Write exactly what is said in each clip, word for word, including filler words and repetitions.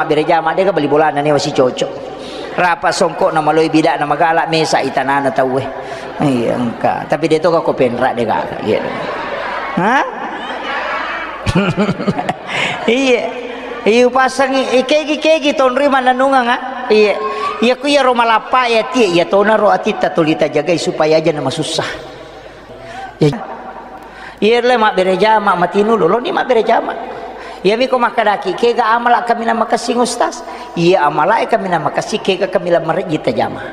Mabbere jama, dega bali bolana newa si cocok. Rapa songkok na maloi bida na magala mesa itanana tauwe. Iya, engka. Tapi de toga ko penra dega. Iya. Hah? Iya. Iya, upasangi, eh, kegi, kegi, tonri mananungang, ah. Iya. Iya, ku iya ro malappa, iya, tie, iya, tona ro atitta tuli tajagai supaya aja na masussa. Iya. Iya, le mabbere jama, matinu lolo ni mabbere jama. Iya, miko makkadaki, kega amala kaminang makessing, Ustaz? Iya, amala e kaminang makessing, kega kaminang marejji tajama.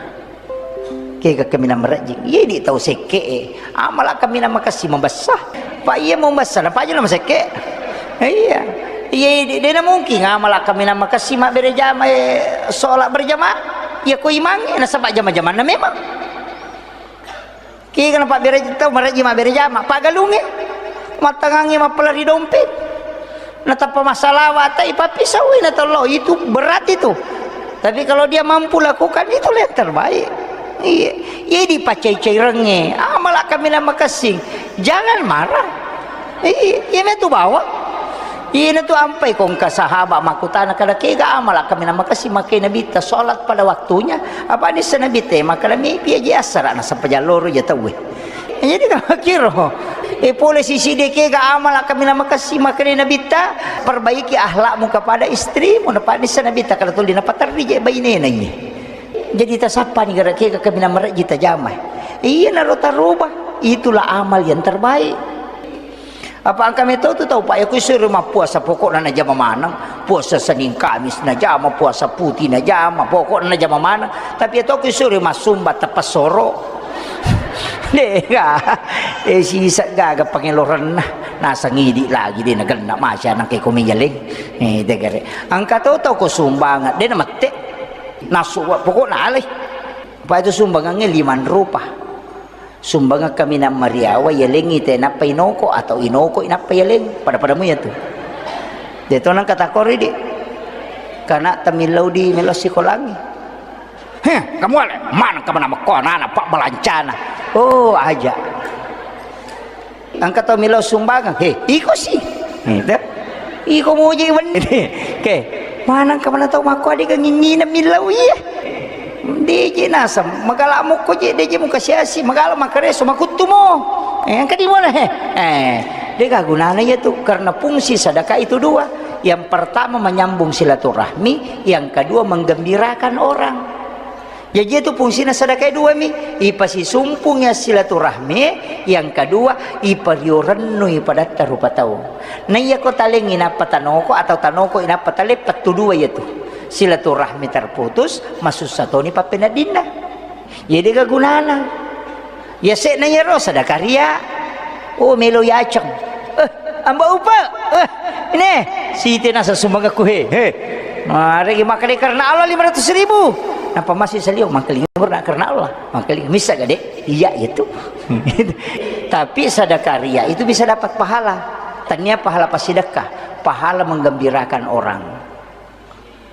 Kega kaminang marejji. Iya, di tau sekke e. Amala kaminang makessing mabessa. Pak, iya mau mabessa, na pajana masekke. Iya. Iya, di, dena mungkin amala kaminang makessing mabbere jama, eh, sholat berjamaah. Iya, ko imang e, nasaba jama-jamanna memang. Kega napabbere tau marejji mabbere jama, paggalungnge, mattangangnge mappalari dompet. Natappa massalawa, tai pappisauwi na tollo, itu berat itu. Tapi kalau dia mampu lakukan, itulah yang terbaik. Iya, iya dipacai-cairengnge, amala kaminang makessing. Jangan marah. Iya, iya metu bawang. Ina tu ampai ko engka sahabat makkutana kada kega amala kaminang makessing makkeda Nabitta sholat pada waktunya. Apa nissa Nabitta makkeda mepi aja assara nasaba jalloro ja tauwe. Jadi kama kiro. E pole sisi de kega amala kaminang makessing makkeda Nabitta perbaiki akhlakmu kepada istrimu. Napa nissa Nabitta kada tuli napaterri je bainena iye. Jadi tasappani gara kega kaminang marejji tajama. Iya naro taroba. Itulah amal yang terbaik. Apa engka meto tu tau, Pak, ya, ku isuro mappuasa, pokokna najama maneng. Puasa Senin Kamis najama, puasa putih najama, pokokna najama maneng. Tapi ya to ku isuro massumba teppesoro. Dega. Eh, sisa gaga pangelorenna. Nasang idi lagi de nagenna masya nang ke komi yaleng. Eh, degare. Engka to tau ko sumbangan, de namette. Nasu, pokokna alai. Pak, itu sumbangannya lima rupa. Sumbangeng kaminang mariawa, yalengngi te nappa inoko atau inoko inappa yaleng. Pada-pada mu yatu. De to nang kata kori di. Kana tamillau di melo sikolangi. Heh, kamu ale, mana kamu nama ko anak-anak pak balancana. Oh, aja. Engka tau millau sumbangeng. He, iko si. Gitu. Iko muji wenni. Oke. Manang ka mana tau makko adega nginnina millau iya. Deje naseng, magala mukko je, deje muka siasi, magala makareso, makuttumo. Eh, engka di mana he? Eh, dega gunana iya tu, karena fungsi sedekah itu dua. Yang pertama menyambung silaturahmi, yang kedua menggembirakan orang. Jaji itu fungsina sedekah dua mi, ipasisumpung ya silaturahmi, yang kedua ipario rennui padatta rupa tau. Na iya ko talengngi nappa tanoko atau tanoko inappa taleng, pettu dua iya tu. Silaturahmi terputus, masussa toni pappeneddinna. Jadi ga gunana. Yase'na iyaro sadakaria. Oh, melo yaceng. Eh, Amba Upa. Eh, ini. Siti nasa sumbangakku he. He. Maregi makkeda karena Allah lima ratus ribu. Napa masih salio? Mangkalinga karena Allah. Mangkalinga misa gade. Iya itu. Tapi sadakaria itu bisa dapat pahala. Tania pahala pasidakka. Pahala menggembirakan orang.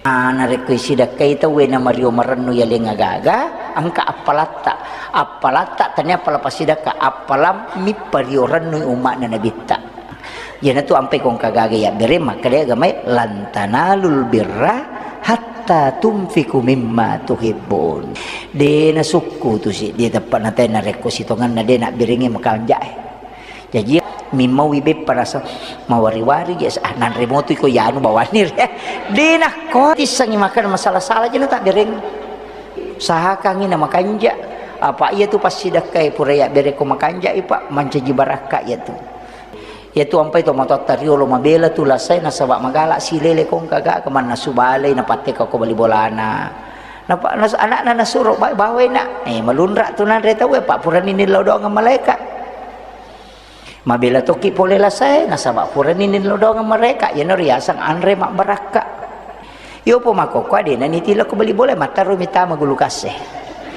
Ah, narekko isidakkai tauwe na mario marennu yaleng agaga, engka appalatta. Appalatta tania appala pasidakka, appala mippario rennui umma'na Nabitta. Iyanatu ampai ko engka gaga yabbere, makkeda agamae, "Lan tanalul birra hatta tunfiqu mimma tuhibbun." De nasukku tu si, de teppa natai narekko sitonganna de nabberengi makanjae. Jaji, mimmaui beppa rasa mawari-wari je, ah, nanre motu iko yanu bawani re. De nakko tissengi makkeda masala-sala je na tabbereng. Usahakangi na makanja. Apa iya tu passidakkai pura yabbereko makanja ipa mancaji barakka iya tu. Iya tu ampai to matotta riolo mabela tu lasai nasaba magala silele kongka ga kemanna subalai napatteka ko bali bolana. Napa nas-, anakna nasuro ba-, bawai nak. Eh, malunra tu nanre tau, eh, pak purani nillau doang malaika. Mabela tokki pole lasae, nasaba purani nillau doang mereka, iyana riaseng anre mabbarakka. Yopo makkokko adena nitilo ko bali bola, mattarumi tama gulukase.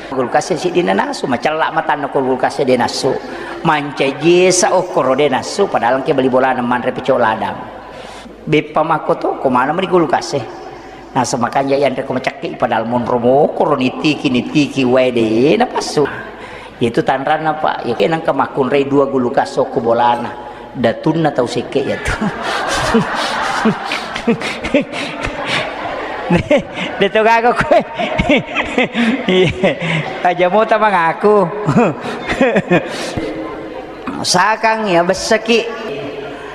Gulukase siddi nanasu, macella matanna ko gulukase de nassu. Mancaji esa okkoro de nassu, padahal engke bali bolana manre pecok ladang. Beppa makko to, ko mana mani gulukase. Nasa makanja yanre ko macakke, padahal monro mokoro nitiki, nitiki wae de napassu. Itu tanranna, Pak. Ya, ke nangka makkunrai dua gulukas okko bolana. Datunna tau sekke ya tu. De to gaga koe. Iya. Aja mota mangaku. Sakang ya besseki.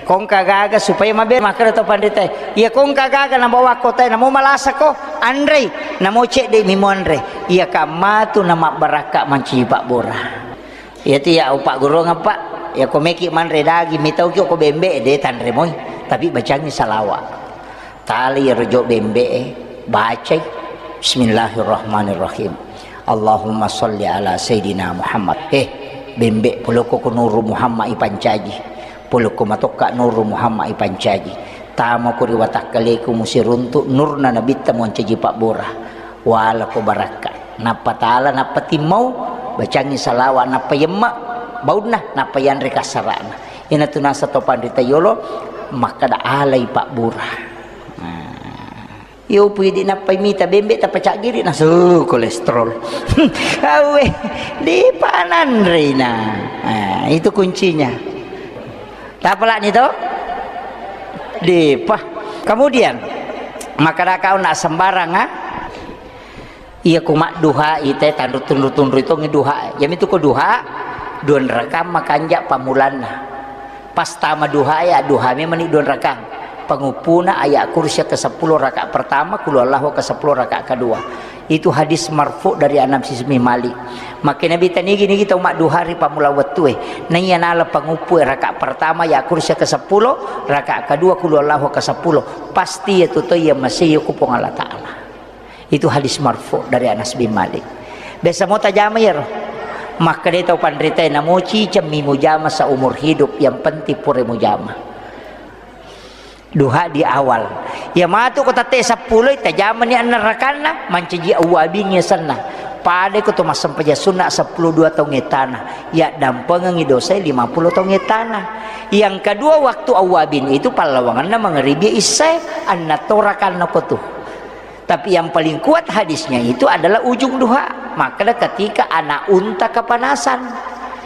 Kongka gaga supaya mabe makkeda to panrita. Iya kongka gaga nabawa kotae namo malasa ko anrei namo cedde mi monre. Iya kammatu na mabbarakka mancaji pabbura. Iyatu iya upaggurungeng, Pak. Iya ko meki manre daging, mitauki ko bembe, de tanre moi. Tapi bacangi salawa. Tali iyaro jo bembe e, bacai. Bismillahirrahmanirrahim. Allahumma sholli ala Sayyidina Muhammad. Eh, bembe polokko ko Nuru Muhammad ipancaji. Polokko matokka Nuru Muhammad ipancaji. Tama ko ri watakkaleku musiruntu nurna nabitta moncaji pabbura. Wala ko barakka. Nappa tala, nappa timmau, bacangi salawa, nappa yemma baunna, nappa yanre kassarana. Ina tu nasa to panrita yolo, makkada alai pabbura. Nah. Yo pui di nappai mita bembe tappa caggiri nasu kolesterol. Awe, di pananrina. Nah, itu kuncinya. Tapalani to? Depa. Kemudian, makkada kau nak sembarang, ah? Iya ku madduha ite tanru tunru-tunru itu ngeduha. Jami tu ko duha, dua rakang makanja pamulanna. Pas tama duha ya, duha memang ni dua rakang. Penguppuna ayat kursi ke sepuluh rakaat pertama, kulu Allahu ke sepuluh rakaat kedua. Itu hadis marfu dari Anas bin Malik. Maka Nabi tanigi-nigi tau madduha ri pammula wettue. Naiya nala panguppu rakaat pertama ya kursi ke sepuluh, rakaat kedua kulu Allahu ke sepuluh. Pasti ya tuto ya masih ku Puang Allah Ta'ala. Itu hadis marfu dari Anas bin Malik. Biasa mau tajama ya roh. Maka dia tau panrita namoci cemmi mujama seumur hidup yang penting pure mujama. Duha di awal. Iya matu ko tatte seppulo, tajamani anna rakanna, mancaji awwabin yasenna. Pada ko to massempajang sunna seppulo dua taung ettana. Iya dampengengi dosa lima puluh taung ettana. Yang kedua, waktu awwabin itu pallawanganna mangribi isya, anna to rakanna ko tu. Tapi yang paling kuat hadisnya itu adalah ujung duha. Makkeda ketika anak unta kepanasan.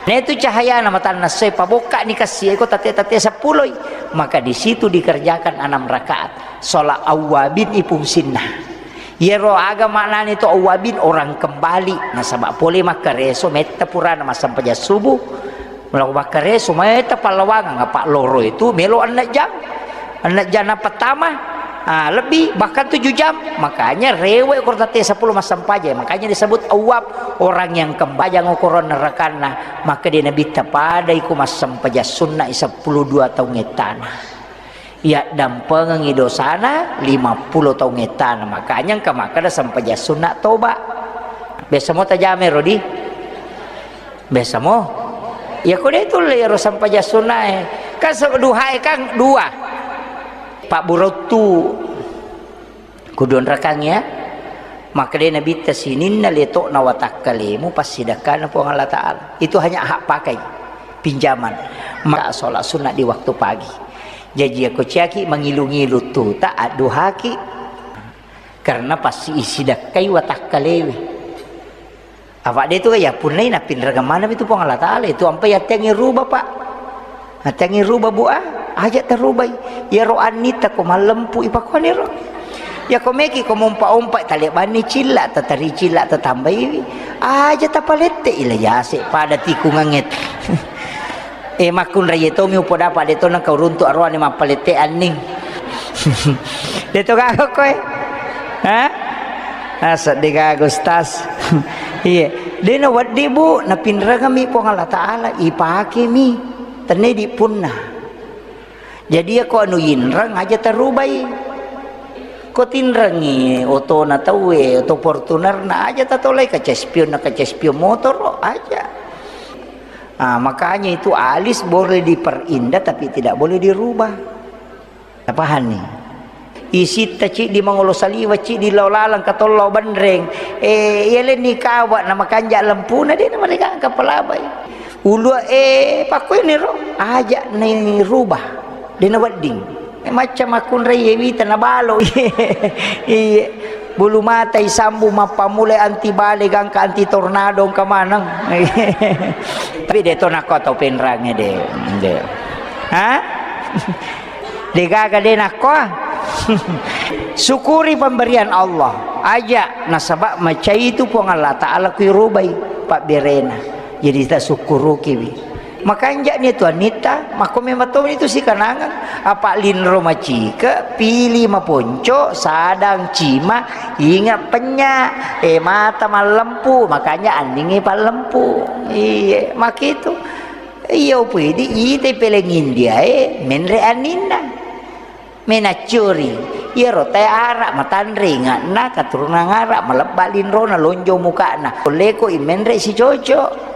Nah, itu cahayana matanna sai pabokka ni kassi eko tate-tate seppuloi. Maka di situ dikerjakan enam rakaat. Sholat awwabin ipungsinna. Yero aga maknani to awwabin, orang kembali. Nasaba pole makkareso metta purana massempajang subuh. Melo makkareso metta pallawangang, apa loro itu melo enneng jam. Enneng jam na pertama, ah, lebih, bahkan tujuh jam. Makanya rewek ko tatte seppulo massempajang. Makanya disebut awwab, orang yang kembali, jangan okoro nerakanna. Maka dia Nabi tapadai ko massempajang sunna seppulo dua taung ettana. Iya dampengengi dosana lima puluh taung ettana. Makanya engka makkeda sempajang sunna toba. Biasa mo tajame rodi? Biasa mo? Ya ko de tulle ero sempajang sunnae. Kan se-, duhae kan dua. Pabburottu. Kudu onrakang ya. Makkedai Nabitta, sininna letokna watakkalemu passidakkana Puang Allah Ta'ala. Itu hanya hak pakai, pinjaman. Maka sholat sunnah di waktu pagi. Jaji ako ciaki mangilu-ngilu tuta adduhaki. Karena pasti isidakkai watakkalewe. Apa de tu ya punnai napinrengeng maneng itu Puang Allah Ta'ala itu ampai attengi ruba, Pak. Attengi ruba, Bu, ah, aja tarubai. Iyaro annita ko mallempu ipakoni ro. Ya ko meki ko mompa-ompa talebanni cilla, tatari cilla, tatambaiwi. Aja tapalette ila yase pada tikunganget. Eh, makkunrai tomi upodapa de to nengka uruntu aroane mappalette anning. De to gaga koe. Ha? Asa de gaga, Ustaz. Iya. De na weddi, Bu, napinrengami Puang Allah Ta'ala, ipakemi. Tenne di punna. Jadi ya ko anu inreng aja tarubai. Ko tinrengi otona tauwe, oto Fortunerna aja tatolai kaca spion na kaca spion motor aja. Ah, makanya itu alis boleh diperindah tapi tidak boleh dirubah. Tapahanni? Isitta ciddi mangolo saliwa, ciddi lao laleng katollo benreng. Eh, iya lenni kawa na makanja lempuna de na mereka kapalabai. Ulua, eh, pakkuini ro, aja ni rubah. De na wedding. Eh, macca makkunrai ye wita na balo. Iye. Bulu mata isambu mappamulai anti bale gangka anti tornado engka maneng. Tapi de to nakko tau penrange de. De. Ha? De gaga de nakko. Syukuri pemberian Allah. Aja nasaba macai itu Puang Allah Ta'ala kuirubai pabberena. Jadi tasukkurukiwi. Makanja'ni tu Anita, makko memang to itu sikanangang. Apa linro macike, pili maponco, sadang cima, ingat penya, eh, mata mallempu, makanya andingi pallempu. Iya, makitu. Iya, upidi, ite peleng India, eh, menre aninna. Menaccuri, iyaro tae Arab matanre inga'na, katurunan Arab, malebba linrona, lonjo muka'na. Leko i menre sicoco.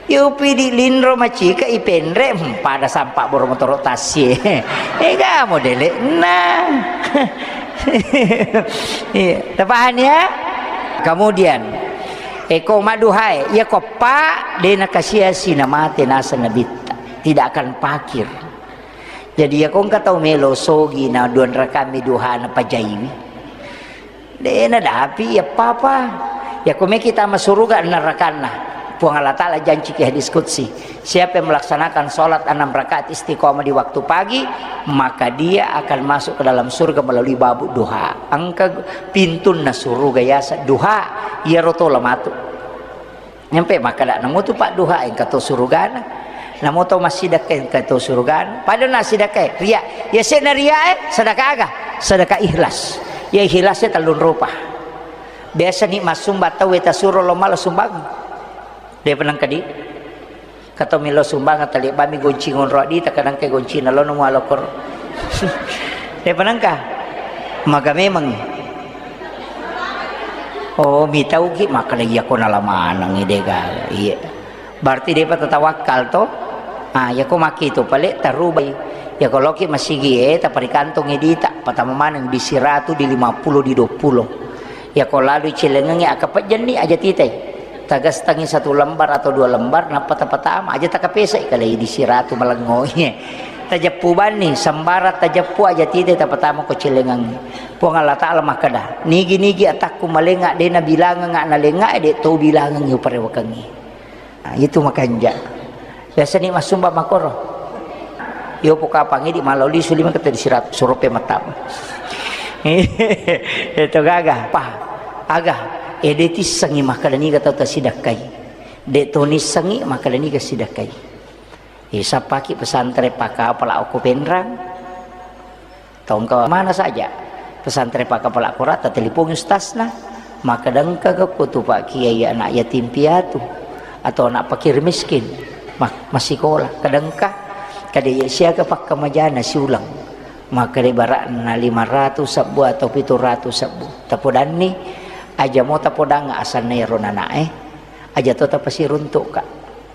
Yo pidi linro macika ipenre, hmm, pada sampak boro motoro tassie. Ega modele. Nah. Iya, tapahani ya? Kemudian, eko maduhae, iya ko pa, dena kasiasi na mate nasa nabitta. Tidak akan pakir. Jadi, iyako engka tau melo sogi na duanrakami duhana pajaiwi. De nadapi iya papa. Iyako meki tama suruga narakanna. Puang Allah Ta'ala janci ki hadis qudsi, "Siapa yang melaksanakan sholat enam rakaat istiqomah di waktu pagi, maka dia akan masuk ke dalam surga melalui babu duha." Engka pintunna suruga yasa duha, iyaro tola matu. Nyampe makkeda, "Namo tu padduha engka to surugana. Namo to massidakka engka to surugana." Pada na sidakka, ria. Ya sena ria, eh, sedekah aga? Sedekah ikhlas. Ya ikhlasnya tellung rupa. Biasa ni massumba tau weta suro lo mala sumbang. Dia penang kadi. Kata milo sumbang tali bami gonci ngonro di, takadang ke gonci na lo nemu alokor. Dia penangka. Maga memang. Oh, mitauki makkeda, "Iyako nala maneng de gaga." Iya. Berarti depa tatawakkal to. Ah, iyako maki tu pale tarubai. Iyako loki masigi e, taparikantongi dita, patama maneng di siratu, di lima puluh, di dua puluh. Iyako lalu celengengi akapejjenni aja titai. Tagastangi satu lembar atau dua lembar, nappa tapatama. Aja takapesai kalai di siratu malengo. Tajeppu banni, sembara tajeppu aja titai tapatama ko celengengi. Puang Allah Ta'ala makkeda, "Nigi-nigi atakku malenga de nabilangenga nalenga, de to bilangengi uparewakengi." Nah, itu makanja. Biasa ni massumba makoro. Yo pokapangi di malau lisu lima kata di sirat surope matama. Itu gaga, pa, aga, ede tissengi makkeda niga tau tasidakkai. De to nissengi makkeda niga sidakkai. Isappaki pesantren pakapala okko Penrang. Tongka mana saja. Pesantren pakapala korata telipongi ustasna. Makkeda engka ko tu Pak Kiai anak yatim piatu atau anak fakir miskin ma-, masikola. Kadengka kada iya siaga pakkamajana siulang. Makkeda barakna lima ratus sebbu atau pitu ratus sebbu. Tapodanni aja mo tapodang asanna ero nanae. Aja to tapasiruntuk ka.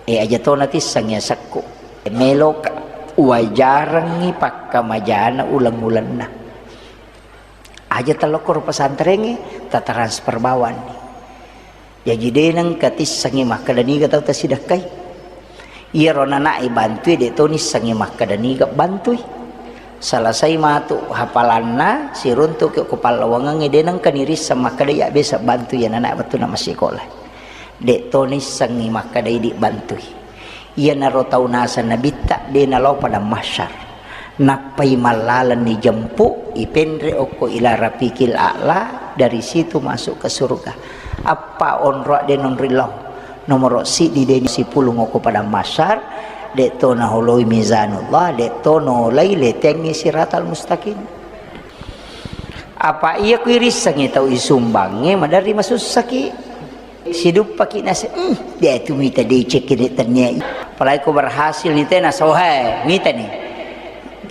Eh, aja to natisseng ya sekku. Meloka wajarengngi pakkamajana uleng-ulenna. Aja tellokkoro pesantrengnge, tatransfer bawanni. Jaji de nengka tissengngi makkeda niga tau tasidakkai. Iyaro nanae bantui, de to nissengngi makkeda niga bantui. Selesai matu hafalanna, siruntuki ko pallawangengnge, de nengka nirisseng makkeda iya biasa bantui iya nanae wettunna massikola. De to nissengngi makkeda idi bantui. Iyanaro tau naseng nabitta de nalao padang mahsyar. Nappai mallalenni jempu, ipenre okko ila rafiqil a'la, dari situ masuk ke surga. Appa onro de nonri lao. Nomoro siddi de sipulung okko padang mahsyar, de to naholoi mizanullah, de to nolai letengngi siratal mustaqim. Apa iya kuirissengngi tau isumbangnge maderri masussaki. Siduppaki nase, "Hmm, de tu mita deceng kede tennia i." Apalagi ko berhasil ni tena sohe, mita ni.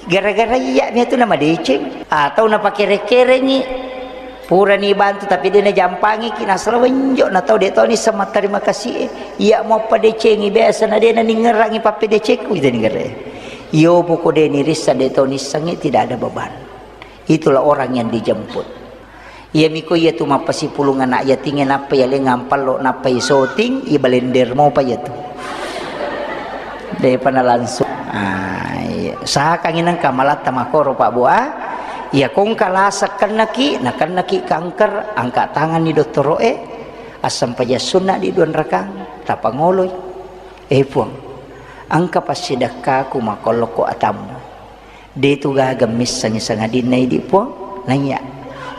Gara-gara iya mia tu nama deceng atau napakere-kerengi. Purani bantu tapi de najampangiki nasala wenjo na tau de toni sama terima kasih e. Iya mo padecengi biasa na de na ningerangi pappedecengku ita ningere. Iyo poko de nirissa de toni sengi tidak ada beban. Itulah orang yang dijemput. Iyamiko iyatu mappasipulung anak yatingnge nappa yaleng ampallo nappa isoting, ibalender mopa iyatu. Depa na langsung. Ah, iya. Usahakangngi nengka malatta makoro Pak Bu, ah. Iya kongka lasa kennaki, nakennaki kanker, angkat tanganni dottoro'e, assempajang sunna di duanrakang, tapangoloi. Eh Puang, engka passidekkaku makollokko atammu. De' tu gaga missengngi sangadinna idi' Puang, naiya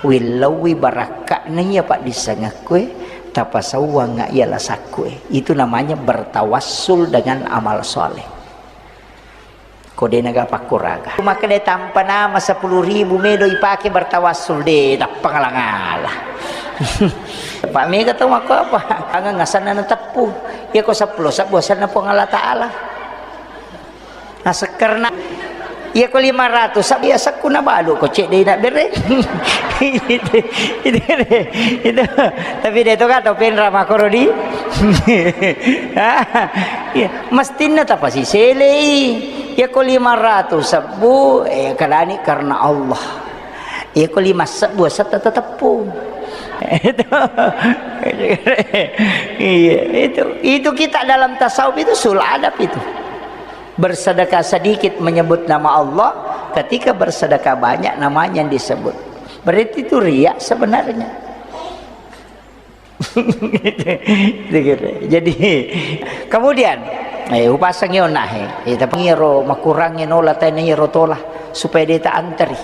willauwi barakka'na iya paddissengekkue, tapasauwangnga iya lasakkue. Itu namanya bertawassul dengan amal soleh. Ko de' naga pakkuraga. Makkeda tampa nama sepuluh ribu medo ipake bertawassul, de' tappa ngala-ngala. Pak mega tau makko apa? Angang asanna nateppu. Iya ko seppulo sebbu asanna Puang Allah Ta'ala. Nasekkerna. Iya ko lima ratus, sab-, iya sekku nabalu ko cedde' na bere. Itu, itu, itu. Tapi de' to ka tau penra makkoro di. Iya, mestinna tapasiselei. Iya ko lima ratus sebbu, eh, kadani karena Allah. Iya ko lima sebbu asetta tateppu. Itu. Iya, itu. Itu kita dalam tasawuf itu sul adab itu. Bersedekah sedikit menyebut nama Allah, ketika bersedekah banyak namanya yang disebut. Berarti itu riya sebenarnya. Jadi, kemudian, eh, upasang yo nah, eh, eh, tapi iyaro makurangnge nola tena iyaro tola supaya de' ta anteri.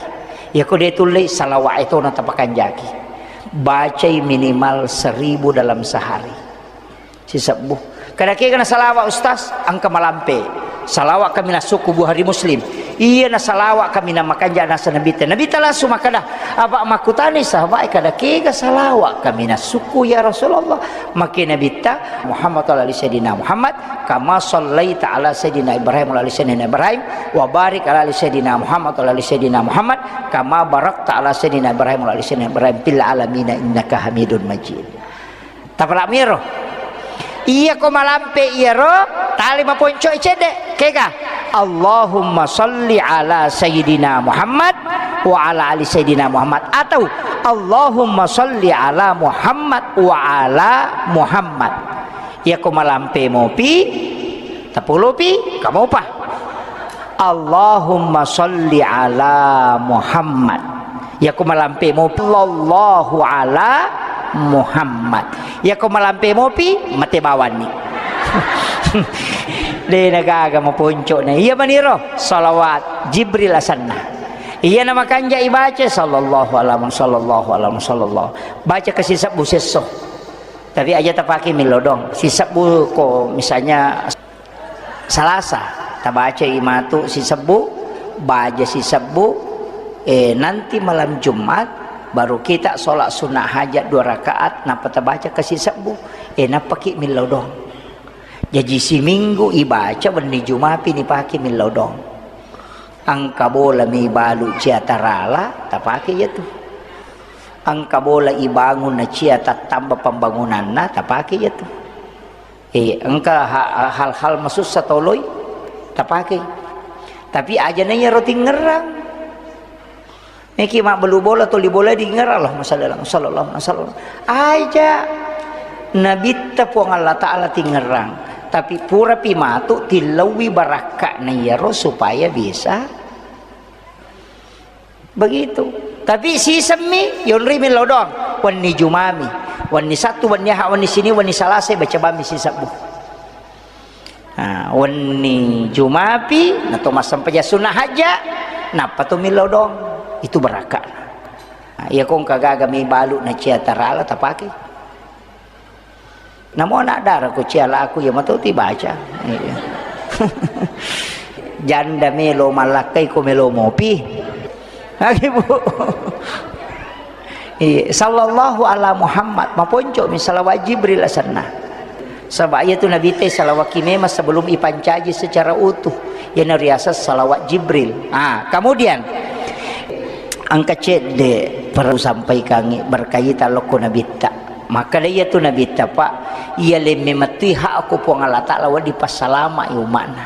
Iya ko de' tulle salawat itu na tapakanjaki. Bacai minimal seribu dalam sehari. Sisebbu. Kada kega na salawat, Ustaz, engka malampe. Salawat kami nasukku Bukhari Muslim. Iya na salawat kami na makanja nasa Nabitta. Nabitta langsung makkeda, apa makkutani sahabat, kada kega salawat kami nasukku ya Rasulullah. Make Nabitta, Muhammad ala ali Sayyidina Muhammad, kama sallaita ala Sayyidina Ibrahim ala ali Sayyidina Ibrahim, wa barik ala ali Sayyidina Muhammad ala ali Sayyidina Muhammad, kama barakta ala Sayyidina Ibrahim ala ali Sayyidina Ibrahim fil alamina innaka Hamidun Majid. Tapala'miro. Iya ko malampe iyaro, tali maponco'i cedde'. Kega? Allahumma salli ala Sayyidina Muhammad wa ala ali Sayyidina Muhammad. Atau Allahumma salli ala Muhammad wa ala Muhammad. Iya ko malampe mopi, tapolopi, kamopa. Allahumma salli ala Muhammad. Iya ko malampe mopi, sallallahu ala Muhammad. Iya ko malampe mopi, mate bawanni. De' nagaga maponco'na. Iya maniro, salawat Jibril asanna. Iya na makanja ibaca, sallallahu ala Muhammad, sallallahu ala Muhammad, sallallahu. Baca ke sisebbu sesso. Tapi aja tapake millau doang. Sisebbu ko misalnya Salasa, tabacai matu sisebbu, baja sisebbu, eh, nanti malam Jumat, baru kita sholat sunnah hajat dua rakaat, nappa tabaca ke sisebbu, eh, nappaki millau doang. Jaji siminggu ibaca, wenni Jumapi nipake millau doang. Engka bola mi balu cia tarala, tapake iya tu. Engka bola ibangun na cia tattamba pembangunanna, tapake iya tu. Eh, engka ha-, hal-hal masussa toloi tapakei. Tapi aja na iyaro tingerang. Niki mabbelu bola, toli bola dingerang, Allahumma shalli ala Muhammad, sallallahu alaihi wasallam. Aja Nabitta Puang Allah Ta'ala tingerang. Tapi purapi matu tillauwi barakka'na iyaro supaya bisa Begitu. Tapi sisemmi, yonrimi lao doang. Wenni Jumami, wenni Sattu, wenni Aha, wenni Sini, wenni Salasa, baca bammi sisebbu. Nah, wenni Jumapi, nato massempajang sunnah hajja, nappa to millau doang. Itu barakka. Nah, iya ko engka gaga mi balu na cia tarala tapake. Namo anak dara ko cia laku, iya mato tibaca. Iya. Janda melo mallakkai ko melo mopi. Lagi, Bu. Iya, sallallahu ala Muhammad. Maponco mi salawat Jibril asenna. Saba iya tu Nabi te salawat ki memang sebelum ipancaji secara utuh. Iya na riaseng salawat Jibril. Ah, kemudian engka cedde perlu sampaikangi berkaitan lokko Nabitta. Makkeda iya tu Nabitta, Pak, iya lemme mettui hakku Puang Allah Ta'ala wedding passalama'i umma'na.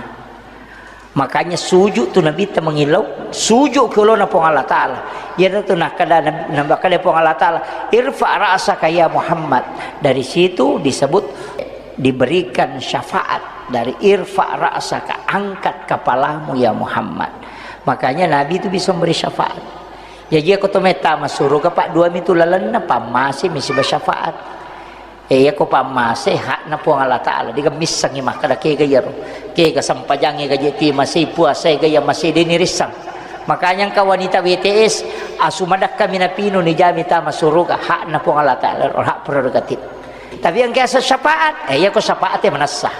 Makanya sujud tu Nabitta mangillau, sujud ke olona Puang Allah Ta'ala. Iya tu nakkeda Nabi, nakkeda Puang Allah Ta'ala, "Irfa ra'saka ya Muhammad." Dari situ disebut diberikan syafaat dari irfa ra'saka, angkat kepalamu ya Muhammad. Makanya Nabi itu bisa memberi syafaat. Jaji ko to mettama suruga, Pak, dua mi tu lalenna, pammase mi siba syafaat. Eh, iya ko pammase hakna Puang Allah Ta'ala, diga missengi makkeda kega iyaro. Kega sempajangnge gaje ti masei, puasa ga iya masei, deni rissang. Makanya engka wanita W T S, asu madakka minapinu nijami tama suruga, hakna Puang Allah Ta'ala, hak prerogatif. Tapi engka asa syafaat, eh, iya ko syafaat ya manessa.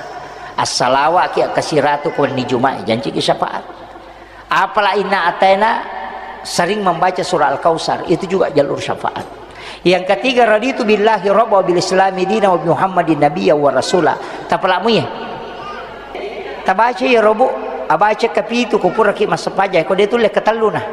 Assalawa ki, kasiratu ko ni Jumat, janji ki syafaat. Apala inna ataina sering membaca surah Al-Kautsar, itu juga jalur syafaat. Yang ketiga, raditu billahi rabba wa bil islami dina wa bi Muhammadin nabiyya wa rasula. Tapalamu ya? Tabaca ya robu, abaca kapitu ko pura ki massapaja, ko de tulle katelluna.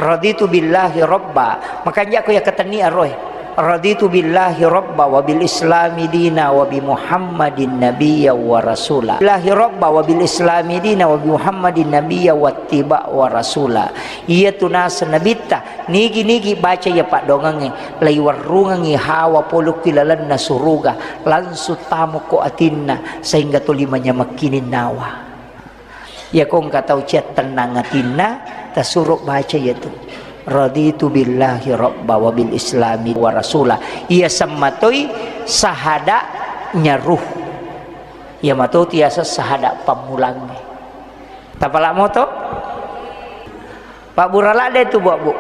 Raditu billahi rabba. Makanja ko ya katenni aroe. Raditu billahi rabba wa bil islami dina wa bi Muhammadin nabiyya wa rasula. Billahi rabba wa bil islami dina wa bi Muhammadin nabiyya wa tiba wa rasula. Iya tu nasa nabitta, nigi-nigi baca iya paddoangengnge, laiwerrungengngi hawa pole ki lalenna suruga, langsung tamo ko atinna, sehingga tuli manyamekkining nawa. Iya ko engka tau ciattennang atinna, tasuro baca iya tu. Raditu billahi rabba wa bil islami wa rasula. Iya semmatoi sahada nyaruh. Iya mato tiasa sahada pammulangnge. Tapala moto? Pak Burala de tu, Bu, Bu.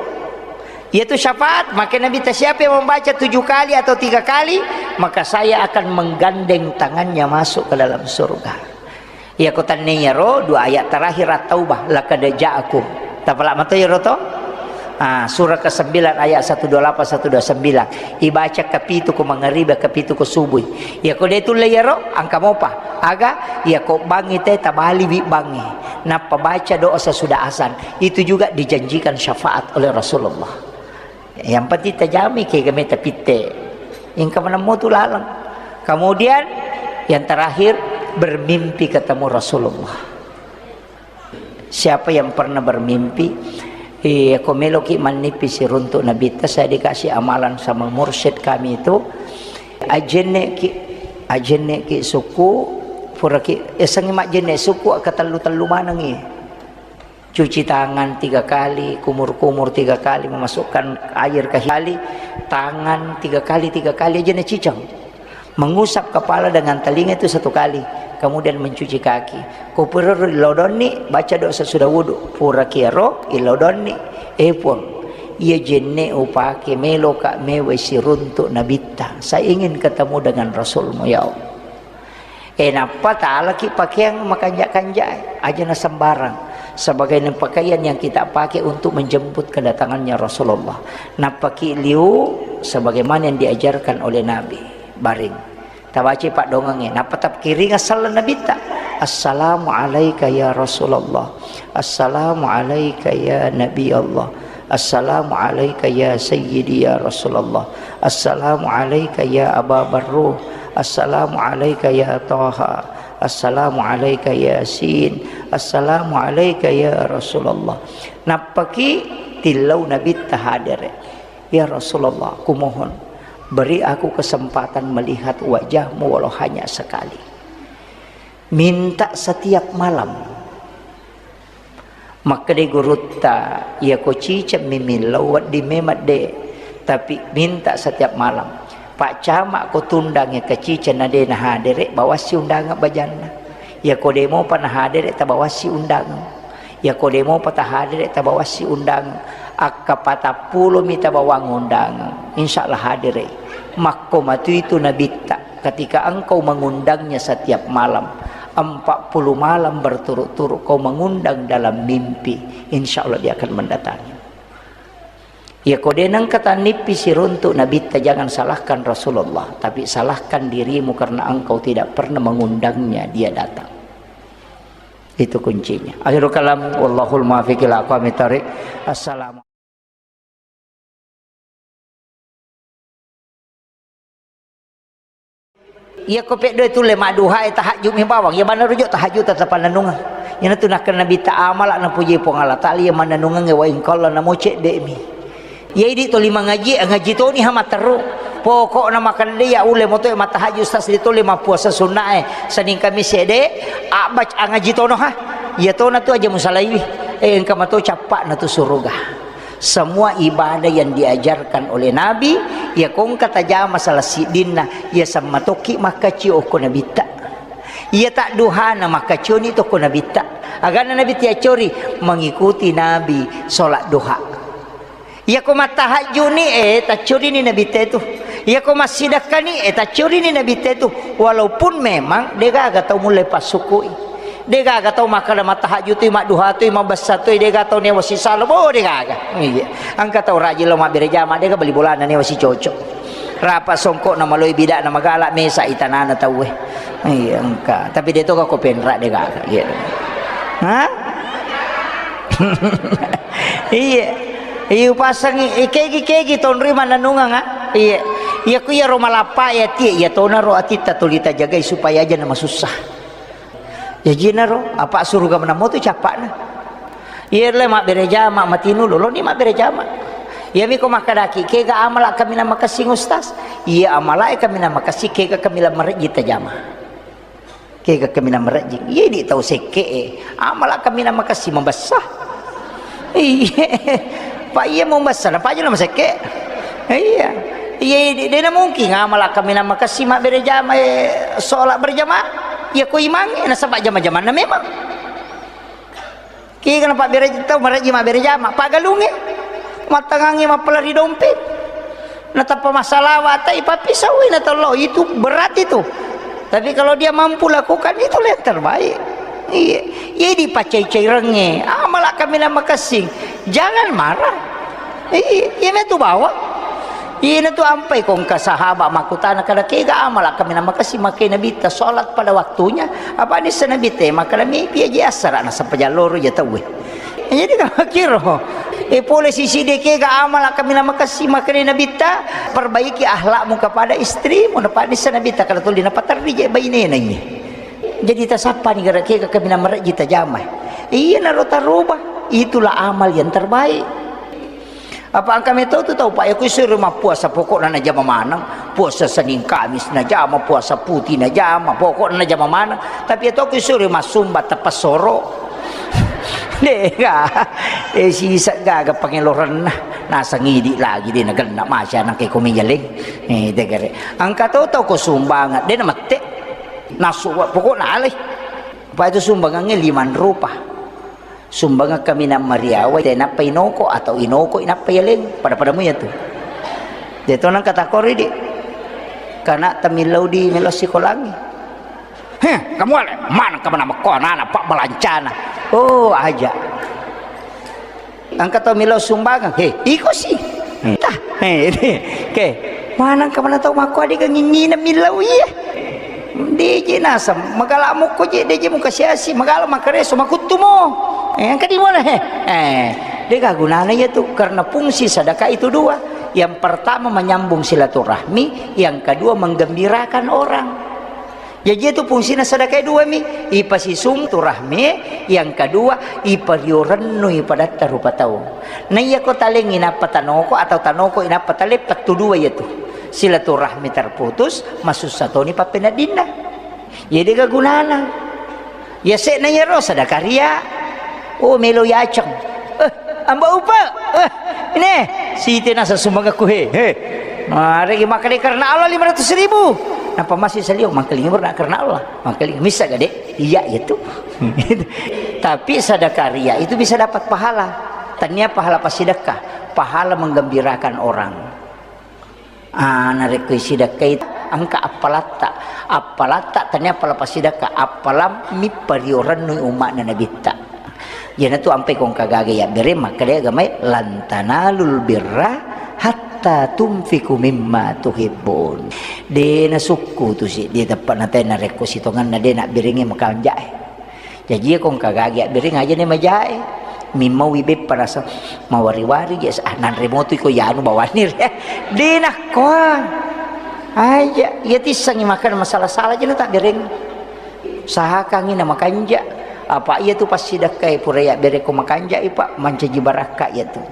Iya tu syafaat, maka Nabi ta, siapa yang membaca tujuh kali atau tiga kali, maka saya akan menggandeng tangannya masuk ke dalam surga. Iya ko tanniyaro dua ayat terakhir At-Taubah, laqad ja'akum. Tapala mato iyaro to? Ah, surah kesembilan ayat satu dua lapan, satu dua sembilan. Ibaca kapitu ko mangariba, kapitu ko subui. Iya ko de tulle iyaro, engka mopa. Aga, iya ko bangi te tabaliwi bangi. Nappa baca doa sesudah azan. Itu juga dijanjikan syafaat oleh Rasulullah. Yang penting tajami ke game tapitte. Engka manemmo tu laleng. Kemudian yang terakhir, bermimpi ketemu Rasulullah. Siapa yang pernah bermimpi, eh, ko meloki mannipi siruntuk Nabitta, saya dikasih amalan sama mursyid kami itu, ajenneki, ajenneki suku, puraki, esengi majjenne suku, aka tellu-tellu manengi. Cuci tangan tiga kali, kumur-kumur tiga kali, memasukkan air ke hili, tangan tiga kali, tiga kali aja naciceng. Mengusap kepala dengan telinga itu satu kali, kemudian mencuci kaki. Ko pura ro ilodonni, baca doa sesudah wudu. Pura kiaro, ilodonni. Eh, Puang, iya jenne upake meloka mewai siruntuk Nabitta. Saya ingin ketemu dengan Rasulmu, ya Allah. Eh, nappa talaki pakeang makanja-kanja, aja na sembarang. Sebagai pakaian yang kita pakai untuk menjemput kedatangannya Rasulullah. Nappaki liu sebagaimana yang diajarkan oleh Nabi. Baring. Tabaci paddoangengnge. Nappa tapkiringa sallang Nabitta. Assalamu alaika ya Rasulullah. Assalamu alaika ya Nabi Allah. Assalamu alaika ya Sayyidi ya Rasulullah. Assalamu alaika ya Aba Barruh. Assalamu alaika ya Taha. Assalamu alaika Yasin. Assalamu alaika ya Rasulullah. Nappaki tillau Nabitta hadere. Ya Rasulullah, kumohon, beri aku kesempatan melihat wajahmu walau hanya sekali. Minta setiap malam. Makkedai gurutta, iyako ciceng mi millau wedding memang de, tapi minta setiap malam. Pak Camat ko tundangnge ke ciceng na de nahadere, bawassi undangan bajanna. Iyako de mopa nahadere, tabawassi undangan. Iyako de mopa tahadere, tabawassi undangan. Akka patappulo mi tabawang undangan, insya Allah hadere. Makko matu itu Nabitta. Ketika engkau mengundangnya setiap malam, empat puluh malam berturut-turut kau mengundang dalam mimpi, insya Allah dia akan mendatangi. Ya, ko de nengka tannipi siruntuk Nabitta, jangan salahkan Rasulullah, tapi salahkan dirimu karena engkau tidak pernah mengundangnya dia datang. Itu kuncinya. Akhirul kalam, wallahul muwaffiq ila aqwamit thariq. Assalamu Iyako peddoe tulle madduhae, tahajud mi bawang. Iya maneng rujuk tahajud tetap panennungeng. Iyanatu nakkeda Nabitta, amala napuji Puang Allah Taala iya manennungengnge wa in qalla, namo cedde'mi. Iya idi toli mangaji, ngaji toni ha matteru. Pokokna makkedde iya ulle motoe mattahajud, sasli tole mappuasa sunnae. Senin Kamis ede, abbac angaji tono ha. Iya tona tu aja musalaiwi. Eh, engka mato cappa'na tu suruga. Semua ibadah yang diajarkan oleh Nabi, iya ko engka tajama salah siddinna, iya semmatokki makkacio okko Nabitta. Iya tadduhana makkacioni tokko Nabitta. Agana Nabi tiaccori mengikuti Nabi sholat duha. Iyako mattahajjuni, eh, taccorini Nabi tetu. Iyako massidakkani, eh, taccorini Nabi tetu. Walaupun memang degaga tau mulle passukui. Degaga tau makkada mattahajjutui, madduhatui, mabessatui, dega tau newa sisalo, bo degaga. Iya. Engka tau rajin lo mabbere jama, dega bali bolana newa sicoco. Rapa songkokna maloi bidakna magala mesa itanana tauwe. Iya, engka. Tapi de toga ko penra degaga. Iya. Hah? Iya. Iya, upasangi, eh, kegi-kegi tonri mananungang, ah. Iya. Iya, ku iya ro malappa ya tie, iya tona ro atitta tuli tajagai supaya aja na masussa. Jajinaro, apa suruga menamo tu capakna. Iya le mabbere jama matinu loloni mabbere jama. Iya miko makkadaki, kega amala kaminang makessing ustaz? Iya amala e kaminang makessing, kega kaminang marejji tajama. Kega kaminang marejji. Iya di tau sekke e. Amala kaminang makessing mabessa. Iya. Pak iya mau mabessa, apa aja nama sekke. Iya. Iya, de, de na mungkin amala kaminang makessing mabbere jama, eh, sholat berjamaah. Iya ko imang, eh, nasaba jama-jamanna memang. Kega na pabbere tau marejji mabbere jama, pagalunge. Mattangangi mappala ri dompet. Natappa massalawa tai pappisau na tello, itu berat itu. Tapi kalau dia mampu lakukan, itulah yang terbaik. Iya. Iya dipacai-cairengnge. Amala kaminang makessing. Jangan marah. Iya, iya metu bawa. Ina tu ampai ko engka sahaba makkutana kada kega amala kaminang makessing makkeda Nabitta sholat pada waktunya. Apa nissa Nabitta makkeda mipi aja assara nasaba jalloro ja tauwe. Jadi kalau kiro, eh, pole sisi de kega amala kaminang makessing makkeda Nabitta, perbaiki akhlakmu kepada istrimu, napa nissa Nabitta kada tuli napaterri je bainena iye. Jadi tasappani gara kega kaminang marejji tajama. Iya naro taroba, itulah amal yang terbaik. Apa engka meto tu tau, Pak, ya, ku isuro mappuasa, pokokna najama maneng. Puasa Senin Kamis najama, puasa putih najama, pokokna najama maneng. Tapi ya to ku isuro massumba teppessoro. Dega. Eh, sisa gaga pangelorenna. Nasang idi lagi de nagenna masya nang ke komi jaleng. Eh, degare. Engka to tau ko sumbangan, de namette. Nasu, pokokna alai. Apa itu sumbangannya lima rupa. Sumbangeng kaminang mariawa, tenappa inoko atau inoko inappa yaleng, pada-padamu ya tu. Jadi to nang kata kori di, karena temillau di melo sikolangi. Heh, kamu ale, mana kamu nama ko anak-anak pak balancana. Oh, aja. Engka to melo sumbangeng, he, iko si. Tah, he, ke, mana kamu na tau mako adega ngingina millau iya. Deje naseng, magala mukko je, deje muka siasi, magala makareso, makuttumo. Eh, engka di mana, he? Eh, dega gunana iya tu, karena fungsi sedekah itu dua. Yang pertama menyambung silaturahmi, yang kedua menggembirakan orang. Jaji itu fungsina sedekah dua mi, ipasisung turahmi, yang kedua, ipario rennui padatta rupa tau. Na iya ko talengi nappa tanoko atau tanoko inappa taleng, pettu dua iya tu. Silaturahmi terputus, masussa toni pappeneddinna. Iya dega gunana. Iya se'na iyaro sadaka ria. Oh, melo yaceng. Eh, amba upa. Eh, ini siti nasa sumbangaku he. He. Maregi makkeda karena Allah lima ratus ribu. Napa masih salio mangkelingi berna karena Allah. Mangkelingi misa gade. Iya itu. Tapi sadaka ria itu bisa dapat pahala. Tania pahala pasidekka, pahala menggembirakan orang. Ah, narekko isidakkai engka appalatta. Appalatta tania appala pasidakka, appalammi pariorennu umma'na Nabitta. Iyanatu ampai ko engka gaga yabbere makkeda agamae, "Lan tanalul birra hatta tunfiqu mimma tuhibbun." De nasukku tu si, de teppa natai narekko sitonganna de nabberengngi makanjae. Jaji ko engka gagi abbiring aja ni majae. Mimmaui beppa rasa mawari-wari je, ah, nanre motu iko yanu bawani ri. De nakkoa. Aja, iya tissangi makan masalah-salah je na tabbereng. Sahakangi na makanja. Apa iya tu passidakkai pura ya bereko makanja ipa mancaji barakka iya tu.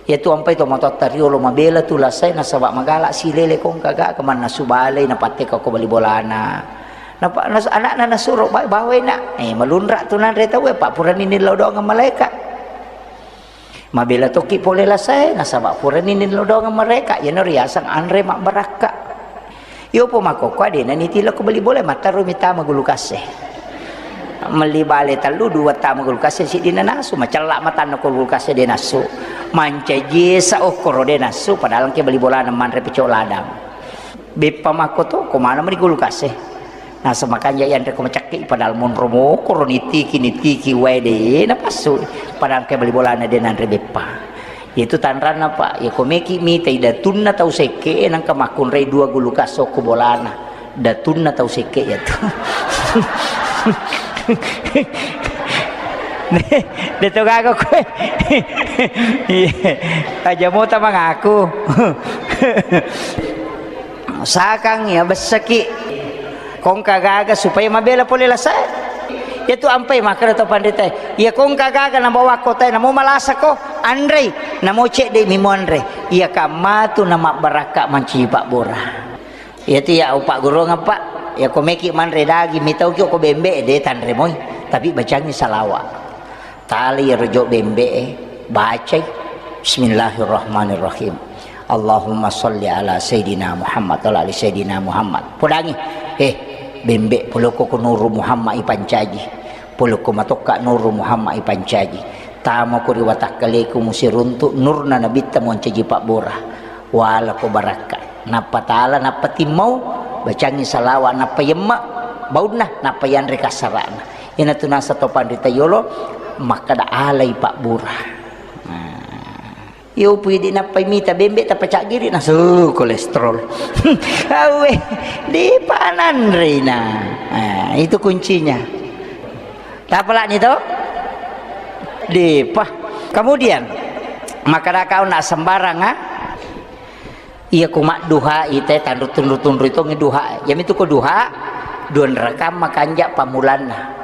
Iyatu ampai tomatoatta riolo mabela tu lasai nasaba magala silele kongka ga kemanna subalai napatteka ko bali bolana. Napa nas-, anakna nasuro ba-, bawai nak. Eh, malunra tu nanre tau, eh, pak purani nillau doang malaika. Mabela toki pole lasai nasaba purani nillau doang malaika. Yano riasang anre mabbarakka. Yopo makkokkoe de' nanitilo ko bali bola, mattarumi tama gulu kasse. Melli bale tellu, dua tama kulkas e, siddi nanasu. Macella matanna ko kulkas e de nassu. Mancaji esa okkoro de nassu, padahal engka bali bolana manre pecok ladang. Beppa makko to, ko mana meni kulkas e. Nasa makanja yanre ko macakki, padahal monro mokoro nitiki, nitiki wae de napassu. Padahal engka bali bolana de nanre beppa. Itu tanranna, Pak. Ya, ko meki mitai datunna tau sekke, nangka makkunrai dua gulu kasso ko bolana. Datunna tau sekke ya tu. De to gaga koe. Iya. Aja mota mangaku. Sakang ya bessaki. Kongka gaga supaya mabela pole lasae. Iya tu ampai makkeda to panritae, iya kongka gaga nabawa kotae, namo malasa ko, anrei, namo cedde mi muanre. Iya kamma tu namabbarakka mancaji pabbura. Iya tu ya upaggurungeng, Pak. Iya ko meki manre daging, mitauki ko bembe de tanre moi, tapi bacangi salawa. Tali iyaro jo bembe'e, bacai, "Bismillahirrahmanirrahim. Allahumma sholli ala Sayyidina Muhammad wa ala ali Sayyidina Muhammad." Podangi, "Eh, bembe, polokko ko Nuru Muhammad ipancaji. Polokko matokka Nuru Muhammad ipancaji. Tamako ri watakkaleku musiruntu nurna Nabitta moncaji pabbura. Walako barakka." Nappa tala, nappa timmau, bacangi salawa, nappa yemme baunna, nappa yanre kassara'na. Iyanatu nasa to panrita yolo makkeda alai pabbura. Nah, iyo pui di nappai mita bembe tappa caggiri nasu kolesterol. Awe, di pananrina. Nah, itu kuncinya. Tapalani to? Dipa. Kemudian, makkeda kau nak sembarang, ah? Iya, ku madduha ite tanru tunru-tunru itongi duha. Yamitu ko duha, dua rakang makanja pamulanna.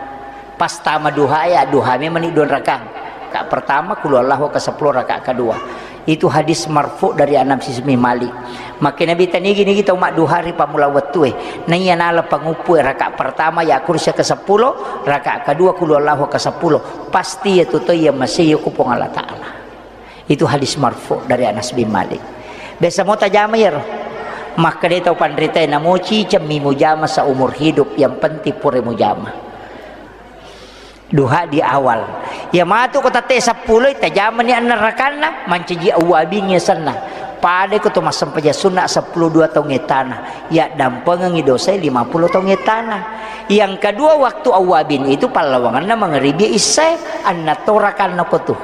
Pas tama duha ya, duha memang ni dua rakang. Ka pertama, kulu Allahu ke sepuluh, rakaat kedua. Itu hadis marfu dari Anas bin Malik. Makkeda Nabi tanigi-nigi tau madduha ri pammula wettue. Naiya nala panguppu rakaat pertama ya kursi ke sepuluh, rakaat kedua kulu Allahu ke sepuluh. Pasti ya tuto iya masih ku Puang Allah Ta'ala. Itu hadis marfu dari Anas bin Malik. Biasa mo tajama iyaro. Makkeda tau panritae, namoci cemmi mujama seumur hidup, yang penting pura mujama. Duha di awal. Ya matu ko tette seppulo, tajamani anna rakanna, mancaji awwabin yasenna. Pada ko to massempajang sunna seppulo dua taung ettana. Ya dampengengi dosai lima puluh taung ettana. Yang kedua, waktu awwabin itu pallawanganna mangribi isya, anna to rakanna ko tu.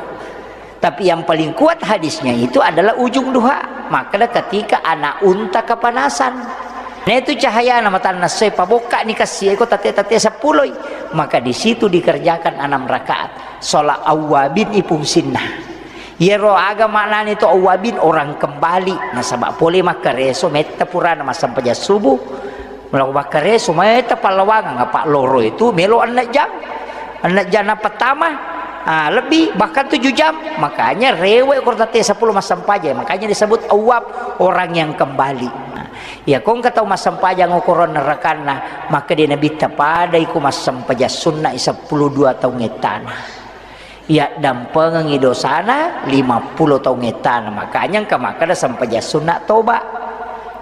Tapi yang paling kuat hadisnya itu adalah ujung duha. Makkeda ketika anak unta kepanasan. Nah, itu cahayana matanna soe, pabokkani kassi iko tette-tette seppuloi. Maka di situ dikerjakan enam rakaat. Sholat awwabin ipungsinna. Yero aga maknani to awwabin, orang kembali. Nasaba pole makkareso metta purana massempajang subuh. Melo makkareso metta pallawangang, apa loro itu melo enneng jam. Enneng jam na pertama, ah, lebih, bahkan tujuh jam. Makanya rewe ko tette seppulo massempajang. Makanya disebut awwab, orang yang kembali. Nah, iya ko engka tau massempajang okoro rakanna, maka dia Nabitta padai ko massempajang sunna seppulo dua taung ettana. Iya dampengengi dosana lima puluh taung ettana. Makanya engka makkeda sempajang sunna toba.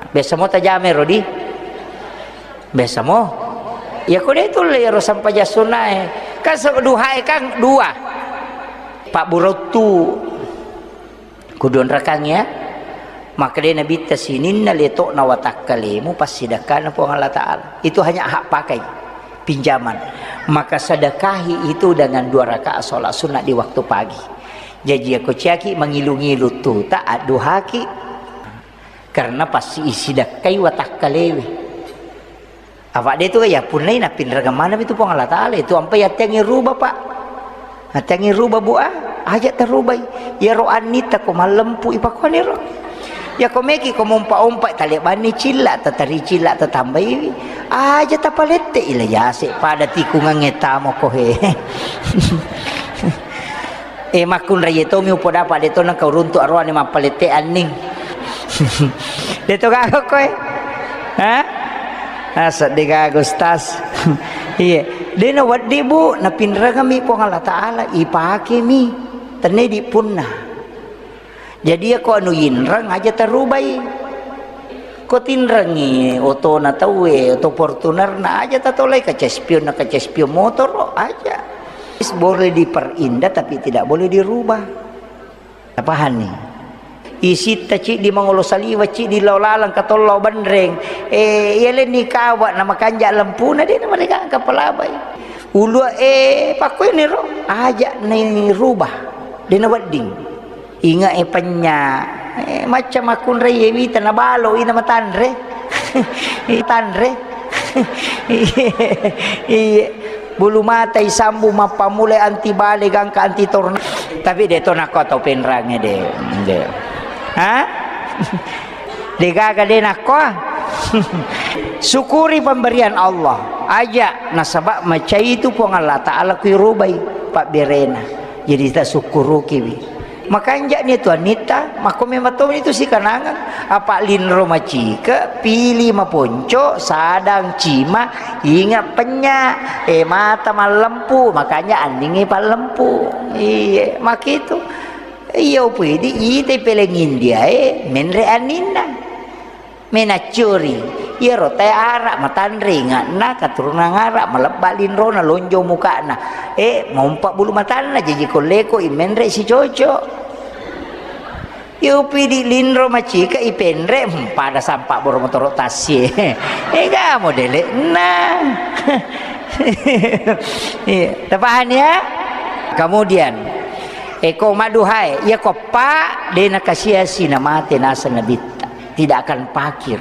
Biasa mo tajame rodi. Biasa mo. Ya ko de tulle ro sempajang sunnae. Kan se-, duhae kan dua. Pak Burottu. Kudonrakang ya. Maka de Nabitta sininna letokna watakkalemu passidakkana Puang Allah Ta'ala. Itu hanya hak pakai, pinjaman. Maka sedekahi itu dengan dua rakaat sholat sunnah di waktu pagi. Jaji ako ciaki mangilu-ngilu tuta adduhaki. Karena pasti isidakkai watakkalewe. Apa de tu ya punnai napinrengeng maneng itu Puang Allah Ta'ala itu ampai attengi ruba, Pak. Attengi ruba, Bu, ah, aja terubai. Ya ro annita ko mallempu ipakone ro. Ya ko meki ko mompa-ompa talebanni cilla, tatari cilla, tatambai. Aja tapalette ila yase pada tikungang etamo ko he. Eh, makkunrai tomi upodapa de to nengka uruntu aroane mappalette anning. De to gaga koe. Ha? Ah, seddi gaga, Ustaz. Iya. De na weddi, Bu, napinrengemi Puang Allah Ta'ala, ipakemi. Tenne di punna. Jadi, ya ko anu yinreng aja terubai. Ko tinrengi otona tauwe, oto Fortunerna, aja tatolai kaca spion na kaca spion motoro, aja. Boleh diperindah tapi tidak boleh dirubah. Tapahanni? Isitta ciddi mangolo saliwa, ciddi lao laleng katollo benreng. Eh, iya lenni kawa na makanja lempuna, de na mereka angka palabai. Ulua, eh, pakkuini ro, aja ni rubah. De na wedding. Inga e penya. Eh, macca makkunrai e wita na balo, ina matanre. Tanre. Iya. Bulu mata isambu mappamulai anti bale gangka anti tornado. Tapi de to nakko tau penrange de. De. Ha? De gaga de nakko. Syukuri pemberian Allah. Aja nasaba macai itu Puang Allah Ta'ala kui rubai pabberena. Jadi tasukkurukiwi. Makanja ni tu anitta, makko memang to itu sikanangan. Apa linro macike, pili maponco, sadang cima, inga penya, eh, mata mallempu, makanya anningi pallempu. Iye, makitu. Iya upidi, ite peleng India, eh, menre anninna. Menaccuri, iyaro tae ara matanre inga'na katurunan ara, malebba linrona, lonjong muka'na. Eh, mompa bulu matanna, jaji kolleko imenre sicoco. Iya upidi linro macika ipenre, hmm, pada sampa boro motoro tassie. Eh, ga modele'na. Iya, tapahani ya? Kemudian, eko maduhae, iya ko pa, de nakasia-sia namate naseng nabitta. Tidak akan pakir.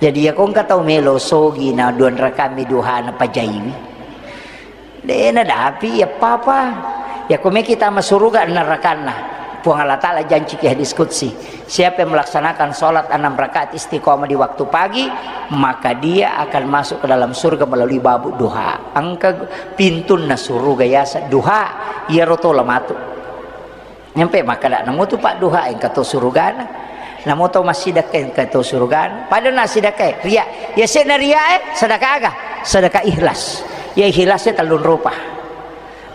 Jadi, iya ko engka tau melo sogi na duan rakami duha na pajaiwi. De nadapi iya papa. Iya ko meki tama suruga nerakanna. Puang Allah Ta'ala janci ki hadis qudsi. Siapa yang melaksanakan sholat enam rakaat istiqomah di waktu pagi, maka dia akan masuk ke dalam surga melalui babu duha. Engka pintunna suruga yasa duha, iyaro tola matu. Nyampe makkeda, namo tu padduha engka to surugana, namo to massidekka engka to surugana. Pada na sidekka, ria. Yase'na ria e, sedekah aga? Sedekah ikhlas. Ya ikhlas e tellung rupa.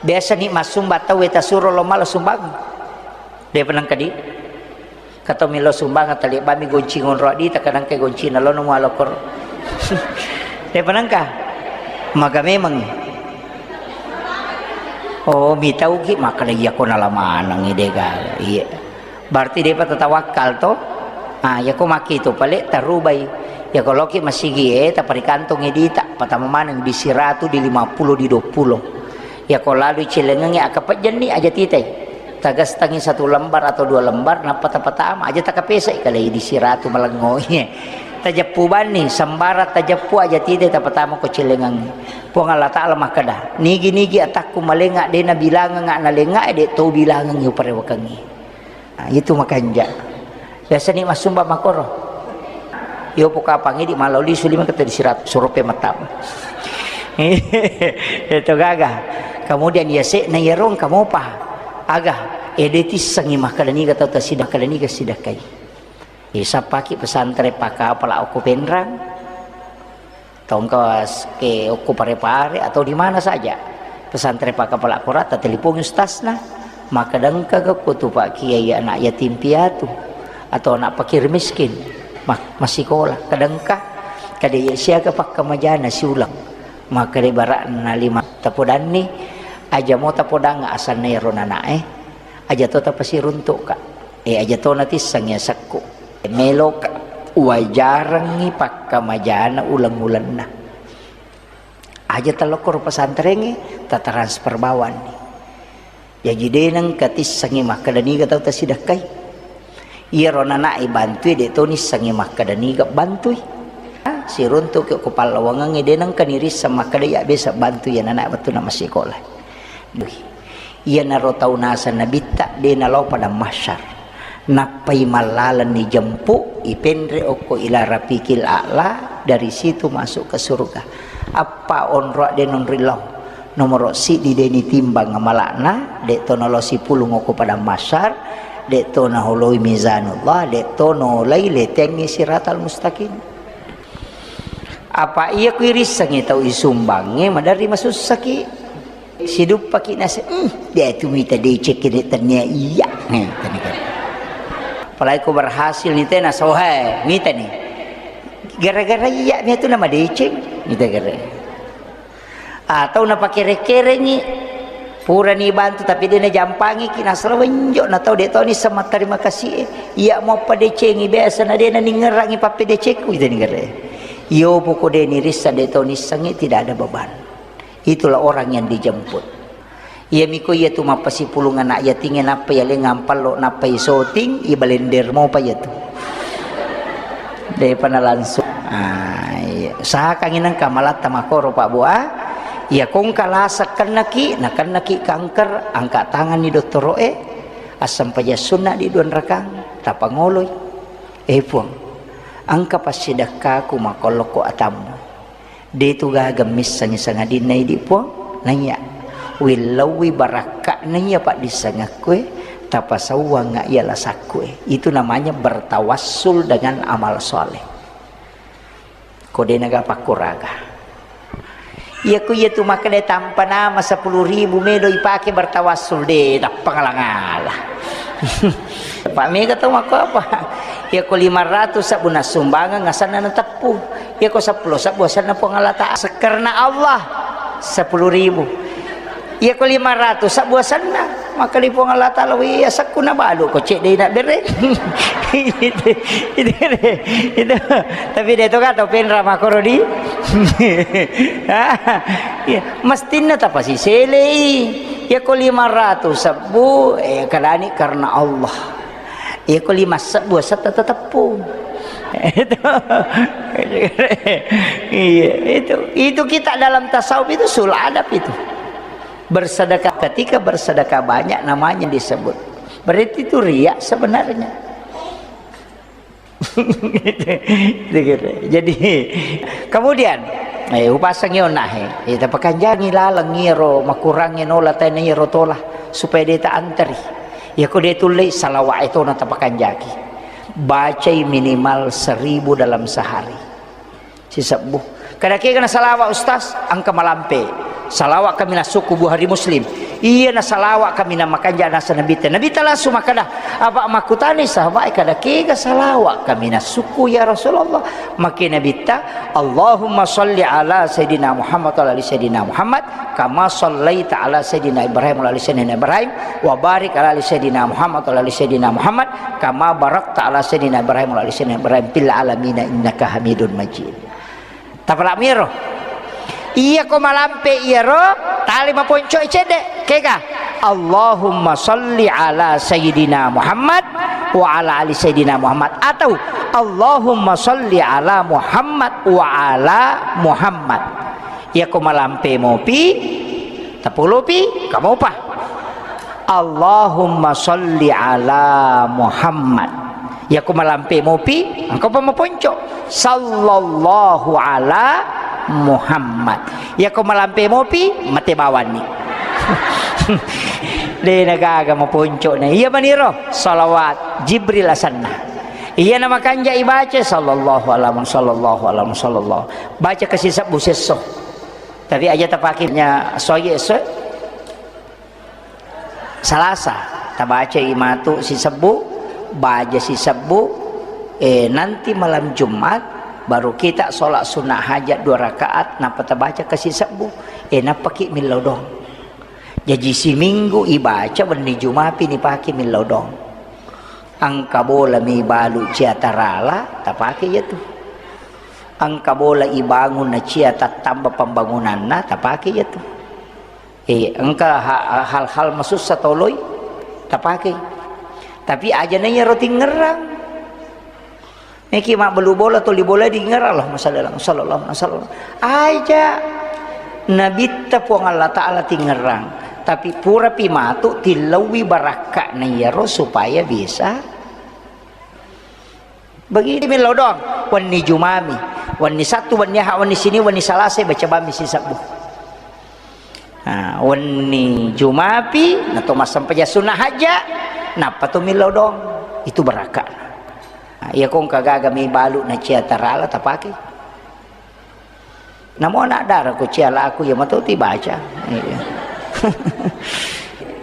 Biasa ni massumba tau e tasuro lo mala sumbang. De penengka di. Kato melo sumbang tali bami gonci ngonro di, takadang ke gonci na lo namo alokor. De penengka. Maga memang. Oh, mitauki makkeda iya ko nala maneng de gaga. Iya. Berarti depa tatawakkal to. Ah, iya ko makki tu pale tarubai. Iya ko loki masigi e taparikantongi dita, patama maneng di siratu, di lima puluh, di dua puluh. Iya ko lalu celengengi akapejjenni aja titai. Tagastangi satu lembar atau dua lembar nappa tapatama aja takapesai kalai di siratu malengo. Tajeppu banni sembara tajeppu aja titai tapatama ko celengengi. Puang Allah Ta'ala makkeda, nigi-nigi atakku malenga de nabilangeng ana lenga e de to bilangengi uparewakengi. Nah, itu makanja. Biasa ni massumba makoro. Yo pokapang idi malau lisu lima kata di sirat surupe matam. Itu gaga. Kemudian ya se na yarong kamu pa. Aga, ede tissengi makkeda niga tau tasida, makkeda niga sidakai. Isa paki pesantren pakapala okko Penrang. Tongka ke okko Pare-Pare atau di mana saja. Pesantren pakapala kora tatelepongi ustazna. Maka dengka ke ko tu pak kiai anak yatim piatu atau anak fakir miskin. Ma-, masikola. Kadengka. Kada iya siaga pakkamajana siulang. Maka de barakna lima tapodanni. Aja mo tapodang asanna ero nanae. Aja to tapasiruntuk ka. Eh, aja to natisseng ya sekku. Meloka uwajarengngi pakkamajana uleng-ulenna. Aja talokkoro pesantrengnge, tatransfer bawanni. Jaji de nengka tissengngi makkeda niga tau tasidakkai. Iyaro nanae bantui, de to nissengngi makkeda niga bantui. Siruntuki ko pallawangengnge, de nengka nirisseng makkeda iya biasa bantui iya nanae wettunna massikola. Iyanaro tau naseng nabitta de nalao padang mahsyar. Nappai mallalenni jempu, ipenre okko ila rafiqil a'la, dari situ masuk ke surga. Appa onroa de nonri lao. Nomoro siddi de nitimbang amala'na, de to nalao sipulung okko padang mahsyar, de to naholoi mizanullah, de to naolai letengngi siratal mustaqim. Apa iya kui rissengngi tau isumbangnge maderri masussaki. Siduppaki nase, "Hmm, de tu mita decek kene tennia iya." Nih, tadi kan. Apalagi ko berhasil ni tena sohe, mita ni. Gara-gara iya mi tu namadeceng, ita gara. Atau napakere-kerengi, purani bantu tapi de najampangiki, nasala wenjo na tau de toni sama terima kasih e. Iya mo padecengi biasa na de naningerangi pappedecengku, ita nigara. Iyo poko de nirissa de toni sangi, tidak ada beban. Itulah orang yang dijemput. Iyamiko iyatu mappasipulung anak yatingnge nappa yaleng ampallo nappa isoting, ibalender mopa iyatu. Depa nalangsung. Ah, iya. Usahakangngi nengka malatta makoro, Pak Bu, ah. Iya kongka lasa kennaki, nakennaki kanker, angka tanganni dottoro'e, assempajang sunna di dua rakang, tapangoloi. Eh, Puang, engka passidekkaku makollokko atammu. De tu gaga missengngi sangadinna idi, Puang. Naiya, willauwi barakka'na iya paddissengekkue, tapasauwangnga iya lasakkue. Itu namanya bertawassul dengan amal soleh. Ko de naga pakkuraga. Iya ku iya tu makkeda tampa nama sepuluh ribu medo ipake bertawassul, de, tappa ngala-ngala. Pak mega tau makko apa? Iya ko lima ratus sabbu nassumbangeng asanna nateppu. Iya ko seppulo sabbu asanna Puang Allah Ta'ala. Sekerna Allah, sepuluh ribu. Iya ko lima ratus sabbu asanna. Maka di Puang Allah Ta'ala, wi, asakku nabalu ko cedde na bere. Itu, itu, itu. Tapi de to ka tau penra makoro di. Iya, mestinna tapasiselei. Iya ko lima ratus sabbu, eh, kadani karena Allah. Iya ko lima sabbu asetta teteppu. Itu. Iya, itu. Itu kita dalam tasawuf itu sul adab itu. Bersedekah, ketika bersedekah banyak namanya disebut. Berarti itu riak sebenarnya. Jadi, kemudian, eh, upasang yo nah, eh, eh, tapakanjangi laleng iyaro makurangnge nola tena iyaro tola supaya de ta anteri. Ya ko de tullei salawat itu na tapakanjaki. Bacai minimal seribu dalam sehari. Sisebbu. Kada kega na salawat, Ustaz, engka malampe. Salawat kami nasukku Bukhari Muslim. Iya na salawat kami na makanja nasa Nabitta. Nabitta langsung makkada, apa makkutani sahabat, kada kega salawat kami nasukku ya Rasulullah. Maka Nabitta, Allahumma salli ala Sayyidina Muhammad wa ala ali Sayyidina Muhammad, kama sallaita ala Sayyidina Ibrahim wa ala ali Sayyidina Ibrahim, wa barik ala ali Sayyidina Muhammad wa ala ali Sayyidina Muhammad, kama barakta ala Sayyidina Ibrahim wa ala ali Sayyidina Ibrahim fil alamina innaka Hamidun Majid. Tapala'miro. Iya ko malampe iyaro, tali maponco cedde. Kega? Allahumma salli ala Sayyidina Muhammad wa ala ali Sayyidina Muhammad. Atau Allahumma salli ala Muhammad wa ala Muhammad. Iya ko malampe mopi, tapolopi, kamopa. Allahumma salli ala Muhammad. Yako malampe mopi, engka pa maponco. Sallallahu ala Muhammad. Yako malampe mopi, mate bawanni. De nagaga maponco na. Iya maniro, salawat Jibril asanna. Iya na makanja ibaca, sallallahu ala Muhammad, sallallahu ala Muhammad, sallallahu. Baca kasi sebbu sesso. Tapi aja tapakenya soye esso. Salasa, tabacai matu sisebbu, baja sisebbu, eh, nanti malam Jumat, baru kita sholat sunnah hajat dua rakaat, nappa tabaca ke sisebbu, eh, nappaki millau dong. Jaji siminggu ibaca wenni Jumapi nipake millau dong. Engka bola mi balu cia tarala, tapake iya tu. Engka bola ibangun na cia tattamba pembangunanna, tapake iya tu. Eh, engka ha-, hal-hal masussa toloi tapakei. Tapi aja na iyaro tingerang. Niki mabbelu bola, toli bola dingerang, Allahumma shalli ala Muhammad, sallallahu alaihi wasallam. Aja nabitta Puang Allah Ta'ala tingerang. Tapi purapi matu tillauwi barakka na iyaro supaya bisa Begini millau doang, wenni Jumami, wenni Sattu, wenni Aha, wenni Sini, wenni Salasa, baca bammi sisebbu. Nah, wenni Jumapi, nato massempajang sunnah hajja, nappa to millau doang. Itu barakka. Nah, iya kongka gaga mi balu na cia tarala tapake. Namo anak dara ko cia laku, iya mato ti baca. Iya.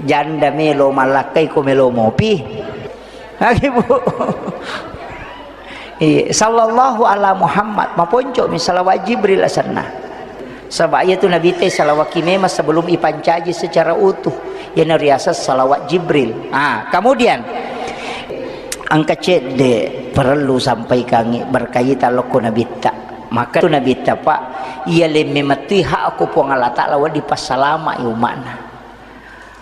Janda melo mallakkai ko melo mopi. Lagi, Bu. Iya, sallallahu ala Muhammad, maponco'mi salawat Jibril asenna. Saba' iyatu Nabitta salawakki memang sebelum ipancaji secara utuh. Iyana riaseng salawat Jibril. Ah, kemudian engka cedde' parellu sampaikangngi berkaitan lokko Nabitta. Maka tu Nabitta, Pak, iya lemme mettui hakku Puang Allah Ta'ala wedding passalama'i umma'na.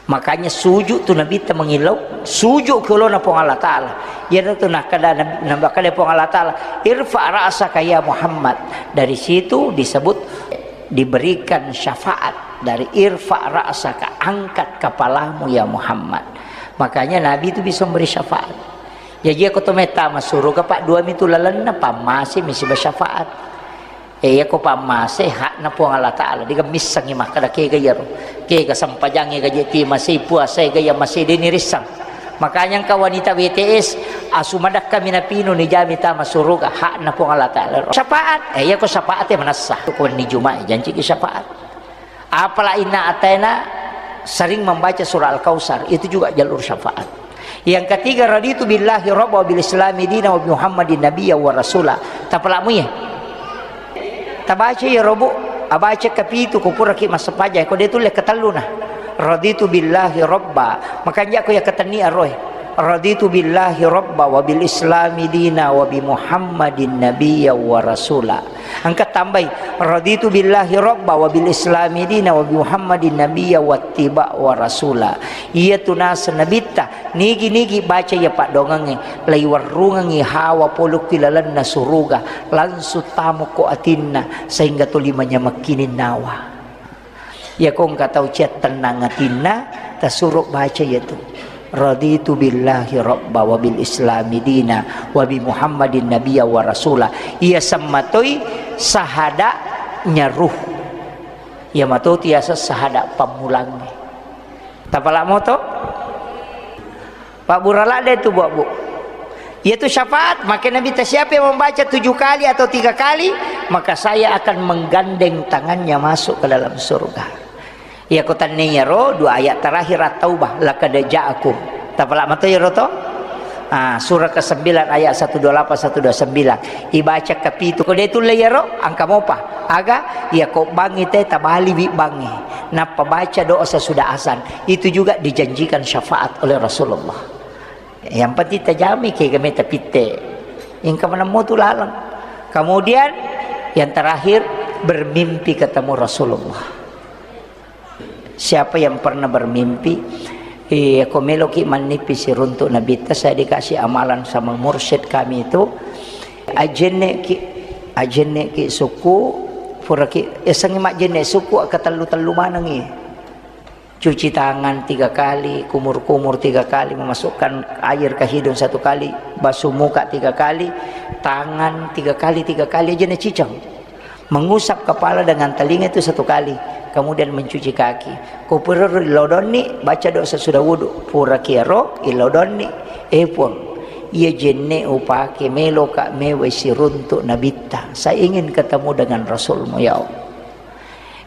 Makanya sujud tu Nabitta mangillau, sujud ke olona Puang Allah Ta'ala. Iyanatu nakkeda Nabi, nakkeda Puang Allah Ta'ala, "Irfa' ra'saka ya Muhammad." Dari situ disebut diberikan syafaat dari "Irfa' ra'saka", angkat kepalamu ya Muhammad. Makanya Nabi itu bisa memberi syafaat. Jaji, iyako to mettama suruga, Pak, dua mitu lalenna, pammase mi siba syafaat. Eh, iyako pammase hakna Puang Allah Ta'ala, de'ga missengngi makkeda kega iyaro. Kega sempajangnge gaje ti masei, puasa ega iya masei, de' nirissang. Makanya engka wanita W T S, asu madakka mi napinu nijami tama suruga, hakna Puang Allah Ta'ala. Syafaat, eh, iyako syafaat e manessa. Ko wenni Jumat, janciki syafaat. Apala inna ataina sering membaca surah Al-Kautsar, itu juga jalur syafaat. Yang ketiga, "Raditu billahi rabba wa bil islami dina wa bi Muhammadin nabiyya wa rasula." Tapalak muye. Tabaca ya robu, abaca kapitu ko puraki massempajang, ko de' tulle katelluna. "Raditu billahi rabba." Makanja ko ya katenni aroe. "Raditu billahi rabba wa bil islami dina wa bi Muhammadin nabiyya wa rasula." Engka tambai, "Raditu billahi rabba wa bil islami dina wa bi Muhammadin nabiyya wattiba wa rasula." Iyatu naseng Nabitta, nigi-nigi baca iya paddoangengnge, laiwerrungengngi hawa pole ki lalenna suruga, langsung tamo ko atinna, sehingga tuli manyamekkining nawa. Iyako engka tau ciattennang atinna, tasuro baca iyatu. "Raditu billahi rabba wa bil islami dina wa bi Muhammadin nabiyya wa rasula." Iya semmatoi sahada'nya ruh. Iya matoti yaseng sahada' pammulangnge. Tapalak moto? Pabbura ladde tu, Bu, Bu. Iyatu syafaat, maka Nabitta, "Siapa yang membaca tujuh kali atau tiga kali, maka saya akan menggandeng tangannya masuk ke dalam surga." Iyako tenniyaro dua ayat terakhir At-Taubah, "Laqad ja'akum." Tapalak mato iyaro to? Ah, surah kesembilan ayat satu dua lapan, satu dua sembilan. Ibaca kapitu. Ko de' tulle iyaro, engka mopa. Aga, iyako bangngi te tabaliwi bangngi. Nappa baca doa sesudah azan. Itu juga dijanjikan syafaat oleh Rasulullah. Yang penting tajami kega meta pitte. Engka manemmo tu laleng. Kemudian yang terakhir, bermimpi ketemu Rasulullah. Siapa yang pernah bermimpi, eh, ko meloki mannipi siruntu Nabitta, saya dikasih amalan sama mursyid kami itu, ajenneki, ajenneki suku, puraki, esengi majenne suku, akatellu-tellu manengi. Cuci tangan tiga kali, kumur-kumur tiga kali, memasukkan air ke hidung satu kali, basuh muka tiga kali, tangan tiga kali, tiga kali aja naciceng. Mengusap kepala dengan telinga itu satu kali, kemudian mencuci kaki. Ko puraro ilodonni, baca doa sesudah wudu. Pura kiaro ilodonni, eh Puang, iya jenne upake meloka mewai siruntu Nabitta. Saya ingin ketemu dengan Rasulmu, ya Allah.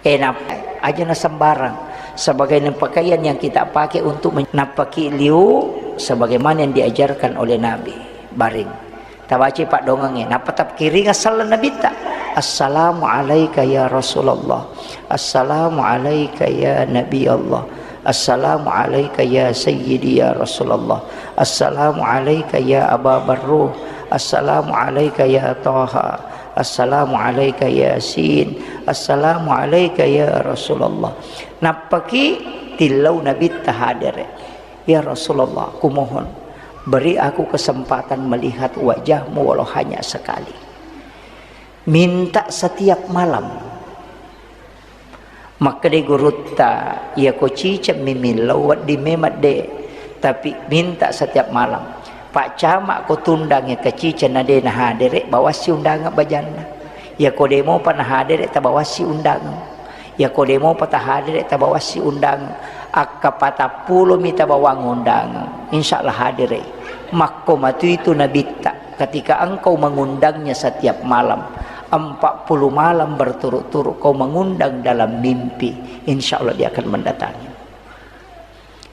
Eh, nap-, aja na sembarang. Sebagai pakaian yang kita pakai untuk men-, nappaki liu sebagaimana yang diajarkan oleh Nabi. Baring. Tabaca paddoangengnge. Nappa tapkiringa sallang Nabitta. "Assalamu alaika ya Rasulullah. Assalamu alaika ya Nabi Allah. Assalamu alaika ya Sayyidi ya Rasulullah. Assalamu alaika ya Aba Barruh. Assalamu alaika ya Taha. Assalamu alaika Yasin. Assalamu alaika ya Rasulullah." Nappaki tillau Nabitta hadere. "Ya Rasulullah, kumohon, beri aku kesempatan melihat wajahmu walau hanya sekali." Minta setiap malam. Makkedai gurutta, "Iyako ciceng mi millau, wedding memang de', tapi minta setiap malam. Paccama ko tundangnge kaciceng na de' nahadere, bawassi undangan bajanna. Iyako de' mopa nahadere, tabawassi undangan. Iyako de' mopa tahadere, tabawassi undangan. Akka patappulo mi tabawang undangan, insya Allah hadere." Makko matu itu Nabitta. Ketika engkau mengundangnya setiap malam, empat puluh malam berturut-turut kau mengundang dalam mimpi, insya Allah dia akan mendatangi.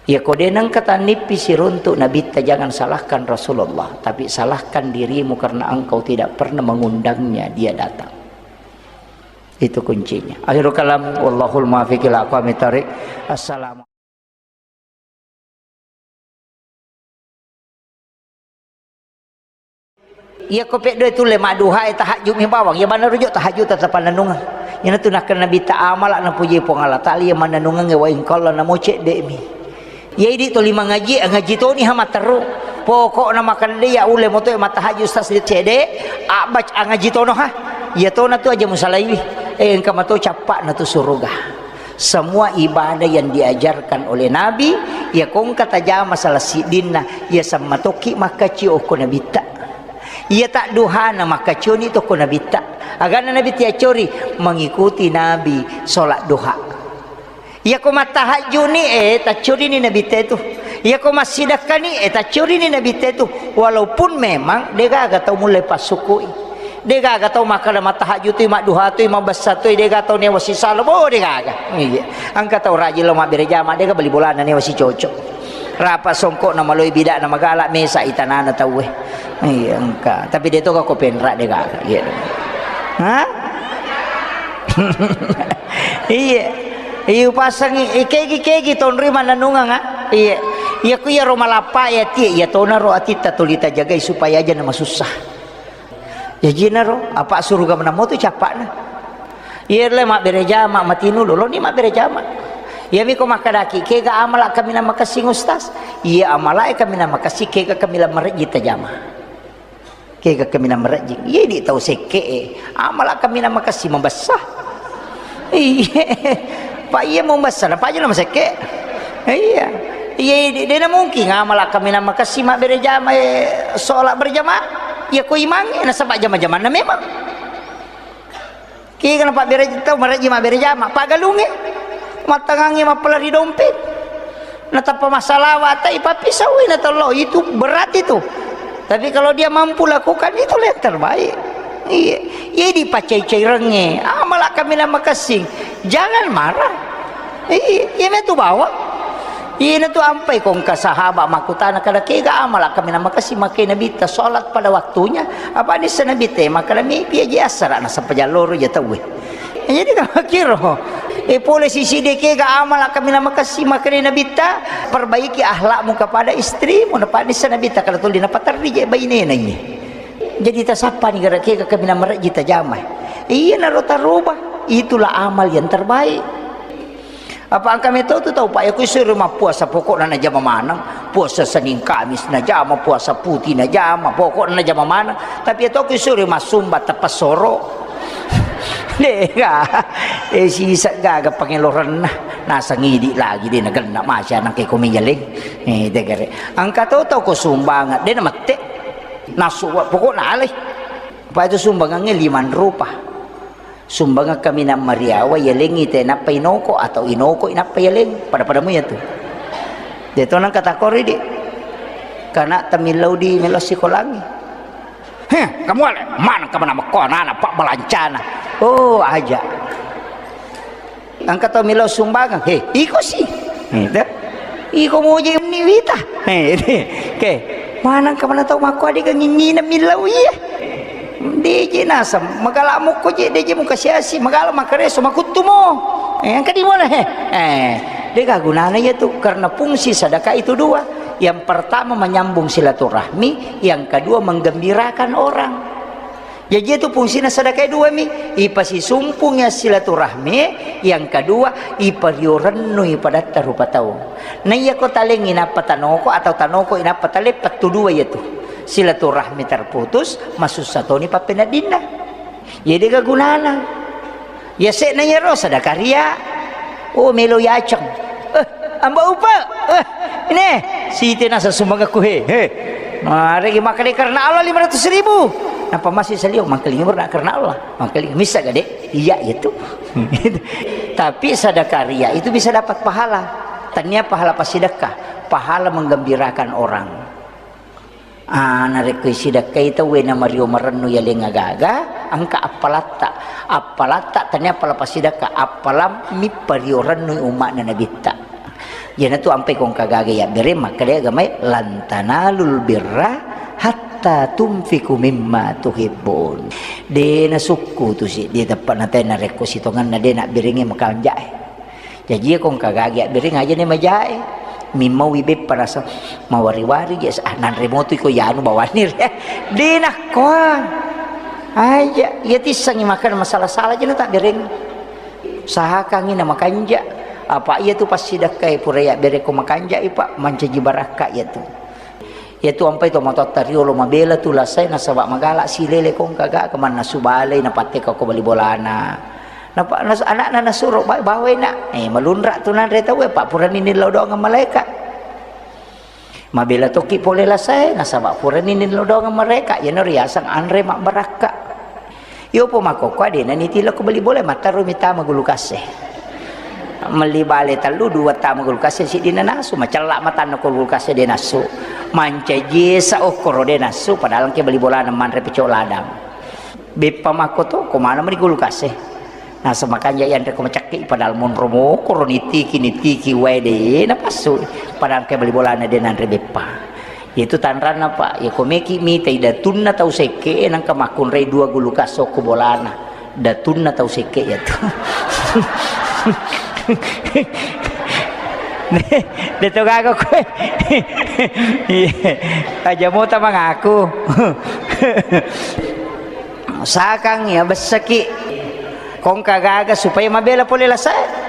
Iya ko de nengka tannippi siruntu Nabitta, jangan salahkan Rasulullah, tapi salahkan dirimu karena engkau tidak pernah mengundangnya dia datang. Itu kuncinya. Akhirul kalam, wallahul muwaffiq ila aqwamit thariq. Assalamu Iya ko peddoe tulle madduhae, tahajjud mi bawang. Iya maneng rujuk tahajjud tetap panennungeng. Iyanatu nakkeda Nabitta, amala napuji Puang Allah Taala iya mannennungengnge, wa in qalla, namo cedde'mi. Iya idi toli mangaji, ngaji toni ha matteru. Pokokna makkeda iya ulle motoe mattahajjud ustaz cedde, abbac angaji tono ha. Iya tona tu aja musalaiwi. Eh, engka mato cappa'na tu suruga. Semua ibadah yang diajarkan oleh Nabi, iya ko engka tajama salah siddinna, iya sammatokki makkacio okko Nabitta. Iya tadduhana makkacioni tokko Nabitta. Agana Nabitta yaccori mengikuti Nabi sholat duha. Iya ko mattahajjuni, eh, taccorini Nabitta itu. Iya ko massidakkani, eh, taccorini Nabitta itu. Walaupun memang degaga tau mulle passukui. Degaga tau makkeda mattahajjutui, madduhatui, mabbessatui, degaga tau newa sisalo, bo degaga. Iya. Engka tau rajin lo mabbere jama, dega bali bolana newa sicoco. Rapa songkokna maloi bidakna magala, mesa itanana tauwe. Iya, engka. Tapi de toga ko penra degaga. Iya. Hah? Iya. Iya, upasangi, ikegi-kegi tonri manennungeng, ah. Iya. Iya ku iya ro malappa ya tie, iya tona ro atitta tuli tajagai supaya aja na masussa. Jajinaro, apa suruga menamo tu cappa'na. Iya le mabbere jama, matinu loloni mabbere jama. Iyami ko makkedaki, kega amala kaminang makessing ustaz? Iya amala e kaminang makessing, kega kaminang marejji tajama. Kega kaminang marejji. Iya di tau sekke e. Amala kaminang makessing mabessa. Iya. Pak iya mau mabessa, napa aja nama sekke. Iya. Iya, de, de na mungkin amala kaminang makessing mabbere jama e, sholat berjamaah. Iya ko imangnge nasaba jama-jamanna memang. Kega napabbere tau marejji mabbere jama, pagalungnge, mattangangnge mappalari dompet. Natappa massalawa, tai pappisauwi na tollo, itu berat itu. Tapi kalau dia mampu lakukan, itulah yang terbaik. Iya, iya dipacai-cairengnge, amala kaminang makessing. Jangan marah. Iya, iya metu bawang. Iyanatu ampai ko engka sahabat makkutana, kada kega amala kaminang makessing, makkeda Nabitta sholat pada waktunya. Apa nissa Nabitta makkeda, mipi aja assara nasaba jalloro ja tauwe. Jadi kamakkiro. E pole sisi de kega amala kaminang makessing, makkeda Nabitta, perbaiki akhlakmu kepada istrimu. Napa nissa Nabitta kada tuli napaterri je bainena iye. Jadi tasappani gara kega kaminang marejji tajama. Iyanaro taroba. Itulah amal yang terbaik. Apa engka meto tu tau, Pak, ya, ku isuri mappuasa, pokokna najama maneng. Puasa Senin Kamis najama, puasa putih najama, pokokna najama maneng. Tapi ya to ku isuri massumba teppessoro. Dega. Eh, sisa gaga pangelorenna. Nasang idi lagi de nagenna masya nang ke komi jaleng. Eh, degere. Engka to tau ko sumbangan, de namette. Nasu, pokokna alai. Apa itu sumbangannya lima rupa. Sumbangeng kaminang mariawa, yalengngi te nappa inoko atau inoko inappa yaleng, pada-pada muya tu. De to nang katakori di. Kana tamillau di melo sikolangi. Heh, kamu ale, mana kamu nama ko anak-anak pak balancana. Oh, aja. Engka tau millau sumbangeng. He, iko si. He, te. Iko moje ni wita. He, te. Ke. Manang ka mana tau makko adega ngingina millau iya. Deje naseng, magala mukko je, deje muka siasi, magala makareso, makuttu mo. Eh, engka di mana he? Eh, dega gunana iya tu, karena fungsi sedekah itu dua. Yang pertama menyambung silaturahmi, yang kedua menggembirakan orang. Jaji itu fungsina sedekah dua mi, ipasisumpungi silaturahmi, yang kedua ipario rennui padatta rupa tau. Na iya ko talengngi nappa tanoko atau tanoko inappa tale, pettu dua iya tu. Silaturahmi terputus, masussa toni pappeneddinna. Jadi ga gunana. Yase'na iyaro sadakaria. Oh, melo yaceng. Eh, amba upa. Eh, ini. Siti nasa sumbangakku he. He. Maregi makkeda karena Allah lima ratus ribu. Napa masih salio? Mangkalinga berna karena Allah. Mangkalinga missa gade. Iya itu. Tapi sadakaria itu bisa dapat pahala. Tania pahala pasidakka. Pahala menggembirakan orang. Ah, narekko isidakkai tauwe na mario marennu yaleng agaga, engka appalatta. Appalatta tania appala pasidakka, appalammi pario rennui umma'na Nabitta. Iyanatu ampai ko engka gaga yabbereng, makkeda agamae, "Lan tanalul birra hatta tunfiqu mimma tuhibbun." De nasukku tu si, de teppa natai narekko sitongenna de nabberengnge makanjae. Jaji ko engka gaga yabbereng aja ne majae. Mimmaui beppa rasa mawari-wari je, ah, nanre motu iko yanu bawanni re. De nakkoa. Aja, iya tissengi makkeda masala-sala je natabbereng. Usahakangngi na makanja. Apa iya tu passidakkae pura yabbereng ko makanjai, Pak, mancaji barakka iya tu. Iya tu ampai to matoatta riolo mabela tu lasai nasaba magala silele ko engka gaga mannasu balei napatteka ko bali bolana. Napa nas-, anakna nasuro ba-, bawai nak. Eh, malunra tu nanre tau, eh, Pak, purani nillau doang malaeka. Mabela tokki pole lasae, nasaba purani nillau doang mereka, iyana riaseng anre mabbarakka. Iyopo makkokkoe dena nitilo ko bali bola, mattaro mitama gulukase. Melli bale tellu, dua tama gulukase, siddi nanasu, macella matanna ko gulukase de nassu. Mancaji esa okkoro de nassu, padahal engke bali bolana manre pecok ladang. Beppa makko to, ko mana meni kulkas e. Nasaba makanja yanre ko macakke, padahal monro mokoro nitiki, nitiki wae de napassu. Padahal engka bali bolana de nanre beppa. Itu tanranna, Pak. Ya ko meki mitai datunna tau sekke, nangka makkunrai dua gulukas okko bolana. Datunna tau sekke ya tu. De to gaga koe. Iya. Aja mota mangaku. Sakang ya bessaki. Kongka gaga supaya mabela pole lasae.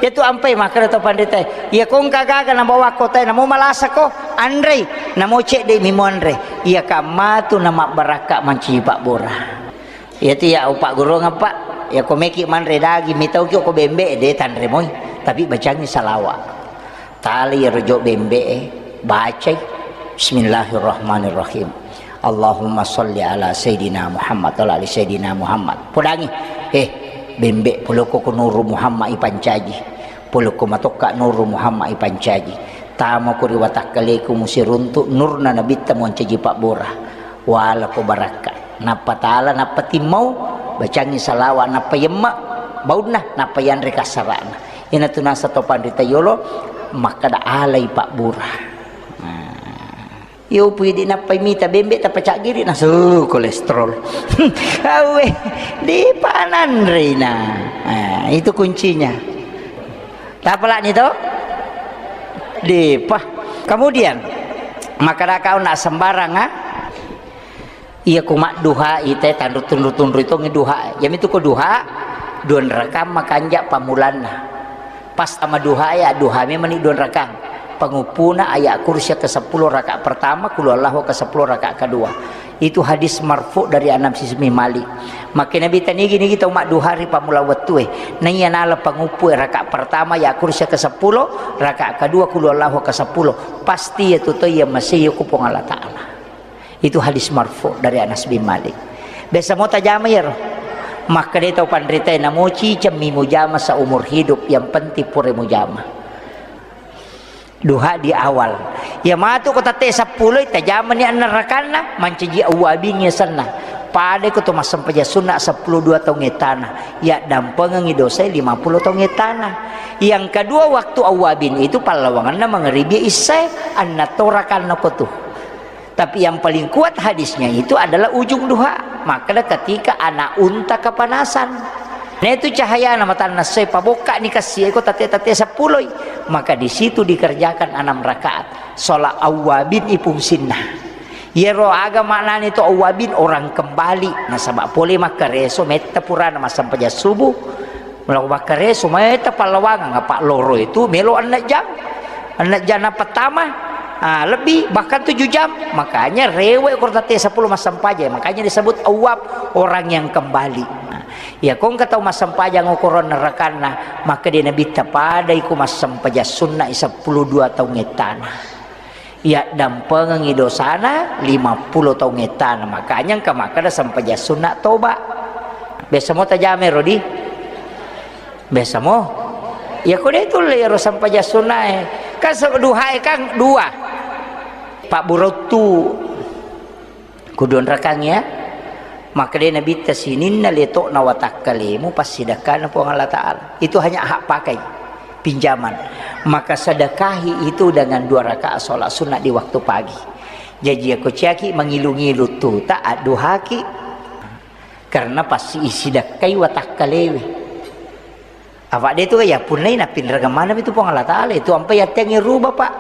Ya tu ampai makkeda to panrita. Ya kongka gaga nabawa kotae, namo malasa ko anrei, namo cedde mi monre. Ya kamatu na mabbarakka manci pabbora. Ya tu ya upa gurung apa? Ya ko meki manre daging, mitau ki ko bembe de tanre moi. Tapi bacangi salawa. Tali iyaro jo bembe'e, bacai, "Bismillahirrahmanirrahim. Allahumma sholli ala Sayyidina Muhammad wa ala ali Sayyidina Muhammad." Podangi, eh, bembe, polokko ko Nuru Muhammad ipancaji. Polokko matokka Nuru Muhammad ipancaji. Tamako ri watakkaleku musiruntu nurna nabitta moncaji pabbora. Walako barakka. Nappa tala, nappa timmau, bacangi salawa, nappa yemme baunna, nappa yanre kassara'na. Iyanatu nasa to panrita yolo, makkeda alai pabbura. Nah. Iyo pui di nappai mita bembe tappa caggiri nasu kolesterol. Awe, di pananrina. Nah, itu kuncinya. Tapalani to? Depa. Kemudian, makkeda kau nak sembarang, ah? Iya, ku madduha ite tanru tunru-tunru itongi duha. Yamitu ko duha, dua rakang makanja pamulanna. Pas tama duha ya, duha memang dua rakang. Penguppuna ayat kursi ke sepuluh rakaat pertama, kul huwallahu ke sepuluh rakaat kedua. Itu hadis marfu dari Anas bin Malik. Makkeda Nabi tanigi-nigi tau madduha ri pammula wettue. Naiya nala panguppu rakaat pertama ayat kursi ke sepuluh, rakaat kedua kul huwallahu ke sepuluh. Pasti ya tu to iya masih ku Puang Allah Taala. Itu hadis marfu dari Anas bin Malik. Biasa mo tajama iyaro. Makkeda tau panritae, namoci cemmi mujama seumur hidup, yang penting pura mujama. Duha di awal. Ya matu ko tette seppulo, tajamani anna rakanna, mancaji awwabin yasenna. Pada ko to massempajang sunna seppulo dua taung ettana. Ya dampengengi dosa lima puluh taung ettana. Yang kedua, waktu awwabin itu pallawanganna mangribi issae, anna to rakanna ko tu. Tapi yang paling kuat hadisnya itu adalah ujung duha. Makkeda ketika anak unta kepanasan. Nah, itu cahayana matanna sai pabokka ni kassi eko tate-tate seppuloi. Maka di situ dikerjakan enam rakaat. Sholat awwabin ipungsinna. Yero aga maknani to awwabin, orang kembali. Nasaba pole makkareso metta purana massempajang subuh. Melo makkareso metta pallawangang, apa loro itu melo enneng jam. Enneng jam na pertama, ah, lebih, bahkan tujuh jam. Makanya rewek ko tette seppulo massempajang. Makanya disebut awwab, orang yang kembali. Nah, ya kongka tau massempajang okoronna rakanna, maka dia Nabi tapadai ku massempajang sunna seppulo dua taung ettana. Yaddampengengi dosana lima puluh taung ettana. Makanya engka makkeda sempajang sunna toba. Biasa mo tajama ero di? Biasa mo? Ya ko de tulle ero sempajang sunnae. Kan se-, duhae kan dua. Pak Burottu. Kuduanrakang ya. Makkeda Nabitta sininna letokna watakkalemu passidakkana Puang Allah Ta'ala. Itu hanya hak pakai. pinjaman, maka sedekahi itu dengan dua rakaat sholat sunnah di waktu pagi. Jaji, yako ciaki mangilu-ngilu tuta, adduhaki, karena pasti isidakkai watakkalewe. Apa de tu ya punnai napinreng manami tu Puang Allah Ta'ala, itu ampai yattengi ruba, Pak.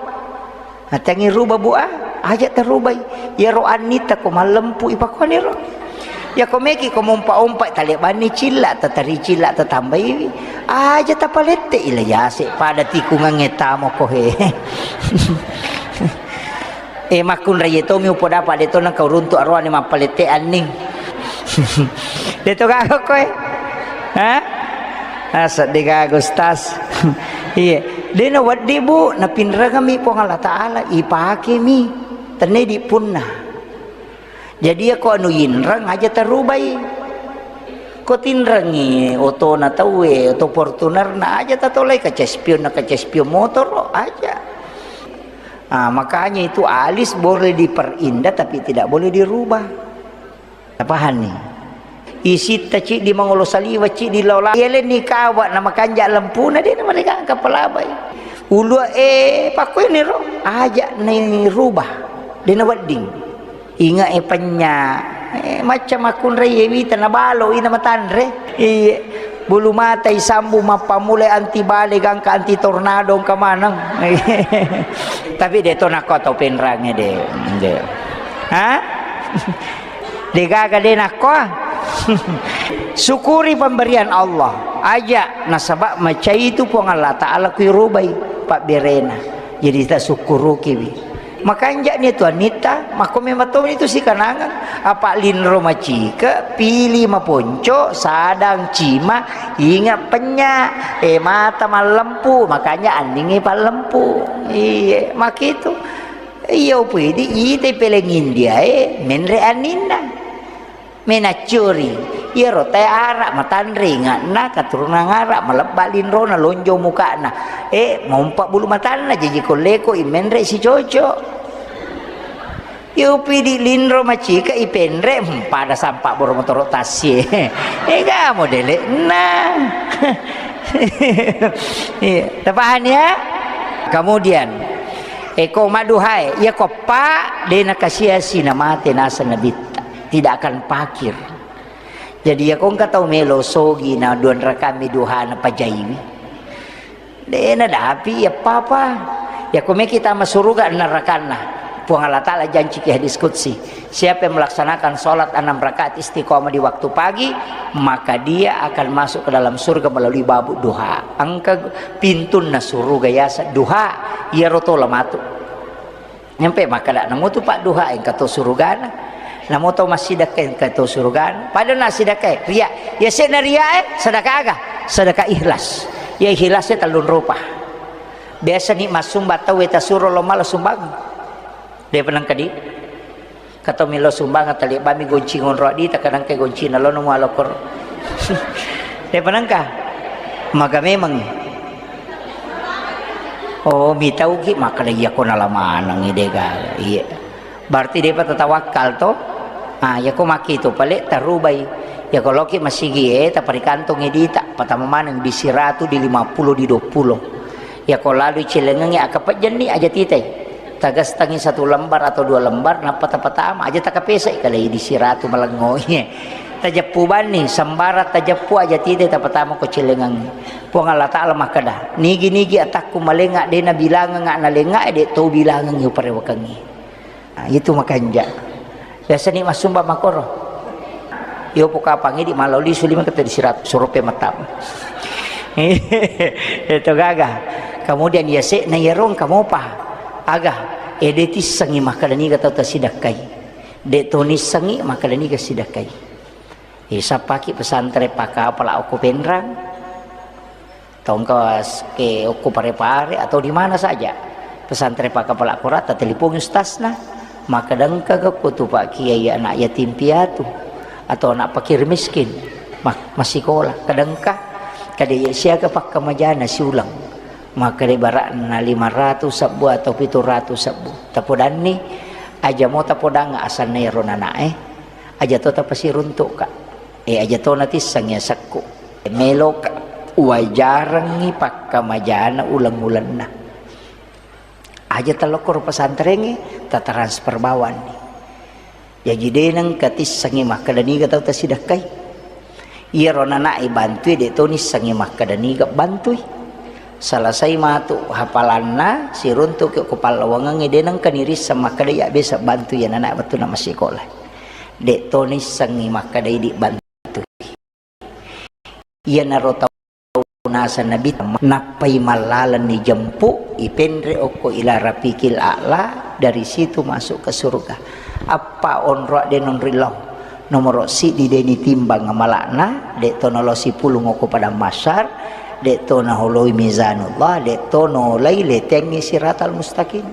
Nattangi ruba, Bu, ah, aja tarubai. Iyaro annita ko mallempu ipakuaniro. Ya ko meki ko mompa-ompa, talebanni cilla, tatari cilla, tatambaiwi. Aja tapalette ila yase, pada tikungangnge tamo ko he. Eh, makkunrai tomi upodapa de to nangka uruntu aroane mappalette anning. De to gaga koe. Ha? Ah, seddi gaga, Ustaz. Iya. Dena wedding, Bu, napinrengami Puang Allah Ta'ala, ipakemi. Tenne di punna. Jadi, ya ko anu inreng aja tarubai. Ko tinrengi otona tauwe, oto Fortunerna, aja tatolai kaca spion na kaca spion motor, aja. Ah, makanya itu alis boleh diperindah tapi tidak boleh dirubah. Tapahanni? Isitta ciddi mangolo saliwa, ciddi laola. Yalenni kawa na makanja lempuna, de na mereka angka palabai. Ulua, eh, pakkueniro, aja ni rubah. De na wedding. Inga e penya. Eh, macca makkunrai e wita na balo, ina matanre. Iye. Bulu mata isambu mappamulai anti bale gangka anti tornado engka maneng. Tapi de to nakko tau penrange de. De. Ha? Degaga de nakko. Syukuri pemberian Allah. Aja nasaba macai itu Puang Allah Ta'ala kuirubai pabberena. Jadi tasukkurukiwi. Makanja'ni tu annitta, makko memang toni tu sikanangang. Apa linro macike, pili maponco, sadang cima, inga penya, eh, mata mallempu, makanya anningnge pallempu. Iye, makitu. Iya upidi, ite peleng India, eh, menre anninna. Menaccuri, iyaro tae ara matanre inga'na, katurunan ara, malebba linrona, lonjong muka'na. Eh, mompa bulu matanna, jaji kolleko i menre sicoco. Iya upidi linro macika ipenre, hmm, pada sampa boro motoro tassie. Ega modele'na. Iya, tapahani ya? Kemudian, eko maduhae, iya ko pa, de nakasia-sia namate naseng nabitta. Tidak akan pakir. Jadi, yako engka tau melo sogi na duan rakami duha na pajaiwi. De na dapi ya papa. Yako meki tama suruga narakanna. Puang Allah Ta'ala janci ki hadis qudsi. Siapa yang melaksanakan sholat enam rakaat istiqomah di waktu pagi, maka dia akan masuk ke dalam surga melalui babu duha. Engka pintunna suruga yasa duha, iyaro tola matu. Nyampe makkeda, "Namo tu padduha engka to surugana. Namo to massidekka engka to surugana." Pada na sidekka, ria. Ya sena ria, eh, sedekah aga? Sedekah ikhlas. Ya ikhlas e tellung rupa. Biasa ni massumba tau e tasuro lo mala sumbang. De penang kedi. Kato melo sumbang tali bami gonci ngonro di, takadang ke gonci na lo nemu alokor. De penang ka? Maga memang. Oh, mitauki makkeda, "Iya ko nala maneng i de gaga." Iya. Berarti depa tatawakkal to? Ah, iya ko maki to pale tarubai. Iya ko loki masigi e, taparikantongi dita, patama maneng di siratu, di lima puluh, di dua puluh. Iya ko lalu celengengi akapejjenni aja titai. Tagastangi satu lembar atau dua lembar, nappa tapatama aja takapesai kalai di siratu malengo. Tajeppu banni, sembara tajeppu aja titai tapatama ko celengengi. Puang Allah Ta'ala makkeda, "Nigi-nigi atakku malenga, de nabilangenga nalenga, de to bilangengi uparewakengi." Nah, itu makanja. Biasa ni massumba makoro. Yo pokapang idi maloli sulima kata di sirat, surupe matam. Itu gaga. Kemudian ya se na yarong kamopa. Aga, ede tissengi makkeda niga tau tasidakkai. De to nissengi makkeda niga sidakkai. Isa paki pesantren paka pala okko Penrang. Tongka ke okko Pare-Pare atau di mana saja. Pesantren paka pala Qur'an, tatelepongi ustazna. Makkeda engka ga ko tu Pak Kiai anak yatim piatu atau anak fakir miskin. Ma-, masikola. Kada engka. Kada iya siaga pakkamajana siulang. Makkeda ibaratna lima ratus sebbu atau pitu ratus sebbu. Tapodanni aja mo tapodang asanna ero nanae. Aja to tapasiruntukka. Eh, aja to natisseng yasekku. Meloka wajarengngi pakkamajana uleng-ulenna. Aja tellokkoro pesantrengnge, tatransfer bawanni. Jaji de nengka tissengngi makkeda niga tau tasidekkai. Iyaro nanae bantui, de to nissengngi makkeda niga bantui. Selesai matu hafalanna, siruntuki ko pallawangengnge, de nengka nirisseng makkeda iya biasa bantui iya nanae wettunna massikola. De to nissengngi makkeda idi bantui. Iyanaro tau naseng Nabi, nappai mallalenni jempu, ipenre okko ila rafiqil a'la, dari situ masuk ke surga. Appa onroa de nonri lao. Nomoro siddi de nitimbang amala'na, de to nalo sipulung okko padang mahsyar, de to naholoi mizanullah, de to nolai letengngi siratal mustaqim.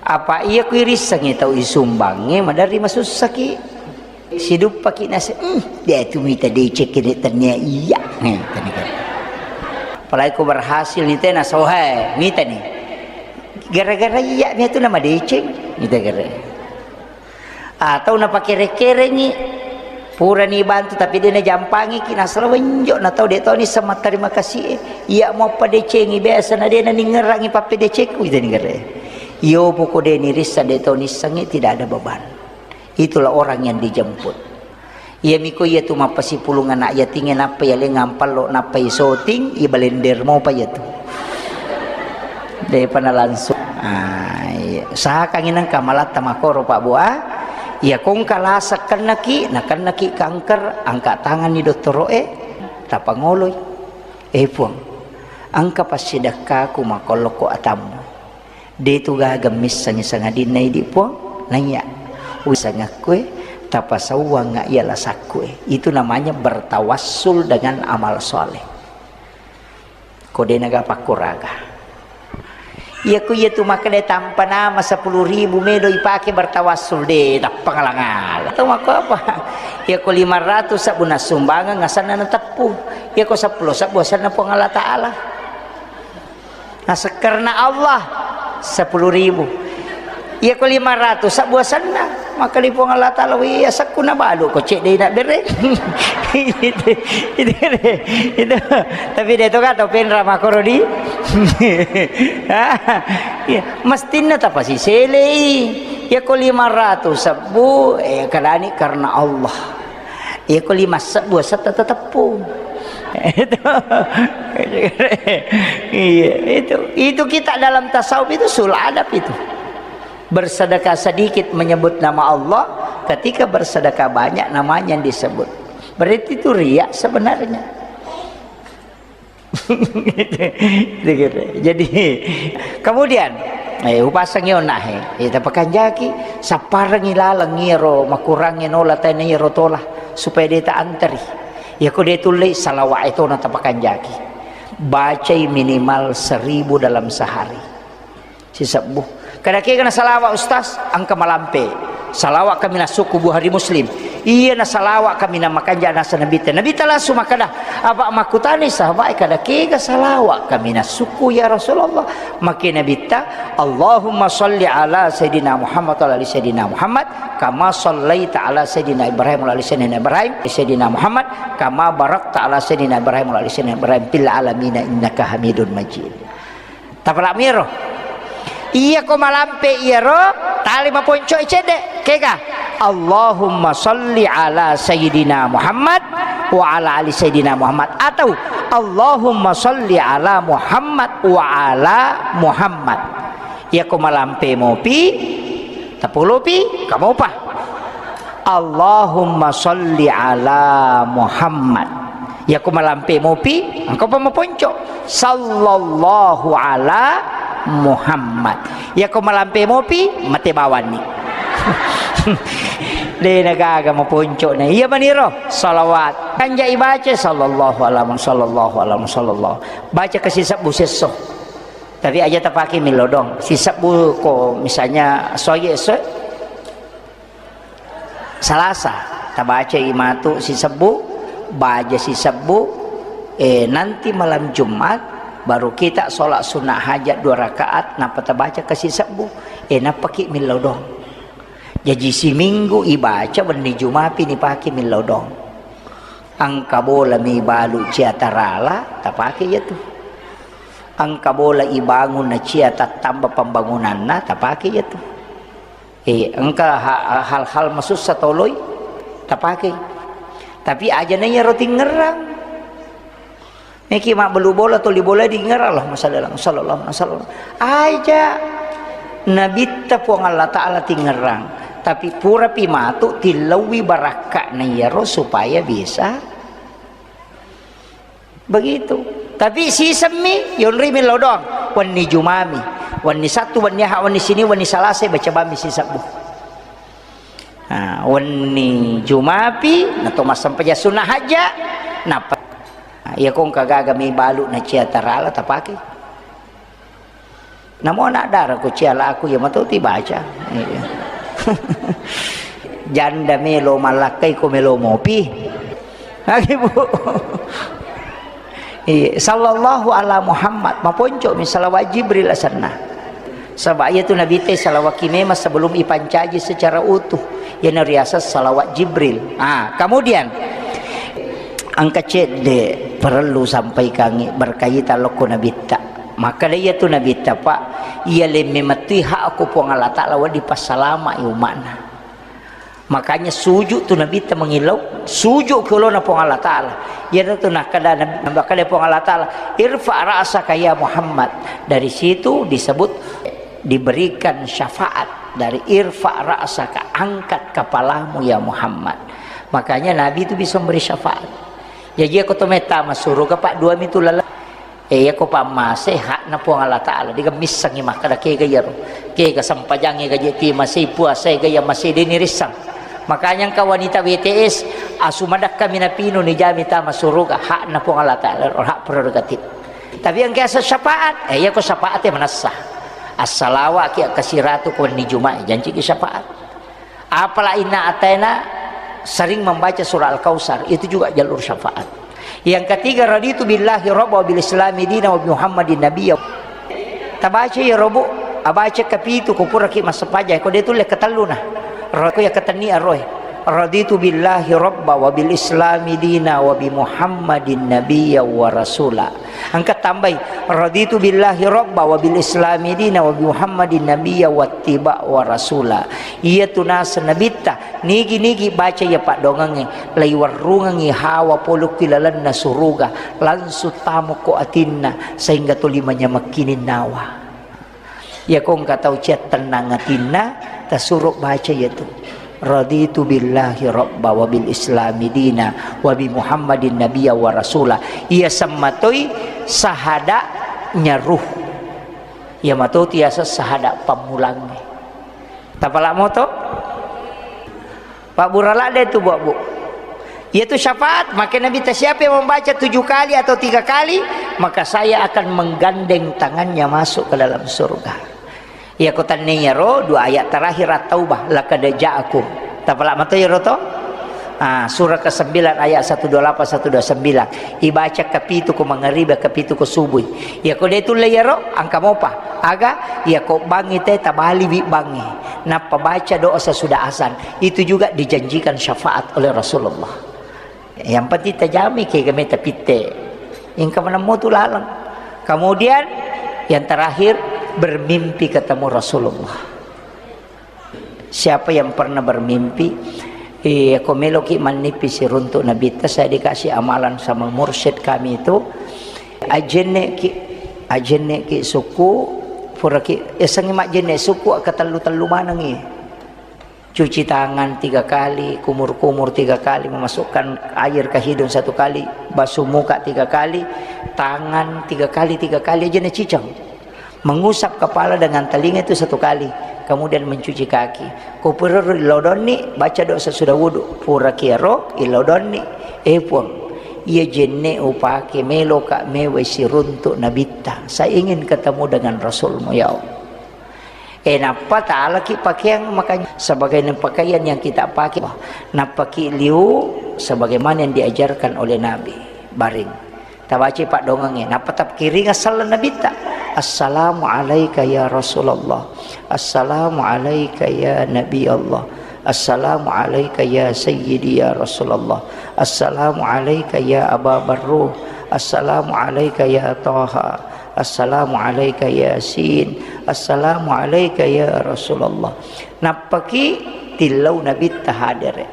Apa iya kuirissengngi tau isumbangnge, maderri masussaki. Siduppaki nase, "Hmm, de tu mita deceng kene tennia iya." Nih, tadi kan. Apalagi ko berhasil nih tena sohe, mita nih. Gara-gara iya nih tu nama deceng, mita gara. Atau napakere-kerengi, purani bantu tapi de najampangiki, nasala wenjo na tau de toni sama terima kasih. Iya mau padecengi biasa na de naningerangi pappedecengku, ita nih gara. Iyo poko de nirissa de toni sangi, tidak ada beban. Itulah orang yang dijemput. Iya miko iya tu mappasipulung anak yatingnge nappa yaleng ampallo nappa isoting, iya balender mopa iya tu. Depa na langsung. Ah, iya. Usahakangngi nengka malatta makoro Pak Bu, ah. Iya kongka lasa kennaki, na kennaki kanker, angka tanganni dottoro'e, tapangoloi. Eh Puang, engka passidekkaku makollokko atammu. De tu gaga missengngi sangadinna idi Puang, naiya usangakkue, tapasauangnga iya lasakkue. Itu namanya bertawassul dengan amal soleh. Ko de naga pakkuraga. Iya ku iya tu makkeda tampa nama sepuluh ribu melo ipake bertawassul de, tappa ngalang-alang. Atau makko apa? Iya ko lima ratus sabbu nassumbangeng asanna nateppu. Iya ko sepuluh sabbu asanna Puang Allah Ta'ala. Naseng karena Allah, sepuluh ribu. Iya ko lima ratus sabbu asanna, maka di Puang Allah Ta'ala, "Wih, asakku nabalu ko cek dei nak bere." Itu, itu, itu. Tapi de to kata penra makoro di. Iya, mestinna tapasiselei. Iya ko lima ratus sabbu, eh, kadani karena Allah. Iya ko lima sebbu setta teteppu. Itu. Iya, itu. Itu kita dalam tasawuf itu sul adab itu. Bersedekah sedikit menyebut nama Allah, ketika bersedekah banyak namanya yang disebut. Berarti itu riak sebenarnya. Jadi, kemudian, eh, upasangi onahe, eh, tapakanjaki, sapparengi laleng iyaro makurangnge nola tena iyaro tola, supaya de ta anteri. Iya ko de tullei, salawat e tona tapakanjaki. Bacai minimal seribu dalam sehari. Sisebbu. Kada kega na salawat, Ustaz? Engka malampe. Salawat kami nasukku Bukhari Muslim. Iya na salawat kami na makanja nasa Nabitta. Nabitta langsung makkeda, apa makkutani sahabat, kada kega salawat kami nasukku ya Rasulullah? Makke Nabitta, Allahumma salli ala Sayyidina Muhammad wa ala ali Sayyidina Muhammad, kama sallaita ala Sayyidina Ibrahim wa ala ali Sayyidina Ibrahim, Sayyidina Muhammad, kama barakta ala Sayyidina Ibrahim wa ala ali Sayyidina Ibrahim fil alamina innaka Hamidun Majid. Tapala'mi ero. Iya ko malampe iyaro, tali maponco i cedde. Kega? Allahumma salli ala Sayyidina Muhammad wa ala ali Sayyidina Muhammad. Atau Allahumma salli ala Muhammad wa ala Muhammad. Iya ko malampe mopi, tapolopi, kamopa. Allahumma salli ala Muhammad. Iya ko malampe mopi, engka pa maponco. Sallallahu ala Muhammad. Iya ko malampe mopi, mate bawanni. De na gaga maponco na. Iya maniro, salawat. Kanja ibaca sallallahu ala Muhammad, sallallahu ala Muhammad, sallallahu. Baca kasi sebbu sesso. Tapi aja tapake milodong. Sisebbu ko misalnya soye so Salasa, tabacai matu sisebbu, baja sisebbu, eh, nanti malam Jumat, baru kita sholat sunnah hajat dua rakaat, nappa tabaca ke sisebbu, eh, nappaki millau dong. Jaji siminggu ibaca, wenni Jumapi nipake millau dong. Engka bola mi balu cia tarala, tapake iya tu. Engka bola ibangun na cia tattamba pembangunanna, tapake iya tu. Eh, engka ha-, hal-hal masussa toloi, tapake. Tapi aja na iya ro tingerang. Meki mabbelu bola, toli bola dingerang, Allahumma shalli ala, sallallahu alaihi wasallam. Aja. Nabitta Puang Allah Ta'ala tingerang. Tapi purapi matu tillaui barakka'na iyaro supaya bisa begitu. Tapi sisemmi, yonrimi lao doang. Wenni Jumami, wenni Sattu, wenni Aha, wenni Sini, wenni Salasa, baca bammi sisebbu. Nah, wenni Jumapi, nato massempajang sunnah hajja, napa? Nah, iya kong kagaga mi balu na cia tarala tapake. Namo anak dara ko cia laku, iya mato ti baca. Iya. Janda melo malakkai ko melo mopi. Lagi, Bu. Iya, sallallahu ala Muhammad, maponco mi salawat Jibril asenna. Saba iya tu Nabi te salawat ki memang sebelum ipancaji secara utuh. Iya na riaseng salawat Jibril. Ah, kemudian engka cedde perlu sampaikangi berkaitan lokko Nabitta. Makkeda iya tu Nabitta, Pak, iya lemme mettui hak ko Puang Allah Ta'ala wedding passalama i umma'na. Makanya sujud tu Nabitta mangillau, sujud ki olona Puang Allah Ta'ala. Iyanatu nakkeda Nabi, nakkeda Puang Allah Ta'ala, "Irfa ra'saka ya Muhammad." Dari situ disebut diberikan syafaat dari "Irfa ra'saka," angkat kepalamu ya Muhammad. Makanya Nabi itu bisa memberi syafaat. Jaji ko to metta masuruga, Pak, dua mitu lala. Eh, iya ko pammase hakna Puang Allah Ta'ala, digemmissengi makkeda kega iyaro, kega sempajangnge gaje ti masei, puasa ega iya masei, deni rissang. Makanya engka wanita W T S, asu madakka mi napinu nijami tama suruga, hakna Puang Allah Ta'ala, hak prerogatif. Tapi engka asa syafaat, eh, iya ko syafaat ya manessa. Assalawa ki akkasiratu ko wenni Juma'i, janci ki syafaat. Apala inna ataina sering membaca surah Al-Kautsar, itu juga jalur syafaat. Yang ketiga, raditu billahi rabba wa bil islami dina wa bi Muhammadin nabiyya. Tabaca ya robu, abaca kapitu ko puraki massempajang, ko de tulle ketelluna. Ro-, ko ya ketenni aroe. Raditu billahi rabba wa bil islami dina wa bi Muhammadin nabiyya wa rasula. Engka tambai, "Raditu billahi rabba wa bil islami dina wa bi Muhammadin nabiyya wattiba wa rasula." Iyatu naseng Nabitta, nigi-nigi baca iya paddoangengnge, laiwerrungengngi hawa polokki lalenna suruga, langsung tamukko atinna, sehingga tuli manyamekkining nawa. Iya ko engka tau cia tennang atinna, tasuro baca iyatu. Raditu billahi rabba wa bil islami dina wa bi Muhammadin nabiyya wa rasula. Iya semmatoi sahada nyaruh. Iya mato tiasa sahada pammulangnge. Tapala moto? Pabbura ladde tu, Bu, Bu. Iyatu syafaat, maka Nabitta, "Siapa yang membaca tujuh kali atau tiga kali, maka saya akan menggandeng tangannya masuk ke dalam surga." Iya ko tenne iyaro, dua ayat terakhir At-Taubah, "Laqad ja'akum." Tapala mato iyaro to? Ah, surah kesembilan ayat satu dua lapan, satu dua sembilan. Ibaca kapitu ko mangariba, kapitu ko subui. Iya ko de tulle iyaro, engka mopa. Aga, iya ko bangngi te tabaliwi bangngi. Nappa baca doa sesudah azan. Itu juga dijanjikan syafaat oleh Rasulullah. Yang penting tajami kega meta pitte. Engka manemmo tu laleng. Kemudian yang terakhir, bermimpi ketemu Rasulullah. Siapa yang pernah bermimpi, eh, ko meloki mannipi siruntuk Nabitta, saya dikasih amalan sama mursyid kami itu, ajenneki, ajenneki suku, puraki, yasengnge majjenne suku, katellu-tellu manengi. Cuci tangan tiga kali, kumur-kumur tiga kali, memasukkan air ke hidung satu kali, basuh muka tiga kali, tangan tiga kali, tiga kali aja na cicang. Mengusap kepala dengan telinga itu satu kali, kemudian mencuci kaki. Ko pura ro ilodonni, baca doa sesudah wudhu. Pura kiaro ilodonni, "Eh Puang, iya jenne upake meloka mewai siruntuk Nabitta. Saya ingin ketemu dengan Rasulmu, ya Allah." Eh, nappa talaki pakeang, makanya sebagai pakaian yang kita pakai, nappaki liu sebagaimana yang diajarkan oleh Nabi. Baring. Tabacai paddoangengnge, nappa tapkiringa selleng Nabitta. "Assalamu alaika ya Rasulullah. Assalamu alaika ya Nabi Allah. "Assalamu alaika ya sayyidi ya Rasulullah. Assalamu alaika ya Aba Barruh. Assalamu alaika ya Taha. Assalamu alaika Yasin. Assalamu alaika ya Rasulullah." Nappaki tillau Nabitta hadere.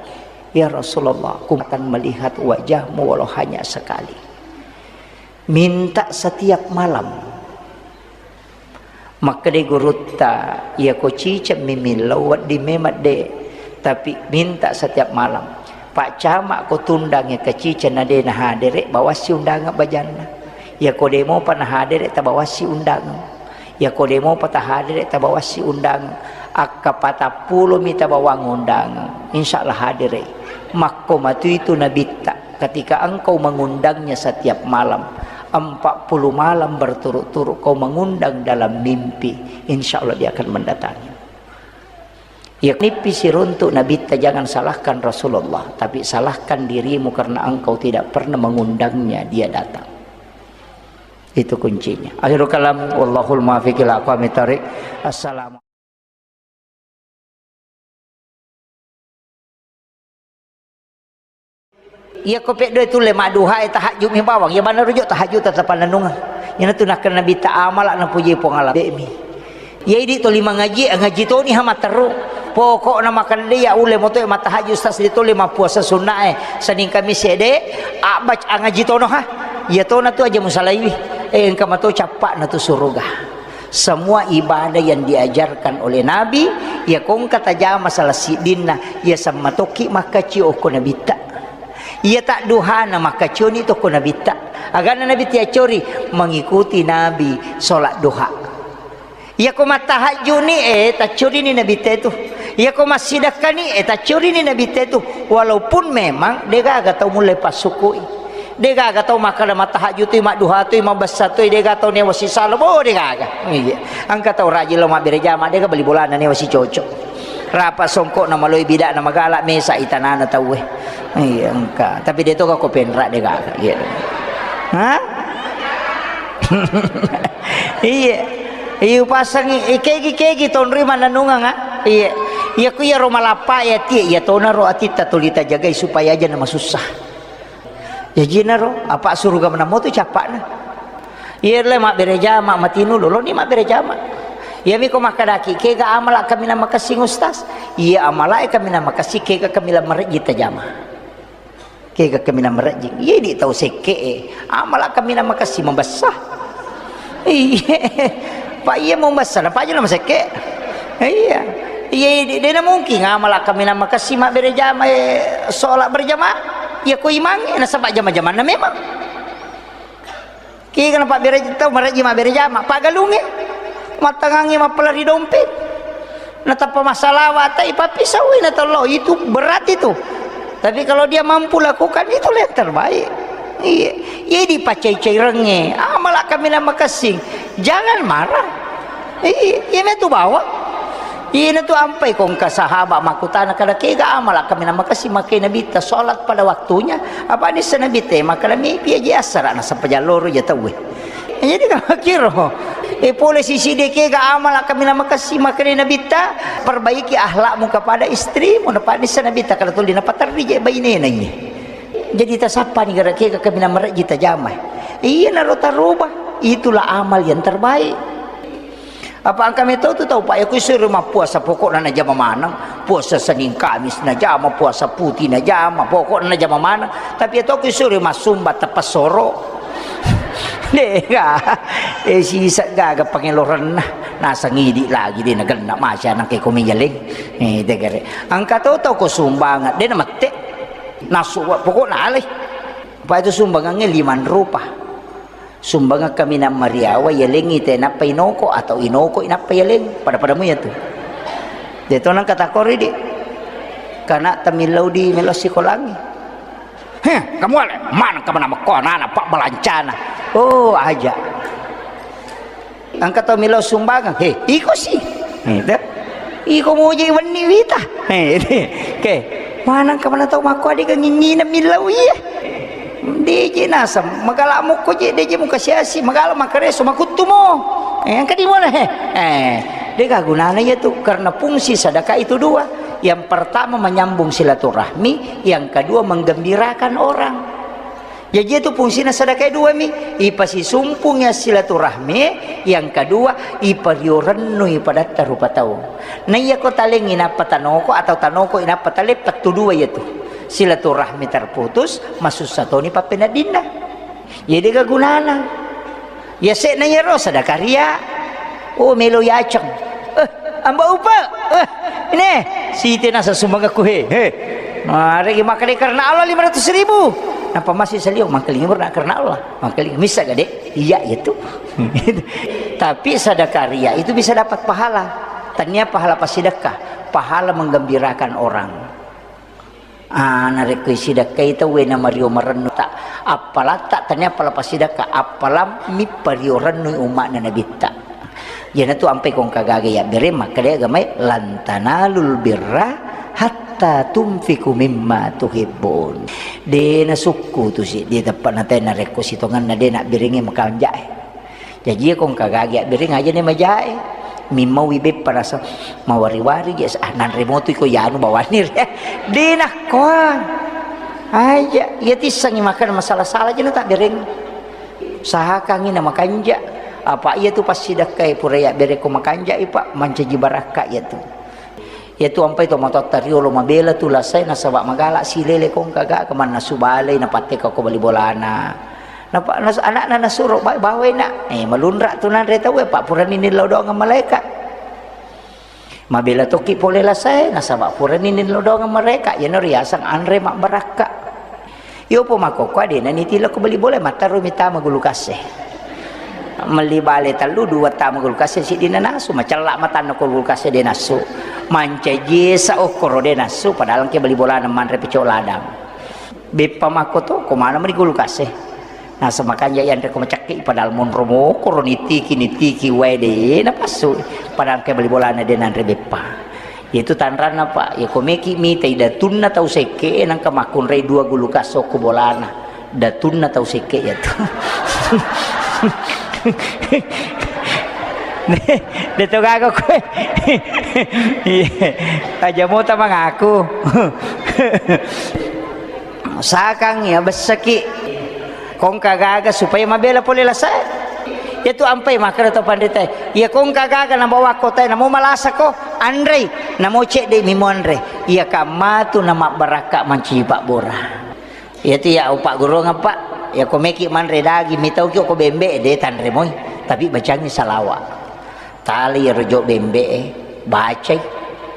"Ya Rasulullah, aku akan melihat wajahmu walau hanya sekali." Minta setiap malam. Makkeda gurutta, "Iyako ciceng mi millau wedding memang de, tapi minta setiap malam. Pak Camak ko tundang iya kaciceng na de nahadere, bawassi undangan bajanna. Iyako de mopa nahadere, tabawassi undangan. Iyako de mopa tahadere, tabawassi undangan. Akka patappulo mi tabawang undangan, insya Allah hadere." Makko matu itu Nabitta. Ketika engkau mengundangnya setiap malam, empat puluh malam berturut-turut kau mengundang dalam mimpi, insya Allah dia akan mendatangi. Ya, nippi siruntuk Nabitta, jangan salahkan Rasulullah, tapi salahkan dirimu karena engkau tidak pernah mengundangnya, dia datang. Itu kuncinya. Akhirul kalam, wallahul muwaffiq ila aqwamit thariq. Assalamu Iyako peddoe tulle madduhae, tahajju mi bawang. Iya, banna rujuk tahajju tetap panennungeng. Iyanatu nakkeda Nabitta, amala napuji Puang Allah, de'mi. Iya, idi toli mangaji, ngaji toni ha matteru. Pokokna makkeda de, iya ulle motoe mattahajju, ustaz, de toli mappuasa sunnae Senin Kamis ede, abbaca ngaji tono ha. Iya tona tu aja musalaiwi. Eh, engka mato cappa'na tu suruga. Semua ibadah yang diajarkan oleh Nabi, iya ko engka tajama salah siddinna, iya semmatokki makkacio okko Nabitta. Iya tadduhana makkacioni tokko Nabitta. Agana Nabitta yaccori, mengikuti Nabi sholat duha. Iya ko mattahajjuni, eh, taccorini Nabitta itu. Iya ko massidakkani, eh, taccorini Nabitta itu. Walaupun memang degaga tau mulle passukui. Degaga tau makkeda mattahajjutui, madduhatui, mabessatui, degaga tau newa sisala, bo, degaga. Iya. Engka tau rajin lao mabbere jama, dega beli bolana newa sicocok. Rapa songkokna maloi bidakna magala, mesa itanana tauwe. Iya, engka. Tapi de toga ko penra, degaga. Iya. Hah? Iya. Iya, upasangi, eh, kegi, kegi, tonri manennungeng, ah. Iya. Iya, ku iya ro malappa, iya, tie, iya tona ro atitta tuli tajagai supaya aja na masussa. Jajinaro, apa suruga menamo tu cappa'na. Iya le mabbere jama, matinu loloni mabbere jama. Iya miko makkedaki, kega amala kaminang makessing, Ustaz? Iya, amalae kaminang makessing, kega kaminang marejji tajama. Kega kaminang marejji. Iya, di tau sekke e. Amala kaminang makessing mabessa. Iya. Pak, iya mau mabessa, napa aja nama sekke. Iya. Iya, de, de na mungkin amala kaminang makessing mabbere jama, eh, sholat berjamaah. Iya ko imang, eh, nasaba jama-jamanna memang. Kega napabbere tau marejji mabbere jama, paggalungnge. Mattangangnge mappalari dompet. Natappa massalawa, tai pappisau, na tollo, itu berat itu. Tapi kalau dia mampu lakukan, itulah yang terbaik. Iya, iya dipacai-cairengnge. Amala kaminang makessing. Jangan marah. Iya, iya metu bawang. Iyana tu ampai ko engka sahabat makkutana kada kega amala kaminang makessing, makkeda Nabitta sholat pada waktunya. Apa nissa Nabitta makkeda mipi aja assara nasaba jalloro ja tauwe. Jadi kama kiro. Eh, pole sisi de kega amala kaminang makessing, makkeda Nabitta, perbaiki akhlakmu kepada istrimu. Napa nissa Nabitta kada tuli napaterri je bainena iye. Jadi tasappani gara kega kaminang marejji tajama. Iyanaro taroba. Itulah amal yang terbaik. Apa engka meto tu tau, Pak, iya ko isuro mappuasa pokokna najama maneng, puasa Senin Kamis najama, puasa puti najama, pokokna najama maneng. Tapi iya to ko isuro massumba teppessoro. Dega, eh, sisa gaga pangelorenna. Nasang idi lagi de nagenna masa nangke ko meyaleng. Eh, degare. Engka to tau ko sumbangan, de namette. Nasu, pokokna alai. Pak, itu sumbangangnge lima rupa. Sumbangeng kaminang mariawa, yalengngi te nappa inoko, atau inoko nappa yaleng. Pada-pada mu iya tu. De to nangka takori di. Kana tamillau di melo sikolangi. Heh, kamu ale, maneng kaminang makko anana, pak balancana. Oh, aja. Engka tau millau sumbangeng, he, iko si. He, te. Iko muji wenni wita. He, te. Ke, maneng kaminang tau makko adega nginngineng millau iya. Deje naseng, magala mukko je, deje muka siasi, magala makareso, makuttu mo. Eh, engka di mana, he? Eh, dega gunana iya tu, karena fungsi sedekah itu dua. Yang pertama menyambung silaturahmi, yang kedua menggembirakan orang. Jaji itu fungsina sedekah dua mi, ipasisumpung ya silaturahmi, yang kedua ipariorennu ipadatta rupa tau. Naiya ko talengi nappa tanoko atau tanoko inappa tale, pettu dua yatu. Silaturahmi terputus, masussa toni pappeneddinna. Jadi kegunana. Ya sekna yaro sadakaria. Oh, melo yaceng. Eh, amba upa. Eh, ini siti nasa sumbangaku he. He. Mari makkeda karena Allah lima ratus ribu. Napa masih salio mangkeling berna karena Allah. Mangkeling misa gade. Iya itu. Tapi sadakaria itu bisa dapat pahala. Tania pahala pasidekka, pahala menggembirakan orang. Ah, narekko isidekkai tauwe na mario marennu ta, appalatta tania appala pasidekka, appalammi pario rennu umma'na nabitta. Iyanatu ampai kongka gaga yabbere makkeda agamae, "Lan tanalul birra hatta tunfiqu mimma tuhibbun." De nasukku tu si, de teppa natai narekko sitongenna de nabberengnge makanjae. Jaji, iya ko engka gagi abbereng aja ni majae. Mimmaui beppa rasa mawari-wari je, ah, nanre motu iko yanu bawanni re. De nakkoa. Aja, iya tissengi makkeda masala-sala je na tabbereng. Usahakangi na makanja. Apa iya tu passidakkai pura yabbereng ko makanja i, Pak, mancaji barakka iya tu. Iyatu ampai tomatoatta riolo mabela tu lasae nasaba magala silele kongka ga kemannasu balei napatteka ko bali bolana. Napa nas-, anakna nasuro ba-, bawai nak. Eh, malunra tu nanre tau, eh, pak purani nillau doang malaika. Mabela toki pole lasae nasaba purani nillau doang malaika. Iyano riasang anre mabbarakka. Iyopo makkokkoe de' naniti lao ko bali bola, matteru mi tama gulu kasse. Melli bale tellu, dua tama gulu kasse, siddi nanasu, macella matanna ko gulu kasse de' nassu. Mancaji esa okkoro de' nassu, padahal engke bali bolana manre pecok ladang. Beppa makko to, ko mana meni gulu kasse. Nasa makanja yanre ko macakki, padahal monro mokoro nitiki, nitiki wae de' napassu, padahal engke bali bolana de' nanre beppa. Itu tanranna, Pak. Ya, ko meki mitai datunna tau sekke, nangka makkunrai dua gulu kasso ko bolana. Datunna tau sekke ya tu. De to gaga koe. Iya. Aja mota mangaku. Sakang ya bessaki. Kongka gaga supaya mabela pole lasae. Iyatu ampai makkeda to panritae, iya kongka gaga nabawa kotae, namo malasa ko, anrei, namo cedde mi monre. Iya kammatu na mabbarakka mancaji pabbura. Iyatu iya upaggurungeng, Pak, iya ko meki manre daging, mitauki ko bembe, de tanre moi, tapi bacangi salawa. Tali iyaro jo bembe'e, bacai,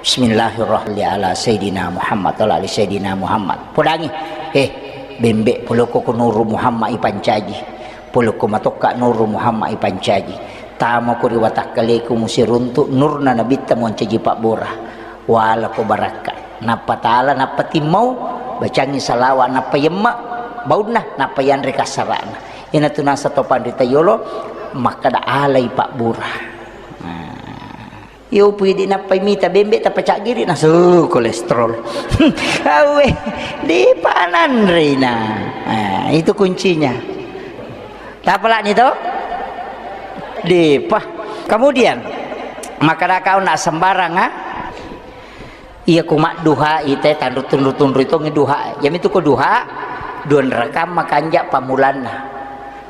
"Bismillahirrahmanirrahim, ala Sayyidina Muhammad, ala ali Sayyidina Muhammad." Podangi, eh, bembe, polokko ko Nuru Muhammad ipancaji, polokko matokka Nuru Muhammad ipancaji. Tama ko ri watakkaleku musiruntu nurna nabitta moncaji pabbura. Wala ko barakka. Nappa tala, nappa timmau, bacangi salawa, nappa yemma baunna, nappa yanre kassara'na. Iyanatu nasa to panrita yolo makkeda alai pabbura. Nah. Iyo pui di nappai mita bembe tappa caggiri nasu kolesterol. Awe, di pananrina. Nah, itu kuncinya. Tapalani to? Dipa. Kemudian, makkeda kau nak sembarang, ah? Iya ku madduha ite tanru tunru-tunru itongi duha. Yamitu ko duha, dua rakang makanja pamulanna.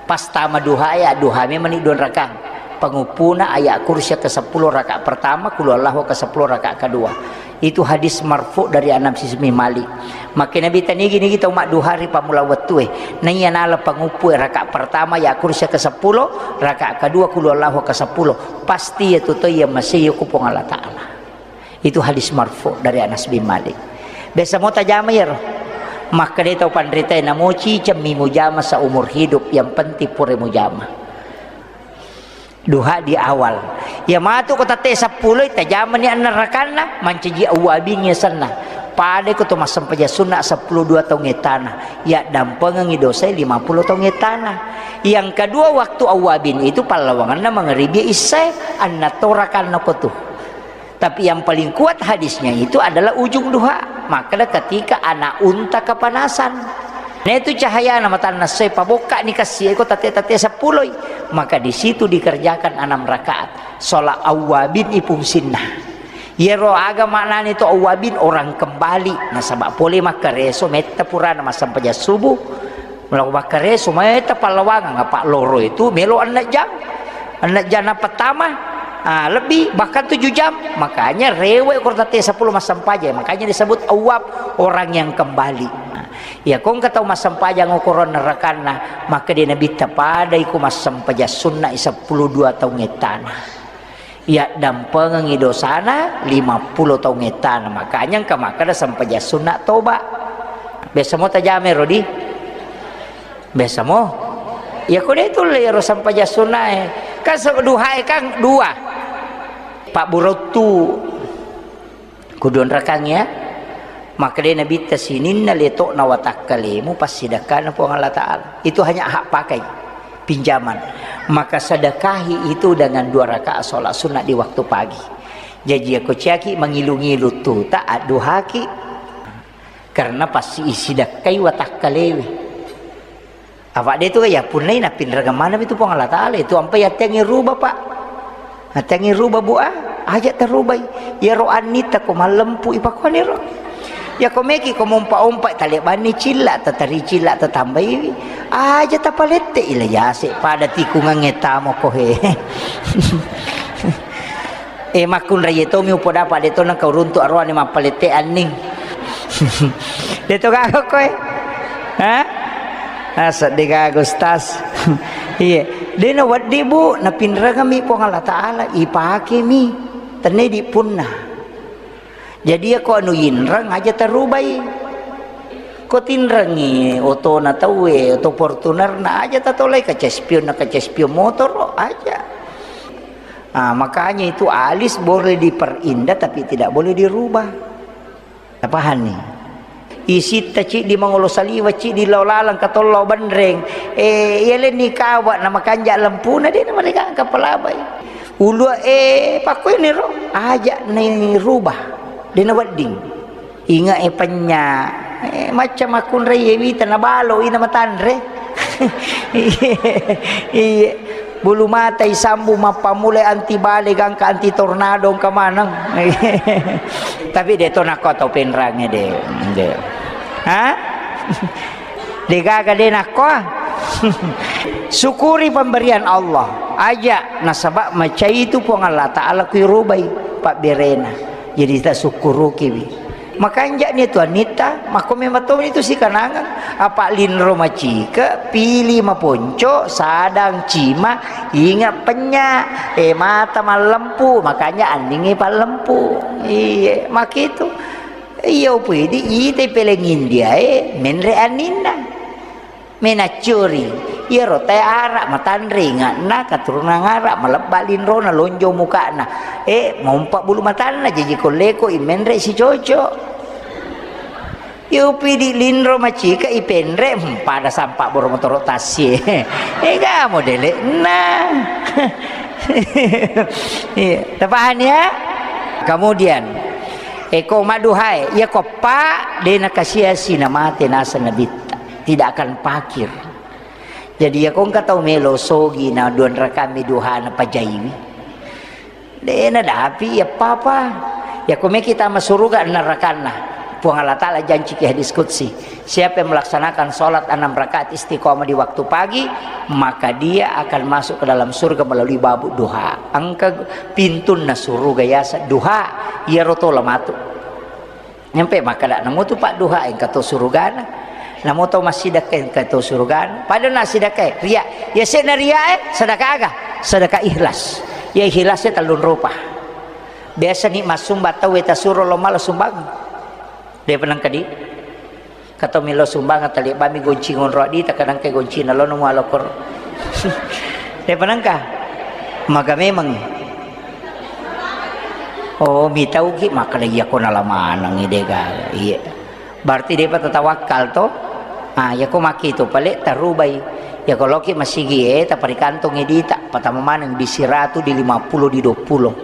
Pas tama duha ya, duha memang ni dua rakang. Penguppuna ayat kursi ke sepuluh rakaat pertama, kulu Allahu ke sepuluh rakaat kedua. Itu hadis marfu dari Anas bin Malik. Maka Nabi tanigi-nigi tau madduha ri pammula wettue. Naiya nala panguppu rakaat pertama ya kursi ke sepuluh, rakaat kedua kulu Allahu ke sepuluh. Pasti ya tu to iya masih ku Puang Allah Ta'ala. Itu hadis marfu dari Anas bin Malik. Biasa mo tajama yaro. Makkeda tau panritae, namo cicemmi mujama seumur hidup, yang penting pura mujama. Duha di awal. Ya matu ko tette seppulo, tajamani anna rakanna, mancaji awwabing yasenna. Pada ko to massempajang sunna seppulo dua taung ettana, ya dampengengi dosa lima puluh taung ettana. Yang kedua, waktu awwabin itu pallawanganna mangaribi issae, anna to rakanna ko tu. Tapi yang paling kuat hadisnya itu adalah ujung duha. Makkeda ketika anak unta kepanasan. Nah, itu cahayana matanna soe pabokka ni kassi eko tate-tate seppuloi. Maka di situ dikerjakan enam rakaat. Sholat awwabin ipungsinna. Iyaro aga maknani to awwabin, orang kembali. Nasaba pole makkareso metta purana massempajang subuh. Melako makkareso metta pallawangang, apa loro itu melo enneng jam. Enneng jam na pertama, ah, lebih, bahkan tujuh jam. Makanya rewe ko tette sepuluh massempajang. Makanya disebut awwab, orang yang kembali. Nah, iya ko engka tau massempajang okoro nerakanna, maka de nabitta padai ko massempajang sunna sepuluh dua taung ettana. Iya dampengengi dosana lima puluh taung ettana. Makanya engka makkeda sempajang sunna toba. Biasa mo tajame rodi? Biasa mo? Iya ko de tulle ero sempajang sunnae. Kan se-, duhae kan dua. Pak Burottu. Kudu onrakang ya. Makkedai Nabitta, sininna leto'na watakkalemu passidakkana Puang Allah Ta'ala. Itu hanya hak pakai, pinjaman. Maka sedekahi itu dengan dua rakaat sholat sunnah di waktu pagi. Jaji, ako ciaki mangilu-ngilu tuta, adduhaki. Karena pasti isidakkai watakkalewe. Apa de tu ya punnai napinrengeng maneng itu Puang Allah Ta'ala itu ampai attengngi ruba, Pak. Attengngi ruba, Bu, ah, aja tarubai. Iyaro annitta ko mallempu ipakuaniro. Ya ko meki ko mompa-ompa talebanni cilla, tatari cilla, tatambaiwi. Aja tapalette ila yase pada tikungangnge tamo ko he. Eh, makkunraie tomi upoda, Pak, de to nengka uruntu aroane mappalette anning. De to gaga koe. Ha? Ah, sedde gaga, Ustaz. Iya. De na weddi, Bu, napinrengami Puang Allah Ta'ala, ipakemi. Tenne di punna. Jadi, ya ko anu inreng aja tarubai. Ko tinrengi otona tauwe, oto Fortunerna aja tatolai, kaca spion na kaca spion motoro aja. Ah, makanya itu alis boleh diperindah tapi tidak boleh dirubah. Napahani? Isitta ciddi mangolo saliwa, ciddi lao laleng katollo benreng. Eh, iya lenni kawa na makanja lempuna de na mereka kapalabai. Ulua, eh, pakkueniro aja ni rubah. De na wedding. Inga e penya, eh, macca makkunrai e wita na balo ina matanre. Iye, iye. Bulu mata isambu mappamulai anti bale gangka anti tornado engka maneng. Tapi de to nakko tau penrange de. De. Ha? De gaga de nakko. Syukuri pemberian Allah. Aja nasaba macai itu Puang Allah Ta'ala kui rubai pabberena. Jadi tasukkurukiwi. Makanja'ni tu annitta, makko memang to itu sikanangang. Apa linro macike, pili maponco, sadang cima, inga penya, eh, mata mallempu, makanya anningi pallempu. Iye, makitu. Iya upidi ite peleng India e, menre anninna. Menaccuri, iyaro tae ara matanre inge'na, keturunan ara, malebba linrona, lonjo muka'na. Eh, mompa bulu matanna, jaji kolleko i menre sicoco. Iya upidi linro macike ipenre, hmm, pada sampa boro motoro tassie. Eh, ga modele'na. Iya, tapahani ya? Kemudian, eko maduhae, iya ko pa de nakasiasi namate naseng nabitta. Tidak akan pakir. Jadi, iya ko engka tau melo sogi na dua rakami duhana pajaiwi. De nadapi iya papa. Iya ko meki tama suruga narakanna. Puang Allah Ta'ala janci ki hadis qudsi. Siapa yang melaksanakan sholat enam rakaat istiqomah di waktu pagi, maka dia akan masuk ke dalam surga melalui babu duha. Engka pintunna suruga yasa duha. Iyaro tola matu. Nyampe makkeda, namo tu padduha engka to surugana, namo to massidekka engka to surugana. Pada na sidekka ria, ya sena ria e, sedekah aga? Sedekah ikhlas. Ya ikhlas e tellung rupa. Biasa ni massumba tau e tasuro lo mala sumbang. De penengka di. Kato milo sumbang tali bami gonci ngonro di, takanangka gonci na lo namo alokor. De penengka. Maga memang. Oh, mitauki makkeda, iya ko nala manengngi de gaga. Iya. Berarti depa tatawakkal to? Ah, iya ko makkitu pale tarubai. Iya ko loki masigi e, taparikantongi dita, patama maneng di siratu, di lima puluh, di dua puluh.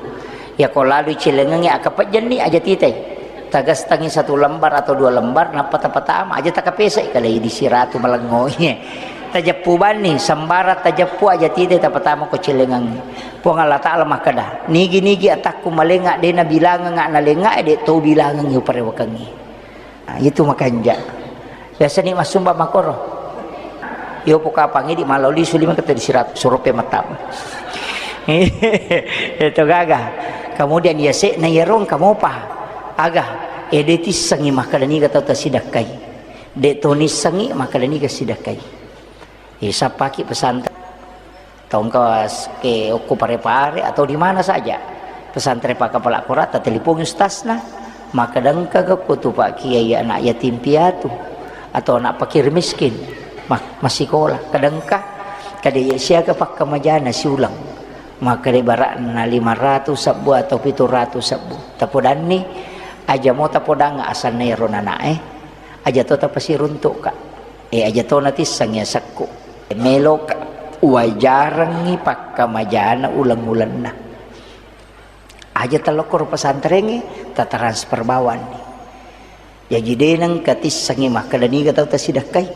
Iya ko lalu cilengengi akapejjenni aja titai. Tagastangi satu lembar atau dua lembar, nappa tapatama aja takapesai kalai di siratu malengo. Iya. Tajeppu banni, sembarang tajeppu aja tite tapatama ko cilengangnge. Puang Allah Ta'ala makkeda, "Nigi-nigi atakku malenga de nabilangenga nalenga, de to bilangengngi uparewakengngi." Nah, itu makanja. Biasa ni masumba makoro. Yo pokapangi di maloli suli maka tadi sirat surupe matama. Itu gaga. Kemudian ya se na yarong kamopa. Aga, ede tissengi makkeda niga tau tasidakkai. De to nissengi makkeda niga sidakkai. Isappaki pesantren. Tongka s-, ke okko Pare-Pare atau di mana saja. Pesantren Pakkapala Korang, tatelepongi ustazna. Makkeda engka ko tu Pak Kiai anak yatim piatu atau anak fakir miskin. Ma-, masikola. Kadengka, kada iya siaga pakkamajana siulang. Makkeda ibaratna lima ratus sebbu atau pitu ratus sebbu. Tapodanni, aja mo tapodang asanna ero nanae. Aja to tapasiruntuk, Kak. Eh, aja to natisseng yasekku. Meloka wajarengngi pakkamajana uleng-ulenna. Aja tellokkoro pesantrengnge, tatransfer bawanni. Jaji de nengka tissengngi makkeda niga tau tasidakkai.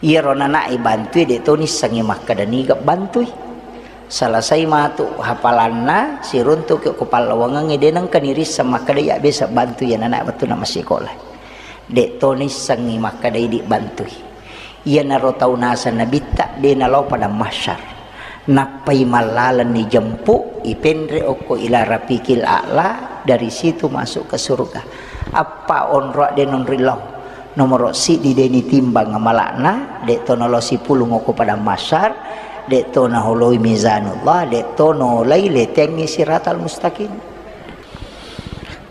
Iyaro nanae bantui, de to nissengngi makkeda niga bantui. Selesai matu hafalanna, siruntuki ko pallawangengnge, de nengka nirisseng makkeda iya biasa bantui iya nanae wettunna massikola. De to nissengngi makkeda idi bantui. Iyanaro tau naseng Nabitta de nalao padang mahsyar. Nappai mallalenni jempu, ipenre okko ila rafiqil a'la, dari situ masuk ke surga. Appa onro de nonri lao. Nomoro siddi de nitimbang amalakna, de to nalao sipulung okko padang mahsyar, de to naholoi mizanullah, de to nolai letengngi siratal mustaqim.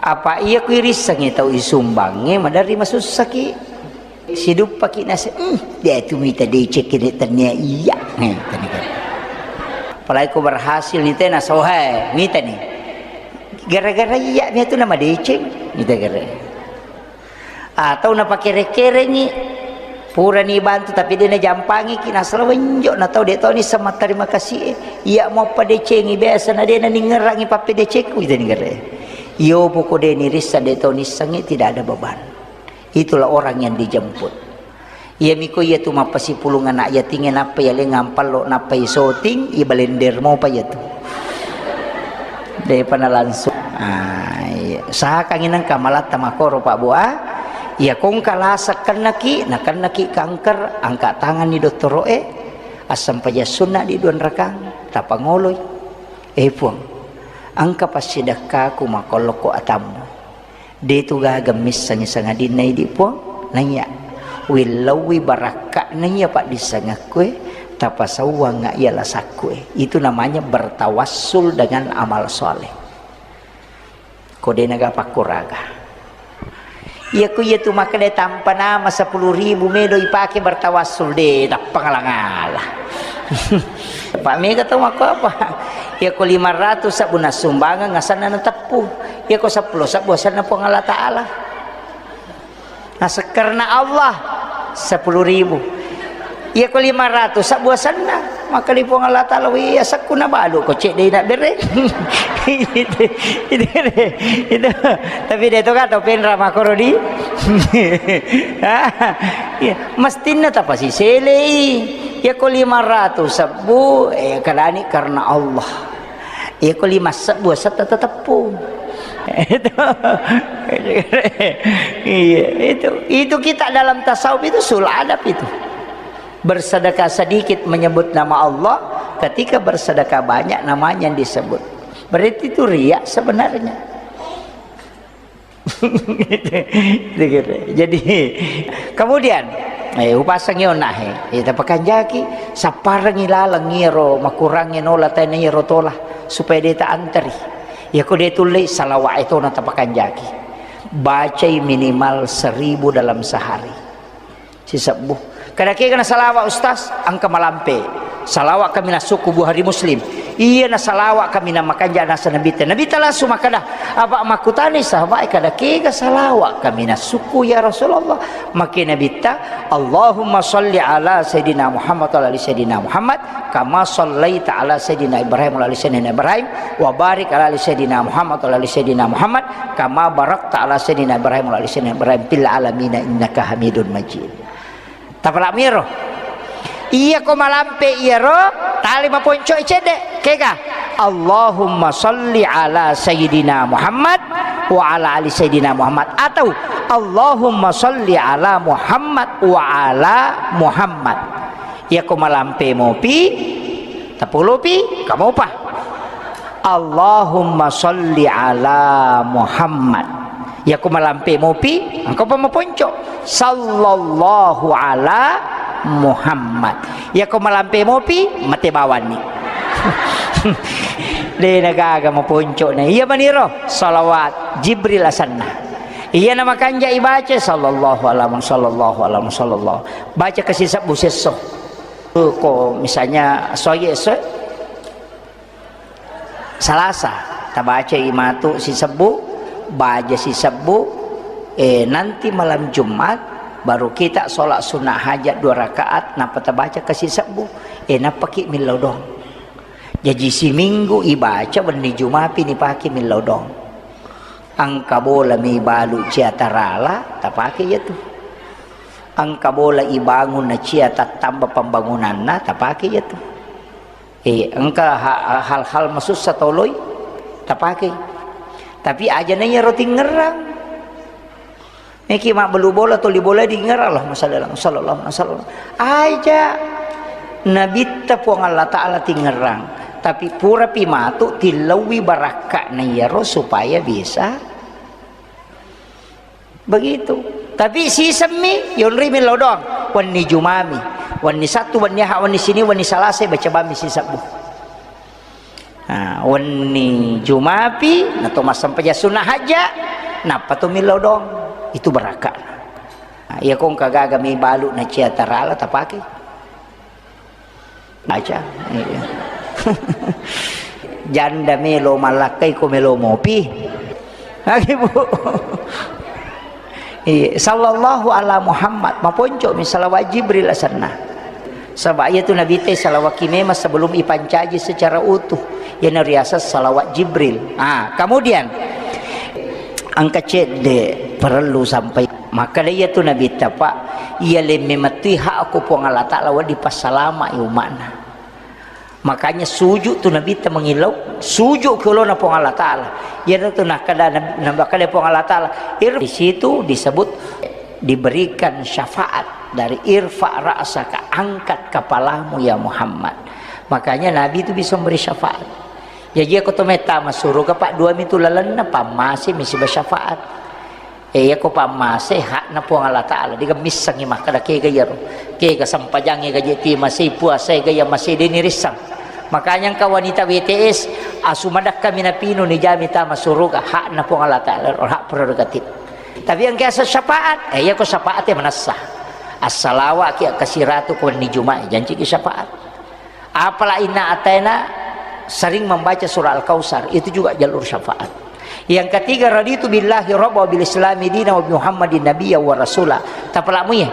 Apa iya ku irissengngi tau isumbangnge, maderri masussaki. Siduppaki nase, "Hmm, de tu mita deceng kene tennia iya." Nih, tadi kan. Apalagi ku berhasil nih tena sohe, mita nih. Gara-gara iya mia tu nama deceng, mita gara. Atau napakere-kerengi, purani bantu tapi de najampangiki, nasala wenjo na tau de toni sama terima kasih. Iya mo padecengi biasa na de naningerangi pappedecengku, ita ningere. Iyo poko de nirissa de toni sangi, tidak ada beban. Itulah orang yang dijemput. Iya miko iya tu mappasipulung anak yatinge nappa iya lengang pallo nappa isoting, ibalender mopa iya tu. Depa na langsung. Ah, iya. Usahakangi nengka malatta makoro Pak Bu, ah. Iya kongka lasa kennaki, na kennaki kanker, angka tanganni dottoro'e, assempajang sunna di dua rakang, tapangoloi. Eh Puang, engka passidekkaku makollokko atammu. De tu gaga missengngi sangadinna idi Puang, naiya willauwi barakka'na iya paddissengekkue, tapasauwangnga iya lasakkue. Itu namanya bertawassul dengan amal soleh. Ko de naga pakkuraga. Iya ku iya tu makkeda tampa nama sepuluh ribu melo ipake bertawassul, de tappa ngala-ngala. Pak mega tau makko apa? Iya ko lima ratus sabbu nassumbangeng asanna nateppu. Iya ko seppulo sabbu asanna Puang Allah Ta'ala. Naseng karena Allah, sepuluh ribu. Iya ko lima ratus sabbu asanna, maka di Puang Allah Ta'ala, "Wih, asakku nabalu ko cek dei nak bere." Itu, itu, itu. Tapi de to ka tau penra makoro di. Iya, mestinna tapasiselei. Iya ko lima ratus sabbu, eh, kadani karena Allah. Iya ko lima sebbu asetta teteppu. Itu. Iya, itu. Itu kita dalam tasawuf itu sul adab itu. Bersedekah sedikit menyebut nama Allah, ketika bersedekah banyak namanya yang disebut. Berarti itu riya sebenarnya. Jadi, kemudian, eh, upasangi onnahe, eh, tapakanjaki, sapparengi laleng iyaro makurangnge nola taina iyaro tola, supaya de ta anteri. Iya ko de tullei, salawat e tona tapakanjaki. Bacai minimal seribu dalam sehari. Sisebbu. Kada kega na salawat, Ustaz, engka malampe. Salawat kaminang sukku Buhari Muslim. Iya na salawat kaminang makanja nasa Nabitta. Nabitta langsung makkeda, apa makkutani sahabat, kada kega salawat kaminang sukku ya Rasulullah. Maka Nabitta, Allahumma salli ala Sayyidina Muhammad wa ala ali Sayyidina Muhammad, kama sallaita ala Sayyidina Ibrahim wa ala ali Sayyidina Ibrahim, wa barik ala ali Sayyidina Muhammad wa ala ali Sayyidina Muhammad, kama barakta ala Sayyidina Ibrahim wa ala ali Sayyidina Ibrahim fil alamina innaka Hamidun Majid. Tapala'miro. Iya ko malampe iyaro, tali maponco i cedde. Kega? Allahumma salli ala Sayyidina Muhammad wa ala ali Sayyidina Muhammad. Atau Allahumma salli ala Muhammad wa ala Muhammad. Iya ko malampe mopi, tapolopi, kamopa. Allahumma salli ala Muhammad. Iya ko malampe mopi, engka pa maponco. Sallallahu ala Muhammad. Iya ko malampe mopi, mate bawanni. De nagaga maponco na. Iya maniro, salawat Jibril asanna. Iya na makanja ibaca, sallallahu ala Muhammad, sallallahu ala Muhammad, sallallahu. Baca kasi sebbu sesso. Ko misalnya soye esso, Salasa, tabacai matu sisebbu, baja sisebbu, eh, nanti malam Jumat, baru kita sholat sunnah hajat dua rakaat, nappa tabaca ke sisebbu, eh, nappaki millau doang. Jaji siminggu ibaca, wenni Jumapi nipake millau doang. Engka bola mi balu cia tarala, tapake iya tu. Engka bola ibangun na cia tattamba pembangunanna, tapake iya tu. Eh, engka ha-, hal-hal masussa toloi tapakei. Tapi aja na iyaro tingerang. Niki mabbelu bola, toli bola dingerang, Allahumma shalli ala Muhammad, sallallahu alaihi wasallam. Aja Nabitta Puang Allah Ta'ala tingerang. Tapi purapi matu tillauwi barakka'na iyaro supaya bisa Begitu. Tapi sisemmi, yonrimi lao doang. Wenni Jumami, wenni Sattu, wenni Aha, wenni Sini, wenni Salasa, baca bammi sisebbu. Nah, wenni Jumapi, nato massempajang sunnah hajja, nappa to millau doang. Itu barakka. Nah, iya kong kagaga mi balu na cia tarala tapake. Baca. Iya. Janda melo mallakkai ko melo mopi. Lagi, Bu. Iya, sallallahu ala Muhammad. Maponco mi salawat Jibril asenna. Saba iya tu Nabi te salawat ki memang sebelum ipancaji secara utuh. Iya nariaseng salawat Jibril. Ah, kemudian engka cedde perlu sampai Makkeda iya tu Nabitta, Pak, iya lemme mettui hakku Puang Allah Ta'ala wedding passalama'i umma'na. Makanya sujud tu Nabitta mangillau, sujud ke olona Puang Allah Ta'ala. Iya tu nakkeda Nabi, nakkeda Puang Allah Ta'ala, ir-, di situ disebut diberikan syafaat dari irfa ra'saka, angkat kepalamu ya Muhammad. Makanya Nabi itu bisa memberi syafaat. Jadi aku tu metta masuruga, Pak, dua mitu lalenna, pammase mi siba syafaat. Eh, iya ko pammase hakna Puang Allah Ta'ala, diga missengngi makkeda kega iyaro, kega sempajangnge gaje ti masei, puasae gaya masei, de nirissang. Makanya engka wanita W T S, asu madakka minapinu nijami tama suruga, hakna Puang Allah Ta'ala, hak prerogatif. Tapi engka asa syafaat, eh, iya ko syafaat ya manessa. Assalawa ki akkasiratu ko wenni Juma'i, janci ki syafaat. Apala inna ataina sering membaca surah Al-Kautsar, itu juga jalur syafaat. Yang ketiga, raditu billahi rabba wa bil islami dina wa bi Muhammadin nabiyya wa rasula. Tapalamu ya.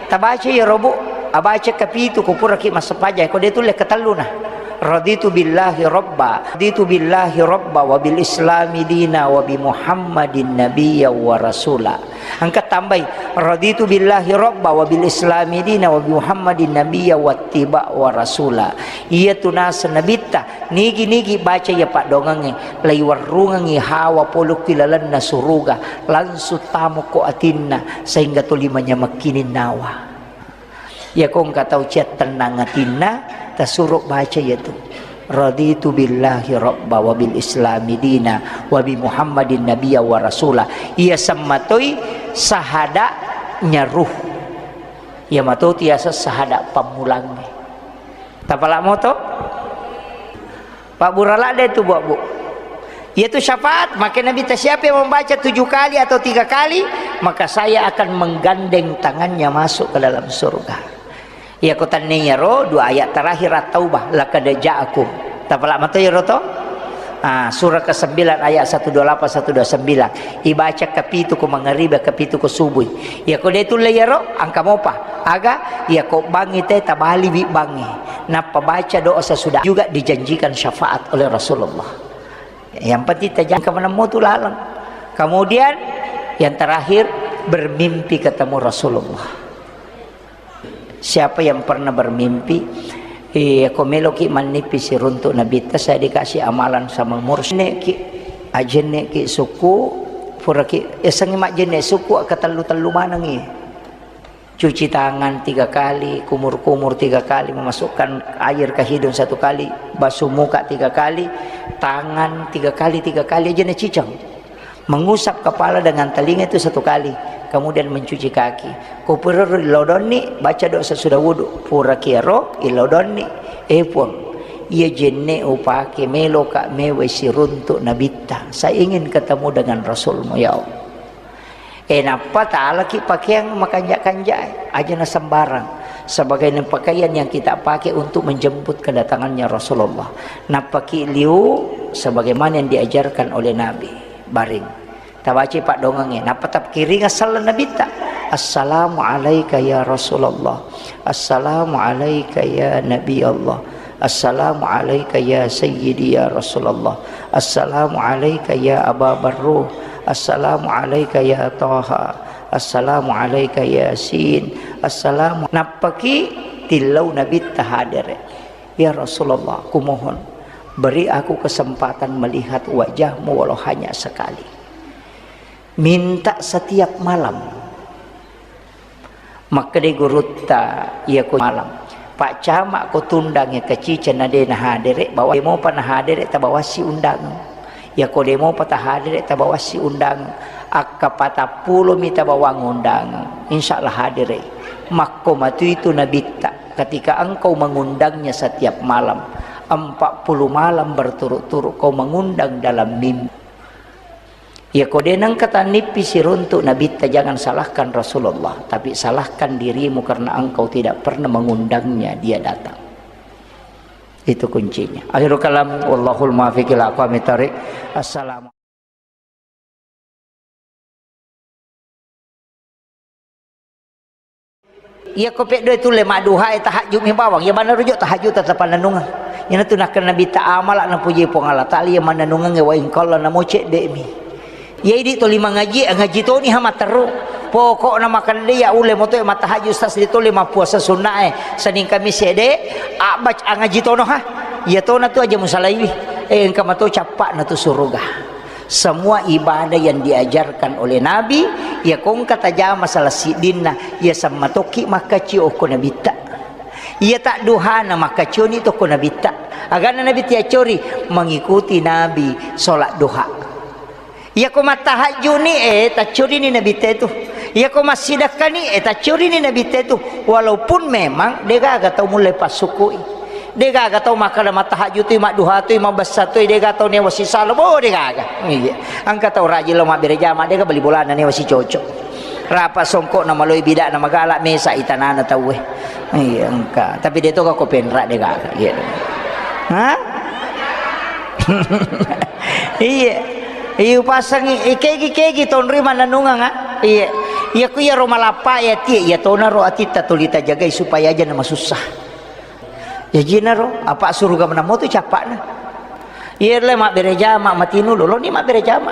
Tabaca ya robu, abaca kapitu ko puraki massapaja, ko de tulle katelluna. Raditu billahi rabba, raditu billahi rabba wa bil islami dina wa bi Muhammadin nabiyya wa rasula. Engka tambai, raditu billahi rabba wa bil islami dina wa bi Muhammadin nabiyya wattiba wa rasula. Iya tu naseng nabitta, nigi-nigi baca iya paddoangengnge, laiwarrungengngi hawa pole ki lalenna suruga, langsung tamo ko atinna, sehingga tuli manyamekkining nawa. Iya ko engka tau cia tennang atinna, tasuro baca iya tu. Raditu billahi rabba wa bil islami dina wa bi Muhammadin nabiyya wa rasula. Iya semmatoi sahada nyaruh. Iya matotu yaseng sahada pammulangnge. Tapala moto? Pak Burala de tu, Bu, Bu. Yaitu syafaat, maka Nabi ta, siapa yang membaca tujuh kali atau tiga kali, maka saya akan menggandeng tangannya masuk ke dalam surga. Iya ko tenniyaro dua ayat terakhir At-Taubah, laqad ja'akum. Tapala mato iyaro to? Ah, surah kesembilan ayat satu dua lapan, satu dua sembilan. Ibaca kapitu ko mangaribi, kapitu ko subui. Iya ko de tulle iyaro, engka mopa. Aga, iya ko bangngi te tabaliwi bangngi. Nappa baca doa sesudah juga dijanjikan syafaat oleh Rasulullah. Yang penting tajangka menemmu tu laleng. Kemudian yang terakhir bermimpi ketemu Rasulullah. Siapa yang pernah bermimpi, eh, ko meloki mannippi siruntuk Nabitta, saya dikasih amalan sama mursyid, ki, ajenneki suku, puraki, esengi majjenne suku, akka tellu-tellu manengi. Cuci tangan tiga kali, kumur-kumur tiga kali, memasukkan air ke hidung satu kali, basuh muka tiga kali, tangan tiga kali, tiga kali aja na cicang. Mengusap kepala dengan telinga itu satu kali, kemudian mencuci kaki. Ko purero lodonni, baca doa sesudah wudhu. Pura kiaro, ilodonni. Eh, Puang, iya jenne upake meloka mewai siruntuk Nabitta. Saya ingin ketemu dengan Rasulmu, ya Allah. Eh, nappa talaki pakeang makanja-kanja, aja na sembarang. Sebagai pakaian yang kita pakai untuk menjemput kedatangannya Rasulullah. Nappaki liu sebagaimana yang diajarkan oleh Nabi. Baring. Tabaci paddongengnge. Nappa tapkiringa sallang Nabitta. Assalamu alaika ya Rasulullah. Assalamu alaika ya Nabi Allah. Assalamu alaika ya Sayyidi ya Rasulullah. Assalamu alaika ya Aba Barruh. Assalamu alaika ya Taha. Assalamu alaika Yasin. Assalamu. Nappaki tillau Nabitta hadere. Ya Rasulullah, kumohon, beri aku kesempatan melihat wajahmu walau hanya sekali. Minta setiap malam. Makkedai gurutta, iya ko malam. Pak Camak ko tundangnge kacica na de nahadere, bawa demopa nahadere, tabawassi undang. Iya ko demopa tahadere, tabawassi undang. Akka patappulo mi tabawang undang. Insya Allah hadere. Makko matu itu Nabitta. Ketika engkau mengundangnya setiap malam, empat puluh malam berturut-turut kau mengundang dalam mimpi. Iya ko de nengka tannippi siruntuk Nabitta, jangan salahkan Rasulullah, tapi salahkan dirimu karena engkau tidak pernah mengundangnya dia datang. Itu kuncinya. Akhirul kalam, wallahul muwaffiq ila aqwamit thariq. Assalamu Iya ko peddoe tulle madduhae, tahajju mi bawang. Iya banna rujuk tahajju tetep pannennungeng. Iyanatu nakkeda Nabitta, amala napuji Puang Allah Taala iya mannennungengnge wa in qalla, namo cedde mi. Iya idi toli mangaji, ngaji toni ha matteru. Pokokna makande iya ulle moto mattahajju, ustaz, de tole mappuasa sunnae Senin Kamis ede, abbac angaji tono ha. Iya tona tu aja musalaiwi. Eh, engka mato cappa'na tu suruga. Semua ibadah yang diajarkan oleh Nabi, iya ko engka tajama salah siddinna, iya sammatokki makkacio okko Nabitta. Iya tadduhana makkacioni tokko Nabitta. Agana Nabitta yaccori, mengikuti Nabi sholat duha. Iya ko mattahajjuni, eh, taccorini Nabitta itu. Iya ko massidakkani, eh, taccorini Nabitta itu. Walaupun memang degaga tau mulle passukui. Degaga tau makkeda mattahajju toi, madduha toi, mabessa toi, dega tau newa sisala, bo, degaga. Iya. Engka tau rajin lao mabbere jama, dega bali bolana newa sicoco. Rapa songkokna maloi bidakna magala, mesa itanana tauwe. Iya, engka. Tapi de toga ko penra, degaga. Iya. Ha? Iya. Iya, upasangi, ikegi-kegi tonri mananungang, ha? Iya. Iya, ku iya ro malappa ya tie, iya tona ro atitta tuli tajagai supaya aja na masussa. Jajinaro, apa suruga menamo tu cappa'na. Iya le mabbere jama matinu loloni mabbere jama.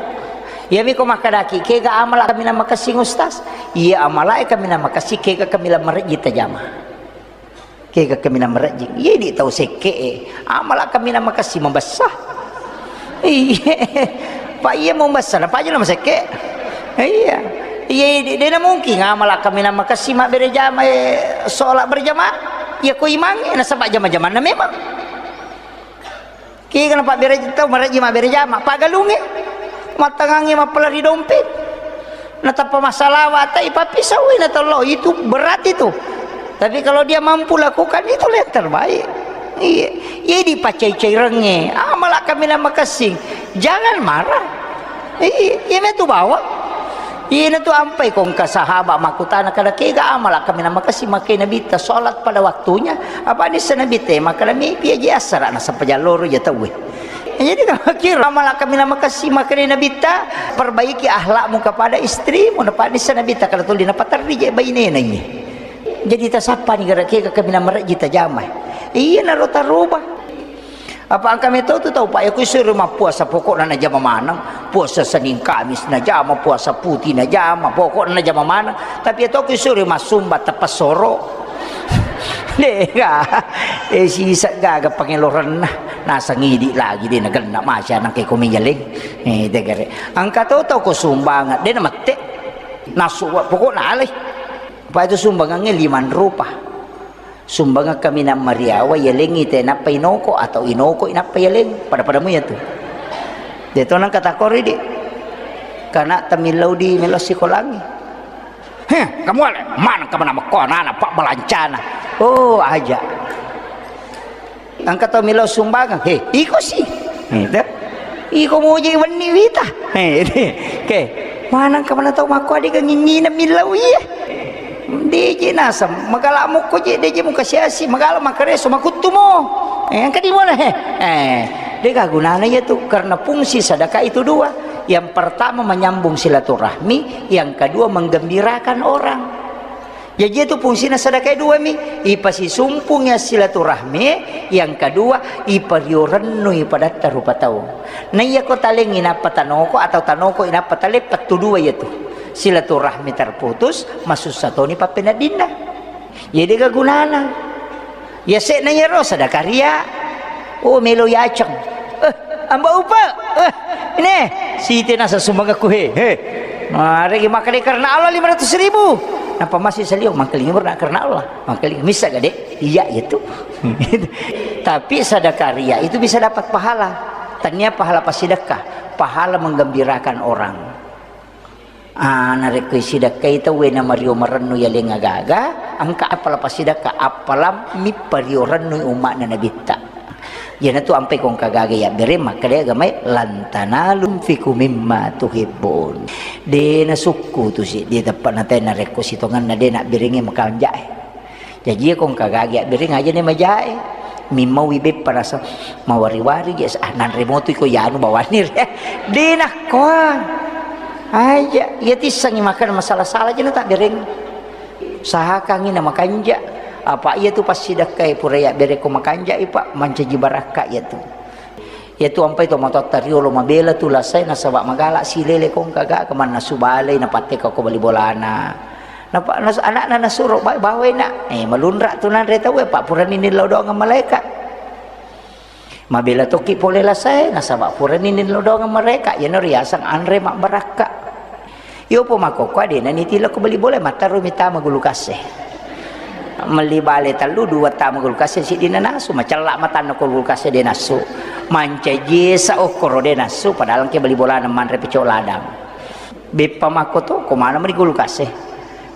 Iya miko makkadaki, kega amala kaminang makessing ustaz? Iya amala e kaminang makessing, kega kaminang marejji tajama. Kega kaminang marejji. Iya di tau sekke e. Amala kaminang makessing mabessa. Iya. Pak iya mau mabessa, napa aja nama sekke. Iya. Iya, de, de na mungkin amala kaminang makessing mabbere jama, eh, sholat berjamaah. Iya ko imangnge, nasaba jama-jamanna memang. Kega na pabbere tau marejji mabbere jama, paggalungnge. Mattangangnge mappalari dompet. Natappa massalawa, tai pappisauwi na tollo, itu berat itu. Tapi kalau dia mampu lakukan, itulah yang terbaik. Iya. Iya dipacai-cairengnge. Amala kaminang makessing. Jangan marah. Iya, iya metu bawang. Iyana tu ampai ko engka sahabat makkutana kada kega amala kaminang makessing makkeda Nabitta sholat pada waktunya. Apa nissa Nabitta makkeda mipi aja assara nasaba jalloro ja tauwe. Jadi kira amala kaminang makessing makkeda Nabitta, perbaiki akhlakmu kepada istrimu, napa nissa Nabitta kada tuli napaterri je bainena iye. Jadi tasappani gara kega kaminang marejji tajama. Iyanaro taroba. Apa engka meto tu tau, Pak, ya, ku isuro mappuasa, pokokna najama maneng. Puasa Senin Kamis najama, puasa putih najama, pokokna najama maneng. Tapi ya to ku isuro massumba teppesoro. Dega, eh, sisek gaga pangelorenna. Nasang idi lagi de nagenna maca nangke ko miyaleng. Eh, degare. Engka to tau ko sumbangan, de namette. Nasu, pokokna alai. Pa itu sumbangangnge lima rupa. Sumbangan kaminang mariawa, yalengi te nappa inoko atau inoko inappa yaleng. Pada-padamu ya tu. De to nang kata kori di. Kana tamillau di melo sikolangi. Heh, kamu ale, mana kamu nama ko anak-anak pak balancana. Oh, aja. Engka tau melo sumbangan. He, iko si. He, te. Iko muji wenni wita. He, te. Ke, mana engka mana tau makko adega ngingina millau iya. Deje nasam, magala mukko je, deje muka siasi, magala makareso, makuttu mo. Eh, engka di mana, he? Eh, dega gunana iya tu, karena fungsi sedekah itu dua. Yang pertama menyambung silaturahmi, yang kedua menggembirakan orang. Jaji itu fungsina sedekah dua mi, ipasisumpungi silaturahmi, yang kedua, ipario rennui padatta rupa tau. Na iya ko talengi nappa tanoko atau tanoko inappa tale, pettu dua iya tu. Silaturahmi terputus, masussa toni pappeneddinna. Jadi ga gunana. Ya sekna yaro sedekah ria. Oh, melo yaceng. Eh, amba upa. Eh, ini. Siti nasa sumbangaku he. He. Maregi makkeda karena Allah lima ratus ribu. Napa masih salio? Mangkelingi berna karena Allah. Mangkelingi misa gade. Iya itu. Tapi sedekah ria itu bisa dapat pahala. Tania pahala pasidekah, pahala menggembirakan orang. Ah, narekko isidakkai tauwe na mario marennu yaleng agaga, engka appala pasidakka, appala mippario rennui umma'na Nabitta. Iyanatu ampai kongka gaga yabbere makkeda agamae, "Lan tanalu fiku mimma tuhibbun." De nasukku tu si, de teppa natai narekko sitongenna de nabberengnge makanjae. Jaji, iya kongka gagi abbereng aja ne majae. Mimmaui beppa rasa mawari-wari je, ah, nanre motu iko yanu bawani re. De nakkoa. Aja, iya tissengi makan masalah-salah je na tabbereng. Sahakangi na makanja. Apa iya tu passidakkai pura ya bereko makanja ipa mancaji barakka iya tu. Iyatu ampai to matoatta riolo mabela tu lasai nasaba magala silele kongka ga kemanna subalai napatteka ko bali bolana. Napa nas-, anakna nasuro ba-, bawai nak. Eh, malunra tu nanre tau, eh, pak purani nillau doang malaika. Mabela toki pole lasai nasaba purani nillau doang malaika. Yano riasang anre mabbarakka. Yopo makkokkoe de' nanitilokko bali bola, matterru mi tama gulu kasse. Melli bale tellu, dua tama gulu kasse, siddi nanasu, macella matanna ko gulu kasse de' nassu. Mancaji esa okkoro de' nassu, padahal engke bali bolana manre pecok ladang. Beppa makko to, ko mana meni gulu kasse.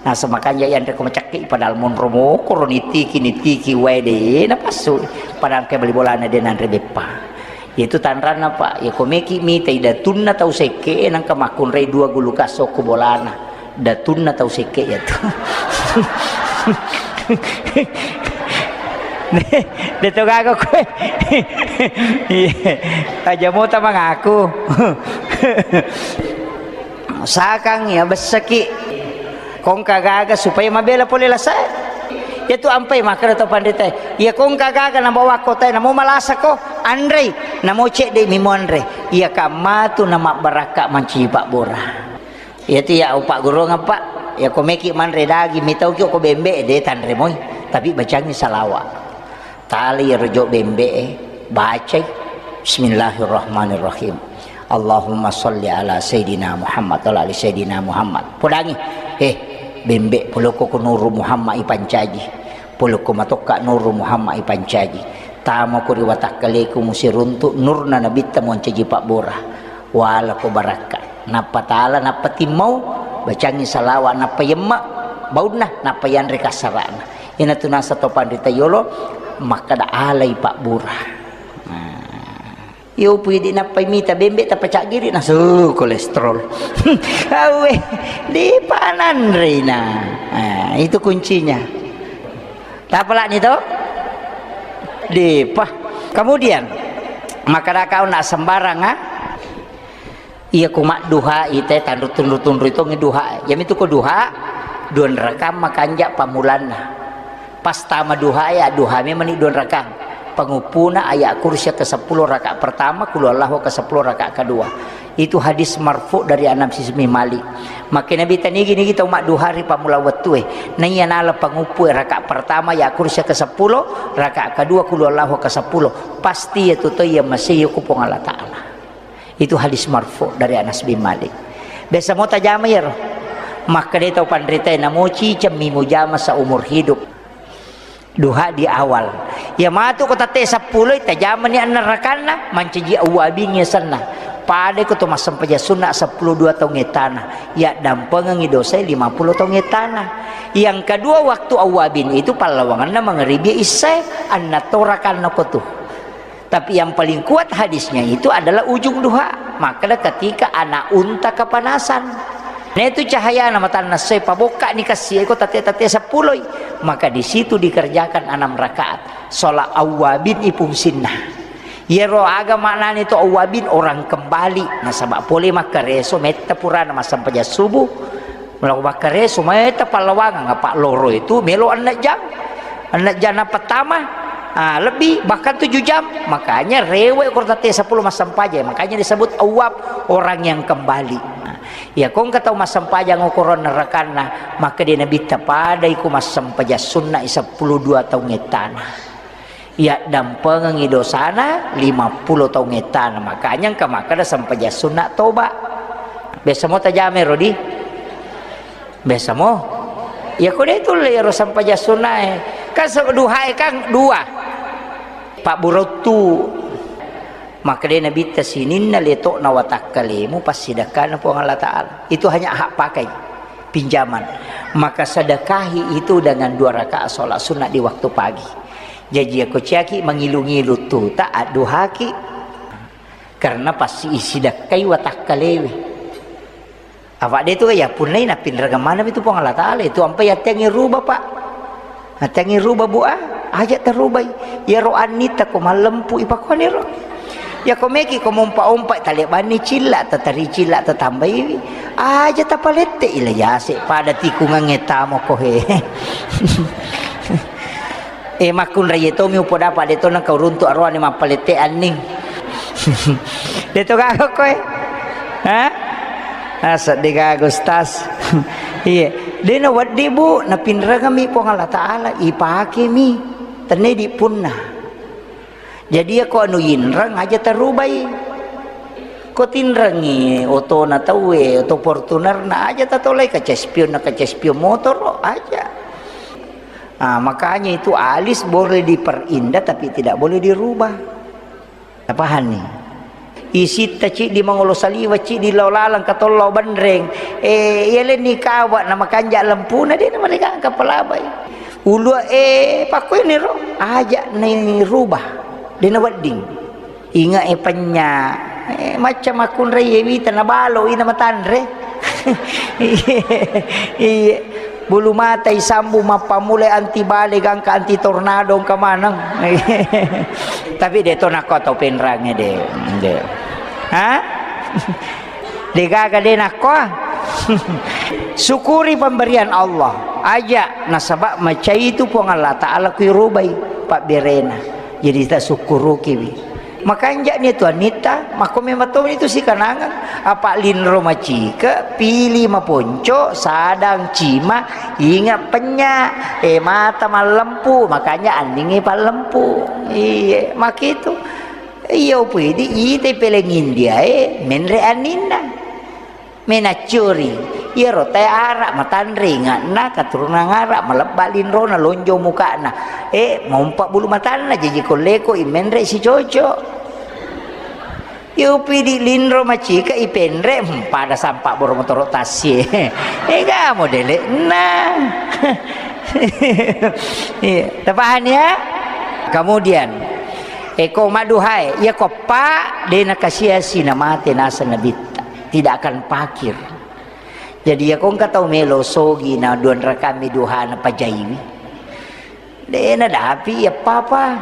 Nasa makanja yanre ko macakki, padahal monro mokoro nitiki, nitiki wae de' napassu, padahal engke bali bolana de' nanre beppa. Itu tanranna, Pak. Ya, ko meki mitai datunna tau sekke, nangka makkunrai dua gulu kasso ko bolana. Datunna tau sekke ya tu. De to gaga koe. Iya. Aja mota mangaku. Sakang ya bessaki. Kongka gaga supaya mabela pole lasae. Iyatu ampai makkeda to panritae, iya kongka gaga nabawa kotae, namo malasako, anrei, namo cedde' mi monre. Iya kammatu namabbarakka mancaji pabbura. Iyatu iya upagguruang, Pak, iya ko meki manre daging, mitauki ko bembe, de' tanre moi, tapi bacangi salawa. Tali iyaro jo bembe'e, bacai, "Bismillahirrahmanirrahim. Allahumma sholli ala Sayyidina Muhammad wa ala ali Sayyidina Muhammad." Podangi, eh, bembe, polokko ko Nuru Muhammad ipancaji. Polokko matokka Nuru Muhammad ipancaji. Tama ko ri watakkaleku musiruntu nurna nabitta moncaji pabbura. Wala ko barakka. Nappa tala, nappa timmau, bacangi salawa, nappa yemma baunna, nappa yanre kassara'na. Iyanatu nasa to panrita yolo makkada alai pabbura. Nah, iyo pui di nappai mita bembe tappa caggiri nasu kolesterol. Awe, di pananrina. Nah, itu kuncinya. Tapalani to? Depa. Kemudian, makkada kau nak sembarang, ah? Iya, ku madduhai te, tanru tunru-tunru itongi duha. Yamitu ko duha, duan rakang makanja pamulanna. Pas tama duha ya, duha memang ni duan rakang. Panguppuna ayat kursi ke sepuluh rakaat pertama, kulu Allahu ke sepuluh rakaat kedua. Itu hadis marfu dari Anas bin Malik. Makkeda Nabitta, nigi-nigi tau madduha ri pammula wettue, naiya nala panguppue rakaat pertama ya kursi ke seppulo, rakaat kedua qul huwallahu ke seppulo, pasti iyatu to iya masei ku Puang Allah Ta'ala. Itu hadis marfu dari Anas bin Malik. Biasa mo tajama iyaro. Makkeda tau panritae, namo cicemmi mujama seumur hidup. Duha di awal. Iya matu ko tette seppulo, tajamani enneng rakanna, mancaji awwabin yasenna. Pada ko to massempajang sunna seppulo dua taung ettana, yaddampengengi dosae lima puluh taung ettana. Yang kedua, waktu awwabin itu pallawangenna mangeribi issae, enneng to rakanna ko tu. Tapi yang paling kuat hadisnya itu adalah ujung duha. Makkeda ketika anak unta kepanasan. Nah, itu cahayana matanna essoe, pabokkani kassi eko tette-tette seppuloi. Maka di situ dikerjakan enam rakaat. Sholat awwabin i fungsinna. Iyaro aga maknani to awwabin, orang kembali. Nasaba pole makkareso metta purana massempajang subuh. Melo makkareso metta pallawangang, apa loro itu melo enneng jam. Enneng jam na pertama, ah, lebih, bahkan tujuh jam. Makanya rewe ko tette seppulo massempajang. Makanya disebut awwab, orang yang kembali. Nah, iya ko engka tau massempajang okoro enneng rakanna, makkeda Nabitta, pada iko massempajang sunna i seppulo dua taung ettana. Yaddampengengi dosana lima puluh taung ettana. Makanya engka makkeda sempajang sunna toba. Biasa mo tajama ero di? Biasa mo? Ya ko de tulle ero sempajang sunnae. Kan se-, duhae kan dua. Pabburottu. Makkeda Nabitta, sininna letokna watakkalemu passidakkana Puang Allah Ta'ala. Itu hanya hak pakai, pinjaman. Maka sedekahi itu dengan dua rakaat sholat sunnah di waktu pagi. Jaji, ako ciaki mangilu-ngilu tuta, adduhaki. Karena pasti isidakkai watakkalewe. Apa de tu ya punnai napinrengeng maneng itu Puang Allah Ta'ala. Itu ampai attengi ruba, Pak. Attengi ruba, Bu, ah. Aja tarubai. Ya ro annita ko mallempu ipakoni ro. Ya ko meki ko mompa-ompa talebanni cilla, tatari cilla, tatambaiwi. Aja tapalette ila yase pada tikungangnge tamo ko he. Eh, makkunrai tomi upodapa de to nengka uruntu aroane mappalette anning. De to gaga koe. Ha? Ah, seddi gaga, Ustaz. Iya. De na weddi, Bu, napinrengami Puang Allah Ta'ala, ipakemi. Tenne di punna. Jadi, ya ko anu inreng aja tarubai. Ko tinrengi otona tauwe, oto Fortunerna aja tatolai, kaca spion na kaca spion motor aja. Ah, makanya itu alis boleh diperindah tapi tidak boleh dirubah. Tapahanni? Isitta ciddi mangolo saliwa, ciddi lao laleng katollo benreng. Eh, iya lenni kawa na makanja lempuna de na mereka angka palabai. Ulua, eh, pakkuini ro, aja ni rubah. De na wedding. Inga e penya. Eh, macca makkunrai e wita na balo ina matanre. Iya. Bulu mata isambu mappamulai anti bale gangka anti tornado engka maneng. Tapi de to nakko tau penrange de. De. Ha? De gaga de nakko. Syukuri pemberian Allah. Aja nasaba macai itu Puang Allah Ta'ala kuirubai pabberena. Jadi tasukkurukiwi. Makanja ni tu anitta, makko memang to itu sikanangan. Apa linro macike, pili maponco, sadang cima, inga penya, eh, mata mallempu, makanya anningi pallempu. Iye, makitu. Iya upidi ite peleng India e, menre anninna. Menaccuri, iyaro tae ara matanre inge'na, keturunan ara, malebba linrona, lonjong muka'na. Eh, mompa bulu matanna, jaji ko leko i menre sicoco. Iya upidi linro macika ipenre, hmm, pada sampa boro motoro tassie. Ega modele'na. Iya, tapahani ya? Kemudian, eko madduhae, iya ko pa de nakasiasi namate naseng Nabitta. Tidak akan pakir. Jadi, iya ko engka tau melo sogi na dua rakami duha na pajaiwi. De nadapi iya papa.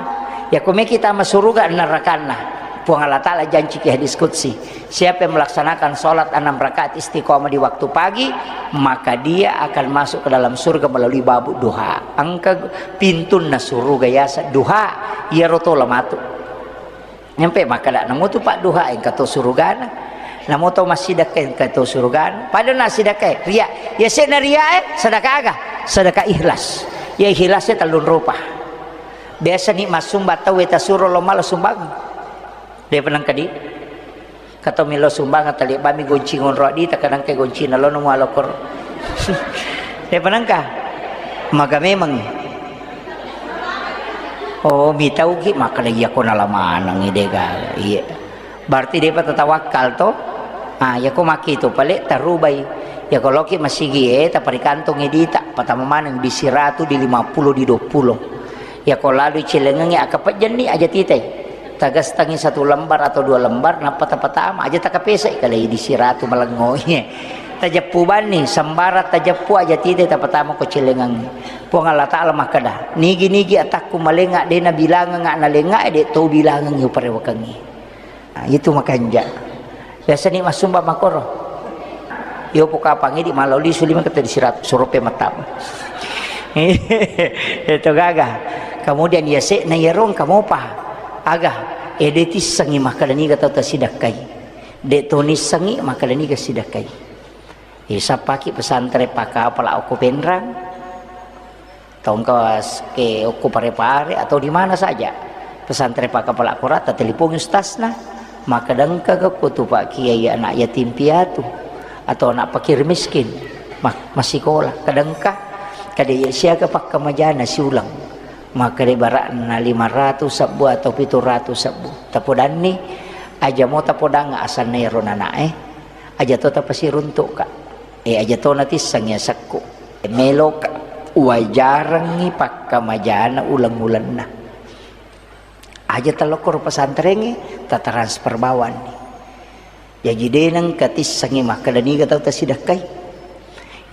Iya ko meki tama suruga enneng rakanna. Puang Allah Ta'ala janci ki hadis qudsi, siapa yang melaksanakan sholat enam rakaat istiqomah di waktu pagi, maka dia akan masuk ke dalam surga melalui babu duha. Engka pintunna suruga yasa duha, iya roto lamatu. Nyampe makkeda, namutu padduha engka to surugana. Namo tau massidekka engka tau surgana, pada na sidekka e, ria. Yase'na ria e, sedekah aga? Sedekah ikhlas. Ya ikhlas e tellung rupa. Biasa ni massumba tau e tasuro lo mala sumbang. De' penang kadi. Kato milo sumbang tali bami gonci ngonro di, takadang ke gonci na lo nemu alokor. De' penang ka? Maga memang. Oh, mitau ki makkeda iya ko nala maneng i de' gaga. Iya. Berarti de'pa tatawakkal to? Ah, yako makkitu pale tarubai. Yako loki masigi e, taparikantongi dita, patama maneng di siratu, di lima puluh, di dua puluh. Yako lalui celengengnge akapejjenni aja titai. Tagastangi satu lembar atau dua lembar, nappa tapatama aja takapesai kalai di siratu malengo. Tajeppu banni, sembara tajeppu aja titai tapatama ko celengengnge. Puang Allah Ta'ala makkeda, nigi-nigi atakku malenga de' nabilangenga nalenga e, de' to bilangengi uparewakengi. Nah, itu makanja. Biasa ni massumba makoro. Yo pokapang idi malau lisu lima kata di sirat surope mattama. Itu gaga. Kemudian yase'na yero engka mopa. Aga, e de' tissengi makkeda niga tau tasidakkai. De' to nissengi makkeda niga sidakkai. Isappaki pesantren pakapala okko Penrang. Tongka ke okko Pare-Pare atau di mana saja. Pesantren pakapala Quran, tatelepongi ustazna. Makkeda engka ko tu Pak Kiai anak yatim piatu atau anak fakir miskin ma-, masikola. Kadangka, kada iya siaga pakkamajana siulang. Makkeda barakna lima ratus sebbu atau pitu ratus sebbu. Tapodanni, aja mo tapodang asanna ero nanae. Aja to tapasiruntuk ka. Eh, aja to natissengi asekku. Meloka wajarengngi pakkamajana uleng-ulenna. Aja talokkoro pesantrengnge, tatransfer bawanni. Jaji de' nengka tissengi makkeda niga tau tasidakkai.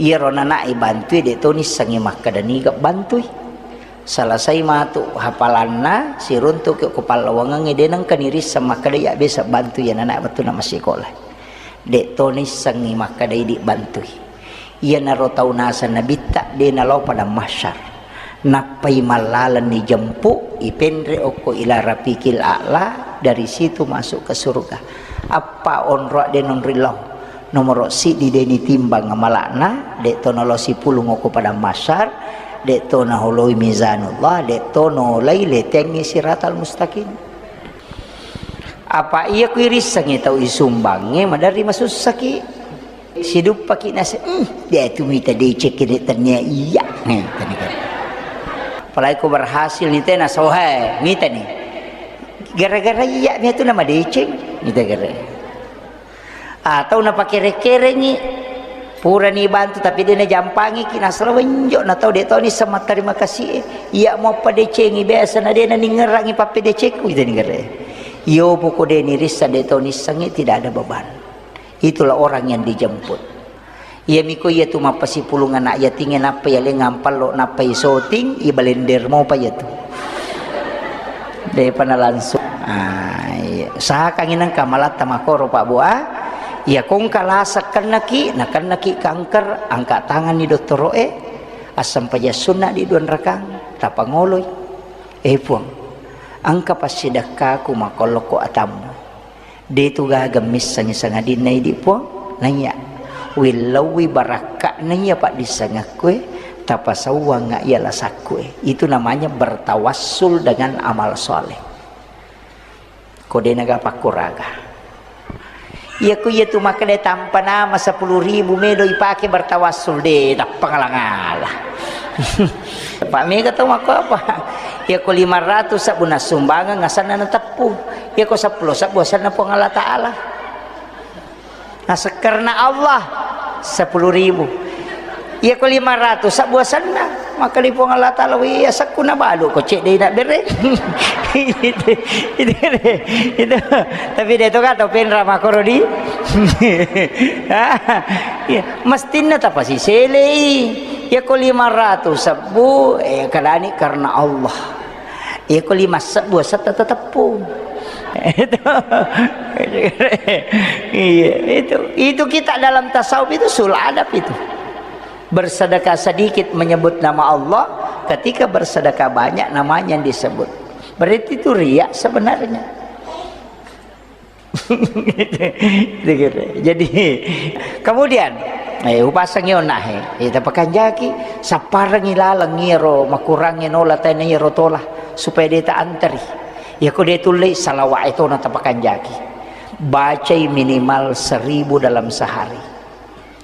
Iyaro nanae bantui de' to nissengi makkeda niga bantui. Selesai matu hafalanna, siruntuki ko pallawangengnge, de' nengka nirisseng makkeda iya biasa bantui iya nanae wettunna massikola. De' to nissengngi makkeda idi bantui. Iyanaro tau naseng Nabitta de' nalao padang mahsyar. Nappai mallalenni jempu, ipenre okko ila rafiqil a'la, dari situ masuk ke surga. Appa onroa de' nonri lao. Nomoro siddi de' nitimbang amala'na, de' to nalao sipulung okko padang mahsyar, de' to naholoi mizanullah, de' to nolai letengngi siratal mustaqim. Apa iya ku irissengngi tau isumbangnge, maderri masussaki. Siduppaki nase, "Hmm, de' tu mita deceng kene tennia iya." Nih, tadi kan. Apalagi ku berhasil nih tena sohe, mita nih. Gara-gara iya mia tu nama deceng, mita gara. Atau napakere-kerengi, purani bantu tapi de' najampangiki, nasala wenjo na tau de' toni sama terima kasih. Iya mo padecengi biasa na de' naningerangi pappedecengku, itu ningere. Iyo, poko de' nirissa de' to nissengngi, tidak ada beban. Itulah orang yang dijemput. Iya miko iya tu mappasipulung anak yatingnge nappa iya leng ampallo nappa isoting, ibalender mopa iya tu. De' pa na langsung. Ah, iya. Usahakangi nengka malatta makoro Pak Bu, ah. Iya kongka lasa kennaki, nakennaki kanker, angkat tanganni dottoro'e, assempajang sunna di dua rakang, tapangoloi. Eh Puang, engka passidekkaku makollokko atammu. De' tu gaga missengngi sangadinna idi Puang, naiya willauwi barakka'na iya paddissengekkue, tapasauangnga iya lasakkue. Itu namanya bertawassul dengan amal soleh. Ko de' naga pakkuraga. Iya ku iya tu makkeda tampa nama sepuluh ribu melo ipake bertawassul, de' tappa ngala-ngala. Pak mega tau makko apa? Iya ko lima ratus sabbu nassumbangeng asanna nateppu. Iya ko seppulo sabbu asanna Puang Allah Ta'ala. Naseng karena Allah, sepuluh ribu. Iya ko lima ratus sabbu asanna, maka di Puang Allah Ta'ala, "Wih, asakku nabalu ko cedde' na bere." Itu, itu, itu. Tapi de' to ka tau penra makoro di. Iya, mestinna tapasiselei. Iya ko lima ratus sabbu, eh, kadani karena Allah. Iya ko lima sabbu asetta tateppu. Itu. Iya, itu. Itu kita dalam tasawuf itu sul adab itu. Bersedekah sedikit menyebut nama Allah, ketika bersedekah banyak namanya yang disebut. Berarti itu riya sebenarnya. Jadi, kemudian, eh, upasangi onnahe, eh, tapakanjaki, sapparengi laleng iyaro makurangnge nola taina iyaro tola, supaya de' ta anteri. Iyako de' tullei, salawat e tona tapakanjaki. Bacai minimal seribu dalam sehari.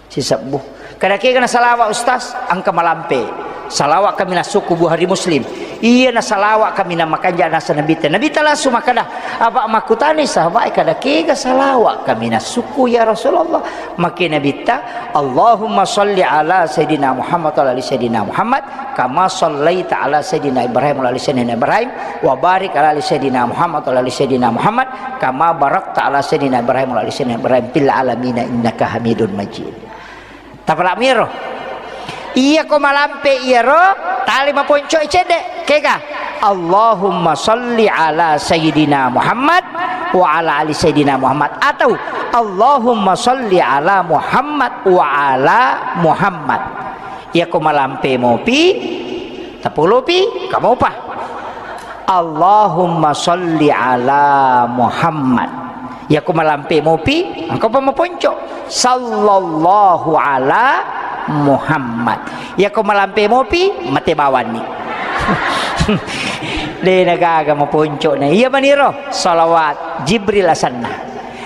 Sisebbu. Kada kega na salawat, Ustaz? Engka malampe. Salawat kaminang sukku, Bukhari Muslim. Iya na salawat kaminang makanja' naseng Nabitta. Nabitta langsung makkeda, apa' makkutani sahabat e, kada kega salawat kaminang sukku, ya Rasulullah? Makkeda Nabitta, Allahumma salli ala Sayyidina Muhammad wa ala ali Sayyidina Muhammad, kama sallaita ala Sayyidina Ibrahim wa ala ali Sayyidina Ibrahim, wa barik ala ali Sayyidina Muhammad wa ala ali Sayyidina Muhammad, kama barakta ala Sayyidina Ibrahim wa ala ali Sayyidina Ibrahim fil alamina innaka Hamidun Majid. Tapala'miro. Iyako malampe iyaro, tali maponco'i cedde'. Kega? Allahumma salli ala Sayyidina Muhammad wa ala ali Sayyidina Muhammad. Atau, Allahumma salli ala Muhammad wa ala Muhammad. Iyako malampe mopi, tapolopi, kamopa. Allahumma salli ala Muhammad. Iyako malampe mopi, engka pa maponco'. Sallallahu ala Muhammad. Iyako malampe mopi, mate bawanni. De' na gaga maponco'na. Iya maniro, salawat Jibril asenna.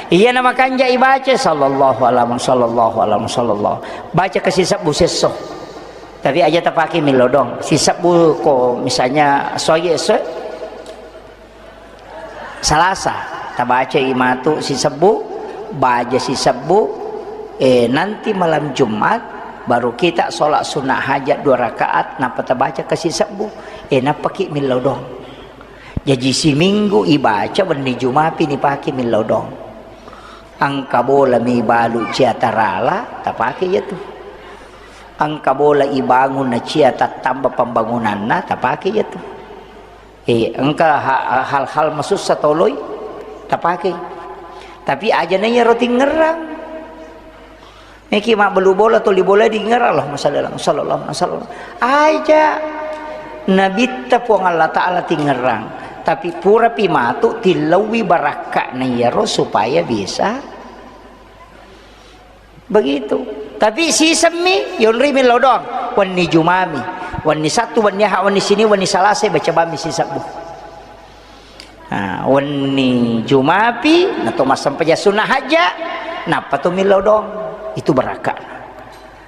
Iya na makanja' ibaca, sallallahu ala Muhammad, sallallahu ala Muhammad, sallallahu. Baca ke sisebbu sesso. Tapi aja tapake millau doang. Sisebbu ko misalnya soye so Salasa, tabacai matu sisebbu, baja sisebbu, eh, nanti malam Jumat baru kita sholat sunnah hajat dua rakaat, nappa tabaca ke sisebbu, eh, nappaki millau doang. Jaji siminggu ibaca wenni Jumapi nipake millau doang. Engka bola mi balu cia tarala, tapake iya tu. Engka bola ibangun na cia tattamba pembangunanna, tapake iya tu. Eh, engka ha-, hal-hal masussa toloi, tapake. Tapi aja na iyaro tingerang. Meki mabbelu bola, toli bola dingerang, Allahumma shalli ala Muhammad, sallallahu alaihi wasallam. Aja Nabitta Puang Allah Ta'ala tingerang. Tapi purapi matu tillaui barakka'na iyaro supaya bisa begitu. Tapi sisemmi, yonroi millau doang. Wenni Jumami, wenni Sattu, wenni Aha, wenni Sini, wenni Salasa, baca bami sisebbu. Nah, wenni Jumapi, nato massempajang sunnah hajja, nappa to millau doang. Itu barakka'na.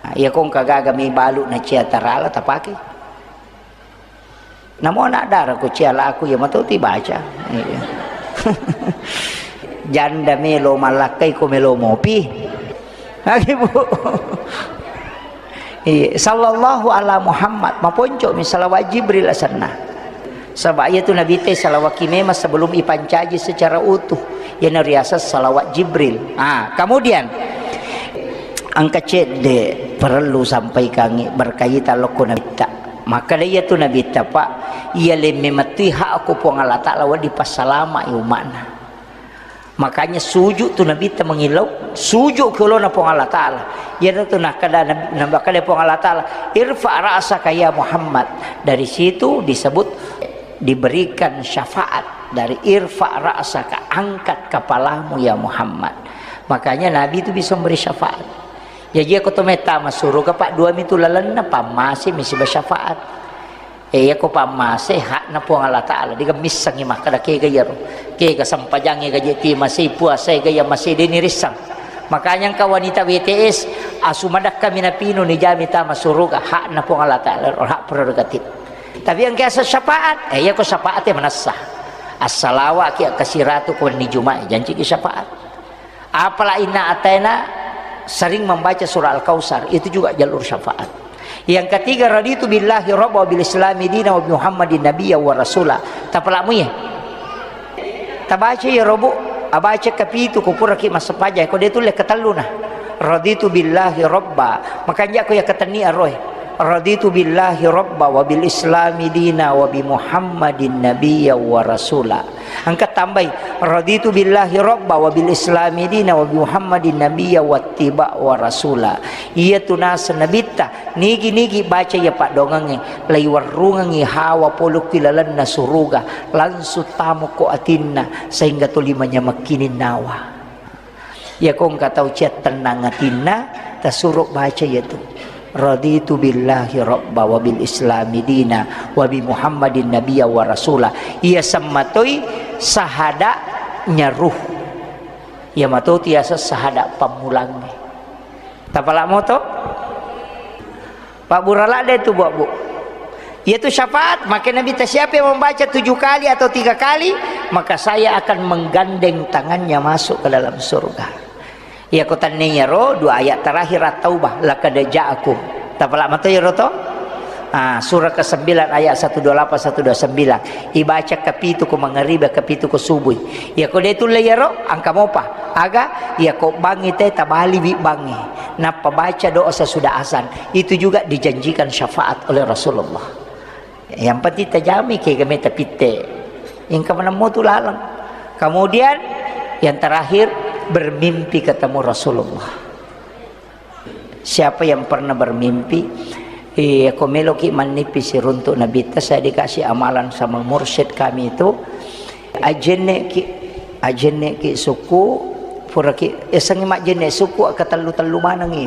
Nah, iya ko engka gaga mi balu na cia tarala, tapake. Namo anak dara ko cia laku, iya mato ti baca. Iya. Janda melo malakkai ko melo mopi. Lagi, Bu. Iya, sallallahu ala Muhammad, maponco mi salawat Jibril asenna. Saba iya tu Nabitta salawaki memang sebelum ipancaji secara utuh. Iyana riaseng salawat Jibril. Ah, kemudian engka cedde perlu sampaikangi berkaitan lokko Nabitta. Makkeda iya tu Nabitta, Pak, iya lemme mettui hakku Puang Allah Ta'ala wedding passalama'i umma'na. Makanya sujud tu Nabitta mangillau, sujud ke olona Puang Allah Ta'ala. Iyana tu nakkeda Nabi, nakkeda Puang Allah Ta'ala, "Irfa ra'saka ya Muhammad." Dari situ disebut diberikan syafaat dari irfa ra'saka, angkat kepalamu ya Muhammad. Makanya Nabi itu bisa memberi syafaat. Jaji ko to metta masuruga, Pak, dua mitu lalenna, pammase mi siba syafaat. Eh, iya ko pammase hakna Puang Allah Ta'ala, diga missengi makkeda kega iyaro. Kega sempajangnge gaje timasei, puasai gaya masei, de nirissang. Makanya engka wanita W T S, asu madakka minapinu nijami tama suruga, hakna Puang Allah Ta'ala, hak prerogatif. Tapi engka asa syafaat, eh, iya ko syafaat ya manessa. Assalawaki akkasiratu ko wenni Juma'i, janci ki syafaat. Apala inna ataina sering membaca surah Al-Kautsar, itu juga jalur syafaat. Yang ketiga, raditu billahi rabba wa bil islami dina wa bi Muhammadin nabiyya wa rasula. Tapalamu ya. Tabaca ya robu, abaca kapitu ko puraki massapaja, ko de tulle katelluna. Raditu billahi rabba. Makanja ko ya katenni aroe. Raditu billahi rabba wa bil islami dina wa bi Muhammadin nabiyya wa rasula. Engka tambai, raditu billahi rabba wa bil islami dina wa bi Muhammadin nabiyya wattiba wa rasula. Iya tu naseng Nabitta, nigi-nigi baca iya paddoangengnge, laiwarrungengngi hawa pole ki lalenna suruga, langsung tamo ko atinna, sehingga tuli manyamekkining nawa. Iyako engka tau ciattennang atinna, tasuro baca iyatu. Raditu billahi rabba wa bil islami dina wa bi Muhammadin nabiyya wa rasula. Iya semmatoi sahada nyaruh. Iya mato tiasa sahada pammulangnge. Tapala moto? Pak Burala deh tu, Bu, Bu. Yaitu syafaat, maka Nabi ta, "Siapa yang membaca tujuh kali atau tiga kali, maka saya akan menggandeng tangannya masuk ke dalam surga." Iya, ko tanne iyaro dua ayat terakhir At-Taubah, "Laqad ja'akum." Tapala mato iyaro to? Ah, surah kesembilan ayat satu dua lapan, satu dua sembilan. Ibaca kapitu ko mangaribi, kapitu ko subuh. Iya, ko de tulle iyaro, engka mopa. Aga, iya, ko bangi te tabaliwi bangi. Nappa baca doa sesudah azan. Itu juga dijanjikan syafaat oleh Rasulullah. Yang penting tajami ke game tapitte. Engka manemmo tu laleng. Kemudian yang terakhir, bermimpi ketemu Rasulullah. Siapa yang pernah bermimpi, eh, ko meloki mannipi siruntuk Nabitta, saya dikasih amalan sama mursyid kami itu, ajenneki, ajenneki suku, puraki, esengi majenne suku, aka tellu-tellu manengi.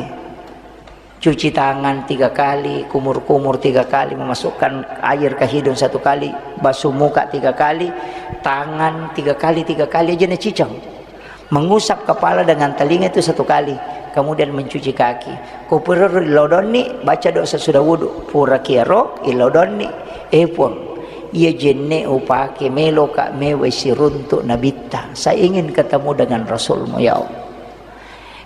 Cuci tangan tiga kali, kumur-kumur tiga kali, memasukkan air ke hidung satu kali, basuh muka tiga kali, tangan tiga kali, tiga kali aja naciceng. Mengusap kepala dengan telinga itu satu kali, kemudian mencuci kaki. Ko pura ro ilodonni, baca doa sesudah wudu. Pura kiaro ilodonni, eh Puang, iya jenne upake meloka mewai siruntuk Nabitta. Saya ingin ketemu dengan Rasulmu, ya Allah.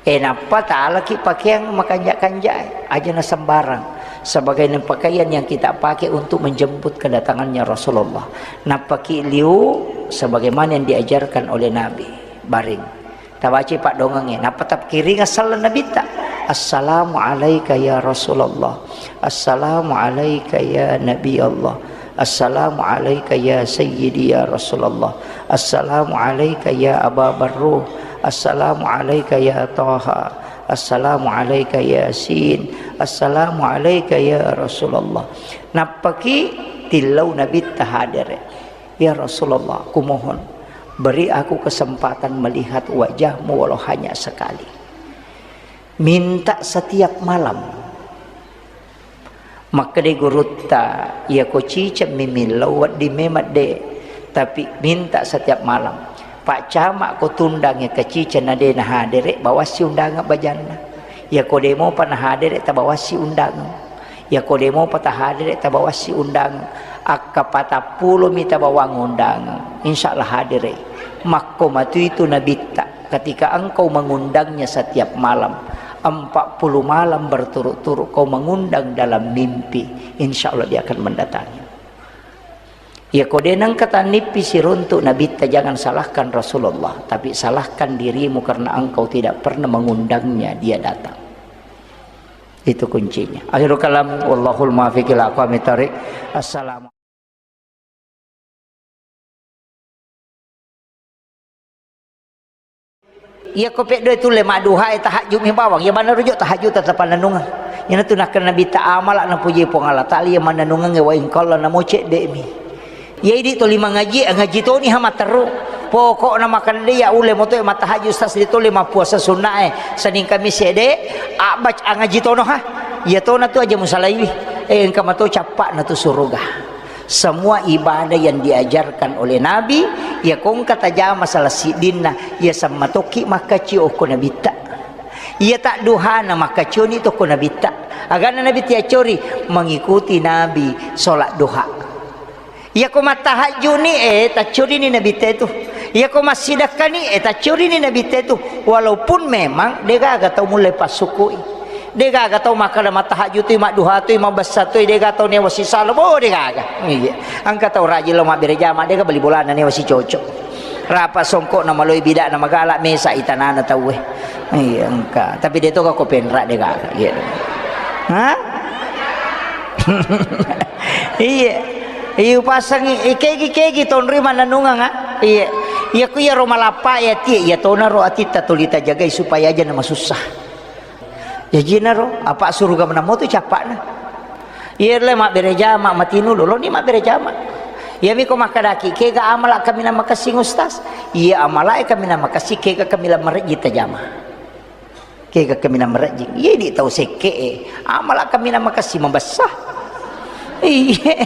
Eh, nappa talaki pakeang makanja-kanjae, aja na sembarang. Sebagai pakaian yang kita pakai untuk menjemput kedatangannya Rasulullah. Nappaki liu sebagaimana yang diajarkan oleh Nabi. Baring. Tabaca paddongengnge. Nappa tapkiring assalamu Nabitta. "Assalamu alaika ya Rasulullah. Assalamu alaika ya Nabi Allah. Assalamu alaika ya Sayyidi ya Rasulullah. Assalamu alaika ya Aba Barruh. Assalamu alaika ya Taha. Assalamu alaika Yasin. Assalamu alaika ya Rasulullah." Nappaki tillau Nabitta hadere. "Ya Rasulullah, kumohon, beri aku kesempatan melihat wajahmu walau hanya sekali." Minta setiap malam. Makkeda gurutta, "Iyako ciceng mi millau wedding memang de, tapi minta setiap malam. Pak Camat ko tundangnge ke ciceng na de nahadere, bawassi undangan bajanna. Iyako de mopa nahadere, tabawassi undangan. Iyako de mopa tahadere, tabawassi undangan. Akka patappulo mi tabawang undangan. Insya Allah hadere." Makko matu itu Nabitta. Ketika engkau mengundangnya setiap malam, empat puluh malam berturut-turut kau mengundang dalam mimpi, insya Allah dia akan mendatangi. Ya, kau de nengka tannipi siruntuk Nabitta, jangan salahkan Rasulullah, tapi salahkan dirimu karena engkau tidak pernah mengundangnya, dia datang. Itu kuncinya. Akhirul kalam, wallahul muwaffiq ila aqwamit thariq. Assalamu Iyako peddoe tulle madduhae, tahajjud mi bawang. Iya maneng rujuk tahajud tetep pannennungeng. Iyanatu nakkeda Nabitta, amala napuji Puang Allah Taala iya mannennungengnge wa in qalla, namo cedde'mi. Iya idi toli mangaji, ngaji toni ha matteru. Pokokna makkeda iya ulle motoe mattahajud, tasli toli mappuasa sunnae. Senin Kamis ede, abbac angaji tono ha. Iya tona tu aja musalaiwi. Eh, engka mato cappa'na tu suruga. Semua ibadah yang diajarkan oleh Nabi, iya ko engka tajama salah siddinna, iya sammatokki makkaccio okko Nabitta. Iya tadduhana makkaccioni tokko Nabitta. Agana Nabi tiaccori mengikuti Nabi sholat duha. Iya ko mattahajjuni, eh, taccorini Nabitta itu. Iya ko massidakkani, eh, taccorini Nabitta itu. Walaupun memang degaga tau mulle passukui. Degaga tau makkeda mattahajjutui, madduhatui, mabbessatui, dega tau newa sisala, bo degaga. Iya. Engka tau rajin lo mabbere jama, dega bali bolana newa sicoco. Rapa songkok na maloi bidana magala mesa itanana tauwe. Iya, engka. Tapi de toga ko penra degaga. Iya. Hah? Iya. Iya, upasangi, ikegi-kegi tonri mananungang, ah. Iya. Iya, ku iya ro malappa ya tie, iya tona ro atitta tuli tajagai supaya aja na masussa. Jajinaro, apa suruga menamo tu capakna. Iya le mabbere jama, matinu lolo ni mabbere jama. Iyami ko makkadaki, "Kega amala kaminang makessing, Ustaz?" Iya, amala e kaminang makessing, kega kaminang marejji tajama. Kega kaminang marejji. Iya, di tau sekke e. Amala kaminang makessing mabessa. Iya.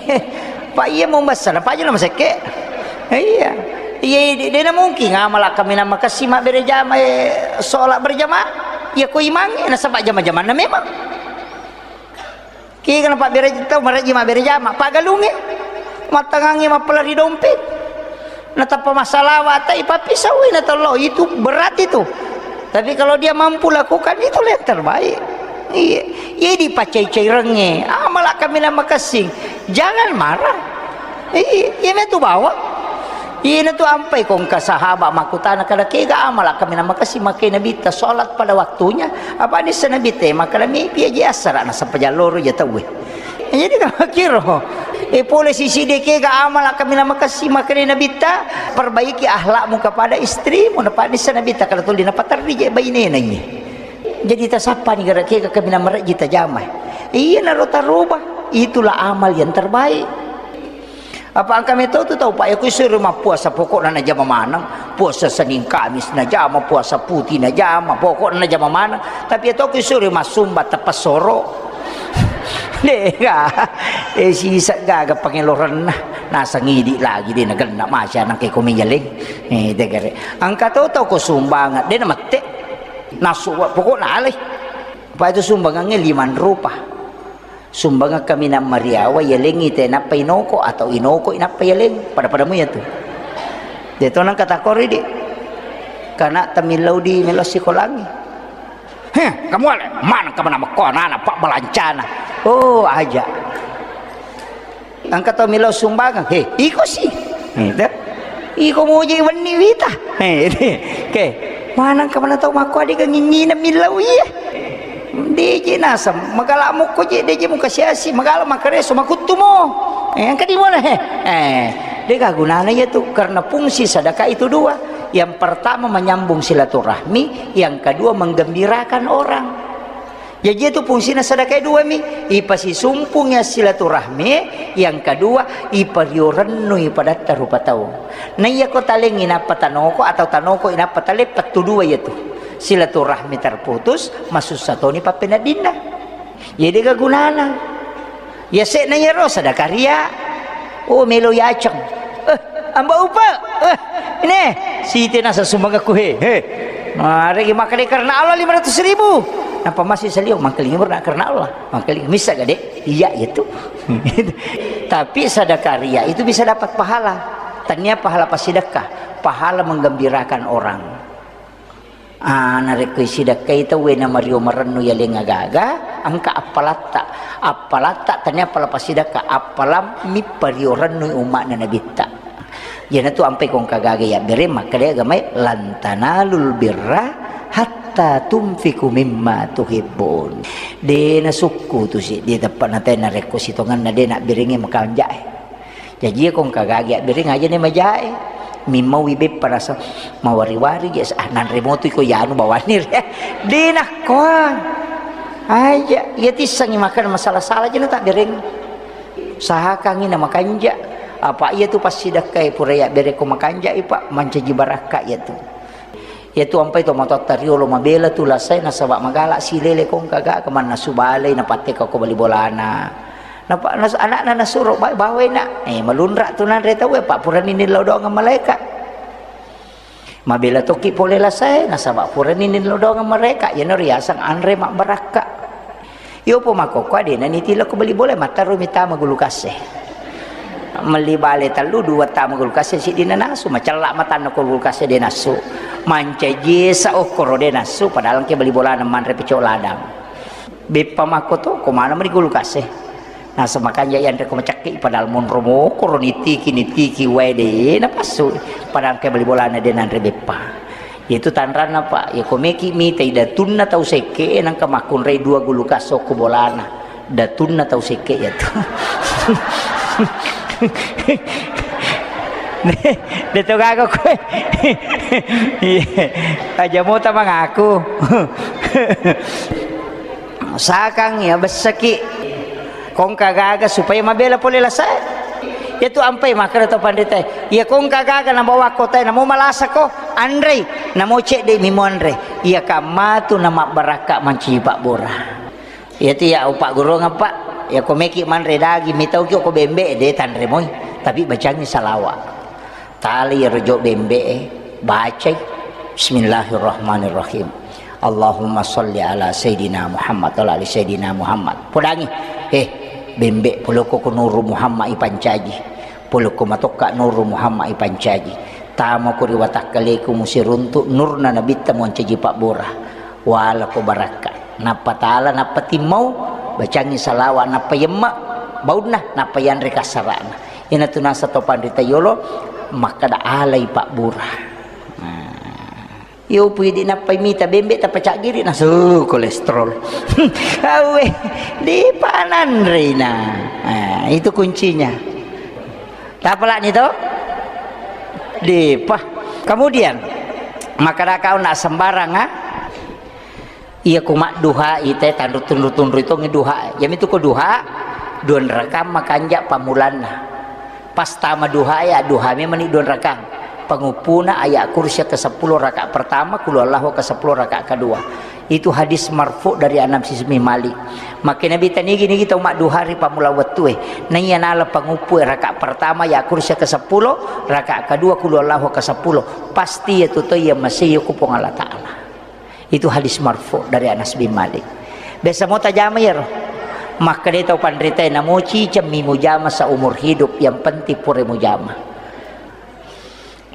Pak, iya mau mabessa, na paju na masekke. Iya. Iya, di, dena mungkin amala kaminang makessing mabbere jama, eh, sholat berjamaah. Iya, ko imang e, nasaba jama-jamanna memang. Kega napabbere tau marejji mabbere jama, paggalungnge, mattangangnge mappala ri dompet. Natappa massalawa, tai pappisauwi na tollo, itu berat itu. Tapi kalau dia mampu lakukan, itulah yang terbaik. Iya, iya dipacai-cairengnge, amala kaminang makessing. Jangan marah. Iya, iya metu bawang. Iyana tu ampai ko engka sahabat makkutana, kada kega amala kaminang makessing makkeda Nabitta sholat pada waktunya. Apa nissa Nabitta makkeda, "Mipi aja assara nasaba jalloro ja tauwe." Jadi kamakiro. E pole sisi de kega amala kaminang makessing makkeda Nabitta, "Perbaiki akhlakmu kepada istrimu." Napa nissa Nabitta kada tuli napaterri je bainena iye. Jadi tasappani gara kega kaminang marejji tajama. Iya naro taroba. Itulah amal yang terbaik. Apa engka meto tu tau, Pak, ya, ku isuro mappuasa, pokokna najama maneng. Puasa Senin Kamis najama, puasa putih najama, pokokna najama maneng. Tapi ya to ku isuro massumba teppesoro. Dega. Eh, sisa gaga pangelorenna. Nasang idi lagi de nagenna masya nang ke komi yaleng. Eh, degare. Engka to tau ko sumbangan, de namette. Nasu, pokokna alai. Apa itu sumbangannya lima rupa. Sumbangeng kaminang mariawa, yalengngi te nappa inoko atau inoko inappa yaleng. Pada-pada mu ya tu. De to nang kata kori di. Kana tamillau di melo sikolangi. Heh, kamu ale, mana kamu nama ko anak-anak pak balancana. Oh, aja. Engka tau melo sumbangeng. He, iko si. He, te. Iko muji wenni wita. He, te. Ke. Manang kamana tau makko adega nginngineng millau iya. Deje naseng, magala mukko je, deje muka siasi, magala makareso, makuttumo. Eh, engka di mona, he. Eh, dega gunana iya tu, karena fungsi sedekah itu dua. Yang pertama menyambung silaturahmi, yang kedua menggembirakan orang. Jaji itu fungsina sedekah dua mi, ipasisumpungi silaturahmi, yang kedua ipario rennui padatta rupa tau. Naiya ko talengngi nappa tanoko atau tanoko inappa taleng, pettu dua iya tu. Silaturahmi terputus, masussa toni pappeneddinna. Jadi ga gunana. Yase'na iyaro sadaka ria. Oh, melo yaceng. Eh, amba upa. Eh, ini siti nasa sumangakku he. He. Maregi makkeda karena Allah lima ratus ribu. Napa masih salio mangkalinga berna karena Allah. Mangkalinga misa gade. Iya itu. Tapi sadaka ria itu bisa dapat pahala. Tania pahala pasidakka, pahala menggembirakan orang. Ah, narekko isidakkai tauwe namario marennu yaleng agaga, engka appalatta. Appalatta tania appala pasidakka, appalammi pario rennui umma'na Nabitta. Iyanatu ampai kongka gaga yabbere makkeda agamae, "Lan tanalul birra hatta tunfiqu mimma tuhibbun." De nasukku tu si, de teppa natai narekko sitongenna de nabberengngi makanja'e. Jaji iya ko engka gagi abbereng aja ni majae. Mimmaui beppa rasa mawari-wari je, ah, nanre motu iko yanu bawani re. De nakkoa. Aja, iya tissangi makan masalah-salah je na tak bereng. Usahakangi na makanja. Apa iya tu pasti dakkai pura ya bereko makanja ipa mancaji barakka iya tu. Iyatu ampai to matoatta riolo mabela tu lasai nasaba magala silele kongka ga kemanna subalai napatteka ko bali bolana. Napa nas-, anakna nasuro ba-, bawai nak. Eh, malunra tu nanre tau, eh, pak purani nillau doang malaika. Mabela toki pole lasai nasaba purani nillau doang malaika. Yano riasang anre mabbarakka. Iyopo makkokkoe de' naniti lao ko bali bola, matterru mi tama gulu kasse. Melli bale tellu, dua tama gulu kasse, siddi nanasu, macella matanna ko gulu kasse de' nassu. Mancaji esa okkoro de' nassu, padahal engka bali bolana manre pecok ladang. Beppa makko to, ko mana meni gulu kasse. Nasa makanja yanre ko macakke, padahal monro mokoro nitiki, nitiki wae de' napassu. Padahal engka bali bolana de' nanre beppa. Itu tanranna, Pak. Ya, ko meki mitai datunna tau sekke, nangka makkunrai dua gulu kasso ko bolana. Datunna tau sekke ya tu. De to gaga koe. Iya. Aja mota mangaku. Sakang ya bessaki. Kongka gaga supaya mabela pole lasae. Iyatu ampai makkeda to panritae, iya ko engka gaga nabawa kotae, namo malasako, anrei, namo cedde'mi muanre, iya kammatu namabbarakka mancaji pabbura. Iyatu iya upaggurungeng, Pak, iya ko meki manre daging, mitauki ko bembe, de tanre moi, tapi bacangi salawa. Tali iyaro jo bembe'e, bacai, Bismillahirrahmanirrahim. Allahumma sholli ala Sayyidina Muhammad wa ala ali Sayyidina Muhammad. Podangi, eh, bembe, polokko ko Nuru Muhammad ipancaji. Polokko matokka Nuru Muhammad ipancaji. Tamako ri watakkaleku musiruntu nurna Nabitta muancaji pabbura. Walako barakka. Nappa tala, nappa timmau, bacangi salawa, nappa yemme baunna, nappa yanre kassara'na. Iyanatu nasa to panrita yolo makkeda alai pabbura. Nah, iyo pui di nappai mita bembe tappa caggiri nasu kolesterol. Awe, dipananrina. Nah, itu kuncinya. Tapalani to? Dipa. Kemudian, makkeda kau nak sembarang, ah? Iya, ku madduhai te tanru tunru-tunru tongi duha. Yamitu ko duha, dua rakang makanja pamulanna. Pas tama duha ya, duha memang ni dua rakang. Penguppuna ayat kursi ke sepuluh rakaat pertama, kulu Allahu ke sepuluh rakaat kedua. Itu hadis marfu dari Anas bin Malik. Maka Nabi tanigi nigi tau madduha ri pamula wettue. Naiya nala penguppu rakaat pertama ya kursi ke sepuluh, rakaat kedua kulu Allahu ke sepuluh. Pasti ya tu to ya masih ya ku Puang Allah Ta'ala. Itu hadis marfu dari Anas bin Malik. Biasa mo tajama iyaro. Makkeda tau panritae, namoci cemmi mujama seumur hidup, yang penting pura mujama.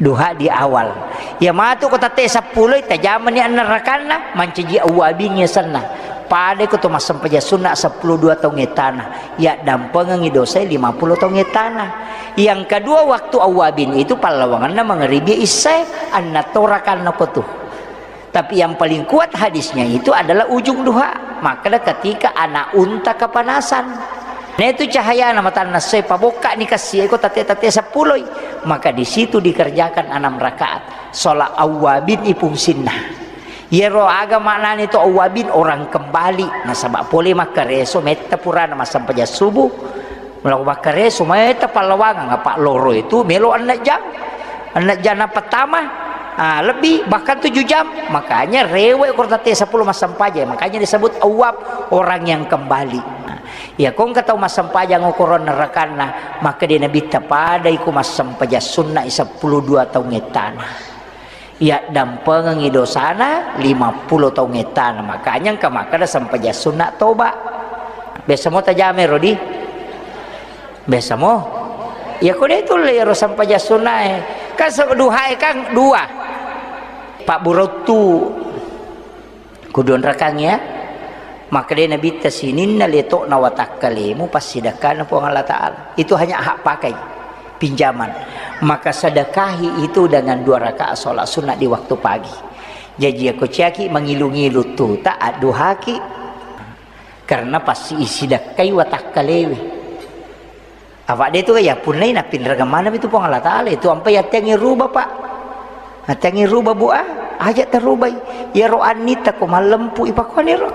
Duha di awal. Ya matu ko tette seppulo, tajamani anna rakanna, mancaji awwabin yasenna. Pada ko to massempajang sunna seppulo dua taung ettana. Ya dampengengi dosa lima puluh taung ettana. Yang kedua, waktu awwabin itu pallawanganna mangaribi issae, anna to rakanna ko tu. Tapi yang paling kuat hadisnya itu adalah ujung duha. Makkeda ketika anak unta kepanasan. Nah, itu cahayana matanna sai pabokka ni kassi iko tate-tate sepuloi. Maka di situ dikerjakan enam rakaat. Sholat awwabin ipungsinna. Yero aga maknani to awwabin, orang kembali. Nasaba pole makkareso metta purana massempajang subuh. Melo makkareso, maeta pallawangang, apa loro itu melo enneng jam. Enneng jam na pertama, ah, lebih, bahkan tujuh jam. Makanya rewe ko tate seppulo massempajang. Makanya disebut awwab, orang yang kembali. Nah, ya, ko engka tau massempajang okoro nerakanna, maka dia Nabi tapadai ko massempajang sunna seppulo dua taung ettana. Iya dampengengi dosana lima puluh taung ettana. Makanya engka makkeda sempajang sunna toba. Biasa mo tajame rodi? Biasa mo? Ya ko de tulle ro sempajang sunnae. Kan se-, duhae kan dua. Pak Burottu. Kuduanrakang ya. Makkeda Nabitta sininna leto'na watakkalemu passidakkana Puang Allah Ta'ala. Itu hanya hak pakai, pinjaman. Maka sedekahi itu dengan dua rakaat sholat sunnah di waktu pagi. Jaji ako ciaki mangilu-ngilu tuta adduhaki. Karena pasti isidakkai watakkalewe. Apa de tu ya punnai napinrengeng maneng itu Puang Allah Ta'ala itu ampai attengi ruba, Pak. Attengi ruba, Bu, ah, aja tarubai. Ya ro annita ko mallempu ipakoniro.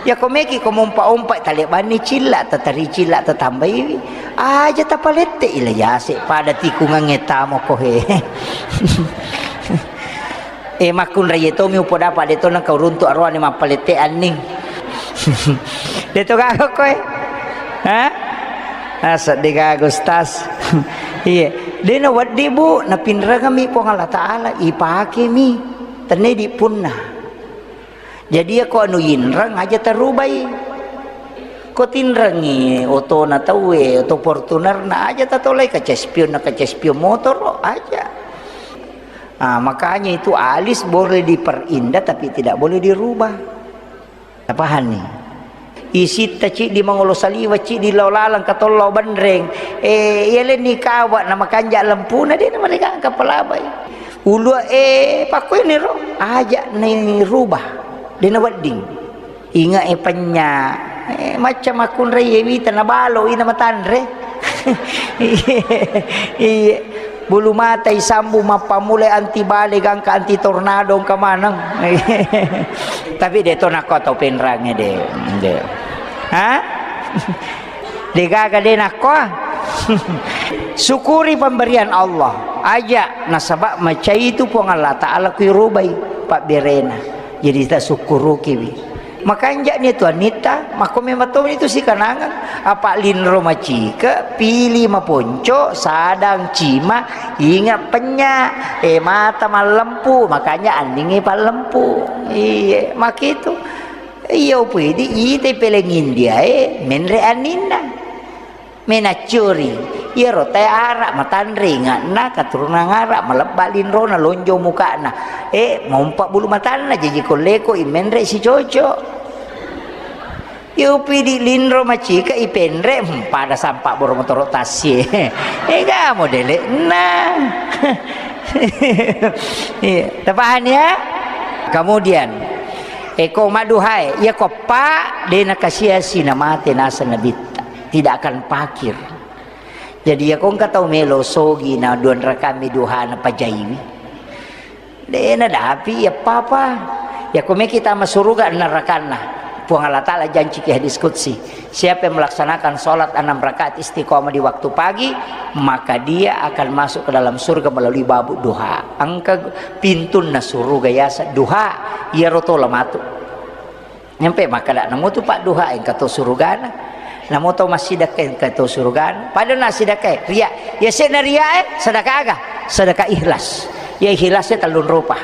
Ya ko meki ko mompa-ompa talebanni cilla, tatari cilla, tatambai. Aja tapalette ila yase pada tikungangnge tamo ko he. Eh, makkunrai tomi upoda apa de to nengka uruntu aroane mappalette anning. De to gaga koe. Ha? Ah, seddi gaga Ustaz. Iya. De na weddi, Bu, napinrengemi Puang Allah Ta'ala, ipakemi. Tenne di punna. Jadi ya ko anu yinreng aja tarubai. Ko tinrengi otona tauwe, oto Fortunerna aja tatolai kaca spion na kaca spion motor aja. Ah, makanya itu alis boleh diperindah tapi tidak boleh dirubah. Paham nih? Isitta ciddi mangolo saliwa, ciddi lao laleng katollo benreng. Eh, iya lenni kawa na makanja lempuna de na mereka kapalabai. Ulua eh pakkueniro aja ni rubah. De na wedding. Inga e penya, eh, macca makkunrai e wita na balo ina matanre. Iye, iye. Bulu mata isambu mappamulai anti bale gangka anti tornado engka maneng. Tapi de to nakko tau penrange de. De. Ha? De gaga de nakko. Syukuri pemberian Allah. Aja nasaba macai itu Puang Allah Ta'ala kuirubai pabberena. Jadi tasukkurukiwi. Makanja'ni tu Anita, makko memang to itu sikanangan. Apa linro macike, pili maponco, sadang cima, inga penya, eh, mata mallempu, makanya aningi pallempu. Iya, makitu. Iya, upidi, ite peleng India, eh, menre aninna. Menaccuri, iyaro tae Arab matanre inga'na, keturunan Arab, malebba linrona, lonjo muka'na. Eh, mompa bulu matanna, jaji kolleko i menre si cocok. Iyo pidi linro macika i penre, hmm, pada sampak boro motoro tassie. Eh, ga modele. Nah. Iya, tapahani ya? Kemudian, eko maduhae, iya ko pa, de nakasiasi namate nasa nabitta. Tidak akan pakir. Jadi, iyako engka tau melo sogi na duan rakami duhana pajaiwi. De nadapi iya papa. Iyako meki tama suruga narakanna. Puang Allah Ta'ala janci ki hadis qudsi, "Siapa yang melaksanakan sholat enam rakaat istiqomah di waktu pagi, maka dia akan masuk ke dalam surga melalui babu duha." Engka pintunna suruga yasa duha, iyaro tola matu. Nyampe makkeda, "Namo tu padduha engka to surugana. Namo to massidekka engka to surugana." Padahal na sidekka, ria. Ya sena ria, eh, sedekah aga? Sedekah ikhlas. Ya ikhlasnya tellung rupa.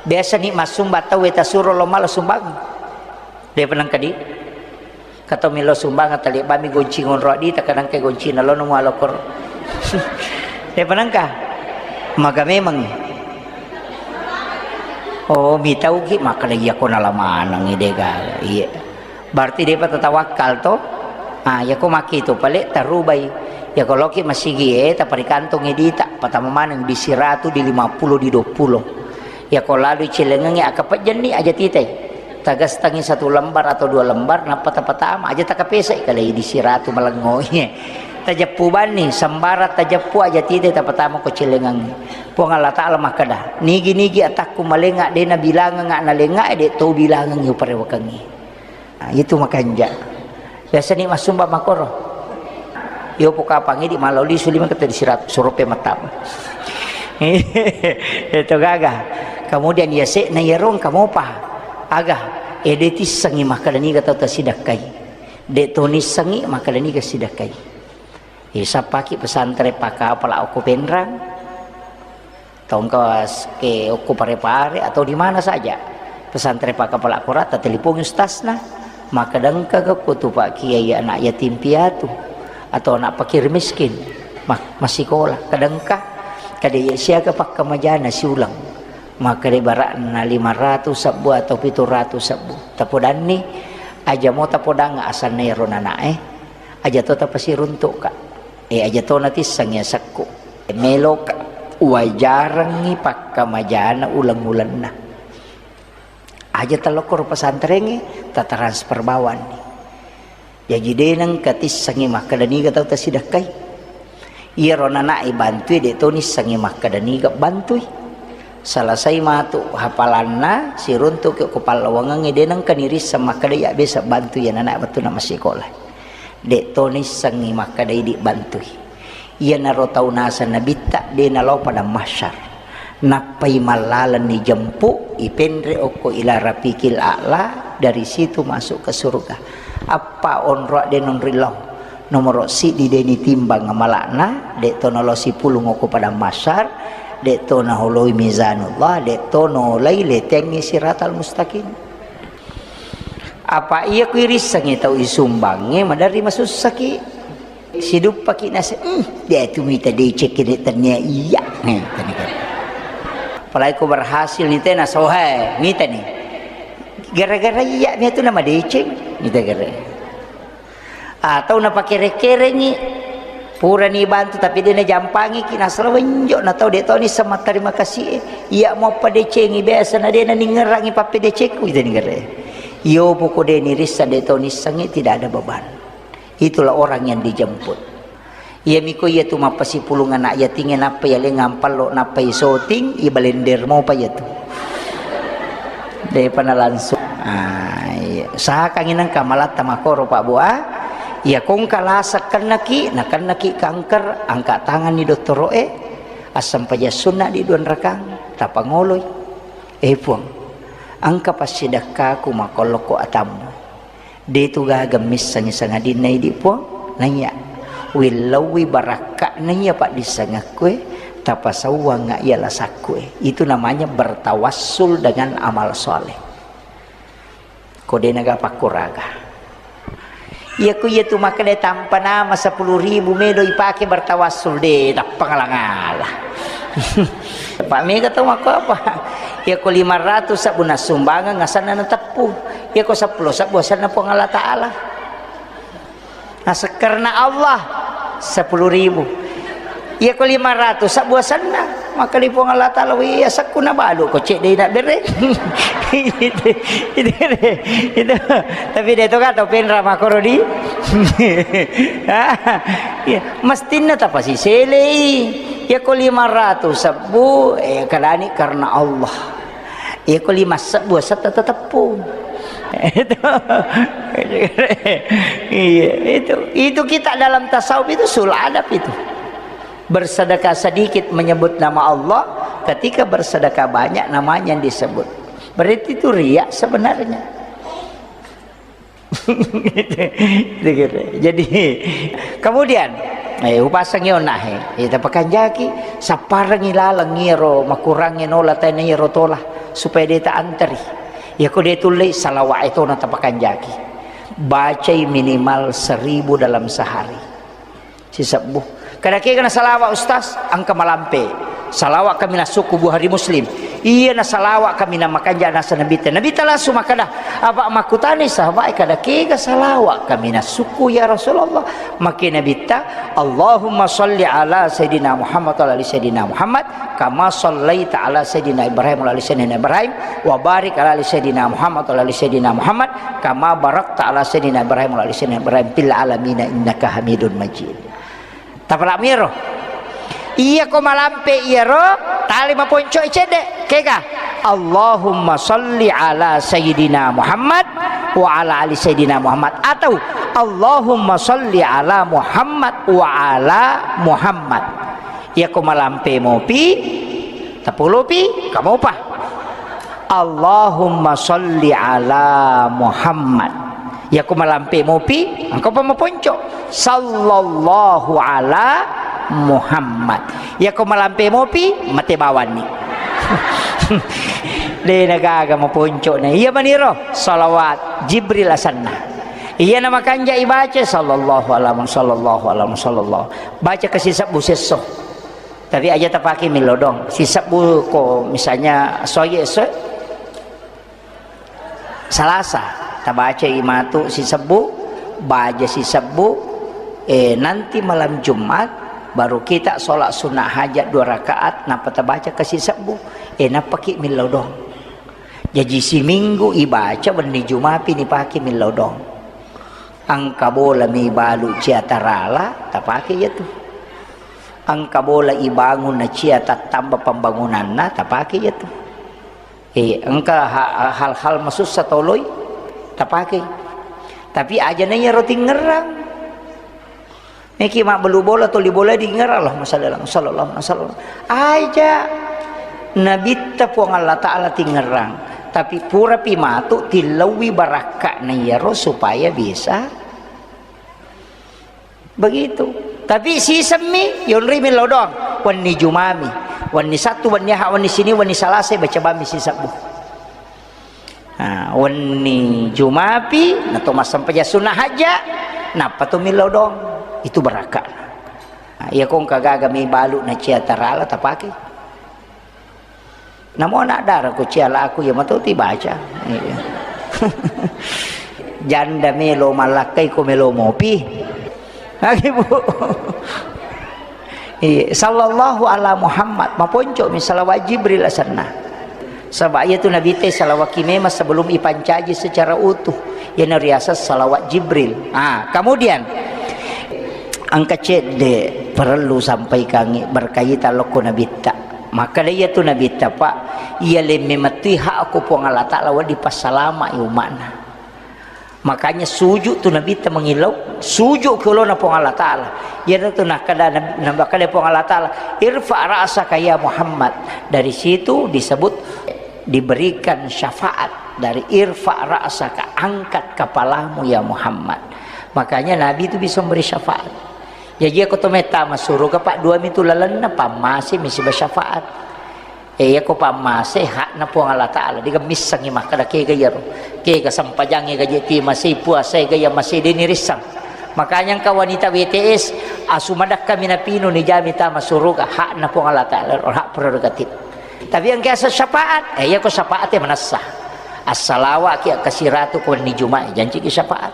Biasa ni massumba tau, eh, tasuro lo mala sumbang. Dia pernah kadi? Kata melo sumbang, tali bami gonci ngonro di, tak kadang ke gonci nalo nemu alokor. Dia pernah kah? Maka memang. Oh, mitauki, maka iya ko nala maneng ide gaga. Iya. Berarti depa tatawakkal to? Ah, iya ko maki to pale tarubai. Iya ko loki masigi, eh, taparikantongi dita, patama maneng di siratu, di lima puluh, di dua puluh. Iya ko lalu cilengengi aka pejjenni aja titai. Tagastangi satu lembar atau dua lembar, nappa tapatama aja takapesai kalai di siratu malengo. Tajeppu banni, sembara tajeppu aja titai tapatama ko cilengengi. Puang Allah Ta'ala makkeda, "Nigi-nigi atakku malenga, de nabilangenga nalenga, de to bilangengi uparewakengi." Nah, itu makanja. Biasa ni massumba makoro. Yo pokapangi di malau lisu lima kata di sirat surupe matama. Itu gaga. Kemudian ya sekna ya rong kamopa. Aga, ede tissengi makkeda niga tau tasidakkai. De to nissengi makkeda niga sidakkai. Isa paki pesantren pakapala okko Penrang. Tongka ke okko Pare-Pare atau di mana saja. Pesantren pakapala korata, telipongi ustasna. Makkeda engka ko tu Pak Kiai anak yatim piatu atau anak fakir miskin. Ma-, masikola. Kadengka, kada iya siaga pakkamajana siulang. Makkeda barakna lima ratus sebbu atau pitu ratus sebbu. Tapodanni, aja mo tapodang asanna ero nanae. Aja to tapasiruntuk, Kak. Eh, aja to natisseng ya sekku. Meloka wajarengngi pakkamajana uleng-ulenna. Aja talokkoro pesantrengnge, tatransfer bawanni. Jaji de nengka tissengngi makkeda niga tau tasidakkai. Iyaro nanae bantui de to nissengngi makkeda niga bantui. Selesai matu hafalanna, siruntuki ko pallawangengnge, de nengka nirisseng makkeda iya biasa bantui iya nanae wettunna massikola. De to nissengngi makkeda idi bantui. Iyanaro tau naseng nabitta de nalao padang mahsyar. Nappai mallalenni jempu, ipenre okko ila rafiqil a'la, dari situ masuk ke surga. Appa onroa de nonri lao. Nomoro siddi de nitimbang amala'na, de to nalao sipulung okko padang mahsyar, de to naholoi mizanullah, de to nolai letengngi siratal mustaqim. Apa iya kuirissengngi tau isumbangnge, maderri masussaki. Siduppaki nase, "Hmm, de tu mita deceng kene tennia iya." Nih, tani kan. Apalagi ko berhasil ni tena sohe, mita ni. Gara-gara iya mi tu nama deceng, mita gara. Atau napakere-kerengi, purani bantu tapi de najampangiki, nasala wenjo na tau de toni sama terima kasih. Iya mo padecengi biasa na de naningerangi pappedecengku, ita ningere. Iyo poko de nirissa de toni sengi, tidak ada beban. Itulah orang yang dijemput. Iya miko iya tu mappasipulung anak yatinge nappa iya lengang pallo nappa isoting, ibalender mopa iya tu. Depa na langsung. Ah, iya. Usahakangi nengka malatta makoro, Pak Bu, ah. Iya kongka lasa kennaki, nakennaki kanker, angka tanganni dottoro'e, assempajang sunna di dua rakang, tapangoloi. Eh, Puang, engka passidekkaku makollokko atammu. De tu gaga missengi sangadinna idi, Puang. Naiya, willauwi barakka'na iya paddissengekkue, tapasauangnga iya lasakkue. Itu namanya bertawassul dengan amal soleh. Ko de naga pakkuraga. Iya ko iya tu makkeda tampa nama sepuluh ribu medo ipake bertawassul, de, tappa ngala-ngala. Pak mega tau makko apa? Iya ko lima ratus sabbu nassumbangeng asenna nateppu. Iya ko seppulo sabbu asenna Puang Allah Ta'ala. Naseng karena Allah, sepuluh ribu. Iya ko lima ratus sabbu asenna. Maka di Puang Allah Ta'ala, "Wih, asekku nabalu ko cedde na bere." Itu, itu, itu. Tapi de to ka tau penra makkoro di. Iya, mestinna tapasiselei. Iya ko lima ratus sabbu, eh, kadani karena Allah. Iya ko lima sabbu asenna tateppu. Itu. Iya, itu. Itu kita dalam tasawuf itu sul adab itu. Bersedekah sedikit menyebut nama Allah, ketika bersedekah banyak namanya yang disebut. Berarti itu riya sebenarnya. Jadi, kemudian, eh, upasangi onahe, eh, tapakanjaki, sapparengi laleng iyaro makurangnge nola tena iyaro tola, supaya de ta anteri. Iya ko de tullei, salawat e tona tapakanjaki. Bacai minimal seribu dalam sehari. Sisebbu. Kada kega na salawat, Ustaz, engka malampe. Salawat kami nasukku Bukhari Muslim. Iya na salawat kami na makanja nasa Nabitta. Nabitta langsung makkeda, apa makkutani sahabat e, kada kega salawat kami nasukku ya Rasulullah. Makke Nabitta, Allahumma salli ala Sayyidina Muhammad wa ala ali Sayyidina Muhammad, kama sallaita ala Sayyidina Ibrahim wa ala ali Sayyidina Ibrahim, wa barik ala ali Sayyidina Muhammad wa ala ali Sayyidina Muhammad, kama barakta ala Sayyidina Ibrahim wa ala ali Sayyidina Ibrahim fil alamina innaka Hamidun Majid. Tapalami ro. Iya ko malampe iyaro, tali maponco cedde. Kega? Allahumma salli ala Sayyidina Muhammad wa ala ali Sayyidina Muhammad. Atau Allahumma salli ala Muhammad wa ala Muhammad. Iya ko malampe mopi, tapolopi, kamopa. Allahumma salli ala Muhammad. Iya ko malampe mopi, engka pa maponco. Sallallahu ala Muhammad. Iya ko malampe mopi, mate bawanni. De nagaga maponco na. Iya maniro, salawat Jibril asenna. Iya na makanja ibaca, sallallahu ala Muhammad, sallallahu ala Muhammad, sallallahu. Baca kasi sebbu sesso. Tapi aja tapake millau doang. Sisebbu ko misalnya soye esso Salasa, tabacai matu sisebbu, baja sisebbu, eh, nanti malam Jumat baru kita sholat sunnah hajat dua rakaat, nappa tabaca ke sisebbu, eh, nappaki millau doang. Jaji siminggu ibaca, wenni Jumapi nipake millau doang. Engka bola mibalu cia tarala, tapake iya tu. Engka bola ibangun na cia tattamba pembangunanna, tapake iya tu. Eh, engka ha-, hal-hal masussa toloi tapake. Tapi aja na iyaro tingerang. Niki mabbelu bola, toli bola dingerang, Allahumma shalli ala Muhammad, sallallahu alaihi wasallam. Aja Nabitta Puang Allah Ta'ala tingerang. Tapi purapi matu tillauwi barakka na iyaro supaya bisa begitu. Tapi sisemmi, yonrimi lao doang. Wenni Jumami, wenni Sattu, wenni Aha, wenni Sini, wenni Salasa, baca bami sisebbu. Nah, wenni Jumapi, nato massempajang sunnah hajja, nappa to millau doang. Itu barakka. Nah, iya kongka gaga mi balu na cia tarala tapake. Namo anak dara ko cia laku, iya mato ti baca. Iya. Janda melo mallakkai ko melo mopi. Lagi, Bu. Iya, sallallahu ala Muhammad. Maponco mi salawat Jibril asenna. Saba iya tu Nabi te salawaki memang sebelum ipancaji secara utuh. Iya na riaseng salawat Jibril. Ah, kemudian engka cedde perlu sampaikangi berkaitan lokko Nabitta. Makkeda iya tu Nabitta, Pak, iya lemme mettui hakku Puang Allah Ta'ala wedding passalama'i umma'na. Makanya sujud tu Nabitta mangillau, sujud ke olona Puang Allah Ta'ala. Iyanatu nakkeda Nabi, nakkeda Puang Allah Ta'ala, "Irfa ra'saka ya Muhammad." Dari situ disebut diberikan syafaat dari "Irfa ra'saka", angkat kepalamu ya Muhammad. Makanya Nabi itu bisa memberi syafaat. Jaji ko to metta masuruga, Pak, dua mitu lalenna, pammase mi siba syafaat. Eh, iyako pammase hakna Puang Allah Ta'ala, diga missengngi makkeda kega iyaro. Kega sempajangnge gaje ti masei, puasa ega iya masei, de nirissang. Makanya engka wanita W T S, asu madakka mi napinu nijami tama suruga, hakna Puang Allah Ta'ala, hak prerogatif. Tapi engka asa syafaat, eh, iyako syafaat e manessa. Assalawa ki akkasiratu ko wenni Jumat, janci ki syafaat.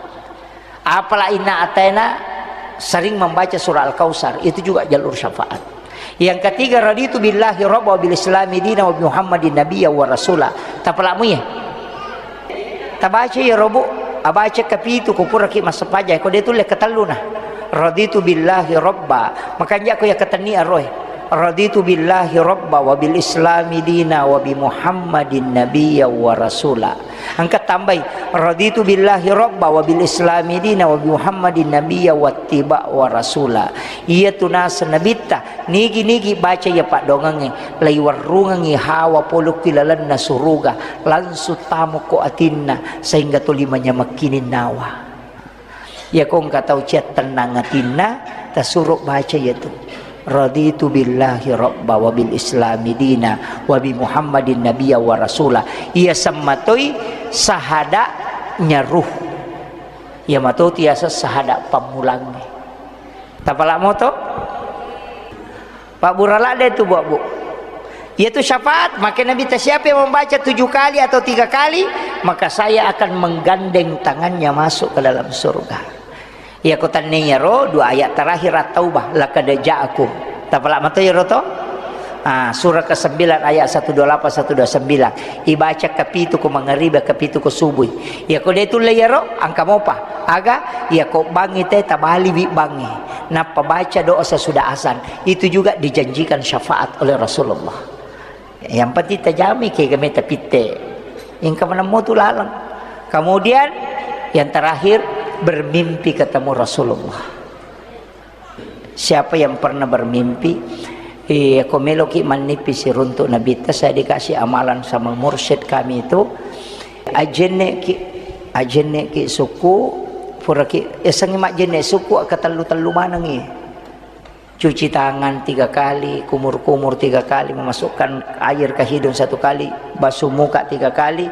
Apala inna ataina sering membaca surah Al-Kautsar, itu juga jalur syafaat. Yang ketiga, "Raditu billahi rabba wa bil islami dina wa bi Muhammadin nabiyya wa rasula." Tapalak muie. Tabaca ya robu, abaca kapitu ko puraki massempajang, ko de tulle katelluna. "Raditu billahi rabba." Makanja ko ya katenni aroe. "Raditu billahi rabba wa bil islami dina wa bi Muhammadin nabiyya wa rasula." Engka tambai, "Raditu billahi rabba wa bil islami dina wa bi Muhammadin nabiyya wattiba wa rasula." Iyatu naseng Nabitta, nigi-nigi baca iya paddoangengnge, laiwerrungengngi hawa pole ku ilalenna suruga, langsung tamo ko atinna, sehingga tuli manyamekkining nawa. Iyako engka tau ciattennang atinna, tasuro baca iyatu. "Raditu billahi rabba wa bil islami dina wa bi Muhammadin nabiyya wa rasula." Iya semmatoi sahada nyaruh. Iya matotu yaseng sahada pammulangnge. Tapalak moto? Pabbura ladde tu, Bu, Bu. Yaitu syafaat, maka Nabi ta, "Siapa yang membaca tujuh kali atau tiga kali, maka saya akan menggandeng tangannya masuk ke dalam surga." Iya, ko tanne iyaro dua ayat terakhir At-Taubah, "Laqad ja'akum." Tapalak mato iyaro to? Ah, surah kesembilan ayat satu dua lapan, satu dua sembilan. Ibaca kapitu ko mangaribi, kapitu ko subui. Iya, ko de tulle iyaro, engka mopa. Aga, iya ko bangngi te tabaliwi bangngi. Nappa baca doa sesudah azan. Itu juga dijanjikan syafaat oleh Rasulullah. Yang penting tajami kega meta pitte. Engka manemmo tu laleng. Kemudian yang terakhir, bermimpi ketemu Rasulullah. Siapa yang pernah bermimpi, eh, ko meloki mannipi siruntuk Nabitta, saya dikasih amalan sama mursyid kami itu, ajenneki, ajenneki suku, puraki, esengi majenne suku, aka tellu-tellu manengi. Cuci tangan tiga kali, kumur-kumur tiga kali, memasukkan air ke hidung satu kali, basuh muka tiga kali,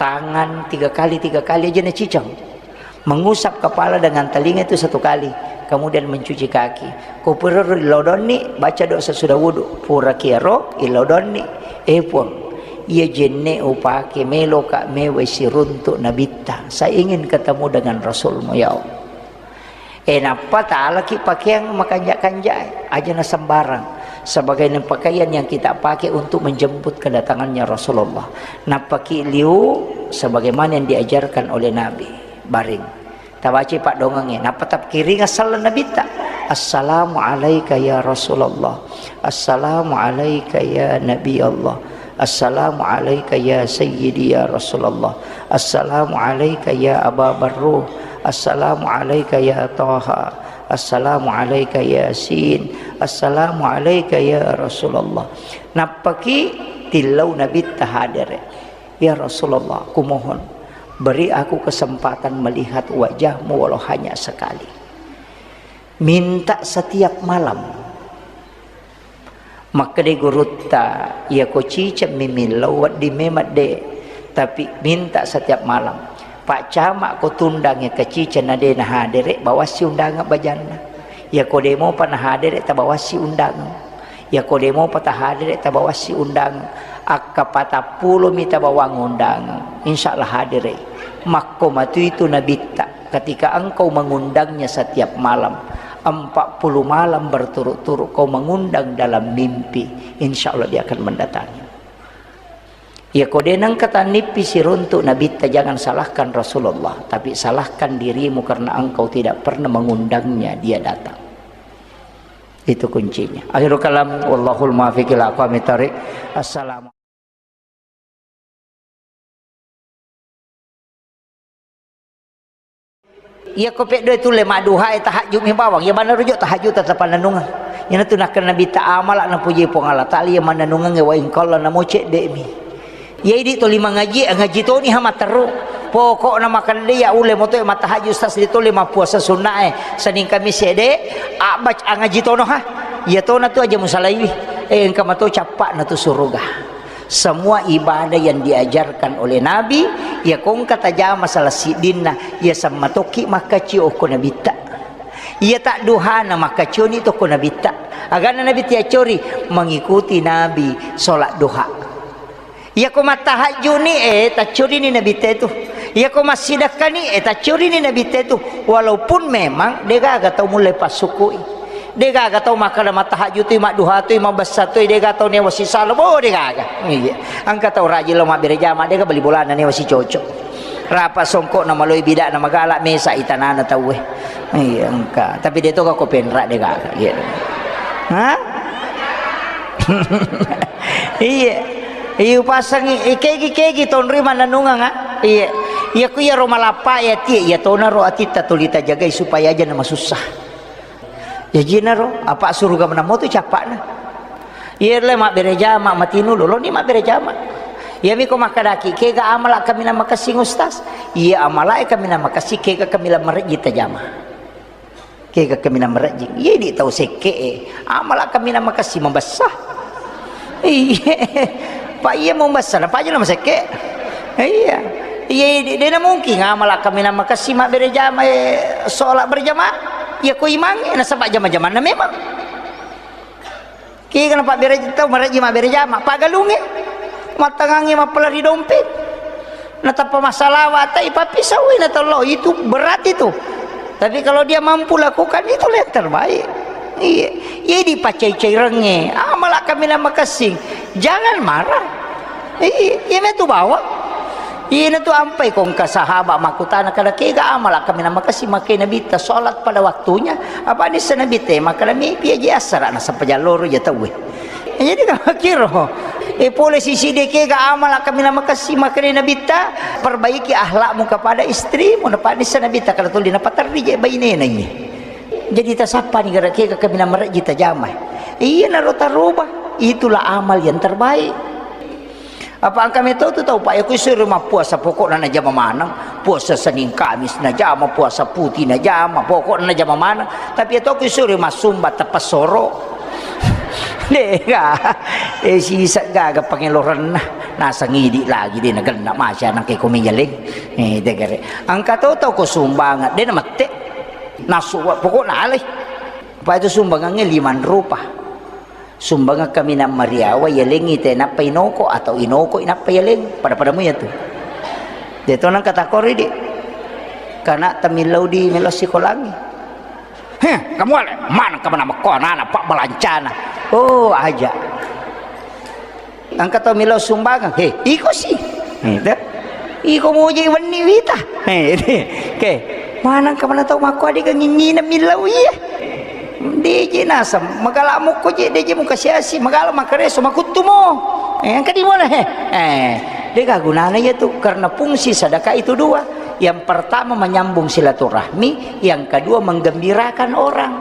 tangan tiga kali, tiga kali aja nacicang. Mengusap kepala dengan telinga itu satu kali, kemudian mencuci kaki. Ko puraro ilodonni, baca doa sesudah wudhu. Pura kiaro ilodonni, eh Puang, iya jenne upake meloka mewai siruntuk Nabitta. Saya ingin ketemu dengan Rasulmu, ya Allah. Eh, nappa talaki pakeang makanja-kanja, aja na sembarang. Sebagai pakaian yang kita pakai untuk menjemput kedatangannya Rasulullah. Nappaki liu sebagaimana yang diajarkan oleh Nabi. Baring. Tabaci paddoangengnge. Nappa tapkiringa sallang Nabitta. "Assalamu alaika ya Rasulullah. Assalamu alaika ya Nabi Allah. Assalamu alaika ya Sayyidi ya Rasulullah. Assalamu alaika ya Aba Barruh. Assalamu alaika ya Taha. Assalamu alaika Yasin. Assalamu alaika ya Rasulullah." Nappaki tillau Nabitta hadere. "Ya Rasulullah, kumohon, beri aku kesempatan melihat wajahmu walau hanya sekali." Minta setiap malam. Makkedai gurutta, "Iyako ciceng mi millau wedding memang de, tapi minta setiap malam. Pak Camat ko tundangnge ke ciceng na de nahadere, bawassi undangan bajanna. Iyako de mopa nahadere, tabawassi undangan. Iyako de mopa tahadere, tabawassi undangan. Akka patappulo mi tabawang undangan, insya Allah hadere." Makko matuitu Nabitta. Ketika engkau mengundangnya setiap malam, empat puluh malam berturut-turut kau mengundang dalam mimpi, insya Allah dia akan mendatangi. Ya, ko de nengka tannipi siruntuk Nabitta, jangan salahkan Rasulullah, tapi salahkan dirimu karena engkau tidak pernah mengundangnya dia datang. Itu kuncinya. Akhirul kalam, wallahul muwaffiq ila aqwamit thariq. Assalamualaikum. Iyako peddoe tulle madduhae, tahajjud mi bawang, iya maneng rujuk tahajjud tetap mannennungeng. Iyanatu nakkeda Nabitta, amala napuji Puang Allah Taala iya mannennungengnge, wa in qalla, namo cedde'mi. Iya idi toli mangaji, ngaji toni ha matteru. Pokokna makkeda de iya ulle motoe mattahajjud, sas de toli mappuasa sunnae, Senin Kamis ede, abbac angaji tono ha. Iya tona tu aja musalaiwi. Eh, engka mato cappa'na tu suruga. Semua ibadah yang diajarkan oleh Nabi, iya ko engka tajama salah siddinna, iya sammatokki makkacio okko Nabitta. Iya tadduhana makkacioni tokko Nabitta. Agana Nabi tiaccori mengikuti Nabi sholat duha. Iya ko mattahajjuni, eh, taccorini Nabitta itu. Iya ko massidakkani, eh, taccorini Nabitta itu. Walaupun memang degaga tau mulle passukui. Degaga tau makkeda mattahajjutui, madduhatui, mabessatui, dega tau newa sisala, bo degaga. Iya. Engka tau rajin lo mabbere jama, dega bali bolana newa sicocok. Rapa songkokna maloi bidakna magala mesa itanana tauwe. Iya, engka. Tapi de toga ko penra degaga. Iya. Hah? Iya. Iya pasangi, eh, kegi-kegi tonri mananungang, ah. Iya. Iya ku iya ro malappa ya tie, iya tona ro atitta tuli tajagai supaya aja na masussa. Jajinaro, apa suruga menamo tu capakna. Iya le mabbere jama matinu loloni mabbere jama. Iya miko makkadaki, kega amala kaminang makessing Ustaz? Iya amala e kaminang makessing, kega kaminang marejji tajama. Kega kaminang marejji. Iya di tau sekke e. Amala kaminang makessing mabessa. Iya. Pak iya mau mabessa, napa aja nama sekke. Iya. Iya, de, de na mungkin amala kaminang makessing mabbere jama, eh, sholat berjamaah. Iya ko imang, eh, nasaba jama-jamanna memang. Kega napabbere tau marejji mabbere jama, pagalungnge, mattangangnge mappalari dompet. Natappa massalawa tai pappisauwi na tollo, itu berat itu. Tapi kalau dia mampu lakukan, itulah yang terbaik. Iya, iya dipacai-cairengnge. Amala kaminang makessing. Jangan marah. Iya, iya metu bawang. Iyana tu ampai ko engka sahaba makkutana kada kega amala kaminang makessing makkeda Nabitta sholat pada waktunya. Apa nissa Nabitta makkeda mi piaji assara nasappa jalloro ja tauwe. Jadi kama kiro. E pole sisi de kega amala kaminang makessing makkeda Nabitta perbaiki akhlakmu kepada istrimu. Napa nissa Nabitta kada tuli napaterri je bainena iye. Jadi tasappani gara kega kaminang marejji tajama. Iyanaro taroba. Itulah amal yang terbaik. Apa engka metau tu tau, Pak, iya ku isuro mappuasa, pokokna najama maneng. Puasa Senin Kamis najama, puasa puti najama, pokokna najama maneng. Tapi iya to ku isuro massumba teppessoro. Dega. Eh, sisa gaga pangelorenna. Nasang idi lagi de nagenna masya nangke ko meyaleng. Eh, degare. Engka to tau ko sumbangan, de namette. Nasu, pokokna alai. Pak, itu sumbangangnge lima rupa. Sumbangeng kaminang mariawa, yalengngi te nappa inoko, atau inoko inappa yaleng. Pada-pada mu iya tu. De to nangka takori di. Kana tamillau di melo sikolangi. Heh, kamu ale, maneng kamu nama ko anana, pak balancana. Oh, aja. Engka tau millau sumbangeng, he, iko si. Gitu. Iko muji wenni wita. He, oke. Maneng ka mana tau makko adega nginyina millau iya. Deje nasam, magala mukko je, deje muka siasi, magala makareso, makuttumo. Eh, engka di mana he? Eh, dega gunana iya tu, karena fungsi sedekah itu dua. Yang pertama menyambung silaturahmi, yang kedua menggembirakan orang.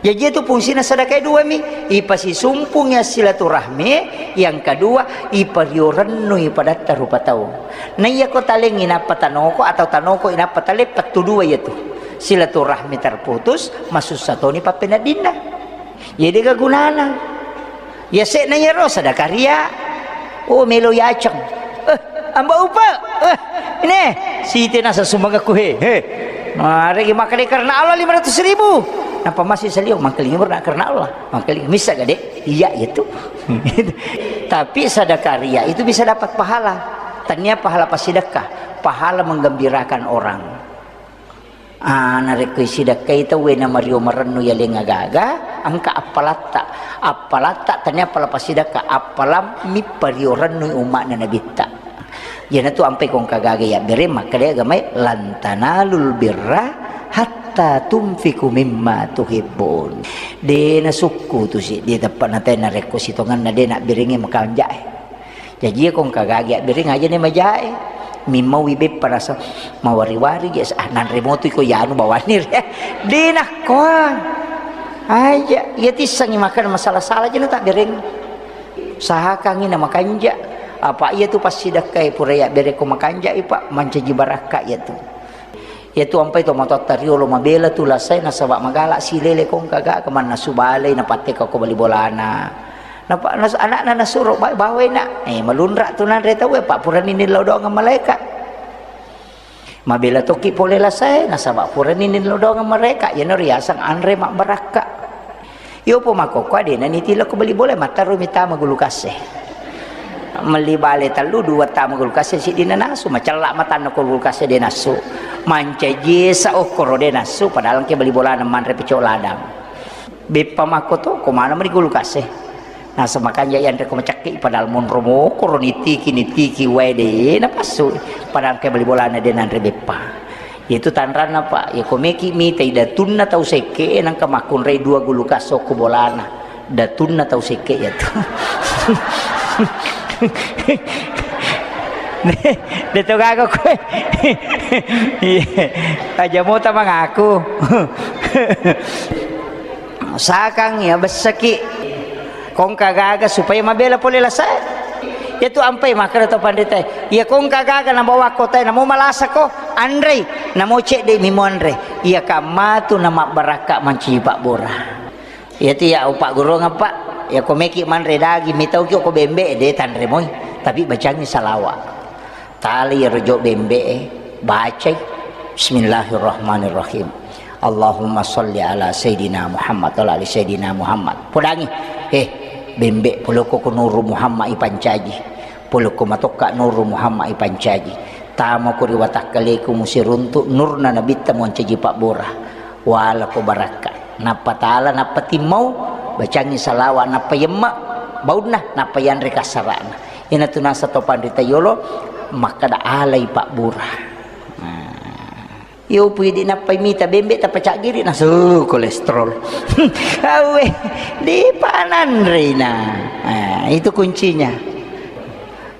Jaji itu fungsina sedekah dua mi, ipasisumpung ya silaturahmi, yang kedua, ipario rennui padatta rupa tau. Na iya ko talengi nappa tanoko atau tanoko inappa tale, pettu dua iya tu. Silaturahmi terputus, masussa toni pappeneddinna. Jadi kegunana. Yase'na iyaro sadakaria. Oh, melo yaceng. Eh, Amba Upa. Eh, ini. Siti nasa sumbangakku he. He. Maregi makkeda karena Allah lima ratus ribu. Napa masih salio mangkelingi berna karena Allah. Mangkelingi misa gede. Iya itu. Tapi sadakaria itu bisa dapat pahala. Tania pahala pasidakka, pahala menggembirakan orang. Ah, narekko isidakkai tauwe na mario marennu yaleng agaga, engka appalatta. Appalatta tania appala pasidakka, appala mippario rennui umma'na Nabitta. Iyanatu ampai ko engka gaga yabbere, makkeda agamae, "Lan tanalul birra hatta tunfiqu mimma tuhibbun." De nasukku tu siddi teppa natai narekko sitongenna de nabberengi makanja'e. Jaji ko engka gaga yabbereng aja ni majae. Mimmaui beppa rasa mawari-wari je, ah, nanre motu iko yanu bawani re. Dena koa. Aja, iya tissangi makan masalah-salah je na tak bereng. Usahakangi na makanja. Apa iya tu passidakkai pura ya bereko makanja ipa mancaji barakka iya tu. Iya tu ampai to matotta riolo mabela tu lasai nasaba magala silele kongka ga kemanna subalai na patte ko bali bolana. Napa nas-, anakna nasuro, "Ba-, bawai, Nak." Eh, malunra tu nanre tau, eh, pa purani nillau doang malaika. Mabela tokki pole lasae, nasaba purani nillau doang malaika, iyana riaseng anre mabbarakka. Iyo po makkokko adena nitilla ko bali bola, mattarumi tama gulukase. Melli bale tellu, dua tama gulukase, siddina nasu, macella matanna ko gulukase de nasu. Mancaji esa okkoro de nasu, padahal engke bali bolana manre pecok ladang. Beppa makko to, ko mana meni kulkas e. Nasaba makanja yanre ko macakki, padahal monro mokoro nitiki, nitiki wae de napassu. Padahal ke bali bolana de nanre beppa. Itu tanranna, Pak. Ya ko meki mitai datunna tau sekke, nangka makkunrai dua gulukas okko bolana. Datunna tau sekke ya tu. De, de to gaga koe. Iya. Aja mota mangaku. Sakang ya bessaki. Kongka gaga supaya mabela pole lasa. Ya tu ampai makkeda to panrita. Ya kongka gaga nabawa kota namo malasa ko anrei. Namo cedde mi monre. Ya kamatu na mabbarakka manci pabbora. Iya tu ya upaggurungeng, Pak. Ya ko meki manre daging, mitauki ko bembe, de tanre moi. Tapi bacangi salawa. Tali iyaro jo bembe e, bacai. Bismillahirrahmanirrahim. Allahumma sholli ala Sayyidina Muhammad wa ala ali Sayyidina Muhammad. Podangi. Eh, bembe poloko ko Nuru Muhammad ipancaji. Poloko matokka Nuru Muhammad ipancaji. Tama ko ri watakkaleku musiruntu nurna nabitta moncaji pabbora. Wala ko barakka. Nappa tala, nappa timmau, bacangi salawa, nappa yemma baunna, nappa yanre kassarana. Ina tu nasa to panrita yolo, makkada alai pabbura. Nah. Yo pui di nappai mita bembe tappa caggiri nasu kolesterol. Awe, di pananrina. Nah, itu kuncinya.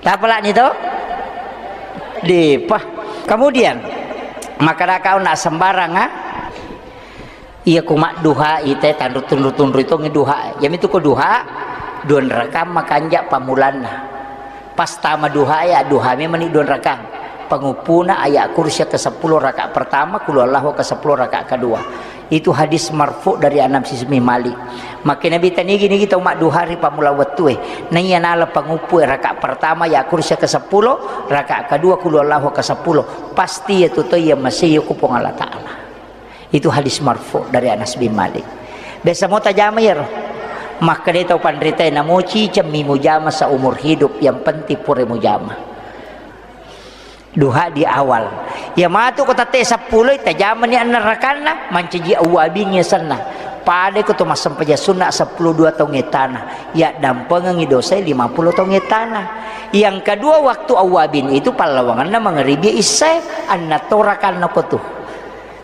Tapalani to? Di pa. Kemudian, makkada kau nak sembarang, ah? Iya, ku madduha ite tanru tunru-tunru itu ngeduha. Yami tu ko duha, dua rakang makanja pamulanna. Pas tama duha ya, duha memang ni dua rakang. Penguppuna ayat kursi ke sepuluh rakaat pertama, kulu Allahu ke sepuluh rakaat kedua. Itu hadis marfu dari Anas bin Malik. Maka Nabi tanigi nigi tau madduha ri pamula wettue. Naiya nala penguppu rakaat pertama ya kursi ke sepuluh, rakaat kedua kulu Allahu ke sepuluh. Pasti ya tu to ya masih ya ku Puang Allah Ta'ala. Itu hadis marfu dari Anas bin Malik. Biasa mo tajama iyaro. Makkeda tau panritae, namo cicemmi mujama seumur hidup, yang penting pura mujama. Duha di awal. Ya matu ko tette seppulo, tajamani anna rakanna, mancaji awwabin yasenna. Pada ko to massempajang sunna seppulo dua taung ettana. Ya dampengengi dosa lima puluh taung ettana. Yang kedua, waktu awwabin itu pallawanganna mangeribi issae, anna to rakanna ko tu.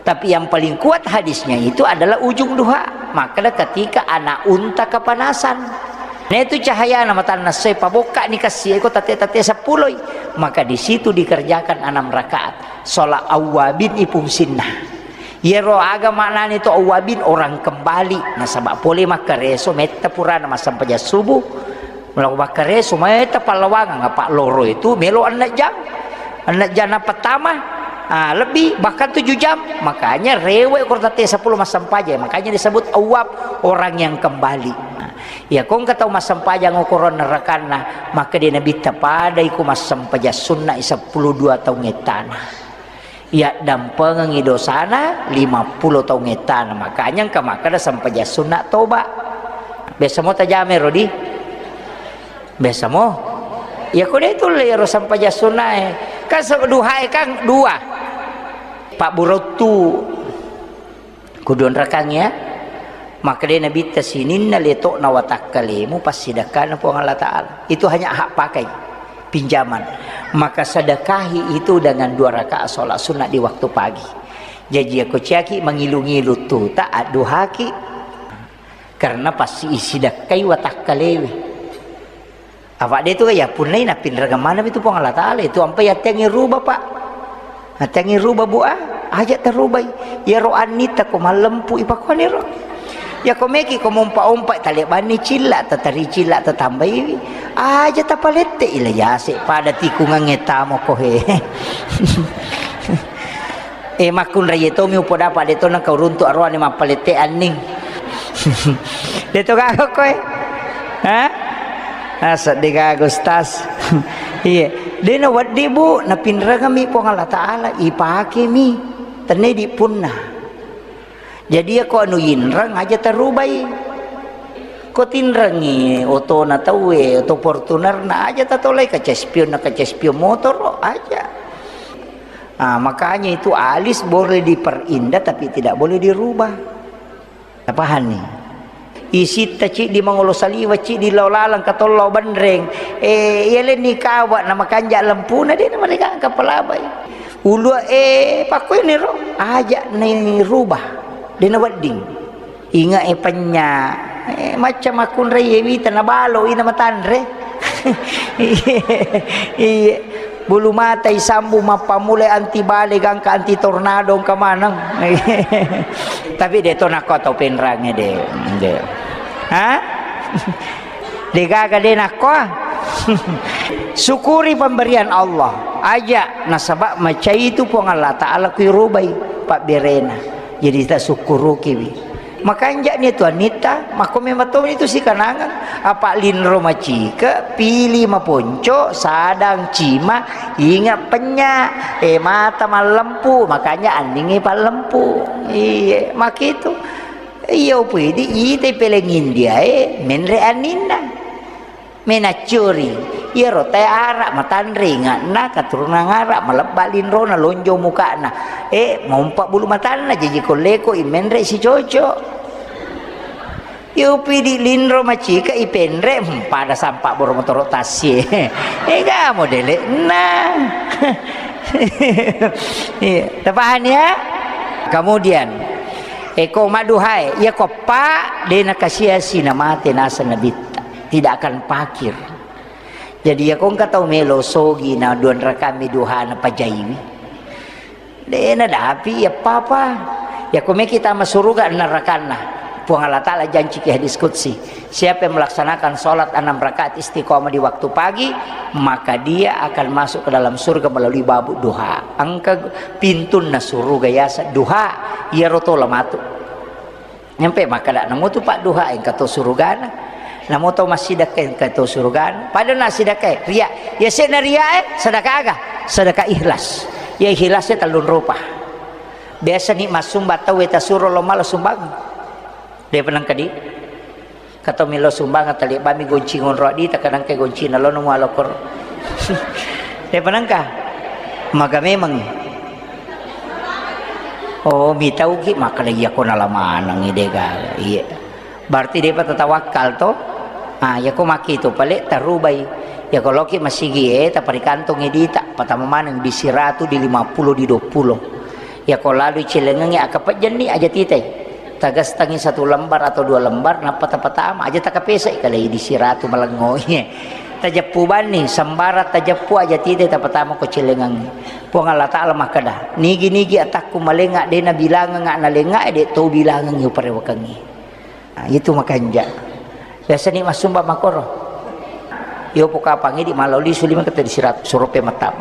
Tapi yang paling kuat hadisnya itu adalah ujung duha. Makkeda ketika anak unta kepanasan. Nah, itu cahayana matanna soe, pabokkani kassi eko tate-tate seppuloi. Maka di situ dikerjakan enam rakaat. Sholat awwabin ipungsinna. Yero aga maknani to awwabin, orang kembali. Nasaba pole makkareso metta purana massempajang subuh. Mula ku bakkare, sumai ta pallawangang, apa loro itu melo enneng jam. Enneng jam na pertama, ah, lebih, bahkan tujuh jam. Makanya rewek ko tette seppulo massempajang. Makanya disebut awwab, orang yang kembali. Nah, ya kongka tau massempajang okoro nerrakanna, maka dia Nabi ta padai ku massempajang sunna seppulo dua taung ettana. Yaddampengengi dosana lima puluh taung ettana. Makanya engka makkeda sempajang sunna toba. Biasa mo tajame rodi? Biasa mo? Ya ko de tulle ero sempajang sunnae. Kan se-, duhae kan dua. Pabburottu. Kuduanrakang ya. Makkedai Nabitta, sininna letokna watakkalemu passidekkana Puang Allah Ta'ala. Itu hanya hak pakai, pinjaman. Maka sedekahi itu dengan dua rakaat sholat sunnah di waktu pagi. Jaji, ako ciaki mangilu-ngilu tuta, adduhaki. Karena pasti isidekkai watakkalewe. Apa de tu ya punnai napinrengeng maneng itu Puang Allah Ta'ala, itu ampai attengngi rubah, Pak. Attengngi rubah, Bu, ah, aja tarubai. Iyaro annitta ko mallempu ipakuaniro. Ya ko meki ko mompa-ompa talebanni cilla, tatari cilla, tatambaiwi. Aja tapalette ila yase pada tikungangnge tamo ko he. Eh, makkunrai tomi upodapa de to nengka uruntu aroane mappalette anning. De to gaga koe. Ha? Asa de gaga, Ustaz. Iya. De na weddi, Bu, napinrengami Puang Allah Ta'ala, ipakemi. Tenne di punna. Jadi, ya ko anu yinreng aja tarubai. Ko tinrengi otona tauwe, oto Fortunerna aja tatolai, kaca spion na kaca spion motoro aja. Ah, makanya itu alis boleh diperindah tapi tidak boleh dirubah. Tapahanni? Isitta ciddi mangolo saliwa, ciddi lao laleng katollo benreng. Eh, iya lenni kawa na makanja lempuna de na mereka angka palabai. Ulua, eh, pakkueniro aja ni rubah. De na wedding. Inga e penya. Eh, macca makkunrai e wita na balo ina matanre. Iye. Bulu mata isambung mappamulai anti bale gangka anti tornado engka maneng. Tapi de to nakko tau penrange de. De. Ha? De gaga de nakko. Syukuri pemberian Allah. Aja nasaba macai itu Puang Allah Ta'ala kui rubai pabberena. Jadi tasukkurukiwi. Makanja'ni tu annitta, makko memang tommi tu sikanangang. Apa linro macike, pili maponco, sadang cima, inga penya, eh, mata mallempu, makanja anningngi pallempu. Iye, makitu. Iya upidi, ite peleng India, eh, menre anninna. Menaccuri, iyaro tae ara matanre inga'na, katurunan ara, malebba linrona, lonjong muka'na. Eh, mompa bulu matanna, jaji kolleko i menre si cocok. Iyo pidi linro macika i penre, hmm, pada sampa boro motoro tassie. Eh, ga modele. Nah. Iya, tapahani ya? Kemudian, eko maduhae, iya ko pa, de nakasia-sia namate naseng nabitta. Tidak akan pakir. Jadi, ya, ko engka tau melo sogi na dua rakami duhana pajaiwi. De na dapi, ya, papa. Ya, ko meki tama suruga narakanna. Puang Allah Ta'ala janci ki hadis qudsi, "Siapa yang melaksanakan sholat enam rakaat istiqomah di waktu pagi, maka dia akan masuk ke dalam surga melalui babu duha." Engka pintunna suruga yasa duha, iyaro tola matu. Nyampe makkeda, "Namo tu padduha engka to surugana. Namo to massidakka engka to surugana." Pada na sidakka, ria. Ya sena ria, eh, sedekah aga? Sedekah ikhlas. Ya ikhlasnya tellung rupa. Biasa ni massumba tau, eh, tasuro lo mala sumbang. De penang kadi. Kato melo sumbang tali bami gonci ngonro di, takadang ke gonci na lo nemu alokor. De penang ka? Maga memang. Oh, mitauki makkeda, "Iya ko nala maneng i de gaga." Iya. Berarti depa tatawakkal to? Ah, iya ko makkitu pale tarubai. Iya ko loki masigi e, taparikantongi dita, patama maneng di siratu, di lima puluh, di dua puluh. Iya ko lalu celengengi akapejjenni aja titai. Tagastangi satu lembar atau dua lembar, nappa tapatama aja takapesai kalai di siratu malengo. Iya. Tajeppu banni, sembara tajeppu aja titai tapatama ko celengengi. Puang Allah Ta'ala makkeda, "Nigi-nigi atakku malenga de nabilangenga nalenga, de to bilangengi uparewakengi." Nah, itu makanja. Biasani massumba makoro. Yo pokapangi di malo lisu lima kata di sirat surupe matam.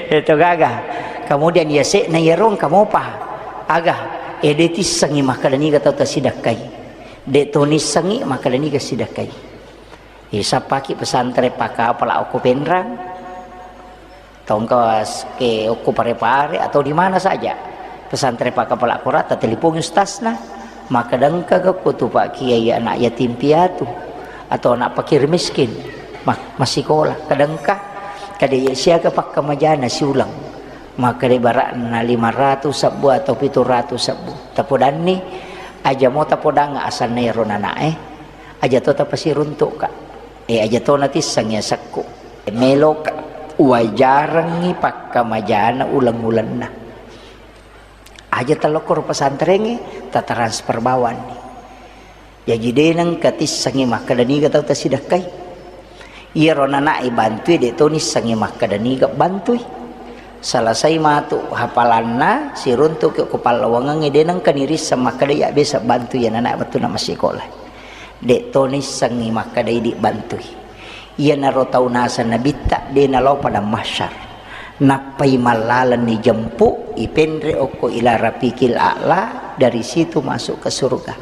Itu gaga. Kemudian ya se na yarong kamopa. Aga, ede tissengi makkeda niga tau tasidakkai. De to nissengi makkeda niga sidakkai. Isa paki pesantren pakapala okko Penrang. Tongka ke okko Pare-Pare atau di mana saja. Pesantren pakapala Korata, telipongi ustazna. Makkeda engka ko tu Pak Kiai anak yatim piatu atau anak fakir miskin. Ma-, massikola. Kada engka. Kada iya siaga pakkamajana siuleng. Makkeda barakna lima ratus sebbu atau pitu ratus sebbu. Tapodanni, aja mo tapodang asanna ero nanae. Aja to tapasiruntukka. Eh, aja to natisseng yasekku. Meloka uwajarengngi pakkamajana uleng-ulenna. Aja talokkoro pesantrengnge, tatransfer bawanni. Jaji de nengka tissengngi makkeda niga tau tasidekkai. Iyaro nanae bantui de to nissengngi makkeda niga bantui. Selesai matu hafalanna, siruntuki ko pallawangengnge, de nengka nirisseng makkeda iya biasa bantui iya nanae wettunna massikola. De to nissengngi makkeda idi bantui. Iyanaro tau naseng Nabitta, de nalao padang mahsyar. Nappai mallaleng nijempu, ipenre okko ila rafiqil a'la, dari situ masuk ke surga.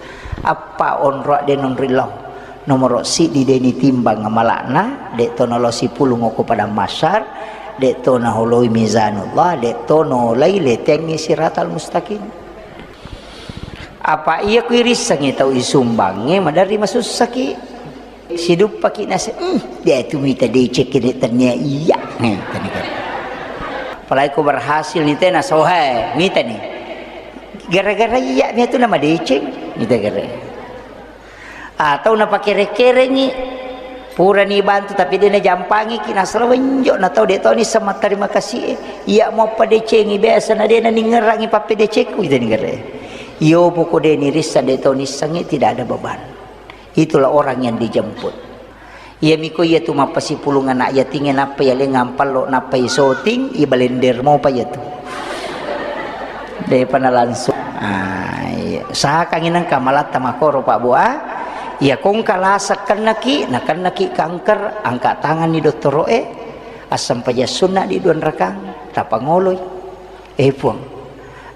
Appa onroa de nonri lao. Nomoro siddi de nitimbang amala'na, de to nalao sipulung okko padang mahsyar, de to naholoi mizanullah, de to naolai letengngi siratal mustaqim. Apa iya ku irissengngi tau isumbangnge, maderri masussaki. Siduppaki nase, "Hmm, de tu mita deceng kene tennia iya." Nih, tadi kan. Apalagi ku berhasil nih tena sohe, mita nih. Gara-gara iya mia tu nama deceng, mita gara. Atau napakere-kerengi, purani bantu tapi de najampangiki, nasala wenjo na tau de toni sama terima kasih e. Iya mau padecengi biasa na de naningerangi pappedecekku, ita ningere. Iyo poko de nirissa de toni sangi, tidak ada beban. Itulah orang yang dijemput. Iya miko iya tu mappasipulung anak yatinge nappa iya lengang pallo nappa isoting, ibalender mopa iya tu. Depa na langsung. Ah, iya. Usahakangi nengka malatta makoro, Pak Bu, ah. Iya kongka lasa kennaki, nakennaki kanker, angka tanganni dottoro'e, assampajang sunna di dua rakang, tapangoloi. Eh, Puang,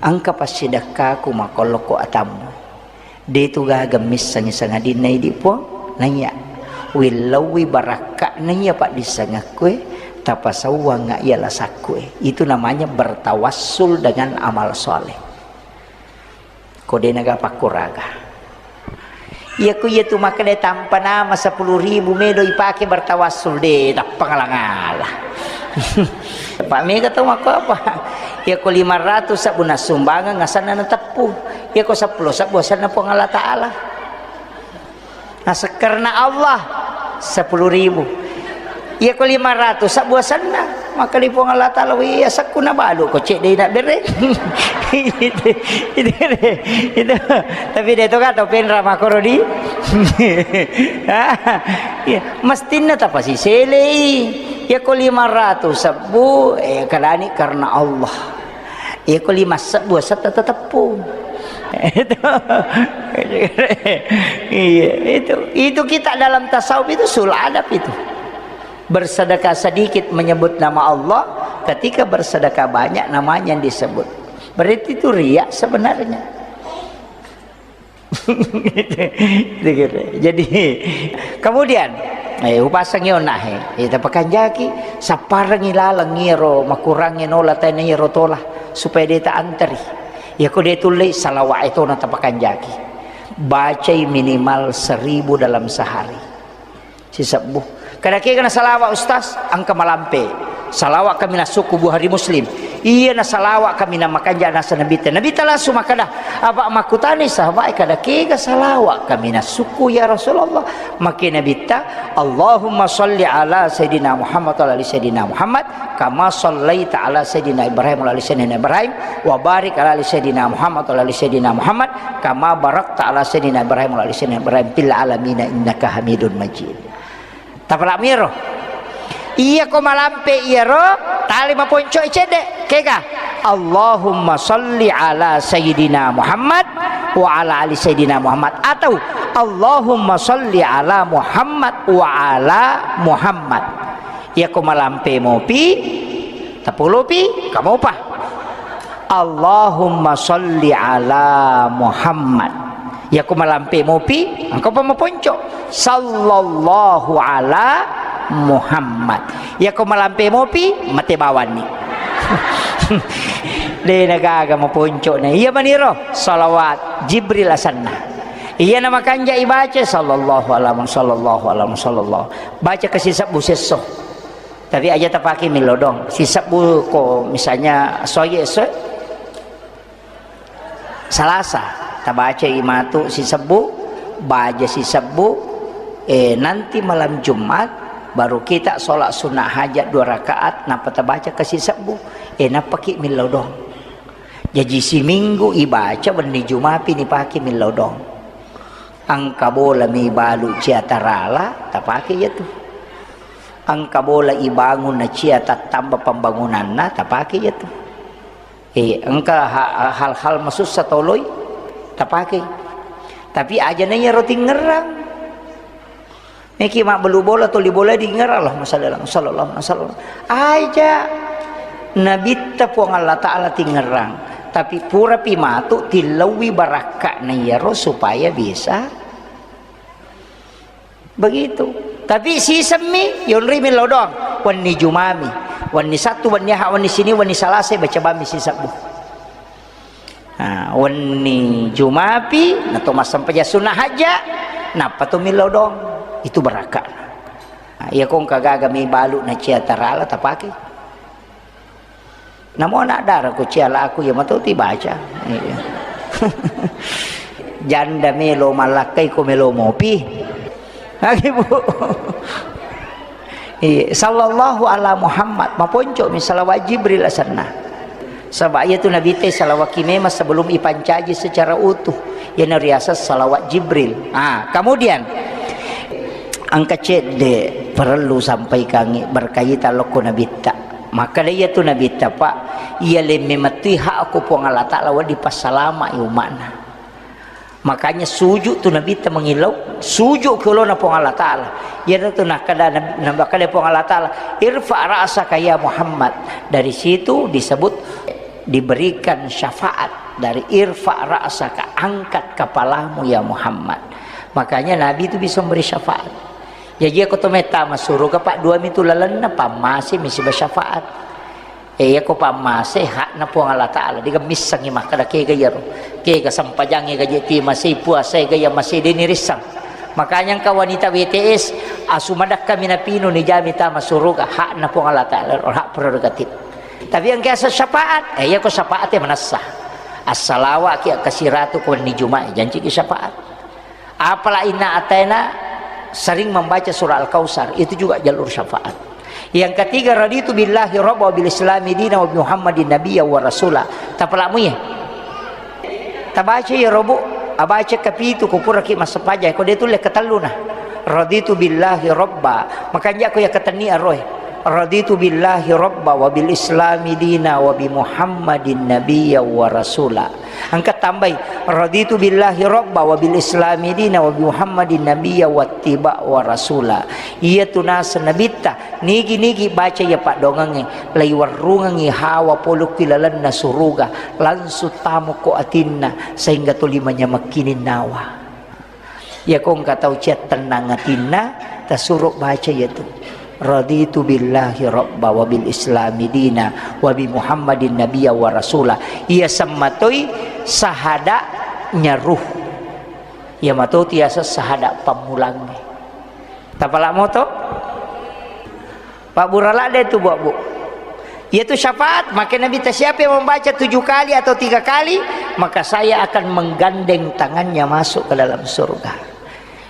engka passidekkaku makollokko atammu. De tu gaga missengi sangadinna idi, Puang. Naiya, willauwi barakka'na iya paddissengekkue, tapasauwangnga iya lasakkue. Itu namanya bertawassul dengan amal soleh. Ko de naga pakkuraga. Iya ku iya tu makkeda tampa nama sepuluh ribu medo ipake bertawassul, de, tappa ngala-ngala. Pak mega tau makko apa? Iya ko lima ratus sabbu nassumbangeng asanna nateppu. Iya ko sepuluh sabbu asanna Puang Allah Ta'ala. Naseng karena Allah, sepuluh ribu. Iya ko lima ratus sabbu asanna, maka di Puang Allah Ta'ala, "Wih, asakku nabalu ko cek dei nak bere." Itu, itu, itu. Tapi de to kata penra makoro di. Iya, mestinna tapasiselei. Iya ko lima ratus sabbu, eh, kadani karena Allah. Iya ko lima sabbu asetta teteppu. Itu. Iya, itu. Itu kita dalam tasawuf itu sul adab itu. Bersedekah sedikit menyebut nama Allah, ketika bersedekah banyak namanya yang disebut. Berarti itu riak sebenarnya. Jadi, kemudian, eh, upasangi onahe, eh, tapakanjaki, sapparengi laleng iyaro makurangnge nola tena iyaro tola, supaya de ta anteri. Iya ko de tullei, salawat e tona tapakanjaki. Bacai minimal seribu dalam sehari. Sisebbu. Kada kega na salawat, Ustaz, engka malampe. Salawat kami nasukku Bukhari Muslim. Iya na salawat kami na makanja nasa Nabitta. Nabitta langsung makkada, apa makkutani sahabat, kada kega salawat kami nasukku ya Rasulullah. Makke Nabitta, Allahumma salli ala Sayyidina Muhammad wa ala ali Sayyidina Muhammad, kama sallaita ala Sayyidina Ibrahim wa ala ali Sayyidina Ibrahim, wa barik ala ali Sayyidina Muhammad wa ala ali Sayyidina Muhammad, kama barakta ala Sayyidina Ibrahim wa ala ali Sayyidina Ibrahim fil alamina innaka Hamidun Majid. Tapalak miro. Iya ko malampe iyaro, tali maponco cedde. Kega? Allahumma salli ala Sayyidina Muhammad wa ala ali Sayyidina Muhammad. Atau Allahumma salli ala Muhammad wa ala Muhammad. Iya ko malampe mopi, tapolopi, kamopa. Allahumma salli ala Muhammad. Iya ko malampe mopi, engka pa maponco. Sallallahu ala Muhammad. Iya ko malampe mopi, mate bawanni. De nagaga maponco na. Iya maniro, salawat Jibril asanna. Iya na makanja ibaca, sallallahu ala Muhammad, sallallahu ala Muhammad, sallallahu. Baca kasi sabbu sesso. Tapi aja tapake milodong. Sisebbu ko misalnya soye esso Salasa, tabacai matu sisebbu, baja sisebbu, eh, nanti malam Jumat baru kita sholat sunnah hajat dua rakaat, nappa tabaca ke sisebbu, eh, nappaki milodong. Jaji siminggu ibaca wenni Jumapi nipake milodong. Engka bola mi balu cia tarala, tapake iya tu. Engka bola ibangun na cia tattamba pembangunanna, tapake iya tu. Eh, engka ha-, hal-hal masussa toloi, tapake. Tapi aja na iya ro tingerang. Meki mabbelu bola, toli bola dingerang, Allahumma shalli ala Muhammad, sallallahu alaihi wasallam. Aja Nabitta Puang Allah Ta'ala tingerang. Tapi purapi matu tillauwi barakka'na iyaro supaya bisa begitu. Tapi sisemmi, yonri millau doang. Wenni Jumami, wenni Sattu, wenni Aha, wenni Sini, wenni Salasa, baca bammi sisebbu. Nah, wenni Jumapi, nato massempajang sunnah hajja, nappa to millau doang. Itu barakka'na. Nah, iya ko engka gaga mi balu na cia tarala, tapake. Namo anak dara ko cia laku, iya mato ti baca. Iya. Janda melo mallakkai ko melo mopi. Lagi, Bu. Iya, sallallahu ala Muhammad, maponco mi salawat Jibril asenna. Saba iya tu Nabitta salawaki memang sebelum ipancaji secara utuh. Iyana riaseng salawat Jibril. Ah, kemudian engka cedde perlu sampaikangi berkaitan lokko Nabitta. Makkeda iya tu Nabitta, Pak, iya lemme mettui hak ko Puang Allah Ta'ala wedding passalama'i umma'na. Makanya sujud tu Nabitta mengillau, sujud ke olona Puang Allah Ta'ala. Iyana tu nakkeda Nabi, nakkeda Puang Allah Ta'ala, "Irfa ra'saka ya Muhammad." Dari situ disebut diberikan syafaat dari irfa ra'saka, angkat kepalamu ya Muhammad. Makanya Nabi itu bisa memberi syafaat. Jaji iya ko to metta masuruga, Pak, dua mi tu lalenna, pammase mi siba syafaat. Eh, iya ko pammase hakna Puang Allah Ta'ala, digemmissengi makkeda kega iyaro. Kega sempajangnge gaje ti masei, puasa ega iya masei, de nirissang. Makanya engka wanita W T S, asu madakka mi napinu nijami tama suruga, hakna Puang Allah Ta'ala, hak prerogatif. Tapi engka asa syafaat, eh, iya ko syafaat ya manessa. Assalawa ki, akkasiratu ko wenni Jumat, janci ki syafaat. Apala inna ataina sering membaca surah Al-Kautsar, itu juga jalur syafaat. Yang ketiga, raditu billahi rabba wa bil islami dina wa bi Muhammadin nabiyya wa rasula. Tapalamu ya. Tabaca ya robu, abaca kapitu ko puraki massempajang, ko de tulle katelluna. Raditu billahi rabba. Makanja ko ya katenni aroe. Raditu billahi rabba wa bil islami dina wa bi Muhammadin nabiyya wa rasula. Engka tambai, raditu billahi rabba wa bil islami dina wa bi Muhammadin nabiyya wa tiba wa rasula. Iya tu naseng Nabitta, nigi-nigi baca iya paddoangengnge, laiwarrungengngi hawa polokki lalenna suruga, langsung tamo ko atinna, sehingga tuli manyamekkining nawa. Iya ko engka tau cia tennang atinna, tasuro baca iya tu. Raditu billahi rabba wa bil islami dina wa bi Muhammadin nabiyya wa rasula. Iya semmatoi sahada nyaruh. Iya mato tiasa sahada pammulangnge. Tapala moto? Pabbura ladde tu, Bu, Bu. Yaitu syafaat, maka Nabitta, siapa yang membaca tujuh kali atau tiga kali, maka saya akan menggandeng tangannya masuk ke dalam surga.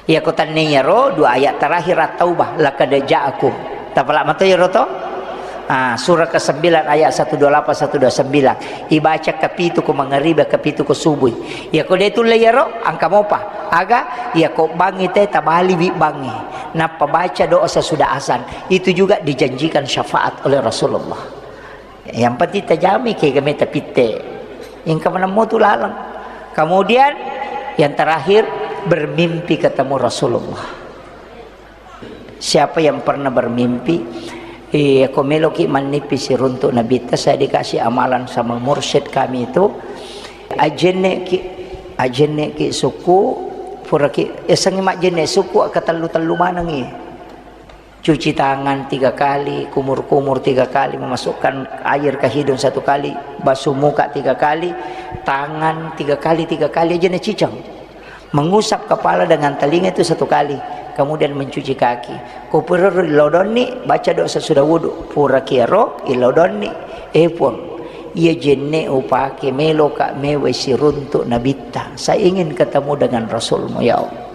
Iya ko tenniyaro dua ayat terakhir At-Taubah, laqad ja'akum. Tapala mato iyaro to? Ah, surah kesembilan ayat satu dua lapan, satu dua sembilan. Ibaca kapitu ko mangariba, kapitu ko subui. Iya ko de tulle iyaro, engka mopa. Aga, iya ko bangngi te tabaliwi bangngi. Nappa baca doa sesudah azan. Itu juga dijanjikan syafaat oleh Rasulullah. Yang penting tajami kega meta pitte. Engka manemmo tu laleng. Kemudian yang terakhir, bermimpi ketemu Rasulullah. Siapa yang pernah bermimpi, eh, ko meloki mannipi siruntuk Nabitta, saya dikasih amalan sama mursyid kami itu, ajenneki, ajenneki suku, puraki, esengi majenne suku, katellu-tellu manengi. Cuci tangan tiga kali, kumur-kumur tiga kali, memasukkan air ke hidung satu kali, basuh muka tiga kali, tangan tiga kali, tiga kali aja na ciceng. Mengusap kepala dengan telinga itu satu kali, kemudian mencuci kaki. Ko pura ro ilodonni, baca doa sesudah wudu. Pura kiaro ilodonni, eh Puang, iya jenne upake meloka mewai siruntuk Nabitta. Saya ingin ketemu dengan Rasulmu, ya Allah.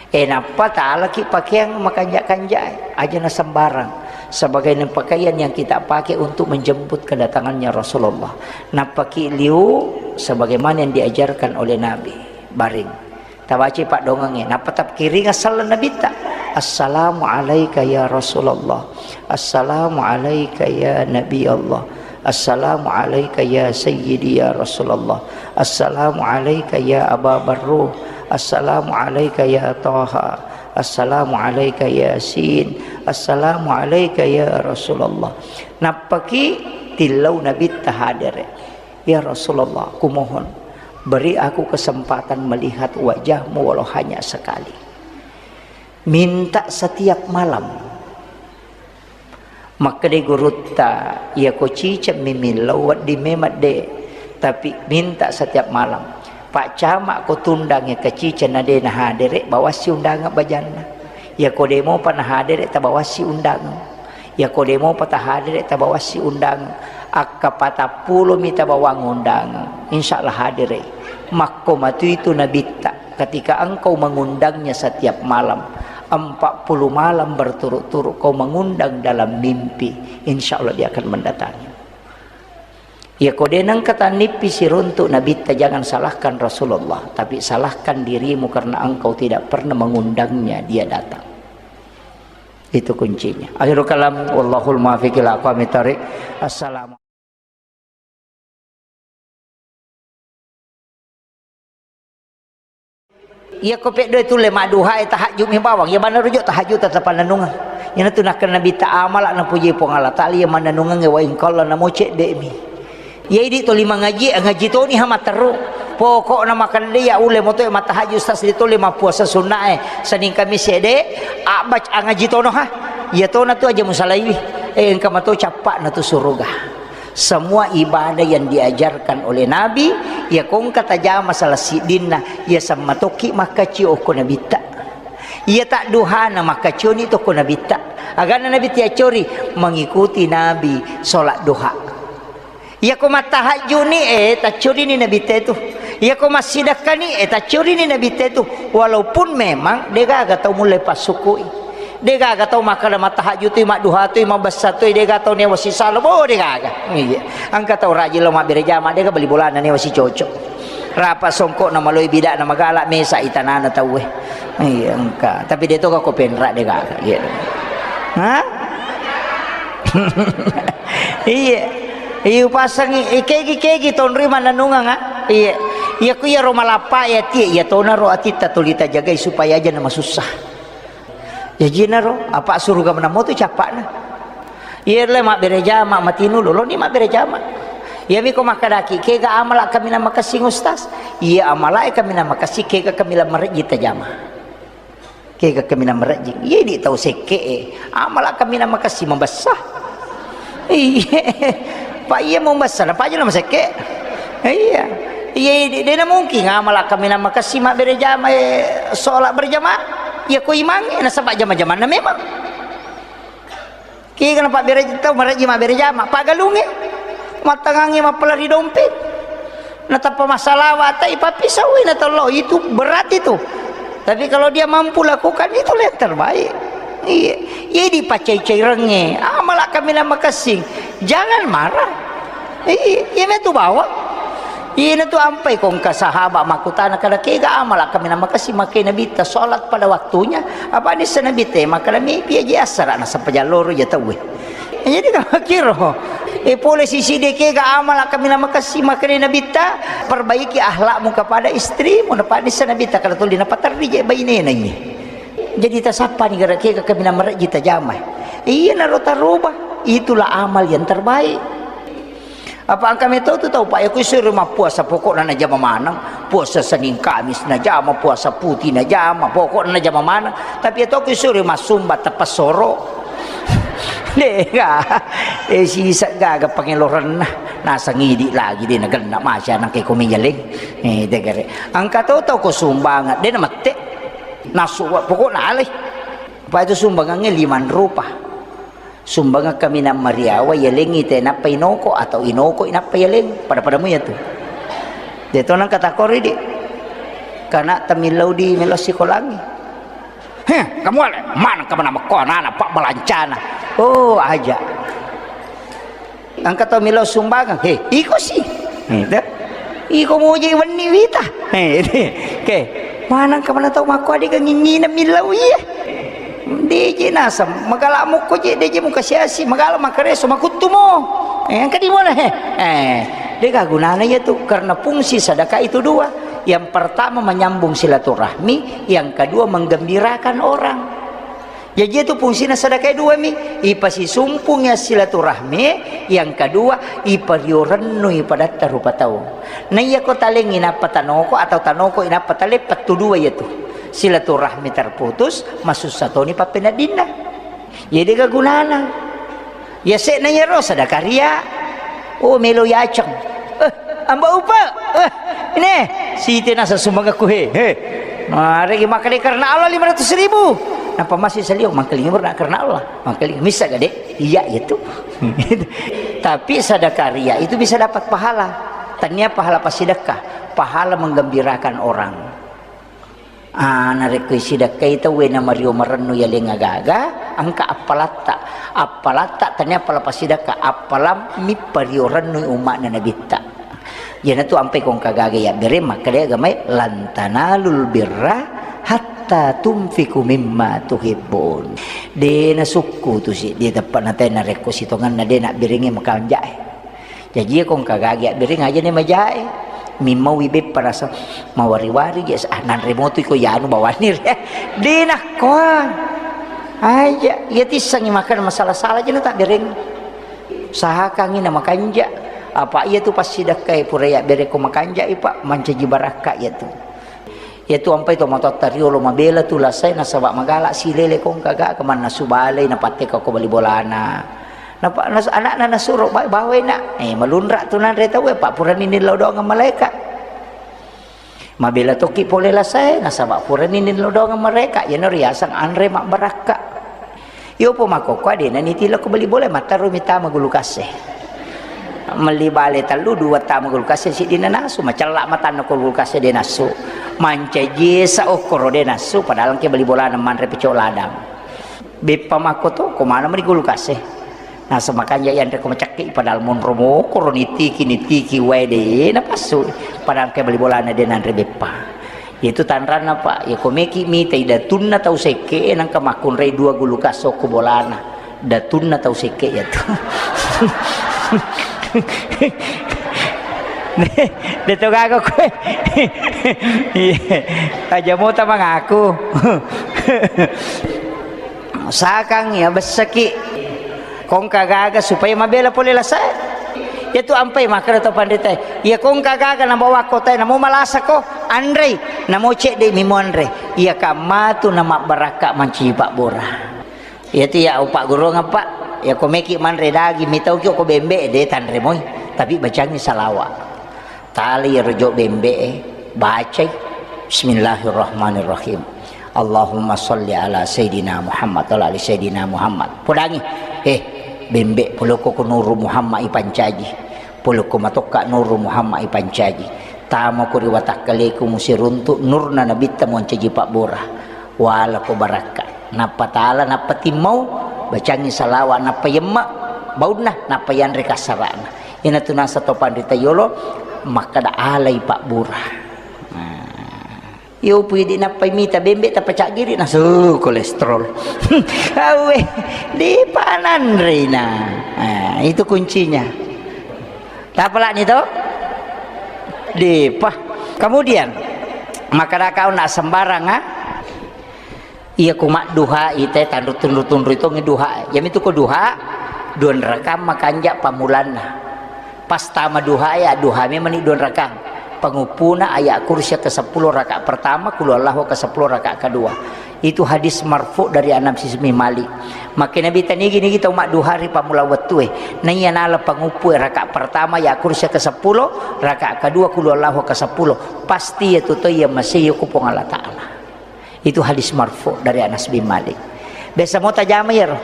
Eh, nappa talaki pakeang makanja-kanjae, aja na sembarang. Sebagai pakaian yang kita pakai untuk menjemput kedatangannya Rasulullah. Nappaki liu sebagaimana yang diajarkan oleh Nabi. Baring. Tabaca paddongengnge, nappa tapkiringa selleng Nabitta. "Assalamu alaika ya Rasulullah. Assalamu alaika ya Nabi Allah. Assalamu alaika ya Sayyidi ya Rasulullah. Assalamu alaika ya Aba Barruh. Assalamu alaika ya Taha. Assalamu alaika Yasin. Assalamu alaika ya Rasulullah." Nappaki tillau Nabitta hadere. "Ya Rasulullah, kumohon, beri aku kesempatan melihat wajahmu walau hanya sekali." Minta setiap malam. Makkedai gurutta, "Iyako ciceng mi millau, wedding memang de, tapi minta setiap malam. Pak Camak ko tundangnge ke ciceng na de nahadere, bawassi undangan bajanna. Iyako de mopa nahadere, tabawassi undangan." Iyako de mopa tahadere, tabawassi undangan. Akka patappulo mi tabawang undangan, insya Allah hadere. Makko matu itu Nabitta, ketika engkau mengundangnya setiap malam, empat puluh malam berturut-turut kau mengundang dalam mimpi, insya Allah dia akan mendatangi. Iyako de nengka tannippi siruntuk Nabitta, jangan salahkan Rasulullah, tapi salahkan dirimu karena engkau tidak pernah mengundangnya dia datang. Itu kuncinya. Akhirul kalam, wallahul muwaffiq ila aqwamit thariq. Assalamu Iyako peddoe tulle madduhae, tahajju mi bawang. Iya bana rujuk tahajju tetap panennungeng. Iyanatu nakkeda Nabitta, amala napuji Puang Allah Taala iya mannennungengnge, wa in qalla, namo cedde mi. Iya idi toli mangaji, ngaji toni ha matteru. Pokokna makkeda de iya ulle moto mattahajju, Ustaz, de tole mappuasa sunnae Senin Kamis ede, abbac angaji tono ha. Iya tona tu aja musalaiwi. Eh, engka mato cappa'na tu suruga. Semua ibadah yang diajarkan oleh Nabi, iya ko engka tajama salah siddinna, iya sammatokki makkacio okko Nabitta. Iya tadduhana makkacioni tokko Nabitta. Agana Nabitta yaccori, mengikuti Nabi sholat duha. Iya ko mattahajjuni, eh, taccorini Nabitta itu. Iya ko massidakkani, eh, taccorini Nabitta itu. Walaupun memang degaga tau mulle passukui. Degaga tau makkeda mattahajju toi, madduha toi, mabessa toi, dega tau newa sisalo, bo degaga. Iya. Engka tau rajin lo mabbere jama, dega bali bolana newa sicoco. Rapa songkok na maloi bidana magala mesa itanana tauwe. Iya, engka. Tapi de toga ko penra degaga. Iya. Hah? Iya. Iya pasangi, eh, kegi-kegi tonri mananungang, ah. Iya. Iya ku iya ro malappa ya tie, iya tona ro atitta tuli tajagai supaya aja na masussa. Jajinaro, apa suruga menamo tu cappa'na. Iya le mabbere jama, matinu loloni mabbere jama. Iya miko makkadaki, kega amala kaminang makessing Ustaz? Iya amala e kaminang makessing, kega kaminang marejji tajama. Kega kaminang marejji. Iya di tau sekke e. Amala kaminang makessing mabessa. Iya. Pak iya mau mabessa, apa aja nama sekke. Iya. Iya, de, de na mungkin amala kaminang makessing mabbere jama, eh, sholat berjamaah. Iya ko imangnge nasaba jama-jamanna memang. Kega napabbere tau marejji mabbere jama, pagalungnge, mattangangnge mappalari dompet. Natappa massalawa tai pappisauwi na tello, itu berat itu. Tapi kalau dia mampu lakukan, itulah yang terbaik. Iya, iya dipacai-cairengnge, amala kaminang makessing. Jangan marah. Iya, iya metu bawang. Iyanatu ampai ko engka sahaba makkutana kada kega amala kaminang makessing, makkeda Nabitta sholat pada waktunya. Apa nissa Nabitta makkeda mipi aja assara nasaba jalloro ja tauwe. Jadi kamakkiro. E pole sisi de kega amala kaminang makessing, makkeda Nabitta perbaiki akhlakmu kepada istrimu. Napa nissa Nabitta kada tuli napaterri je bainena iye. Jadi tasappani gara kega kaminang marejji tajama. Iyanaro taroba. Itulah amal yang terbaik. Apa engka meto tu tau, Pak, iya ku isuro mappuasa pokokna najama maneng, puasa Senin Kamis najama, puasa puti najama, pokokna najama maneng. Tapi iya to ku isuro massumba teppessoro. Dega. Eh, sisek gaga pangelorenna. Nasang idi lagi de nagenna masya nangke ko meyaleng. Eh, degare. Engka to tau ko sumbangan, de namette. Nasu pokokna alai. Pak, itu sumbangangnge lima rupa. Sumbangeng kaminang mariawa, yalengngi te nappa inoko, atau inoko nappa yaleng, pada-pada mu yatu. De to nangka takori di. Kana tamillau di melo sikolangi. Heh, kamu ale, mana kamu nama ko anak-anak pak belancana. Oh, aja. Engka tau melo sumbangeng, he, iko si. He, te. Iko muji wenni wita. He, oke. Maneng ka mana tau makko adega ngingina millau iya. Deje naseng, magala mukko je, deje muka siasi, magala makareso, makuttumo. Eh, engka di mana, he? Eh, dega gunana iya tu, karena fungsi sedekah itu dua. Yang pertama menyambung silaturahmi, yang kedua menggembirakan orang. Jaji itu fungsina sedekah dua mi, ipasisumpungi silaturahmi, yang kedua ipariorennu ipadatta rupa tau. Na iya ko talengi nappa tanoko atau tanoko inappa tale, pettu dua iya tu. Silaturahmi terputus, masussa toni pappeneddinna. Iya dega gunana. Iya se'na iyaro sedekah ria. Oh, melo yaceng. Eh, amba upa. Eh, ini. Siti nasa sumbangaku he. He. Maregi makkeda karena Allah lima ratus ribu. Napa masih salio mangkelingi murna karena Allah. Mangkelingi misa gade. Iya itu. Tapi sedekah ria itu bisa dapat pahala. Tania pahala pasidekah, pahala menggembirakan orang. Ah, narekko isidakkai tauwe na mario marennu yaleng agaga, engka appalatta. Appalatta tania appala pasidakka, appala mippario rennu umma'na nabitta. Iyanatu ampai kongka gaga yabbere makkeda agamae, "Lan tanalul birra hatta tunfiqu mimma tuhibbun." De nasukku tu si, de teppa natai narekko sitonganna de nabberengngi makanjae. Jaji, iya ko engka gagi abbereng aja ni majae. Mimmaui beppa rasa mawari-wari je, ah, nanre motu iko yanu bawani re. De nakkoa. Aja, iya tissangi makan masalah-salah je na tabbereng. Usahakangi na makanja. Apa iya tu passidakkai pura yabbereng ko makanja, Pak, mancaji barakka iya tu. Iyatu ampai tomatoatta riolo mabela tu lasae nasaba magala silele kongka ga kemanna subalei napatteka ko bali bolana. Napa nas-, anakna nasuro, "Ba-, bawai nak." Eh, malunra tu nanre tauwe, pa purani nillau doang malaeka. Mabela tokki pole lasae nasaba purani nillau doang malaeka. Iyana riaseng anre mabbarakka. Iyopo makkokkoe de' na nitila ko bali bola, mattarumi tama gulu kasse. Melli bale tellu, dua tama gulu kasse, siddi na nasu, macella matanna ko gulu kasse de' nasu. Mancaji esa okkoro de' nasu, padahal engke bali bolana manre pecok ladang. Beppa makko to, ko mana meni gulu kasse. Nasa makanja yanre ko macakki, padahal monro mokoro nitiki, nitiki wae de' napassu. Padahal engke bali bolana de' nanre beppa. Itu tanranna, Pak. Iya ko meki mitai datunna tau sekke, nangka makkunrai dua gulu kasso ko bolana. Datunna tau sekke iya tu. De to gaga koe. Iya. Aja mota mangaku. Sakang iya bessaki. Kongka gaga supaya mabela pole lasae. Iya tu ampai makkeda to panritae. Iya kongka gaga nabawa kotae, namo malasa ko, anrei, namo cedde mi muanre. Iya kamma tu namabbarakka mancaji pabbora. Iya tu iya upaggurungeng, Pak. Iya ko meki manre daging, mitauki ko bembe, de tanre moi. Tapi bacangi salawa. Tali iyaro jo bembe'e, bacai, "Bismillahirrahmanirrahim. Allahumma sholli ala Sayyidina Muhammad wa ala ali Sayyidina Muhammad." Podangi, "Eh, bembe, polokko ko Nuru Muhammad ipancaji. Polokko matokka Nuru Muhammad ipancaji. Tamako ri watakkaleku musiruntu nurna nabitta moncaji pabbora." Walako barakka. Nappa tala, nappa timmau, bacangi salawa, nappa yemma baunna, nappa yanre kassarana. Iyanatu nasa to panrita yolo makkeda alai pabbura. Nah. Iyo pui di nappai mita bembe tappa caggiri nasu kolesterol. Awe, di pananrina. Nah, itu kuncinya. Tapalani to? Depa. Kemudian, makkeda kau nak sembarang, ah? Iya ku madduha ite tanru tunru-tunru itongi duha. Yamitu ko duha, duan rakang makanja pamulanna. Pas tama duha ya, duha memang ni duan rakang. Penguppuna ayat kursi ke sepuluh rakaat pertama, kulu Allahu ke sepuluh rakaat kedua. Itu hadis marfu dari Anas bin Malik. Maka Nabi tanigi-nigi tau madduha ri pammula wettue. Naiya nala panguppu rakaat pertama ya kursi ke sepuluh, rakaat kedua kulu Allahu ke sepuluh. Pasti ya tuto ya masih ku Puang Allah Ta'ala. Itu hadis marfu dari Anas bin Malik. Biasa mau tajama ya roh.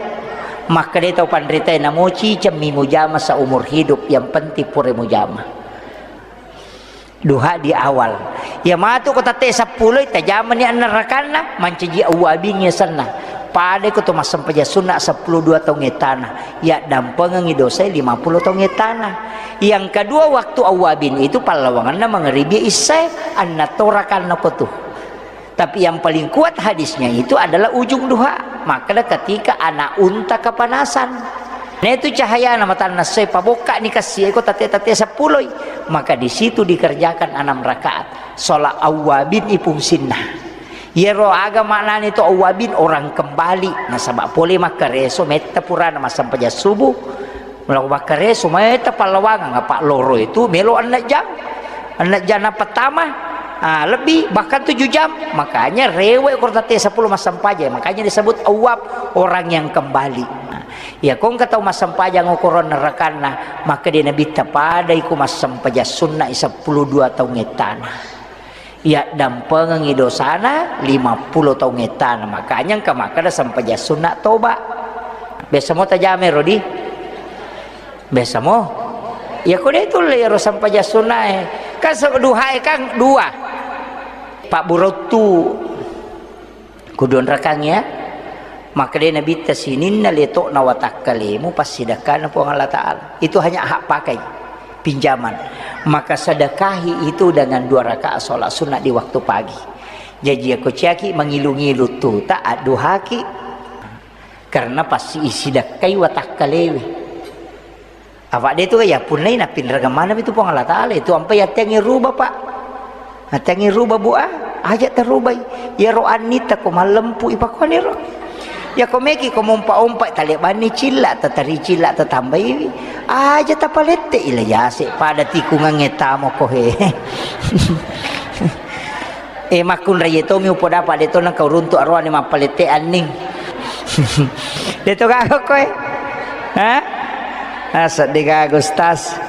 Maka dia tau panrita namoci cemmi mujama seumur hidup, yang penting pure mujama. Duha di awal. Iya matu ko tette seppulo, tajamani anna rakanna, mancaji awwabing yasenna. Pada ko to massempajang sunna seppulo dua taung ettana, yaddampengengi dosae lima puluh taung ettana. Yang kedua, waktu awwabin itu pallawanganna mangaribi issae, anna to rakanna ko tu. Tapi yang paling kuat hadisnya itu adalah ujung duha. Makkeda ketika anak unta kepanasan. Nah, itu cahayana matanna essoe, pabokkani kassi eko tate-tate seppuloi. Maka di situ dikerjakan enam rakaat. Sholat awwabin ipungsinna. Iyaro aga maknani to awwabin, orang kembali. Nasaba pole makkareso metta purana massempajang subuh. Melo makkareso metta pallawangang, apa loro itu melo enneng jam. Enneng jam na pertama, ah, lebih, bahkan tujuh jam. Makanya rewe ko tate seppulo massempajang. Makanya disebut awwab, orang yang kembali. Nah, iya ko engka tau massempajang okoro nerakanna, maka dia Nabi tapadai ko massempajang sunna seppulo dua taung ettana. Iya dampengengi dosana lima puluh taung ettana. Makanya engka makkeda sempajang sunna toba. Biasa mo tajame rodi? Biasa mo. Ya ko de tulle ero sempajang sunnae. Kan se-, duhae kan dua. Pak Burottu. Kuduonrakang ya. Makkedai Nabitta, sininna letokna watakkalemu passidakkana Puang Allah Ta'ala. Itu hanya hak pakai, pinjaman. Maka sedekahi itu dengan dua rakaat sholat sunnah di waktu pagi. Jaji, ako ciaki mangilu-ngilu tuta, adduhaki. Karena pasti isidakkai watakkalewe. Apa de tu ya punnai napinrengeng maneng itu Puang Allah Ta'ala. Itu ampai attengi ruba, Pak. Attengi ruba, Bu, ah. Aja tarubai. Ya ro annita ko mallempu ipakoniro. Ya ko meki ko mompa-ompa talebanni cilla, tatari cilla, tatambaiwi. Aja tapalette ila yase pada tikungangnge tamo ko he. Eh, makkunrai tomi upodapa de to nengka uruntu aroane mappalette anning. De to gaga koe. Ha? Ah, seddi gaga, Ustaz.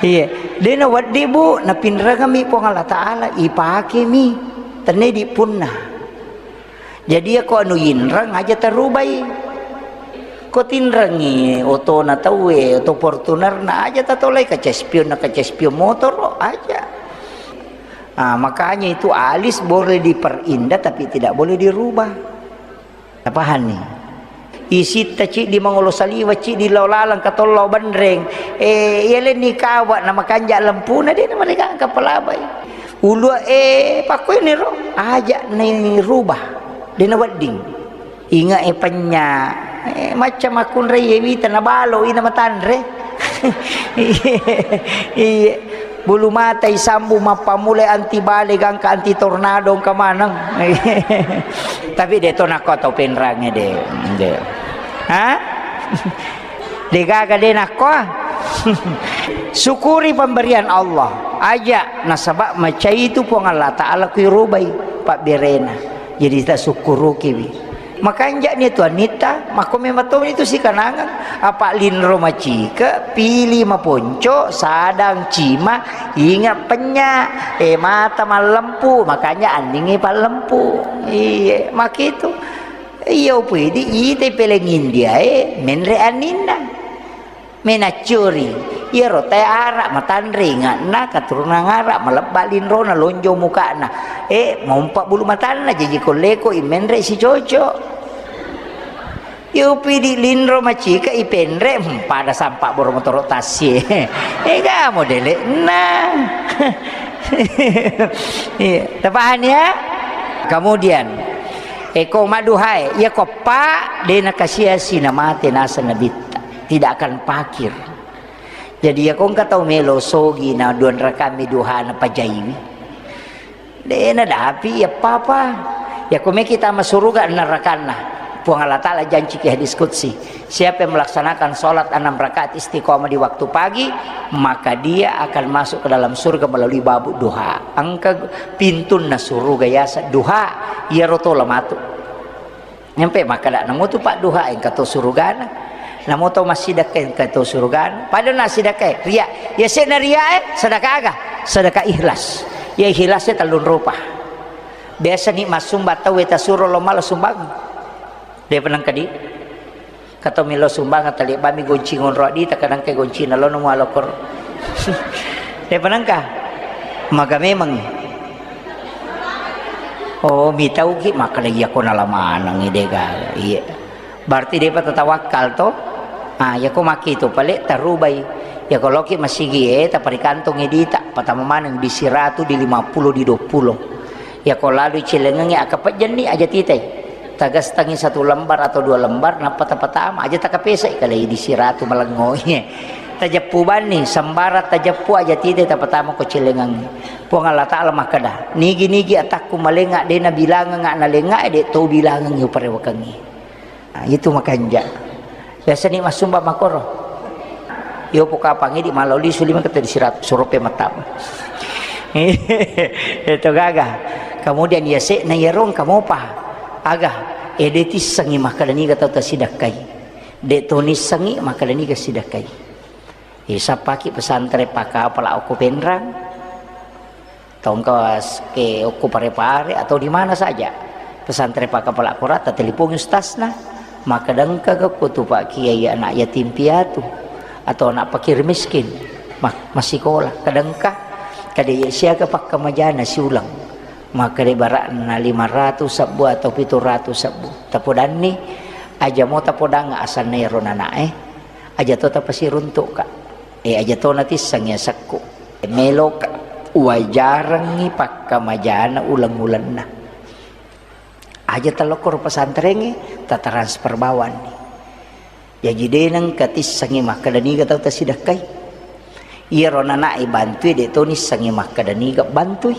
Iya. De na weddi, Bu, napinrengemi Puang Allah Ta'ala, ipakemi. Tenne di punna. Jadi, ya ko anu inreng aja tarubai. Ko tinrengi otona tauwe, oto Fortunerna aja tatolai, kaca spion na kaca spion motor aja. Ah, makanya itu alis boleh diperindah tapi tidak boleh dirubah. Tapahanni? Isitta ciddi mangolo saliwa, ciddi lao laleng katollau benreng. Eh, iya lenni kawa na makanja lempuna de na mereka angka palabai. Ulua, eh, pakkuini ro, aja ni rubah. De na wedding. Inga e penya. Eh, macca makkunrai e wita na balo ina matanre. Iye, iye. Bulu mata isambu mappamulai anti bale gangka anti tornado engka maneng. Tapi de to nakko tau penrange de. De. Ha? De gaga de nakko. Syukuri pemberian Allah. Aja nasaba macai itu Puang Allah Ta'ala kui rubai pabberena. Jadi tasukkurukiwi. Makanja ni tu anitta, makko memang to itu sikanangan. Apa linro macike, pili maponco, sadang cima, inga penya, eh, mata mallempu, makanya anningi pallempu. Iye, makitu. Iya upidi, ite peleng India, eh, menre anninna. Menaccuri, iyaro tae ara matanre inge'na, keturunan ara, malebba linrona, lonjong muka'na. Eh, mompa bulu matanna, jaji ko leko i menre sicoco. Iya upidi linro macika ipenre, hmm, pada sampa boro motoro tassie. Ega modele'na. Iya, tapahani ya? Kemudian, eko madduhae, iya ko pa de nakasiasi namate naseng Nabitta. Tidak akan pakir. Jadi, iya ko engka tau melo sogi na duanrakami duhana pajaiwi. De nadapi iya papa. Iya ko meki tama suruga narakanna. Puang Allah Ta'ala janci ki hadis qudsi. Siapa yang melaksanakan sholat enam rakaat istiqomah di waktu pagi, maka dia akan masuk ke dalam surga melalui babu duha. Engka pintunna suruga yasa duha, iya roto lamatu. Nyampe makkeda, "Namo tu padduha engka to surugana. Namo to massidekka engka to surugana." Pada na sidekka, ria. Ya sena ria e, sedekah aga? Sedekah ikhlas. Ya ikhlas e tellung rupa. Biasa ni massumba tau e tasuro lo mala sumbang. De penang kadi. Kato milo sumbang tali bami gonci ngonro di, takadang ke gonci na lo nemu alokor. De penangka? Maga memang. Oh, mitauki, makkeda iya ko nala maneng i, de gaga. Iya. Berarti depa tatawakkal to. Ah, iya ko makki tu pale tarubai. Iya ko loki masigi e, taparikantongi dita, patama maneng di siratu, di lima puluh, di dua puluh. Yako lalui cilengengnge, akapejjenni aja titai. Tagastangi satu lembar atau dua lembar, nappa tapatama. Aja takapesai kalai di siratu malengngoi. Tajeppu banni, sembarang tajeppu aja titai tapatama ko cilengengnge. Puang Allah Ta'ala makkeda, "Nigi-nigi atakku malenga de nabilangeng nalenga, de to bilangengngi uparewakengngi." Nah, itu makanja. Biasa ni massumba makoro. Yo pokapang idi maloli suli maka tadi sirat surupe matama. Itu gaga. Kemudian ya se na yarong kamopa. Aga, ede tissengi makkeda niga tau tasidakkai. De to nissengi makkeda niga sidakkai. Isappaki pesantren pakapala okko Penrang. Tongka ke okko Pare-Pare atau di mana saja. Pesantren pakapala korata telipongi ustasna. Maka dengka ke kutu Pak Kiai anak yatim piatu atau anak fakir miskin. Ma-, masikola. Kadengka, kada iya siaga pakkamajana siulang. Maka de barakna lima ratus sebbu atau pitu ratus sebbu. Tapodanni, aja mo tapodang asanna ero nanae. Aja to tapasiruntuk, Kak. Eh, aja to natisseng ya sekku. Meloka wajarengngi pakkamajana uleng-ulenna. Aja telokko ro pesantrengnge, tatransfer bawanni. Jaji de nengka tissengi makkeda niga tau tasidakkai. Iyaro nanae bantui, de to nissengi makkeda niga bantui.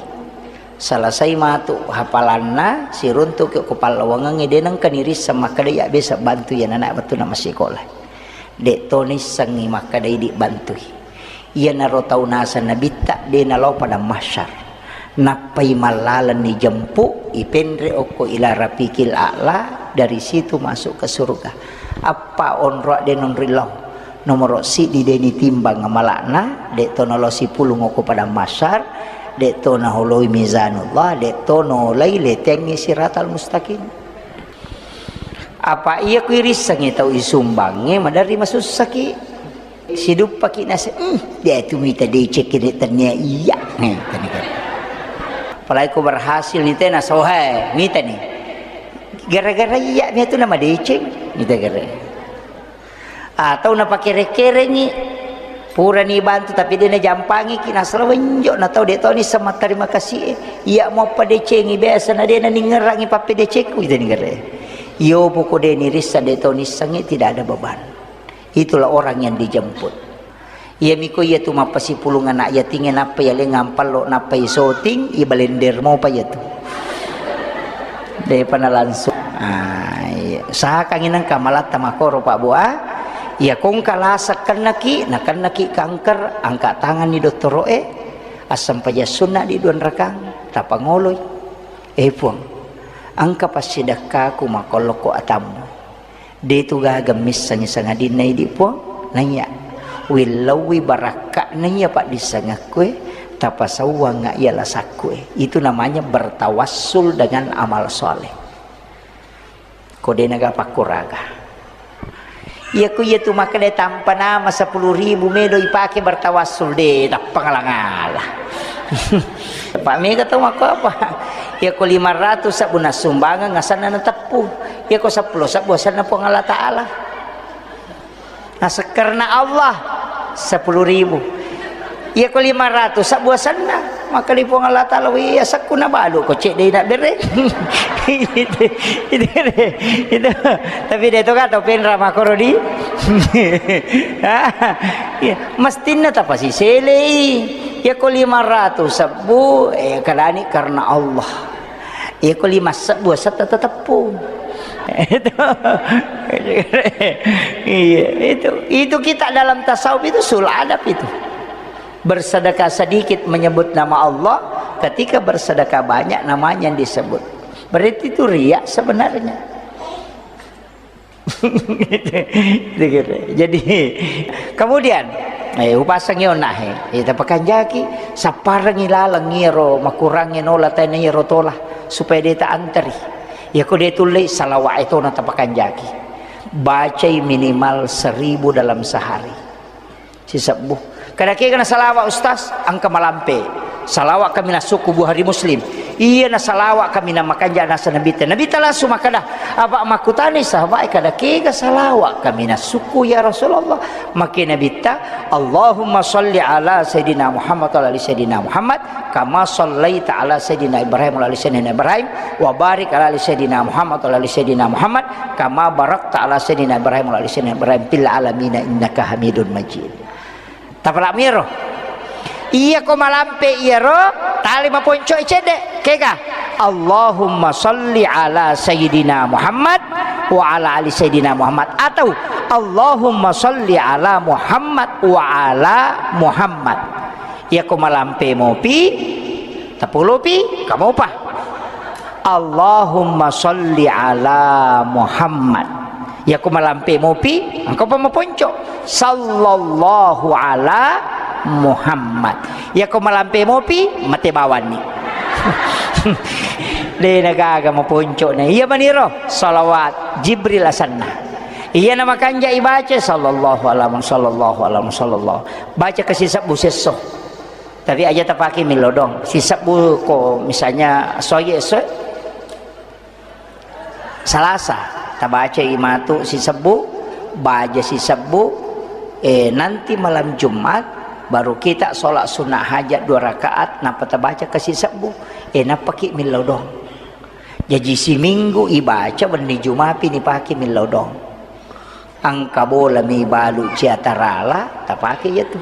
Selesai matu hafalanna, siruntuki ko pallawangengnge, de nengka nirisseng makkeda iya biasa bantui iya nanae wettunna massikola. De to nissengi makkeda idi bantui. Iyanaro tau naseng Nabitta de nalao padang mahsyar. Nappai mallalenni jempu, ipenre okko ila rafiqil a'la, dari situ masuk ke surga. Appa onro de nonri lao. Nomoro siddi de nitimbang amalakna, de to nalao sipulung okko padang mahsyar, de to naholoi mizanullah, de to nolai letengngi siratal mustaqim. Apa iya ku irissengngi tau isumbangnge, maderri masussaki. Siduppaki nase, "Hmm, dia tu mita deceng kene tania iya." Nih, tani kan. Apalagi ku berhasil nih tena sohe, mita nih. Gara-gara iya mia tu nama deceng, mita gara. Atau napakere-kerengi, purani bantu tapi dia najampangi ki nasala wenjo na tau de toni sama terima kasih. Iya mau padecengi biasa na dia ningerangi pape decengku itu nih gara. Iyo poko de nirissa de toni sangi tidak ada beban. Itulah orang yang dijemput. Iya miko iya tu mappasipulung anak yatingnge nappa iya lengang pallo nappa isoting, i balender mopa iya tu. Depa na langsung. Ah, iya. Usahakangi nengka malatta makoro Pak Bu, ah. Iya kongka lasa kennaki, na kennaki kanker, angka tanganni dottoro'e, assempajang sunna di dua rakang, tapangoloi. Eh Puang, engka passidekkaku makollokko atammu. De tu gaga missengngi sangadinna idi Puang, naiya willauwi barakka'na iya paddissengekkue, tapasauwangnga iya lasakkue. Itu namanya bertawassul dengan amal soleh. Ko de naga pakkuraga. Iya ku iya tu makkeda tampa nama sepuluh ribu melo ipake bertawassul de, tappa ngala-ngala. Pak mega tau makko apa? Iya ko lima ratus sabbu nassumbangeng asanna nateppu. Iya ko seppulo sabbu asanna Puang Allah Ta'ala. Nah, karena Allah, sepuluh ribu. Iya ko lima ratus sabbu asanna, maka di Puang Allah Ta'ala, "Wih, asakku na balu ko cek dei nak bere." Itu, itu, itu. Tapi de to ka tau penra makoro di. Iya, mestinna tapasiselei. Iya ko lima ratus sabbu, eh, kadani karena Allah. Iya ko lima sebbu asetta teteppu. Itu. Iya, itu. Itu kita dalam tasawuf itu sul adab itu. Bersedekah sedikit menyebut nama Allah, ketika bersedekah banyak namanya yang disebut. Berarti itu riya sebenarnya. Jadi, kemudian, eh, upasangi onnahe, eh, tapakanjaki, sapparengi laleng iyaro makurangnge nola tena iyaro tola, supaya de ta anteri. Iya ko de tullei, salawat e tona tapakanjaki. Bacai minimal seribu dalam sehari. Sisebbu. Kada kega na salawat, Ustaz, engka malampe. Salawat kami nasukku Bukhari Muslim. Iya na salawa' kaminang makanja' naseng Nabitta. Nabitta langsung makkeda, apa' makkutanai sahabae kada kega salawa' kaminang sukku ya Rasulullah. Makkeda Nabitta, "Allahumma salli ala Sayyidina Muhammad wa ala ali Sayyidina Muhammad, kama sallaita ala Sayyidina Ibrahim wa ala ali Sayyidina Ibrahim, wa barik ala ali Sayyidina Muhammad wa ala ali Sayyidina Muhammad, kama barakta ala Sayyidina Ibrahim wa ala ali Sayyidina Ibrahim fil alamina innaka Hamidun Majid." Tapala'mu iyaro. Iyako malampe iyaro, tali maponco'i cedde'. Kega? Allahumma salli ala Sayyidina Muhammad wa ala ali Sayyidina Muhammad. Atau Allahumma salli ala Muhammad wa ala Muhammad. Iyako malampe mopi, tapolopi, kamopa. Allahumma salli ala Muhammad. Iyako malampe mopi, engka pa maponco. Sallallahu ala Muhammad. Iyako malampe mopi, mate bawanni. De' nagaga maponco na. Iya maniro, salawat Jibril asenna. Iya na makanja' ibaca, sallallahu ala Muhammad, sallallahu ala Muhammad, sallallahu. Baca ke sisebbu sesso. Tapi aja tapake millau doang. Sisebbu ko misalnya soye esso, Salasa, tabacai matu sisebbu, baja sisebbu, eh, nanti malam Jumat, baru kita sholat sunnah hajat dua rakaat, nappa tabaca ke sisebbu, eh, nappaki millau doang. Jaji siminggu ibaca, wenni Jumapi nipake millau doang. Engka bola mi balu cia tarala, tapake iyatu.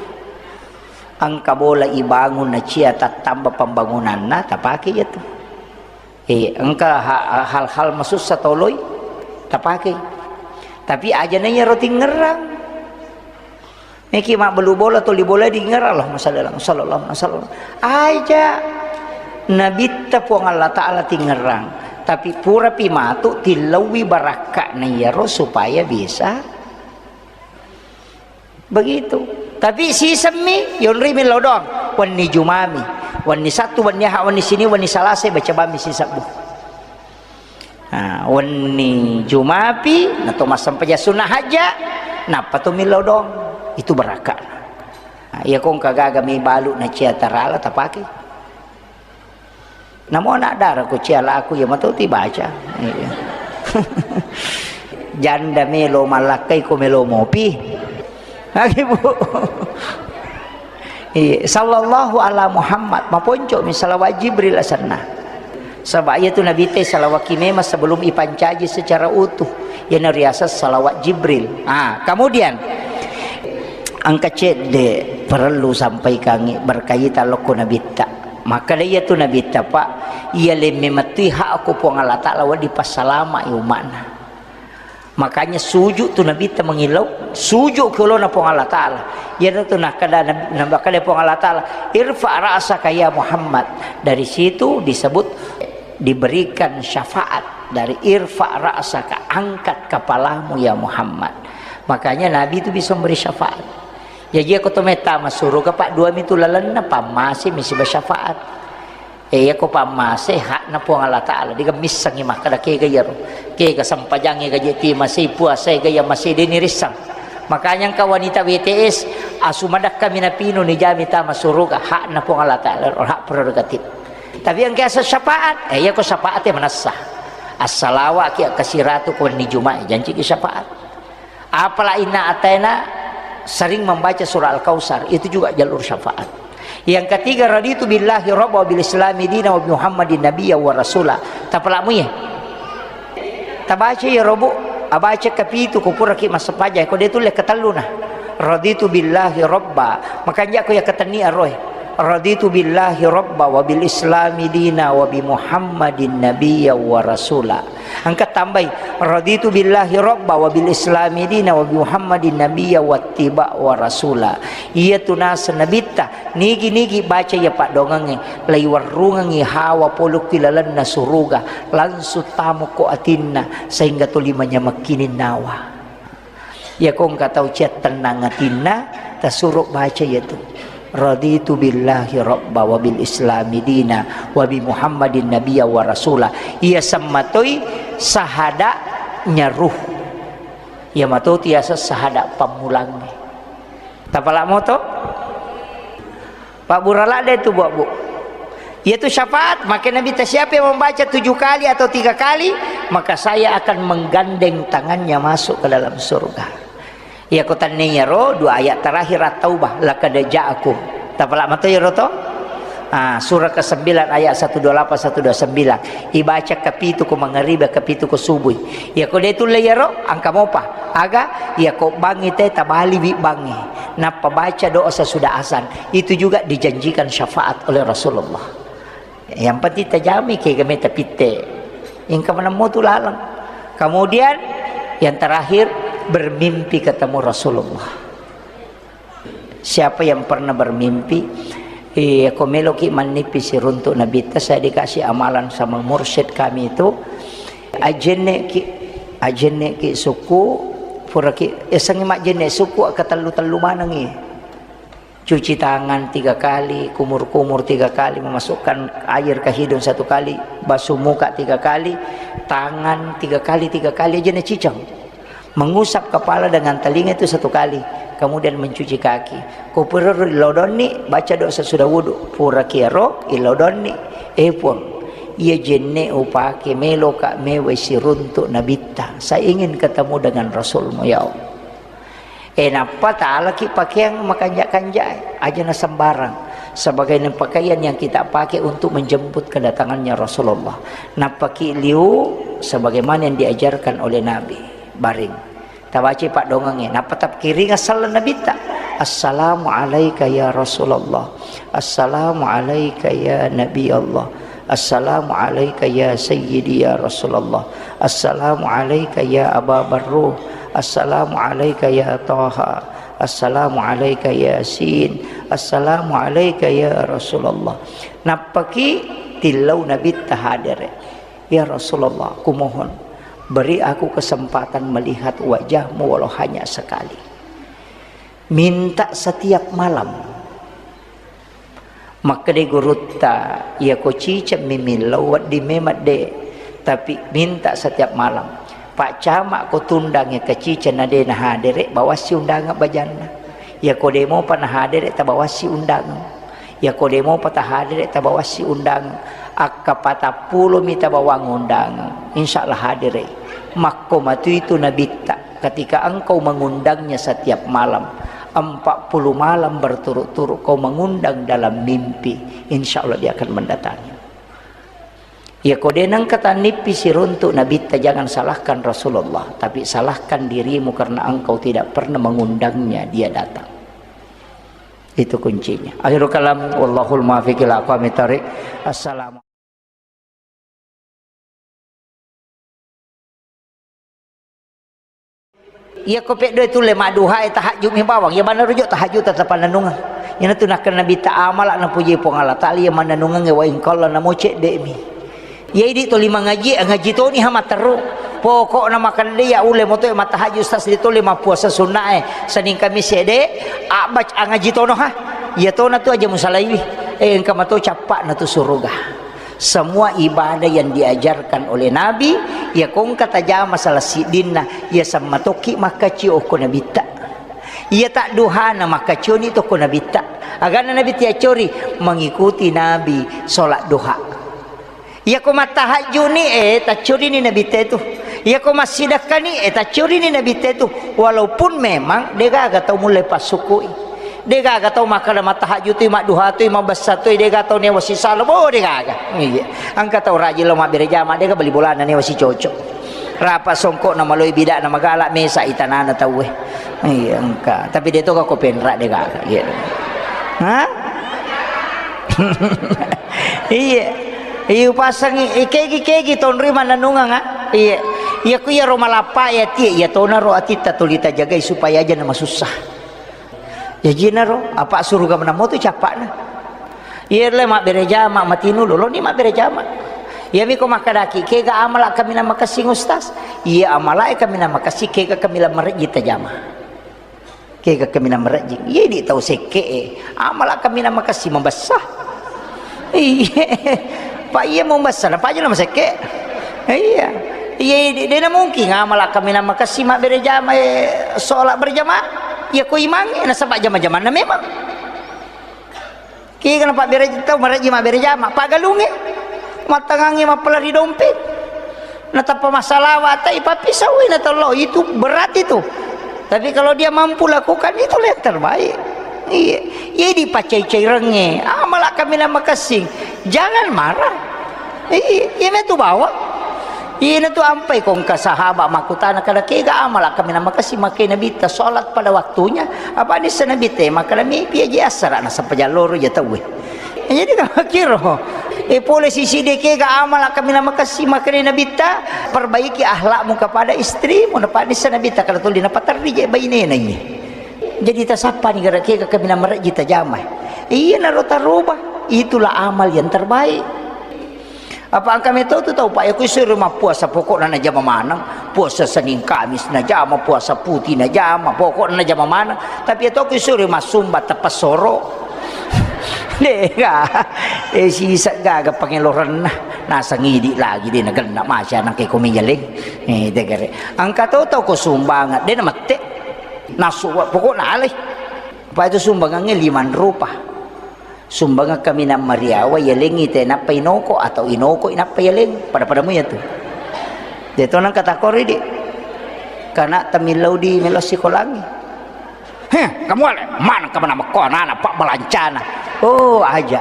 Engka bola ibangun na cia tattamba pembangunanna, tapake iyatu. Eh, engka ha-, hal-hal masussa toloi, tapake. Tapi aja na iyaro tingerang. Meki mabbelu bola, toli bola dingerang, Allahumma shalli ala Muhammad, sallallahu alaihi wasallam. Aja Nabitta Puang Allah Ta'ala tingerang. Tapi purapi matu tillaui barakka'na iyaro supaya bisa Begitu. Tapi sisemmi, yonrimi lao doang. Wenni Jumami, wenni Sattu, wenni Aha, wenni Sini, wenni Salasa, baca bammi sisebbu. Nah, wenni Jumapi, nato massempajang sunnah hajja, nappa to millau doang. Itu barakka. Nah, iya kong kagaga mi balu na cia tarala tapake. Namo anak dara ko ciala aku ya matau ti baca. Iya. Janda melo malakkai ko melo mopi. Lagi, Bu. Iya, sallallahu ala Muhammad, maponco mi salawat Jibril asenna. Saba iya tu Nabi te salawat ki memang sebelum ipancaji secara utuh. Yana riaseng salawat Jibril. Ah, kemudian engka cedde perlu sampaikangi berkaitan lokko Nabitta. Makkeda iyatu Nabitta, Pak, iya lemme mettui hakku Puang Allah Ta'ala wedding passalama'i umma'na. Makanya sujud tu Nabitta mengillau, sujud ke olona Puang Allah Ta'ala. Iyanatu nakkeda Nab-, nakkeda Puang Allah Ta'ala, "Irfa ra'saka ya Muhammad." Dari situ disebut diberikan syafaat dari "Irfa ra'saka", angkat kepalamu ya Muhammad. Makanya Nabi itu bisa memberi syafaat. Jaji, iya ko to metta masuruga, Pak, dua mi tu lalenna, pammase mi siba syafaat. Eh, iya ko pammase hakna Puang Allah Ta'ala, diga missengi makkeda kega iyaro, kega sempajangnge gaje ti masei, puasa ega iya masei, deni rissang. Makanya engka wanita W T S, asu madakka mi napinu ni jami tama suruga, hakna Puang Allah Ta'ala, hak prerogatif. Tapi engka asa syafaat, eh, iya ko syafaat ya manessa. Assalawa ki akkasiratu ko wenni Juma'i, janci ki syafaat. Apala inna ataina sering membaca surah Al-Kautsar, itu juga jalur syafaat. Yang ketiga, raditu billahi rabba wa bil islami dina wa bi Muhammadin nabiyya wa rasula. Tapalamu ye. Tabaca ya robu, abaca kapitu ko puraki massempajang, ko de tulle katelluna. Raditu billahi rabba. Makanja ko ya katenni aroe. Raditu billahi rabba wa bil islami dina wa bi Muhammadin nabiyya wa rasula. Engka tambai, "Raditu billahi rabba wa bil islami dina wa bi Muhammadin nabiyya wattiba wa rasula." Iyatu naseng Nabitta, nigi-nigi baca iya paddoangengnge, laiwerrungengngi hawa polokki lalenna suruga, langsung tamukko atinna, sehingga tuli manyamekkining nawa. Iya ko engka tau ciattennang atinna, tasuro baca iyatu. Raditu billahi rabba wa bil islami dina wa bi Muhammadin nabiyya wa rasula. Iya semmatoi sahada nyaruh. Iya mato tiasa sahada pammulangnge. Tapala moto? Pabbura ladde tu, Bu, Bu. Yaitu syafaat, maka Nabi ta, "Siapa yang membaca tujuh kali atau tiga kali, maka saya akan menggandeng tangannya masuk ke dalam surga." Iyako tenniyaro dua ayat terakhir At-Taubah, "Laqad ja'akum." Tapala mato iyaro to? Ah, surah kesembilan ayat satu dua lapan, satu dua sembilan. Ibaca kapitu ko mangaribi, kapitu ko subui. Iyako de tulle iyaro, engka mopa. Aga, iyako bangngi te tabaliwi bangngi. Nappa baca doa sesudah azan. Itu juga dijanjikan syafaat oleh Rasulullah. Yang penting tajami kega meta pitte. Engka manemmo tu laleng. Kemudian yang terakhir, bermimpi ketemu Rasulullah. Siapa yang pernah bermimpi, eh, ko meloki mannipi siruntuk Nabitta, saya dikasih amalan sama mursyid kami itu, ajenneki, ajenneki suku, puraki, esengi majenne suku, katellu-tellu manengi. Cuci tangan tiga kali, kumur-kumur tiga kali, memasukkan air ke hidung satu kali, basuh muka tiga kali, tangan tiga kali, tiga kali aja na cicang. Mengusap kepala dengan telinga itu satu kali, kemudian mencuci kaki. Ko pura ilodonni, baca doa sesudah wudu. Pura kiaro, ilodonni. Eh, Puang, iya jenne upake meloka mewai siruntuk Nabitta. Saya ingin ketemu dengan Rasulmu, ya Allah. Eh, nappa talaki pakeang makanja-kanjae, aja na sembarang. Sebagai pakaian yang kita pakai untuk menjemput kedatangannya Rasulullah. Nappaki liu sebagaimana yang diajarkan oleh Nabi. Baring. Tabaca paddongengnge. Nappa tapkiringa sallang Nabitta. "Assalamu alaika ya Rasulullah. Assalamu alaika ya Nabi Allah. Assalamu alaika ya Sayyidi ya Rasulullah. Assalamu alaika ya Aba Barruh. Assalamu alaika ya Taha. Assalamu alaika Yasin. Assalamu alaika ya Rasulullah." Nappaki tillau Nabitta hadere. "Ya Rasulullah, kumohon, beri aku kesempatan melihat wajahmu walau hanya sekali." Minta setiap malam. Makkeda gurutta, "Iyako ciceng mi millau wedding memang de, tapi minta setiap malam. Pak Camat ko tundangnge ke ciceng na de nahadere, bawassi undangan bajanna. Iyako de mopa nahadere, tabawassi undangan. Iyako de mopa tahadere, tabawassi undangan. Akka patappulo mi tabawang undangan. Insya Allah hadere." Makko matu itu Nabitta. Ketika engkau mengundangnya setiap malam, empat puluh malam berturut-turut kau mengundang dalam mimpi, insya Allah dia akan mendatangi. Ya, ko de nengka tannippi siruntuk Nabitta, jangan salahkan Rasulullah, tapi salahkan dirimu karena engkau tidak pernah mengundangnya dia datang. Itu kuncinya. Akhirul kalam, wallahul muwaffiq ila aqwamit thariq. Assalamu Iyako peddoe tulle madduhae, tahajjud mi bawang, iya maneng rujuk tahajjud tetap mannennungeng. Iyanatu nakkeda Nabitta, amala napuji Puang Allah Taala iya mannennungengnge wa in qalla, namo cedde'mi. Iya idi toli mangaji, ngaji toni ha matteru. Pokokna makkedde iya ulle moto mattahajjud, sasli toli mappuasa sunnae, Senin Kamis ede, abbaca ngaji tono ha. Iya tona tu aja musalaiwi. Eh, engka mato cappa'na tu suruga. Semua ibadah yang diajarkan oleh Nabi, iya ko engka tajama salah siddinna, iya sammatokki makkacio okko Nabitta. Iya tadduhana makkacioni tokko Nabitta. Agana Nabitta yaccori, mengikuti Nabi sholat duha. Iya ko mattahajjuni, eh, taccorini Nabitta itu. Iya ko massidakkani, eh, taccorini Nabitta itu. Walaupun memang degaga tau mulle passukui. Degaga tau makkeda mattahajjutui, madduhatui, mabessatui, degaga tau newa sisala, bo degaga. Iya. Engka tau rajin lo mabbere jama, dega beli bolana newa sicoco. Rapa songkokna maloi bidakna magala, mesa itanana tauwe. Iya, engka. Tapi de toga ko penra degaga. Iya. Hah? Iya. Iya, pasangi, ikegi-kegi tonri mannennungeng, ah. Iya. Iya, ku iya ro malappa ya tie, iya tona ro atitta tuli tajagai supaya aja na masussa. Jajinaro, apa suruga menamo tu cappa'na. Iya le mabbere jama, matinu loloni mabbere jama. Iyami ko makkedaki, kega amala kaminang makessing Ustaz? Iya amalae kaminang makessing, kega kaminang marejji tajama. Kega kaminang marejji. Iya di tau sekke e. Amala kaminang makessing mabessa. Iya. Pak iya mabessa, na paja na masekke. Iya. Iya, de, de na mungkin amala kaminang makessing mabbere jama, eh, sholat berjamaah. Iya ko imangnge, nasaba jama-jamanna memang. Kega napabbere tau, marejji mabbere jama, paggalungnge, mattangangnge mappala ri dompet. Natappa massalawa, tai pappisauwi na tollo, itu berat itu. Tapi kalau dia mampu lakukan, itulah yang terbaik. Iya, iya dipacai-cairengnge, amala kaminang makessing. Jangan marah. Iya, iya metu bawang. Iyana tu ampai ko engka sahabat makkutana, kada kega amala kaminang makessing makkeda Nabitta, salat pada waktunya. Apa nissa Nabitta makkeda, mepi aja assara nasaba jalloro ja tauwe. Jadi kamakkiro. E pole sisi de kega amala kaminang makessing makkeda Nabitta, perbaiki akhlakmu kepada istrimu. Napa nissa Nabitta kada tuli napaterri je bainena iye. Jadi tasappani gara kega kaminang marejji tajama. Iyanaro taroba, itulah amal yang terbaik. Apa engka meto tu tau, Pak, ya, ku isuro mappuasa, pokokna najama maneng. Puasa Senin Kamis najama, puasa putih najama, pokokna najama maneng. Tapi ya to ku isuro massumba teppesoro. Dega. Eh, sisa gaga pangelorenna. Nasang idi lagi de nagenna masya nang ke komi jaleng. Eh, degere. Engka to tau ko sumbangan, de namette. Nasu, pokokna alai. Apa itu sumbangannya lima rupa. Sumbangeng kaminang mariawa, yalengngi te nappa inoko, atau inoko inappa yaleng, pada-pada mu yatu. Deto nang kata kori di. Kana tamillau di melo sikolangi. Heh, kamu ale, mana kamu nama ko anak-anak pak balancana. Oh, aja.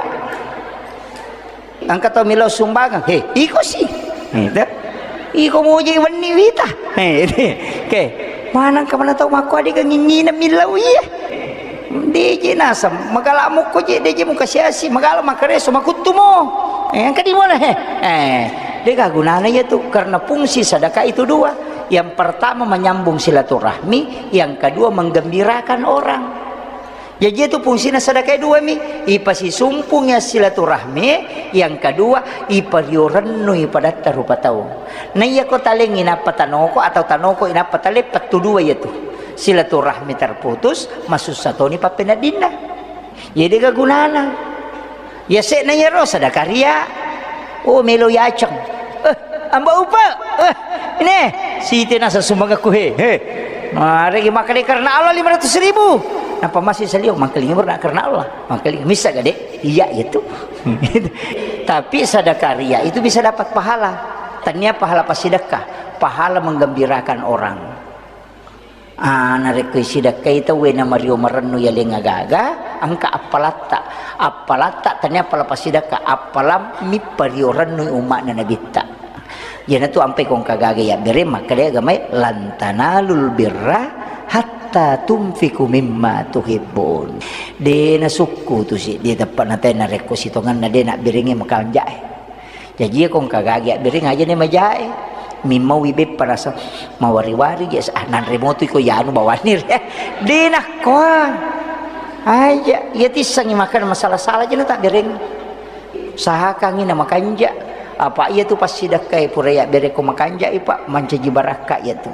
Engka tau millau sumbangeng. He, iko si. He, te. Iko muji wenni wita. He, ke. Manang ka mana tau makko adega nginnina millau iya. Deje naseng, magala mukko je, deje muka siasi, magala makareso, makuttu mo. Eh, engka di mona he. Eh, dega gunana iya tu, karena fungsi sedekah itu dua. Yang pertama menyambung silaturahmi, yang kedua menggembirakan orang. Jaji itu fungsina sedekah dua mi, ipasisumpungi silaturahmi, yang kedua ipariorennu ipadatta rupa tau. Na iya ko talengngi nappa tanoko atau tanoko inappa tale, pettu dua iya tu. Silaturahmi terputus, masussa toni pappeneddinna. Jadi ga gunana. Yase'na iyaro sadakaria. Oh, melo yaceng. Eh, amba upa. Eh, ini. Siti nasa sumbangakku he. He. Maregi makkeda karena Allah lima ratus ribu. Napa masih salio? Mangkalinga berna karena Allah. Mangkalinga missa gade. Iya itu. Tapi sadakaria itu bisa dapat pahala. Tania pahala pasidakka. Pahala menggembirakan orang. Ah, narekko isidakkai tauwe na mario marennu yaleng agaga, engka appalatta. Appalatta tania appala pasidakka, appalammi pario rennui umma'na Nabitta. Iyanatu ampai ko engka gaga yabbere makkeda agamai, "Lan tanalul birra hatta tunfiqu mimma tuhibbun." De nasukku tu si, de teppa natai narekko sitongenna de nabberengnge makanjae. Jaji iya ko engka gaga abbereng aja ni majae. Mimmaui beppa rasa mawari-wari je, ah, nanre motu iko yanu bawanni re. De nakkoa. Aja, iya tissengi makkeda masala-sala je na tabbereng. Usahakangi na makanja. Apa iya tu passidakkai pura yabbereng ko makanja i, Pak, mancaji barakka iya tu.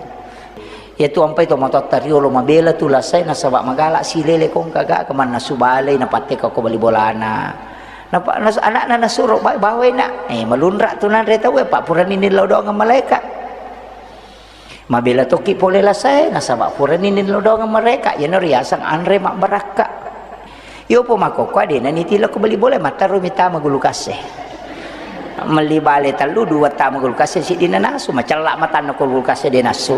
Iyatu ampai tomatoatta riolo mabela tu lasae nasaba magala silele ko engka gaga mannasu balei napatteka ko bali bolana. Napa nas-, anakna nasuro ba-, bawai nak. Eh, malunra tu nanre tau, eh, pak purani nillau doang malaika. Mabela toki pole lasae nasaba purani nillau doang malaika. Iyana riaseng anre mabbarakka. Iyopo makkokkoe de' naniti lao ko bali bola, matterru mi tama gulukase. Melli bale tellu, dua tama gulukase, siddi nanasu, macella matanna ko gulukase de' nassu.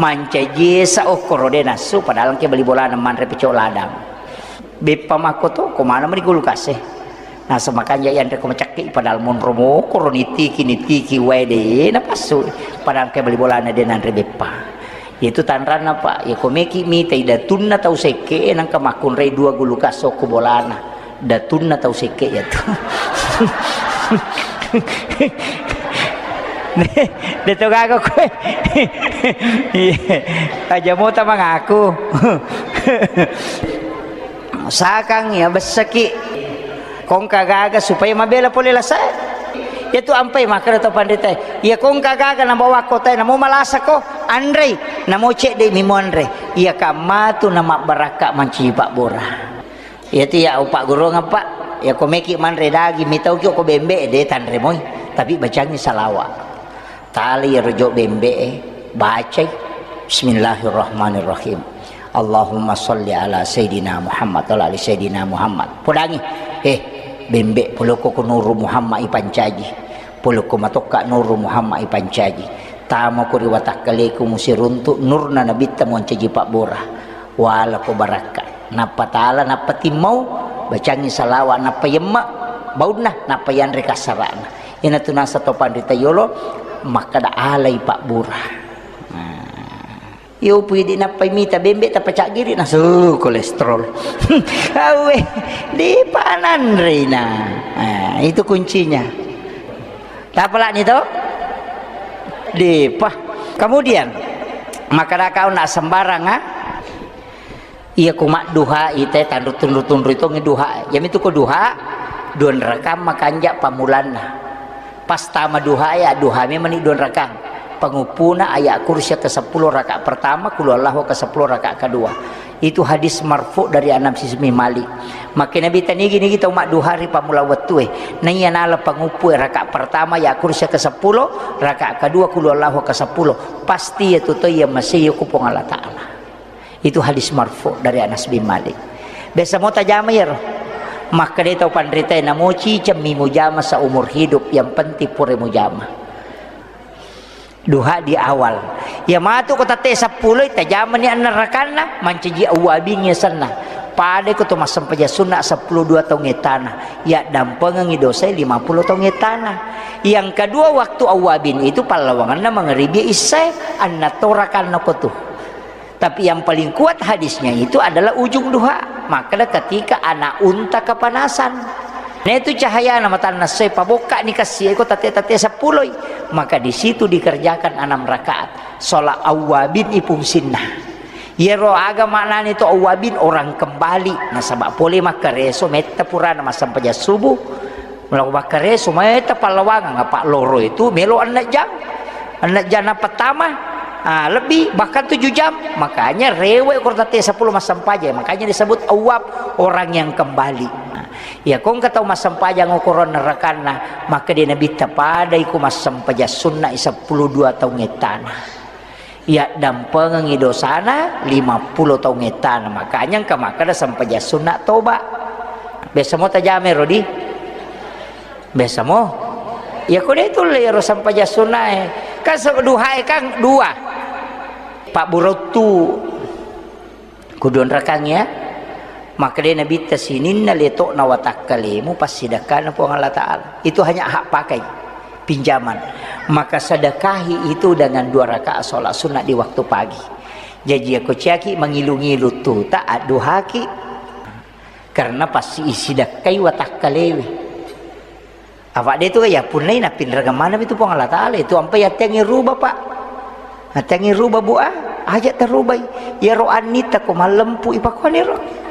Mancaji esa okkoro de' nassu, padahal engka bali bolana manre pecok ladang. Beppa makko to, ko mana meni gulukase. Nasa makanja yanre ko macakke, padahal monro mokoro nitiki, nitiki wae de' napassu. Padahal engka bali bolana de' nanre beppa. Itu tanranna, Pak. Ya, ko meki mitai datunna tau sekke, nangka makkunrai dua gulukas okko bolana. Datunna tau sekke ya tu. De to gaga koe. Iya. Aja mota mangaku. Sakang ya bessaki. Kongka gaga supaya mabela pole lasae. Iya tu ampai makkeda to panritae. Iya kongka gaga nabawa kotae, namo malasa ko, anrei, namo cedde mi monre. Iya kamma tu namabbarakka mancaji pabbura. Iya tu ya upaggurungeng, Pak. Iya ko meki manre daging, mitauki ko bembe, de tanre moi. Tapi bacangi salawa. Tali iyaro jo bembe'e, bacai, "Bismillahirrahmanirrahim. Allahumma sholli ala Sayyidina Muhammad wa ala ali Sayyidina Muhammad." Podangi, eh, Bembe, polokko ko Nuru Muhammad ipancaji. Polokko matokka Nuru Muhammad ipancaji. Tamako ri watakkaleku musiruntu nurna nabitta muancaji pabbura. Walako barakka. Nappa tala, nappa timmau, bacangi salawa, nappa yemme baunna, nappa yanre kassarana. Inatu nasa to panrita yolo, makkada alai pabbura. Nah. Iyo, pui di nappai mita bembe, tappa caggiri, nasu kolesterol. Awe, di pananrei na. Ah, itu kuncinya. Tapalani to? Dipa. Kemudian, makkada kau nak sembarang, ah? Iya, ku madduha ite tanru tunru-tunru itu ngeduha. Yami tu ko duha, dua rakang makanja pamulanna. Pas tama duha ya, duha memang ni dua rakang. Penguppuna ayat kursi ke sepuluh rakaat pertama, kulu Allahu ke sepuluh rakaat kedua. Itu hadis marfu dari Anas bin Malik. Makkeda Nabi, tanigi-nigi tau madduha ri pammula wettue. Naiya nala panguppu rakaat pertama ayat kursi ke sepuluh, rakaat kedua kulu Allahu ke sepuluh. Pasti ya tu to iya masih ku Puang Allah Ta'ala. Itu hadis marfu dari Anas bin Malik. Biasa mo tajama iyaro. Makkeda tau panritae, namo cicemmi mujama seumur hidup, yang penting pura mujama. Duha di awal. Ya matu ko tette seppulo, tajamani anna rakanna, mancaji awwabin yasenna. Pada ko to massempajang sunna seppulo dua taung ettana. Ya dampengengi dosa lima puluh taung ettana. Yang kedua, waktu awwabin itu pallawanganna mangaribi isya, anna to rakanna ko tu. Tapi yang paling kuat hadisnya itu adalah ujung duha. Makkeda ketika anak unta kepanasan. Nah, itu cahayana matanna sai pabokka ni kassi iko tate-tate seppuloi. Maka di situ dikerjakan enam rakaat. Sholat awwabin ipungsinna. Yero aga maknani to awwabin, orang kembali. Nasaba pole makkareso metta purana massempajang subuh. Melo makkareso, meta pallawangang, apa loro itu melo enneng jam. Enneng jam na pertama, ah, lebih, bahkan tujuh jam. Makanya rewek ko tette seppulo massempajang. Makanya disebut awwab, orang yang kembali. Nah, ya kong katau massempajang ukuran nerakanna, maka dia Nabi tapadai ku massempajang sunna seppulo dua taung ettana. Yaddampengengi dosana lima puluh taung ettana. Makanya engka makkeda sempajang sunna toba. Biasa mo tajama ero di? Biasa mo? Ya ko de tulle ero sempajang sunnae. Kan se-, duhae kan dua. Pabburottu. Kuduanrakang ya. Makkeda Nabitta, sininna leto'na watakkalemu passidakkana Puang Allah Ta'ala. Itu hanya hak pakai, pinjaman. Maka sedekahi itu dengan dua rakaat sholat sunnah di waktu pagi. Jaji, ako ciaki mangilu-ngilu tuta, adduhaki. Karena pasti isidakkai watakkalewe. Apa de tu ya punnai napinrengeng maneng itu Puang Allah Ta'ala itu ampai attengngi ruba, Pak. Attengngi ruba, Bu, ah, aja tarubai. Iyaro annitta ko mallempu ipakuaniro.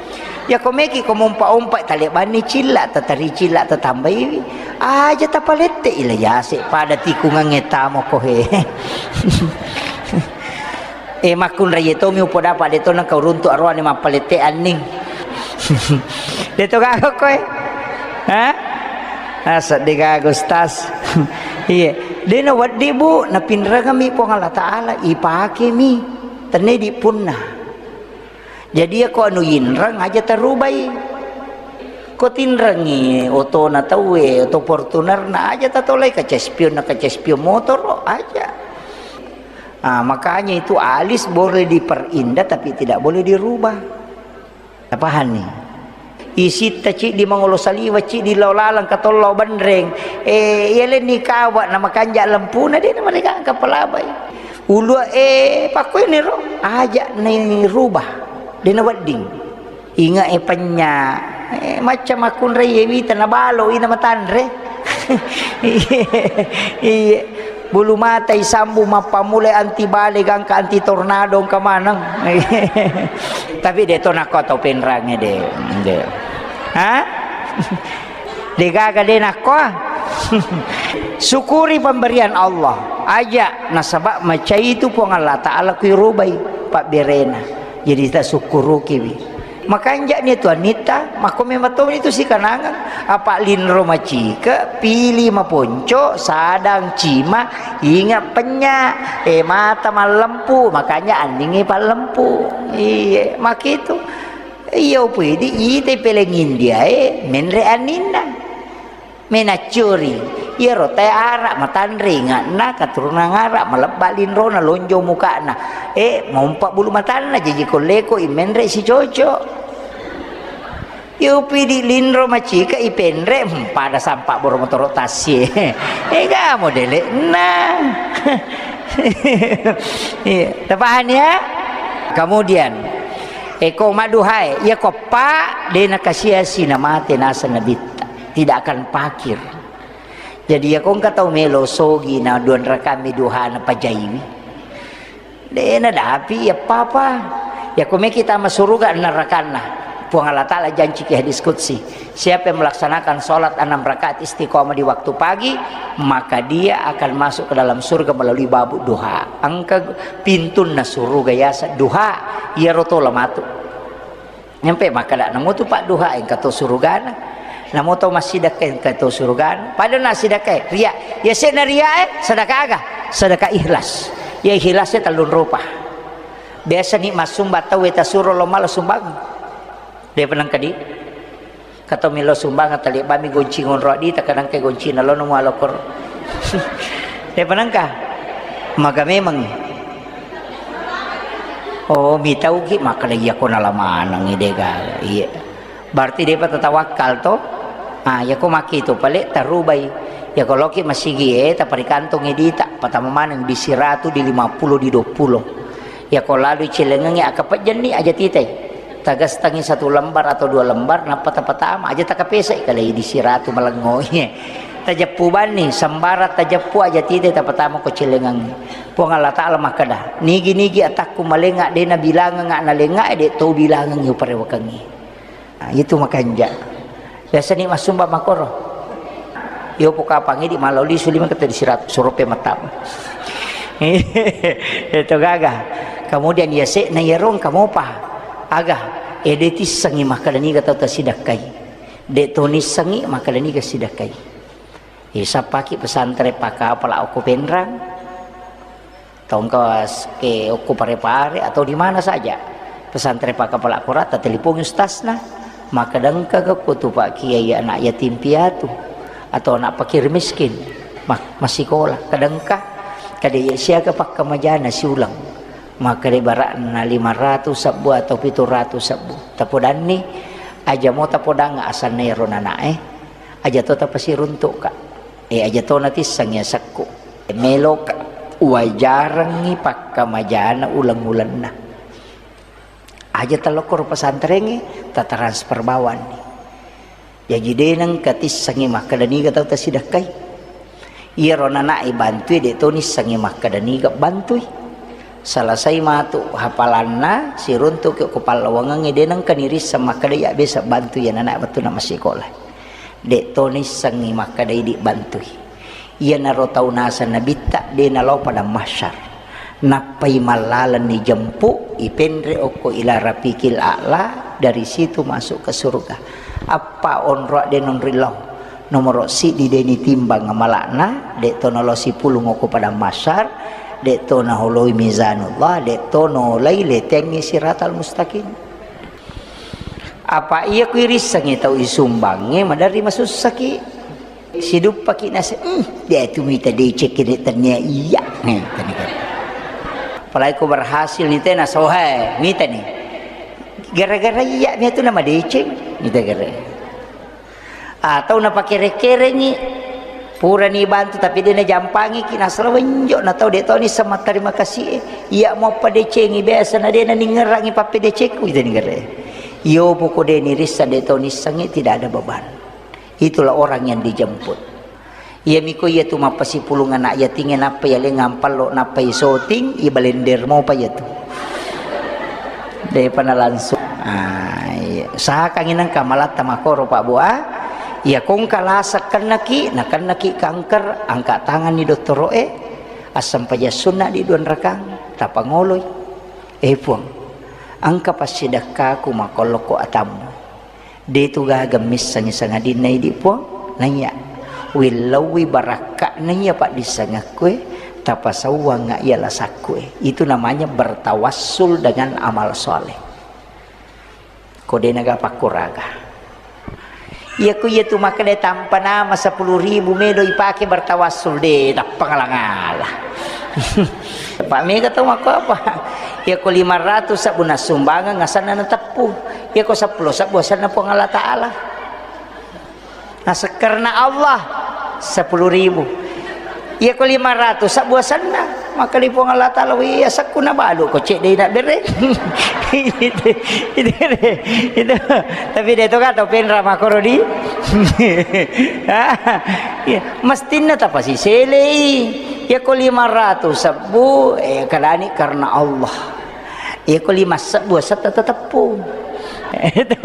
Ya ko meki ko mompa-ompa talebanni cilla, tatari cilla, tatambaiwi. Aja tapalette ila yase pada tikungangnge tamo ko he. Eh, makkunrai tomi upodapa de to nengka uruntu aroane mappalette anning. De to gaga koe. Ha? Ah, seddi gaga, Ustaz. Iya. De na weddi, Bu, napinrengemi Puang Allah Ta'ala, ipakemi. Tenne di punna. Jadi, ya ko anu inreng aja tarubai. Ko tinrengi otona tauwe, oto Fortunerna aja tatolai, kaca spion na kaca spion motoro aja. Ah, makanya itu alis boleh diperindah tapi tidak boleh dirubah. Tapahanni? Isitta ciddi mangolo saliwa, ciddi lao laleng katollo benreng. Eh, yalenni kawa na makanja lempuna de na mereka kapalabai. Ulua, eh, pakkuiniro aja ni rubah. De na wedding. Inga e penya. Eh, macca makkunrai e wita na balo ina matanre. Iya. Bulu mata isambu mappamulai anti bale gangka anti tornado engka maneng. Tapi de to nakko tau penrange de. De. Ha? De gaga de nakko. Syukuri pemberian Allah. Aja nasaba macai itu Puang Allah Ta'ala kuirubai pabberena. Jadi tasukkurukiwi. Makanja'ni tu annitta, makko memang to itu sikanangang. Apa linro macike, pili maponco, sadang cima, inga penya, eh, mata mallempu, makanya anningngi pallempu. Iye, makitu. Iya upui di ite peleng India e, menre anninna. Menaccuri, iyaro tae ara matanre inge'na, keturunan ara, malebba linrona, lonjo muka'na. Eh, mompa bulu matanna, jaji kolleko i menre si cocok. Yo pidi linro macika i penre, hmm, pada sampa boro motoro tassie. Ega modele'na. Iya, tapahani ya? Kemudian, eko madduhae, iya ko pa de nakasiasi namate naseng nabitta. Tidak akan pakir. Jadi, iyako engka tau melo sogi na duanrakami duhana pajaiwi. De nadapi iya papa. Iyako meki tama suruga narakanna. Puang Allah Ta'ala janci ki hadis qudsi, "Siapa yang melaksanakan sholat enam rakaat istiqomah di waktu pagi, maka dia akan masuk ke dalam surga melalui babu duha." Engka pintunna suruga yasa duha, iyaro tola matu. Nyampe makkeda, "Namo tu padduha engka to surugana. Namo to massidekka engka to surugana." Padahal na sidekka, ria. Ya sena ria, eh, sedekah aga? Sedekah ikhlas. Ya ikhlasnya tellung rupa. Biasa ni massumba tau, eh, tasuro lo mala sumbang. Dia penang kedi. Kato melo sumbang tali bami gonci ngonro di, takadang ke gonci na lo nemu alokor. Dia penang ka? Maga memang. Oh, mitauki makkeda, "Iyako nala manengngi de gaga." Iya. Berarti depa tatawakkal to? Ah, iyako makkitu pale tarubai. Iyako loki masigi e, taparikantongi dita, patama maneng di siratu, di lima puluh, di dua puluh. Iyako lalui cilengengnge, akapejjenni aja titai. Tagastangi satu lembar atau dua lembar, nappa tapatama. Aja takapesai kalai di siratu malengngo. Tajeppu banni, sembara tajeppu aja titai tapatama ko cilengengnge. Puang Allah Ta'ala makkeda, "Nigi-nigi atakku malenga, de nabilangenga nalenga, de to bilangengi uparewakengi." Nah, itu makanja. Biasa ni massumba makoro. Yo pokapangi di malau lisu lima kata di sirat, surupe matama. Itu gaga. Kemudian ya sekna ya rong kamopa. Aga, ede tissengi makkeda niga tau tasidakkai. De to nissengi makkeda niga sidakkai. Isappaki pesantren pakapala okko Penrang. Tongka s-, ke okko Pare-Pare atau di mana saja. Pesantren pakapala kora, tatelepongi ustasna. Makkeda engka ko tu Pak Kiai anak yatim piatu atau anak fakir miskin. Ma-, masikola. Kada engka. Kada iya siaga pakkamajana siulang. Makkeda barakna lima ratus sebbu atau pitu ratus sebbu. Tapodanni, aja mo tapodang asanna ero nanae. Aja to tapasiruntukka. Eh, aja to natissengi asekku. Meloka wajarengngi pakkamajana uleng-ulenna. Aja talokkoro pesantrengnge, tatransfer bawanni. Jaji de nengka tissengi makkeda niga tau tasidakkai. Iyaro nanae bantui, de to nissengi makkeda niga bantui. Selesai matu hafalanna, siruntuki ko pallawangengnge, de nengka nirisseng makkeda iya biasa bantui iya nanae wettunna massikola. De to nissengi makkeda idi bantui. Iyanaro tau naseng nabitta de nalao padang mahsyar. Nappai mallalenni jempu, ipenre okko ila rafiqil a'la, dari situ masuk ke surga. Appa onroa de nonri lao. Nomoro siddi de nitimbang amala'na, de to nalao sipulung okko padang mahsyar, de to naholoi mizanullah, de to nolai letengngi siratal mustaqim. Apa iya ku irissengngi tau isumbangnge, maderri masussaki. Siduppaki nase, "Hmm, de tu mita decekki de tennia iya." Nih, tani kan. Apalagi ko berhasil ni tena sohe, mita ni. Gara-gara iya mi tu nama deceng, mita gara. Atau napakere-kerengi, purani bantu tapi de najampangiki, nasala wenjo na tau de toni sama terima kasih. Iya mo padecengi biasa na de naningerangi pappedecekku, ita ni gara. Iyo poko de nirissa de toni sangi, tidak ada beban. Itulah orang yang dijemput. Iya miko iya tu mappasipulung anak yatingnge nappa yaleng ampallo nappa isoting, ibalender mopa iya tu. Depa na langsung. Ah, iya. Usahakangi nengka malatta makoro Pak Bu, ah. Iya kongka lasa kennaki, nakennaki kanker, angka tanganni dottoro'e, assempajang sunna di duanrakang, tapangoloi. Eh Puang, engka passidakkaku makollokko atammu. De tu gaga missengngi sangadinna idi Puang, naiya willauwi barakka'na iya paddissengekkue, tapasauwanga iya lasakkue. Itu namanya bertawassul dengan amal soleh. Ko de naga pakkuraga. Iya ko iya tu makkeda tampa nama sepuluh ribu melo ipake bertawassul, de, tappa ngala-ngala. Pak mega tau makko apa? Iya ko lima ratus sabbu nassumbangeng asanna nateppu. Iya ko seppulo sabbu asanna Puang Allah Ta'ala. Naseng karena Allah, sepuluh ribu. Iya ko lima ratus sabbu asanna, maka di Puang Allah Ta'ala, "Wih, asakku nabalu ko cedde na bere." Itu, itu, itu. Tapi de to ka tau penra makoro di. Iya, mestinna tapasiselei. Iya ko lima ratus sabbu, eh, kadani karena Allah. Iya ko lima sabbu asetta teteppu. Itu.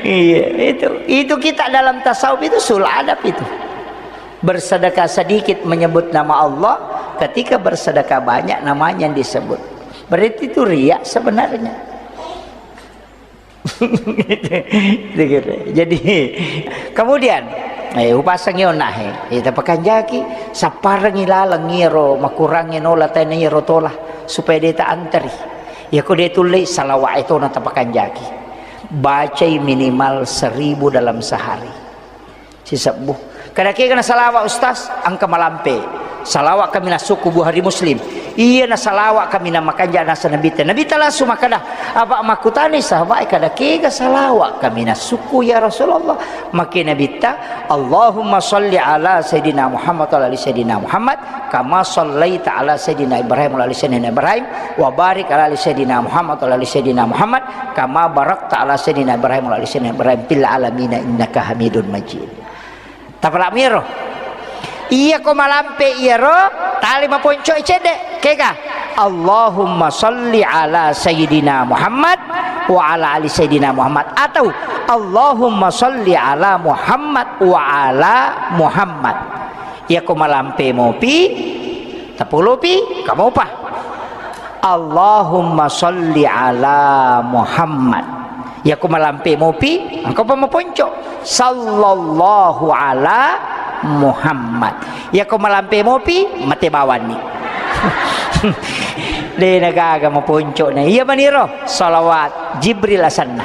Iya, itu, itu kita dalam tasawuf itu sul adab itu. Bersedekah sedikit menyebut nama Allah, ketika bersedekah banyak namanya yang disebut. Berarti itu riya sebenarnya. Jadi, kemudian, eh, upasangi onnahe, eh, tapakanjaki, sapparengi laleng iyaro makurangnge nola taina iyaro tola, supaya de ta anteri. Iya ko de tullei, salawat e tona tapakanjaki. Bacai minimal seribu dalam sehari. Sisebbu. Kada kega na salawat, Ustaz, engka malampe. Salawat kami nasukku Bukhari Muslim. Iya na salawat kami na makanja nasa Nabitta. Nabitta langsung makkeda, apa makkutani sahabat, kada kega salawat kami nasukku ya Rasulullah. Maka Nabitta, Allahumma salli ala Sayyidina Muhammad wa ala ali Sayyidina Muhammad, kama sallaita ala Sayyidina Ibrahim wa ala ali Sayyidina Ibrahim, wa barik ala ali Sayyidina Muhammad wa ala ali Sayyidina Muhammad, kama barakta ala Sayyidina Ibrahim wa ala ali Sayyidina Ibrahim fil alamina innaka Hamidun Majid. Tapalak miro. Iya ko malampe iyaro, tali maponco cedde. Kega? Allahumma salli ala Sayyidina Muhammad wa ala ali Sayyidina Muhammad. Atau Allahumma salli ala Muhammad wa ala Muhammad. Iya ko malampe mopi, tapolopi, kamopa. Allahumma salli ala Muhammad. Iya ko malampe mopi, engka pa maponco. Sallallahu ala Muhammad. Iya ko malampe mopi, mate bawanni. De na gaga maponco na. Iya maniro, salawat Jibril asanna.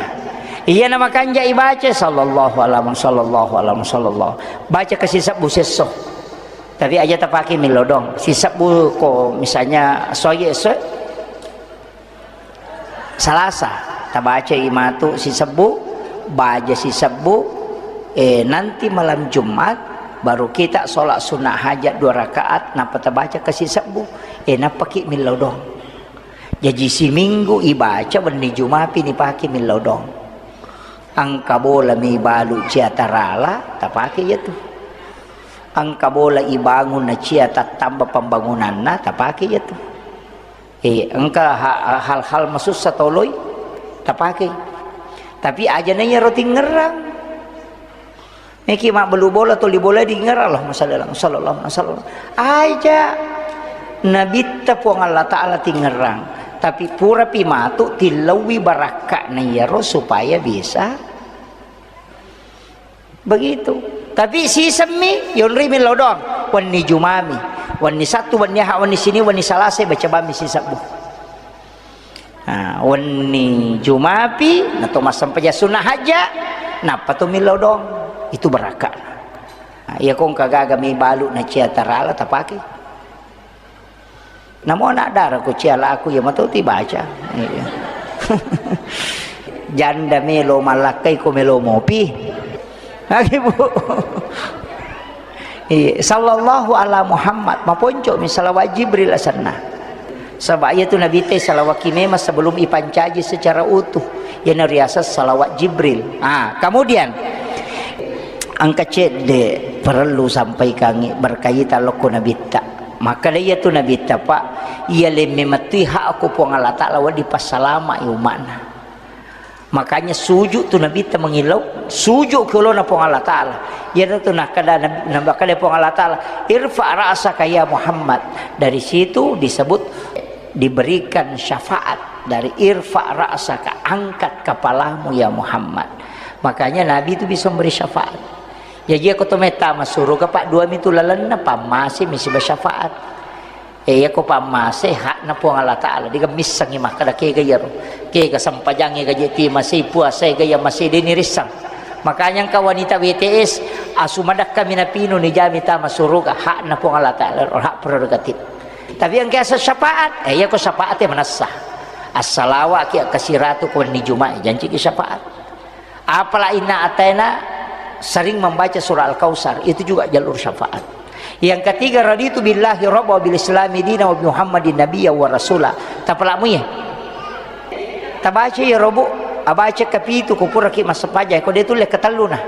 Iya na makanja ibaca, sallallahu ala Muhammad, sallallahu ala Muhammad, sallallahu. Baca kasi sabbu sesso. Tapi aja tapake millau doang. Sisebbu ko misalnya soye esso, Salasa, tabacai matu sisebbu, baja sisebbu, eh, nanti malam Jumat baru kita sholat sunnah hajat dua rakaat, nappa tabaca ke sisebbu, eh, nappaki millau doang. Jaji siminggu ibaca wenni Jumapi nipake millau doang. Engka bola mi balu cia tarala, tapake iya tu. Engka bola ibangun na cia tattamba pembangunanna, tapake iya tu. Eh, engka ha-, hal-hal masussa toloi tapake. Tapi aja na iyaro tingerang. Meki mabbelu bola, toli bola dingerang, Allahumma shalli ala, sallallahu alaihi wasallam. Aja Nabitta Puang Allah Ta'ala tingerang. Tapi purapi matu tillaui barakka'na iyaro supaya bisa begitu. Tapi sisemmi, yonrimi lao doang. Wenni Jumami, wenni Sattu, wenni Aha, wenni Sini, wenni Salasa, baca bami sisebbu. Nah, wenni Jumapi, nato massempajang sunnah hajja, nappa to millau doang. Itu barakka. Nah, iya ko engka gaga mi balu na cia tarala tapake. Namo anak dara ko ciala aku ya matau ti baca. Iya. Janda melo malakkai ko melo mopi. Lagi, Bu. Iya, sallallahu ala Muhammad, maponco mi salawat Jibril asanna. Saba iya tu Nabi te salawat ki memang sebelum ipancaji secara utuh. Yana riasa salawat Jibril. Ah, kemudian engka cedde perlu sampaikangi berkaitan lokko Nabitta. Makkeda iya tu Nabitta, Pak, iya lemme mettui hakku Puang Allah Ta'ala wedding passalama'i umma'na. Makanya sujud tu Nabitta mengillau, sujud ke olona Puang Allah Ta'ala. Iya tu nakkeda Nabi, nakkeda Puang Allah Ta'ala, "Irfa ra'saka ya Muhammad." Dari situ disebut diberikan syafaat dari irfa ra'saka, angkat kepalamu ya Muhammad. Makanya Nabi itu bisa memberi syafaat. Jaji ko to metta masuruga, Pak, dua mitu lalenna, pammase mi siba syafaat. Eh, iyako pammase hakna Puang Allah Ta'ala, degaga missengngi makkeda kega iyaro, kega sempajangnge gaje ti masei, puasa ega iya masei, de nirissang. Makanya engka wanita W T S, asu madakka minapinu nijami tama suruga, hakna Puang Allah Ta'ala, hak prerogatif. Tapi engka asa syafaat, eh, iyako syafaat e manessa. Assalawa ki akkasiratu ko wenni Juma'i, janci ki syafaat. Apala inna ataina sering membaca surah Al-Kautsar, itu juga jalur syafaat. Yang ketiga, raditu billahi rabba wa bil islami dina wa bi Muhammadin nabiyya wa rasula. Tapalak muye. Tabaca ya robu, abaca kapitu ko puraki massempajang, ko de tulle katelluna.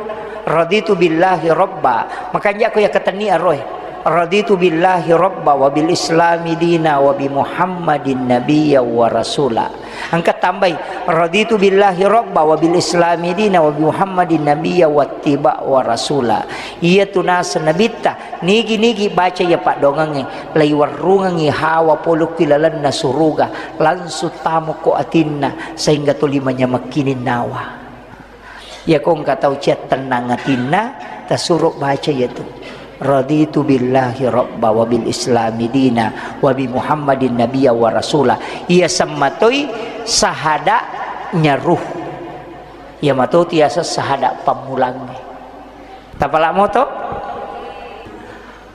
Raditu billahi rabba. Makanja ko ya katenni aroe. Raditu billahi rabba wa bil islami dina wa bi Muhammadin nabiyya wa rasula. Engka tambai, raditu billahi rabba wa bil islami dina wa bi Muhammadin nabiyya wattiba wa rasula. Iyatu naseng nabitta, nigi-nigi baca iya paddoangengnge, laiwerrungengngi hawa pole ki lalenna suruga, langsung tamo ko atinna, sehingga tuli manyamekkining nawa. Iyako engka tau ciattennang atinna, tasuro baca iyatu. Raditu billahi rabba wa bil islami dina wa bi Muhammadin nabiyya wa rasula. Iya semmatoi sahada'nya ruh. Iya matotu yaseng sahada pammulangnge. Tapalak moto?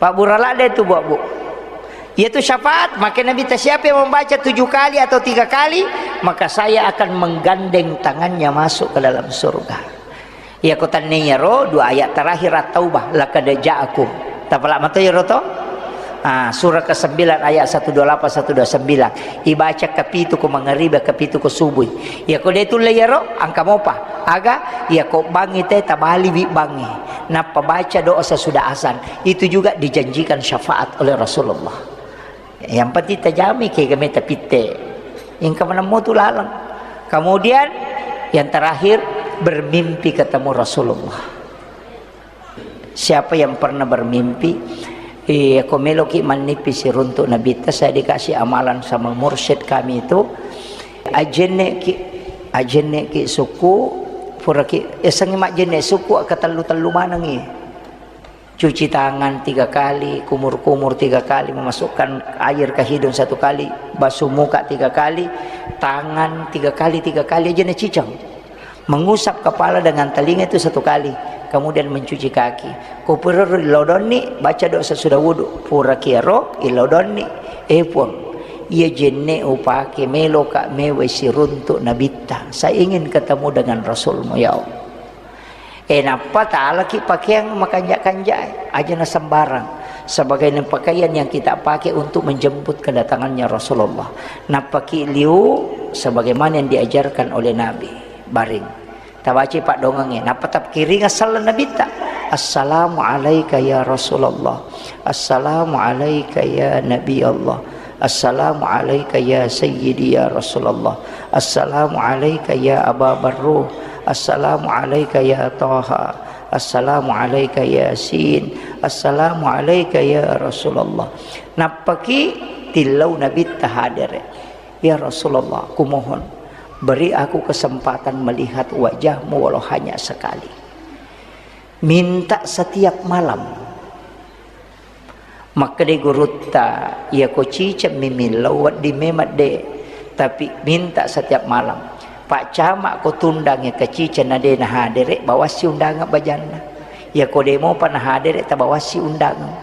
Pabbura ladde tu, Bu, Bu. Iyatu syafaat, maka Nabi ta, "Siapa yang membaca tujuh kali atau tiga kali, maka saya akan menggandeng tangannya masuk ke dalam surga." Iyako tenniyaro dua ayat terakhir At-Taubah, "Laqad ja'akum." Tapalak mato iyaro to? Ah, surah kesembilan ayat satu dua lapan, satu dua sembilan. Ibaca kapitu ko mangaribi, kapitu ko subui. Iyako de tulle iyaro, engka mopa. Aga, iyako bangngi te tabaliwi bangngi. Nappa baca doa sesudah azan. Itu juga dijanjikan syafaat oleh Rasulullah. Yang penting tajami kega meta pitte. Engka manemmo tu laleng. Kemudian yang terakhir, bermimpi ketemu Rasulullah. Siapa yang pernah bermimpi, eh, ko meloki mannipi siruntuk Nabitta, saya dikasih amalan sama mursyid kami itu, ajenneki, ajenneki suku, puraki, esengi majenne suku, akka tellu-tellu manengi. Cuci tangan tiga kali, kumur-kumur tiga kali, memasukkan air ke hidung satu kali, basuh muka tiga kali, tangan tiga kali, tiga kali aja na cicang. Mengusap kepala dengan telinga itu satu kali, kemudian mencuci kaki. Ko puraro ilodonni, baca doa sesudah wudu. Pura kiaro, ilodonni, eh Puang, iya jenne upake meloka mewai siruntuk Nabitta. Saya ingin ketemu dengan Rasulmu, ya Allah. Eh, nappa talaki pakeang makanja-kanja, aja na sembarang. Sebagai pakaian yang kita pakai untuk menjemput kedatangannya Rasulullah. Nappaki liu sebagaimana yang diajarkan oleh Nabi. Baring. Tabaca paddoangengnge. Nappa tapkiringa sallang Nabitta. Assalamu alaika ya Rasulullah. Assalamu alaika ya Nabi Allah. Assalamu alaika ya Sayyidi ya Rasulullah. Assalamu alaika ya Aba Barruh. Assalamu alaika ya Taha. Assalamu alaika Yasin. Assalamu alaika ya Rasulullah. Nappaki tillau Nabitta hadere. Ya Rasulullah, kumohon, beri aku kesempatan melihat wajahmu walau hanya sekali. Minta setiap malam. Makkedai gurutta, "Iyako ciceng mi millau wedding memang de, tapi minta setiap malam. Pak Camat ko tundangnge ke ciceng na de nahadere, bawassi undangan bajanna. Iyako de mopa nahadere, tabawassi undangan.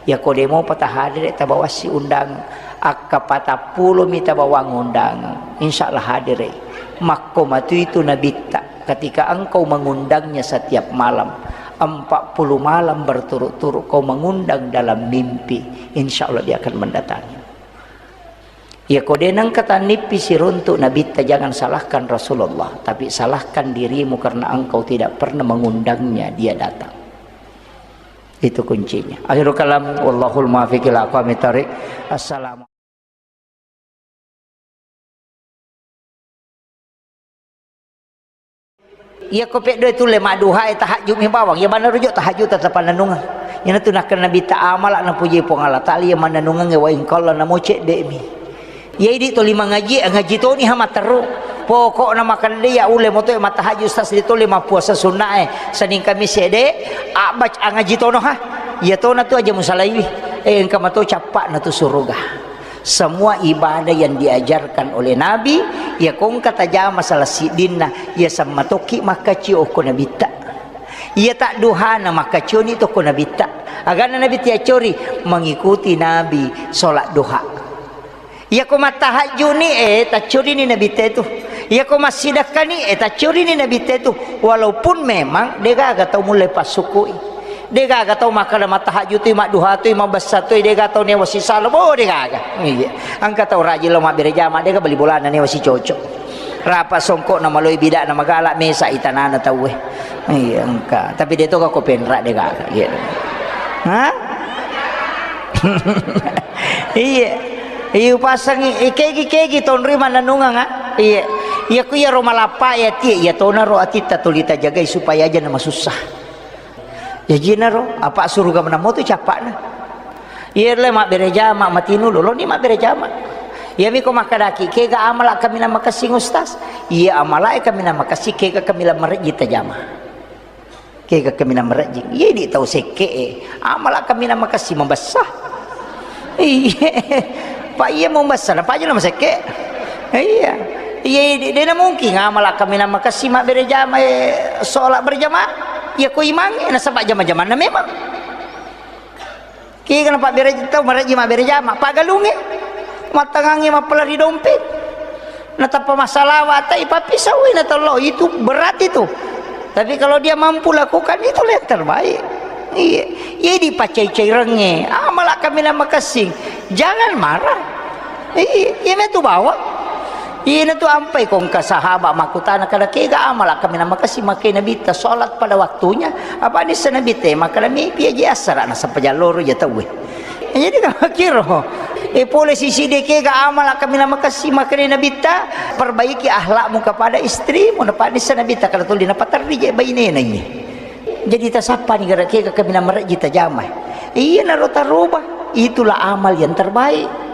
Iyako de mopa tahadere, tabawassi undangan. Akka patappulo mi tabawang undangan. Insya Allah hadere." Makko matu itu Nabitta. Ketika engkau mengundangnya setiap malam, empat puluh malam berturut-turut kau mengundang dalam mimpi, insya Allah dia akan mendatangi. Ya, ko de nengka tannipi siruntuk Nabitta, jangan salahkan Rasulullah, tapi salahkan dirimu karena engkau tidak pernah mengundangnya, dia datang. Itu kuncinya. Akhirul kalam, wallahul muwaffiq ila aqwamit thariq. Assalamu Iyako peddoe tulle madduhae, tahajud mi bawang, iya maneng rujuk tahajud tetap panennungeng. Iyanatu nakkeda Nabitta, amala napuji Puang Allah Taala iya mannennungengnge, wa in qalla, namo cedde mi. Iya idi toli mangaji, ngaji toni ha matteru. Pokokna makkeda de iya ulle motoe mattahajud, ustaz, de tole mappuasa sunnae Senin Kamis ede, abbaca ngaji tono ha. Iya tona tu aja musalaiwi. Eh, engka mato cappa'na tu suruga. Semua ibadah yang diajarkan oleh Nabi, iya ko engka tajama salah siddinna, iya sammatokki makkacio okko Nabitta. Iya tadduhana makkacioni tokko Nabitta. Agana Nabitta yaccori, mengikuti Nabi sholat duha. Iya ko mattahajjuni, eh, taccorini Nabitta itu. Iya ko massidakkani, eh, taccorini Nabitta itu. Walaupun memang degaga tau mulai passukui. Degaga tau makkada mattahajjutui, madduhatui, mabessatui, degaga tau newa sisala. Oh, degaga. Iya. Engka tau rajin lo mabbere jama, dega bali bolana newa sicoco. Rapa songkokna maloi bidakna magala mesa itanana tauwe. Iya, engka. Tapi de toga ko penra degaga. Iya. Hah? Iya. Iya, upasangi, eh, kegi, kegi, tonroi mannennungeng, ah. Iya. Iya, ku iya ro malappa, iya, tie, iya, tona ro atitta tuli tajagai supaya aja na masussa. Jajinaro, apa suruga menamo tu capakna. Iya le mabbere jama, matinu loloni mabbere jama. Iya miko makkadaki, kega amala kaminang makessing, Ustaz? Iya, amala e kaminang makessing, kega kaminang marejji tajama. Kega kaminang marejji. Iya, di tau sekke e. Amala kaminang makessing mabessa. Iya. Pak iya mabessa, na paja na masekke. Iya. Iya, de, de na mungkin amala kaminang makessing mabbere jama e, sholat berjamaah. Iya ko imang e, nasaba jama-jamanna memang. Kega napabbere tau marejji mabbere jama, paggalungnge. Mattangangnge mappalari dompet. Natappa massalawa, tai pappisau, na tollo, itu berat itu. Tapi kalau dia mampu lakukan, itulah yang terbaik. Iya, iya dipacai-cairengnge. Amala kaminang makessing. Jangan marah. Iya, iya metu bawa. Ina tu ampai ko engka sahabat makkutana kada kega amala kaminang makessing makkeda Nabitta sholat pada waktunya, apa nissa Nabitta makkeda mipi aja assara nasaba jalloro ja tauwe. Jadi kama kiro. E pole sisi de kega amala kaminang makessing makkeda Nabitta, perbaiki akhlakmu kepada istrimu, napa nissa Nabitta kada tuli napaterri je bainena iye. Jadi tasappani gara kega kaminang marejji tajama. Iya naro taroba. Itulah amal yang terbaik.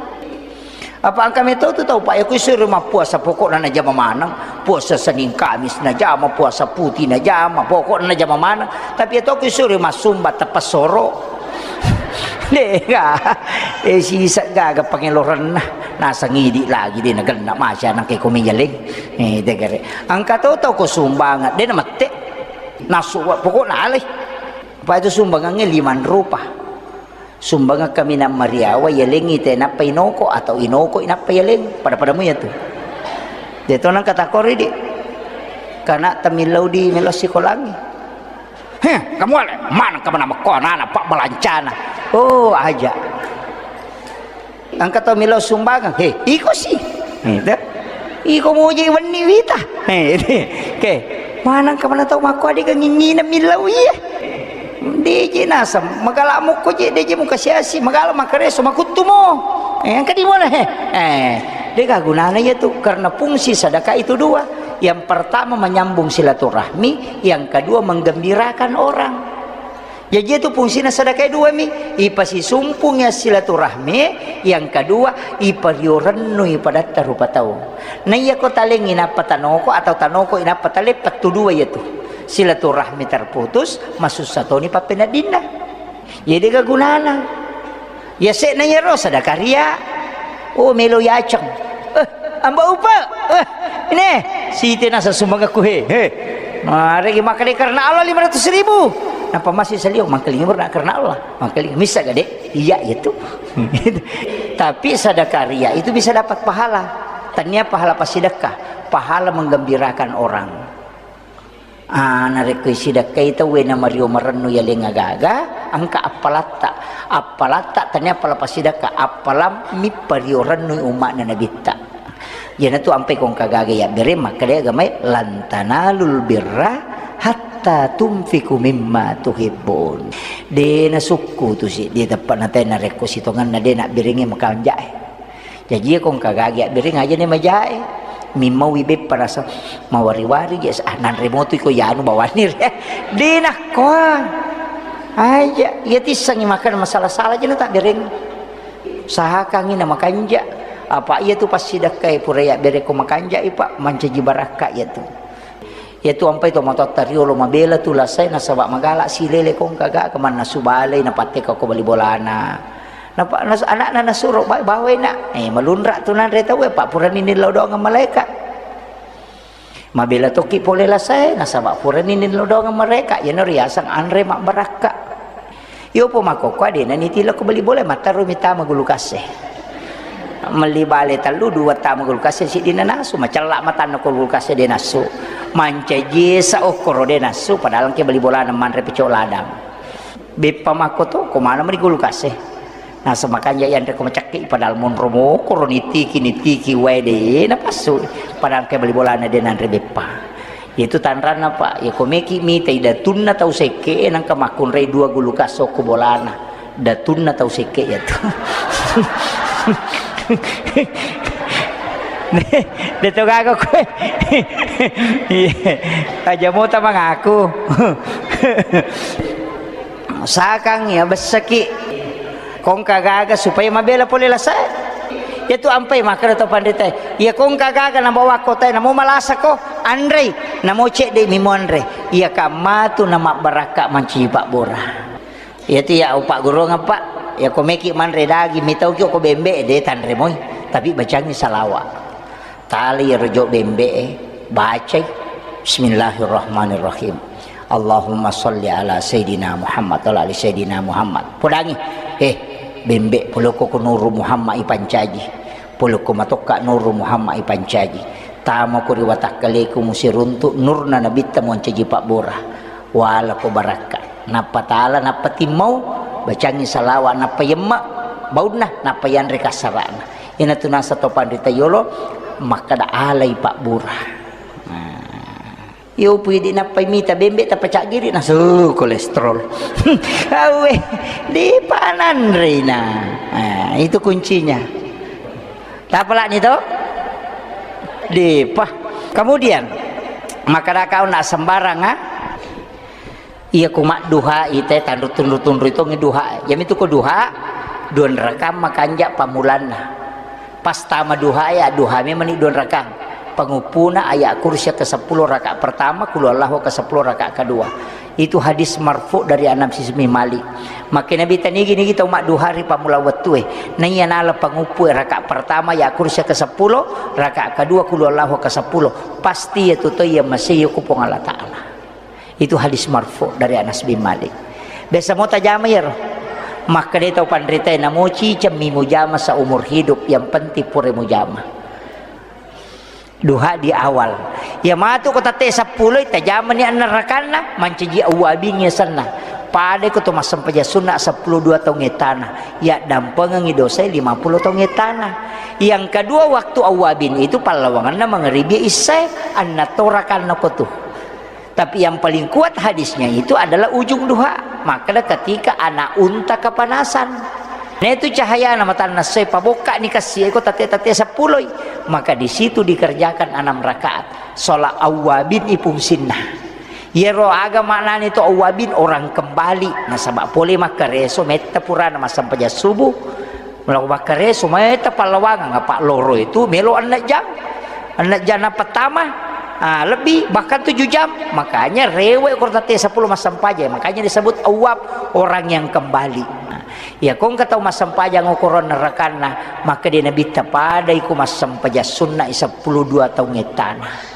Apa engka meto tu tau, Pak, ya, ku isuro mappuasa, pokokna najama maneng. Puasa Senin Kamis najama, puasa putih najama, pokokna najama maneng. Tapi ya to ku isuro massumba teppesoro. Dega. Eh, sisa gaga pangelorenna. Nasang idi lagi de nagenna masya nang ke komi yaleng. Eh, degare. Engka to tau ko sumbangan, de namette. Nasu, pokokna alai. Apa itu sumbangannya lima rupa. Sumbangeng kaminang mariawa, yalengngi te nappa inoko atau inoko nappa yaleng. Pada-pada mu ya tu. De to nang kata kori di. Kana tamillau di melo sikolangi. Heh, kamu ale, mana kamu nama kona anak pak balancana. Oh, aja. Engka tau millau sumbangeng, he, iko si. Gitu. Iko muji wenni wita. He, oke. Manang ka mana tau makko adega nginnina millau iya. Deje naseng, magala mukko je, deje muka siasi, magala makareso, makuttumo. Eh, engka di mana, he? Eh, dega gunana iya tu, karena fungsi sedekah itu dua. Yang pertama menyambung silaturahmi, yang kedua menggembirakan orang. Jaji itu fungsina sedekah dua mi, ipasisumpung ya silaturahmi, yang kedua ipario rennui padatta rupa tau. Na iya ko talengi nappa tanoko atau tanoko inappa tale, pettu dua iya tu. Silaturahmi terputus, masussa toni pappeneddinna. Jadi ga gunana. Yase'na iyaro sadaka ria. Oh, melo yaceng. Eh, amba upa. Eh, ini. Siti nasa sumbangakku, he. He. Maregi makkeda karena Allah lima ratus ribu. Napa masih salio? Mangkalinga berna karena Allah. Mangkalinga misa gade. Iya, iya tu. Tapi sadaka ria itu bisa dapat pahala. Tania pahala pasidakka, pahala menggembirakan orang. Ah, narekko isidakkai tauwe na mario marennu yaleng agaga, engka appalatta. Appalatta tania appala pasidakka, appala mippario rennui umma'na Nabitta. Iyanatu ampai ko engka gaga yabbere makkeda agamae, "Lan tanalul birra hatta tunfiqu mimma tuhibbun." De nasukku tu siddi teppa natai narekko sitongenna de nabberengngi makanjae. Jaji ko engka gagi abbereng aja ne majae. Mimmaui beppa rasa mawari-wari ge, ah, nanre motu iko yanu bawani re. De nakkoa. Aja, iya tissangi makan masalah-salah aja na tabbereng. Usahakangi na makanja. Apa iya tu passidakkai pura ya bere ko makanja ipa mancaji barakka iya tu. Iyatu ampai to matoatta riolo mabela tu lasai nasaba magala silele ko engka gaga mannasu balei napatteka ko bali bolana. Napa nas-, anakna nasuro, "Ba-, bawai, Nak." Eh, malunra tu nanre tauwe, pa purani nillau doang malaeka. Mabela toki pole lasae, nasaba purani nillau doang malaeka, iyana riaseng anre mabbarakka. Yopo makkokko adena niti lao ko bali bola, mattaro mitama gulu kasse. Melli bale tellu, dua tama gulu kasse, siddinna nasu, macella matanna ko gulu kasse de nasu. Mancaji esa okkoro de nasu, padahal engke bali bolana manre pecok ladang. Beppa makko to, ko mana meni gulu kasse. Nasa makanja yanre ko macakki, padahal monro mokoro nitiki, nitiki wae de napassu. Padahal engke bali bolana de nanre beppa. Itu tanranna, Pak. Ya, ko meki mitai datunna tau sekke, nangka makkunrai dua gulu kasso ko bolana. Datunna tau sekke ya tu. De to gaga koe. Iya. Aja mota mangaku. Sakang ya bessaki. Kongka gaga supaya mabela pole lasae. Iya tu ampai makkeda to panritae, "Iya kongka gaga nabawa kotae, namo malasa ko, anrei, namo cedde mi muanre." Iya kamma tu namabbarakka mancaji pabbura. Iya tu ya upaggurungeng, Pak. Iya ko meki manre daging, mitauki ko bembe, de tanre moi. Tapi bacangi salawa. Tali iyaro jo bembe'e, bacai, "Bismillahirrahmanirrahim. Allahumma sholli ala Sayyidina Muhammad wa ala ali Sayyidina Muhammad." Podangi, eh, bembe, polokko ko Nuru Muhammad ipancaji. Polokko matokka Nuru Muhammad ipancaji. Tamako ri watakkaleku musiruntu nurna nabitta moncaji pabbura. Walako barakka. Nappa tala, nappa timmau, bacangi salawa, nappa yemma baunna, nappa yanre kassara'na. Iyanatu nasa to panrita yolo makkeda alai pabbura. Nah, yo pui di nappai mita bembe tappa caggiri nasu kolesterol. Awe, di pananrina. Nah, itu kuncinya. Tapalani to? Dipa. Kemudian, makkeda kau nak sembarang, ah? Iya ku madduha ite tanru tunru-tunru itongi duha. Yamitu ko duha, dua rakang makanja pamulanna. Pas tama duha ya, duha memang ni dua rakang. Penguppuna ayat kursi ke sepuluh rakaat pertama, kul huwallahu ke sepuluh rakaat kedua. Itu hadis marfu dari Anas bin Malik. Makkeda Nabi tanigi-nigi tau madduha ri pammula wettue. Naiya nala panguppu rakaat pertama ayat kursi ke sepuluh, rakaat kedua kul huwallahu ke sepuluh. Pasti ya tu to iya masih ku Puang Allah Ta'ala. Itu hadis marfu dari Anas bin Malik. Biasa mo tajama iyaro. Makkeda tau panritae, namo cicemmi mujama seumur hidup, yang penting pura mujama. Duha di awal. Ya matu ko tette seppulo, tajamani anna rakanna, mancaji awwabin yasenna. Pada ko to massempajang sunna seppulo dua taung ettana. Ya dampengengi dosa lima puluh taung ettana. Yang kedua, waktu awwabin itu pallawanganna mangaribi issae, anna to rakanna ko tu. Tapi yang paling kuat hadisnya itu adalah ujung duha. Makkeda ketika anak unta kepanasan. Nah, itu cahayana matanna soe, pabokkani kassi eko tate-tate seppuloi. Maka di situ dikerjakan enam rakaat. Sholat awwabin ipungsinna. Yero aga maknani to awwabin, orang kembali. Nasaba pole makkareso metta purana massempajang subuh. Melo makkareso metta pallawangang, apa loro itu melo enneng jam. Enneng jam na pertama, ah, lebih, bahkan tujuh jam. Makanya rewe ko tate seppulo massempajang. Makanya disebut awwab, orang yang kembali. Nah, iya ko engka tau massempajang okoro nerakanna, maka dia Nabitta padai ko massempajang sunna seppulo dua taung ettana.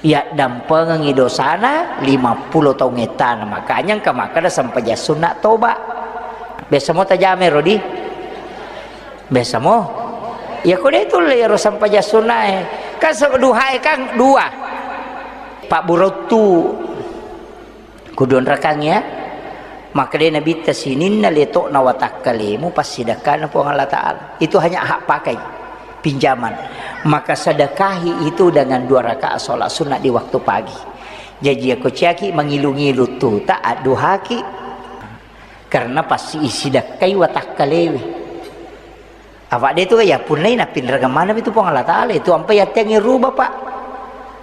Iya dampengengi dosana lima puluh taung ettana. Makanya engka makkeda sempajang sunna toba. Biasa mo tajame rodi? Biasa mo? Ya ko de tulle ro sempajang sunnae. Kan se-, duhae kan dua. Pak Burottu. Kuduanrakang ya. Maka de Nabitta sininna letokna watakkalemu passidakkana Puang Allah Ta'ala. Itu hanya hak pakai, pinjaman. Maka sedekahi itu dengan dua rakaat sholat sunat di waktu pagi. Jaji ako ciaki mangilu-ngilu tuta adduhaki. Karena pasti isidakkai watakkalewe. Apa de tu ya punnai napinrengeng maneng itu Puang Allah Ta'ala itu ampai attengi ruba, Pak.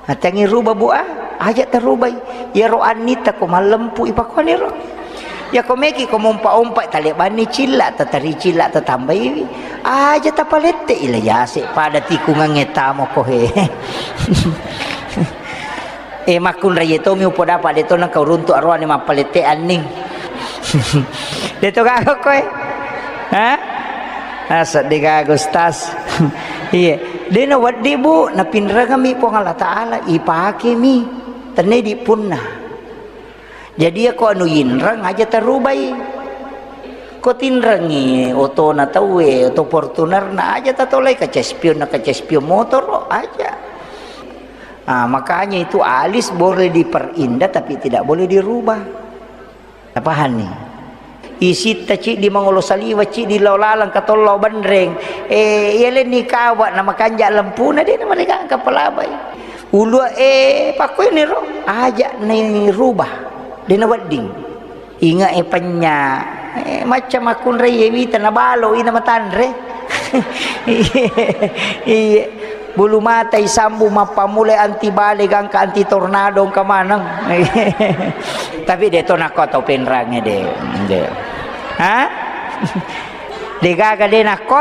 Attengi ruba, Bu, ah, aja terubai. Ya ro annita ko mallempu ipakuani ro. Ya ko meki ko mompa-ompa talebanni cilla, tatari cilla, tatambaiwi. Aja tapalette ila yase pada tikungang etamo ko he. Eh, makkunrai tomi upoda apa de to nang kau runtu aroane mappalette anning. De to gaga koe. Ha? Asa de gaga, Ustaz. Iya, de na wedding, Bu, napinrengami Puang Allah Ta'ala, ipakemi. Tenne di punna. Jadi, iya ko anu inreng aja tarubai. Ko tinrengi otona tauwe, oto Fortunerna aja tatolai, kaca spion na kaca spion motoro aja. Ah, makanya itu alis boleh diperindah tapi tidak boleh dirubah. Tapahanni? Isitta ciddi mangolo saliwa, ciddi lao laleng katollo benreng. Eh, iya lenni kawa na makanja lempuna, de na mereka angka palabai. Ulua, eh, pakkuiniro, aja ni rubah. De na wedding. Inga e penya. Eh, macca makkunrai e wita na balo, ina matanre. Iya. Bulu mata isambu mappamulai anti bale gangka anti tornado engka maneng. Tapi de to nakko tau penrange de. De. Ha? De gaga de nakko.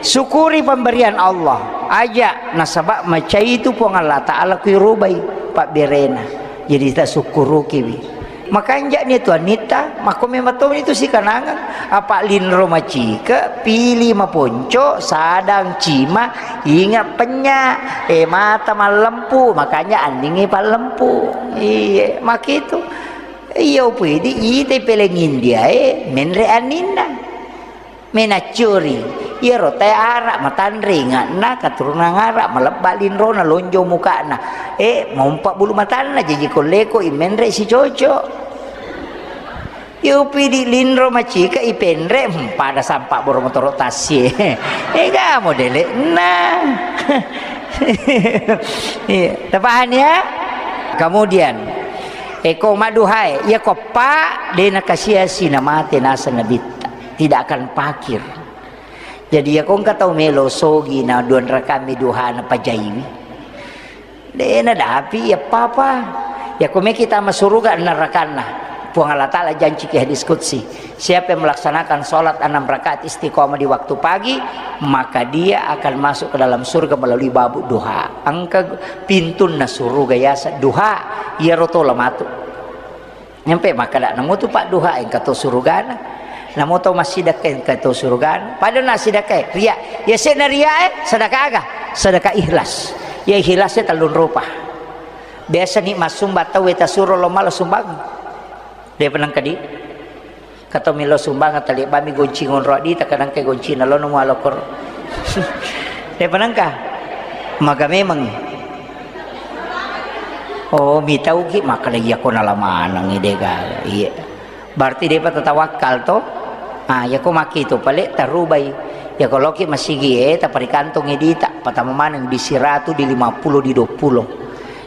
Syukuri pemberian Allah. Aja nasaba macai itu Puang Allah Ta'ala kui rubai pabberena. Jadi tak syukurukiwi. Makanja'ni tuannitta, makko memang to itu sikanangang. Apa linro macike, pili maponco, sadang cima, inga penya, eh, mata mallempu, makanya anningi pallempu. Iya, makitu. Iya, upidi, ite peleng India, eh, menre anninna. Menaccuri, iyaro tae ara matanre inga'na, katurunan ara, malebba linrona, lonjo muka'na. Eh, mompa bulu matanna, jaji kolleko i menre sicoco. Yo pidi linro macika i penre, hmm, pada sampa boro motoro tassie. Eh, ga modele. Nah. Iya, tapahani ya? Kemudian, eko maduhae, iya ko pa, de nakasiasi namate naseng nabitta. Tidak akan pakir. Jadi, iya ko engka tau melo sogi na duan rakami duhana pajaiwi. De nadapi iya papa. Iya ko meki tama suruga enneng rakanna. Puang Allah Ta'ala janci ki hadis qudsi. Siapa yang melaksanakan sholat enam rakaat istiqomah di waktu pagi, maka dia akan masuk ke dalam surga melalui babu duha. Engka pintunna suruga yasa duha, iyaro tola matu. Nyampe makkeda, namo tu padduha engka to surugana, namo to massidekka engka to surugana. Pada na sidekka ria, ya sena ria e sedekah aga? Sedekah ikhlas. Ya ikhlas e tellung rupa. Biasa ni massumba tau e tasuro lo mala sumbang. De penang kadi. Kato melo sumbang tali bami gonci ngonro di takadang ke gonci na lo namo alokor. De penang ka. Maga memang. Oh, mitauki makkeda iya ko nala maneng de gaga. Iya. Berarti depa tatawakkal to? Ah, iya ko makki to pale tarubai. Iya ko loki masigi e taparikantongi dita, patama maneng di siratu, di lima puluh, di dua puluh.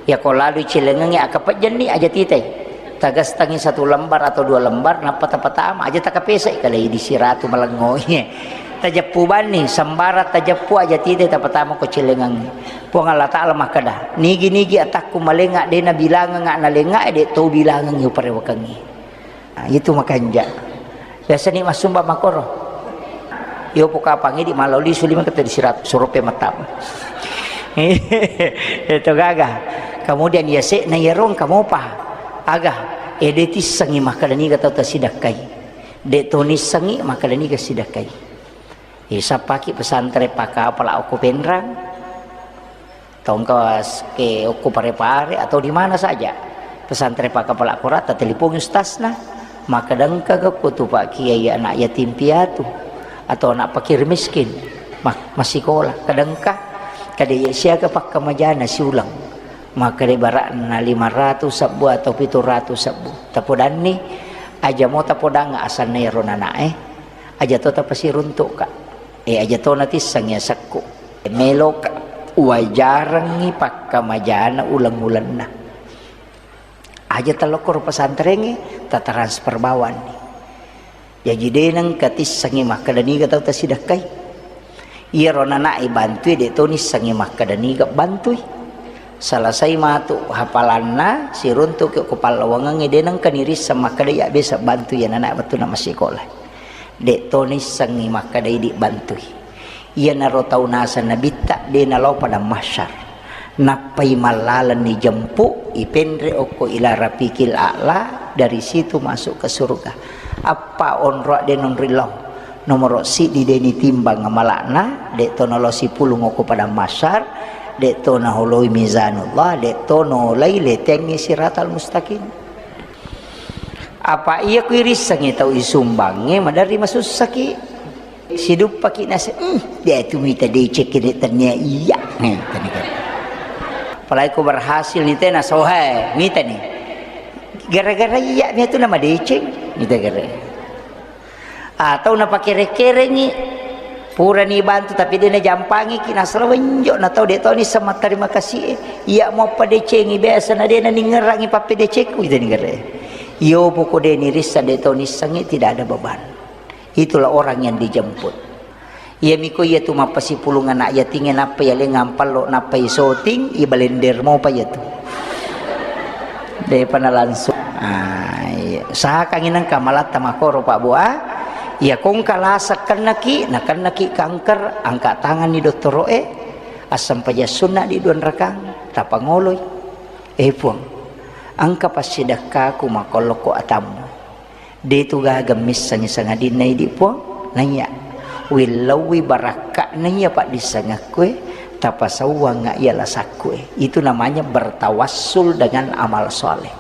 Iya ko lalu cilengengi akapejjenni aja titai. Tagastangi satu lembar atau dua lembar, nappa tapatama aja takapesai kalai di siratu malengngoi. Tajeppu banni, sembara tajeppu aja titai tapatama ko cilengengi. Puang Allah Ta'ala makkeda, "Nigi-nigi atakku malenga, de nabilangenga nalenga, de to bilangengi uparewakengi." Nah, itu makanja. Biasa ni massumba makoro. Yo pokapangi di maloli suli mengkete di sirat surupe matama. Itu gaga. Kemudian ya se na yarong kamopa. Aga, ede tissengi makkeda niga tau tasidakkai. De to nissengi makkeda niga sidakkai. Isappaki pesantren pakapala okko Penrang. Tongka ke okko Pare-Pare atau di mana saja. Pesantren pakapala kora tatelepongi ustazna. Makkeda engka ko tu Pak Kiai anak yatim piatu atau anak fakir miskin. Ma-, massikola. Kadangka kada ye siaga pakkamajana siulang. Makkeda barakna lima ratus sebbu atau pitu ratus sebbu. Tapodanni aja mo tapodang asanna ero nanae. Aja to tapasiruntukka. Eh, aja to natissengi asekku. Meloka wajarengngi pakkamajana uleng-ulenna. Aja talokkoro pesantrengnge, tatransfer bawanni. Jaji de nengka tissengi makkeda niga tau tasidakkai. Iyaro nanae bantui de to nissengi makkeda niga bantui. Selesai matu hafalanna, siruntuki ko pallawangengnge, de nengka nirisseng makkeda iya biasa bantui iya nanae wettunna massikola. De to nissengi makkeda idi bantui. Iyanaro tau naseng nabitta de nalao padang mahsyar. Nappai mallalenni jempu, ipenre okko ila rafiqil a'la, dari situ masuk ke surga. Appa onroa de nonri lao. Nomoro siddi de' nitimbang amala'na, de' to nalo sipulung okko padang mahsyar, de' to naholoi mizanullah, de' to nolai letengngi siratal mustaqim. Apa iya ku irissengngi tau isumbangnge, maderri masussaki. Siduppaki nase, "Hmm, de' tu mita deceng kede tennia iya." Nih, tadi kan. Apalagi ku berhasil nih, tena sohe, mita nih. Gara-gara iya, mita tu nama deceng, mita gara. Atau napakere-kerengngi, purani bantu tapi de' najampangiki, nasala wenjo na tau de' toni sama terima kasih e. Iya mo padecengi biasa na de' naningerangi pappedecengku, ita ningere. Iyo poko de' nirissa de' toni sangi, tidak ada beban. Itulah orang yang dijemput. Iya miko iya tu mappasipulung anak yatinge nappa iya lengang pallo nappa isoting, iya balender mopa iya tu. Depa na langsung. Ah, iya. Usahakangngi nengka malatta makoro, Pak Bu, ah. Iya kongka lasa kennaki, na kennaki kanker, angka tanganni dottoro'e, assempajang sunna di dua rakang, tapangoloi. Eh, Puang, engka passidekkaku makollokko atammu. De' tu gaga missengngi sangadinna idi, Puang. Naiya, willauwi barakka'na iya paddissengekku e, tapasauwangnga iya lasakku e. Itu namanya bertawassul dengan amal soleh.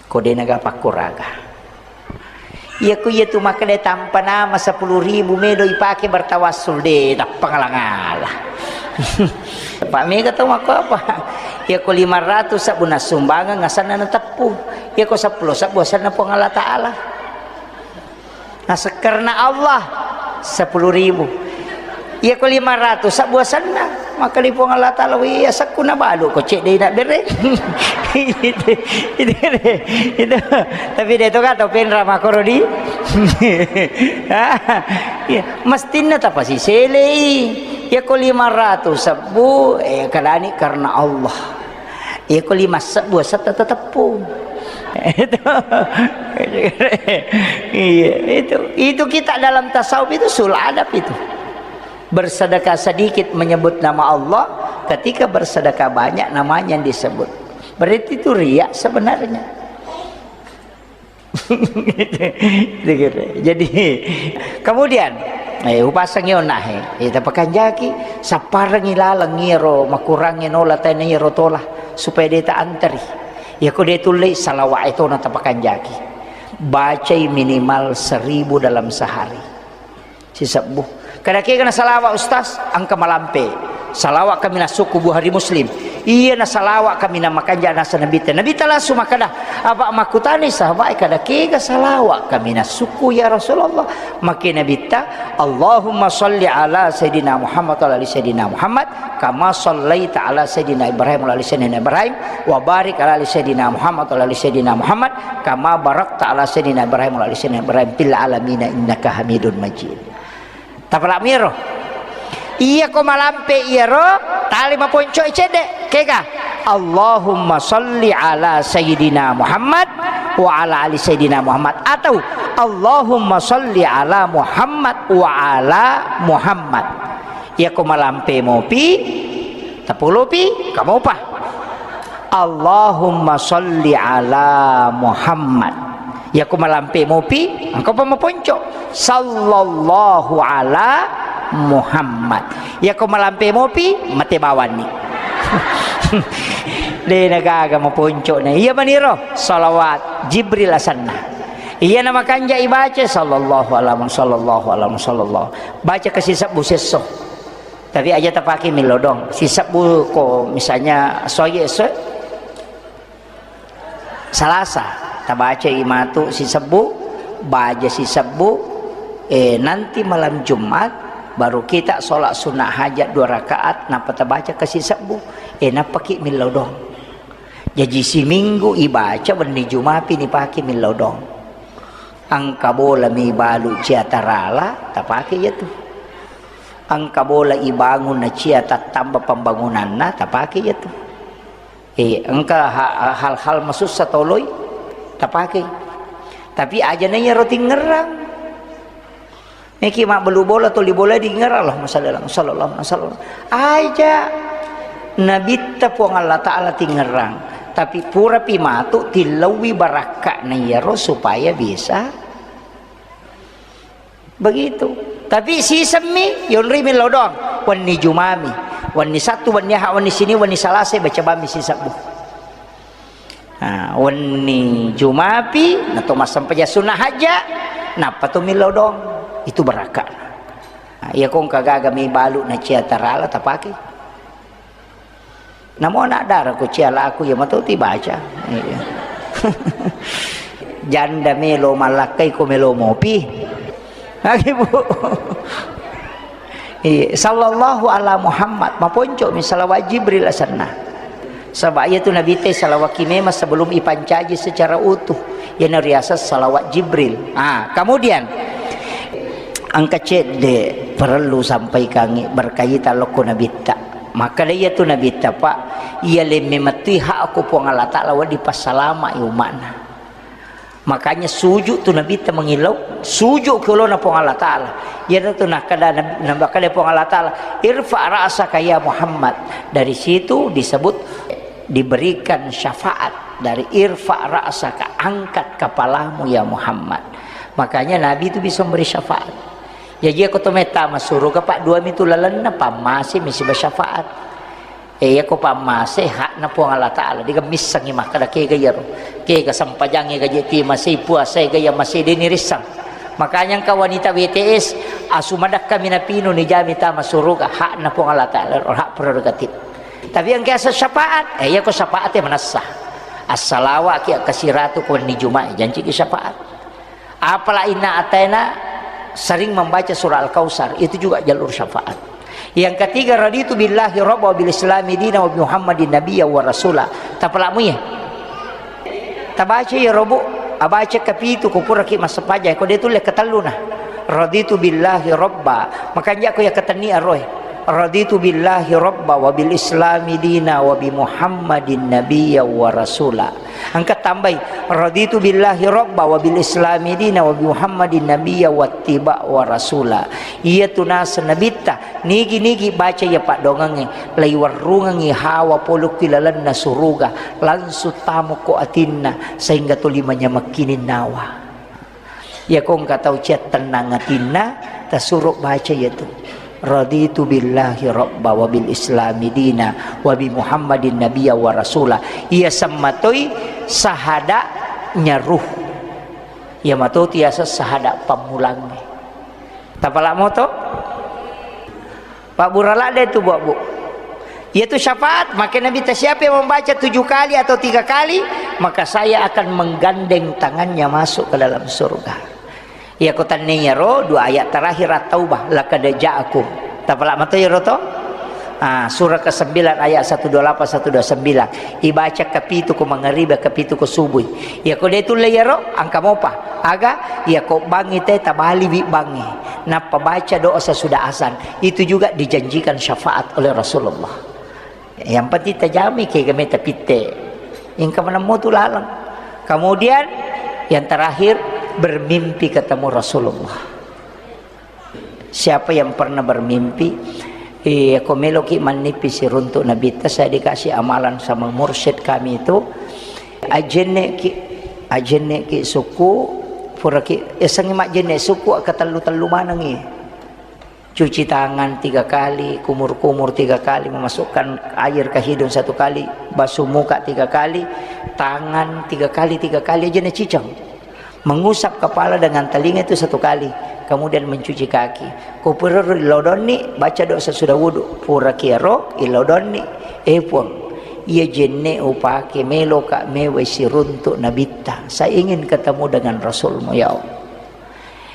Ko de' naga pakkuraga. Iya ku iya tu makkeda tampa nama sepuluh ribu medo ipake bertawassul, de' tappa ngala-ngala. Pak mega tau makko apa? Iya ko lima ratus sabbu nassumbangeng asanna nateppu. Iya ko seppulo sabbu asanna Puang Allah Ta'ala. Naseng karena Allah, sepuluh ribu. Iya ko lima ratus sabbu asanna, maka di Puang Allah Ta'ala, "Wih, asakku nabalu ko cek dei nak bere." Itu, itu, itu. Tapi de' to kata penra makoro di. Iya, mestinna tapasiselei. Iya ko lima ratus sabbu, eh, kadani karena Allah. Iya ko lima sebbu asetta teteppu. Itu. Iya, itu. Itu kita dalam tasawuf itu sul adab itu. Bersedekah sedikit menyebut nama Allah, ketika bersedekah banyak namanya yang disebut. Berarti itu riya sebenarnya. Jadi, kemudian, eh, upasangi onnahe, eh, tapakanjaki, sapparengi laleng iyaro makurangnge nola tena iyaro tola, supaya de' ta anteri. Iya ko de' tullei, salawat e tona tapakanjaki. Bacai minimal seribu dalam sehari. Sisebbu. Kada kega na salawat, Ustaz? Engka malampe. Salawat kami nasukku Bukhari Muslim. Iya na salawat kami na makanja nasa Nabitta. Nabitta langsung makkeda, apa makkutani sahabat, kada kega salawat kami nasukku ya Rasulullah? Makke Nabitta, Allahumma salli ala Sayyidina Muhammad wa ala ali Sayyidina Muhammad, kama sallaita ala Sayyidina Ibrahim wa ala ali Sayyidina Ibrahim, wa barik ala ali Sayyidina Muhammad wa ala ali Sayyidina Muhammad, kama barakta ala Sayyidina Ibrahim wa ala ali Sayyidina Ibrahim fil alamina innaka Hamidun Majid. Tapalak miro. Iya ko malampe iyaro, tali maponco cedde. Kega? Allahumma salli ala Sayyidina Muhammad wa ala ali Sayyidina Muhammad. Atau Allahumma salli ala Muhammad wa ala Muhammad. Iya ko malampe mopi, tapolopi, kamopa. Allahumma salli ala Muhammad. Iya ko malampe mopi, engka pa maponco. Sallallahu ala Muhammad. Iya ko malampe mopi, mate bawanni. De' na gaga maponco na. Iya maniro, salawat Jibril asanna. Iya na makanja ibaca, sallallahu ala Muhammad, sallallahu ala Muhammad, sallallahu. Baca kasi sebbu sesso. Tapi aja tapake milodong. Sisebbu ko misalnya soye esso, Salasa, tabacai matu sisebbu, baja sisebbu, eh, nanti malam Jumat baru kita sholat sunnah hajat dua rakaat, nappa tabaca ke sisebbu, eh, nappaki millau dong. Jaji siminggu ibaca, wenni Jumapi nipake millau dong. Engka bola mi balu cia tarala, tapake iya tu. Engka bola ibangun na cia tattamba pembangunanna, tapake iya tu. Eh, engka ha-, hal-hal masussa toloi tapakei. Tapi aja na iyaro tingerang. Niki mabbelu bola, toli bola dingerang, Allahumma shalli ala Muhammad, sallallahu alaihi wasallam. Aja Nabitta Puang Allah Ta'ala tingerang. Tapi purapi matu tillauwi barakka'na iyaro supaya bisa Begitu. Tapi sisemmi, yonri millau doang. Wenni Jumami, wenni Sattu, wenni Aha, wenni Sini, wenni Salasa, baca bammi sisebbu. Nah, wenni Jumapi, nato massempajang sunnah hajja, nappa to millau doang. Itu barakka. Nah, iya ko engka gaga mi balu na cia tarala tapake. Namo anak dara ko cia laku ya mato ti baca. Iya. Janda melo malakkai ko melo mopi. Lagi, Bu. Iya, sallallahu ala Muhammad, maponco mi salawat Jibril asenna. Saba iya tu Nabi te salawat ki memang sebelum ipancaji secara utuh. Yana riaseng salawat Jibril. Ah, kemudian engka cedde perlu sampaikangi berkaitan lokko Nabitta. Makkeda iya tu Nabitta, Pak, iya lemme mettui hak ko Puang Allah Ta'ala wedding passalama i umma'na. Makanya sujud tu Nabitta mangillau, sujud ke olona Puang Allah Ta'ala. Iya tu nakkeda Nabi, nakkeda Puang Allah Ta'ala, "Irfa ra'saka ya Muhammad." Dari situ disebut diberikan syafaat dari "Irfa ra'saka," angkat kepalamu ya Muhammad. Makanya Nabi itu bisa memberi syafaat. Jaji ko to metta masuruga, Pak, dua mi tu lalenna, pammase mi siba syafaat. Eh, iya ko pammase hakna Puang Allah Ta'ala, diga missengi makkeda kega iyaro. Kega sempajangnge gaje ti masei, puasa ga iya masei, deni rissang. Makanya engka wanita W T S, asu madakka mi napinu ni jami tama suruga, hakna Puang Allah Ta'ala, hak prerogatif. Tapi engka asa syafaat, eh, iya ko syafaat ya manessa. Assalawa ki akkasiratu ko wenni Juma'i, janci ki syafaat. Apala inna ataina sering membaca surah Al-Kautsar, itu juga jalur syafaat. Yang ketiga, raditu billahi rabba wa bil islami dina wa bi Muhammadin nabiyya wa rasula. Tapalamu ya. Tabaca ya robu, abaca kapitu ko pura ki massempajang, ko de tulle katelluna. Raditu billahi rabba. Makanja ko ya katenni aroe. Raditu billahi rabba wa bil islami dina wa bi Muhammadin nabiyya wa rasula. Engka tambai, raditu billahi rabba wa bil islami dina wa bi Muhammadin nabiyya wattiba wa rasula. Iya tu naseng nabitta, nigi-nigi baca iya paddoangengnge, laiwerrungengngi hawa polokki lalenna suruga, langsung tamukko atinna, sehingga tuli manyamekkining nawa. Iya ko engka tau cia tennang atinna, tasuro baca iya tu. Raditu billahi rabba wa bil islami dina wa bi Muhammadin nabiyya wa rasula. Iya semmatoi sahada nyaruh. Iya mato tiasa sahada pammulangnge. Tapala moto? Pabbura ladde tu, Bu, Bu. Yaitu syafaat, maka Nabi ta, "Siapa yang membaca tujuh kali atau tiga kali, maka saya akan menggandeng tangannya masuk ke dalam surga." Iya ko tanniyaro dua ayat terakhir At-Taubah, "Laqad ja'akum." Tapala mato yaro to? Ah, surah kesembilan ayat satu dua lapan, satu dua sembilan. Ibaca kapitu ko mangariba, kapitu ko subui. Iya ko de tulle yaro, engka mopa. Aga, iya ko bangngi te tabaliwi bangngi. Nappa baca doa sesudah azan. Itu juga dijanjikan syafaat oleh Rasulullah. Yang penting tajami kega meta pitte. Engka manemmo tu laleng. Kemudian yang terakhir, bermimpi ketemu Rasulullah. Siapa yang pernah bermimpi, eh, ko meloki mannipi siruntuk Nabitta, saya dikasih amalan sama mursyid kami itu, ajenneki, ajenneki suku, puraki, yasengngi majjenne suku, katellu-tellu manengi. Cuci tangan tiga kali, kumur-kumur tiga kali, memasukkan air ke hidung satu kali, basuh muka tiga kali, tangan tiga kali, tiga kali aja naciceng. Mengusap kepala dengan telinga itu satu kali, kemudian mencuci kaki. Ko pura ro ilodonni, baca doa sesudah wudu. Pura kiaro ilodonni, eh Puang, iya jenne upake meloka mewai siruntuk Nabitta. Saya ingin ketemu dengan Rasulmu, ya Allah.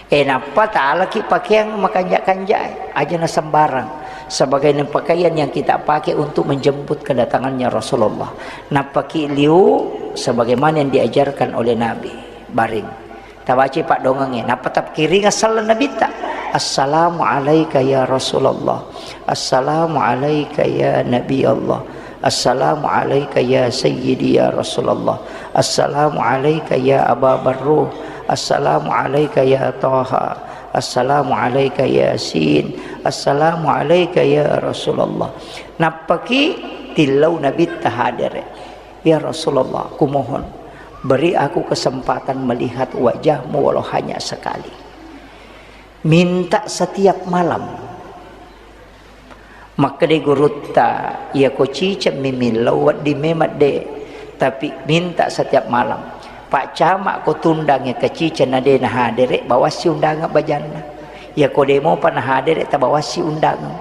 Eh, nappa talaki pakeang makanja-kanja, aja na sembarang. Sebagai pakaian yang kita pakai untuk menjemput kedatangannya Rasulullah. Nappaki liu sebagaimana yang diajarkan oleh Nabi. Baring. Tabaci paddoangengnge. Nappa tapkiringa sallang Nabitta. Assalamu alaika ya Rasulullah. Assalamu alaika ya Nabi Allah. Assalamu alaika ya Sayyidi ya Rasulullah. Assalamu alaika ya Aba Barruh. Assalamu alaika ya Taha. Assalamu alaika Yasin. Assalamu alaika ya Rasulullah. Nappaki tillau Nabitta hadere. Ya Rasulullah, kumohon, beri aku kesempatan melihat wajahmu walau hanya sekali. Minta setiap malam. Makkedai gurutta, "Iyako ciceng mi millau, wedding memang de', tapi minta setiap malam. Pak Camat ko tundangngi ke ciceng na de' nahadere', bawassi undangan bajanna. Iyako de' mopa nahadere', tabawassi undangan.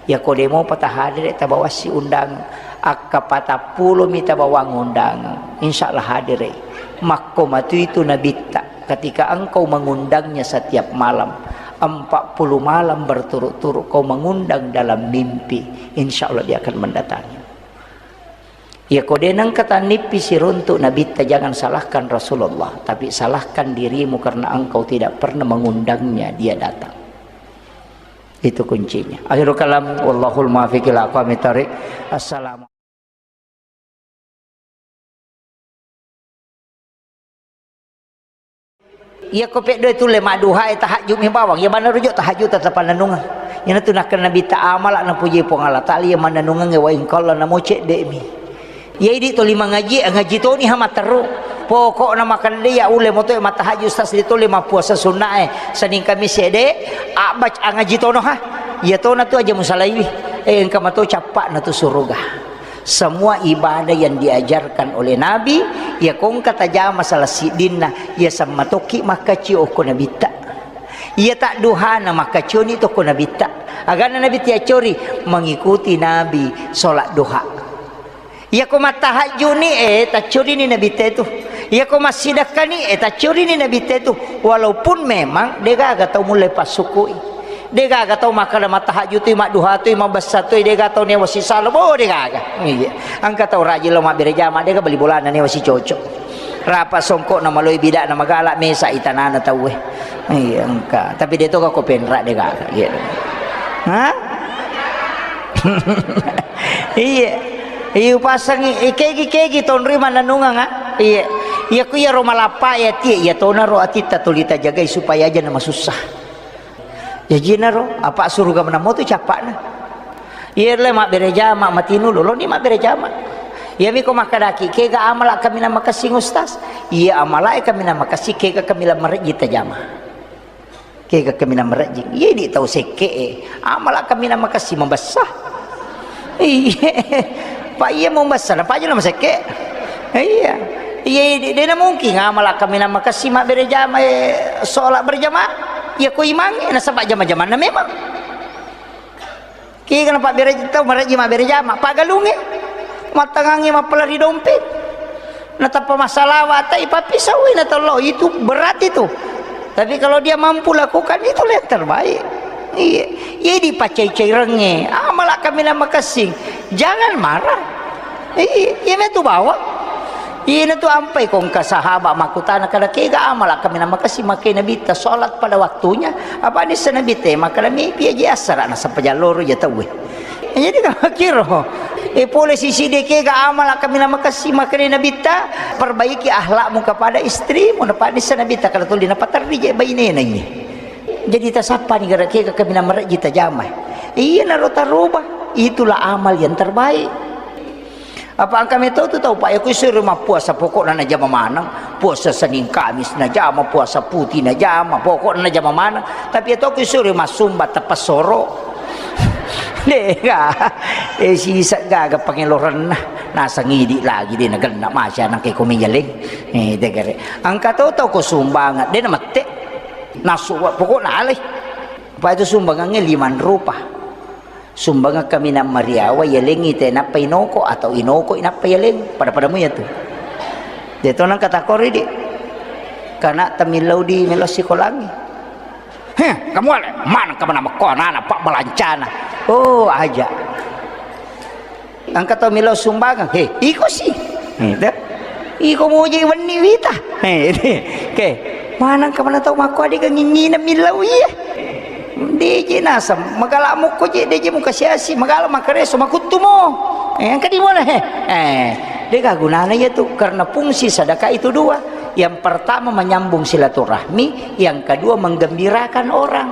Iyako de' mopa tahadere', tabawassi undangan. Akka patappulo mi tabawang undangan, insya Allah hadere'." Makko matu itu Nabitta. Ketika engkau mengundangnya setiap malam, empat puluh malam berturut-turut kau mengundang dalam mimpi, insya Allah dia akan mendatangi. Ya, ko de' nengka tannippi siruntuk Nabitta, jangan salahkan Rasulullah, tapi salahkan dirimu karena engkau tidak pernah mengundangnya, dia datang. Itu kuncinya. Akhirul kalam, wallahul muwaffiq ila aqwamit thariq. Assalamu Iyako peddoe tulle madduhae, tahajud mi bawang. Iya maneng rujuk tahajud tetap mannennungeng. Iyanatu nakkeda Nabitta, amala napuji Puang Allah Taala iya mannennungengnge wa in qalla, namo cedde'mi. Iya idi' toli mangaji, ngaji toni ha matteru. Pokokna makkeda iya ulle motoe mattahajud, ustaz, de' tole mappuasa sunnae Senin Kamis ede, abbaca ngaji tono ha. Iya tona tu aja musalaiwi. Eh, engka mato cappa'na tu suruga. Semua ibadah yang diajarkan oleh Nabi, iya ko engka tajama salah siddinna, iya sammatokki makkacio okko Nabitta. Iya tadduhana makkacioni tokko Nabitta. Agana Nabitta yaccori, mengikuti Nabi sholat duha. Iya ko mattahajjuni, eh, taccorini Nabitta itu. Iya ko massidekkani, eh, taccorini Nabitta itu. Walaupun memang degaga tau mulle passukui. Degaga tau makkeda mattahajjutui, madduhatui, mabessatui, degaga tau newa sisalo, bo degaga. Iya. Engka tau rajin lo mabbere jama, dega bali bolana newa sicoco. Rapa songkokna maloi bida'na magala mesa itanana tauwe. Iya, engka. Tapi de' toga ko penra degaga. Iya. Hah? Iya. Iya, upasangi, ikegi-kegi tonroi mannennungeng, ah. Iya. Iya, ku iyaro malappa ya tie, iya tonaro atitta tuli tajagai supaya aja namasussa. Jajinaro, apa suruga menamo tu cappa'na. Iya le mabbere jama, matinu loloni mabbere jama. Iyami ko makkedaki, kega amala kaminang makessing ustaz? Iya amalae kaminang makessing, kega kaminang marejji tajama. Kega kaminang marejjing. Iya idi' tau sekke'e. Amala kaminang makessing mabessa. Iya. Pa iya mabessa, na pa aja na masekke'. Iya. Iya idi', de' na mungkin amala kaminang makessing mabbere jama, eh, sholat berjamaah. Iya ko imangnge, nasaba jama-jamanna memang. Kega napabbere tau marejji mabbere jama, pagalungnge, mattangangnge mappalari dompet. Natappa massalawa, tai pappisau, na tello, itu berat itu. Tapi kalau dia mampu lakukan, itulah yang terbaik. Iya, iya dipacai-cairengnge, amala kaminang makessing. Jangan marah. Iya, iya metu bawang. Iyana tu ampai ko engka sahaba makkutana, kada kega amala kaminang makessing makkeda Nabitta sholat pada waktunya. Apa nissa Nabitta makkeda mipi aja assara nasaba jalloro ja tauwe. Jadi kamakiro. E pole sisi de kega amala kaminang makessing makkeda Nabitta, perbaiki akhlakmu kepada istrimu. Napa nissa Nabitta kada tuli napaterri je bainena iye. Jadi tasappani gara kega kaminang marejji tajama. Iyanaro taroba. Itulah amal yang terbaik. Apa engka meto tu tau, Pak, ya, ku isuro mappuasa, pokokna najama maneng. Puasa Senin Kamis najama, puasa putih najama, pokokna najama maneng. Tapi ya to ku isuro massumba teppessoro. Dega. Eh, sisa gaga pangelorenna. Nasang idi lagi de nagenna masya nang ke komi yaleng. Eh, degare. Engka to tau ko sumbangan, de namette. Nasu, pokokna alai. Apa itu sumbangannya lima rupa. Sumbangeng kaminang mariawa, yalengngi te nappa inoko, atau inoko inappa yaleng, pada-pada muya tu. Deto nang katakori di. Kana tamillau di melo sikolangi. Heh, kamu ale, mana kamu nama ko anak-anak pak balancana. Oh, aja. Engka tau millau sumbangan, he, iko si. He, te. Iko muji wenni wita. He, ke. Manang ka mana tau makko adega ngingina millau iya. Deje nasam, magala mukko je, deje muka siasi, magala makareso, makuttu mo. Eh, engka di mana, he? Eh, dega gunana iya tu, karena fungsi sedekah itu dua. Yang pertama menyambung silaturahmi, yang kedua menggembirakan orang.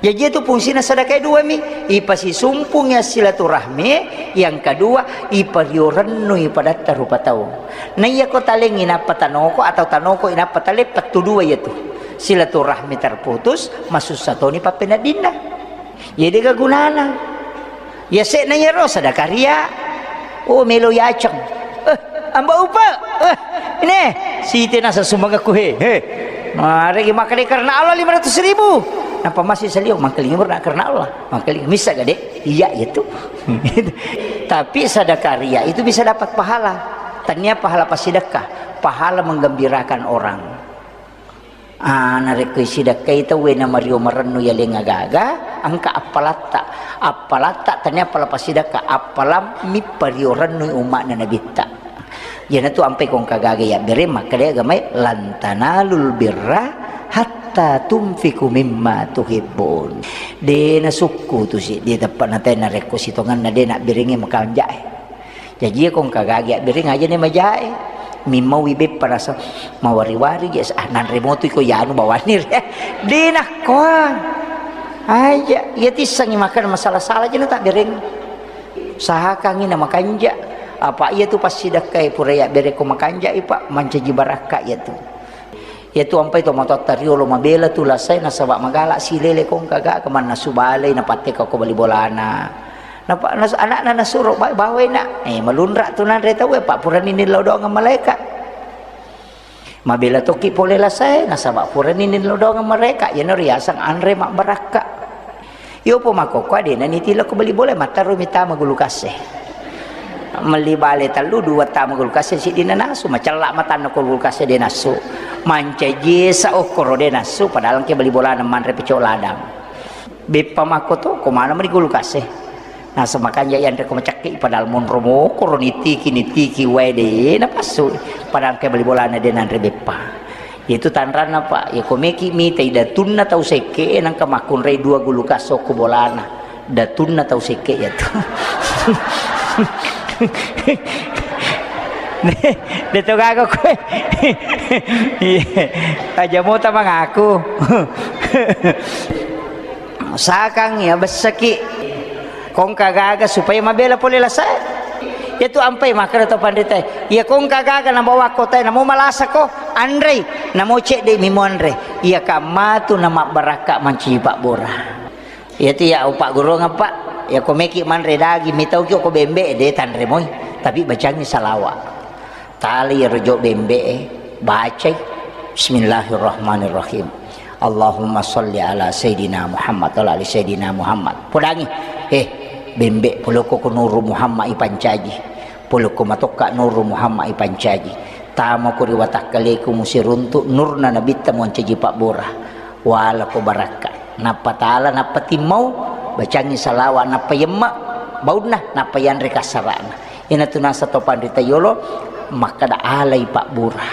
Jaji itu fungsina sedekah dua mi, ipasisumpungi silaturahmi, yang kedua ipariorennu ipadatta rupa tau. Na iya ko talengi nappa tanoko atau tanoko inappa tale, pettu dua iya tu. Silaturahmi terputus, masussa toni pappeneddinna. Iya dega gunana. Ya se'na iyaro sadakaria. Oh, melo yaceng. Eh, amba upa. Eh, ini. Siti nasa sumbangaku he. He. Maregi makkeda karena Allah lima ratus ribu. Napa masih salio? Mangkelingi murna karena Allah. Mangkelingi misa gade. Iya itu. Tapi sadakaria itu bisa dapat pahala. Tania pahala pasidakka, pahala menggembirakan orang. Ah, narekko isidakkai tauwe na mario marennu yaleng agaga, engka appalatta. Appalatta tania appala pasidakka, appala mippario rennui umma'na nabitta. Iyanatu ampai kongka gaga yabbere makkeda agamae, "Lan tanalul birra hatta tunfiqu mimma tuhibbun." De nasukku tu si, de teppa natai narekko sitongenna de nabberengi makanjae. Jaji iya kongka gaga yabbere ngaja ni majae. Mimmau i beppa rasa mawari-wari je, ah, nanre motu iko yanu bawani re. De nakkoa. Aja, iya tissangi makkeda masala-sala je na tabbereng. Usahakangi na makanja. Apa iya tu passidakkai pura yabbere ko makanja i, Pak, mancaji barakka iya tu. Iyatu ampai tomatoatta riolo mabela tu lasae nasaba magala silele kongka gaga mannasu balei napatteka ko bali bolana. Napa nas-, anakna nasuro, "Ba-, bawai nak." Eh, malunra tu nanre tauwe, pa purani nillau doang malaeka. Mabela tokki pole lasae nasaba purani nillau doang malaeka. Iyana riaseng anre mabbarakka. Iyopo makkokkoe de na nitilo ko bali bola, matterru mi tama gulukase. Melli bale tellu, dua tama gulukase, siddi na nasu, macella matanna ko gulukase de nasu. Mancaji esa okkoro de nasu, padahal engke bali bolana manre pecok ladang. Beppa makko to, ko mana meni gulukase. Nasa makanja yanre ko macakke, padahal monro mokoro nitiki, nitiki wae de napassu. Padahal engke bali bolana de nanre beppa. Itu tanranna, Pak. Iya, ko meki mitai datunna tau sekke, nangka makkunrai dua gulukas okko bolana. Datunna tau sekke iya tu. De, de to gaga koe. Iya. Aja mota mangaku. Sakang ya bessaki. Kongka gaga supaya mabela pole lasae. Iya tu ampai makkeda to panritae. Iya kongka gaga nabawa kotae, namo malasa ko, anrei, namo cedde mi muanre. Iya kamma tu namabbarakka mancaji pabbura. Iya tu iya upaggurungeng, Pak. Iya ko meki manre daging, mitauki ko bembe, de tanre moi. Tapi bacangi salawa. Tali iyaro jo bembe'e, bacai, "Bismillahirrahmanirrahim. Allahumma sholli ala Sayyidina Muhammad wa ala ali Sayyidina Muhammad." Podangi, "Eh, bembe, polokko ko Nuru Muhammad ipancaji. Polokko matokka Nuru Muhammad ipancaji. Tamako ri watakkaleku musiruntu nurna nabitta moncaji pabbura. Walako barakka." Nappa tala, nappa timmau, bacangi salawa, nappa yemma baunna, nappa yanre kassarana. Iyanatu nasa to panrita yolo makkeda alai pabbura.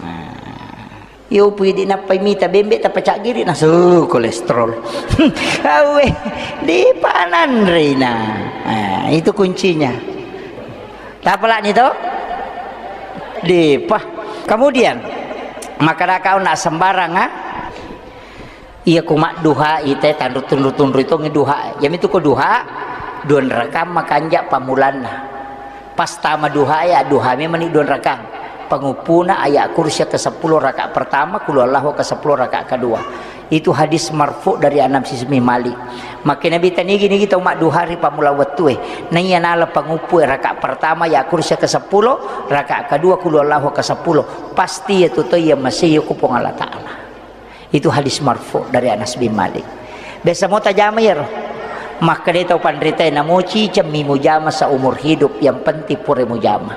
Nah. Iyo pui di nappai mita bembe tappa caggiri nasu kolesterol. Awe, di pananrina. Nah, itu kuncinya. Tapalani to? Depa. Kemudian, makkeda kau nak sembarang, ah? Iya ku madduha ite tanru tunru-tunru itongi duha. Yamitu ko duha, duan rakang makanja pamulanna. Pas tama duha ya, duha memang ni duan rakang. Panguppuna ayat kursi ke sepuluh rakaat pertama, kulu Allahu ke sepuluh rakaat kedua. Itu hadis marfu dari Anas bin Malik. Makkeda Nabi, tanigi-nigi tau madduha ri pammula wettue. Naiya nala panguppu rakaat pertama ya kursi ke sepuluh, rakaat kedua kulu Allahu ke sepuluh. Pasti ya tu to iya masih ku Puang Allah Ta'ala. Itu hadis marfu dari Anas bin Malik. Biasa mo tajama iyaro. Makkeda tau panritae, namoci cemmi mujama seumur hidup, yang penting pura mujama.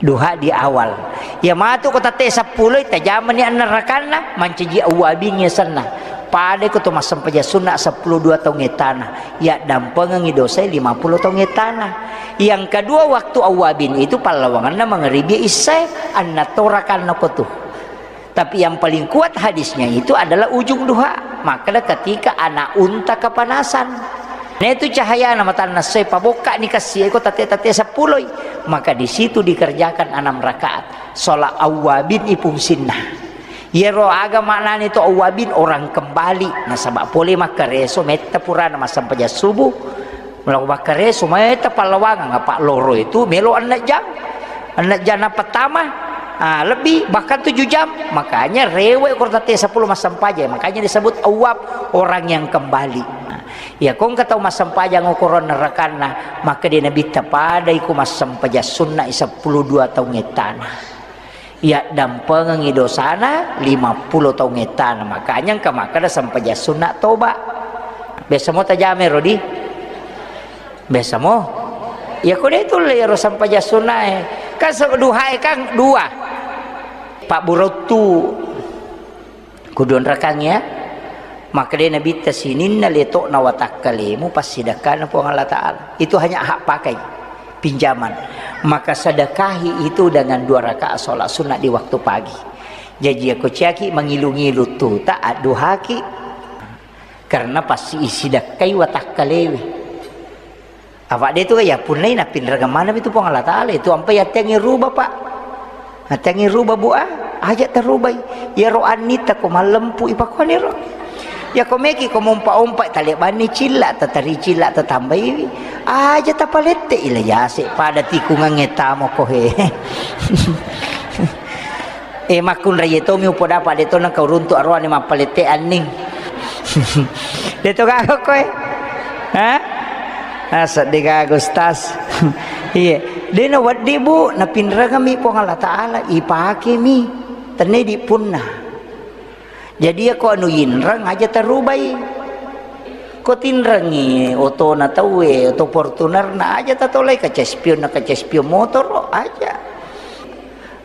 Duha di awal. Iya matu ko tette seppulo, tajamani anna rakanna, mancaji awwabin yasenna. Pada ko to massempajang sunna seppulo dua taung ettana. Iya dampengengi dosai lima puluh taung ettana. Yang kedua, waktu awwabin itu pallawanganna mangaribi issae, anna to rakanna ko tu. Tapi yang paling kuat hadisnya itu adalah ujung duha. Makkeda ketika anak unta kepanasan. Nah, itu cahayana matanna essoe, pabokkani kassie ko tette-tette seppuloi. Maka di situ dikerjakan enam rakaat. Sholat awwabin ipungsinna. Iyaro aga maknani to awwabin, orang kembali. Nasaba pole makkareso metta purana massempajang subuh. Melo makkareso metta pallawangang, apa loro itu melo enneng jang. Enneng jang na pertama. Ah, lebih, bahkan tujuh jam. Makanya rewek ko tette sepuluh massempajang. Makanya disebut awwab, orang yang kembali. Nah, iya ko engka tau massempajang okoro nerakanna, maka di Nabitta padai ko massempajang sunna sepuluh dua taung ettana. Iya dampengengi dosana lima puluh taung ettana. Makanya engka makkeda sempajang sunna toba. Biasa mo tajame rodi? Biasa mo. Iya ko de tulle iyaro sempajang sunnae. Kan se-, duhae kan dua. Pabburottu. Kuduanrakangngi ya. Makkedai Nabitta, sininna letokna watakkalemu passidakkana Puang Allah Ta'ala. Itu hanya hak pakai, pinjaman. Maka sedekahi itu dengan dua rakaat sholat sunnah di waktu pagi. Jaji, ako ciaki mangilu-ngilu tuta, adduhaki. Karena pasti isidakkai watakkalewe. Apa de tu ya punnai napinrengeng maneng itu Puang Allah Ta'ala itu ampai attengngi ruba, Pak. Attengngi ruba, Bu, ah, aja tarubai. Iyaro annitta ko mallempu ipakuaniro. Ya ko meki ko mompa-ompa talebanni cilla, tatari cilla, tatambaiwi. Aja tapalette ila yase pada tikungangnge tamo ko he. Eh, makkunrai tomi upodapa de to nengka uruntu aroane mappalette anning. De to gaga koe. Ha? Ah, seddi gaga, Ustaz. Iya. De na weddi, Bu, napinrengemi Puang Allah Ta'ala, ipakemi. Tenne di punna. Jadi, ya ko anu inreng aja tarubai. Ko tinrengi otona tauwe, oto Fortunerna aja tatolai, kaca spion na kaca spion motoro aja.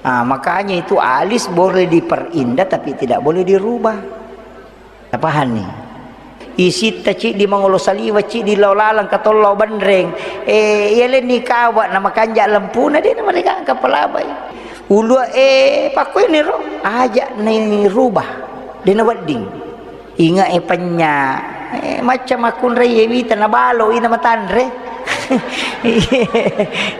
Ah, makanya itu alis boleh diperindah tapi tidak boleh dirubah. Tapahanni? Isitta ciddi mangolo saliwa, ciddi lao laleng katollo benreng. Eh, iya lenni kawa na makanja lempuna de na mereka angka palabai. Ulua, eh, pakkuini ro aja ni rubah. De na wedding. Inga e penya. Eh, macca makkunrai e wita na balo ina matanre.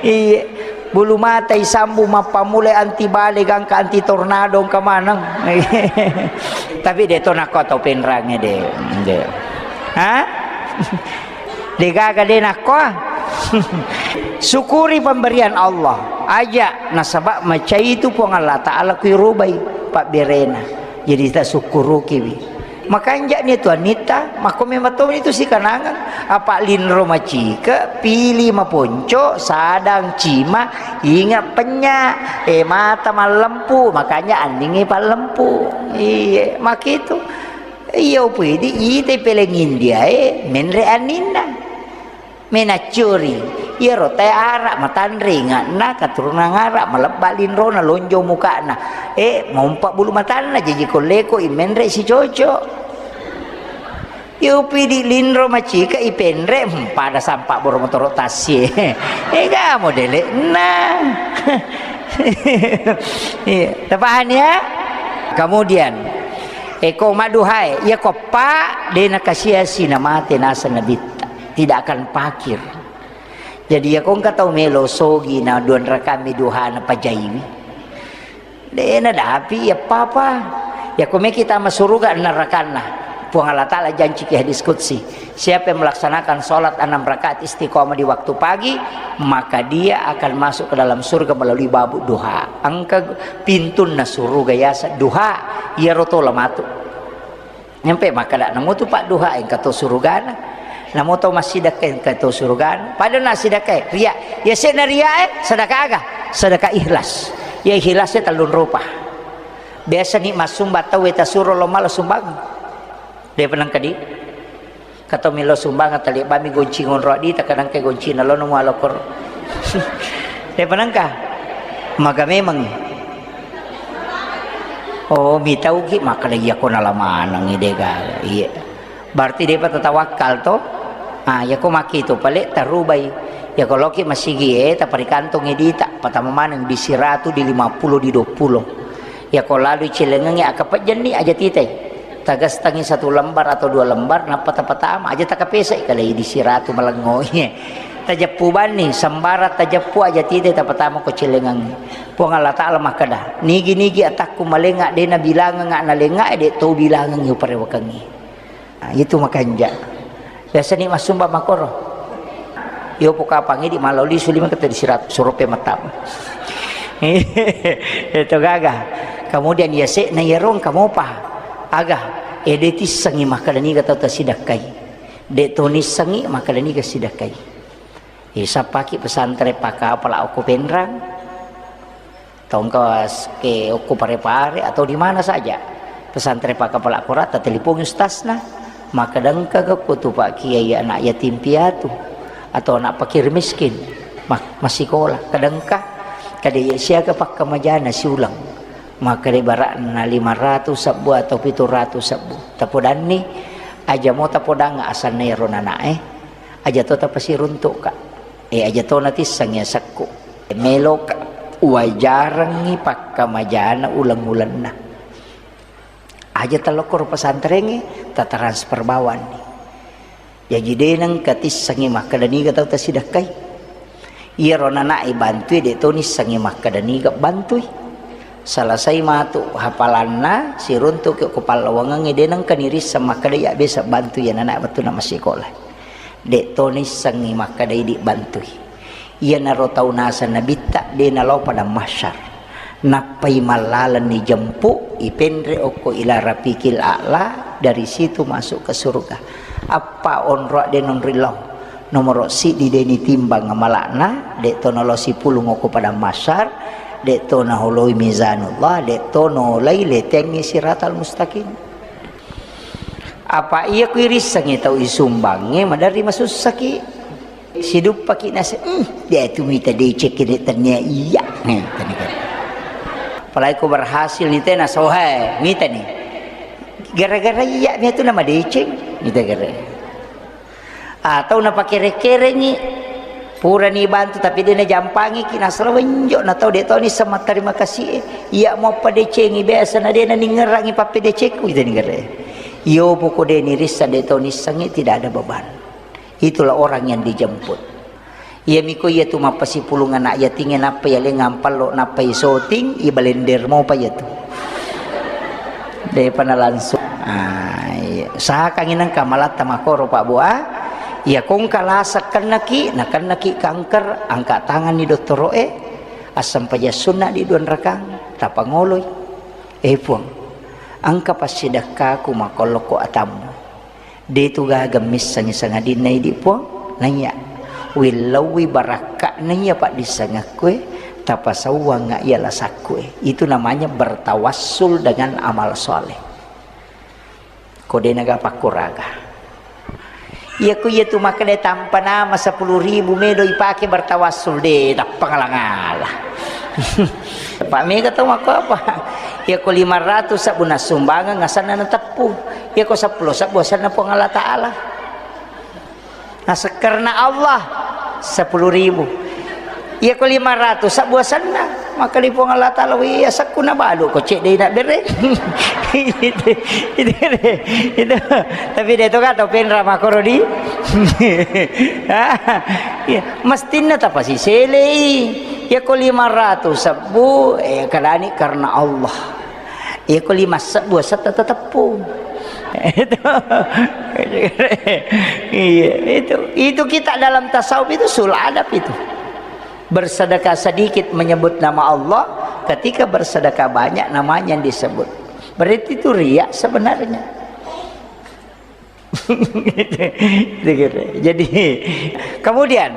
Iya. Bulu mata isambu mappamulai anti bale gangka anti tornado engka maneng. Tapi de to nakko tau penrange de. De. Ha? De gaga de nakko. Syukuri pemberian Allah. Aja nasaba macai itu Puang Allah Ta'ala kui rubai pabberena. Jadi tasukkurukiwi. Makanja ni tu anitta, makko memang to itu sikanangang. Apa linro macike, pili maponco, sadang cima, inga penya, eh, mata mallempu, makanja anningi pallempu. Iye, makitu. Iya upidi, ite peleng India, eh, menre anninna. Menaccuri, iyaro tae ara matanre inga'na, katurunan ara, malebba linrona, lonjong muka'na, eh, mompa bulu matanna, jaji kolleko imenre sicoco. Iyupidi linro macika ipenre, hmm, pada sampa boro motoro tassie. Ega modele'na. Iya, tapahani ya? Kemudian, eko maduhae, iya koppa, de nakasia-sia namate naseng Nabitta. Tidak akan pakir. Jadi, iyako engka tau melo sogi na duanrakami duhana pajaiwi, de nadapi iya papa. Iyako meki tama suruga narakanna, Puang Allah Ta'ala janciki hadis qudsi, siapa yang melaksanakan sholat enam rakaat istiqomah di waktu pagi, maka dia akan masuk ke dalam surga melalui babu duha. Engka pintunna suruga yasa duha, iyaro tola matu. Nyampe makkeda, namo tu padduha engka to surugana, namo to massidekka engka to surugana. Pada na sidekka, ria. Ya sena ria, eh, sedekah aga? Sedekah ikhlas. Ya ikhlasnya tellung rupa. Biasa ni massumba tau, eh, tasuro lo mala sumbang. De penengka di. Kato melo sumbang, tali bami gonci ngonro di, takadang ke gonci na lo nemu alokor. De penengka. Maga memang. Oh, mitauki makkeda iya ko nala manengngi de gaga. Iya. Berarti depa tatawakkal to? Ah, iya ko makki to pale tarubai. Iya ko loki masigi e, taparikantongi dita, patama maneng di siratu, di lima puluh, di dua puluh. Iya ko lalu cilengengi akapejjenni aja titai. Tagastangi satu lembar atau dua lembar, nappa tapatama aja takapesai kalai di siratu malengo. Iya. Tajeppu banni, sembarang tajeppu aja titai tapatama ko cilengengi. Puang Allah Ta'ala makkeda, "Nigi-nigi atakku malenga de nabilangenga nalenga, de to bilangengi uparewakengi." Nah, itu makanja. Biasa ni massumba makoro. Yo pokapangi di maloli sulima kata di sirat, surupe matam. Itu gaga. Kemudian yase'na iyaro engka mopa. Aga, ede tissengngi makkeda niga tau tasidakkai. De' to nissengngi makkeda niga sidakkai. Isappaki pesantren Pakapala okko Penrang. Tongka ke okko Pare-Pare atau di mana saja. Pesantren Pakapala Kora, tatelepongi ustasna. Makkeda engka ga ko tu Pak Kiai anak yatim piatu atau anak fakir miskin ma-, massikola. Kadangka, kada iya siaga pakkamajana siuleng. Makkeda ibaratna lima ratus sebbu atau pitu ratus sebbu. Tapodanni, aja mo tapodang asanna ero nanae. Aja to tapasiruntukka. Eh, aja to natissengngi asekku. Meloka wajarengngi pakkamajana uleng-ulenna. Aja talokkoro pesantrengnge, tatransfer bawanni. Jaji de' nengka tissengngi makkeda niga tau tasidakkai. Iyaro nanae bantui de' to nissengngi makkeda niga bantui. Selesai matu hafalanna, siruntuki ko pallawangengnge, de' nengka nirisseng makkeda iya biasa bantui iya nanae wettunna massikola. De' to nissengngi makkeda idi bantui. Iyanaro tau naseng Nabitta, de' nalao padang mahsyar. Nappai mallalenni jempu, ipenre okko ila rafiqil a'la, dari situ masuk ke surga. Appa onroa de' nonri lao. Nomoro siddi de' nitimbang amala'na, de' to nalao sipulung okko padang mahsyar, de' to naholoi mizanullah, de' to nolai letengngi siratal mustaqim. Apa iya ku irissengngi tau isumbangnge, maderri masussaki. Siduppaki nase, "Hmm, de' tu mita deceng kene tennia iya." Nih, tadi kan. Apalagi ku berhasil ni tena sohe, mita nih. Gara-gara iya, mita tu nama deceng, mita gara. Atau napakere-kerengi, purani bantu tapi de' najampangiki, nasala wenjo na tau de' to nisseng matterima kasih e. Iya mo padecengi biasa na de' naningerangi pappedecengku, ita ningere. Iyo poko de' nirissa de' to nissengngi, tidak ada beban. Itulah orang yang dijemput. Iyamiko iya tu mappasipulung anak yatingnge nappa yaleng ampallo nappa isoting, ibalender mopa iya tu. De'pa nalangsung. Ah, iya. Sakangi nengka malatta makoro Pak Bu, ah. Iya kongka lasa kennaki, nakennaki kanker, angka tanganni dottoro'e, assempajang sunna di dua rakang, tapangoloi. Eh, Puang, engka passidekkaku makollokko atammu. De' tu gaga missengngi sangadinna idi, Puang. Naiya, willauwi barakka'na iya paddissengekkue, tapasauwangnga iya lasakkue. Itu namanya bertawassul dengan amal soleh. Ko de' naga pakkuraga. Iya ku iya tu makkeda tampa nama sepuluh ribu medo ipake bertawassul, de' tappa ngala-ngala. Pak mega tau makko apa? Iya ko lima ratus sebbu nassumbangeng asanna nateppu. Iya ko seppulo sebbu asanna Puang Allah Ta'ala. Naseng karena Allah, sepuluh ribu. Iya ko lima ratus sebbu asanna, maka di Puang Allah Ta'ala, "Wih, asakku nabalu ko cedde' na bere." Itu, itu, itu. Tapi de' to ka tau penra makoro di. Iya, mestinna tapasiselei. Iya ko lima ratus sebbu, eh, kadani karena Allah. Iya ko lima sebbu asetta teteppu. Itu. Iya, itu, itu kita dalam tasawuf itu sul adab itu. Bersedekah sedikit menyebut nama Allah, ketika bersedekah banyak namanya yang disebut. Berarti itu riya sebenarnya. Jadi, kemudian,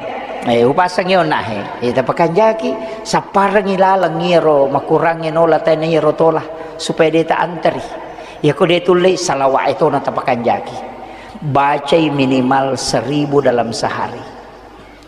eh, upasengngi onnahe, eh, tapakanjaki, sapparengngi laleng iyaro makurangnge nola tena iyaro tola, supaya de' ta anteri. Iya ko de' tullei, salawa'e tona tapakanjaki. Bacai minimal seribu dalam sehari.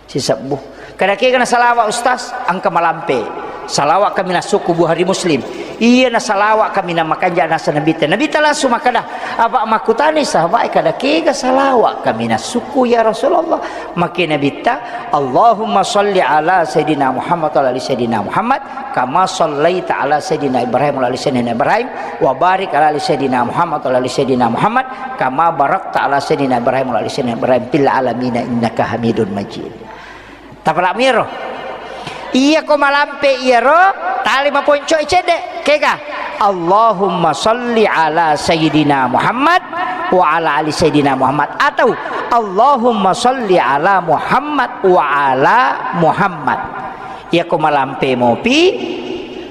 Sisebbu. Kada kega na salawa, Ustaz, engka malampe. Salawa kaminang sukku Buhari Muslim. Iya na salawa kaminang makanja nasa Nabitta. Nabitta langsung makkeda, apa makkutani sahabat, kada kega salawa kaminang sukku ya Rasulullah. Makke Nabitta, Allahumma salli ala Sayyidina Muhammad wa ala ali Sayyidina Muhammad, kama sallaita ala Sayyidina Ibrahim wa ala ali Sayyidina Ibrahim, wa barik ala ali Sayyidina Muhammad wa ala ali Sayyidina Muhammad, kama barakta ala Sayyidina Ibrahim wa ala ali Sayyidina Ibrahim fil alamina innaka Hamidun Majid. Tapala'mi iyaro. Iya ko malampe iyaro, tali maponco'i cedde'. Kega? Allahumma salli ala Sayyidina Muhammad wa ala ali Sayyidina Muhammad. Atau Allahumma salli ala Muhammad wa ala Muhammad. Iya ko malampe mopi,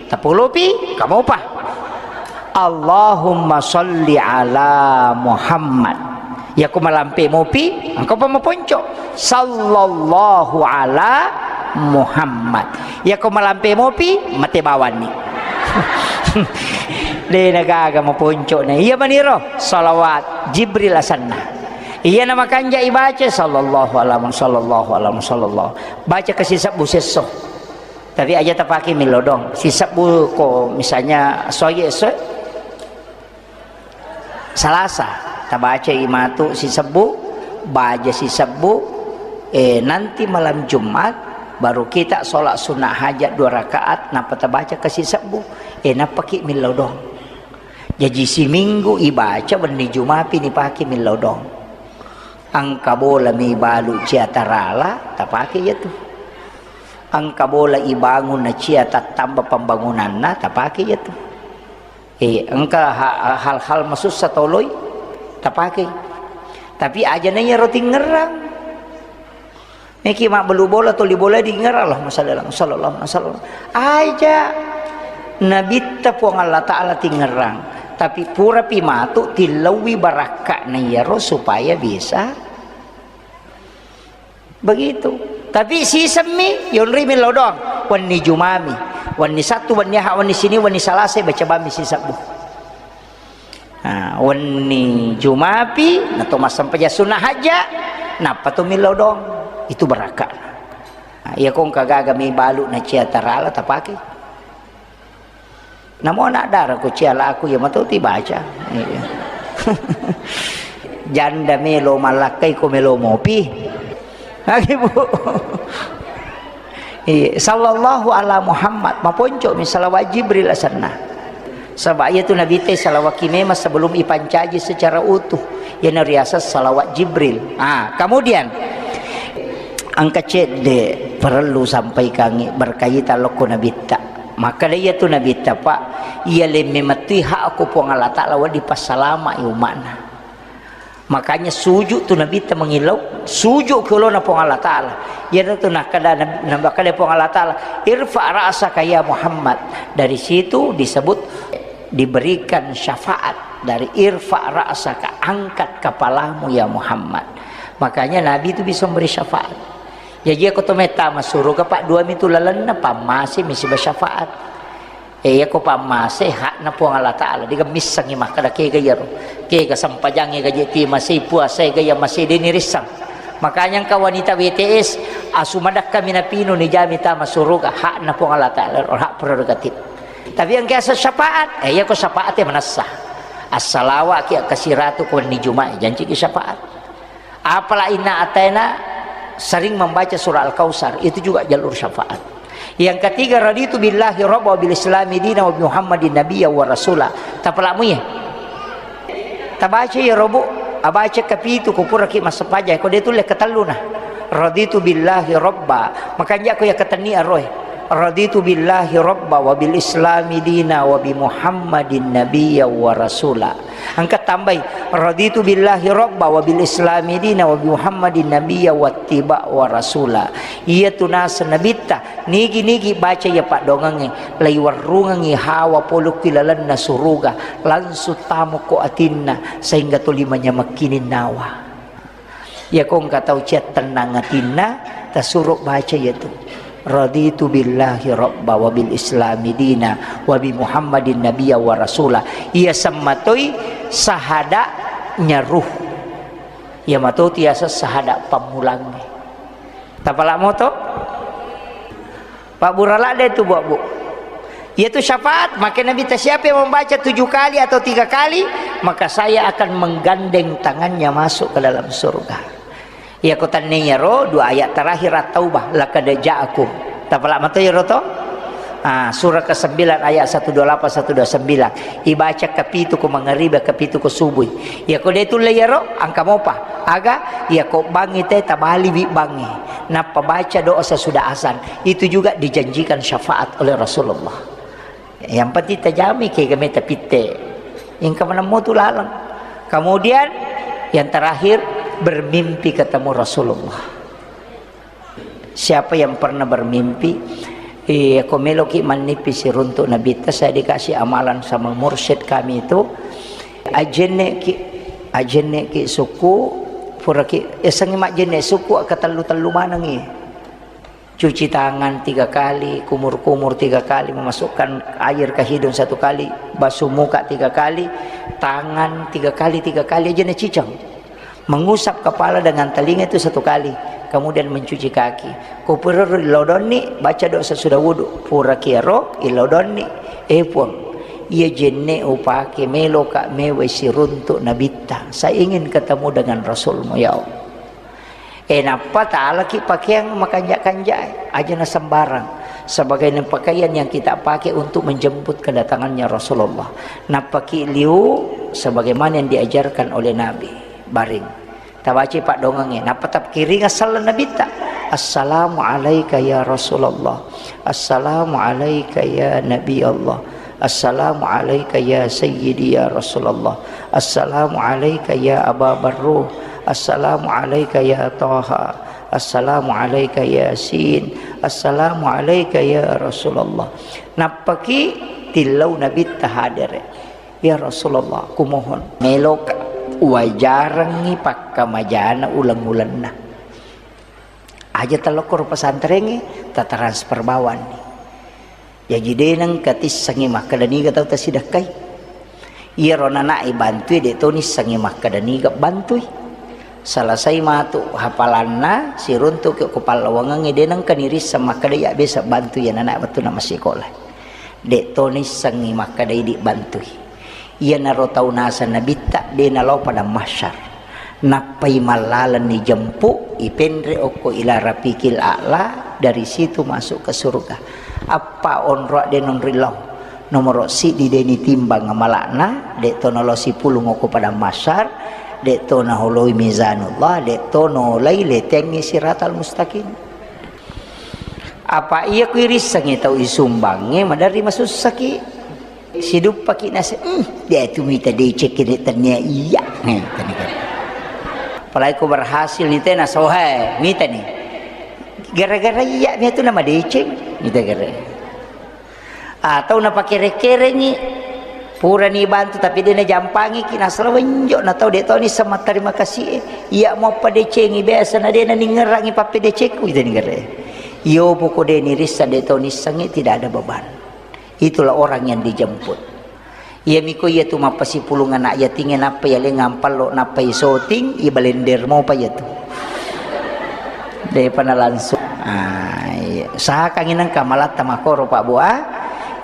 Tapolopi, kamopa. Allahumma sholli ala Muhammad. Yako malampe mopi, engka pa maponco. Sallallahu ala Muhammad. Yako malampe mopi, mate bawanni. De nagaga maponco na. Iya maniro, salawat Jibril asanna. Iya na makanja ibaca, sallallahu ala Muhammad, sallallahu ala Muhammad, sallallahu. Baca kasi sebbu sesso. Tapi aja tapake millau doang. Sisebbu ko misalnya soye esso Salasa, tabacai matu sisebbu, baja sisebbu, eh, nanti malam Jumat baru kita sholat sunnah hajat dua rakaat, nappa tabaca ke sisebbu, eh, nappaki millau doang. Jaji siminggu ibaca wenni Jumapi nipake millau doang. Engka bola mi balu cia tarala, tapake iya tu. Engka bola ibangun na cia tattamba pembangunanna, tapake iya tu. Eh, engka ha-, hal-hal masussa toloi, tapake. Tapi aja na iyaro tingerang. Meki mabbelu bola, toli bola dingerang, Allahumma shalli ala, sallallahu alaihi wasallam. Aja Nabitta Puang Allah Ta'ala tingerang. Tapi purapi matu tillaui barakka na iyaro supaya bisa begitu. Tapi sisemmi, yonri millau doang. Wenni Jumami, wenni Sattu, wenni Aha, wenni Sini, wenni Salasa, baca bammi sisebbu. Nah, wenni Jumapi, nato massempajang sunnah hajja, nappa to millau doang. Itu barakka. Nah, iya kongka gaga mi balu na cia tarala tapake. Namo anak dara ko cia laku, iya mato tibaca. Iya. Janda melo malakkai ko melo mopi. Lagi, Bu. Iya, sallallahu ala Muhammad, maponco mi salawat Jibril asenna. Saba iya tu Nabi te salawat ki memang sebelum ipancaji secara utuh. Iya na riaseng salawat Jibril. Ah, kemudian engka cedde perlu sampaikangi berkaitan lokko Nabitta. Makkeda iyatu Nabitta, Pak, iya lemme mettui hak ko Puang Allah Ta'ala wedding passalama'i umma'na. Makanya sujud tu Nabitta mengillau, sujud ke olona Puang Allah Ta'ala. Iyanatu nakkeda Nabi, nakkeda Puang Allah Ta'ala, "Irfa ra'saka ya Muhammad." Dari situ disebut diberikan syafaat dari irfa ra'saka, angkat kepalamu ya Muhammad. Makanya Nabi itu bisa memberi syafaat. Jaji, iya ko to metta masuruga, Pak, dua mi tu lalenna, pammase mi siba syafaat. Eh, iya ko pammase hakna Puang Allah Ta'ala, diga missengi makkeda kega iyaro. Kega sempajangnge gaje ti masei, puasa ega iya masei, de nirissang. Makanya engka wanita W T S, asu madakka mi napinu nijami tama suruga, hakna Puang Allah Ta'ala, hak prerogatif. Tapi engka asa syafaat, eh, iya ko syafaat ya manessa. Assalawa ki akkasiratu ko wenni Jumat, janci ki syafaat. Apala inna ataina sering membaca surah Al-Kautsar, itu juga jalur syafaat. Yang ketiga, raditu billahi rabba wa bil islami dina wa bi Muhammadin nabiyya wa rasula. Tapalamu ya. Tabaca ya robu, abaca kapitu ko puraki massempajang, ko de tulle katelluna. Raditu billahi rabba. Makanja ko ya katenni aroe. Raditu billahi rabba wa bil islami dina wa bi Muhammadin nabiyya wa rasula. Engka tambai, "Raditu billahi rabba wa bil islami dina wa bi Muhammadin nabiyya wattiba wa rasula." Iyatu naseng Nabitta, nigi-nigi baca iya paddoangengnge, laiwerrungengngi hawa pole ki lalenna suruga, langsung tamo ko atinna, sehingga tuli manyamekkining nawa. Iya ko engka tau cia tennang atinna, tasuro baca iyatu. Raditu billahi rabba wa bil islami dina wa bi Muhammadin nabiyya wa rasula. Iya semmatoi sahada'nya ruh. Iya matoti yaseng sahada pammulangnge. Tapala moto? Pabbura ladde tu, Bu, Bu. Yaitu syafaat, maka Nabi ta, "Siapa yang membaca tujuh kali atau tiga kali, maka saya akan menggandeng tangannya masuk ke dalam surga." Iya, ko tenniyaro dua ayat terakhir At-Taubah, "Laqad ja'akum." Tapala mato iyaro to? Ah, surah kesembilan ayat satu dua lapan, satu dua sembilan. Ibaca kapitu ko mangaribi, kapitu ko subui. Iya, ko de tulle iyaro, engka mopa. Aga, iya ko bangngi te tabaliwi bangngi. Nappa baca doa sesudah azan. Itu juga dijanjikan syafaat oleh Rasulullah. Yang penting tajami kega meta pitte. Engka manemmo tu laleng. Kemudian yang terakhir, bermimpi ketemu Rasulullah. Siapa yang pernah bermimpi, Iya, ko meloki mannippi siruntuk Nabitta, saya dikasih amalan sama mursyid kami itu, ajenneki, ajenneki suku, puraki, esengi majjenne suku, katellu-tellu manengi. Cuci tangan tiga kali, kumur-kumur tiga kali, memasukkan air ke hidung satu kali, basuh muka tiga kali, tangan tiga kali, tiga kali aja na ciceng. Mengusap kepala dengan telinga itu satu kali, kemudian mencuci kaki. Ko purero lodonni, baca doa sesudah wudu. Pura kiaro, ilodonni. Eh, Puang, iya jenne upake meloka mewai siruntuk Nabitta. Saya ingin ketemu dengan Rasulmu, ya Allah. Eh, nappa talaki pakeang makanja-kanjae, aja na sembarang. Sebagai pakaian yang kita pakai untuk menjemput kedatangannya Rasulullah. Nappaki liu sebagaimana yang diajarkan oleh Nabi. Baring. Tabaci paddongengnge. Nappa tapkiringa sallang Nabitta. Assalamu alaika ya Rasulullah. Assalamu alaika ya Nabi Allah. Assalamu alaika ya Sayyidi ya Rasulullah. Assalamu alaika ya Aba Barruh. Assalamu alaika ya Taha. Assalamu alaika Yasin. Assalamu alaika ya Rasulullah. Nappaki tillau Nabitta hadere. Ya Rasulullah, kumohon. Meloka wajarengngi pakkamajana uleng-ulenna. Aja talokkoro pesantrengnge, tatransfer bawanni. Jaji de nengka tissengngi makkeda niga tau tasidekkai. Iyaro nanae bantui de to nissengngi makkeda niga bantui. Salasai matu hafalanna, siruntuki ko pallawangengnge, de nengka nirisseng makkeda iya biasa bantui iya nanae wettunna massikola. De to nissengngi makkeda idi bantui. Iyanaro tau naseng Nabitta, de nalao padang mahsyar. Nappai mallalenni jempu, ipenre okko ila rafiqil a'la, dari situ masuk ke surga. Appa onroa de nonri lao. Nomoro siddi de nitimbang amala'na, de to nalao sipulung okko padang mahsyar, de to naholoi mizanullah, de to nolai letengngi siratal mustaqim. Apa iya kuirissengngi tau isumbangnge, maderri masussaki. Siduppaki nase, "Hmm, dia tu mita deceng kene tania iya." Nih, tania kan. Apalagi ko berhasil nih tena sohe, mita nih. Gara-gara iya mia tu nama deceng, mita gara. Atau napakere-kerengi, purani bantu tapi de najampangiki, nasala wenjo na tau de toni sama terima kasih. Iya mau padecengi biasa na de naningerangi pappedecengi, mita nih gara. Iyo poko de nirissa de toni sengi tidak ada beban. Itulah orang yang dijemput. Iya miko iya tu mappasipulung anak yatingnge nappa iya lengang pallo nappa isoting, iya balender mopa iya tu. Depa na langsung. Ah, iya. Usahakan inang kamalatta makoro Pak Bu, ah.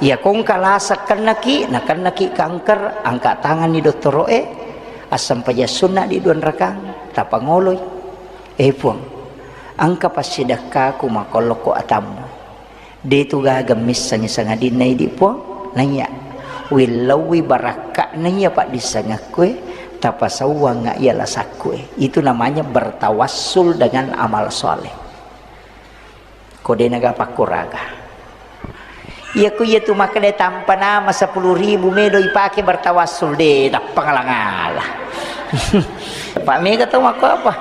Iya kongka lasa kennaki, na kennaki kanker, angkat tangan ni dottoroe, assempajang sunna di dua rakang, tapangoloi. Eh Puang, engka passidekkaku makollokko atammu. De tu gaga missengngi sangadinna idi Puang, naiya. Willauwi barakka'na iya paddissengekkue, tapasauwangnga iya lasakkue. Itu namanya bertawassul dengan amal soleh. Ko de naga pakkuraga. Iya ku iya tu makkeda tampa nama sepuluh ribu medo ipake bertawassul de, tappa ngala-ngala. Pak mega tau makko apa?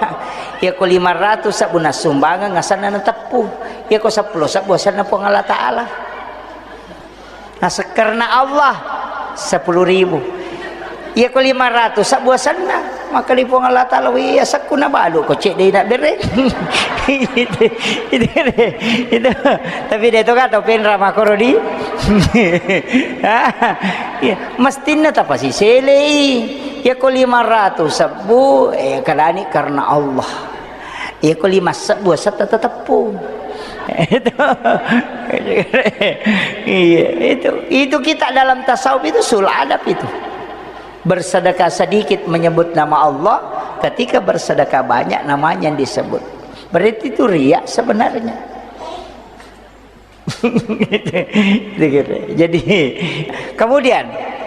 Iya ko lima ratus sabbu nassumbangeng asanna nateppu. Iya ko seppulo sabbu asanna Puang Allah Ta'ala. Naseng karena Allah, sepuluh ribu. Iya ko lima ratus sabbu asanna, maka di Puang Allah Ta'ala, "Wih, asakku nabalu ko cek dei nak bere." Itu, itu, itu. Tapi dia tu kan tau penra makoro di. Iya, mestinna tapasiselei. Iya ko lima ratus sabbu, eh, kalani karena Allah. Iya ko lima sebbu asetta teteppu. Itu. Iya, itu. Itu kita dalam tasawuf itu sul adab itu. Bersedekah sedikit menyebut nama Allah, ketika bersedekah banyak namanya yang disebut. Berarti itu riak sebenarnya. Jadi, kemudian,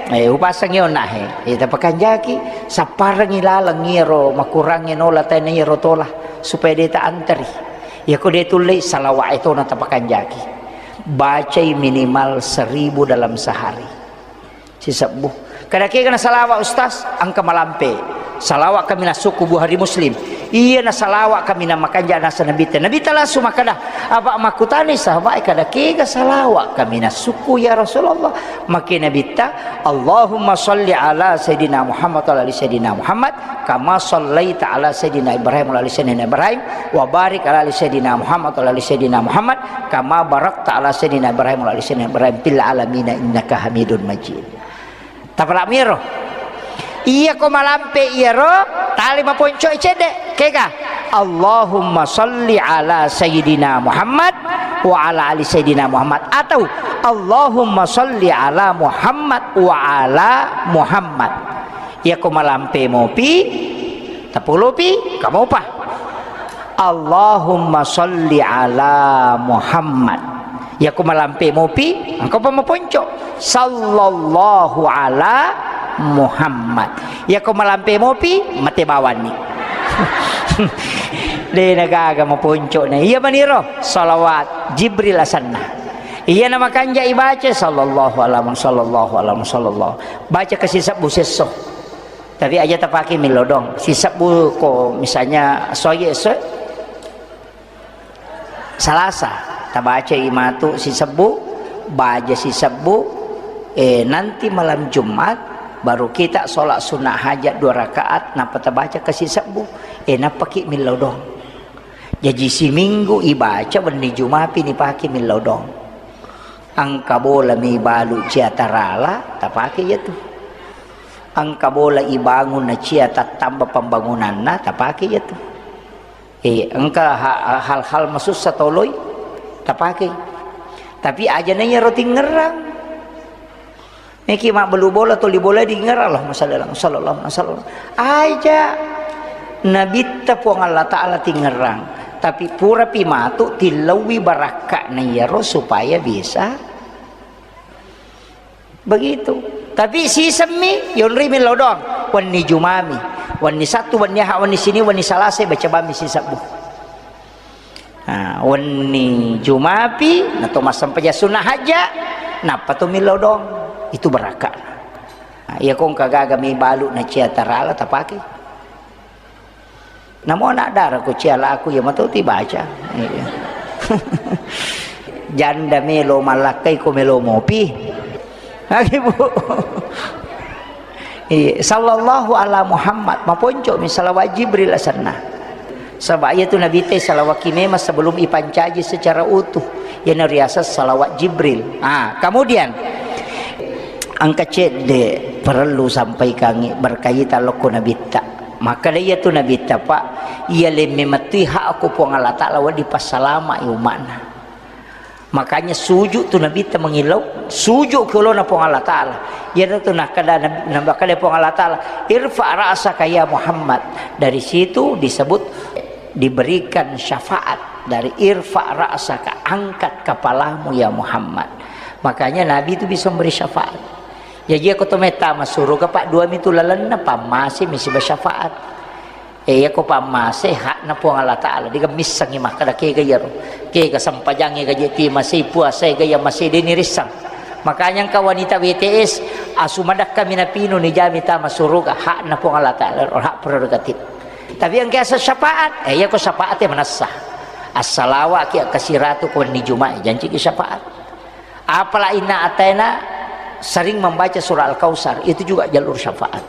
eh, upasangi onnahe, eh, tapakanjaki, sapparengi laleng iyaro makurangnge nola tena iyaro tola, supaya de ta anteri. Iya ko de tullei, salawat itu na tapakanjaki. Bacai minimal seribu dalam sehari. Sisebbu. Kada kega na salawat, Ustaz, engka malampe. Salawat kami nasukku Bukhari Muslim. Iya na salawat kaminang makanja naseng Nabitta. Nabitta langsung makkeda, apa makkutani sahabat e kada kega salawat kaminang sukku ya Rasulullah. Makke Nabitta, Allahumma salli ala Sayyidina Muhammad wa ala ali Sayyidina Muhammad, kama sallaita ala Sayyidina Ibrahim wa ala ali Sayyidina Ibrahim, wa barik ala ali Sayyidina Muhammad wa ala ali Sayyidina Muhammad, kama barakta ala Sayyidina Ibrahim wa ala ali Sayyidina Ibrahim fil alamina innaka Hamidun Majid. Tapala'mi iyaro. Iyako malampe iyaro, tali maponco'i cedde. Kega? Allahumma salli ala Sayyidina Muhammad wa ala ali Sayyidina Muhammad. Atau Allahumma salli ala Muhammad wa ala Muhammad. Iyako malampe mopi, tapolopi, kamopa. Allahumma salli ala Muhammad. Iyako malampe mopi, engka pa maponco. Sallallahu ala Muhammad. Iyako malampe mopi, mate bawanni. De nagaga maponco na. Iya maniro, salawat Jibril asenna. Iya na makanja ibaca, sallallahu ala Muhammad, sallallahu ala Muhammad, sallallahu. Baca kasi sebbu sesso. Tapi aja tapake milodong. Sisebbu ko misalnya soye esso, Salasa, tabacai matu sisebbu, baja sisebbu, eh, nanti malam Jumat, baru kita sholat sunnah hajat dua rakaat, nappa tabaca ke sisebbu, eh, nappaki millau dong. Jaji siminggu ibaca, wenni Jumapi nipake millau dong. Engka bola mi balu cia tarala, tapake iya tu. Engka bola ibangun na cia tattamba pembangunanna, tapake iya tu. Eh, engka ha-, hal-hal masussa toloi, tapake. Tapi aja na iyaro tingerang. Niki mabbelu bola, toli bola dingerang, Allahumma shalli ala Muhammad, sallallahu alaihi wasallam. Aja Nabitta Puang Allah Ta'ala tingerang. Tapi purapi matu tillaui barakka na iyaro supaya bisa Begitu. Tapi sisemmi, yonrimi lao doang. Wenni Jumami, wenni Sattu, wenni Aha, wenni Sini, wenni Salasa, baca bami sisebbu. Nah, wenni Jumapi, nato massempajang sunnah hajja, nappa to millau doang. Itu barakka. Nah, iya kong kagaga mi balu na cia tarala tapake. Namo anak dara ko ciala aku ya matau ti baca. Iya. Janda melo malakkai ko melo mopi. Lagi, Bu. Iya, sallallahu ala Muhammad, maponco mi salawat Jibril asenna. Sebab iya tu Nabi te salawat ki memang sebelum ipancaji secara utuh. Iya nariaseng salawat Jibril. Ah, kemudian engka cedde perlu sampaikangi berkaitan lokko Nabitta. Makkeda iyatu Nabitta, Pak, iya lemme mettui hakku Puang Allah Ta'ala wedding passalama'i umma'na. Makanya sujud tu Nabitta mangillau, sujud ki olona Puang Allah Ta'ala. Iyana tu nakkeda Nabi, nakkeda Puang Allah Ta'ala, "Irfa ra'saka ya Muhammad." Dari situ disebut diberikan syafaat dari "Irfa ra'saka", angkat kepalamu ya Muhammad. Makanya Nabi itu bisa memberi syafaat. Jaji, iyako to mettama suruga, Pak, dua mi tu lalenna, pammase mi siba syafaat. Eh, iyako pammase hakna Puang Allah Ta'ala, dega missengi makkeda kega iyaro. Kega sempajangnge gaje ti masei, puasa ega iya masei, deni rissang. Makanya engka wanita W T S, asu madakka mi napinu ni jami tama suruga, hakna Puang Allah Ta'ala, hak prerogatif. Tapi engka asa syafaat, eh, iyako syafaat e manessa. Assalawa ki akkasiratu ko wenni Juma'i, janci ki syafaat. Apala inna ataina sering membaca surah Al-Kautsar, itu juga jalur syafaat.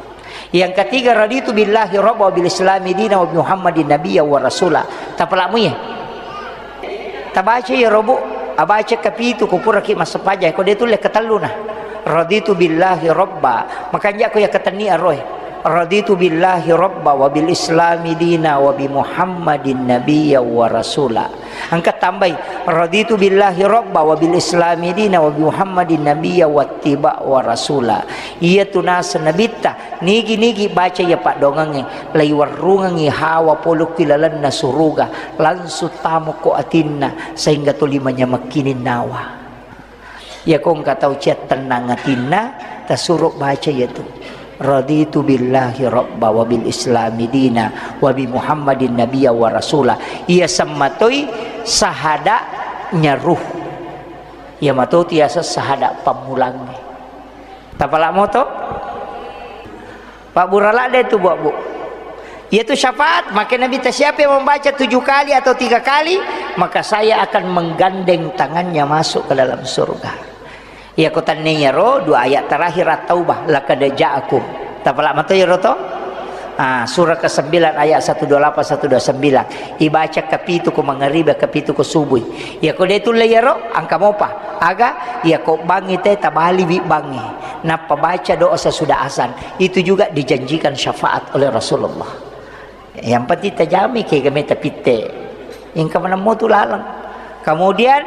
Yang ketiga, raditu billahi rabba wa bil islami dina wa bi Muhammadin nabiyya wa rasula. Tapalamu ya. Tabaca ya robu, abaca kapitu ko puraki massempajang, ko de tulle katelluna. Raditu billahi rabba. Makanja ko ya katenni aroe. Raditu billahi rabba wa bil islami dina wa bi Muhammadin nabiyya wa rasula. Engka tambai, "Raditu billahi rabba wa bil islami dina wa bi Muhammadin nabiyya wattiba wa rasula." Iyatu naseng Nabitta, nigi-nigi baca iya paddoangengnge, laiwerrungengngi hawa pole ki lalenna suruga, langsung tamo ko atinna, sehingga tuli manyamekkining nawa. Iyako engka tau cia tennang atinna, tasuro baca iyatu. Raditu billahi rabba wa bil islami dina wa bi Muhammadin nabiyya wa rasula. Iya semmatoi sahada'nya ruh. Iya mato tiasa sahada pammulangnge. Tapala moto? Pabbura ladde tu, Bu, Bu. Yaitu syafaat, maka Nabi ta, "Siapa yang membaca tujuh kali atau tiga kali, maka saya akan menggandeng tangannya masuk ke dalam surga." Iyako tenniyaro dua ayat terakhir At-Taubah, "Laqad ja'akum." Tapala mato iyaro to? Ah, surah kesembilan ayat satu dua lapan, satu dua sembilan. Ibaca kapitu ko mangaribi, kapitu ko subui. Iyako de tulle iyaro, engka mopa. Aga, iyako bangngi te tabaliwi bangngi. Nappa baca doa sesudah azan. Itu juga dijanjikan syafaat oleh Rasulullah. Yang penting tajami kega meta pitte. Engka manemmo tu laleng. Kemudian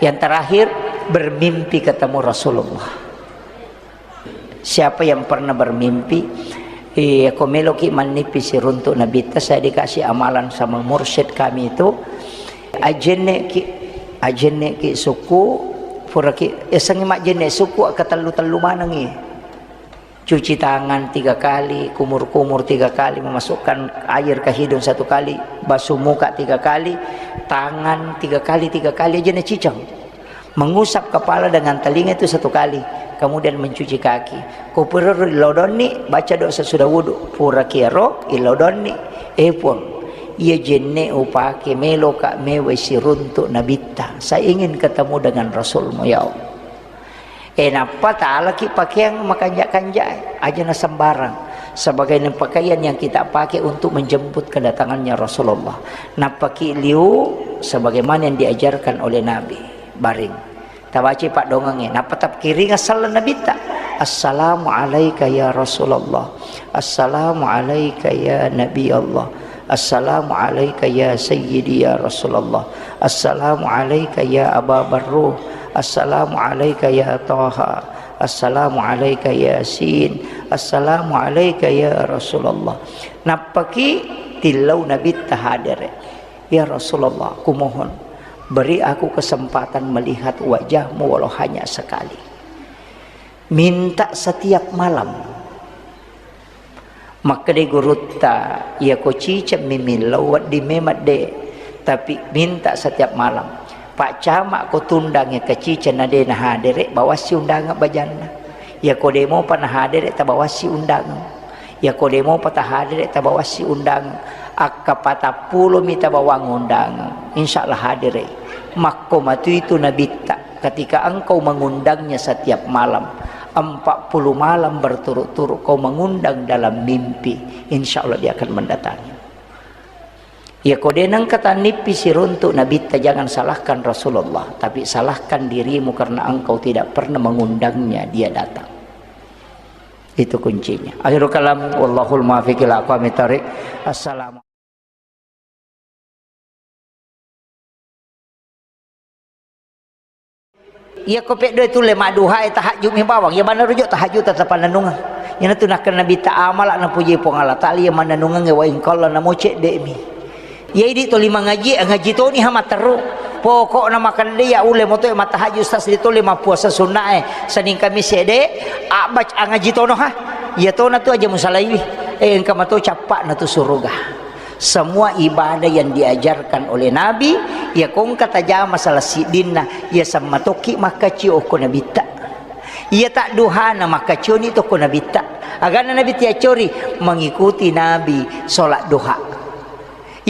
yang terakhir, bermimpi ketemu Rasulullah. Siapa yang pernah bermimpi, eh, ko meloki mannipi siruntuk Nabitta, saya dikasih amalan sama mursyid kami itu, ajenneki, ajenneki suku, puraki, esengi majenne suku, akka tellu-tellu manengi. Cuci tangan tiga kali, kumur-kumur tiga kali, memasukkan air ke hidung satu kali, basuh muka tiga kali, tangan tiga kali, tiga kali aja nacicang. Mengusap kepala dengan telinga itu satu kali, kemudian mencuci kaki. Ko puraro illodonni, baca doa sesudah wudu. Pura kiaro, illodonni, eh Puang, iya jenne upake meloka mewai siruntuk Nabitta. Saya ingin ketemu dengan Rasulmu, ya Allah. Eh, nappa talaki pakeang makanja-kanja, aja na sembarang. Sebagai pakaian yang kita pakai untuk menjemput kedatangannya Rasulullah. Nappaki liu sebagaimana yang diajarkan oleh Nabi. Baring. Tabaci paddongengnge. Nappa tapkiringa sallang Nabitta. "Assalamu alaika ya Rasulullah. Assalamu alaika ya Nabi Allah. Assalamu alaika ya Sayyidi ya Rasulullah. Assalamu alaika ya Aba Barruh. Assalamu alaika ya Taha. Assalamu alaika Yasin. Assalamu alaika ya Rasulullah." Nappaki tillau Nabitta hadere. "Ya Rasulullah, kumohon, beri aku kesempatan melihat wajahmu walau hanya sekali." Minta setiap malam. Makkedai gurutta, "Iyako ciceng mi millau wedding memang de, tapi minta setiap malam. Pak Camat ko tundangnge ke ciceng na de nahadere, bawassi undangan bajanna. Iyako de mopa nahadere, tabawassi undangan. Iyako de mopa tahadere, tabawassi undangan. Akka patappulo mi tabawang undangan. Insya Allah hadere." Makko matu itu Nabitta. Ketika engkau mengundangnya setiap malam, empat puluh malam berturut-turut kau mengundang dalam mimpi, insya Allah dia akan mendatangi. Ya, ko de nengka tannipi siruntuk Nabitta, jangan salahkan Rasulullah, tapi salahkan dirimu karena engkau tidak pernah mengundangnya dia datang. Itu kuncinya. Akhirul kalam, wallahul muwaffiq ila aqwamit thariq. Assalamu Iyako peddoe tulle madduhae, tahajud mi bawang, iya maneng rujuk tahajud tetap pannennungeng. Iyanatu nakkeda Nabitta, amala napuji Puang Allah Taala iya mannennungengnge, wa in qalla, namo cedde'mi. Iya idi toli mangaji, ngaji toni ha matteru. Pokokna makkeda iya ulle motoe mattahajud, sas di toli mappuasa sunnae, Senin Kamis ede, abbac angaji tono ha. Iya tona tu aja musalaiwi. Eh, engka mato cappa'na tu suruga. Semua ibadah yang diajarkan oleh Nabi, iya ko engka tajama salah siddinna, iya semmatokki makkacio okko Nabitta. Iya tadduhana makkacioni tokko Nabitta. Agana Nabi tiaccori mengikuti Nabi sholat duha.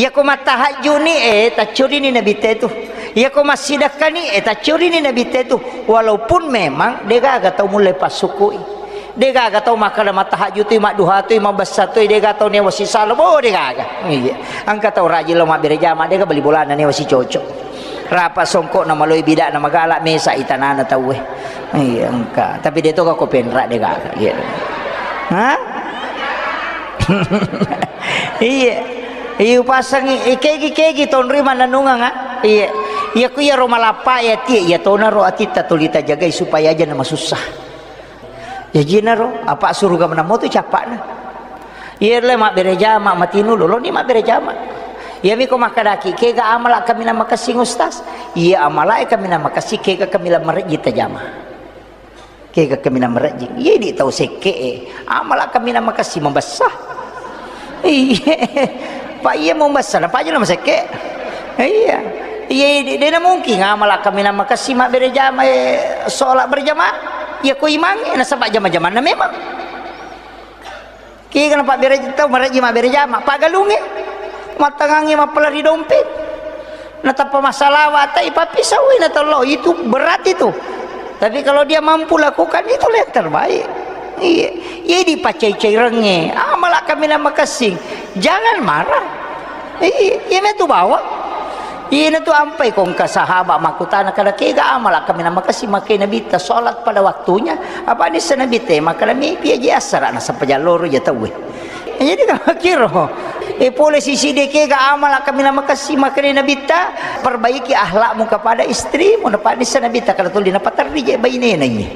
Iya ko mattahajjuni, eh, taccorini Nabitta itu. Iya ko massidekkani, eh, taccorini Nabitta itu. Walaupun memang degaga tau mulle passukui. Degaga tau makkeda mattahajjutui, madduhatui, mabessatui, dega tau newa sisala, bo degaga. Iya. Engka tau rajin lo mabbere jama, dega bali bolana newa sicocok. Rapa songkokna maloi bidakna magala mesa itanana tauwe. Iya, engka. Tapi de toga ko penra degaga. Iya. Hah? Iya. Iya, upasangi, eh, kegi, kegi, tonroi mannennungeng, ah. Iya. Iya, ku iya ro malappa, iya, tie, iya, tona ro atitta tuli tajagai supaya aja na masussa. Jajinaro, apa suruga menamo tu cappa'na. Iya le mabbere jama, matinu loloni mabbere jama. Iya miko makkadaki, kega amala kaminang makessing Ustaz? Iya amala e kaminang makessing, kega kaminang marejji tajama. Kega kaminang marejji. Iya di tau sekke e. Amala kaminang makessing mabessa. Iya. Pak iya mabessa, na Pak aja na masekke. Iya. Iya, de, de na mungkin amala kaminang makessing mabbere jama, eh, sholat berjamaah. Iya ko imang, eh, nasaba jama-jamanna memang. Kega napabbere tau marejji mabbere jama, paggalungnge, mattangangnge mappalari dompet. Natappa massalawa ta ipappisau na tollo, itu berat itu. Tapi kalau dia mampu lakukan, itulah yang terbaik. Iya, iya dipacai-cairengnge, amala kaminang makessing. Jangan marah. Iya, iya metu bawa. Iyana tu ampai ko engka sahabat makkutana kada kega amala kaminang makessing makkeda Nabitta salat pada waktunya. Apa nissa Nabitta makkeda mepi aja assara nasaba jalloro ja tauwe. Jadi kama kiro. E pole sisi de kega amala kaminang makessing makkeda Nabitta perbaiki akhlakmu kepada istrimu. Napa nissa Nabitta kada tuli napaterri je bainena iye.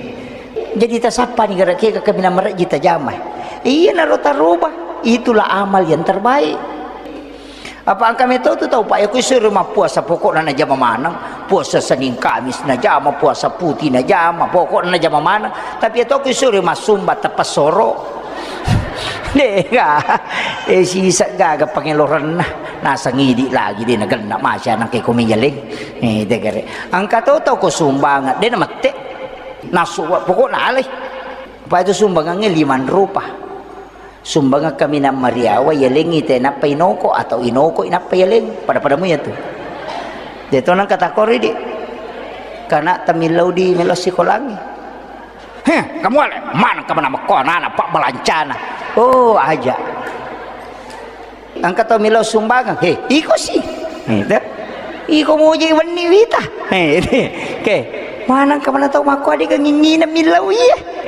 Jadi tasappani gara kega kaminang marejji tajama. Iyanaro taroba. Itulah amal yang terbaik. Apa engka meto tu tau, Pak, ya, ku isuro mappuasa, pokokna najama maneng. Puasa Senin Kamis najama, puasa putih najama, pokokna najama maneng. Tapi ya to ku isuro massumba teppessoro. Dega. Eh, sisa gaga pangelorenna. Nasang idi lagi de nagenna masya nang ke komi yaleng. Eh, degere. Engka to tau ko sumbangan, de namette. Nasu, pokokna alai. Apa itu sumbangannya lima rupa. Sumbangeng kaminang mariawa, yalengngi te nappa inoko atau inoko nappa yaleng. Pada-padamu ya tu. Deto nang kata kori di. Kana tamillau di melo sikolangi. Heh, kamu ale, mana kamu nama kau anak-anak pak balancana. Oh, aja. Engka tau millau sumbangeng. He, iko si. He, te. Iko muji wenni wita. He, te. Ke, mana kamu na tau makko adega ngingina millau iya.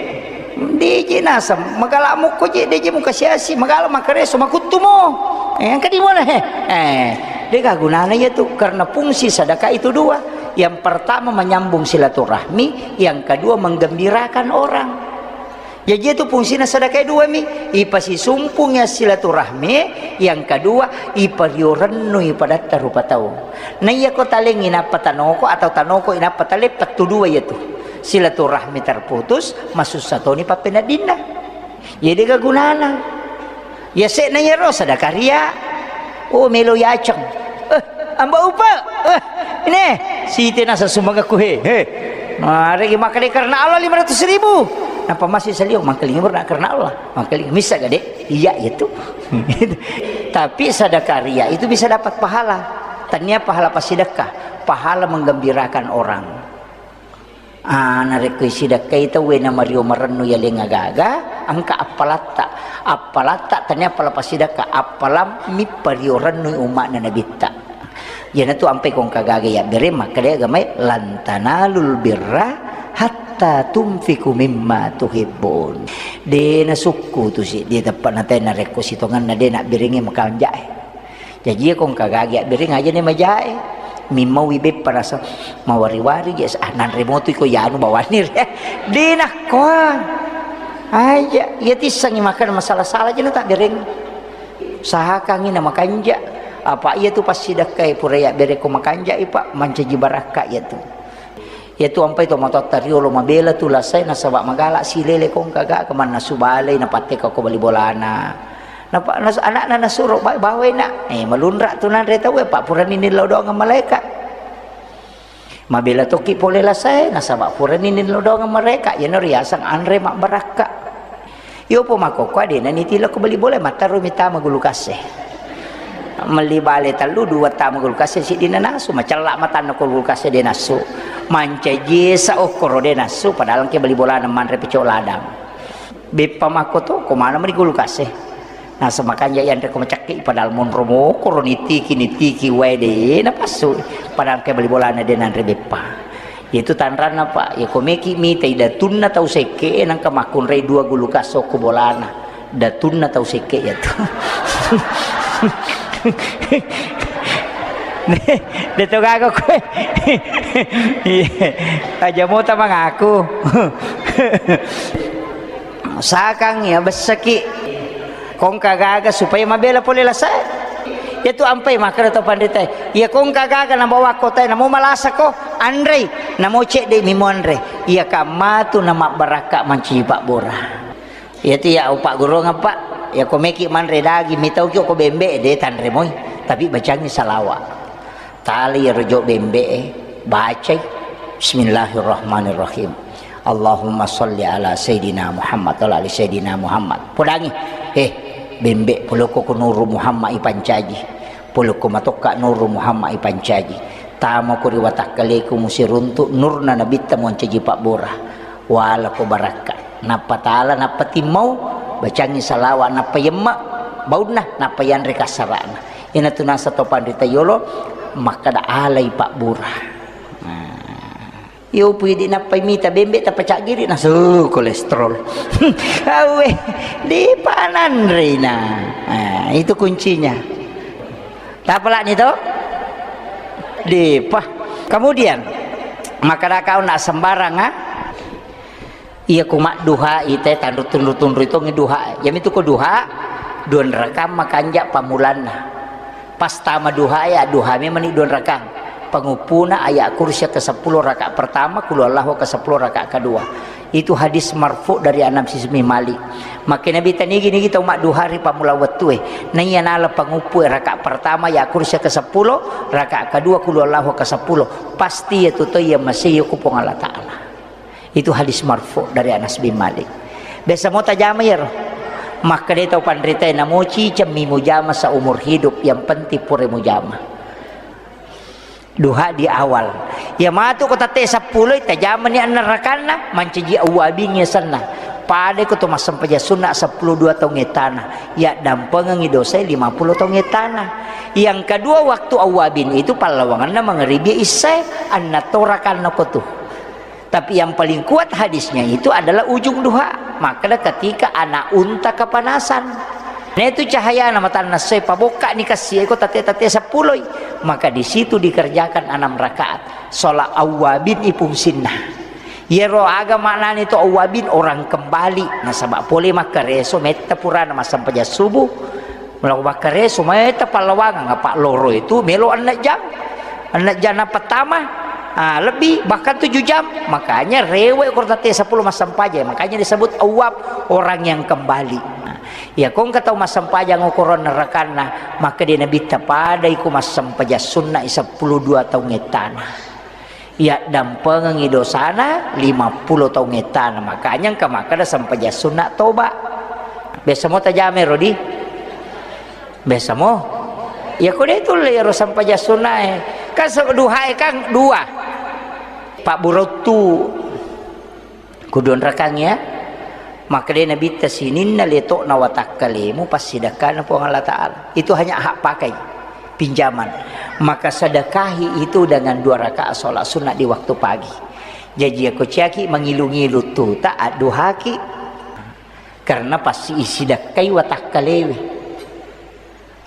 Deje naseng, magala mukko je, deje muka siasi, magala makareso, makuttumo. Eh, engka di mana, he? Eh, dega gunana iya tu, karena fungsi sedekah itu dua. Yang pertama menyambung silaturahmi, yang kedua menggembirakan orang. Jaji itu fungsina sedekah dua mi, ipasisumpung ya silaturahmi, yang kedua, ipario rennui padatta rupa tau. Na iya ko talengi nappa tanoko atau tanoko inappa tale, pettu dua iya tu. Silaturahmi terputus, masussa toni pappeneddinna. Iya dega gunana. Yase'na iyaro sadakaria. Oh, melo yaceng. Eh, amba upa. Eh, ini. Siti nasa sumbangakku he. He. Mari makkeda karena Allah lima ratus ribu. Napa masih salio mangkalinga berna karena Allah. Mangkalinga misa gade. Iya itu. Tapi sadakaria itu bisa dapat pahala. Tania pahala pasidekah, pahala menggembirakan orang. Ah, narekko isidakkai tauwe na mario marennu yaleng agaga, engka appalatta. Appalatta tania appala pasidakka, appala mippario rennui umma'na Nabitta. Iyanatu ampai ko engka gaga yabbere makkeda agamae, "Lan tanalul birra hatta tunfiqu mimma tuhibbun." De nasukku tu siddi teppa natai narekko sitongenna de nabberengngi makanja'e. Jaji iya ko engka gagi abbereng aja ni majae. Mimmaui beppa rasa mawari-wari je, ah, nanre motu iko yanu bawani re. De nakkoa. Aja, iya tissangi makkeda masala-sala je na tabbereng. Usahakangi na makanja. Apa iya tu passidakkai pura yabbereng ko makanja i, Pak, mancaji barakka iya tu. Iyatu ampai to matoatta riolo mabela tu lasae nasaba magala silele ko engka gaga mannasu balei napatteka ko bali bolana. Napa nas-, anakna nasuro ba-, bawai nak. Eh, malunra tu nanre tauwe, Pak, purani nillau doang malaeka. Mabela tokki pole lasae nasaba purani nillau doang malaeka. Iyana riaseng anre mabbarakka. Iyopo makkokkoe de' nanitilokko bali bola, matterumi tama gulukasse. Melli bale tellu, dua tama gulukasse, siddi nanasu, macella matanna ko gulukasse de' nassu. Mancaji esa okkoro de' nassu, padahal engke bali bolana manre pecok ladang. Beppa makko to, ko mana meni gulukasse. Nasa makanja yanre ko macakki, padahal monro mokoro nitiki, nitiki wae de' napassu. Padahal engke bali bolana de' nanre beppa. Itu tanranna, Pak. Ya, ko meki mitai datunna tau sekke, nangka makkunrai dua gulukas okko bolana. Datunna tau sekke ya tu. De to gaga koe. Iya. Aja mota mangaku. Sakang ya bessaki. Kongka gaga supaya mabela pole lasae. Iya tu ampai makkeda to panritae. Iya kongka gaga nabawa kotae, namo malasa ko, anrei, namo cedde mi muanre. Iya kammatu na mabbarakka mancaji pabbora. Iya tu iya upaggurungeng, Pak. Iya ko meki manre daging, mitauki ko bembe, de tanre moi. Tapi bacangi salawa. Tali iyaro jo bembe'e, bacai, "Bismillahirrahmanirrahim. Allahumma sholli ala Sayyidina Muhammad wa ala ali Sayyidina Muhammad." Podangi. Eh, bembe, polokko ko Nuru Muhammad ipancaji. Polokko matokka Nuru Muhammad ipancaji. Tamako ri watakkaleku musiruntu nurna nabitta muancaji pabbura. Walako barakka. Nappa tala, nappa timmau, bacangi salawa, nappa yemma baunna, nappa yanre kassarana. Inatu nasa to panrita yolo, makkada alai pabbura. Nah. Iyo pui di nappai mita bembe tappa caggiri nasu kolesterol. Awe, di pananrina. Nah, itu kuncinya. Tapalani to? Dipa. Kemudian, makkada kau nak sembarang, ah? Iya ku madduha ite tanru tunru-tunru itu ngi duha. Yami tu ko duha, dua rakang makanja pamulanna. Pas tama duha ya, duha memang ni dua rakang. Penguppuna ayat kursi ke sepuluh rakaat pertama, kulu Allahu ke sepuluh rakaat kedua. Itu hadis marfu dari Anas bin Malik. Maka Nabi tanigi-nigi tau madduha ri pamula wettue. Naiya nala panguppu rakaat pertama ya kursi ke sepuluh, rakaat kedua kulu Allahu ke sepuluh. Pasti ya tuto ya masih ya ku Puang Allah Ta'ala. Itu hadis marfu dari Anas bin Malik. Biasa mo tajama yero. Makkeda tau panritae, namoci cemmi mujama seumur hidup, yang penting pura mujama. Duha di awal. Ya matu ko tette seppulo, tajamani anna rakanna, mancaji awwabin yasenna. Pada ko to massempajang sunna seppulo dua taung ettana. Ya dampengengi dosa lima puluh taung ettana. Yang kedua, waktu awwabin itu pallawanganna mangeribi issae, anna to rakanna ko tu. Tapi yang paling kuat hadisnya itu adalah ujung duha. Makkeda ketika anak unta kepanasan. Nah, itu cahayana matanna soe, pabokkani kassie ko tate-tate seppuloi. Maka di situ dikerjakan enam rakaat. Sholat awwabin ipungsinna. Yero aga maknani to awwabin, orang kembali. Nasaba pole makkareso metta purana massempajang subuh. Melo bakkareso, meta pallawangang, apa loro itu melo enneng jam. Enneng jam na pertama, ah, lebih, bahkan tujuh jam. Makanya rewek ko tette seppulo massempajang. Makanya disebut awwab, orang yang kembali. Nah, ya kongka tau massempajang ukuran nerakanna, maka dia Nabi tapadai ku massempajang sunna seppulo dua taung ettana. Yaddampengengi dosana lima puluh taung ettana. Makanya engka makkeda sempajang sunna toba. Biasa mo tajama ero di? Biasa mo? Ya ko de tulle ero sempajang sunnae. Kan se-, duhae kan dua. Pabburottu. Kuduanrakang ya. Makkeda Nabitta, sininna letokna watakkalemu passidakkana Puang Allah Ta'ala. Itu hanya hak pakai, pinjaman. Maka sedekahi itu dengan dua rakaat sholat sunnah di waktu pagi. Jaji, ako ciaki mangilu-ngilu tuta, adduhaki. Karena pasti isidakkai watakkalewe.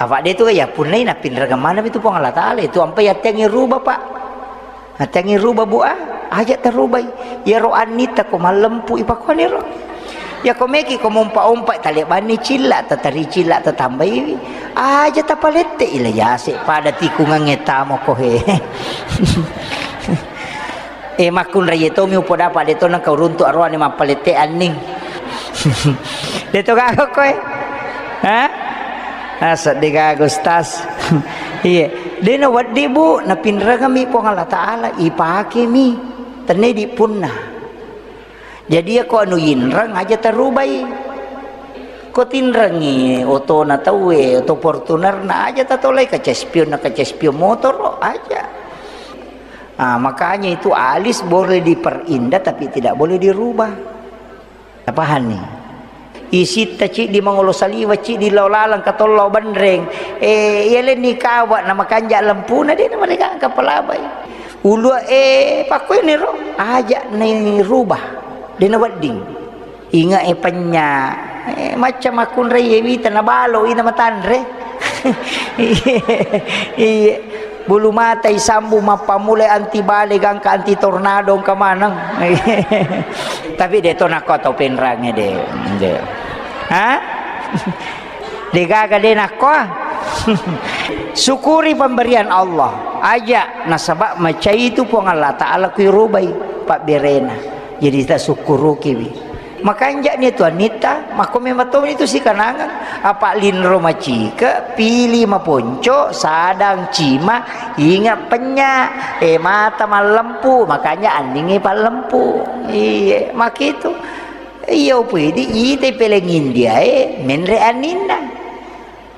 Apa de tu ya punnai napinrengeng maneng itu Puang Allah Ta'ala itu ampai attengi ruba, Pak. Attengi ruba, Bu, ah, aja terubai. Ya ro annita ko mallempu ipakoni ro. Ya ko meki ko mompa-ompa talebanni cilla, tatari cilla, tatambaiwi. Aja tapalette ila yase pada tikungangnge tamo ko he. Eh, makkunrai tomi upodapa de to nengka uruntu aroane mappalette anning. De to gaga koe. Ha? Ah, seddi gaga, Ustaz. Iya. De na weddi, Bu, napinrengemi Puang Allah Ta'ala, ipakemi. Tenne di punna. Jadi, ya ko anu yinreng aja tarubai. Ko tinrengi otona tauwe, oto Fortunerna aja tatolai, kaca spionna, kaca spion motor aja. Ah, makanya itu alis boleh diperindah tapi tidak boleh dirubah. Tapahanni? Isitta ciddi mangolo saliwa, ciddi lao laleng katollo benreng. Eh, iya lenni kawa na makanja lempuna de na mereka kapalabai. Ulua, eh, pakkuini ro, aja ni rubah. De na wedding. Inga e penya. Eh, macca makkunrai e wita na balo ina matanre. Iye. Iye. Bulu mata isambu mappamulai anti bale gangka anti tornado engka maneng. Tapi de to nakko tau penrange de. De. Ha? De gaga de nakko. Syukuri pemberian Allah. Aja nasaba macai itu Puang Allah Ta'ala kui rubai pabberena. Jadi tasukkurukiwi. Makanja ni tuannitta, makko memang to itu sikanangan. Apa linro macike, pili maponco, sadang cima, inga penya, eh, mata mallempu, makanya anningi pallempu. Iye, makitu. Iya upidi ite peleng India e menre aninna.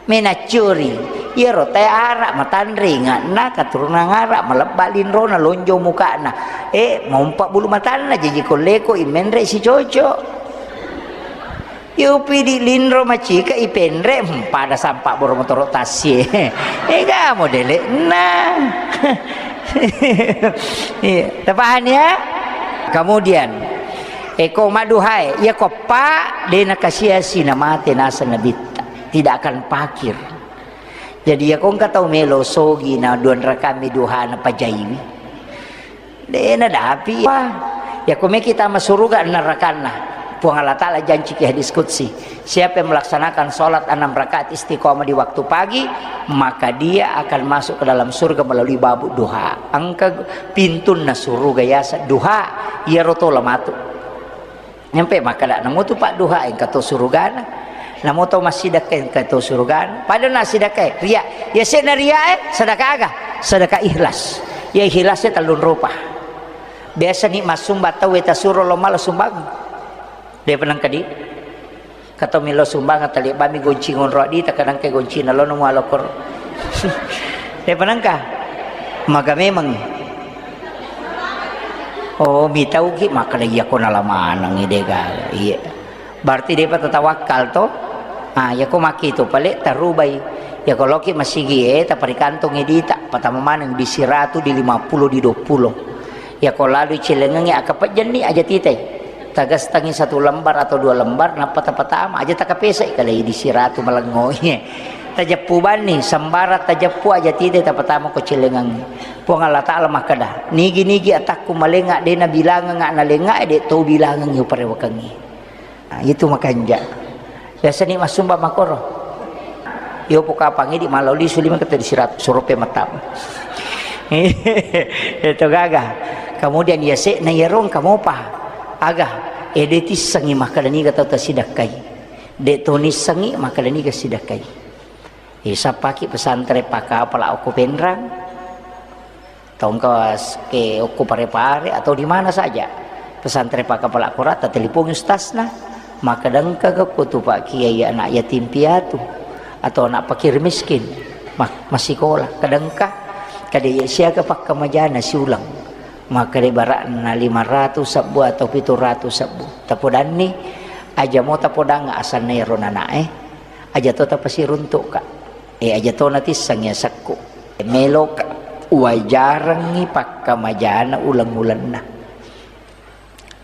Menaccuri, iyaro tae ara matanre inga'na, katurunan ara, malebba linrona, lonjong muka'na, e, mompa bulu matanna, jaji kolleko i menre sicoco. Iya upidi linro macika i penre, hmm, pada sampa boro motoro tassie. Ega modele'na. Iya, tapahani ya? Kemudian, eko madduhae, iya ko pa de nakasia-sia namate naseng nabitta, tidak akan pakir. Jadi, iya ko engka tau melo sogi na duan rakami duha na pajaiwi. De nadapi. Wah, iya ko meki tama suruga nerakanna. Puang Allah Ta'ala janci ki hadis qudsi, siapa yang melaksanakan sholat enam rakaat istiqomah di waktu pagi, maka dia akan masuk ke dalam surga melalui babu duha. Engka pintunna suruga yasa duha, iyaro tola matu. Nyampe makkeda, namo tu padduha engka to surugana, namo to massidekka engka to surugana. Pada na sidekka, ria. Ya sena ria e, sedekah aga? Sedekah ikhlas. Ya ikhlas e tellung rupa. Biasa ni massumba tau e tasuro lo mala sumbang. De penang kedi. Kato milo sumbang tali bami gonci ngonro di, takadang ke gonci na lo nemu alokor. De penangka? Maga memang. Oh, mitauki makkeda iya ko nala manengngi de gaga. Iya. Berarti depa tatawakkal to? Ah, iya ko makki tu pale tarubai. Iya ko loki masigi e, taparikantongi dita, patama maneng di siratu, di lima puluh, di dua puluh. Iya ko lalu cilengengi akapejjenni aja titai. Tagastangi satu lembar atau dua lembar, nappa tapatama aja takapesai kalai di siratu malengngo. Tajeppu banni, sembarang tajeppu aja titai tapatama ko cilengengi. Puang Allah Ta'ala makkeda, "Nigi-nigi atakku malenga de nabilangeng ana lenga, de to bilangengi uparewakengi." Nah, itu makanja. Biasa ni massumba makoro. Yo pokapangi di malau lisu lima kata di sirat, surupe matam. Itu gaga. Kemudian ya se na yarong kamu pa. Aga, ede tissengi makkeda niga tau tasidakkai. De to nissengi makkeda niga sidakkai. Isa paki pesantren pakapala okko Penrang. Tongka s-, ke okko Pare-Pare atau di mana saja. Pesantren pakapala kora, tatelepongi ustazna. Makkeda engka ga ko tu Pak Kiai anak yatim piatu atau anak fakir miskin. Ma-, masikola. Kadangka, kada iya siaga pakkamajana siulang. Makkeda barakna lima ratus sebbu atau pitu ratus sebbu. Tapodanni, aja mo tapodang asanna ero nanae. Aja to tapasiruntukka. E, aja to natissengi asakku. Meloka wajarengngi pakkamajana uleng-ulenna.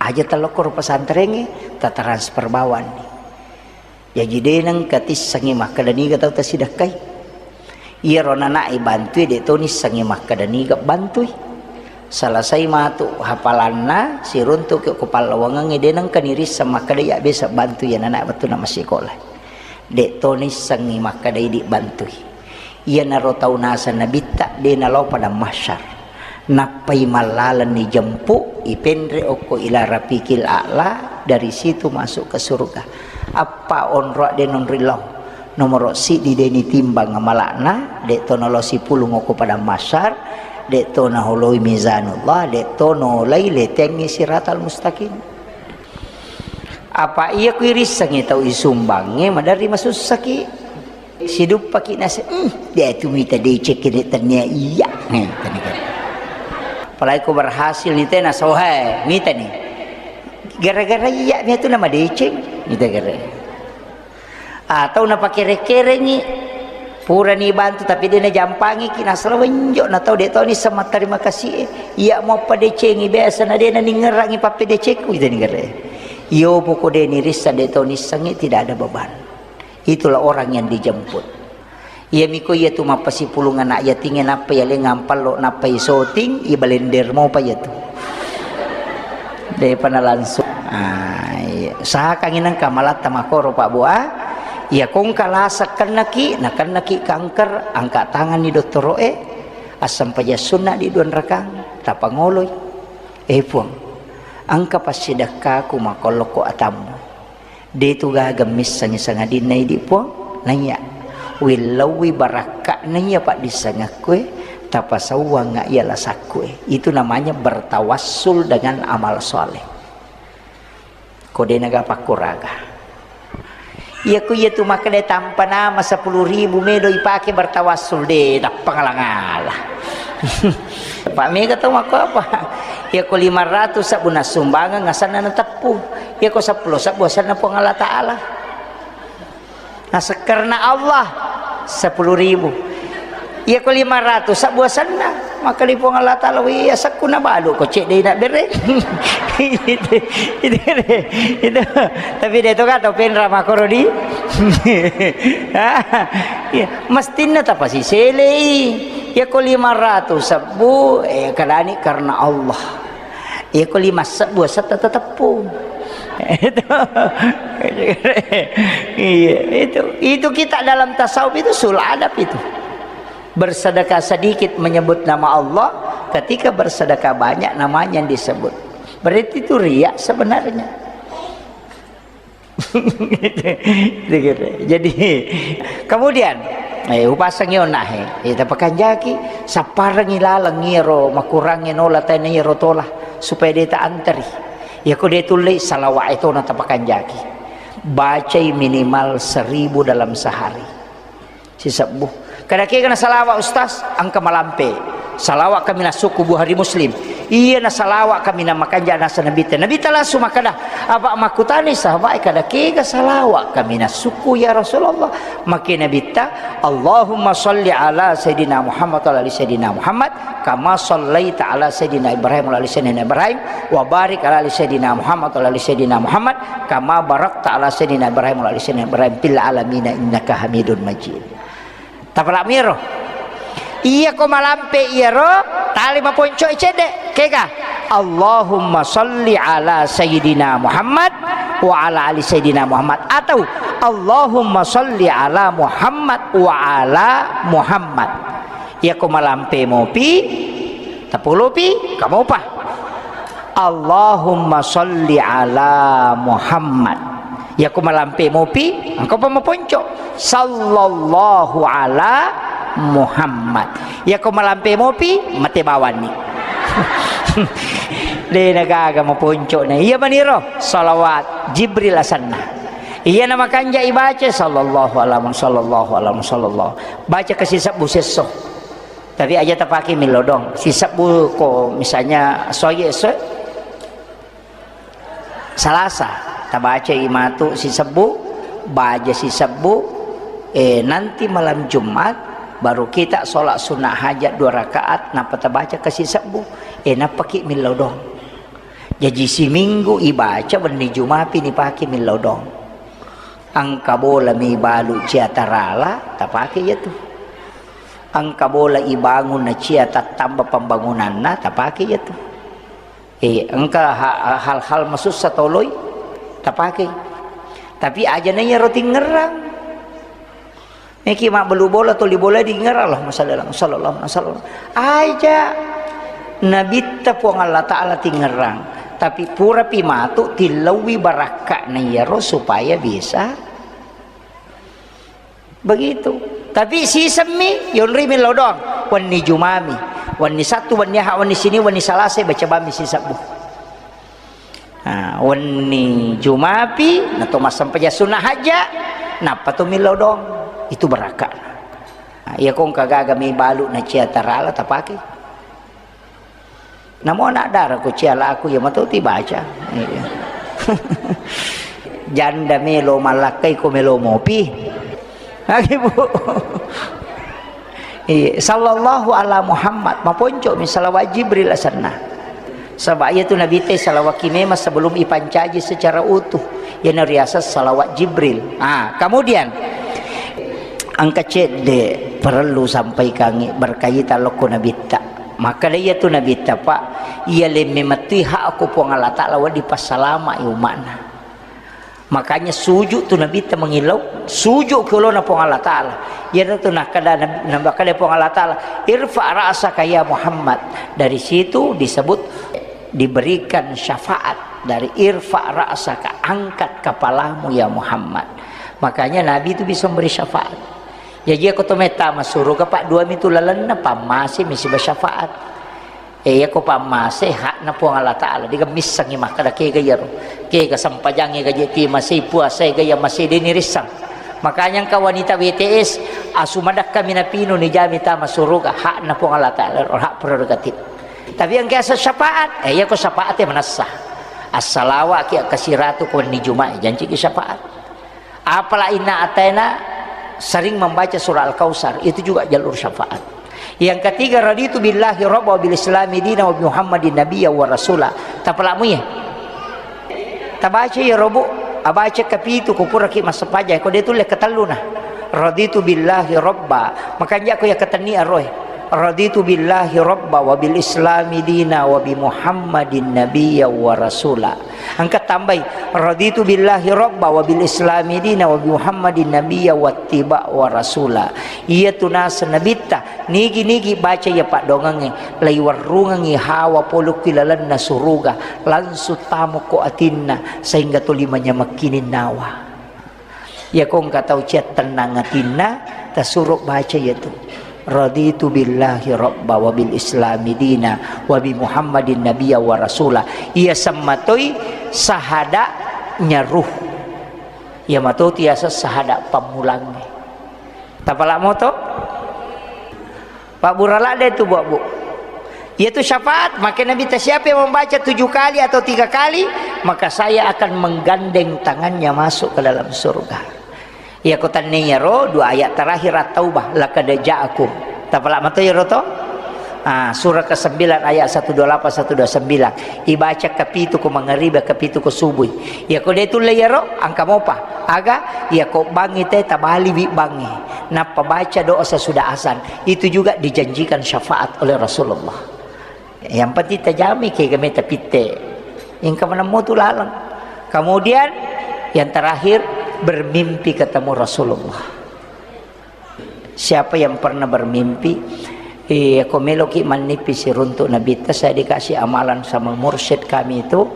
Aja talokkoro pesantrengnge, tatransfer bawanni. Jaji de nengka tissengi makkeda niga tau tasidakkai. Iyaro nanae bantui, de to nissengi makkeda niga bantui. Selesai matu hafalanna, siruntuki ko pallawangengnge, de nengka nirisseng makkeda iya biasa bantu iya nanae wettunna massikola. De to nissengi makkeda idi bantui. Iyanaro tau naseng nabitta de nalao padang mahsyar. Nappai mallalenni jempu, ipenre okko ila rafiqil a'la, dari situ masuk ke surga. Appa onro de nonri lao. Nomoro siddi de nitimbang amalakna, de to nalao sipulung okko padang mahsyar, de to naholoi mizanullah, de to nolai letengngi siratal mustaqim. Apa iya kuirissengngi tau isumbangnge, maderri masussaki. Siduppaki nase, "Hmm, de tu mita deceng kene tennia iya." Nih, tadi kan. Apalagi ko berhasil ni tena sohe, mita ni. Gara-gara iya mia tu nama deceng, mita gara. Atau napakere-kerengi, purani bantu tapi de najampangiki, nasala wenjo na tau de toni sama terima kasih e. Iya mo padecengi biasa na de naningerangi pappedecengku, ita ningere. Iyo poko de nirissa de toni sengi, tidak ada beban. Itulah orang yang dijemput. Iya miko iya tu mappasipulung anak yatinge nappa iya lengang pallo nappa isoting, i balender mopa iya tu. Depa na langsung. Ah, iya. Usahakangi nengka malatta makoro Pak Bu, ah. Iya kongka lasa kennaki, na kennaki kanker, angkat tangan ni dottoro e. Assempajang sunna di dua rakang, tapangoloi. Eh Puang, engka passidekkaku makollokko atammu. De tu gaga missengi sangadinna idi Puang, naiya willauwi barakka naiya paddissengekkue, tapasauwanga iya lasakkue. Itu namanya bertawassul dengan amal soleh. Ko de' naga pakkuraga. Iya ku iya tu makkeda tampa nama sepuluh ribu melo ipake bertawassul, de' tappa ngala-ngala. Pak mega tau makko apa? Iya ko lima ratus sabbu nassumbangeng asanna nateppu. Iya ko seppulo sabbu asanna Puang Allah Ta'ala. Naseng karena Allah, sepuluh ribu. Iya ko lima ratus sabbu asanna, maka di Puang Allah Ta'ala, "Wih, asakku nabalu ko cedde' na bere." Itu, itu, itu. Tapi de' to ka tau penra makkoro di. Iya, mestinna tapasiselei. Iya ko lima ratus sabbu, eh, kadani karena Allah. Iya ko lima sebbu asetta tateppu. Itu. Iya, itu. Itu kita dalam tasawuf itu sul adab itu. Bersedekah sedikit menyebut nama Allah, ketika bersedekah banyak namanya yang disebut. Berarti itu riya sebenarnya. Jadi, kemudian, eh, upasangi onnahe, eh, tapakanjaki, sapparengngi laleng iyaro makurangnge nola taina iyaro tola, supaya de' taanteri. Iya ko de' tullei, salawat e tona tapakanjaki. Bacai minimal seribu dalam sehari. Sisebbu. Kada kega na salawat, Ustaz? Engka malampe. Salawat kaminang sukku Bukhari Muslim. Iya na salawat kaminang makanja nasa Nabitta. Nabitta langsung makkeda, apa makkutani sahabat, kada kega salawat kaminang sukku ya Rasulullah? Makke Nabitta, Allahumma salli ala Sayyidina Muhammad wa ala ali Sayyidina Muhammad, kama sallaita ala Sayyidina Ibrahim wa ala ali Sayyidina Ibrahim, wa barik ala ali Sayyidina Muhammad wa ala ali Sayyidina Muhammad, kama barakta ala Sayyidina Ibrahim wa ala ali Sayyidina Ibrahim fil alamina innaka Hamidun Majid. Tapala'miro. Iya ko malampe iyaro, tali maponco cedde'. Kega? Allahumma salli ala Sayyidina Muhammad wa ala ali Sayyidina Muhammad. Atau Allahumma salli ala Muhammad wa ala Muhammad. Iya ko malampe mopi, tapolopi, kamopa. Allahumma salli ala Muhammad. Iya ko malampe mopi, engka pa maponco. Sallallahu ala Muhammad. Iya ko malampe mopi, mate bawanni. De' nagaga maponco na. Iya maniro, salawat Jibril asanna. Iya na makanja ibaca, sallallahu ala Muhammad, sallallahu ala Muhammad, sallallahu. Baca kasi sebbu sesso. Tapi aja tapake millau doang. Sisebbu ko misalnya soye so Salasa, tabacai matu sisebbu, baja sisebbu, eh, nanti malam Jumat baru kita sholat sunnah hajat dua rakaat, nappa tabaca ke sisebbu, eh, nappaki millau doang. Jaji siminggu ibaca, wenni Jumapi nipake millau doang. Engka bola mi balu cia tarala, tapake iya tu. Engka bola ibangun na cia tattamba pembangunanna, tapake iya tu. Eh, engka ha-, hal-hal masussa toloi, tapake. Tapi aja na iyaro tingerang. Meki mabbelu bola, toli bola dingerang, Allahumma shalli ala Muhammad, sallallahu alaihi wasallam. Aja Nabitta Puang Allah Ta'ala tingerang. Tapi purapi matu tillaui barakka na iyaro supaya bisa begitu. Tapi sisemmi, yonri millau doang. Wenni Jumami, wenni Sattu, wenni Aha, wenni Sini, wenni Salasa, baca bami sisebbu. Nah, wenni Jumapi, nato massempajang sunnah hajja, nappa to millau doang. Itu barakka. Nah, iya ko engka gaga mi balu na cia tarala tapake. Namo anak dara ko cia laku, iya mato tibaca. Iya. Janda melo malakkai ko melo mopi. Lagi, Bu. Iya, sallallahu ala Muhammad, maponco mi salawat Jibril asenna. Saba iya tu Nabitta salawat ki memang sebelum ipancaji secara utuh. Iyana riaseng salawat Jibril. Ah, kemudian engka cedde parellu sampaikangi berkaitan lokko Nabitta. Makkeda iya tu Nabitta, Pak, iya lemme mettui hakku Puang Allah Ta'ala wedding passalama'i umma'na. Makanya sujud tu Nabitta mangillau, sujud ki olona Puang Allah Ta'ala. Iyana tu nakkeda Nabi, nakkeda Puang Allah Ta'ala, "Irfa ra'saka ya Muhammad." Dari situ disebut diberikan syafaat dari "Irfa ra'saka", angkat kepalamu ya Muhammad. Makanya Nabi itu bisa memberi syafaat. Jaji ko to metta masuruga, Pak, dua mi tu lalenna, pammase mi siba syafaat. Eh, iyako pammase hakna Puang Allah Ta'ala, de'ga missengngi makkeda kega iyaro, kega sempajangnge gaje ti masei, puasa ega iya masei, de' nirissang. Makanya engka wanita W T S, asu madakka minapinu nijami tama suruga, hakna Puang Allah Ta'ala, hak prerogatif. Tapi engka asa syafaat, eh, iyako syafaat e manessa. Assalawa ki kasiratu ko wenni Jumat, janji ki syafaat. Apala inna ataina sering membaca surah Al-Kautsar, itu juga jalur syafaat. Yang ketiga, raditu billahi rabba wa bil islami dina wa bi Muhammadin nabiyya wa rasula. Tapalamu ye. Tabaca ya robu, abaca kapitu ko puraki massempajang, ko de' tulle katelluna. Raditu billahi rabba. Makanja ko ya katenni aroe. Raditu billahi rabba wa bil islami dina wa bi Muhammadin nabiyya wa rasula. Engka tambai, raditu billahi rabba wa bil islami dina wa bi Muhammadin nabiyya wattiba wa rasula. Iyatu naseng nabitta, nigi-nigi baca iya paddoangengnge, laiwerrungengngi hawa pole ki lalenna suruga, langsung tamo ko atinna, sehingga tuli manyamekkining nawa. Iyako engka tau ciattennang atinna, tasuro baca iyatu. Raditu billahi rabba wa bil islami dina wa bi Muhammadin nabiyya wa rasula. Iya semmatoi sahada nyaruh. Iya mato tiasa sahada pammulangnge. Tapala moto? Pabbura ladde tu, Bu, Bu. Yaitu syafaat, maka Nabi ta, "Siapa yang membaca tujuh kali atau tiga kali, maka saya akan menggandeng tangannya masuk ke dalam surga." Iya, ko tanniyaro dua ayat terakhir At-Taubah, "Laqad ja'akum." Tapala mato iyaro to? Ah, surah kesembilan ayat satu dua lapan, satu dua sembilan. Ibaca kapitu ko mangaribi, kapitu ko subuh. Iya, ko de' tulle iyaro, engka mopa. Aga, iya ko bangngi te tabaliwi bangngi. Nappa baca doa sesudah azan. Itu juga dijanjikan syafaat oleh Rasulullah. Yang penting tajami ke game tapitte. Engka maneng motu laleng. Kemudian yang terakhir, bermimpi ketemu Rasulullah. Siapa yang pernah bermimpi, eh, ko meloki mannippi siruntu Nabitta, saya dikasih amalan sama mursyid kami itu,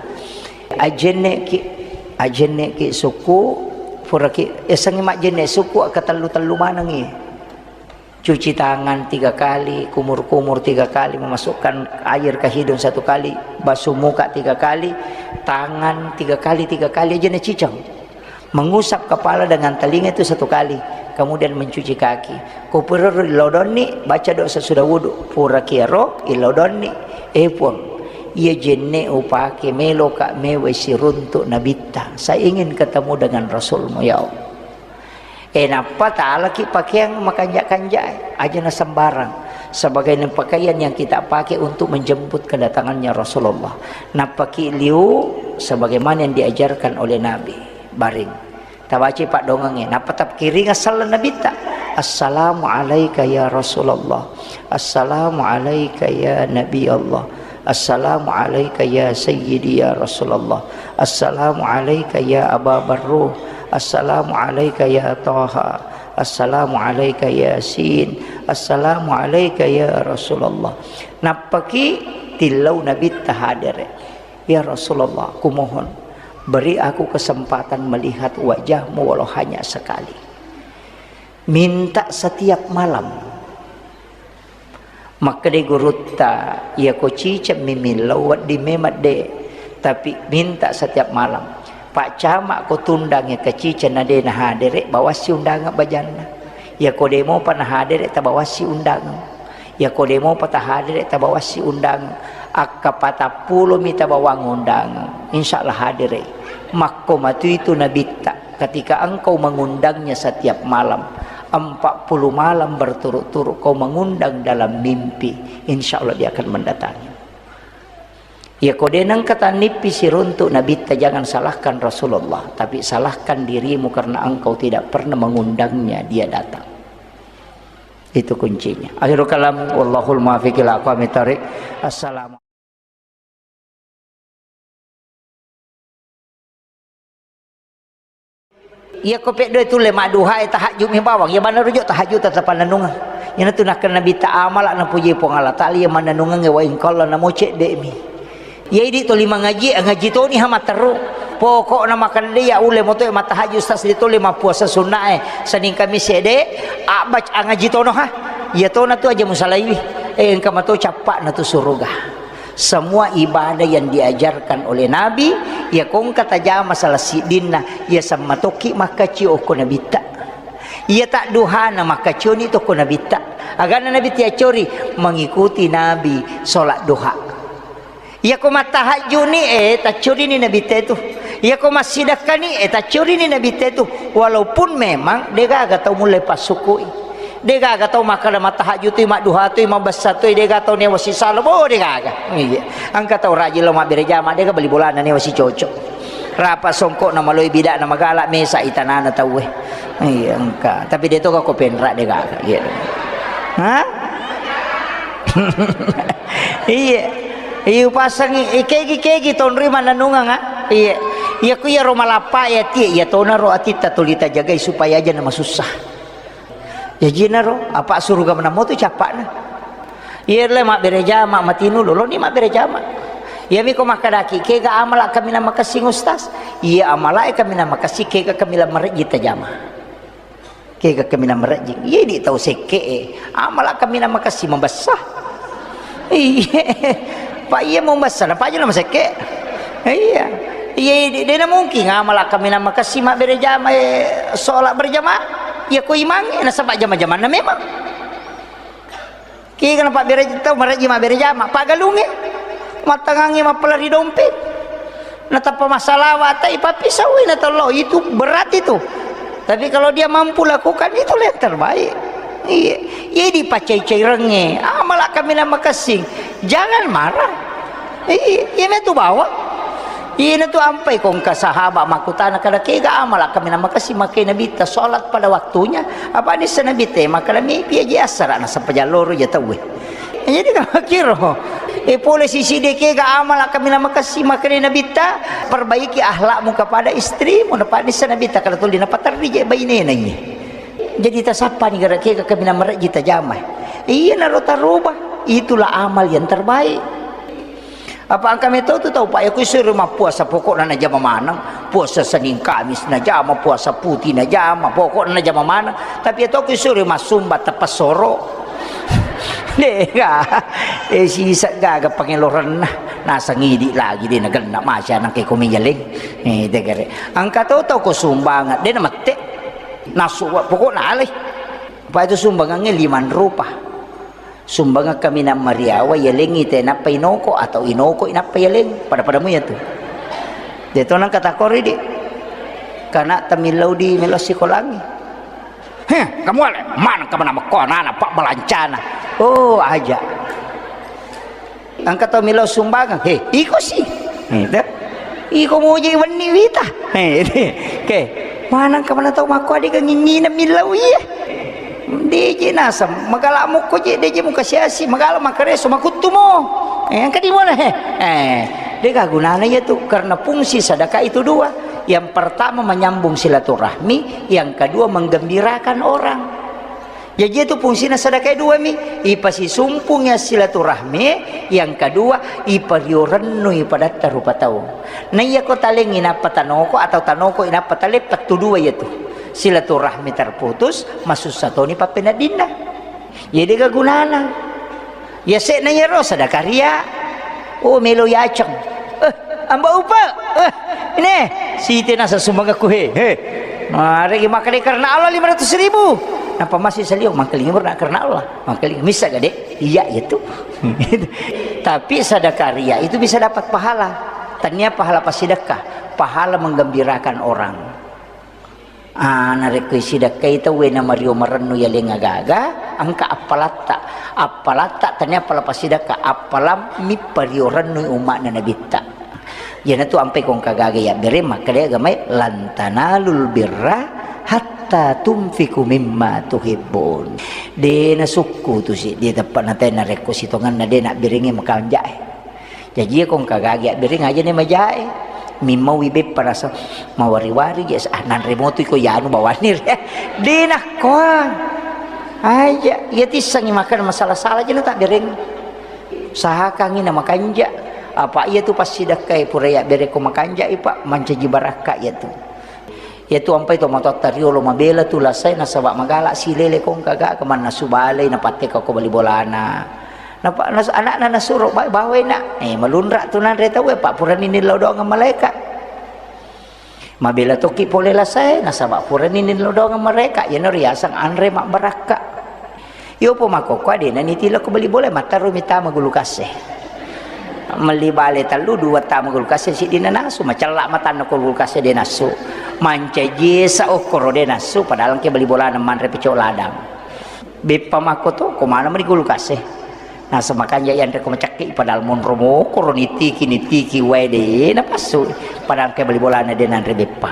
ajenne ki, ajenne ki suku, puraki, esengi majenne suku, aka tellu-tellu manengi. Cuci tangan tiga kali, kumur-kumur tiga kali, memasukkan air ke hidung satu kali, basuh muka tiga kali, tangan tiga kali, tiga kali aja na ciceng. Mengusap kepala dengan telinga itu satu kali, kemudian mencuci kaki. Ko pura ilodonni, baca doa sesudah wudu. Pura kiaro ilodonni, eh Puang, iya jenne upake meloka mewai siruntu Nabitta. Saya ingin ketemu dengan Rasulmu, ya Allah. Eh, nappa talaki pakeang makanja-kanja, aja na sembarang. Sebagai pakaian yang kita pakai untuk menjemput kedatangannya Rasulullah. Nappaki liu sebagaimana yang diajarkan oleh Nabi. Baring. Tabaci paddoangengnge. Nappa tapkiringa selleng Nabitta. Assalamu alaika ya Rasulullah. Assalamu alaika ya Nabi Allah. Assalamu alaika ya Sayyidi ya Rasulullah. Assalamu alaika ya Aba Barruh. Assalamu alaika ya Taha. Assalamu alaika Yasin. Assalamu alaika ya Rasulullah. Nappaki tillau Nabitta hadere. Ya Rasulullah, kumohon, beri aku kesempatan melihat wajahmu walau hanya sekali. Minta setiap malam. Makkedai gurutta, "Iyako ciceng mi millau wedding memang de, tapi minta setiap malam." Pak Camat ko tundangnge kaciceng na de nahadere, bawassi undangan bajanna. Iyako de mopa nahadere, tabawassi undangan. Iyako de mopa tahadere, tabawassi undangan. Akka patappulo mi tabawang undangan. Insya Allah hadere. Makko matu itu Nabitta. Ketika engkau mengundangnya setiap malam, empat puluh malam berturut-turut kau mengundang dalam mimpi, insya Allah dia akan mendatangi. Ya, ko de nengka tannippi siruntuk Nabitta, jangan salahkan Rasulullah, tapi salahkan dirimu karena engkau tidak pernah mengundangnya dia datang. Itu kuncinya. Akhirul kalam, wallahul muwaffiq ila aqwamit thariq. Assalamu Iyako peddoe tulle madduhae, tahajud mi bawang, iya maneng rujuk tahajud tetap pannennungeng. Iyanatu nakkeda Nabitta, amala napuji Puang Allah Taala iya mannennungengnge wa in qalla, namo cedde mi. Iya idi toli mangaji, ngaji toni ha matteru. Pokokna makkeda iya ulle moto mattahajud, sasli tole mappuasa sunnae, Senin Kamis ede, abbaca ngaji tono ha. Iya tona tu aja musalaiwi. Eh, engka mato cappa'na tu suruga. Semua ibadah yang diajarkan oleh Nabi, iya ko engka tajama salah siddinna, iya semmatokki makkacio okko Nabitta. Iya tadduhana makkacioni tokko Nabitta. Agana Nabitta yaccori, mengikuti Nabi sholat duha. Iya ko mattahajjuni, eh, taccorini Nabitta itu. Iya ko massidakkani, eh, taccorini Nabitta itu. Walaupun memang degaga tau mulai passukui. Degaga tau makkada mattahajjutui, madduhatui, mabessatui, degaga tau newa sisala, bo, degaga. Iya. Engka tau rajin lo mabbere jama, dega bali bolana newa sicoco. Rapa songkok na maloi bidana magala mesa itanana tauwe. Iya, engka. Tapi de toga ko penra degaga. Iya. Hah? Iya. Iya, upasangi, ikegi-kegi tonri mananungang, ah. Iya. Iya, ku iya ro malappa ya, ti, iya tona ro atitta tuli tajagai supaya aja na masussa. Jajinaro, apa suruga menamo tu capakna. Iya le mabbere jama matinu loloni mabbere jama. Iya miko makkadaki, kega amala kaminang makessing Ustaz? Iya amala e kaminang makessing, kega kaminang marejji tajama. Kega kaminang marejji. Iya di tau sekke e. Amala kaminang makessing mabessa. Iya. Pak iya mau mabessa, napa aja nama sekke. Iya. Iya, de, de na mungkin amala kaminang makessing mabbere jama e, sholat berjamaah. Iya ko imang e, nasaba jama-jamanna memang. Kega napabbere tau marejji mabbere jama, paggalungnge, mattangangnge mappala ri dompet. Natappa massalawa, tai pappisauwi na tollo, itu berat itu. Tapi kalau dia mampu lakukan, itulah yang terbaik. Iya, iya dipacai-cairengnge, amala kaminang makessing. Jangan marah. Iya, iya metu bawang. Ina tu ampai ko engka sahabat makkutana kada kega amala kaminang makessing makkeda Nabitta sholat pada waktunya. Apa nissa Nabitta makkeda mepi aja assara nasaba jalloro ja tauwe. Jadi kira e pole sisi de kega amala kaminang makessing makkeda Nabitta perbaiki akhlakmu kepada istrimu. Napa nissa Nabitta kada tuli napaterri je bainena iye. Jadi tasappani gara kega kaminang marejji tajama. Iya naro taroba. Itulah amal yang terbaik. Apa engka meto tu tau, Pak, ya, ku isuri mappuasa, pokokna najama maneng. Puasa Senin Kamis najama, puasa putih najama, pokokna najama maneng. Tapi ya to ku isuri massumba teppesoro. Dega. Eh, sisa gaga pangelorenna. Nasang idi lagi de nagenna masya nang ke komi yaleng. Eh, degere. Engka to tau ko sumbangan, de namette. Nasu, pokokna alai. Apa itu sumbangannya lima rupa. Sumbangeng kaminang mariawa, yalengngi te nappa inoko atau inoko inappa yaleng. Pada-pada muya tu. De to nang katakori di. Kana tamillau di melo sikolangi. Heh, kamu ale, mana kamu nama ko anak-anak pak balancana. Oh, aja. Engka tau millau sumbangeng. He, iko si. He, te. Iko muji wenni wita. He, te. Ke. Maneng ka mana tau makko adega ngingina millau iya. Deje naseng, magala mukko je, deje muka siasi, magala makareso, makuttu mo. Eh, engka di mona, he. Eh, dega gunana iya tu, karena fungsi sedekah itu dua. Yang pertama menyambung silaturahmi, yang kedua menggembirakan orang. Jaji itu fungsina sedekah dua mi, ipasisumpungi silaturahmi, yang kedua, ipario rennui padatta rupa tau. Na iya ko talengi nappa tanoko atau tanoko inappa tale, pettu dua iya tu. Silaturahmi terputus, masussa toni pappeneddinna. Jadi ga gunana. Yase'na iyaro sadakaria. Oh, melo yaceng. Eh, amba upa. Eh, ini. Siti nasa sumbangakku he. He. Maregi makkeda karena Allah lima ratus ribu. Napa masih salio makkeda karena Allah. Makkeda misa gade. Iya itu. Tapi sadakaria itu bisa dapat pahala. Tania pahala pasidakka, pahala menggembirakan orang. Ah, narekko isidakkai tauwe na mario marennu yaleng agaga, engka appalatta. Appalatta tania appala pasidakka, appalammi pario rennui umma'na Nabitta. Iyanatu ampai kongka gaga yabbere makkeda agamae, "Lan tanalul birra hatta tunfiqu mimma tuhibbun." De nasukku tu si, de teppa natai narekko sitonganna de nabberengi makanjae. Jaji iya ko engka gagi abbereng aja ni majae. Mimmaui beppa rasa mawari-wari je, ah, nanre motu iko yanu bawani re. De nakkoa. Aja, iya tissangi makan masalah-salah je na tabbereng. Usahakangi na makanja. Apa iya tu passidakkai pura yabbereng ko makanja i, Pak, mancaji barakka iya tu. Iyatu ampai tomatoatta riolo mabela tu lasai nasaba magala silele kongka ga kemanna subalei napatteka ko bali bolana. Napa-, nas-, anakna nasuro, "Ba-, bawai, Nak." Eh, malunra tu nanre tauwe, pa purani nillau doang malaeka. Mabela toki pole lasae, nasaba purani nillau doang malaeka. Iyana riaseng anre mabbarakka. Yopo makkokko adena nitilo ko bali bola, mattaro mitama gulukase. Melli bale tellu, dua tama gulukase, siddi nanasu, macella matanna ko gulukase de nasu. Mancaji esa okkoro de nasu, padahal engke bali bolana manre pecok ladang. Beppa makko to, ko mana meni gulukase. Nasa makanja yanre ko macakke, padahal monro mokoro nitiki, nitiki wae de napassu. Padahal engke bali bolana de nanre beppa.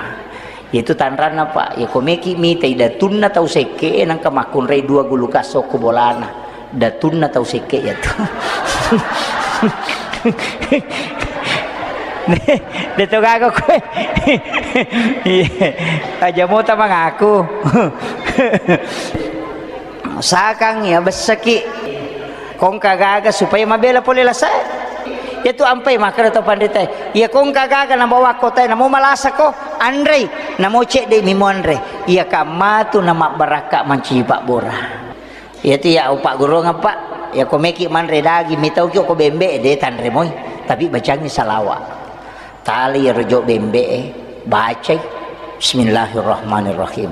Itu tanranna, Pak. Ya, ko meki mitai datunna tau sekke, nangka makkunrai dua gulukas okko bolana. Datunna tau sekke ya tu. De to gaga koe. Iya. Aja mota mangaku. Sakang ya bessaki. Kongka gaga supaya mabela pole lasae. Iya tu ampai makkeda to panritae. Iya kongka gaga nabawa kotae, namo malasa ko, anrei, namo cedde mi muanre. Iya kamma tu namabbarakka mancaji pabbora. Iya tu ya upaggurungeng, Pak. Iya ko meki manre daging, mitauki ko bembe, de tanre moi. Tapi bacangi salawa. Tali iyaro jo bembe'e, bacai, "Bismillahirrahmanirrahim.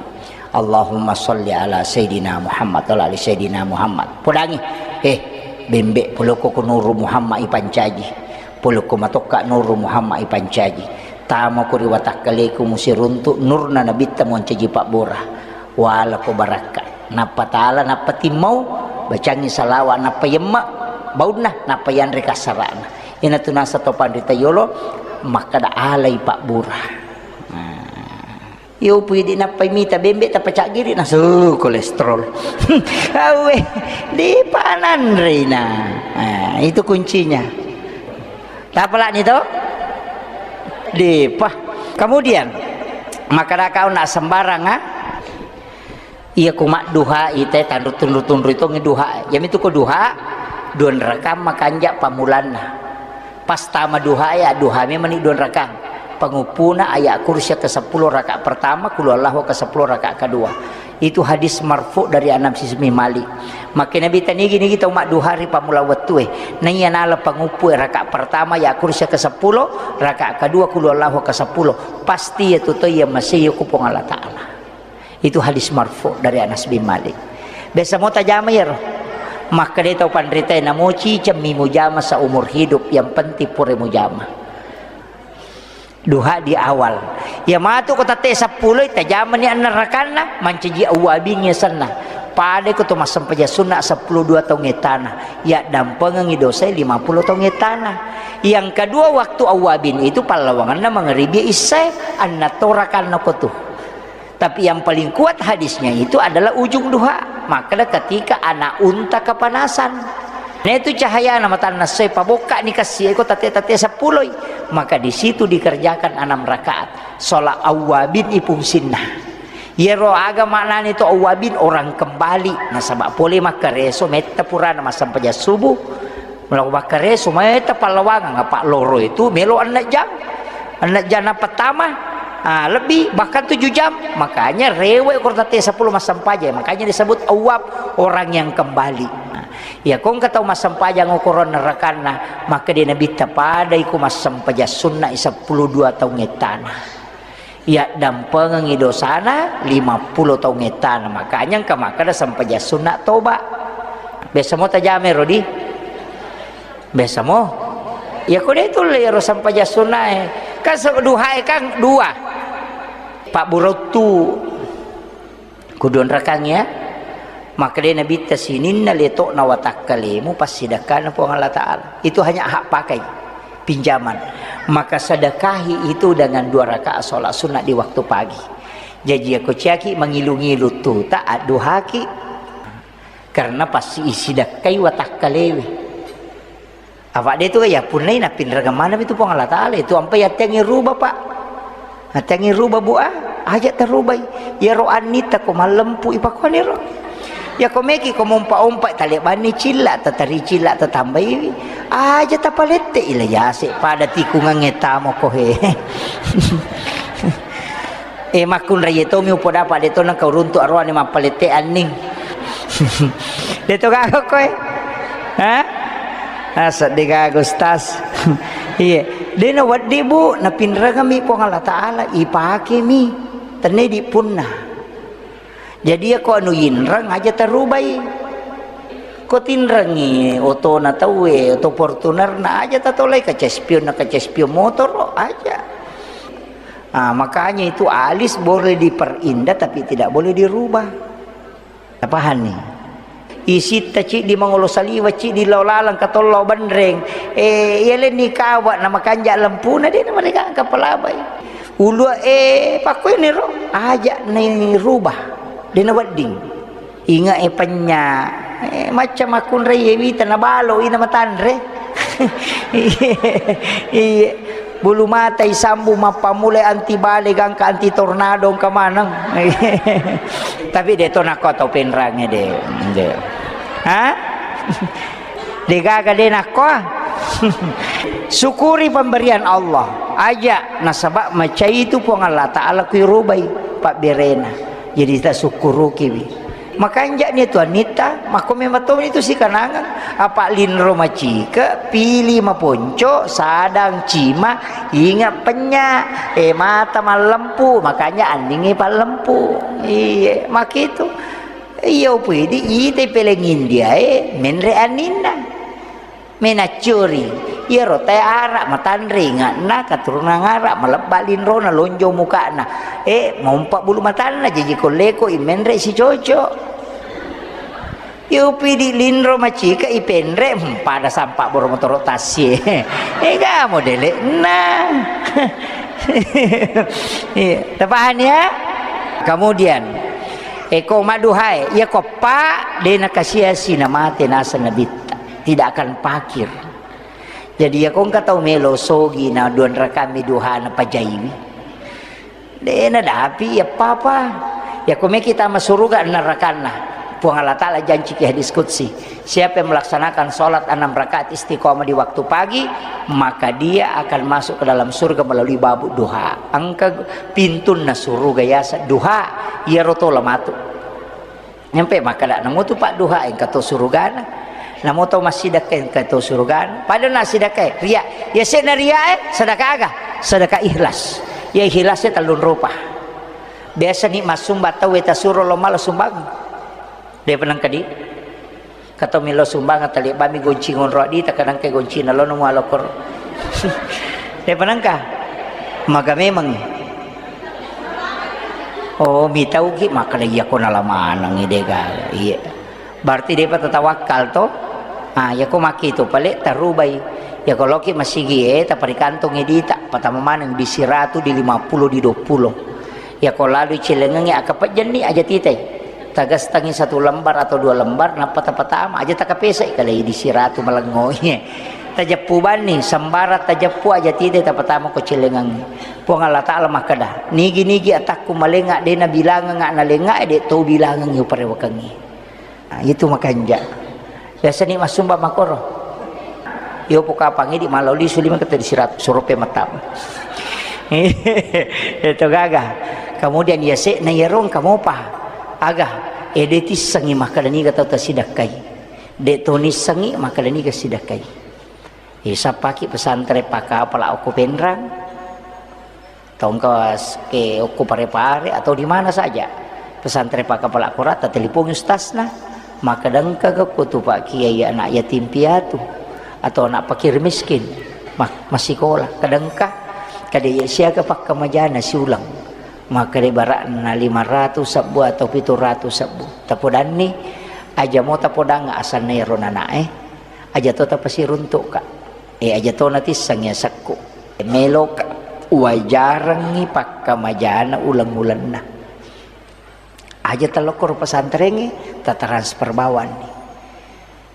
Allahumma sholli ala Sayyidina Muhammad wa ala ali Sayyidina Muhammad." Podangi, eh, bembe, polokko ko Nuru Muhammad ipancaji. Polokko matokka Nuru Muhammad ipancaji. Tamako ri watakkaleku musiruntu nurna nabitta moncaji pabbora. Walako barakka. Nappa tala, nappa timmau, bacangi salawa, nappa yemme baunna, nappa yanre kassara'na. Iyanatu nasa to panrita yolo makkeda alai pabbura. Nah, iyo pui di nappai mita bembe tappa caggiri nasu kolesterol. Awe, di pananrina. Nah, itu kuncinya. Tapalani to? Dipa. Kemudian, makkeda kau nak sembarang, ah? Iya ku madduha ite tanru tunru-tunru itongi duha. Yamitu ko duha, dua rakang makanja pamulanna. Pas tama duha ya, duha memang ni dua rakang. Penguppuna ayat kursi ke sepuluh rakaat pertama, kulu Allahu ke sepuluh rakaat kedua. Itu hadis marfu dari Anas bin Malik. Makkeda Nabi tanigi-nigi tau madduha ri pammula wettue. Naiya nala panguppu rakaat pertama ayat kursi ke sepuluh, rakaat kedua kulu Allahu ke sepuluh. Pasti ya tu to iya masih ku Puang Allah Ta'ala. Itu hadis marfu dari Anas bin Malik. Biasa mo tajama iyaro. Makkeda tau panritae, namoci cemmi mujama seumur hidup, yang penting pura mujama. Duha di awal. Ya matu ko tette seppulo, tajamani anna rakanna, mancaji awwabin yasenna. Pada ko to massempajang sunna seppulo dua taung etana. Ya dampengengi dosa lima puluh taung etana. Yang kedua, waktu awwabin itu pallawanganna mangaribi isya, anna to rakanna ko tu. Tapi yang paling kuat hadisnya itu adalah ujung duha. Makkeda ketika anak unta kepanasan. Nah, itu cahayana matanna sai pabokka ni kassi eko tate-tate seppuloi. Maka di situ dikerjakan enam rakaat. Sholat awwabin ipungsinna. Yero aga maknani to awwabin, orang kembali. Nasaba pole makkareso metta purana massempajang subuh. Melo makkareso metta pallawangang, apa loro itu melo enneng jam. Enneng jam na pertama, ah, lebih, bahkan tujuh jam. Makanya rewe ko tate seppulo massempajang. Makanya disebut awwab, orang yang kembali. Nah, ya kong katau massempajang ukuran nerakanna, maka dia Nabi tapadai ku massempajang sunna seppulo dua taung ettana. Yaddampengengi dosana lima puluh taung ettana. Makanya engka makkeda sempajang sunna toba. Biasa mo tajame rodi? Biasa mo? Ya ko de tulle ro sempajang sunnae. Kan se-, duhae kan dua. Pak Burottu. Kuduanrakang ya. Makkeda Nabitta sininna leto'na watakkalemu passidakkana Puang Allah Ta'ala. Itu hanya hak pakai, pinjaman. Maka sedekahi itu dengan dua rakaat sholat sunnah di waktu pagi. Jaji ako ciaki mangilu-ngilu tuta adduhaki. Karena pasti isidakkai watakkalewe. Apa de tu ya punnai napinrengeng maneng itu Puang Allah Ta'ala itu ampai attengi ruba, Pak. Attengi ruba, Bu, ah, aja terubai. Ya ro annita ko mallempu ipakuani ro. Ya ko meki ko mompa-ompa talebanni cilla, tatari cilla, tatambaiwi. Aja tapalette ila yase pada tikungangnge tamo ko he. Eh, makkunrai tomi upoda apa de to nang kau runtu aroane mappalette anning. De to gaga koe. Ha? Seddi gaga, Ustaz. Iya, de' nawedding, Bu, napinrengami Puang Allah Ta'ala, ipakemi. Tenne di punna. Jadi, iya ko anu inreng aja tarubai. Ko tinrengi otona tauwe, oto Fortunerna aja tatolai, kaca spionna, kaca spion motoro aja. Ah, makanya itu alis boleh diperindah tapi tidak boleh dirubah. Tapahanni? Isitta ciddi mangolo saliwa, ciddi lao laleng katollo benreng. Eh, iya lenni kawa na makanja lempuna, de' na mereka kapalabai. Ulua, eh, pakkuiniro aja ni rubah. De' na wedding. Inga e penya. Eh, macca makkunrai e wita na balo ina matanre. Iya. Bulu mata isambu mappamulai anti bale gangka anti tornado engka maneng. Tapi de' to nakko tau penrange de'. De'. Ha? Degaga de' nakko. Syukuri pemberian Allah. Aja nasaba macai itu Puang Allah Ta'ala kui rubai pabberena. Jadi kita syukurukiwi. Makanja'ni tuannitta, makko memang to itu sikanangang. Apa linro macike, pili maponco, sadang cima, inga penya, eh, mata mallempu, makanya anningi pallempu. Iya, makitu. Iya, upidi, ite peleng India, eh, menre anninna. Menaccuri, iyaro tae ara matanre inge'na, katurunan ara, malebba linrona, lonjo muka'na. Eh, mompa bulu matanna, jaji kolleko i menre sicoco. Iya upidi linro macike ipenre, hmm, pada sampa boro motoro tassie. Ega modele'na. Iya, tapahani ya? Kemudian, eko maduhae, iya ko pa, de' nakasiasi namate naseng nabitta. Tidak akan pakir. Jadi, iya ko engka tau melo sogi na duanrakami duhana pajaiwi. De' nadapi iya papa. Iya ko meki tama suruga narakanna. Puang Allah Ta'ala janci ki hadis qudsi. Siapa yang melaksanakan sholat enam rakaat istiqomah di waktu pagi, maka dia akan masuk ke dalam surga melalui babu duha. Engka pintunna suruga yasa duha, iyaro to lamatu. Nyampe makkeda, namo tu padduha engka to surugana. Namo to massidekka engka to surugana. Pada na sidekka, ria. Ya sena ria, eh, sedekah aga? Sedekah ikhlas. Ya ikhlasnya tellung rupa. Biasa ni massumba tau, eh, tasuro lo mala sumbang. De' penang kedi. Kato milo sumbang tali bami gonci ngonro di, takadang ke gonci na lo nemu alokor. De' penangka. Maga memang. Oh, mitauki makkeda iya ko nalamaneng i de' gaga. Iya. Berarti de'pa tatawakkal to? Ah, iya ko makkitu pale tarubai. Iya ko loki masigi e, taparikantongi dita, patama maneng di siratu, di lima puluh, di dua puluh. Iya ko lalu celengengi akapejjenni aja titai. Tagastangi satu lembar atau dua lembar, nappa tapatama aja takapesai kalai di siratu malengo. Tajeppu banni, sembara tajeppu aja titai tapatama ko celengengi. Puang Allah Ta'ala makkeda, "Nigi-nigi atakku malenga, de' nabilangenga nalenga, de' to bilangengi uparewakengi." Nah, itu makanja. Biasa ni massumba makoro. Yo pokapangi di malau lisu lima kata di sirat surupe matam. Itu gaga. Kemudian ya se na yarong kamopa. Aga, ede tissengi makkeda niga tau tasidakkai. De' to nissengi makkeda niga sidakkai. Isappaki pesantren pakapala okko Penrang. Tongka s-, ke okko Pare-Pare atau di mana saja. Pesantren pakapala korata, telepon ustazna. Makkeda engka ga ko tu Pak Kiai anak yatim piatu atau anak fakir miskin. Ma-, masikola. Kada engka. Kada iya siaga pakkamajana siulang. Makkeda barakna lima ratus sebbu atau pitu ratus sebbu. Tapodanni, aja mo tapodang asanna ero nanae. Aja to tapasiruntukka. Eh, aja to natissengi asekku. Meloka uwajarengngi pakkamajana uleng-ulenna. Aja talokkoro pesantrengnge, tatransfer bawanni.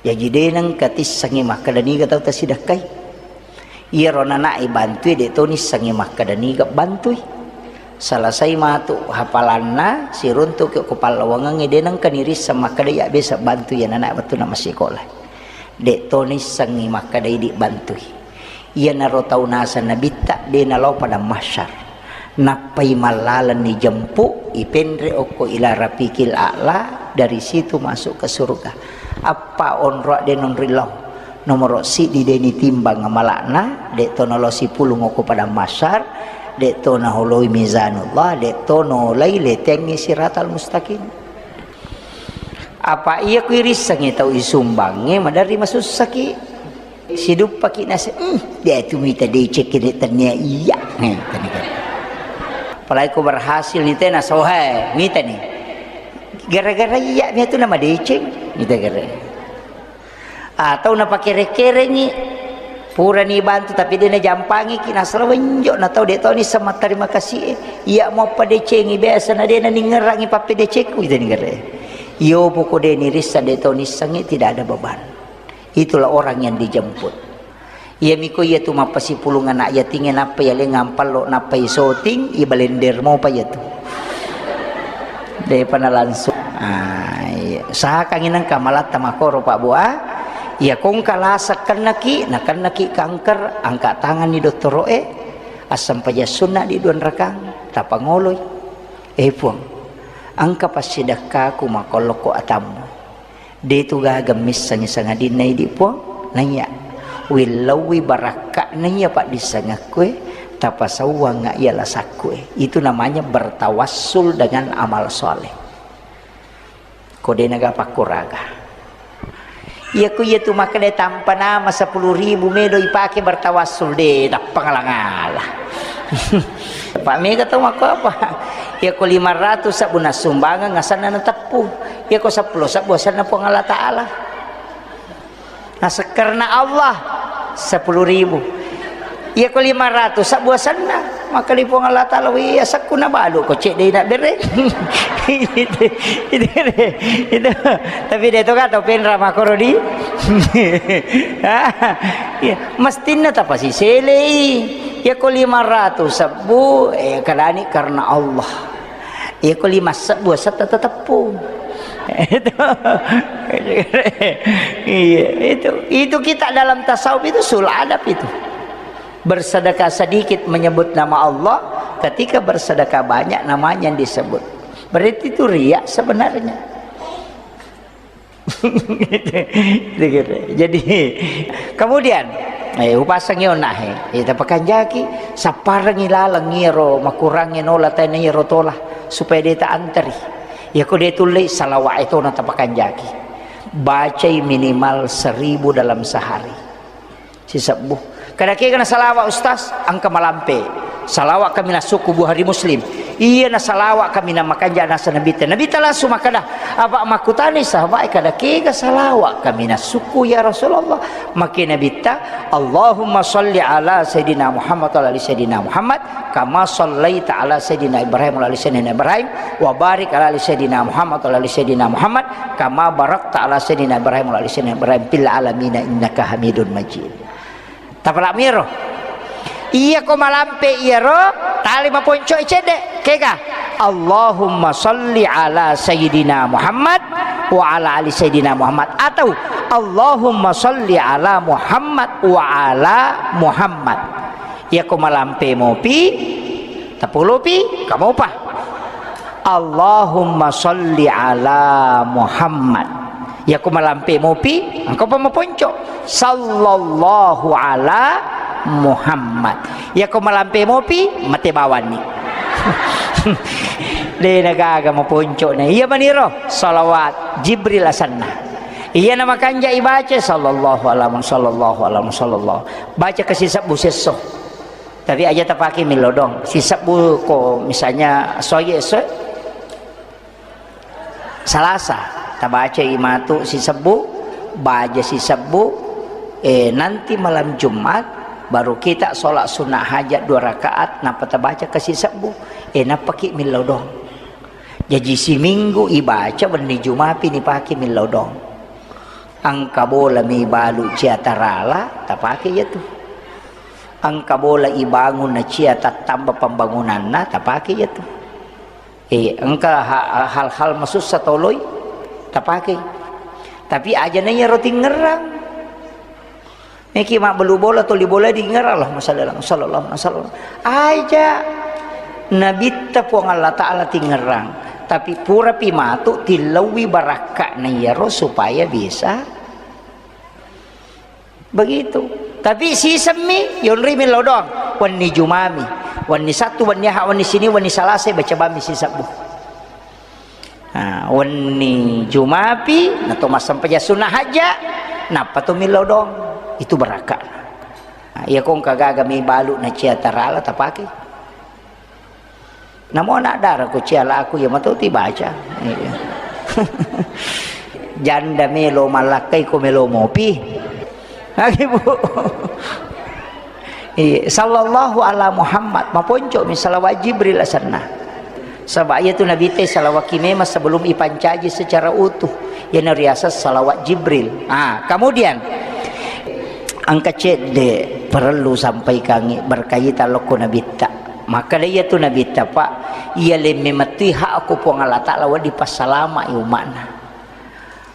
Jaji de nengka tissengi makkeda niga tau tasidakkai. Iyaro nanae bantui de to nissengi makkeda niga bantui. Selesai matu hafalanna, siruntuki ko pallawangengnge, de nengka nirisseng makkeda iya biasa bantui iya nanae wettunna massikola. De to nissengi makkeda idi bantui. Iyanaro tau naseng Nabitta de nalao padang mahsyar. Nappai mallalenni jempu, ipenre okko ila rafiqil a'la, dari situ masuk ke surga. Appa onroa de nonri lao. Nomoro siddi de' nitimbang amala'na, de' to nalo sipulung okko padang mahsyar, de' to naholoi mizanullah, de' to nolai letengngi siratal mustaqim. Apa iya ku irissengngi tau isumbangnge, maderri masussaki. Siduppaki nase, "Hmm, de' tu mita deceng kene tennia iya." Nih, tadi kan. Apalagi ko berhasil nih tena sohe, mita nih. Gara-gara iya mia tu nama deceng, mita gara. Atau napakere-kerengngi, purani bantu tapi de' najampangiki, nasala wenjo na tau de' toni sama terima kasih. Iya mo padecengi biasa na de' naningerangi pappedecengku, ita ningere. Iyo poko de' nirissa de' toni sengi, tidak ada beban. Itulah orang yang dijemput. Iya miko iya tu mappasipulung anak yatingnge nappa iya lengang pallo nappa isoting, ibalender mopa iya tu. De'pa na langsung. Ah, iya. Usahakangngi nengka malatta makoro, Pak Bu, ah. Iya, kongka lasa kennaki, nakennaki kanker, angka tanganni dottoro'e, assempajang sunna di duanrakang, tapangoloi. Eh, Puang, engka passidekkaku makollokko atammu. De' tu gaga missengngi sangadinna idi, Puang. Naiya, willauwi barakka'na iya paddissengekkue, tapasauangnga iya lasakkue. Itu namanya bertawassul dengan amal soleh. Ko de' naga pakkuraga. Iya ku iya tu makkeda tampa nama sepuluh ribu medo ipake bertawassul, de' tappa ngala-ngala. Pak mega tau makko apa? Iya ko lima ratus sabbu nassumbangeng asenna nateppu. Iya ko seppulo sabbu asenna Puang Allah Ta'ala. Naseng karena Allah, sepuluh ribu. Iya ko lima ratus sabbu asenna, maka di Puang Allah Ta'ala, "Wih, asekku nabalu ko cedde' na bere." Itu, itu, itu. Tapi de' to ka tau penra makoro di. Iya, mestinna tapasiselei. Iya ko lima ratus sabbu, eh, kadani karena Allah. Iya ko lima sebbu asetta teteppu. Itu. Iya, itu. Itu kita dalam tasawuf itu sul adab itu. Bersedekah sedikit menyebut nama Allah, ketika bersedekah banyak namanya yang disebut. Berarti itu riya sebenarnya. Jadi, kemudian, eh, upasangi onahe, eh, tapakanjaki, sapparengi laleng iyaro makurangnge nola taina iyaro tola, supaya de' ta anteri. Iya ko de' tullei, salawat e tona tapakanjaki. Bacai minimal seribu dalam sehari. Sisebbu. Kada kega na salawat, Ustaz? Engka malampe. Salawat kami nassukku, Bukhari Muslim. Iya na salawat kami na makanja nasa Nabitta. Nabitta langsung makkeda, apa makkutani sahabat e, kada kega salawat kami nassukku ya Rasulullah? Makke Nabitta, Allahumma salli ala Sayyidina Muhammad wa ala ali Sayyidina Muhammad, kama sallaita ala Sayyidina Ibrahim wa ala ali Sayyidina Ibrahim, wa barik ala ali Sayyidina Muhammad wa ala ali Sayyidina Muhammad, kama barakta ala Sayyidina Ibrahim wa ala ali Sayyidina Ibrahim fil alamina innaka Hamidun Majid. Tapala'miro. Iya ko malampe iyaro, tali maponco i cedde. Kega? Allahumma salli ala Sayyidina Muhammad wa ala ali Sayyidina Muhammad. Atau Allahumma salli ala Muhammad wa ala Muhammad. Iya ko malampe mopi, tapolopi, kamopa. Allahumma salli ala Muhammad. Iya ko malampe mopi, engka pa maponco. Sallallahu ala Muhammad. Iya ko malampe mopi, mate bawanni. De' na gaga maponco na. Iya maniro, salawat Jibril asenna. Iya na makanja ibaca, sallallahu ala Muhammad, sallallahu ala Muhammad, sallallahu. Baca ke sisebbu sesso. Tapi aja tapake millau doang. Sisebbu ko misalnya soye esso, Salasa, tabacai matu sisebbu, baja sisebbu, eh, nanti malam Jumat, baru kita sholat sunnah hajat dua rakaat, nappa tabaca ke sisebbu, eh, nappaki millau doang. Jaji siminggu ibaca, wenni Jumapi nipake millau doang. Engka bola mi balu cia tarala, tapake iya tu. Engka bola ibangun na cia tattamba pembangunanna, tapake iya tu. Eh, engka ha-, hal-hal masussa toloi tapakei. Tapi aja na iyaro tingerang. Niki mabbelu bola, toli bola dingerang, Allahumma shalli ala Muhammad, sallallahu alaihi wasallam. Aja Nabitta Puang Allah Ta'ala tingerang. Tapi purapi matu tillauwi barakka na iyaro supaya bisa Begitu. Tapi sisemmi, yonri millau doang. Wenni Jumami, wenni Sattu, wenni Aha, wenni Sini, wenni Salasa, baca bami sisebbu. Nah, wenni Jumapi, nato massempajang sunnah hajja, nappa to millau doang. Itu barakka. Nah, iya ko engka gaga mi balu na cia tarala tapake. Namo anak dara ko cia laku, iya mato ti baca. Iya. Janda melo mallakkai ko melo mopi. Lagi, Bu. Iya, sallallahu ala Muhammad, maponco mi salawat Jibril asenna. Saba iya tu Nabi te salawat ki memang sebelum ipancaji secara utuh. Iya na riaseng salawat Jibril. Ah, kemudian engka cedde perlu sampaikangi berkaitan lokko Nabitta. Makkeda iya tu Nabitta, Pak, iya lemme mettui hak ko Puang Allah Taala wedding passalama i umma'na.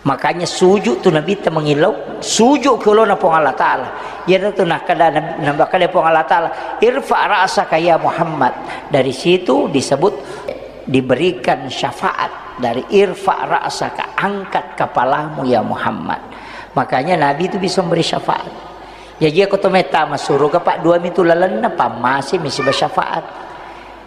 Makanya sujud tu Nabitta mangillau, sujud ke olona Puang Allah Taala. Iya tu nakkeda Nabi, nakkeda Puang Allah Taala, "Irfa ra'saka ya Muhammad." Dari situ disebut diberikan syafaat dari irfa ra'saka, angkat kepalamu ya Muhammad. Makanya Nabi itu bisa memberi syafaat. Jaji ko to mettama suruga, Pak, dua mi tu lalenna, pammase mi siba syafaat.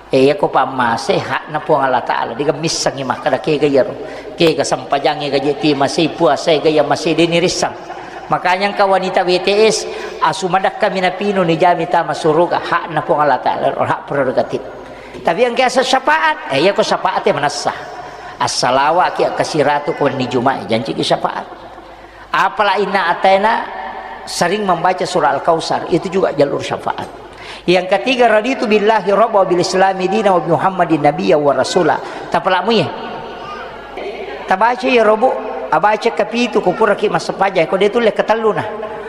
Eh, iya ko pammase hakna Puang Allah Taala, diga missengi makkeda kega iyaro. Kega sempajangnge gaje ti masei, puasa ega iya masei, deni rissang. Makanya engka wanita W T S, asu madakka mi napinu ni jami tama suruga, hakna Puang Allah Taala, hak prerogatif. Tapi engka asa syafaat, eh, iya ko syafaat ya manessa. Assalawa ki akkasiratu ko wenni Juma'i, janci ki syafaat. Apala inna ataina sering membaca surah Al-Kautsar, itu juga jalur syafaat. Yang ketiga, raditu billahi rabba wa bil islami dina wa bi Muhammadin nabiyya wa rasula. Tapalamu ya. Tabaca ya robu, abaca kapitu ko puraki massempajang, ko de tulle katelluna.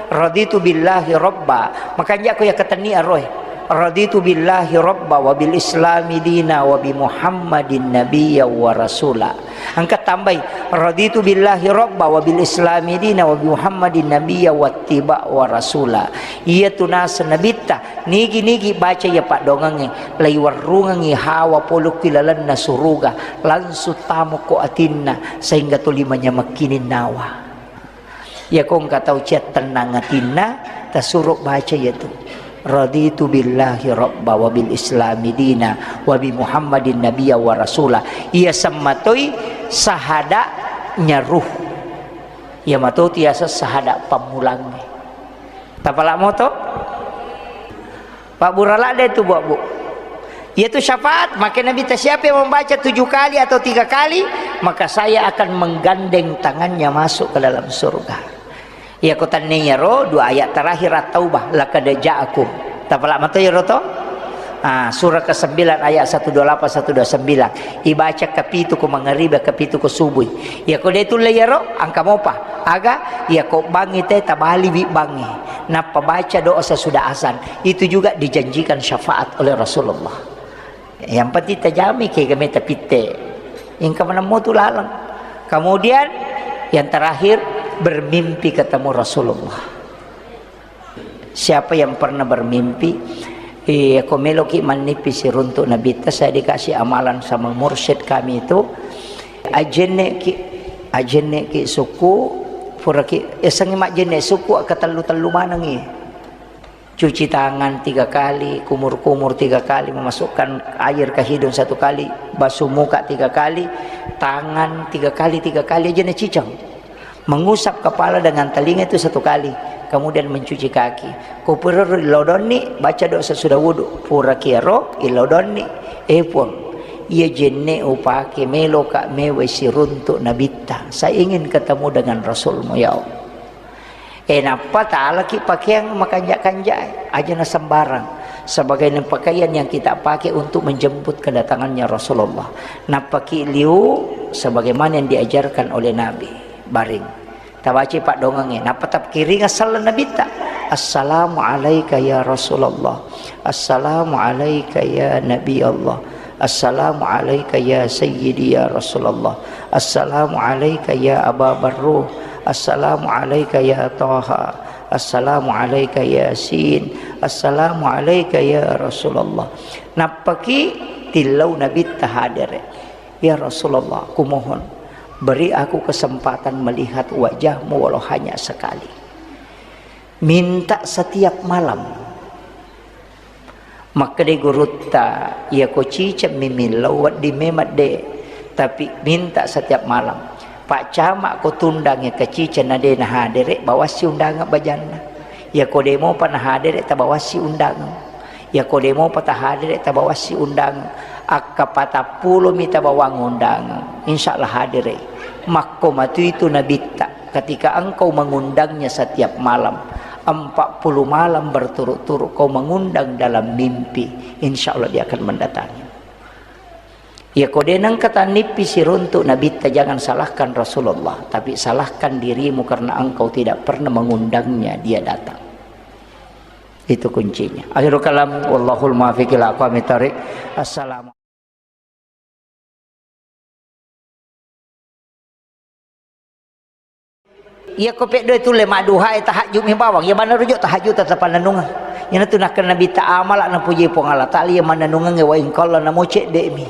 Raditu billahi rabba. Makanja ko ya katenni aroe. Raditu billahi rabba wa bil islami dina wa bi Muhammadin nabiyya wa rasula. Engka tambai, raditu billahi rabba wa bil islami dina wa bi Muhammadin nabiyya wattiba wa rasula. Iya tu naseng nabitta, nigi-nigi baca iya paddoangengnge, laiwerrungengngi hawa polokki lalenna suruga, langsung tamo ko atinna, sehingga tuli manyamekkining nawa. Iya ko engka tau cia tennang atinna, tasuro baca iya tu. Raditu billahi rabba wa bil islami dina wa bi Muhammadin nabiyya wa rasula. Iya semmatoi sahada nyaruh. Iya mato tiasa sahada pammulangnge. Tapala moto? Pabbura ladde tu, Bu, Bu. Yaitu syafaat, maka Nabi ta, "Siapa yang membaca tujuh kali atau tiga kali, maka saya akan menggandeng tangannya masuk ke dalam surga." Iya ko tanniyaro dua ayat terakhir At-Taubah, laqad ja'akum. Tapala mato yaro to? Ah, surah kesembilan ayat satu dua lapan, satu dua sembilan. Ibaca kapitu ko mangaribi, kapitu ko subui. Iya ko de tulle yaro, engka mopa. Aga, iya ko bangi te tabaliwi bangi. Nappa baca doa sesudah azan. Itu juga dijanjikan syafaat oleh Rasulullah. Yang penting tajami kega meta pitte. Engka manemmo tu laleng. Kemudian yang terakhir, bermimpi ketemu Rasulullah. Siapa yang pernah bermimpi, eh, ko meloki mannipi siruntuk Nabitta, saya dikasih amalan sama mursyid kami itu, ajenneki, ajenneki suku, puraki, esengi majenne suku, akatellu-tellu manengi. Cuci tangan tiga kali, kumur-kumur tiga kali, memasukkan air ke hidung satu kali, basuh muka tiga kali, tangan tiga kali, tiga kali aja na cicang. Mengusap kepala dengan telinga itu satu kali, kemudian mencuci kaki. Ko pura ro ilodonni, baca doa sesudah wudu. Pura kiaro ilodonni, eh Puang, iya jenne upake meloka mewai siruntuk Nabitta. Saya ingin ketemu dengan Rasulmu, ya Allah. Eh, nappa talaki pakeang makanja-kanja, aja na sembarang. Sebagai pakaian yang kita pakai untuk menjemput kedatangannya Rasulullah. Nappaki liu sebagaimana yang diajarkan oleh Nabi. Baring. Tabaca paddoangengnge. Nappa tapkiringa sallang Nabitta. Assalamu alaika ya Rasulullah. Assalamu alaika ya Nabi Allah. Assalamu alaika ya Sayyidi ya Rasulullah. Assalamu alaika ya Aba Barruh. Assalamu alaika ya Taha. Assalamu alaika Yasin. Assalamu alaika ya Rasulullah. Nappaki tillau Nabitta hadere. Ya Rasulullah, kumohon, beri aku kesempatan melihat wajahmu walau hanya sekali. Minta setiap malam. Makkedai gurutta, "Iyako ciceng mi millau, wedding memang de', tapi minta setiap malam. Pak Camak ko tundangngi kaciceng na de' nahadere', bawassi undangan bajanna. Iyako de' mopa nahadere', tabawassi undangan. Iyako de' mopa tahadere', tabawassi undangan. Akka patappulo mi tabawang undangan, insya Allah hadere'." Makko matu itu Nabitta. Ketika engkau mengundangnya setiap malam, empat puluh malam berturut-turut kau mengundang dalam mimpi, insya Allah dia akan mendatangi. Ya, ko de' nengka tannippi siruntuk Nabitta, jangan salahkan Rasulullah, tapi salahkan dirimu karena engkau tidak pernah mengundangnya, dia datang. Itu kuncinya. Akhirul kalam, wallahul muwaffiq ila aqwamit thariq. Assalamu Iyako peddoe tulle madduhae, tahajud mi bawang, iya maneng rujuk tahajud tetap pannennungeng. Iyanatu nakkeda Nabitta, amala napuji Puang Allah Taala iya mannennungengnge, wa in qalla, namo cedde'mi.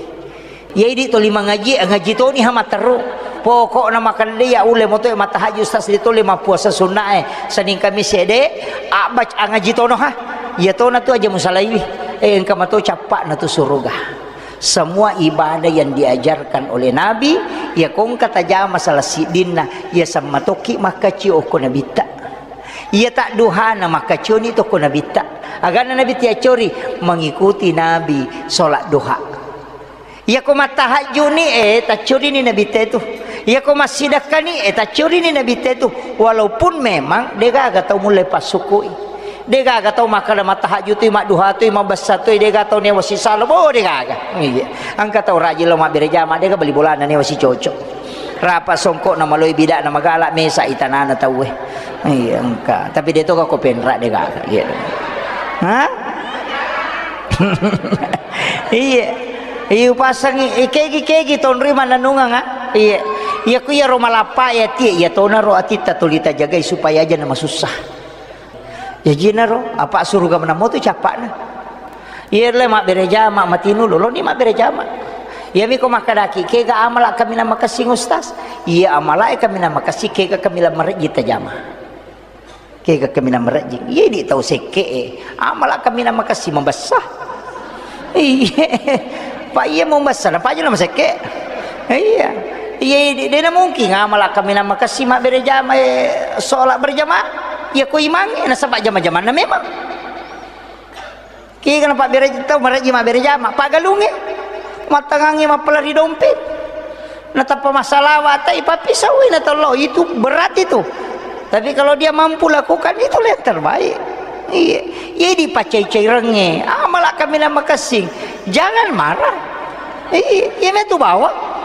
Iya idi toli mangaji, ngaji toni ha matteru. Pokokna makkeda iya ulle motoe mattahajud, ustaz, de tole mappuasa sunnae Senin Kamis ede, abbac angaji tono ha. Iya tona tu aja musalaiwi. Eh, engka mato cappa'na tu suruga. Semua ibadah yang diajarkan oleh Nabi, iya ko engka tajama salah siddinna, iya semmatokki makkacio okko Nabitta. Iya tadduhana makkacioni to okko Nabitta. Agana Nabitta yaccori mengikuti Nabi sholat duha. Iya ko mattahajjuni, eh, taccorini Nabitta itu. Iya ko massidakkani, eh, taccorini Nabitta itu. Walaupun memang degaga tau mulle passukui. Degaga tau makkeda mattahajjutui, madduhatui, mabbessatui, degaga tau newa sisalo, bo degaga. Iya. Engka tau rajin lo mabbere jama, dega beli bolana newa sicocok. Rapa songkokna maloi bidakna magala mesa itanana tauwe. Iya, engka. Tapi de toga ko penra degaga. Iya. Hah? Iya. Iya, upasangi, eh, kegi, kegi, tonri mannennungeng, ah. Iya. Iya, ku iyaro malappa, iya, tie, iya, tonaro atitta tuli tajagai supaya aja namasussa. Jajinaro, apa suruga menamo tu cappa'na. Iya, le mabbere jama, matinu loloni mabbere jama. Iya, miko makkedaki, kega amala kaminang makessing, Ustaz? Iya, amala e kaminang makessing, kega kaminang marejji tajama. Kega kaminang marejjing. Iya, di tau sekke e. Amala kaminang makessing mabessa. Iya. Pak, iya mau mabessa, napa aja nama sekke. Iya. Iya, di, dena mungkin amala kaminang makessing mabbere jama, eh, sholat berjamaah. Iya, ko imang, eh, nasaba jama-jamanna memang. Kega napabbere tau marejji mabbere jama, pagalungnge, mattangangnge mappalari dompet. Natappa massalawa, tai pappisau, na tollo, itu berat itu. Tapi kalau dia mampu lakukan, itulah yang terbaik. Iya, iya dipacai-cairengnge. Amala kaminang makessing. Jangan marah. Iya, iya metu bawang.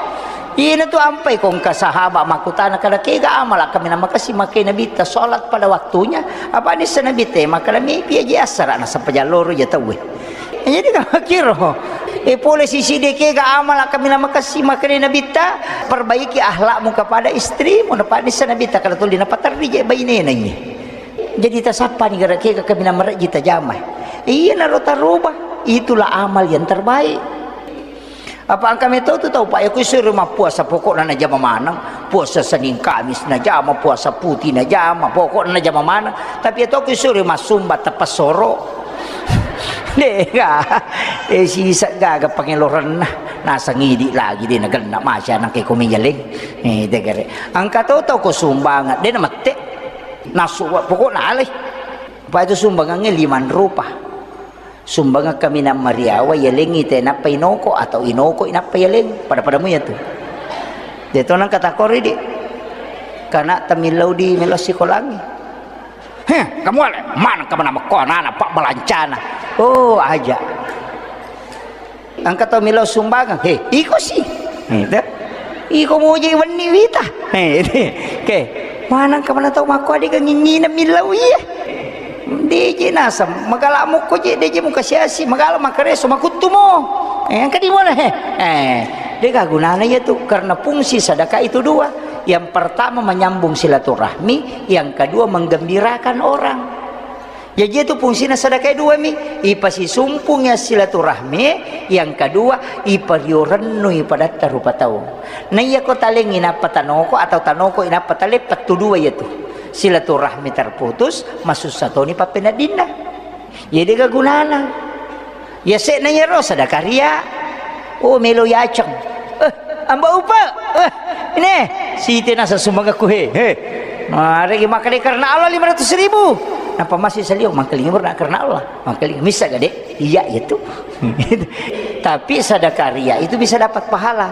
Iyana tu ampai ko engka sahabat makkutana, kada kega amala kaminang makessing, makkeda Nabitta sholat pada waktunya. Apa nissa Nabitta makkeda, mipi aja assara nasaba jalloro ja tauwe. Jadi kamakiro. E pole sisi de kega amala kaminang makessing, makkeda Nabitta, perbaiki akhlakmu kepada istrimu. Napa nissa Nabitta kada tuli napaterri je bainena iye. Jadi tasappani gara kega kaminang marejji tajama. Iyanaro taroba. Itulah amal yang terbaik. Apa engka meto tu tau, Pak, ya, ku isuro mappuasa, pokokna najama maneng. Puasa Senin Kamis najama, puasa putih najama, pokokna najama maneng. Tapi ya to ku isuro massumba teppessoro. Dega. Eh, sisa gaga pangelorenna. Nasang idi lagi de nagenna masya nangke ko miyaleng. Eh, degere. Engka to tau ko sumbangan, de namette. Nasu, pokokna alai. Apa itu sumbangannya lima rupa. Sumbangeng kaminang mariawa, yalengngi te nappa inoko, atau inoko nappa yaleng. Pada-pada mu ya tu. De to nang kata kori di. Kana tamillau di melo sikolangi. Heh, kamu ale, mana kamu nama ko anak-anak pak balancana. Oh, aja. Engka tau millau sumbangeng, he, iko si. He, te. Iko muji wenni wita. He, te. Ke, maneng ka mana tau makko adega nginngineng millau iya. Deje naseng, magala mukko je, deje muka siasi, magala makareso, makuttu mo. Eh, engka di mana, he? Eh, dega gunana iya tu, karena fungsi sedekah itu dua. Yang pertama menyambung silaturahmi, yang kedua menggembirakan orang. Jaji itu fungsina sedekah dua mi, ipasisumpung ya silaturahmi, yang kedua ipario rennu ipadatta rupa tau. Na iya ko talengi nappa tanoko atau tanoko inappa tale, pettu dua iya tu. Silaturahmi terputus, masussa toni pappeneddinna. Jadi gagunana. Ya se'na yaro sadakaria. Oh, melo yaceng. Eh, amba upa. Eh, ini. Siti nasa sumbangaku he. He. Mari makkeda karena Allah lima ratus ribu. Napa masih salio mangkelingi berna karena Allah. Mangkelingi misa gede. Iya itu. Tapi sadakaria itu bisa dapat pahala.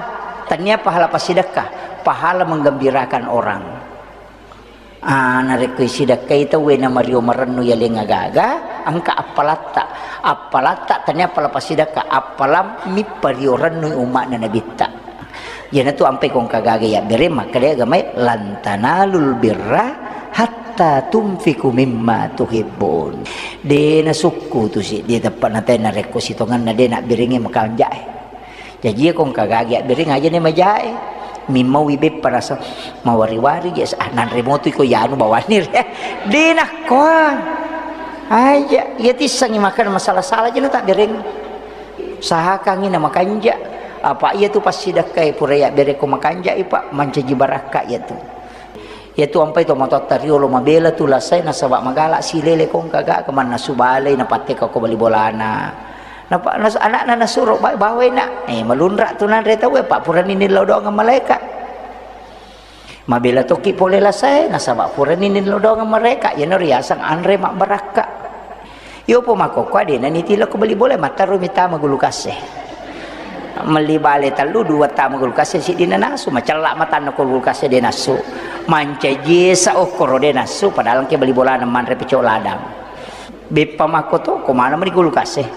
Tania pahala pasidakka, pahala menggembirakan orang. Ah, narekko isidakkai tauwe na mario marennu yaleng agaga, engka appalatta. Appalatta tania appala pasidakka, appalammi pario rennui umma'na nabitta. Iyanatu ampai kongka gaga yabbere makkeda agamae, "Lan tanalul birra hatta tunfiqu mimma tuhibbun." De nasukku tu si, de teppa natai narekko sitongenna de nabberengnge makanjae. Jaji iya kongka gagi abbereng aja ne majae. Mimmaui beppa rasa mawari-wari je, ah, nanre motu iko yanu bawanni re. De nakkoa. Aja, iya tissangi makan masalah-salah je na tabbereng. Usahakangi na makanja. Apa iya tu passidakkai pura yabbereng ko makanja ipa, mancaji barakka iya tu. Iyatu ampai to matoatta riolo mabela tu lasae nasaba magala silele kongka gaga mannasu balei napatteka ko bali bolana. Napa nas-, anakna nasuro ba-, bawai nak. Eh, malunra tu nanre tauwe, pa purani nillau doang malaeka. Mabela toki pole lasae, nasaba purani nillau doang malaeka. Iyana riaseng anre mabbarakka. Yopo makkokko adena nitilo ko bali bola, mattarumi tama gulu kasse. Melli bale tellu, dua tama gulu kasse, siddinna nasu, macella matanna ko gulu kasse de nasu. Mancaji esa okkoro de nasu, padahal engke bali bolana manre pecok ladang. Beppa makko to, ko mana meni gulu kasse.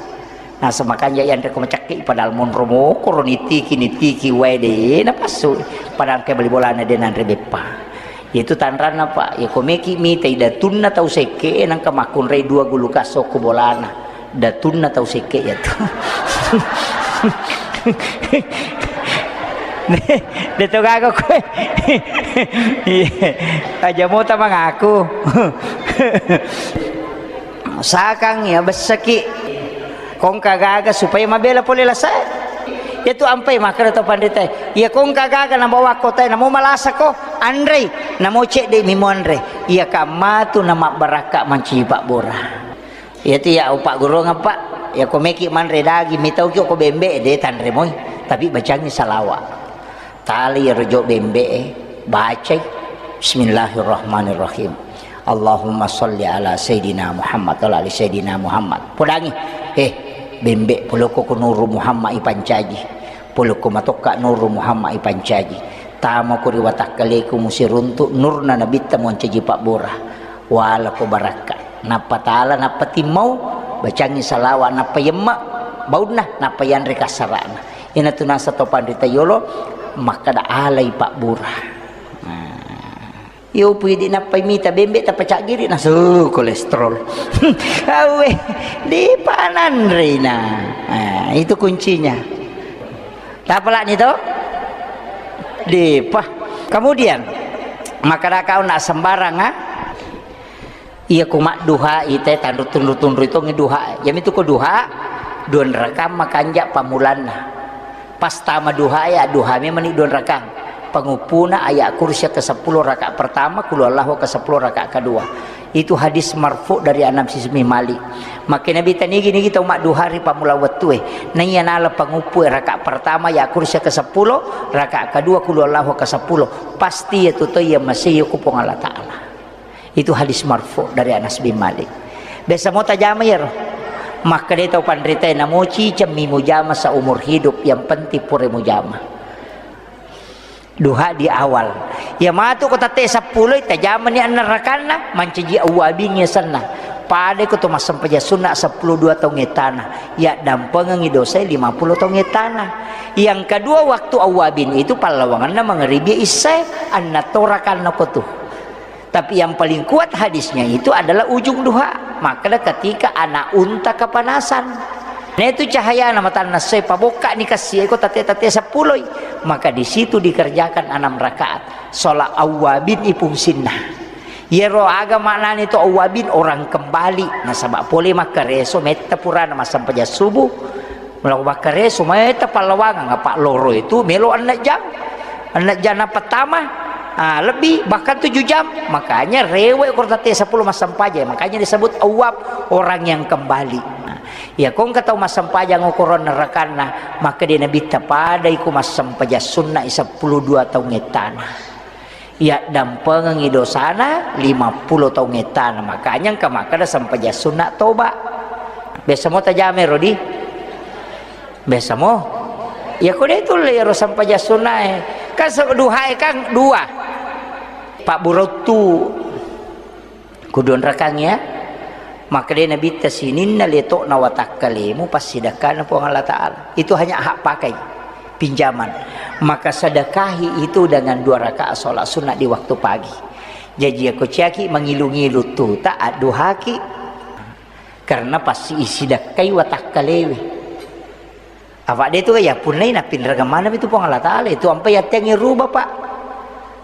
Nasa makanja yanre ko macakki, padahal monro mokoro nitiki, nitiki wae de napassu. Padahal engke bali bolana de nanre beppa. Itu tanranna, Pak. Ya, ko meki mitai datunna tau sekke, nangka makkunrai dua gulu kasso ko bolana. Datunna tau sekke ya tu. De to gaga koe. Iya. Aja mota mangaku. Sakang ya bessaki. Kongka gaga supaya mabela pole lasae. Iya tu ampai makkeda to panritae. Iya kongka gaga nabawa kotae, namo malasa ko, anrei, namo cedde mi muanre. Iya kamma tu namabbarakka mancaji pabbura. Iya tu ya upagguruang apa? Ya ko meki manre daging, mitau ki ko bembe de tanre moi. Tapi bacangi salawa. Tali iyaro jo bembe'e, bacai, "Bismillahirrahmanirrahim. Allahumma sholli ala Sayyidina Muhammad wa ala ali Sayyidina Muhammad." Podangi, "Eh, bembe, polokko ko Nuru Muhammad ipancaji. Polokko matokka Nuru Muhammad ipancaji. Tama ko ri watakkaleku musiruntu nurna nabitta moncaji pabbura. Wala ko barakka." Nappa tala, nappa timmau, bacangi salawa, nappa yemma baunna, nappa yanre kassarana. Iyanatu naseng to panrita yolo makkeda alai pabbura. Nah. Iyo pui di nappai mita bembe tappa caggiri nasu kolesterol. Awe, di pananrina. Nah, itu kuncinya. Tapalani to? Dipa. Kemudian, makkeda kau nak sembarang, ah? Iya ku madduha ite tanru tunru-tunru itongi duha. Yamitu ko duha, dua rakang makanja pamulanna. Pas tama duha ya, duha memang ni dua rakang. Penguppuna ayat kursi ke sepuluh rakaat pertama, kulu Allahu ke sepuluh rakaat kedua. Itu hadis marfu dari Anas bin Malik. Makkeda Nabi tanigi-nigi tau madduha ri pammula wettue. Naiya nala panguppu rakaat pertama ya kursi ke sepuluh, rakaat kedua kulu Allahu ke sepuluh. Pasti ya tu to iya masih ku Puang Allah Ta'ala. Itu hadis marfu dari Anas bin Malik. Biasa mo tajama iyaro. Makkeda tau panritae, namo cicemmi mujama seumur hidup, yang penting pura mujama. Duha di awal. Ya matu ko tette seppulo, tajamani anna rakanna, mancaji awwabin yasenna. Pada ko to massempajang sunna seppulo dua taung ettana. Ya dampengengi dosa lima puluh taung ettana. Yang kedua, waktu awwabin itu pallawanganna mangaribi isya, anna to rakanna ko tu. Tapi yang paling kuat hadisnya itu adalah ujung duha. Makkeda ketika anak unta kepanasan. Nah, itu cahayana matanna soe, pabokkani kassi eko tate-tate seppuloi. Maka di situ dikerjakan enam rakaat. Sholat awwabin ipungsinna. Yero aga maknani to awwabin, orang kembali. Nasaba pole makkareso metta purana massempajang subuh. Melo makkareso metta pallawangang, apa loro itu melo enneng jang. Enneng jang na pertama. Ah, lebih, bahkan tujuh jam. Makanya rewek ko tette sepuluh massempajang. Makanya disebut awwab, orang yang kembali. Nah, iya ko engka tau massempajang okoro nerakanna, maka di Nabitta padai ko massempajang sunna i seppulo dua taung ettana. Iya dampengengi dosana lima puluh taung ettana. Makanya engka makkeda sempajang sunna toba. Biasa mo tajame rodi? Biasa mo. Iya ko de tulle iyaro sempajang sunnae. Kan se-, duhae kan dua. Pabburottu. Kudu onrakang ya. Makkedai Nabitta, sininna leto'na watakkalemu passidakkana Puang Allah Ta'ala. Itu hanya hak pakai, pinjaman. Maka sedekahi itu dengan dua rakaat sholat sunnah di waktu pagi. Jaji, ako ciaki mangilu-ngilu tuta, adduhaki. Karena pasti isidakkai watakkalewe. Apa de tu ya punnai napinrengeng maneng itu Puang Allah Ta'ala. Itu ampai attengi ruba, Pak.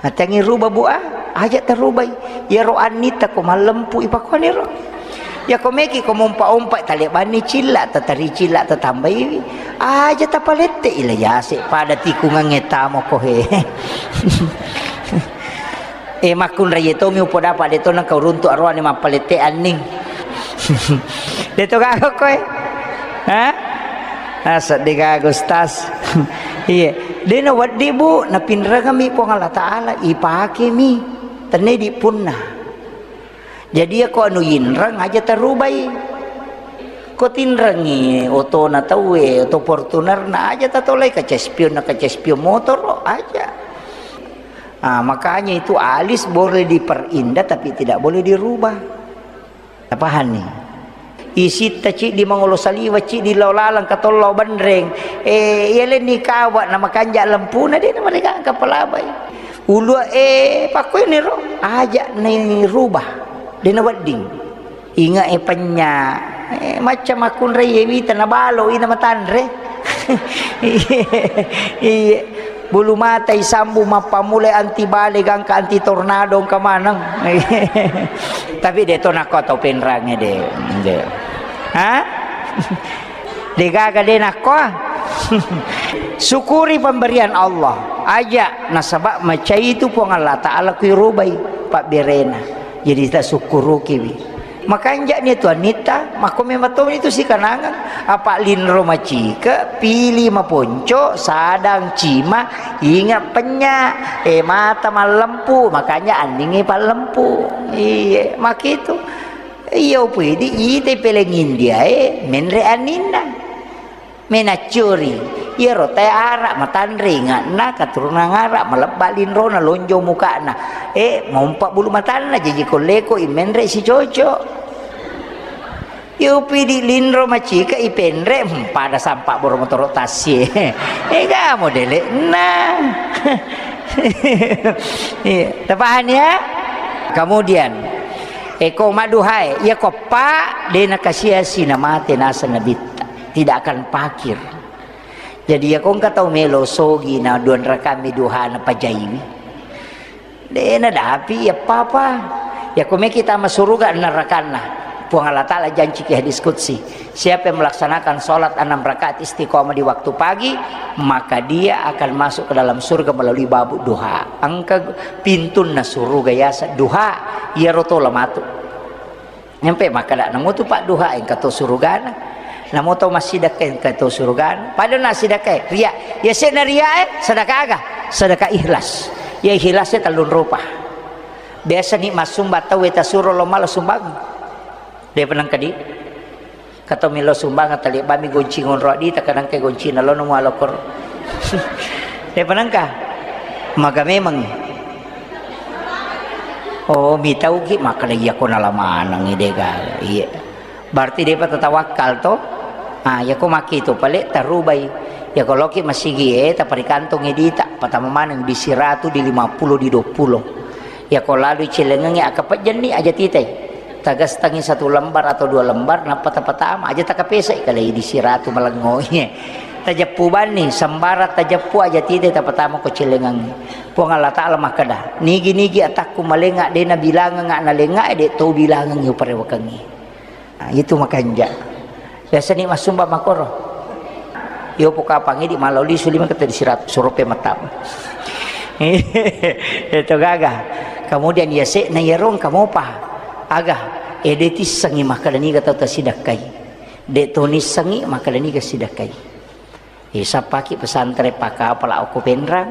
Attengi ruba, Bu, ah. Aja tarubai. Iyaro annita ko mallempu ipakuaniro. Ya ko meki ko mompa-ompa talebanni cilla, tatari cilla, tatambaiwi. Aja tapalette ila yase pada tikungangnge tamo ko he. Eh, makkunraie tomi upodapa de to nengka uruntu aroane mappalette anning. De to gaga koe. Ha? Ah, seddi gaga, Ustaz. Iya. De na weddi, Bu, napinrengemi Puang Allah Ta'ala, ipakemi. Tenne di punna. Jadi, ya ko anu inreng aja tarubai. Ko tinrengi otona tauwe, oto Fortunerna aja tatolai, kaca spion na kaca spion motor aja. Ah, makanya itu alis boleh diperindah tapi tidak boleh dirubah. Tapahanni? Isitta ciddi mangolo saliwa, ciddi lao laleng katollo benreng. Eh, iya lenni kawa na makanja lempuna de na mereka angka palabai. Ulua, eh, pakkuiniro aja ni rubah. De na wedding. Inga e penya. Eh, macca makkunrai e wita na balo ina matanre. Iya. Bulu mata isambung mappamulai anti bale gangka anti tornado engka maneng. Tapi de to nakko tau penrange de. De. Ha? De gaga de nakko. Syukuri pemberian Allah. Aja nasaba macai itu Puang Allah Ta'ala kui rubai pabberena. Jadi tasukkurukiwi. Makanja'ni tu annitta, makko memang tommi tu sikanangang. Apa linro macike, pili maponco, sadang cima, inga penya, eh, mata mallempu, makanya anningngi pallempu. Iye, makitu. Iya upidi, ite peleng India, eh, menre anninna. Menaccuri, iyaro tae ara matanre inga'na, katurunan ara, malebba linrona, lonjong muka'na. Eh, mompa bulu matanna, jaji kolleko imenre sicoco. Iya upidi linro macike ipenre, hmm, pada sampa boro motoro tassie. Ega modele'na. Iya, tapahani ya? Kemudian, eko maduhae, iya ko pa, de nakasia-sia namate naseng Nabitta. Tidak akan pakir. Jadi, iya ko engka tau melo sogi na duanrakami duhana pajaiwi. De nadapi iya papa. Iya ko meki tama suruga narakanna. Puang Allah Ta'ala janci ki hadis qudsi. Siapa yang melaksanakan sholat enam rakaat istiqomah di waktu pagi, maka dia akan masuk ke dalam surga melalui babu duha. Engka pintunna suruga yasa duha, iyaro tola matu. Nyampe makkeda, namo tu padduha engka to surugana, namo to massidakka engka to surugana. Pada na sidakka ria, ya sena ria e, sedekah aga? Sedekah ikhlas. Ya ikhlas e tellung rupa. Biasa ni massumba tau e tasuro lo mala sumbang. De penang kadi. Kato melo sumbang tali bami gonci ngonro di takanang ke gonci na lo namo alokor. De penangka. Maga memang. Oh, mitauki makkeda iya ko nala manengngi de gaga. Iya. Berarti depa tatawakkal to? Ah, iya ko makkitu pale tarubai. Iya ko loki masigi e taparikantongi dita, patama maneng di siratu, di lima puluh, di dua puluh. Iya ko lalu celengengngi akapejjenni aja titai. Tagastangi satu lembar atau dua lembar, nappa tapatama aja takapesai kalai di siratu malengngo. Iya. Tajeppu banni, sembarang tajeppu aja titai tapatama ko celengengngi. Puang Allah Ta'ala makkeda, "Nigi-nigi atakku malenga de nabilangenga nalenga, de to bilangengngi uparewekengngi." Nah, itu makanja. Biasa ni massumba makoro. Yo pokapangi di maloli suli mangkata di sirat surupe matam. Itu gaga. Kemudian yase'na iyaro engka mopa. Aga, eh, de' tissengngi makkeda niga tau tasidakkai. De' to nissengngi makkeda niga sidakkai. Eh, sappaki pesantren Pakapala okko Penrang.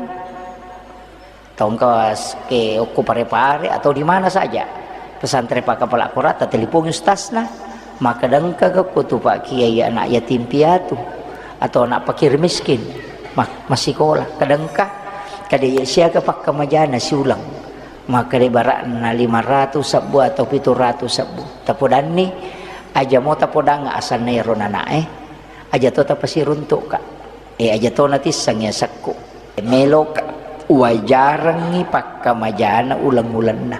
Tongka s-, ke okko Pare-Pare atau di mana saja. Pesantren Pakapala kora, tatelepongi ustazna. Makkeda engka ko tu Pak Kiai anak yatim piatu atau anak fakir miskin. Ma-, massikola. Kadang engka, kada iya siaga pakkamajana siuleng. Makkeda ibaratna lima ratus sebbu atau pitu ratus sebbu. Tapodanni, aja mo tapodang asanna ero nanae. Aja to tapasiruntukka. Eh, aja to natisseng asekku. Meloka wajarengngi pakkamajana uleng-ulenna.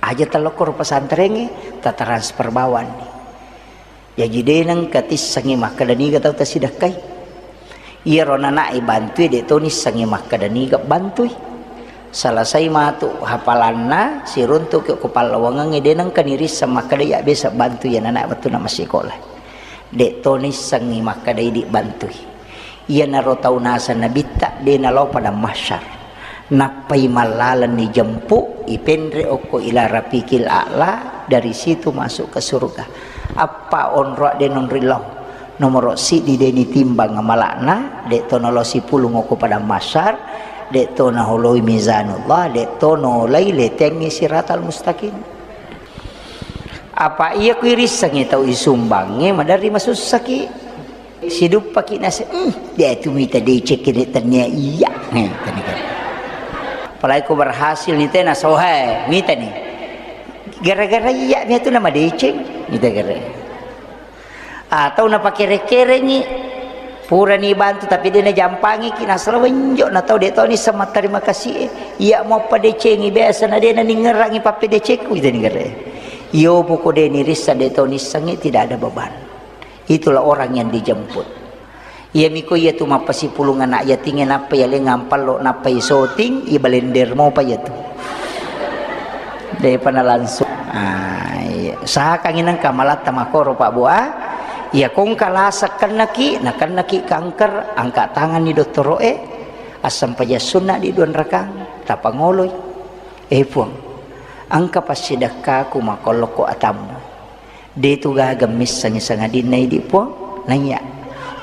Aja tellokkoro pesantrengnge, tatransfer bawanni. Jaji de' nengka tissengngi makkeda niga tau tasidakkai. Iyaro nanae bantui, de' to nissengngi makkeda niga bantui. Selesai matu hafalanna, siruntuki ko pallawangengnge, de' nengka nirisseng makkeda iya biasa bantu iya nanae wettunna massikola. De' to nissengngi makkeda idi bantui. Iyanaro tau naseng Nabitta, de' nalao padang mahsyar. Nappai mallaleng nijempu, ipenre okko ila rafiqil a'la, dari situ masuk ke surga. Appa onroa de' nonri lao. Nomoro siddi de' nitimbang amala'na, de' to nalao sipulung okko padang mahsyar, de' to naholoi mizanullah, de' to naolai letengngi siratal mustaqim. Apa iya ku irissengngi tau isumbangnge, maderri masussaki. Siduppaki nase, "Hmm, de' tu mita deceng kede tennia iya." Heh, tani kan. Apalagi ku berhasil ni tena sohe, mita ni. Gara-gara iya mia tu nama deceng, mita gara. Atau napakere-kerengi, purani bantu tapi de' najampangiki, nasala wenjo na tau de' toni sama terima kasih e. Iya mo padecengi biasa na de' naningerangi pappedecengku, ita ningere. Iyo poko de' nirissa de' toni sengi, tidak ada beban. Itulah orang yang dijemput. Iya miko iya tu mappasipulung anak yatinge nappa iya lengang pallo nappa isoting, iya balender mopa iya tu. Depa na langsung. Ah, iya. Usahakangngi nengka malatta makoro, Pak, Bu, ah. Iya, kongka lasa kennaki, na kennaki kanker, angka tanganni dottoro'e, assempajang sunna di dua rakang, tapangoloi. Eh, Puang, engka passidekkaku makollokko atammu. De tu gaga missengngi sangadinna idi, Puang. Naiya,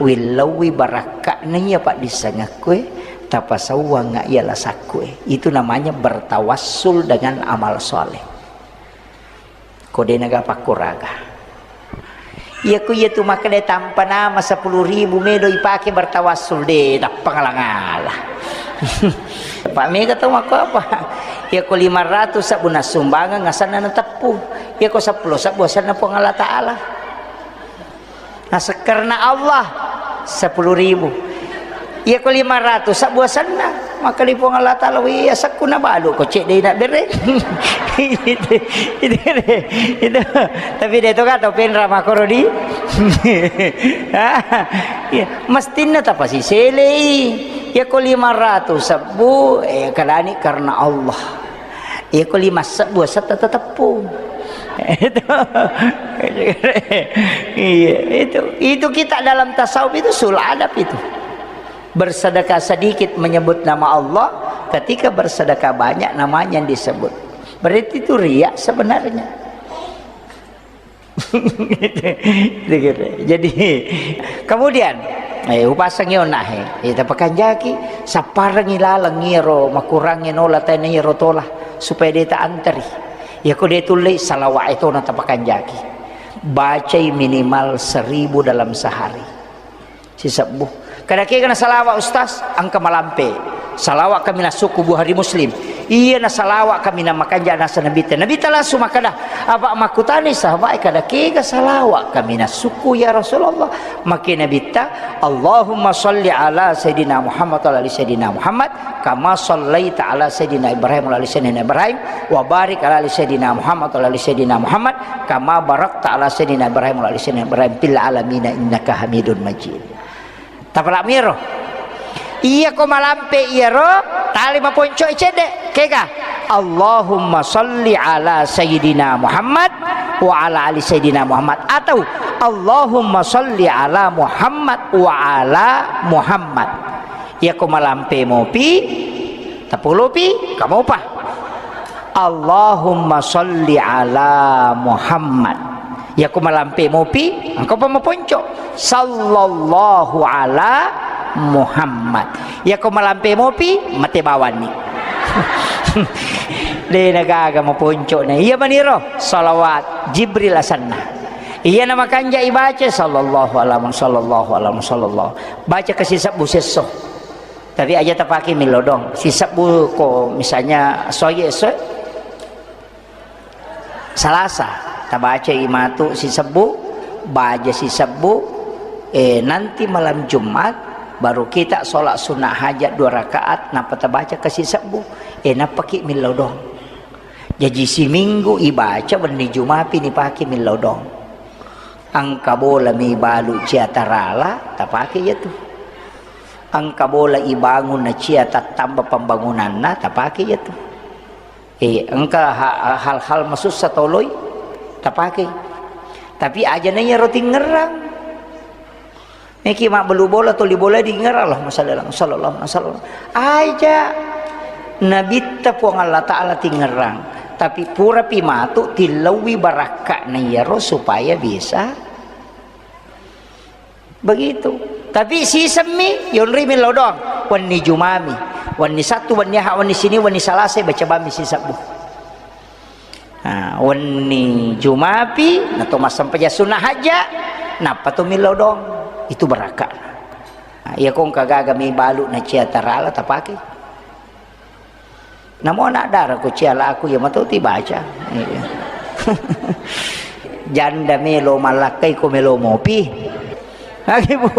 willauwi barakka'na iya paddissengekku e, tapasauwangnga iya lasakku e. Itu namanya bertawassul dengan amal soleh. Ko de naga pakkuraga. Iya ku iya tu makkeda tampa nama sepuluh ribu medo ipake bertawassul, de, tappa ngala-ngala. Pak mega tau makko apa? Iya ko lima ratus sabbu nassumbangeng asanna nateppu. Iya ko seppulo sabbu asanna Puang Allah Ta'ala. Naseng karena Allah, sepuluh ribu. Iya ko lima ratus sabbu asanna, maka di Puang Allah Ta'ala, "Wih, asekku nabalu ko cedde na bere." Itu, itu, itu. Tapi de to kata penra makoro di. Iya, mestinna tapasiselei. Iya ko lima ratus sabbu, eh, kadani karena Allah. Iya ko lima sebbu asetta teteppu. Itu. Iya, itu. Itu kita dalam tasawuf itu sul adab itu. Bersedekah sedikit menyebut nama Allah, ketika bersedekah banyak namanya yang disebut. Berarti itu riya sebenarnya. Jadi, kemudian, eh, upasangi onahe, eh, tapakanjaki, sapparengi laleng iyaro makurangnge nola tena iyaro tola, supaya de ta anteri. Iya ko de tullei, salawat e tona tapakanjaki. Bacai minimal seribu dalam sehari. Sisebbu. Kada kega na salawat, Ustaz, engka malampe. Salawat kami nasukku Bukhari Muslim. Iya na salawat kami na makanja nasa Nabitta. Nabitta langsung makkeda, apa makkutani sahabat, kada kega salawat kami nasukku ya Rasulullah. Makke Nabitta, Allahumma salli ala Sayyidina Muhammad wa ala ali Sayyidina Muhammad, kama sallaita ala Sayyidina Ibrahim wa ala ali Sayyidina Ibrahim, wa barik ala ali Sayyidina Muhammad wa ala ali Sayyidina Muhammad, kama barakta ala Sayyidina Ibrahim wa ala ali Sayyidina Ibrahim fil alamina innaka Hamidun Majid. Tapalak miro. Iya ko malampe iyaro, tali maponco cedde. Kega? Allahumma salli ala Sayyidina Muhammad wa ala ali Sayyidina Muhammad. Atau Allahumma salli ala Muhammad wa ala Muhammad. Iya ko malampe mopi, Tapolopi, kamopa. Allahumma sholli ala Muhammad. Yako malampe mopi, engka pa maponco. Sallallahu ala Muhammad. Yako malampe mopi, mate bawanni. De nagaga maponco na. Iya maniro, salawat Jibril asanna. Iya na makanja ibaca, sallallahu ala Muhammad, sallallahu ala Muhammad, sallallahu. Baca kasi sebbu sesso. Tapi aja tapake millau doang. Sisebbu ko misalnya soye esso Salasa, tabacai matu sisebbu, baja sisebbu, eh, nanti malam Jumat baru kita sholat sunnah hajat dua rakaat, nappa tabaca ke sisebbu, eh, nappaki millau doang. Jaji siminggu ibaca, wenni Jumapi nipake millau doang. Engka bola mi balu cia tarala, tapake iya tu. Engka bola ibangun na cia tattamba pembangunanna, tapake iya tu. Eh, engka ha-, hal-hal masussa toloi tapake. Tapi aja na iyaro tingerang. Niki mabbelu bola, toli bola dingerang, Allahumma shalli ala, sallallahu alaihi wasallam. Aja Nabitta Puang Allah Ta'ala tingerang. Tapi purapi matu tillaui barakka na iyaro supaya bisa begitu. Tapi sisemmi, yonri millau doang. Wenni Jumami. Wenni Sattu, wenni Aha, wenni Sini, wenni Salasa, baca bami sisebbu. Nah, wenni Jumapi, nato massempajang sunnah hajja, nappa to millau doang. Itu barakka. Nah, iya kongka gaga mi balu na cia tarala tapake. Namo anak dara ko cia laku, iya mato tibaca. Iya. Janda melo mallakkai ko melo mopi. Lagi, Bu.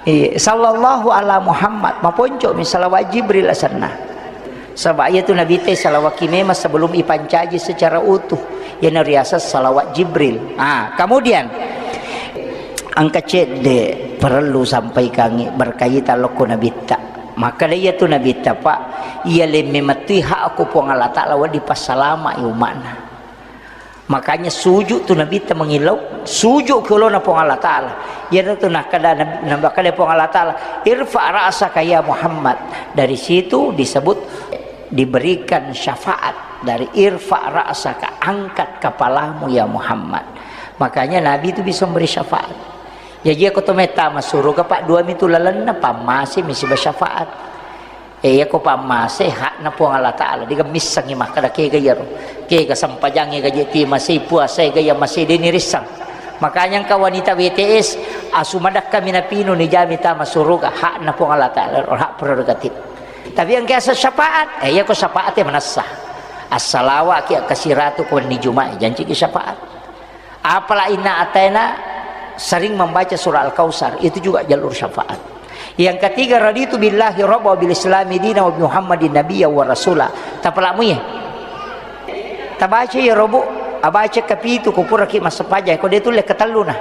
Iya, sallallahu ala Muhammad, maponco mi salawat Jibril asanna. Saba iya tu Nabitta salawat ki memang sebelum ipancaji secara utuh. Iyana riaseng salawat Jibril. Ah, kemudian engka cedde perlu sampaikangi berkaitan lokko Nabitta. Makkeda iya tu Nabitta, Pak, iya lemme mettui hakku Puang Allah Ta'ala wedding passalama'i umma'na. Makanya sujud tu Nabitta mangillau, sujud ke olona Puang Allah Ta'ala. Iyana tu nakkeda Nabi, nakkeda Puang Allah Ta'ala, "Irfa ra'saka ya Muhammad." Dari situ disebut diberikan syafaat dari irfa ra'saka, angkat kepalamu ya Muhammad. Makanya Nabi itu bisa memberi syafaat. Jaji, iya ko to metta masuruga, Pak, dua mi tu lalenna, pammase mi siba syafaat. Eh, iya ko pammase hakna Puang Allah Ta'ala, diga missengi makkeda kega iyaro. Kega sempajangnge gaje ti masei, puasa ga iya masei, deni rissang. Makanya engka wanita W T S, asu madakka mi napinu nijami tama suruga, hakna Puang Allah Ta'ala, hak prerogatif. Tapi engka asa syafaat, eh, iya ko syafaat ya manessa. Assalawa ki kasiratu ko ni Jumat, janci ki syafaat. Apala inna ataina sering membaca surah Al-Kautsar, itu juga jalur syafaat. Yang ketiga, raditu billahi rabba wa bil islami dina wa bi Muhammadin nabiyya wa rasula. Tapalamu ya. Tabaca ya robu, abaca kapitu ko pura ki massempajang, ko de tulle katelluna.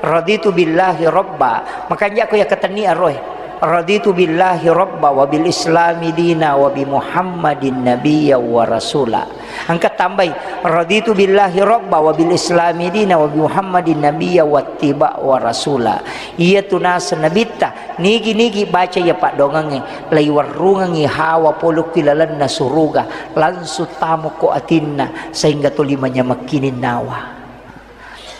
Raditu billahi rabba. Makanja ko ya katenni aroe. Raditu billahi rabba wa bil islami dina wa bi Muhammadin nabiyya wa rasula. Engka tambai, raditu billahi rabba wa bil islami dina wa bi Muhammadin nabiyya wa tiba wa rasula. Iya tu naseng nabitta, nigi-nigi baca iya paddoangengnge, laiwarrungengngi hawa polokki lalenna suruga, langsung tamo ko atinna, sehingga tuli manyamekkining nawa.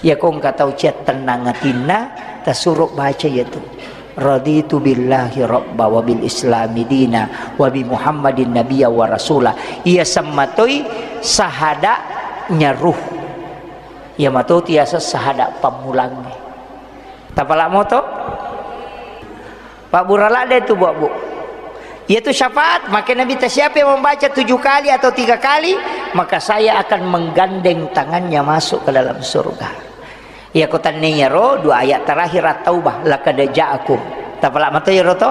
Iya ko engka tau cia tennang atinna, tasuro baca iya tu. Raditu billahi rabba wa bil islami dina wa bi Muhammadin nabiyya wa rasula. Iya semmatoi sahada nyaruh. Iya mato tiasa sahada pammulangnge. Tapala moto? Pabbura ladde tu, Bu, Bu. Iyatu syafaat, maka Nabi ta, "Siapa yang membaca tujuh kali atau tiga kali, maka saya akan menggandeng tangannya masuk ke dalam surga." Iya, ko tanne iyaro dua ayat terakhir At-Taubah, "Laqad ja'akum." Tapala mato iyaro to?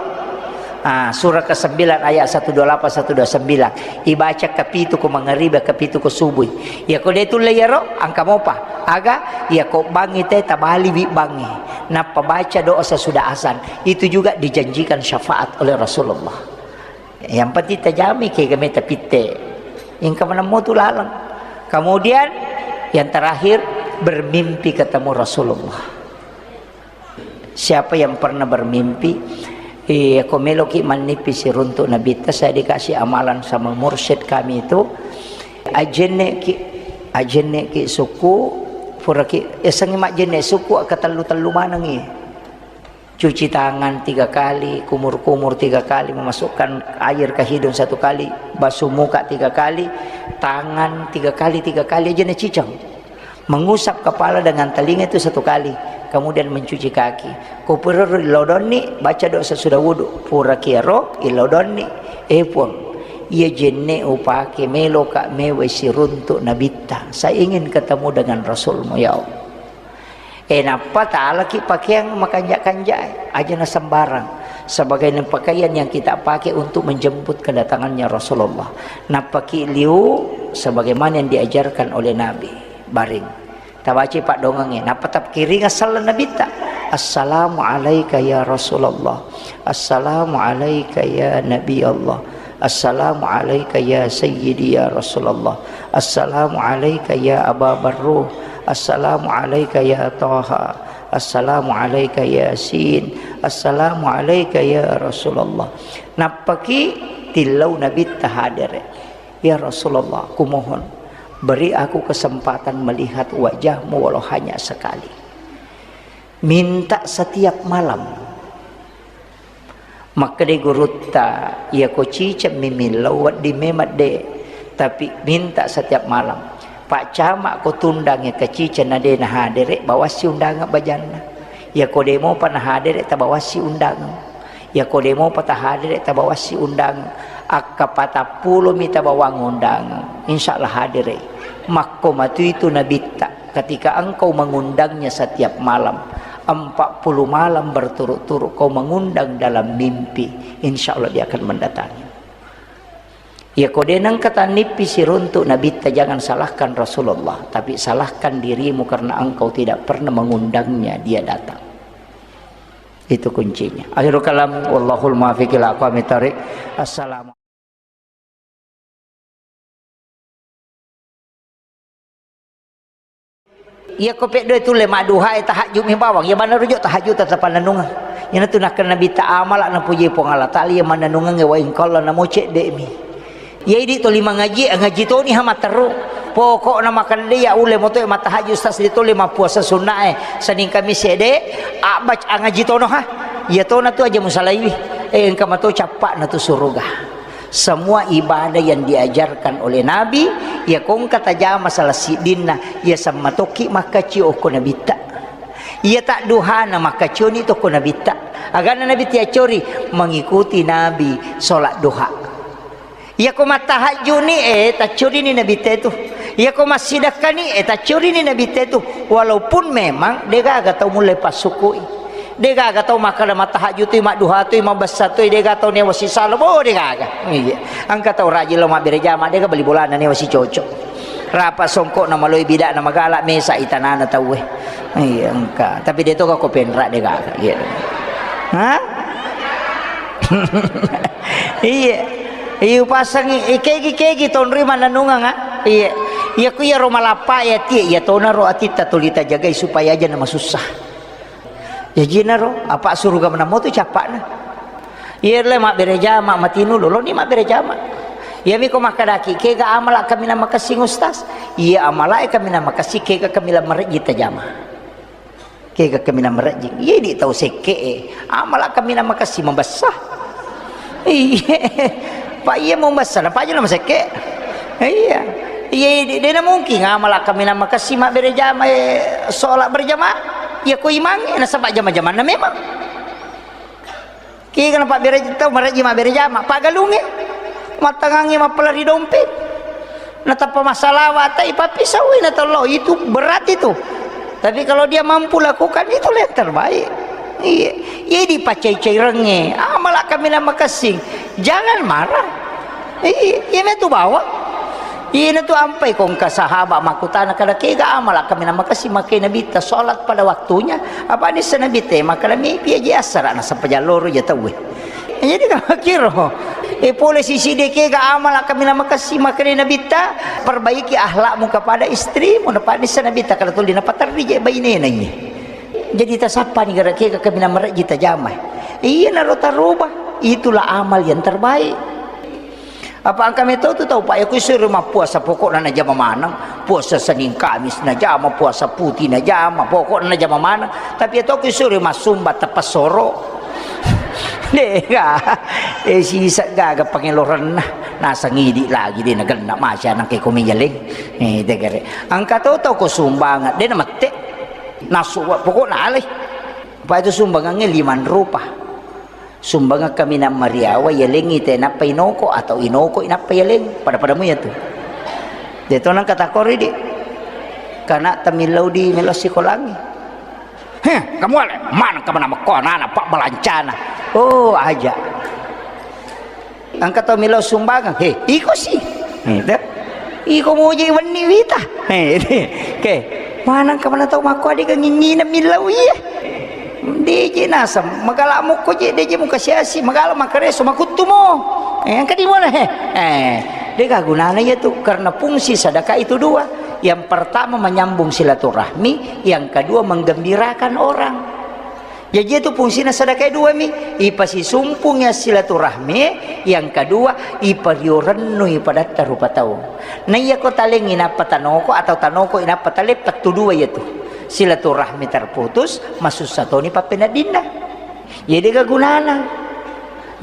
Ah, surah kesembilan ayat satu dua lapan, satu dua sembilan. Ibaca kapitu ko mangariba, kapitu ko subui. Iya, ko de tulle iyaro, engka mopa. Aga, iya ko bangi te tabaliwi bangi. Nappa baca doa sesudah azan. Itu juga dijanjikan syafaat oleh Rasulullah. Yang penting tajami kega meta pitte. Engka manemmo tu laleng. Kemudian yang terakhir, bermimpi ketemu Rasulullah. Siapa yang pernah bermimpi Iya, ko meloki mannippi siruntuk Nabitta, saya dikasih amalan sama mursyid kami itu, ajenneki, ajenneki suku, puraki, yasengngi majjenne suku, katellu-tellu manengngi. Cuci tangan tiga kali, kumur-kumur tiga kali, memasukkan air ke hidung satu kali, basuh muka tiga kali, tangan tiga kali, tiga kali aja naciceng. Mengusap kepala dengan telinga itu satu kali, kemudian mencuci kaki. Ko purero lodonni, baca doa sesudah wudu. Pura kiaro, ilodonni. Eh, Puang, iya jenne upake meloka mewai siruntuk Nabitta. Saya ingin ketemu dengan Rasulmu, ya Allah. Eh, nappa talaki pakeang makanja-kanja, aja na sembarang. Sebagai pakaian yang kita pakai untuk menjemput kedatangannya Rasulullah. Nappaki liu sebagaimana yang diajarkan oleh Nabi. Baring. Tabaci paddongengnge. Nappa tapkiringa sallang Nabitta. Assalamu alaika ya Rasulullah. Assalamu alaika ya Nabi Allah. Assalamu alaika ya Sayyidi ya Rasulullah. Assalamu alaika ya Aba Barruh. Assalamu alaika ya Taha. Assalamu alaika Yasin. Assalamu alaika ya Rasulullah. Nappaki tillau Nabitta hadere. Ya Rasulullah, kumohon, beri aku kesempatan melihat wajahmu walau hanya sekali. Minta setiap malam. Makkeda gurutta, iya ko ciceng mi millau wedding memang de, tapi minta setiap malam. Pak Camat ko tundangnge ke ciceng na de nahadere, bawassi undangan bajanna. Iya ko de mopa nahadere, tabawassi undangan. Iya ko de mopa tahadere, tabawassi undangan. Akka patappulo mi tabawang undangan. Insya Allah hadere. Makko matu itu Nabitta. Ketika engkau mengundangnya setiap malam, empat puluh malam berturut-turut kau mengundang dalam mimpi, insya Allah dia akan mendatangi. Ya, ko de nengka tannippi siruntuk Nabitta, jangan salahkan Rasulullah, tapi salahkan dirimu karena engkau tidak pernah mengundangnya, dia datang. Itu kuncinya. Akhirul kalam, wallahul muwaffiq ila aqwamit thariq. Assalamualaikum. Iya ko peddoe tulle madduhae, tahajud mi bawang. Iya banna rujuk tahajud tetap panennungeng. Iyanatu nakkeda Nabitta, amala napuji Puang Allah Taala iya mannennungengnge, wa in qalla, namo cedde mi. Iya idi toli mangaji, ngaji toni ha matteru. Pokokna makkeda de iya ulle moto mattahajud, sas de tole mappuasa sunnae. Senin Kamis ede, abbac angaji tono ha. Iya tona tu aja musalaiwi. Eh, engka mato cappa'na tu suruga. Semua ibadah yang diajarkan oleh Nabi, iya ko engka tajama salah siddinna, iya sammatokki makkacio okko Nabitta. Iya tadduhana makkacioni tokko Nabitta. Agana Nabitta yaccori, mengikuti Nabi sholat duha. Iya ko mattahajjuni, eh, taccorini Nabitta itu. Iya ko massidakkani, eh, taccorini Nabitta itu. Walaupun memang degaga tau mulle passukui. Degaga tau makkeda mattahajjutui, madduhatui, mabessatui, dega tau newa sisalo, bo, degaga. Iya. Engka tau rajin lo mabbere jama, dega bali bolana newa sicoco. Rapa songkokna maloi bidakna magala, mesa itanana tauwe. Iya, engka. Tapi de toga ko penra, degaga. Iya. Hah? Iya. Iya, upasangi, ikegi-kegi tonri mananunganga. Iya. Iya, ku iya ro malappa ya tie, iya tona ro atitta tuli tajagai supaya aja na masussa. Jajinaro, apa suruga menamo tu cappa'na. Iya le mabbere jama, matinu loloni mabbere jama. Iyami ko makkedaki, kega amala kaminang makessing Ustaz? Iya amalae kaminang makessing, kega kaminang marejji tajama. Kega kaminang marejji. Iya di tau sekke'e. Amala kaminang makessing mabessa. Iya. Pak iya mau mabessa, apa aja nama sekke. Iya. Iya, de, de na mungkin amala kaminang makessing mabbere jama, eh, sholat berjamaah. Iya ko imangnge, nasaba jama-jamanna memang. Kega na pabbere tau marejji mabbere jama, pagalungnge. Mattangangnge mappalari dompet. Natappa massalawa, tai pappisau, na tello, itu berat itu. Tapi kalau dia mampu lakukan, itulah yang terbaik. Iya. Iya dipacai-cairengnge. Amala kaminang makessing. Jangan marah. Iya, iya metu bawang. Iyana tu ampai ko engka sahaba makkutana kada kega amala kaminang makessing makkeda Nabitta sholat pada waktunya. Apa nissa Nabitta makkeda mipi aja assara nasaba jalloro ja tauwe. Jadi kama kiro. E pole sisi de kega amala kaminang makessing makkeda Nabitta, perbaiki akhlakmu kepada istrimu, napa nissa Nabitta kada tuli napaterri je bainena iye. Jadi tasappani gara kega kaminang marejji tajama. Iyanaro taroba, itulah amal yang terbaik. Apa engka metau tu tau, Pak, ya, ku isuro mappuasa, pokokna najama maneng, puasa Senin Kamis najama, puasa putih najama, pokokna najama maneng. Tapi ya, tau ku isuro massumba teppessoro. Dega, eh, sisa gaga pangelorenna. Nasang idi lagi de nagenna masya nang ke komi yaleng. Eh, degare. Engka to tau ko sumbangan, de namette. Nasu, pokokna alai. Apa itu sumbangannya lima rupa. Sumbangeng kaminang mariawa, yalengngi te nappa inoko, atau inoko inappa yaleng. Pada-padamu ya tu. Deto nang kata kori di. Kana tamillau di melo sikolangi. Heh, kamu ale, mana kamu nama ko anak-anak pak balancana. Oh, aja. Engka tau melo sumbangeng, he, iko si. Gitu. Iko moje wenni wita. He, ke. Manang kamana tau makko adega ngingina millau iya. Deje naseng, magala mukko je, deje muka siasi, magala makareso, makuttu mo. Eh, engka di mana, he? Eh, dega gunana iya tu, karena fungsi sedekah itu dua. Yang pertama menyambung silaturahmi, yang kedua menggembirakan orang. Jaji itu fungsina sedekah dua mi, ipasisumpung ya silaturahmi, yang kedua ipariorennu ipadatta rupa tau. Na iya ko talengi nappa tanoko atau tanoko inappa tale, pettu dua iya tu. Silaturahmi terputus, masussa toni pappeneddinna. Iya dega gunana.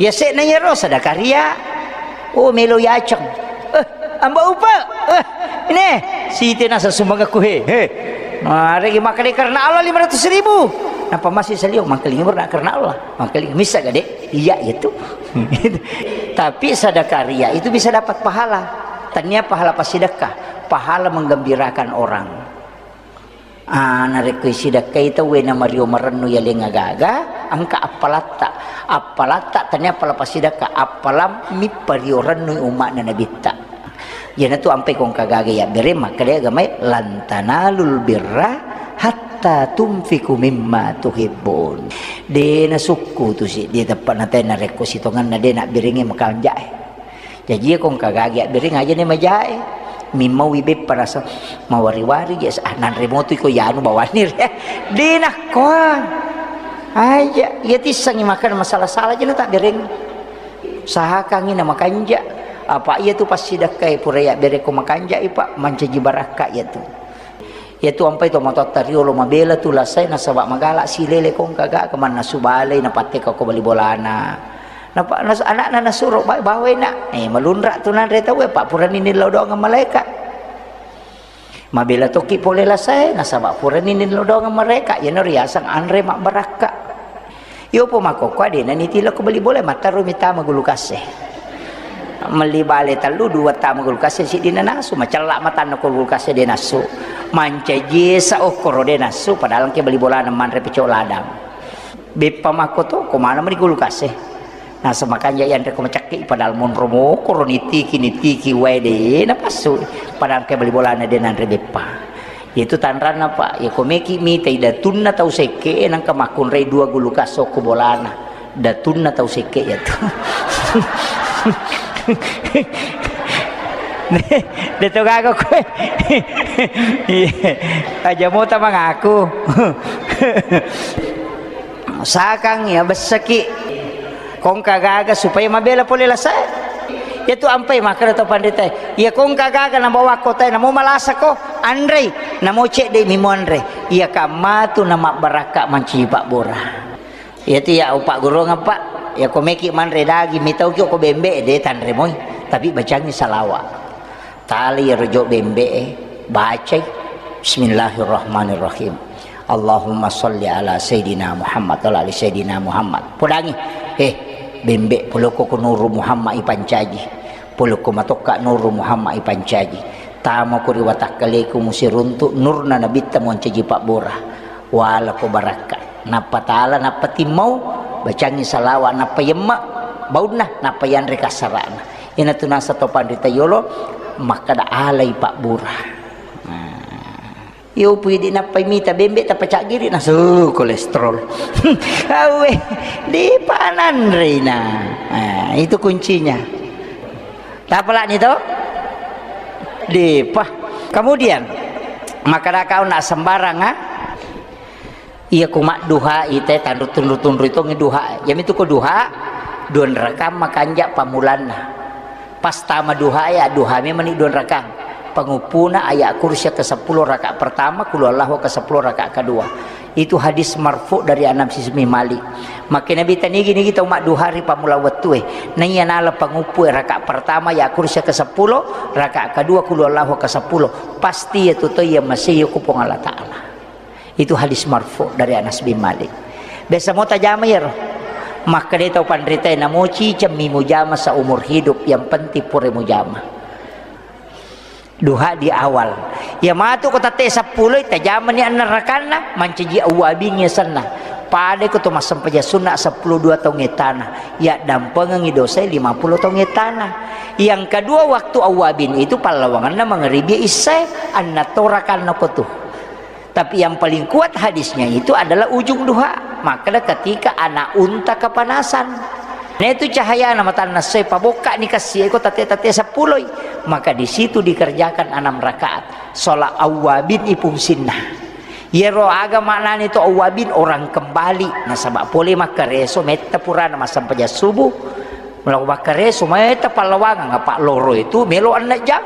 Yase'na iyaro sadakaria. Oh, melo yaceng. Eh, amba upa. Eh, ini site nasa sumbangekku he. He. Maregi makkeda karena Allah lima ratus ribu. Napa masih salio mangkeling berna karena Allah. Mangkeling misa gade. Iya itu. Tapi sadakaria itu bisa dapat pahala. Tania pahala pasidekka, pahala menggembirakan orang. Ah, narekko isidakkai tauwe na mario marennu yaleng agaga, engka appalatta. Appalatta tania appala pasidakka, appalammi pario rennu umma'na nabitta. Iyanatu ampai kongka gaga yabbere makkeda agamae, "Lan tanalul birra hatta tunfiqu mimma tuhibbun." De nasukku tu si, de teppa natai narekko sitonganna de nabberengnge makanjae. Jaji, iya ko engka gagi abbereng aja ni majae. Mimmaui beppa rasa mawari-wari je, ah, nanre motu iko yanu bawanni re. De nakkoa. Aja, iya tissangi makan masalah-salah je na tabbereng. Sahakangi na makanja. Apa iya tu passidakkai pura ya bereko makanja ipa mancaji barakka iya tu. Iyatu ampai tomatoatta riolo mabela tu lasae nasaba magala silele kongka ga kemanna subalei napatteka ko bali bolana. Napa nas-, anakna nasuro ba-, bawai nak. Eh, malunra tu nanre tau, eh, pak purani nillau doang malaika. Mabela toki pole lasae nasaba purani nillau doang malaika. Iyano riasang anre mabbarakka. Yopo makkokkoe de na nitilo ko bali bola, mattaro mitama gulu kasse. Melli bale tellu, dua tama gulu kasse, siddi na nasu, macella matanna ko gulu kasse de nasu. Mancaji esa okkoro de nasu, padahal engke bali bolana manre pecok ladang. Beppa makko to, ko mana meni gulu kasse. Nasa makanja yanre ko macakki, padahal monro mokoro nitiki, nitiki wae de napassu, padahal engke bali bolana de nanre beppa. Itu tanranna, Pak. Ya, ko meki mitai datunna tau sekke, nangka makkunrai dua gulu kasso ko bolana. Datunna tau sekke ya tu. De to gaga koe. Iya. Aja mota mangaku. Sakang ya bessaki. Kongka gaga supaya mabela pole lasae. Iyatu ampai makkeda to panritae, iya kongka gaga nabawa kotae, namo malasa ko, anrei, namo cedde mi muanre. Iya kammatu na mabbarakka mancaji pabbura. Iyatu iya upaggurungeng, Pak. Iya ko meki manre daging, mitauki ko bembe, de tanre moi. Tapi bacangi salawa. Tali iyaro jo bembe'e, bacai, "Bismillahirrahmanirrahim. Allahumma sholli ala Sayyidina Muhammad wa ala ali Sayyidina Muhammad." Podangi, eh, bembe, polokko ko Nuru Muhammad ipancaji. Polokko matokka Nuru Muhammad ipancaji. Tama ko ri watakkaleku musiruntu nurna nabitta moncaji pabbura. Wala ko barakka. Nappa tala, nappa timmau, bacangi salawa, nappa yemma baunna, nappa yanre kassarana. Iyanatu nasa to panrita yolo makkada alai pabbura. Nah, iyo pui di nappai mita bembe tappa caggiri nasu kolesterol. Awe, di pananrina. Nah, itu kuncinya. Tapalani to? Depa. Kemudian, makkada kau nak sembarang, ah? Iya ku madduha ite tanru tunru-tunru itongi duha. Yami tu ko duha, dua rakang makanja pamulanna. Pas tama duha ya, duha memang ni dua rakang. Pangupuna ayat kursi ke sepuluh rakaat pertama, kulu Allahu ke sepuluh rakaat kedua. Itu hadis marfu dari Anas bin Malik. Maka Nabi tanigi-nigi tau madduha ri pamula wettue. Naiya nala pangupu rakaat pertama ya kursi ke sepuluh, rakaat kedua kulu Allahu ke sepuluh. Pasti ya tu to iya masih ku Puang Allah Ta'ala. Itu hadis marfu dari Anas bin Malik. Biasa mo tajama iyaro. Makkeda tau panritae, namoci cemmi mujama seumur hidup, yang penting pura mujama. Duha di awal. Ya matu ko tatte seppulo, tajamani anna rakanna, mancaji awwabin ya senna. Pada ko to massempajang sunna seppulo dua taung etana. Ya dampengengi dosa lima puluh taung etana. Yang kedua, waktu awwabin itu pallawanganna mangribi isya, anna to rakanna ko tu. Tapi yang paling kuat hadisnya itu adalah ujung duha. Makkeda ketika anak unta kepanasan. Nah, itu cahayana matanna sai pabokka ni kassi eko tate-tate seppuloi. Maka di situ dikerjakan enam rakaat. Sholat awwabin ipungsinna. Yero aga maknani to awwabin, orang kembali. Nasaba pole makkareso metta purana massempajang subuh. Melo makkareso metta pallawangang, apa loro itu melo enneng jam.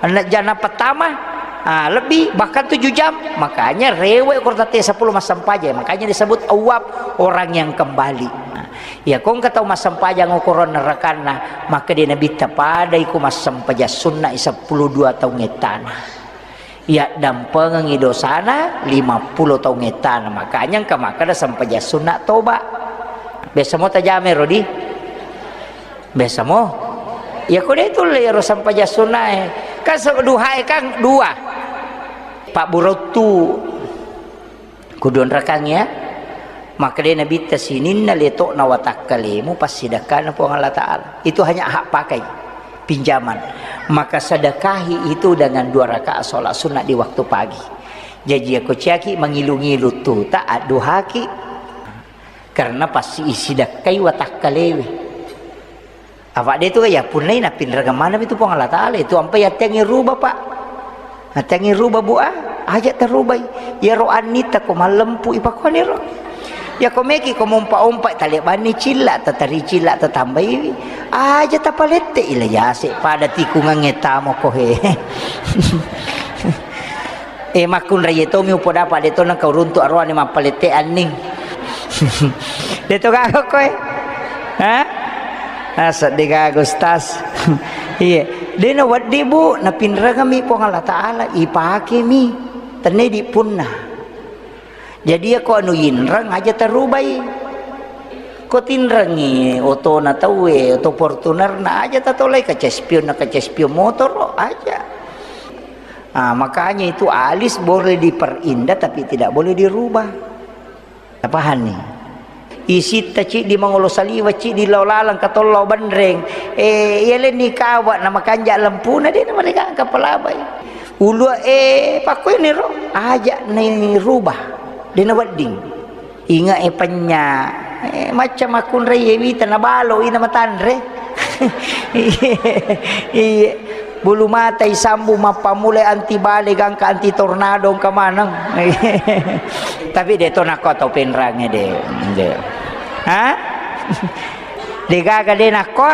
Enneng jam na pertama, ah, lebih, bahkan tujuh jam. Makanya rewe ko tatte seppulo massempajang. Makanya disebut awwab, orang yang kembali. Nah, iya ko engka tau massempajang okoro rakanna, maka dia Nabi tapadai ko massempajang sunna seppulo dua taung ettana. Iya dampengengi dosana lima puluh taung ettana. Makanya engka makkeda sempajang sunna toba. Biasa mo tajame rodi? Biasa mo. Ya ko de tulle ro sempajang sunnae. Kan se-, duhae kan dua. Pak Burottu. Kudu onrakang ya. Makkeda Nabitta sininna letokna watakkalemu passidakkana Puang Allah Ta'ala. Itu hanya hak pakai, pinjaman. Maka sedekahi itu dengan dua rakaat sholat sunnah di waktu pagi. Jaji ako ciaki mangilu-ngilu tuta adduhaki. Karena pasti isidakkai watakkalewe. Apa de tu ya punnai napinreng manami tu Puang Allah Ta'ala. Itu ampai attengi ruba, Pak. Attengi ruba, Bu, ah. Aja terubai. Yaro annita ko mallempu ipakuaniro. Ya ko meki ko mompa-ompa talebanni cilla, tatari cilla, tatambai. Aja tapalette ila yase pada tikungangnge tamo ko he. Eh, makkunrai tomi upodapa de to nengka uruntu aroane mappalette anning. De to gaga koe. Ha? Ah, seddi gaga, Ustaz. Iya. De na weddi, Bu, napinrengami Puang Allah Ta'ala, ipakemi. Tenne di punna. Jadi, ya ko anu inreng aja terubai. Ko tinrengi otona tauwe, oto Fortunerna aja tatolai, kaca spionna, kaca spion motoro aja. Ah, makanya itu alis boleh diperindah tapi tidak boleh dirubah. Tapahanni? Isitta ciddi mangolo saliwa, ciddi lao laleng katollo benreng. Eh, iya lenni kawa na makanja lempuna de na mereka kapalabai. Ulua, eh, pakkuiniro aja ni rubah. De na wedding. Inga e penya, eh, macca makkunrai e wita na balo ina matanre. Iye, iye. Bulu mata isambu mappamulai anti bale gangka anti tornado engka maneng. Tapi de to nakko tau penrange de. De. Ha? De gaga de nakko.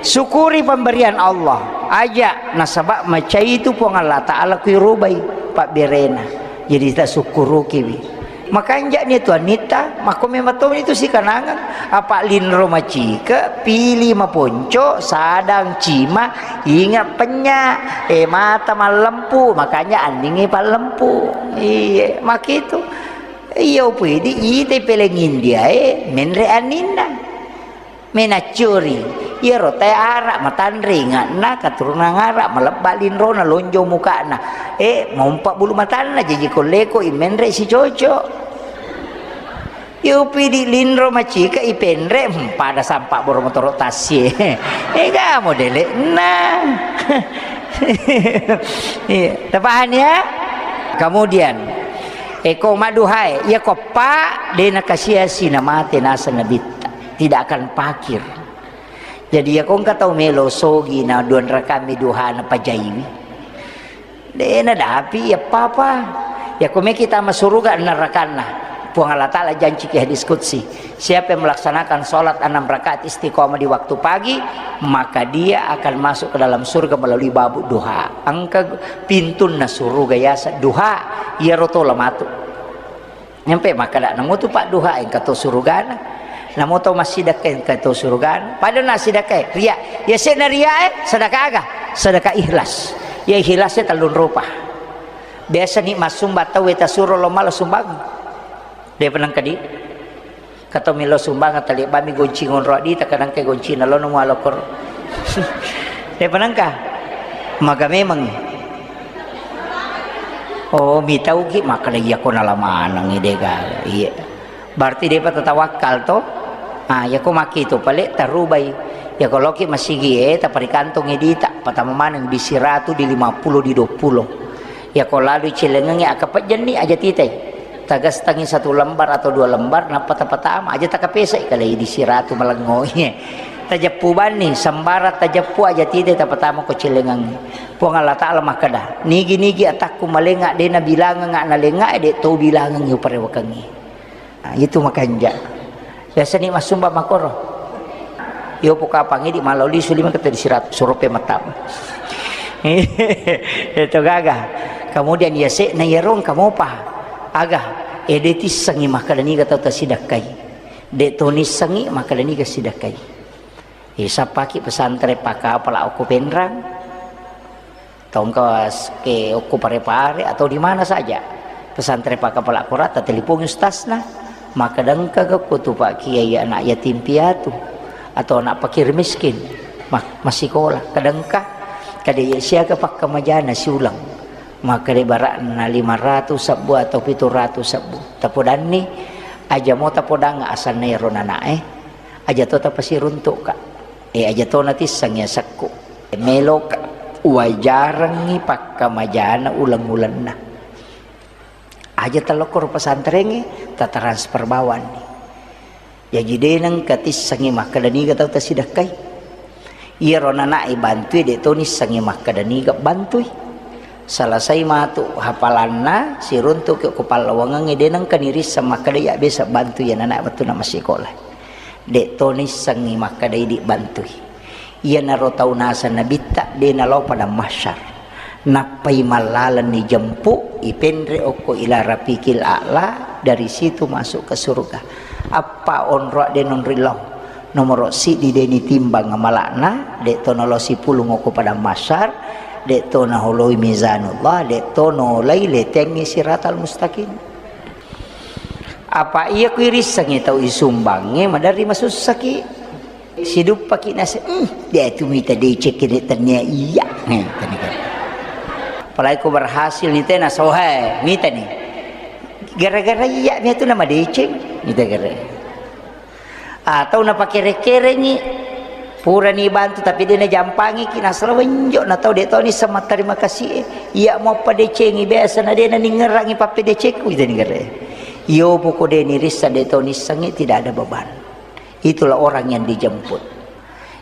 Syukuri pemberian Allah. Aja nasaba macai itu Puang Allah Ta'ala kuirubai pabberena. Jadi tasukkurukiwi. Makanja ni tu anitta, makko memang to itu sikanangang. Apa linro macike, pili maponco, sadang cima, inga penya, eh, mata mallempu, makanya anningi pallempu. Iye, makitu. Iya upidi ite peleng India e, menre anninna. Menaccuri, iyaro tae ara matanre inganna, katurunan ara, malebba linrona, lonjong mukana, eh, mompa bulu matanna, jaji kolleko i menre sicocok. Iya upidi linro macika ipenre, hmm, pada sampa boro motoro tassie. Ega modele na. Iya, tapahani ya? Kemudian, eko maduhae, iya ko pa de nakasiasi namate naseng nabitta. Tidak akan pakir. Jadi, iya ko engka tau melo sogi na dua rakami duha na pajaiwi. De nadapi iya papa. Yako meki tama suruga nerakanna, Puang Allah Ta'ala janci ki hadis qudsi, "Siapa yang melaksanakan sholat enam rakaat istiqomah di waktu pagi, maka dia akan masuk ke dalam surga melalui babu duha." Engka pintunna suruga yasa duha, iyaro tola matu. Nyampe makkeda, "Namutu Pak duha engka to surugana." Namutu massidakka engka to surugana. Pada na sidakka, ria. Yase'na ria e, sedekah aga? Sedekah ikhlas. Ya ikhlas e tellung rupa. Biasa ni massumba tau e tasuro lo mala sumbang. De penang kadi. Kato melo sumbang tali bami gonci ngonro di, takadang ke gonci na lo nemu alokor. De penang ka? Maga memang. Oh, mitauki makkeda iya ko nala maneng de ga. Iya. Berarti depa tatawakkal to. Ah, yako maki tu pale tarubai. Yako loki masigi e taparikantongi dita, patama maneng di siratu, di lima puluh, di dua puluh. Yako lalu celengengnge akapejjenni aja titai. Tagastangi satu lembar atau dua lembar, nappa tapatama aja takapesai kalai di siratu malengngo. Tajeppu banni, sembara tajeppu aja titai tapatama ko celengengnge. Puang Allah Ta'ala makkeda, "Nigi-nigi atakku malenga de nabilangeng nalenga, de to bilangengngi uparewakengngi." Nah, itu makanja. Biasa ni massumba makoro. Yo pokapang idi malau lisu lima kata di sirat surupe matam. Itu gaga. Kemudian ya se na yerong kamu pa. Aga. Ede tissengi makkeda niga tau tasidakkai. De to nissengi makkeda niga sidakkai. Isa paki pesantren pakapala okko Penrang. Tongka ke okko Pare-Pare atau di mana saja. Pesantren pakapala Quran, tatelepongi ustazna. Makkeda engka ga ko tu Pak Kiai anak yatim piatu atau anak fakir miskin ma-, masikola. Kadangka kada iya siaga pakkamajana siulang. Makkeda barakna lima ratus sebbu atau pitu ratus sebbu. Tapodanni aja mo tapodang asanna ero nanae. Aja to tapasiruntuk ka. Eh, aja to natisseng ya sekku. Meloka wajarengngi pakkamajana uleng-ulenna. Aja telokko ro pesantrengnge, tatransfer bawanni. Jaji de nengka tissengi makkeda niga tau tasidakkai. Iyaro nanae bantui, de to nissengi makkeda niga bantui. Selesai matu hafalanna, siruntuki ko pallawangengnge, de nengka nirisseng makkeda iya biasa bantui iya nanae wettunna massikola. De to nissengi makkeda idi bantui. Iyanaro tau naseng Nabitta de nalao padang mahsyar. Nappai mallalenni jempu, ipenre okko ila rafiqil a'la, dari situ masuk ke surga. Appa onro de nonri lao. Nomoro siddi de nitimbang amalakna, de to nalao sipulung okko padang mahsyar, de to naholoi mizanullah, de to nolai letengngi siratal mustaqim. Apa iya ku irissengngi tau isumbangnge maderri masussaki. Siduppaki nase, "Hmm, de tu mita deceng kene tennia iya." Nih, tadi kan. Apalagi ku berhasil nih tena sohe, mita nih. Gara-gara iya mia tu nama deceng, mita gara. Atau napakere-kerengi, purani bantu tapi de najampangiki, nasala wenjo na tau de toni sama terima kasih e. Iya mo padecengi biasa na de naningerangi pappedecengku, ita ningere. Iyo poko de nirissa de toni sengi, tidak ada beban. Itulah orang yang dijemput.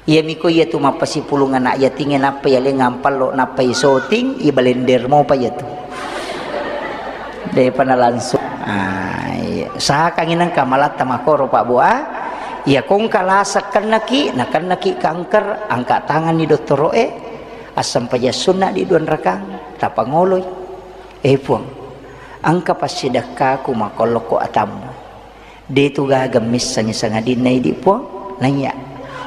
Iya miko iya tu mappasipulung anak yatinge nappa iya lengang pallo nappa isoting, ibalender mopa iya tu. Depa na langsung. Ah, iya. Usahakangngi nengka malatta makoro, Pak, Bu, ah. Iya kongka lasa kennaki, nakennaki kanker, angkat tanganni dottoro'e, assempajang sunna di dua rakang, tapangoloi. Eh, Puang, engka passidekkaku makollokko atammu. De tu gaga missengngi sangadinna idi, Puang. Naiya,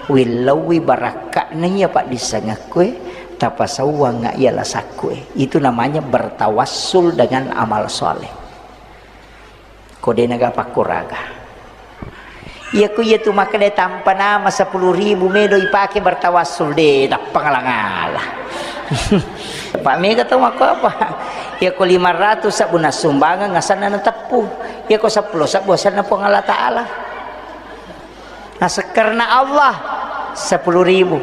willauwi barakka'na iya paddissengekkue, tapasauwangnga iya lasakkue. Itu namanya bertawassul dengan amal soleh. Ko de naga pakkuraga. Iya ku iya tu makkeda tampa nama sepuluh ribu medo ipake bertawassul, de, tappa ngala-ngala. Pak mega tau makko apa? Iya ko lima ratus sabbu nassumbangeng asanna nateppu. Iya ko seppulo sabbu asanna Puang Allah Ta'ala. Nah, sekarena Allah, sepuluh ribu.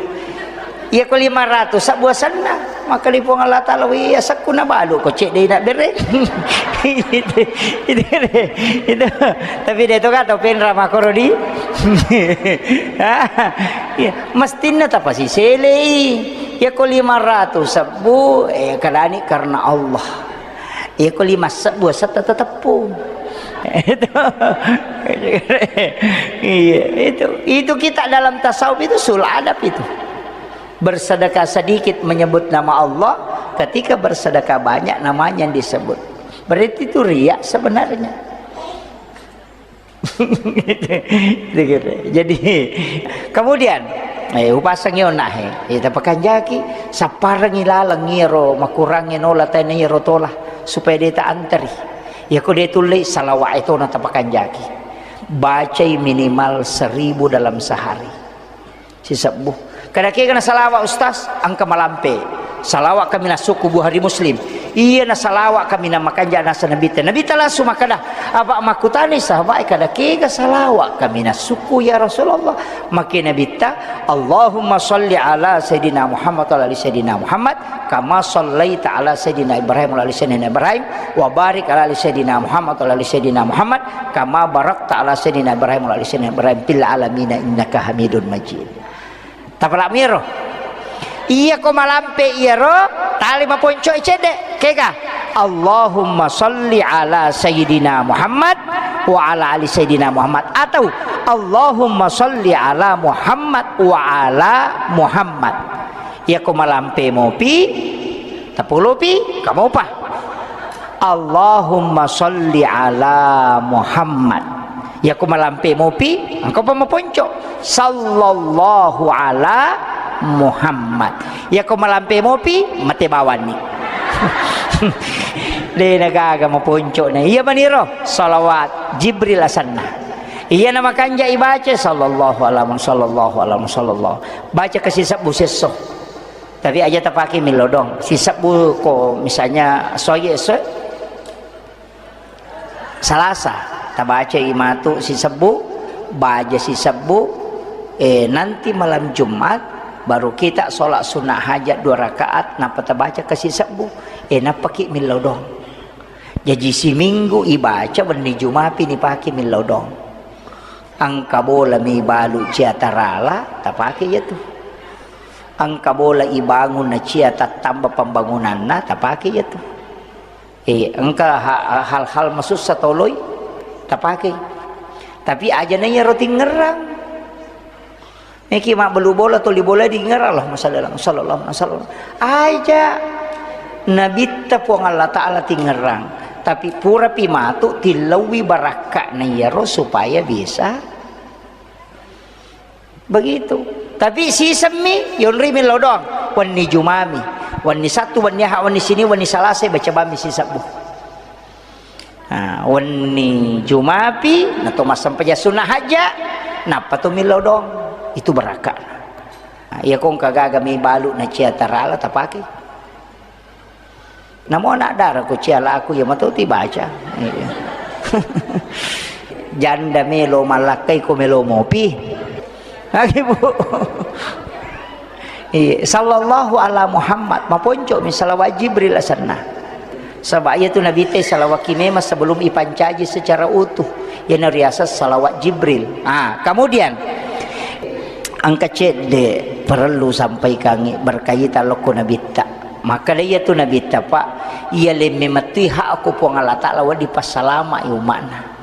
Iya ko lima ratus sabbu asanna, maka di Puang Allah Ta'ala, "Wih, asakku na balu ko cek dei na bere." Itu, itu, itu. Tapi de to ka tau penra makoro di. Iya, mestinna tapasiselei. Iya ko lima ratus sabbu, eh, kadani karena Allah. Iya, ko lima sebbu setta teteppu. Itu. Iya, itu. Itu kita dalam tasawuf itu sul adab itu. Bersedekah sedikit menyebut nama Allah, ketika bersedekah banyak namanya yang disebut. Berarti itu riya sebenarnya. Jadi, kemudian, eh, upasangi onahe, eh, tapakanjaki, sapparengi laleng iyaro makurangnge nola taina iyaro tola, supaya de ta anteri. Yako de tullei, salawat etona tapakanjaki. Bacai minimal seribu dalam sehari. Sisebbu. Kada kega na salawat, Ustaz, engka malampe. Salawat kaminang sukku Bukhari Muslim. Iya na salawat kaminang makanja nasa Nabitta. Nabitta langsung makkada, apa makkutani sahabat, kada kega salawat kaminang sukku ya Rasulullah. Maka Nabitta, Allahumma salli ala Sayyidina Muhammad wa ala ali Sayyidina Muhammad, kama sallaita ala Sayyidina Ibrahim wa ala ali Sayyidina Ibrahim, wa barik ala ali Sayyidina Muhammad wa ala ali Sayyidina Muhammad, kama barakta ala Sayyidina Ibrahim wa ala ali Sayyidina Ibrahim fil alamina innaka Hamidun Majid. Tapalak miro. Iya ko malampe iyaro, tali maponco cedde. Kega? Allahumma salli ala Sayyidina Muhammad wa ala ali Sayyidina Muhammad. Atau Allahumma salli ala Muhammad wa ala Muhammad. Iya ko malampe mopi, tapolopi, kamopa. Allahumma salli ala Muhammad. Yako malampe mopi, engka pa maponco. Sallallahu ala Muhammad. Yako malampe mopi, mate bawanni. De nagaga maponco na. Iya maniro, salawat Jibril asanna. Iya na makanja ibaca, sallallahu ala Muhammad, sallallahu ala Muhammad, sallallahu. Baca kasi sebbu sesso. Tapi aja tapake millau doang. Sisebbu ko misalnya soye so Salasa, tabacai matu sisebbu, baja sisebbu, eh, nanti malam Jumat baru kita sholat sunnah hajat dua rakaat, nappa tabaca ke sisebbu, eh, nappaki millau doang. Jaji siminggu ibaca wenni Jumapi nipake millau doang. Engka bola mi balu cia tarala, tapake iya tu. Engka bola ibangun na cia tattamba pembangunanna, tapake iya tu. Eh, engka ha-, hal-hal masussa toloi, tapake. Tapi aja na iyaro tingerang. Meki mabbelu bola, toli bola dingerang, Allahumma shalli ala Muhammad, sallallahu alaihi wasallam. Aja Nabitta Puang Allah Ta'ala tingerang. Tapi purapi matu tillauwi barakka'na iyaro supaya bisa begitu. Tapi sisemmi, yonri millau doang. Wenni Jumami, wenni Sattu, wenni Aha, wenni Sini, wenni Salasa, baca bammi sisebbu. Nah, wenni Jumapi, nato massempajang sunnah hajja, nappa to millau doang. Itu barakka. Nah, iya ko engka gaga mi balu na cia tarala, tapake. Namo anak dara ko cia laku, iya mato ti baca. Iya. Janda melo malakkai ko melo mopi. Lagi, Bu. Iya, sallallahu ala Muhammad, maponco mi salawat Jibril asenna. Saba iya tu Nabitta salawat ki memang sebelum ipancaji secara utuh. Iyana riaseng salawat Jibril. Ah, kemudian engka cedde perlu sampaikangi berkaitan lokko Nabitta. Makkeda iya tu Nabitta, Pak, iya lemme mettui hakku Puang Allah Ta'ala wedding passalama'i umma'na.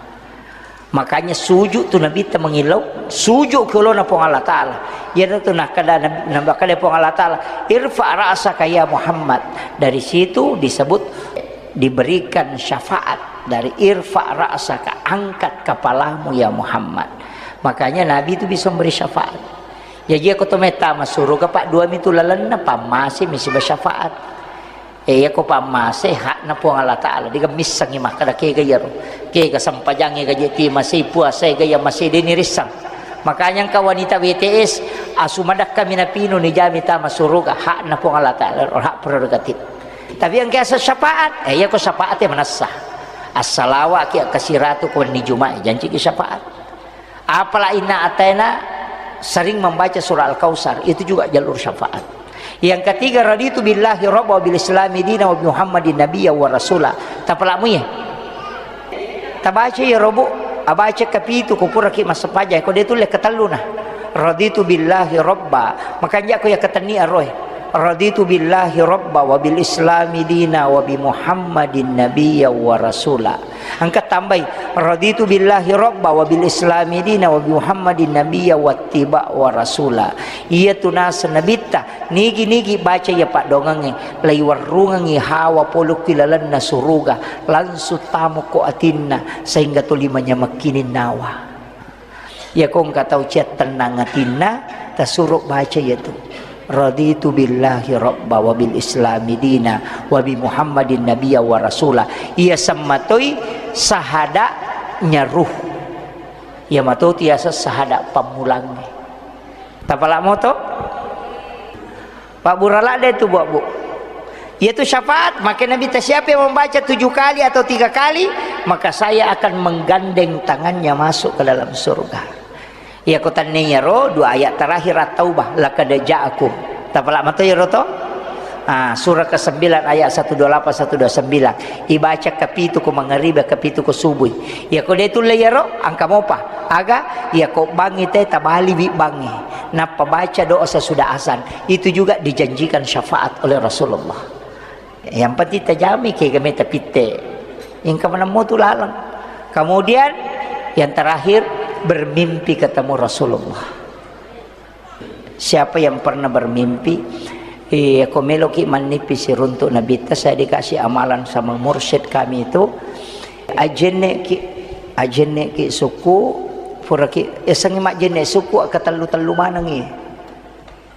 Makanya sujud tu Nabitta mengillau, sujud ke olona Puang Allah Ta'ala. Iyana tu nakkeda Nabi, nakkeda Puang Allah Ta'ala, "Irfa ra'saka ya Muhammad." Dari situ disebut diberikan syafaat dari irfa ra'saka, angkat kepalamu ya Muhammad. Makanya Nabi itu bisa memberi syafaat. Jaji ko to metta masuruga, Pak, dua mitu lalenna, pammase mi siba syafaat. Eh, iya ko pammase hakna Puang Allah Ta'ala, diga missengi makkeda kega iyaro. Kega sempajangnge gaje ti masei, puasa gaja masei, de nirissang. Makanya engka wanita W T S asu madakka minapinu nijami tama suruga, hakna Puang Allah Ta'ala, hak prerogatif. Tapi engka asa syafaat, eh, iya ko syafaat ya manassa. Assalawa ki, akkasiratu ko wenni Juma'i, janci ki syafaat. Apala inna ataina sering membaca surah Al-Kautsar, itu juga jalur syafaat. Yang ketiga, raditu billahi rabba wa bil islami dina wa bi Muhammadin nabiyya wa rasula. Tapalamu ya. Tabaca ya robu, abaca kapitu ko puraki massempajang, ko de tulle katelluna. Raditu billahi rabba. Makanja ko ya katenni aroe. Raditu billahi rabba wa bil islami dina wa bi Muhammadin nabiyya wa rasula. Engka tambai, raditu billahi rabba wa bil islami dina wa bi Muhammadin nabiyya wa tiba wa rasula. Iyatu naseng nabitta, nigi-nigi baca iya paddoangengnge, laiwerrungengngi hawa pole ki lalenna suruga, langsung tamo ko atinna, sehingga tuli manyamekkining nawa. Iyako engka tau ciattennang atinna, tasuro baca iyatu. Raditu billahi rabba wa bil islami dina wa bi Muhammadin nabiyya wa rasula. Iya semmatoi sahada'nya ruh. Iya matoti yaseng sahada pammulangnge. Tapala moto? Pabbura ladde tu, Bu, Bu. Yaitu syafaat, maka Nabi ta, "Siapa yang membaca tujuh kali atau tiga kali, maka saya akan menggandeng tangannya masuk ke dalam surga." Iya, ko tanne iyaro dua ayat terakhir At-Taubah, "Laqad ja'akum." Tapala mato iyaro to? Ah, surah kesembilan ayat satu dua lapan, satu dua sembilan. Ibaca kapitu ko mangaribi, kapitu ko subui. Iya, ko de tulle iyaro, engka mopa. Aga, iya ko bangngi te tabaliwi bangngi. Nappa baca doa sesudah azan. Itu juga dijanjikan syafaat oleh Rasulullah. Yang penting tajami ke game tapitte. Engka maneng mo tu laleng. Kemudian yang terakhir, bermimpi ketemu Rasulullah. Siapa yang pernah bermimpi, eh, ko meloki mannippi siruntuk Nabitta, saya dikasih amalan sama mursyid kami itu, ajenneki, ajenneki suku, puraki, esengi majjenne suku, katellu-tellu manengi.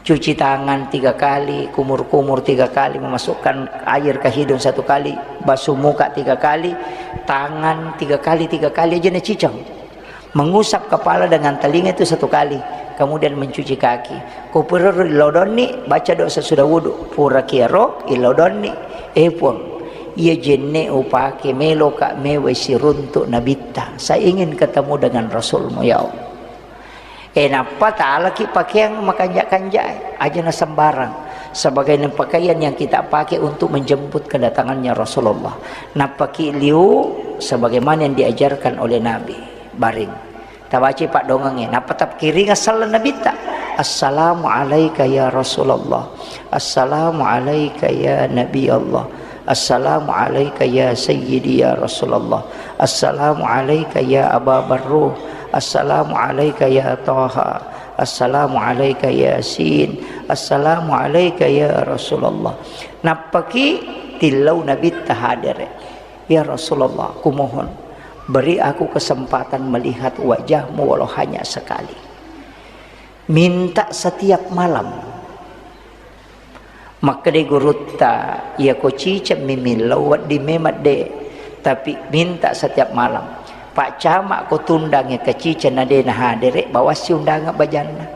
Cuci tangan tiga kali, kumur-kumur tiga kali, memasukkan air ke hidung satu kali, basuh muka tiga kali, tangan tiga kali, tiga kali aja naciceng. Mengusap kepala dengan telinga itu satu kali, kemudian mencuci kaki. Ko puraro lodonni, baca doa sesudah wudu. Pura kiaro, ilodonni. Eh, Puang, iya jenne upake meloka mewai siruntuk Nabitta. Saya ingin ketemu dengan Rasulmu, ya Allah. Eh, nappa talaki pakeang makanja-kanja, aja na sembarang. Sebagai pakaian yang kita pakai untuk menjemput kedatangannya Rasulullah. Nappaki liu sebagaimana yang diajarkan oleh Nabi. Baring. Tabaci paddoangengnge. Nappa tapkiringa sallang Nabitta. "Assalamu alaika ya Rasulullah. Assalamu alaika ya Nabi Allah. Assalamu alaika ya Sayyidi ya Rasulullah. Assalamu alaika ya Aba Barruh. Assalamu alaika ya Taha. Assalamu alaika Yasin. Assalamu alaika ya Rasulullah." Nappaki tillau Nabitta hadere. "Ya Rasulullah, kumohon, beri aku kesempatan melihat wajahmu walau hanya sekali." Minta setiap malam. Makkeda gurutta, "Iya ko ciceng mi millau wedding memang de, tapi minta setiap malam. Pak Camat ko tundangnge ke ciceng na de nahadere, bawassi undangan bajanna.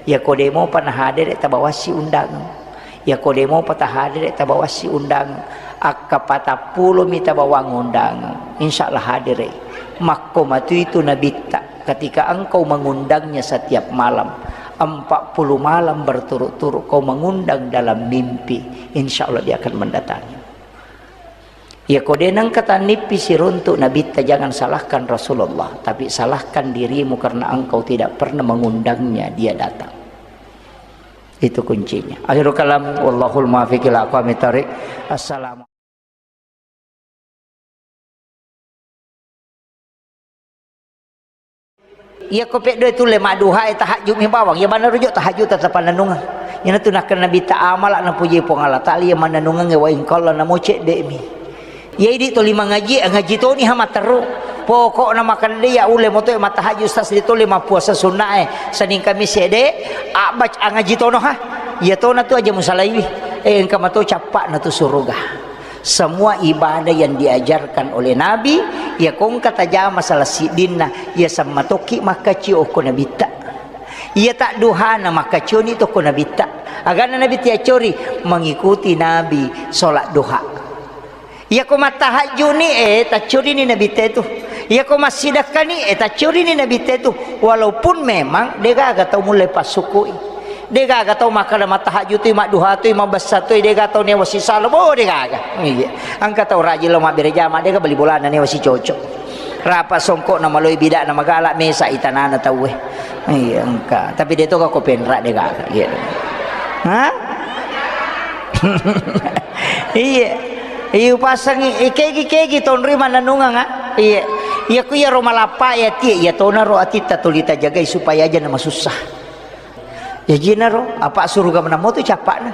Iya ko de mopa nahadere, tabawassi undangan." Yako de mopa tahadere, tabawassi undang. Akka patappulo mi tabawang undang. Insya Allah hadere. Makko matu itu Nabitta. Ketika engkau mengundangnya setiap malam, empat puluh malam berturut-turut kau mengundang dalam mimpi, insya Allah dia akan mendatangi. Yako de nengka tannippi siruntuk Nabitta, jangan salahkan Rasulullah, tapi salahkan dirimu karena engkau tidak pernah mengundangnya dia datang. Itu kuncinya. Akhirul kalam, wallahul muwaffiq ila aqwamit thariq. Assalamu. Iya ko peddo e tulle madduha e, tahajud mi bawang. Iya bana rujuk tahajud tetap panennungeng. Iyana tu nakkeda Nabitta amala napuji Puang Allah Taala iya manennungeng e wa in qalla namo cedde mi. Iya idi toli mangaji, ngaji toni ha matteru. Pokokna makande iya ulle moto e mattahajud, sas de toli mappuasa sunna e, Senin Kamis ede, abbac angaji tono ha. Iya tona tu aja musalaiwi. Eh, engka mato cappa'na tu suruga. Semua ibadah yang diajarkan oleh Nabi, iya kongka tajama salah siddinna, iya sammatokki makkacio okko Nabitta. Iya tadduhana makkacioni tokko Nabitta. Agana Nabitta yaccori mengikuti Nabi sholat duha. Iyako mattahajjuni, eh, taccorini Nabitta itu. Iyako massidakkani, eh, taccorini Nabitta itu. Walaupun memang degaga tau mulle passukui. Degaga tau makkada mattahajjutui, madduhatui, mabbessatui, dega tau newa sisalo, bo degaga. Iya. Engka tau rajin lo mabbere jama, dega beli bolana newa sicoco. Rapa songkok na maloi bida na magala mesa itanana tauwe. Iya, engka. Tapi de toga ko penra degaga. Iya. Hah? Iya. Iya, upasengi, eh, kegi-kegi tonroi mannennungeng, ah. Iya. Iya, ku iyaro malappa e atie, iya tonaro atitta tuli tajagai supaya aja namasussa. Jajinaro, apa suruga menamo tu cappa'na.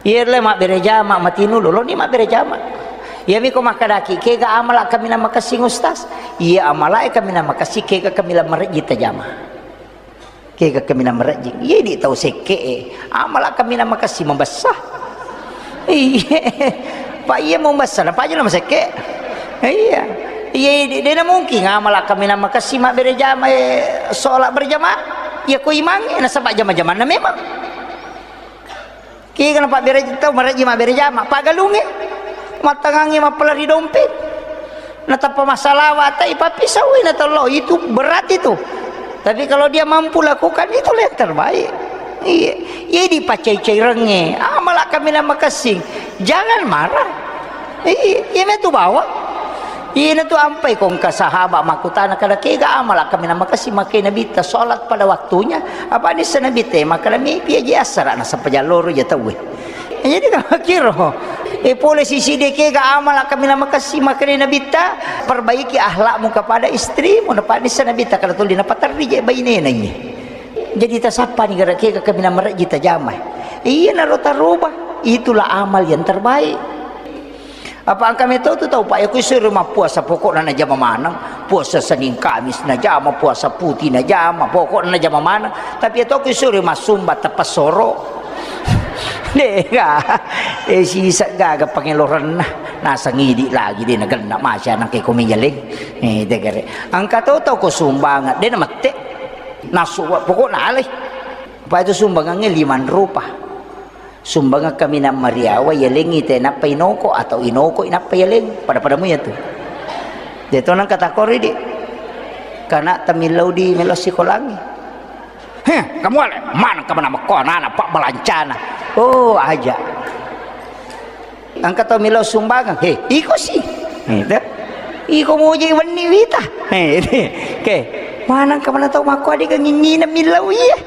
Iya le mabbere jama matinu loloni mabbere jama. Iyami ko makkedaki, kega amala kaminang makessing, Ustaz? Iya, amala e kaminang makessing, kega kaminang marejji tajama. Kega kaminang marejjing. Iya, di tau sekke'e. Amala kaminang makessing mabessa. Iya. Pak, iya mabessa, napa aja nama sekke'. Iya. Iya, di, dena mungkin amala kaminang makessing mabbere jama, eh, sholat berjamaah. Iya, ko imang, eh, nasaba jama-jamanna memang. Kega napabbere tau marejji mabbere jama, paggalungnge. Mattangangngi mappala ri dompet. Natappa massalawa, tai pappisau, na tello, itu berat itu. Tapi kalau dia mampu lakukan, itulah yang terbaik. Iya, iya dipacai-cairengnge. Amala kaminang makessing. Jangan marah. Iya, iya metu bawang. Ina tu ampai ko engka sahabat makkutana, kada kega amala kaminang makessing makkeda Nabitta sholat pada waktunya. Apa nissa Nabitta makkeda mepi aja assara nasaba jalloro ja tauwe. Jadi kira e pole sisi de kega amala kaminang makessing makkeda Nabitta, perbaiki akhlakmu kepada istrimu, napa nissa Nabitta kada tuli napaterri je bainena iye. Jadi tasappani gara kega kaminang marejji tajama. Iya naro taroba, itulah amal yang terbaik. Apa engka meto tu tau, Pak, ya, ku isuro mappuasa, pokokna najama maneng. Puasa Senin Kamis najama, puasa putih najama, pokokna najama maneng. Tapi ya to ku isuro massumba teppessoro. Dega. Eh, sisa gaga pangelorenna. Nasang idi lagi de nagenna masa nang ke komi jaleng. Eh, degere. Engka to tau ko sumbangan, de namette. Nasu, pokokna alai. Apa itu sumbangannya lima rupa. Sumbangeng kaminang mariawa, yalengngi te nappa inoko atau inoko inappa yaleng. Pada-pada muya tu. De to nang katakori di. Kana tamillau di melo sikolangi. Heh, kamu ale, mana kamu nama ko anak-anak pak balancana. Oh, aja. Engka tau melo sumbangeng. He, iko si. Gitu. Iko muji wenni wita. He, oke. Mana kamu tau mako adega ngingina millau iya.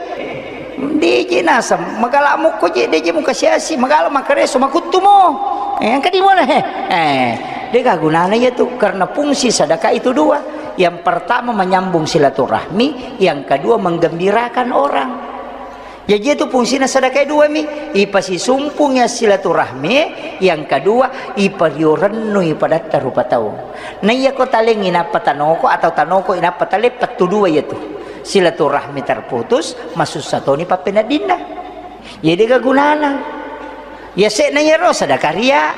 Deje naseng, magala mukko je, deje muka siasi, magala makareso, makuttumo. Eh, engka di mana, he? Eh, dega gunana iya tu, karena fungsi sedekah itu dua. Yang pertama menyambung silaturahmi, yang kedua menggembirakan orang. Jaji itu fungsina sedekah dua mi, ipasisumpung ya silaturahmi, yang kedua ipariorennu ipadatta rupa tau. Nah iya ko talengi nappa tanoko atau tanoko inappa tale pettu dua iya tu. Silaturahmi terputus, masussa toni pappeneddinna. Iya dega gunana. Iya se'na iyaro sadakaria.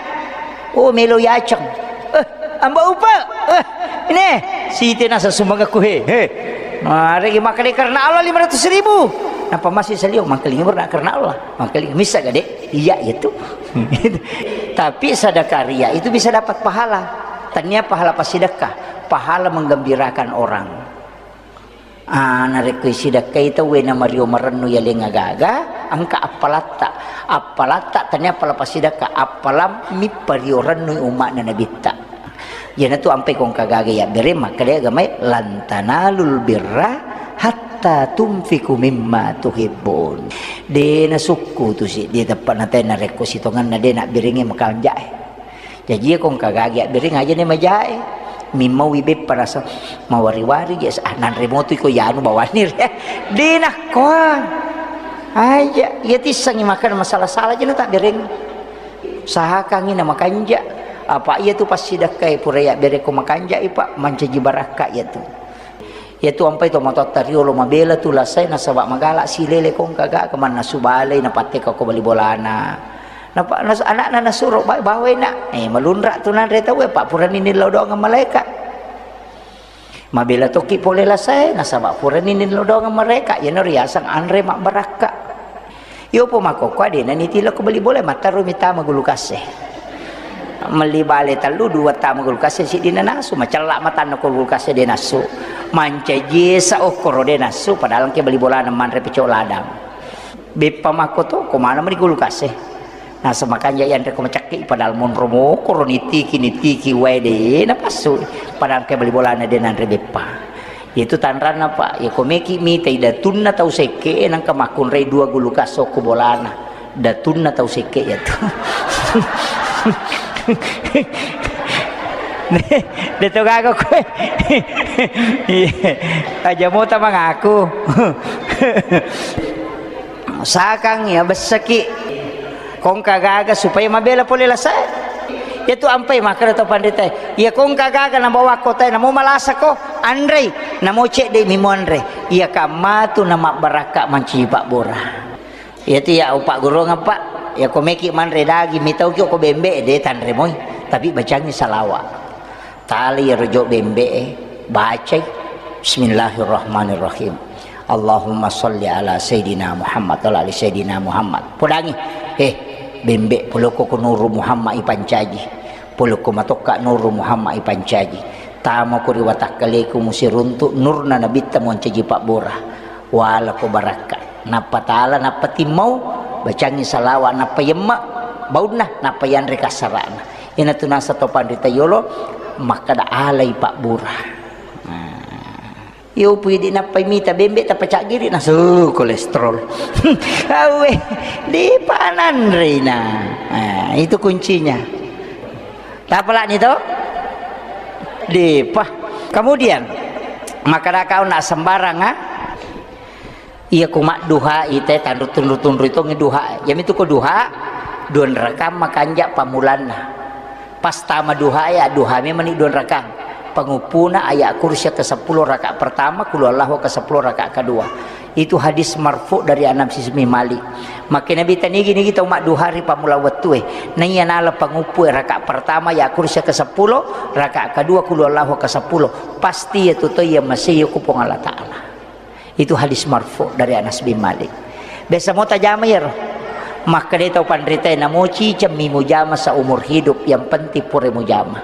Oh, melo yaceng. Eh, amba upa. Eh, ini siti nasa sumbangakku he. He. Maregi makkeda karena Allah lima ratus ribu. Napa masih salio mangkelingi berna karena Allah. Mangkelingi misa gade. Iya itu. Tapi sadakaria itu bisa dapat pahala. Tania pahala pasidekah, pahala menggembirakan orang. Ah, narekko isidakkai tauwe namario marennu yaleng agaga, engka appalatta. Appalatta tania appala pasidakka, appalammi pario rennui umma'na Nabitta. Iyanatu ampai ko engka gaga yabbere makkeda agamae, "Lan tanalul birra hatta tunfiku mimma tuhibbun." De nasukku tu si, de teppa natai narekko sitongenna de nabberengnge makanjae. Jaji, iya ko engka gagi abbiring aja ni majae. Mimmaui beppa rasa mawari-wari je, ah, nanre motu iko yanu bawani re. De nakkoa. Aja, iya tissengi makan masalah-salah je na tabbereng. Usahakangi na makanja. Apa iya tu passidakkai pura ya bere ko makanja ipa mancaji barakka iya tu. Iyatu ampai tomatoatta riolo mabela tu lasai nasaba magala silele kongka ga kemanna subalei napatteka ko bali bolana. Napa nas-, anakna nasuro ba-, bawai nak. Eh, malunra tu nanre tau, eh, pak purani nillau doangeng malaika. Mabela toki pole lasai nasaba purani nillau doangeng malaika. Iyana riaseng anre mabbarakka. Yopo makkokkoe de' naniti lao ko bali bola, mattarumi tama gulu kasse. Melli bale tellu, dua tama gulu kasse, siddi nanasu, macella matanna ko gulu kasse de' nassu. Mancaji esa okkoro de' nassu, padahal engka bali bolana manre pecok ladang. Beppa makko to, ko mana meni gulu kasse. Nasa makanja yanre ko macakki, padahal monro mokoro nitiki, nitiki wae de' napassu. Padahal engka bali bolana de' nanre beppa. Itu tanranna, Pak. Ya, ko meki mitai datunna tau sekke, nangka makkunrai dua gulu kasso ko bolana. Datunna tau sekke iya tu. De to gaga koe. Iya. Aja mota mangaku. Sakang ya bessaki. Kongka gaga supaya mabela pole lasae. Iya tu ampai makkeda to panritae. Iya kongka gaga nabawa kotae namo malasa ko anrei. Namo cedde mi monre. Iya kamma tu namabbarakka mancaji pabbura. Iyatu iya upaggurungeng, Pak. Iya ko meki manre daging, mitauki ko bembe, de tanre moi. Tapi bacangi salawa. Tali iyaro jo bembe e, bacai. Bismillahirrahmanirrahim. Allahumma sholli ala Sayyidina Muhammad wa ala ali Sayyidina Muhammad. Podangi, eh, bembe, polokko ko Nuru Muhammad ipancaji. Polokko matokka Nuru Muhammad ipancaji. Tamako ri watakkaleku musiruntu nurna nabitta moncaji pabbura. Walako barakka. Nappa tala, nappa timmau, bacangi salawa, nappa yemme baunna, nappa yanre kassara'na. Iyanatu nasa to panrita yolo makkada alai pabbura. Nah, iyo pui di nappai mita bembe tappa caggiri nasu kolesterol. Awe, di pananrina. Nah, itu kuncinya. Tapalani to? Dipa. Kemudian, makkada kau nak sembarang, ah? Iya, ku madduhai te, tanru-tunru-tunru itongi duha. Iyamitu ko duha, dua rakang makanja pammulanna. Pas tama duha, ya duha memang ni dua rakang. Penguppuna ayat kursi ke sepuluh rakaat pertama, kulu Allahu ke sepuluh rakaat kedua. Itu hadis marfu dari Anas bin Malik. Makkeda Nabi, tanigi-nigi tau madduha ri pammula wettue. Naiya nala panguppu rakaat pertama, ayat kursi ke sepuluh, rakaat kedua, kulu Allahu ke sepuluh. Pasti iya tu to iya masih ku Puang Allah Ta'ala. Itu hadis marfu dari Anas bin Malik. Biasa mo tajama iyaro. Makkeda tau panritae, namoci cemmi mujama seumur hidup, yang penting pura mujama.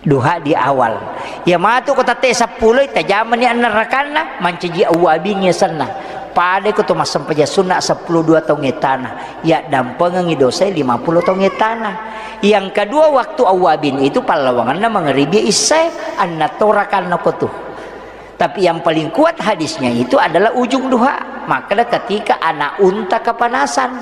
Duha di awal. Iya matu ko tette seppulo, tajamani enneng rakanna, mancaji awwabin yasenna. Pada ko to massempajang sunna seppulo dua taung ettana. Iya dampengengi dosa lima puluh taung ettana. Yang kedua, waktu awwabin itu pallawangenna mangribi issae, enneng to rakanna ko tu. Tapi yang paling kuat hadisnya itu adalah ujung duha. Makkeda ketika anak unta kepanasan.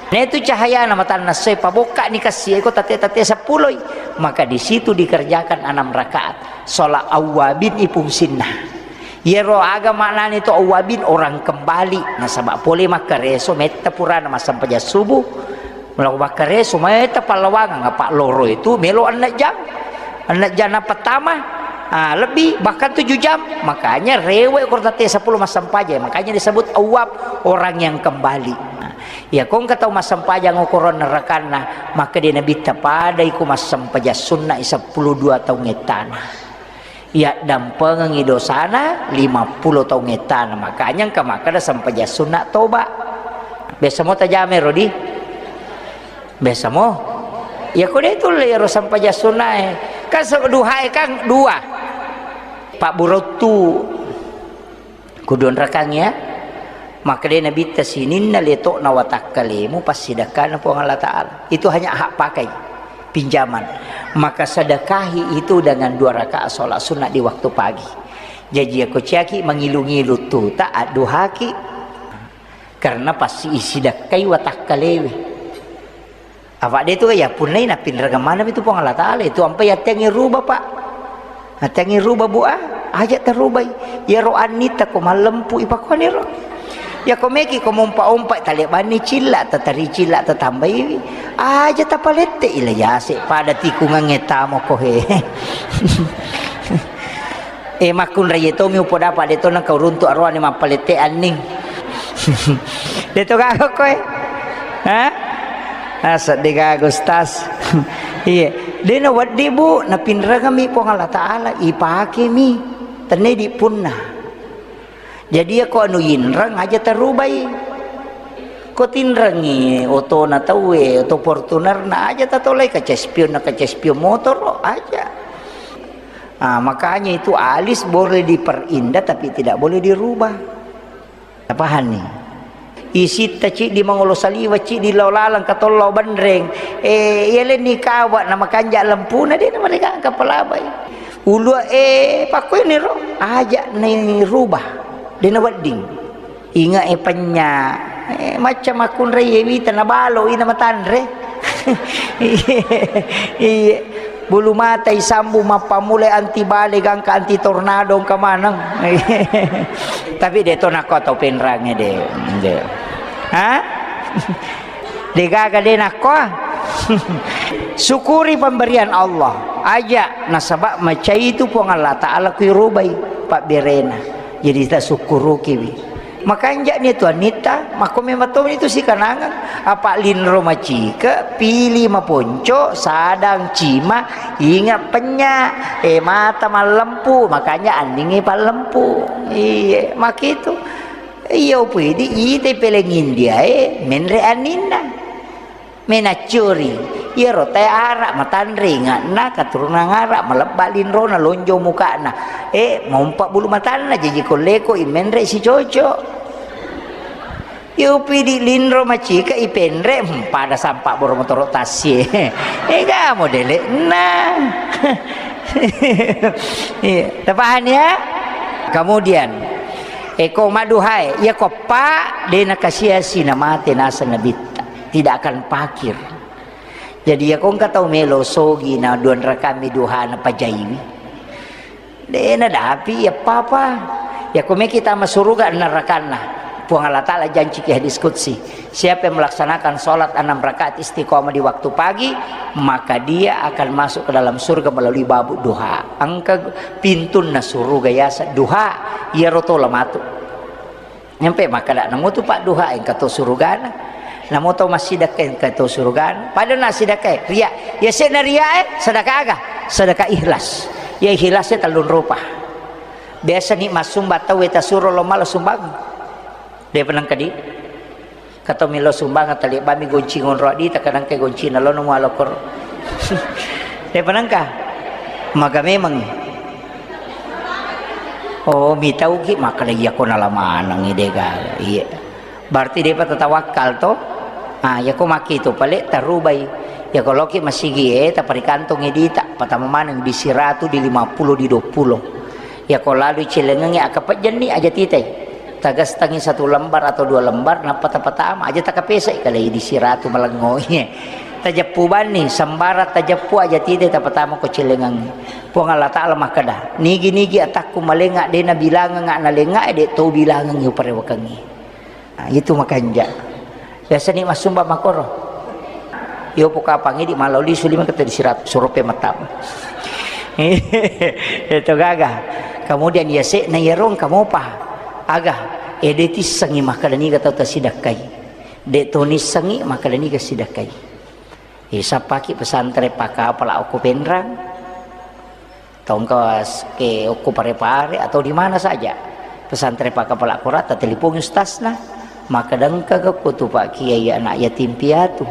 Nah, itu cahayana matanna soe, pabokkani kassi eko tate-tate seppuloi. Maka di situ dikerjakan enam rakaat. Sholat awwabin ipungsinna. Iyaro aga maknani to awwabin, orang kembali. Nasaba pole makkareso metta purana massempajang subuh. Melo makkareso metta pallawangang, apa loro itu melo enneng jam. Enneng jam na pertama, ah, lebih, bahkan tujuh jam. Makanya rewe ko tate seppulo massempajang. Makanya disebut awwab, orang yang kembali. Nah, iya ko engka tau massempajang okoro enneng rakanna, maka dia Nabitta padai ko massempajang sunna seppulo dua taung ettana. Iya dampengengi dosana lima puluh taung ettana. Makanya engka makkeda sempajang sunna toba. Biasa mo tajama ero di? Biasa mo. Iya ko de tulle ero sempajang sunnae. Kan se-, duhae kan dua. Pabburottu. Kudu onrakang ya. Makkeda Nabitta, sininna leto'na watakkalemu passidakkana Puang Allah Ta'ala. Itu hanya hak pakai, pinjaman. Maka sedekahi itu dengan dua rakaat sholat sunnah di waktu pagi. Jaji, ako ciaki mangilu-ngilu tuta, adduhaki. Karena pasti isidakkai watakkalewe. Apa de tu ya punnai napinrengeng maneng itu Puang Allah Ta'ala, itu ampai attengngi rubah, Pak. Attengngi rubah, Bu, ah, aja tarubai. Iyaro annitta ko mallempu ipakuaniro. Ya ko meki ko mompa-ompa talebanni cilla, tatari cilla, tatambaiwi. Aja tapalette ila yase pada tikungangnge tamo ko he. Eh, makkunrai tomi upoda apa de to nengka uruntu aroane mappalette anning. De to gaga koe. Ha? Ah, seddi gaga, Ustaz. Iya. De na weddi, Bu, napinrengemi Puang Allah Ta'ala, ipakemi. Tenne di punna. Jadi ya ko anu inreng aja tarubai. Ko tinrengi otona tauwe, oto Fortunerna aja tatolai, kaca spion na kaca spion motor aja. Ah, makanya itu alis boleh diperindah tapi tidak boleh dirubah. Paham nih? Isitta ciddi mangolo saliwa, ciddi lao laleng katollo benreng. Eh, iya lenni kawa na makanja lempuna de na mereka kapalabai. Ulua, eh, pakkueniro aja ni rubah. De na wedding. Inga e penya Eh, macca makkunrai ye wita na balo ina matanre. Iye. Bulu mata isambu mappamule anti bale gangka anti tornado engka maneng. Tapi de to nakko tau penrange de. De. Ha? De gaga de nakko. Syukuri pemberian Allah. Aja nasaba macai itu Puang Allah Taala kuirubai pabberena. Jadi ta sukkurukiwi. Makanja'ni tuannitta, makko memang toni tu sikanangeng. Apa linro macike, pili maponco, sadang cima, inga penya, eh, mata mallempu, makanya anningi pallempu. Iye, makitu. Iya upidi, ite peleng India, eh, menre aninna. Menaccuri, iyaro tae ara matanre inge'na, katurunan ara malebba linrona, lonjo muka'na, eh, mompa bulu matanna, jaji kolleko i menre sicoco. Iyo pidi linro macika ipenre, hmm, pada sampa boro motoro tassie. Ega modele'na. Iya, tapahani ya? Kemudian, eko maduhae, iya koppa de nakasiasi namate naseng nabitta. Tidak akan pakir. Jadi, iya ko engka tau melo sogi na duan rakami duha na pajaiwi. De nadapi iya papa. Iya ko meki tama suruga nerakanna. Puang Allah Ta'ala janci ki hadis qudsi, "Siapa yang melaksanakan sholat enam rakaat istiqomah di waktu pagi, maka dia akan masuk ke dalam surga melalui babu duha." Engka pintunna suruga yasa duha, iyaro to lamatu. Nyampe makkeda, "Namo tu padduha engka to surugana. Namo to massidekka engka to surugana." Pada na sidekka, ria. Ya sena ria, eh, sedekah aga? Sedekah ikhlas. Ya ikhlasnya tellung rupa. Biasa ni massumba tau eta suro lo mala sumbang. De peneng kedi. Kato milo sumbang tali bami gonci ngonro di, takadang ke gonci na lo namo alokor. De penengka. Maga memang. Oh, mitauki makkeda iya ko nala maneng i de gaga. Iya. Berarti depa tatawakkal to? Ah, iya ko makkitu pale tarubai. Iya ko loki masigi e, taparikantongi dita, patama maneng di siratu, di lima puluh, di dua puluh. Iya ko lalu celengengi akapejjenni aja titai. Tagastangi satu lembar atau dua lembar, nappa tapatama aja takapesai kalai di siratu malengo. Tajeppu banni, sembara tajeppu aja titai tapatama ko celengengi. Puang Allah Ta'ala makkeda, "Nigi-nigi atakku malenga, de nabilangenga nalenga, de to bilangengi uparewakengi." Nah, itu makanja. Biasa ni massumba makoro. Yo pokapangi di maloli sulima kata di sirat surope matam. Itu gaga. Kemudian ya sekna ya rong kamopa. Aga, ede tissengi makkeda niga tau tasidakkai. De to nissengi makkeda niga sidakkai. Eh, sappaki pesantren pakapala okko Penrang. Tongka s-, ke okko Pare-Pare atau di mana saja. Pesantren pakapala korata, telepon ustasna. Makkeda engka ga ko tu Pak Kiai anak yatim piatu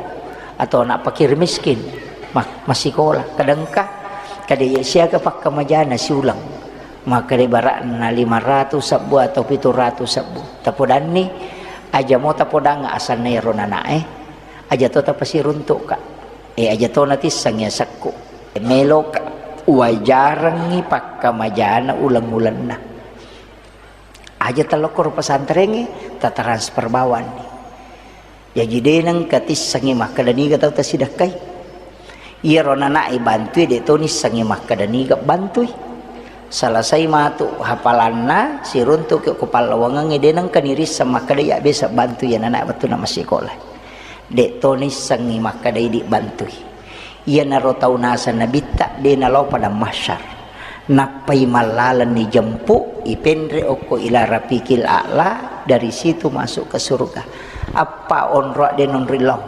atau anak fakir miskin ma-, masikola. Kada engka, kada iya siaga pakkamajana siulang. Makkeda barakna lima ratus sebbu atau pitu ratus sebbu. Tapodanni, aja mo tapodang asanna ero nanae. Aja to tapasiruntukka. Eh, aja to natissengi asekku. Meloka wajarengngi pakkamajana uleng-ulenna. Aja talokkoro pesantrengnge, tatransfer bawanni. Jaji de nengka tissengi makkeda niga tau tasidakkai. Iyaro nanae bantui de to nissengi makkeda niga bantui. Selesai matu hafalanna, siruntuki ko pallawangengnge, de nengka nirisseng makkeda iya biasa bantui iya nanae wettunna massikola. De to nissengi makkeda idi bantui. Iyanaro tau naseng nabitta de nalao padang mahsyar. Nappai mallalenni jempu, ipenre okko ila rafiqil a'la, dari situ masuk ke surga. Appa onro de nonri lao.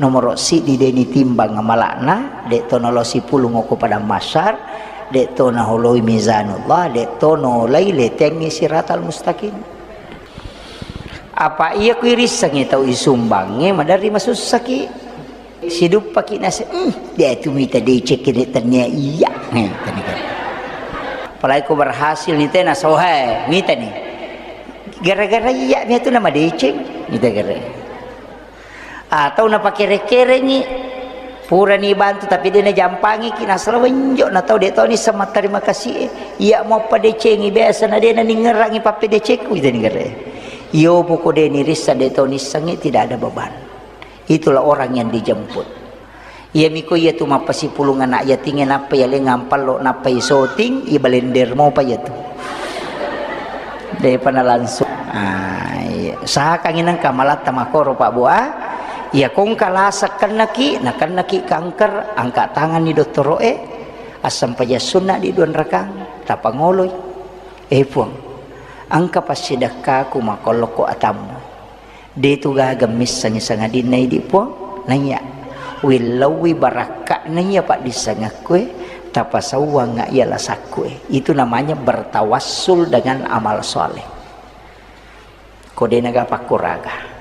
Nomoro siddi de nitimbang amala'na, de to nalo sipulung okko padang mahsyar, de to naholoi mizanullah, de to nolai letengngi siratal mustaqim. Apa iya kuirissengngi tau isumbangnge, maderri masussaki. Siduppaki nase, "Hmm, de tu mita decekki de tennia iya." Heh, tani kan. Apalagi ko berhasil ni tena sohe, mita ni. Gara-gara iya mi tu nama deceng, mita gara. Atau napakere-kerengi, purani bantu tapi de najampangiki, nasala wenjo na tau de toni sama terima kasih e. Iya mo padecengi biasa na de naningerangi pappedecekku, ita ni gare. Iyo poko de nirissa, de to nissengngi, tidak ada beban. Itulah orang yang dijemput. Iya miko iya tu mappasipulung anak yatingnge nappa iya lengang pallo nappa isoting, iya balender mopa iya tu. Depa na langsung. Ah, iya. Usahakangngi nengka malatta makoro Pak Bu, ah. Iya kongka lasa kennaki, na kennaki kanker, angka tanganni dottoro'e, assempajang sunna di duanrakang, tapangoloi. Eh Puang, engka passidekkaku makollokko atammu. De tu gaga missengngi sangadinna idi Puang, naiya willauwi barakka'na iya paddissengekkue, tapasauwangnga iya lasakkue. Itu namanya bertawassul dengan amal soleh. Ko de naga pakkuraga.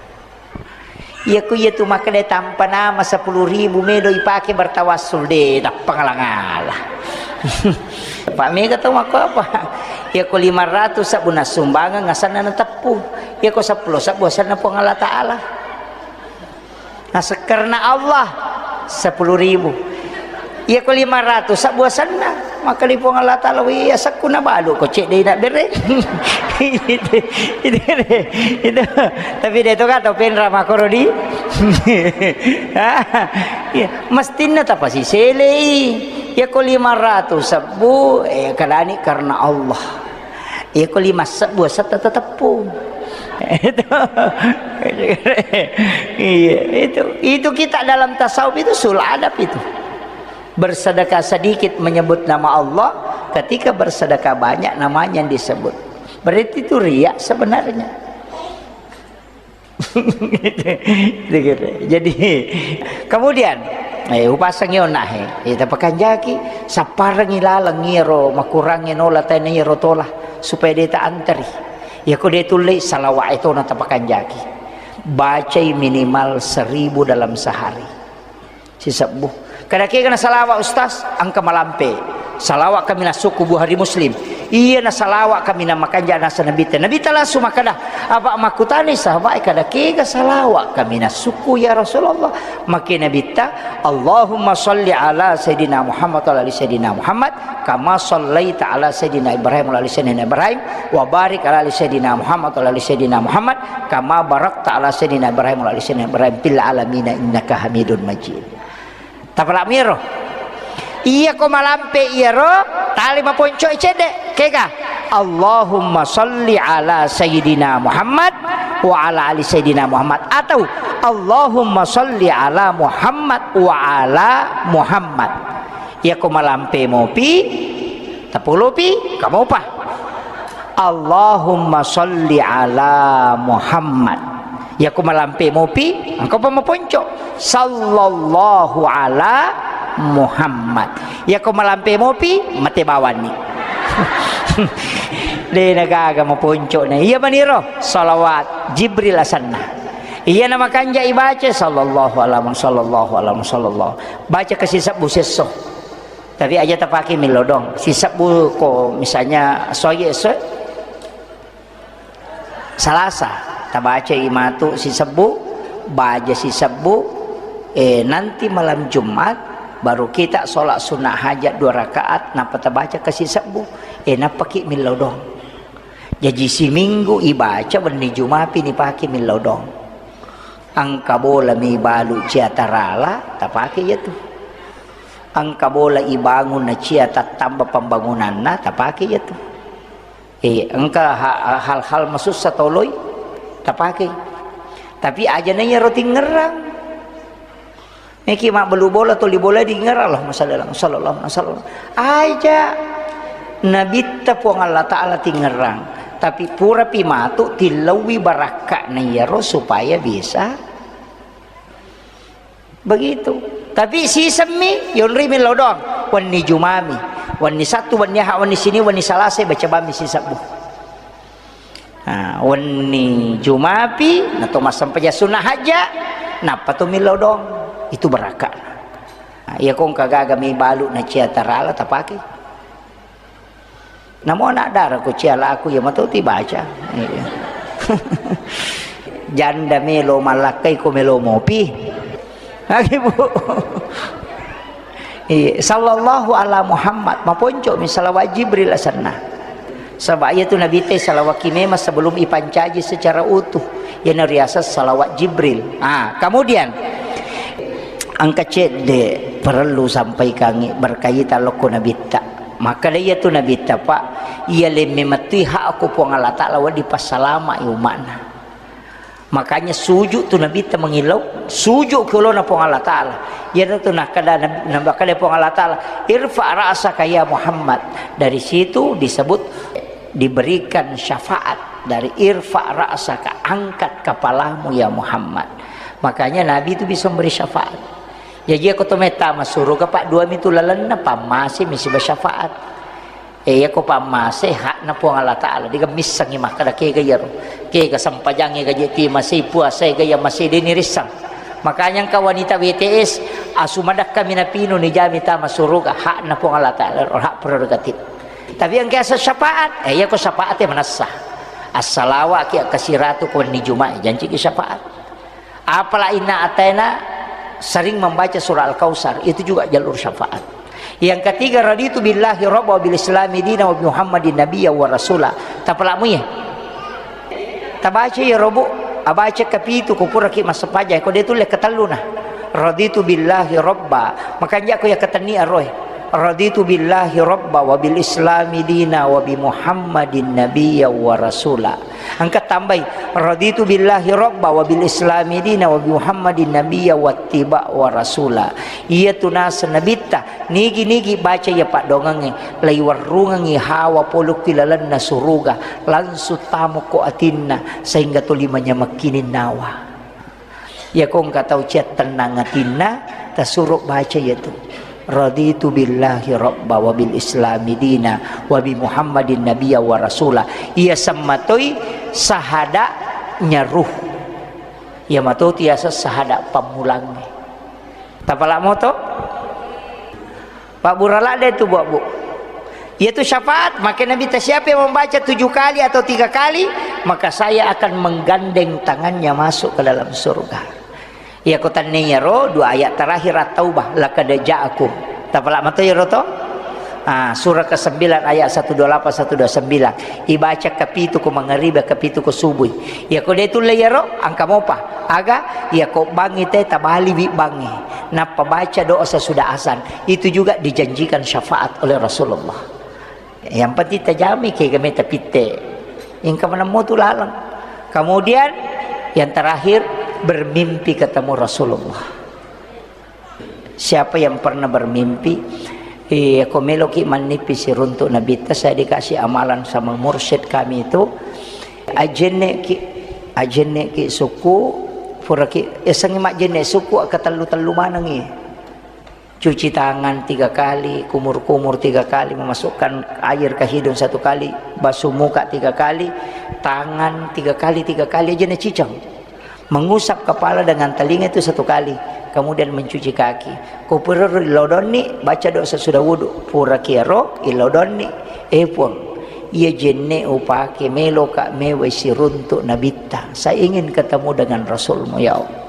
Iya ku iya tu makkeda tampa nama sepuluh ribu medo ipake bertawassul, de, tappa ngala-ngala. Pak mega tau makko apa? Iya ko lima ratus sabbu nassumbangeng asenna nateppu. Iya ko seppulo sabbu asenna Puang Allah Ta'ala. Naseng karena Allah, sepuluh ribu. Iya ko lima ratus sabbu asenna, maka di Puang Allah Ta'ala, wih, asekku nabalu ko cedde na bere. Itu, itu, itu. Tapi de to ka tau penra makoro di. Iya, mestinna tapasiselei. Iya ko lima ratus sabbu, eh, kadani karena Allah. Iya ko lima sabbu asetta teteppu. Itu. Iya, itu. Itu kita dalam tasawuf itu sul adab itu. Bersedekah sedikit menyebut nama Allah, ketika bersedekah banyak namanya yang disebut. Berarti itu riak sebenarnya. Jadi, kemudian, eh, upasangi onahe, eh, tapakanjaki, sapparengi laleng iyaro makurangnge nola taina iyaro tola, supaya de ta anteri. Iya ko de tulle salawat e tona tapakanjaki. Bacai minimal seribu dalam sehari. Sisebbu. Kada kega na salawat, Ustaz? Engka malampe. Salawat kami nasukku Bukhari Muslim. Iya na salawat kami na makanja nasa Nabitta. Nabitta langsung makkeda, apa makkutani sahabat, kada kega salawat kami nasukku ya Rasulullah? Make Nabitta, Allahumma salli ala Sayyidina Muhammad wa ala ali Sayyidina Muhammad, kama sallaita ala Sayyidina Ibrahim wa ala ali Sayyidina Ibrahim, wa barik ala ali Sayyidina Muhammad wa ala ali Sayyidina Muhammad, kama barakta ala Sayyidina Ibrahim wa ala ali Sayyidina Ibrahim fil alamina innaka Hamidun Majid. Tapalak miro. Iya ko malampe iyaro, tali maponco cedde. Kega? Allahumma salli ala Sayyidina Muhammad wa ala ali Sayyidina Muhammad. Atau Allahumma salli ala Muhammad wa ala Muhammad. Iya ko malampe mopi, tapolopi, kamopa. Allahumma salli ala Muhammad. Iya ko malampe mopi, engka pa maponco. Sallallahu ala Muhammad. Iya ko malampe mopi, mate bawanni. De na gaga maponco na. Iya maniro, salawat Jibril asenna. Iya na makanja ibaca, sallallahu ala Muhammad, sallallahu ala Muhammad, sallallahu. Baca ke sisebbu sesso. Tapi aja tapake millau doang. Sisebbu ko misalnya soye esso, Salasa, tabacai matu sisebbu, baja sisebbu, eh, nanti malam Jumat baru kita sholat sunnah hajat dua rakaat, nappa tabaca ke sisebbu, eh, nappaki millau doang. Jaji siminggu ibaca wenni Jumapi nipake millau doang. Engka bola mi balu cia tarala, tapake iya tu. Engka bola ibangun na cia tattamba pembangunanna, tapake iya tu. Eh, engka ha-, hal-hal masussa toloi, tapake. Tapi aja na iyaro tingerang. Meki mabbelu bola, toli bola dingerang, Allahumma shalli ala Muhammad, sallallahu alaihi wasallam. Aja. Nabitta Puang Allah Ta'ala tingerang. Tapi purapi matu tillauwi barakka na iyaro supaya bisa begitu. Tapi sisemmi, yonri millau doang. Wenni Jumami, wenni Sattu, wenni Aha, wenni Sini, wenni Salasa, baca bami sisebbu. Nah, wenni Jumapi, nato massempajang sunnah hajja, nappa to millau doang. Itu barakka. Nah, iya kong kagaga mi balu na cia tarala tapake. Namo anak dara ko ciala aku ya matau ti baca. Iya. Janda melo malakkai ko melo mopi. Lagi, Bu. Iya, sallallahu ala Muhammad, maponco mi salawat Jibril asenna. Saba' iyatu Nabitta salawakki memang sebelum ipancaji secara utuh. Iyana riaseng salawat Jibril. Ah, kemudian engka cedde parellu sampaikangi berkaitan lokko Nabitta. Makkeda iyatu Nabitta, Pak, iya lemme mettui hakku Puang Allah Ta'ala wedding passalama'i umma'na. Makanya sujud tu Nabitta mangillau, sujud ke olona Puang Allah Ta'ala. Iyanatu nakkeda Nabi, nakkeda Puang Allah Ta'ala, "Irfa ra'saka ya Muhammad." Dari situ disebut diberikan syafaat dari "Irfa ra'saka", angkat kepalamu ya Muhammad. Makanya Nabi itu bisa memberi syafaat. Jaji, ko to mettama suruga, Pak, dua mitu lalenna, pammase mi siba syafaat. Eh, iyako pammase hakna Puang Allah Ta'ala, diga missengi makkeda kega iyaro. Kega sempajangnge gaje timasei, puasai gaya masei, de nirissang. Makanya engka wanita W T S, asu madakka minapinu nijami tama suruga, hakna Puang Allah Ta'ala, hak prerogatif. Tapi engka asa syafaat, eh, iyako syafaat manessa. Assalawa ki akkasiratu ko wenni Jumat, janci ki syafaat. Apala inna ataina sering membaca surah Al-Kautsar, itu juga jalur syafaat. Yang ketiga, "Raditu billahi rabba wa bil islami dina wa bi Muhammadin nabiyya wa rasula." Tapalamu ya. Tabaca ya robu, abaca kapitu ko puraki massapaja, ko de tulle katelluna. "Raditu billahi rabba." Makanja ko ya katenni aroe. "Raditu billahi rabba wa bil islami dina wa bi Muhammadin nabiyya wa rasula." Engka tambai, "Raditu billahi rabba wa bil islami dina wa bi Muhammadin nabiyya wattiba wa rasula." Iyatu naseng Nabitta, nigi-nigi baca iya paddoangengnge, laiwerrungengngi hawa polokki lalenna suruga, langsung tamukko atinna, sehingga tuli manyamekki ninnawa. Iyako engka tau ciattennang atinna, tasuro baca iyatu. "Raditu billahi rabba wa bil islami dina wa bi Muhammadin nabiyya wa rasula." Iya semmatoi sahada nyaruh. Iya matotu yaseng sahada pammulangnge. Tapala moto? Pak Burala de tu, Bu, Bu. Yaitu syafaat, maka Nabi ta, "Siapa yang membaca tujuh kali atau tiga kali, maka saya akan menggandeng tangannya masuk ke dalam surga." Iya, ko tanne iyaro dua ayat terakhir At-Taubah, "Laqad ja'akum." Tapala mato iyaro to? Ah, surah kesembilan ayat satu dua lapan, satu dua sembilan. Ibaca kapitu ko mangariba, kapitu ko subui. Iya, ko de tulle iyaro, engka mopa. Aga, iya, ko bangi te tabaliwi bangi. Nappa baca doa sesudah azan. Itu juga dijanjikan syafaat oleh Rasulullah. Yang penting tajami kega meta pitte. Engka manemmo tu laleng. Kemudian yang terakhir, bermimpi ketemu Rasulullah. Siapa yang pernah bermimpi, eh, ko meloki mannipi siruntuk Nabitta, saya dikasih amalan sama mursyid kami itu, ajenneki, ajenneki suku, puraki, esengi majenne suku, akka tellu-tellu manengi. Cuci tangan tiga kali, kumur-kumur tiga kali, memasukkan air ke hidung satu kali, basuh muka tiga kali, tangan tiga kali, tiga kali aja nacicang. Mengusap kepala dengan telinga itu satu kali, kemudian mencuci kaki. Ko puraro ilodonni, baca doa sesudah wudhu. Pura kiaro ilodonni, eh Puang, iya jenne upake meloka mewai siruntuk Nabitta. Saya ingin ketemu dengan Rasulmu, ya Allah.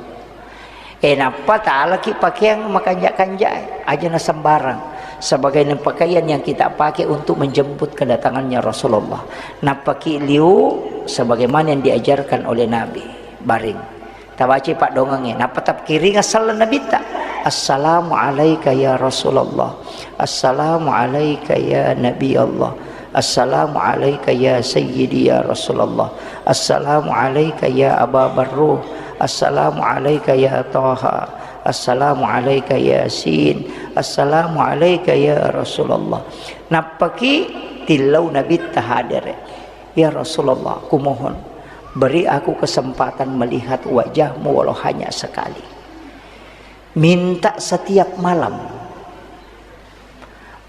Eh, nappa talaki pakeang makanja-kanja, aja na sembarang. Sebagai pakaian yang kita pakai untuk menjemput kedatangannya Rasulullah. Nappaki liu sebagaimana yang diajarkan oleh Nabi. Baring. Tabaca paddoangengnge. Nappa tapkiringa sallang Nabitta. "Assalamu alaika ya Rasulullah. Assalamu alaika ya Nabi Allah. Assalamu alaika ya Sayyidi ya Rasulullah. Assalamu alaika ya Aba Barruh. Assalamu alaika ya Taha. Assalamu alaika Yasin. Assalamu alaika ya Rasulullah." Nappaki tillau Nabitta hadere. "Ya Rasulullah, kumohon, beri aku kesempatan melihat wajahmu walau hanya sekali." Minta setiap malam.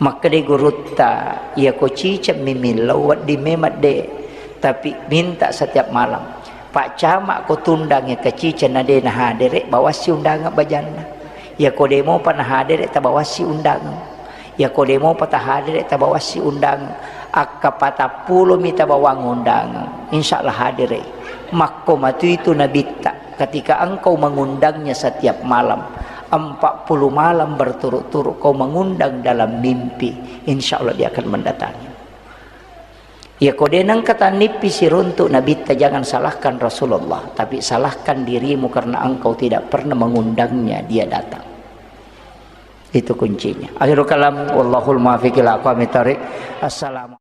Makkedai gurutta, "Iyako ciceng mi millau, wedding memang de, tapi minta setiap malam. Pak Camat ko tundangnge kaciceng na de nahadere, bawassi undangan bajanna. Iyako de mopa nahadere, tabawassi undangan. Iyako de mopa tahadere, tabawassi undangan. Akka patappulo mi tabawang undangan, insya Allah hadere." Makko matu itu Nabitta. Ketika engkau mengundangnya setiap malam, empat puluh malam berturut-turut kau mengundang dalam mimpi, insya Allah dia akan mendatangi. Iya ko de nengka tannippi siruntuk Nabitta, jangan salahkan Rasulullah, tapi salahkan dirimu karena engkau tidak pernah mengundangnya dia datang. Itu kuncinya. Akhirul kalam, wallahul muwaffiq ila aqwamit thariq. Assalamu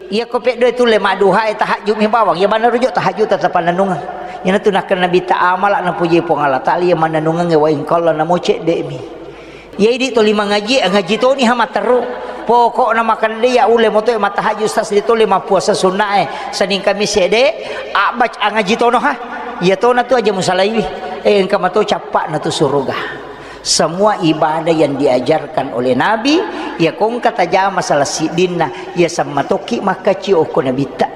Iya ko peddoe tulle madduhae, tahajud mi bawang. Iya maneng rujuk tahajud tetap panennungeng. Iyanatu nakkeda Nabitta, amala napuji Puang Allah Taala iya mannennungengnge, wa in qalla, namo cedde'mi. Iya idi toli mangaji, ngaji toni ha matteru. Pokokna makkeda de iya ulle motoe mattahajud, Ustaz, de tole mappuasa sunnae Senin Kamis ede, abbac angaji tono ha. Iya tona tu aja musalaiwi. Eh, engka mato cappa'na tu suruga. Semua ibadah yang diajarkan oleh Nabi, iya ko engka tajama salah siddinna, iya sammatokki makkacio okko Nabitta.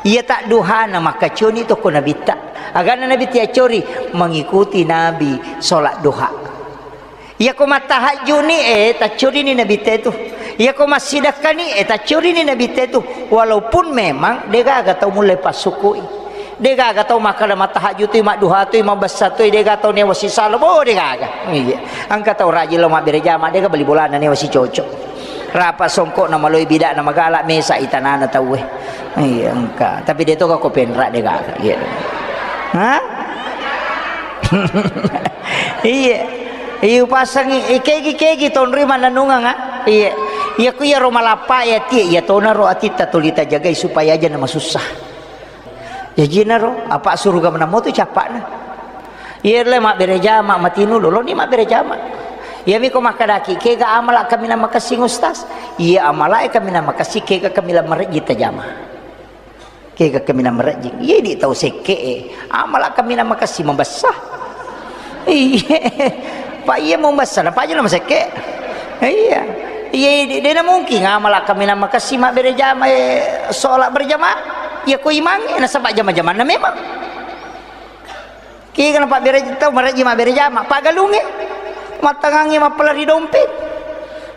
Iya tadduhana makkacioni to okko Nabitta. Agana Nabi tiaccori mengikuti Nabi sholat duha. Iya ko mattahajjuni, eh, taccorini Nabitta itu. Iya ko massidakkani, eh, taccorini Nabitta itu. Walaupun memang degaga tau mulle passukui. Degaga tau makkeda mattahajjutui, madduhatui, mabessatui, dega tau newa sisala, bo degaga. Iya. Engka tau rajin lao mabbere jama, dega bali bolana newa sicocok. Rapa songkokna maloi bidakna magala mesa itanana tauwe. Iya, engka. Tapi de toga ko penra degaga. Iya. Hah? Iya. Iya upasangi, eh, kegi-kegi tonri mannennungeng, ah. Iya. Iya ku iyaro malappa ya tie, iya tonaro atitta tuli tajagai supaya aja namasussa. Jajinaro, apa suruga menamo tu cappa'na. Iya le mabbere jama matinu loloni mabbere jama. Iya miko makkedaki, kega amala kaminang makessing Ustaz? Iya amala e kaminang makessing, kega kaminang marejji tajama. Kega kaminang marejji. Iya di tau sekke e. Amala kaminang makessing mabessa. Iya. Pak iya mau bessa, apa aja nama sekke. Iya. Iya, de, de na mungkin amala kaminang makessing mabbere jama e, sholat berjamaah. Iya ko imang e, nasaba jama-jamanna memang. Kega napabbere tau marejji mabbere jama, pagalungnge, mattangangnge mappalari dompet.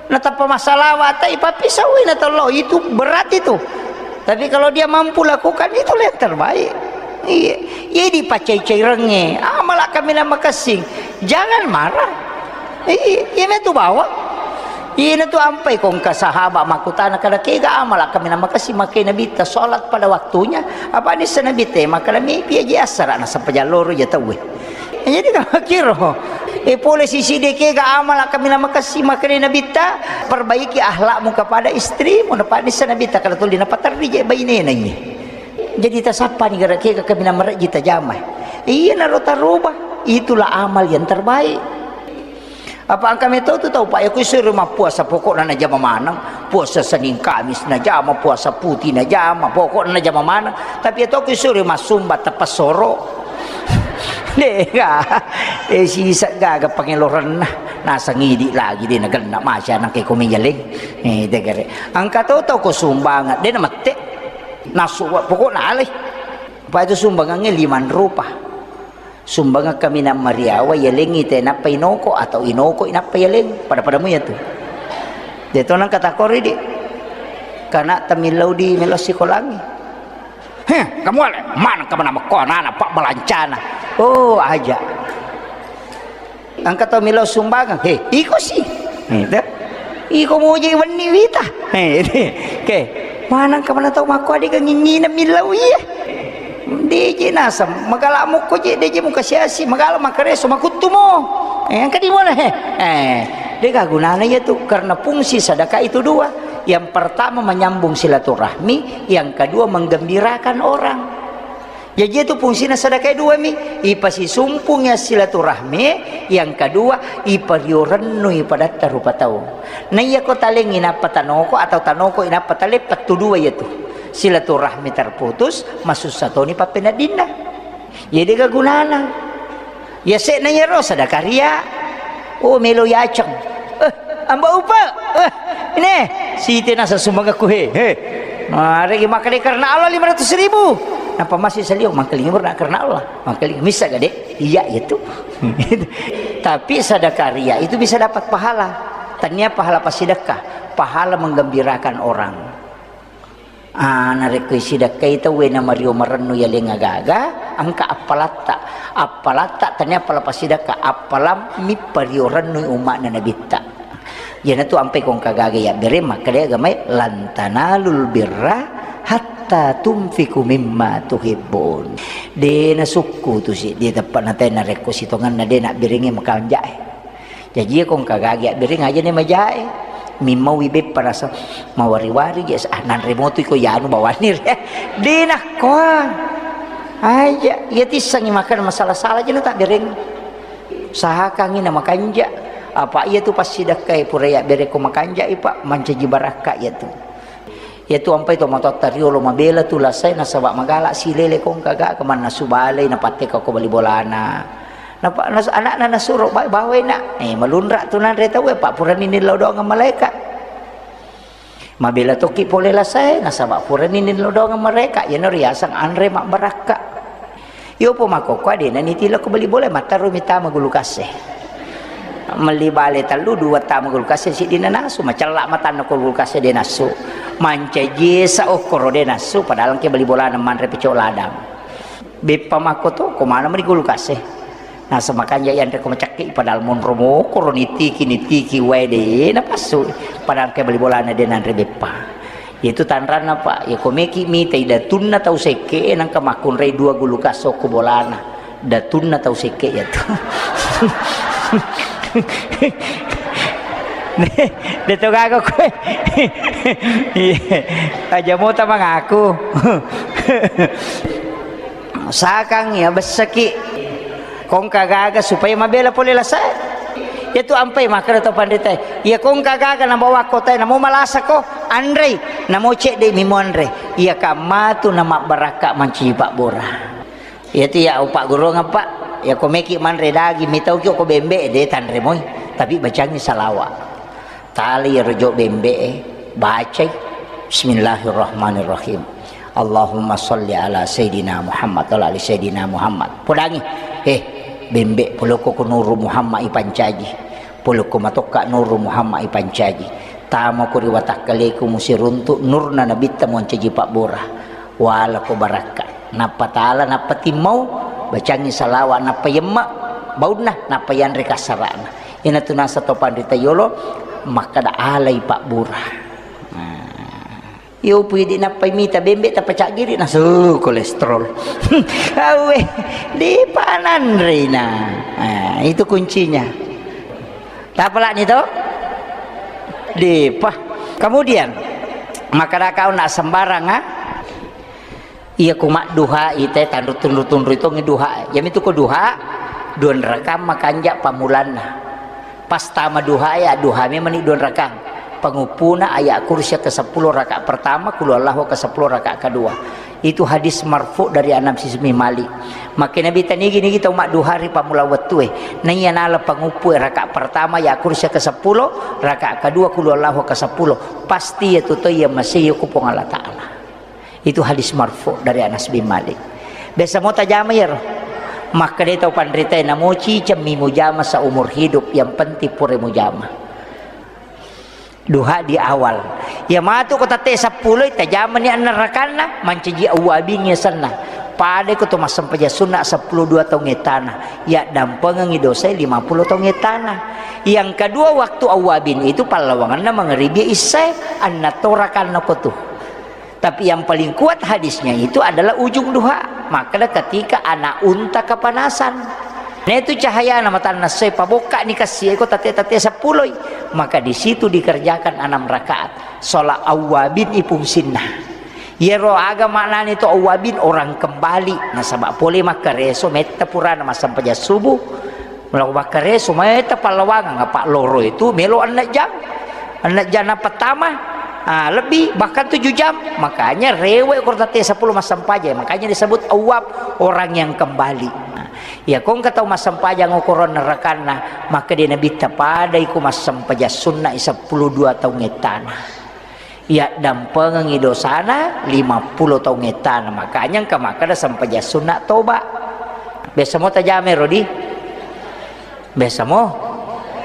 Natappa massalawa, tai pappisauwi na tollo, itu berat itu. Tapi kalau dia mampu lakukan, itulah yang terbaik. Iya, iya dipacai-cairengnge, amala kaminang makessing. Jangan marah. Iya, iya metu bawang. Ina tu ampai ko engka sahabat makkutana kada kega amala kaminang makessing makkeda Nabitta sholat pada waktunya. Apa nissa Nabitta makkeda mi piaji assara nasaba jalloro ja tauwe. Jadi kama kiro. E pole sisi de kega amala kaminang makessing makkeda Nabitta, perbaiki akhlakmu kepada istrimu. Napa nissa Nabitta kada tuli napaterri je bainena iye. Jadi tasappani gara kega kaminang marejji tajama. Iya naro taroba. Itulah amal yang terbaik. Apa engka metau tu tau, Pak, iya kuisuro mappuasa, pokokna najama maneng. Puasa Senin Kamis najama, puasa putih najama, pokokna najama maneng. Tapi iya to kuisuro massumba teppasoro. Dega. Eh, sisa gaga pangelorenna. Nasang idi lagi de nagenna maca nangke ko meyaleng. Eh, degare. Engka to tau ko sumbangan, de namette. Nasu, pokokna alai. Apa itu sumbangannya lima rupa. Sumbangeng kaminang mariawa, yalengngi te nappa inoko, atau inoko inappa yaleng. Pada-pada mu ya tu. De to nang kata kori di. Kana tamillau di melo sikolangi. Heh, kamu ale, mana kamu nama ko anak pak balancana. Oh, aja. Engka tau millau sumbangeng. He, iko si. He, te. Iko muji wenni wita. He, te. Ke. Manang ka mana tau makko adega nginnina millau iya. Deje nasam, magala mukko je, deje muka siasi, magala makareso, makuttumo. Eh, engka di mana he? Eh, dega gunana iya tu, karena fungsi sedekah itu dua. Yang pertama menyambung silaturahmi, yang kedua menggembirakan orang. Jaji itu fungsina sedekah dua mi, ipasisumpung ya silaturahmi, yang kedua, ipario rennui padatta rupa tau. Na iya ko talengi nappa tanoko atau tanoko inappa tale, pettu dua iya tu. Silaturahmi terputus, masussa toni pappeneddinna. Jadi ga gunana. Yase'na iyaro sadakaria. Oh, melo yaceng. Eh, Amba Upa. Eh, ini. Siti nasa sumbangakku he. He. Maregi makkeda karena Allah lima ratus ribu. Napa masih salio makkeda karena Allah. Makkeda misa gade. Iya itu. Tapi sadakaria itu bisa dapat pahala. Tania pahala pasidakka, pahala menggembirakan orang. Ah, narekko isidakkai tauwe na mario marennu yaleng agaga, Engka appalatta, appalatta tania appala passidakka, appalammi pariorennu umma'na Nabitta. Iyanatu ampai kongka gaga yabbere makkeda agamae, "Lan tanalul birra hatta tunfiqu mimma tuhibbun." De nasukku tu si, de teppa natai narekko sitongenna de nabberengngi makanja'e. Jaji, iya kongka gaga abbereng aja ne majae. Mimmaui beppa rasa mawari-wari je, ah, nanre motu iko yanu bawani re. De nakkoa. Aja, iya tissengi makan masalah-salah je na tabbereng. Usahakangi na makanja. Apa iya tu passidakkai pura yabbereng ko makanja, Pak, mancaji barakka iya tu. Iyatu ampai to matoatta riolo mabela tu lasai nasaba magala silele kongka gaga mannasu balei napatteka ko bali bolana. Napa nas-, anakna nasuro ba-, bawai nak. Eh, malunra tu nanre tau, eh, pak purani nillau doang malaika. Mabela toki pole lasai nasaba purani nillau doang malaika. Iyana riasang anre mabbarakka. Yopo makkokkoe de' naniti lao ko bali bola, matterru mi tama gulu kasse. Melli bale tellu, dua tama gulu kasse, siddi nanasu, macella matanna ko gulu kasse de' nassu. Mancaji esa okkoro de' nassu, padahal engke bali bolana manre pecok ladang. Beppa makko to, ko mana meni gulu kasse. Nasa makanja yanre ko macakki, padahal monro mokoro nitiki, nitiki wae de' napassu. Padahal engke bali bolana de' nanre beppa. Itu tanranna, Pak. Ya, ko meki mitai datunna tau sekke, nangka makkunrai dua gulu kasso ko bolana. Datunna tau sekke ya tu. De, de to gaga koe. Iya. Aja mota mangaku. Sakang ya, bessaki. Kongka gaga supaya mabela pole lasae. Iyatu ampai makkeda to panritae, iya kongka gaga nabawa kotae, namo malasa ko, anrei, namo cedde mi muanre. Iya kammatu na mabbarakka mancaji pabbora. Iyatu iya upagguruang, Pak. Iya ko meki manre daging, mitauki ko bembe, de tanre moi. Tapi bacangi salawa. Tali iyaro jo bembe'e, bacai, "Bismillahirrahmanirrahim. Allahumma sholli ala Sayyidina Muhammad wa ala ali Sayyidina Muhammad." Podangi, eh, bembe, polokko ko Nuru Muhammad ipancaji. Polokko matokka Nuru Muhammad ipancaji. Tama ko ri watakkaleku musiruntu nurna nabitta moncaji pabbora. Wala ko barakka. Nappa tala, nappa timmau, bacangi salawa, nappa yemma baunna, nappa yanre kassarana. Iyanatu nasa to panrita yolo makkada alai pabbura. Nah, iyo pui di nappai mita bembe tappa caggiri nasu kolesterol. Awe, di pananrina. Nah, itu kuncinya. Tapalani to? Dipa. Kemudian, makkada kau nak sembarang, ah? Iya ku madduha ite tanru tunru-tunru itongi duha. Yamitu ko duha, dua rakang makanja pamulanna. Pas tama duha ya, duha memang ni dua rakang. Penguppuna ayat kursi ke sepuluh rakaat pertama, kulu Allahu ke sepuluh rakaat kedua. Itu hadis marfu dari Anas bin Malik. Makkeda Nabi tanigi-nigi tau madduha ri pammula wettue. Naiya nala panguppu rakaat pertama ya kursi ke sepuluh, rakaat kedua kulu Allahu ke sepuluh. Pasti ya tu to iya masih ku Puang Allah Ta'ala. Itu hadis marfu dari Anas bin Malik. Biasa mo tajama ya ro. Makkeda tau panrita namoci cemmi mujama seumur hidup, yang penting pura mujama. Duha di awal. Iya matu ko tette seppulo, tajamani enneng rakanna, mancaji awwabin yasenna. Pada ko to massempajang sunna seppulo dua taung ettana, yaddampengengi dosae lima puluh taung ettana. Yang kedua, waktu awwabin itu pallawangenna mangeribi issae, enneng to rakanna ko tu. Tapi yang paling kuat hadisnya itu adalah ujung duha. Makkeda ketika anak unta kepanasan. Nah, itu cahayana matanna soe, pabokkani kassie ko tate-tate seppuloi. Maka di situ dikerjakan enam rakaat. Sholat awwabin ipungsinna. Yero aga maknani to awwabin, orang kembali. Nasaba pole makkareso metta purana massempajang subuh. Melo bakkareso, meta pallawangang, apa loro itu melo enneng jam. Enneng jam na pertama, ah, lebih, bahkan tujuh jam. Makanya rewe ko tette seppulo massempajang. Makanya disebut awwab, orang yang kembali. Nah, iya ko engka tau massempajang okoro enneng rakanna, maka de nabitta padai ko massempajang sunna seppulo dua taung ettana. Yaddampengengi dosana lima puluh taung ettana. Makanya engka makkeda sempajang sunna toba. Biasa mo tajama ro di? Biasa mo?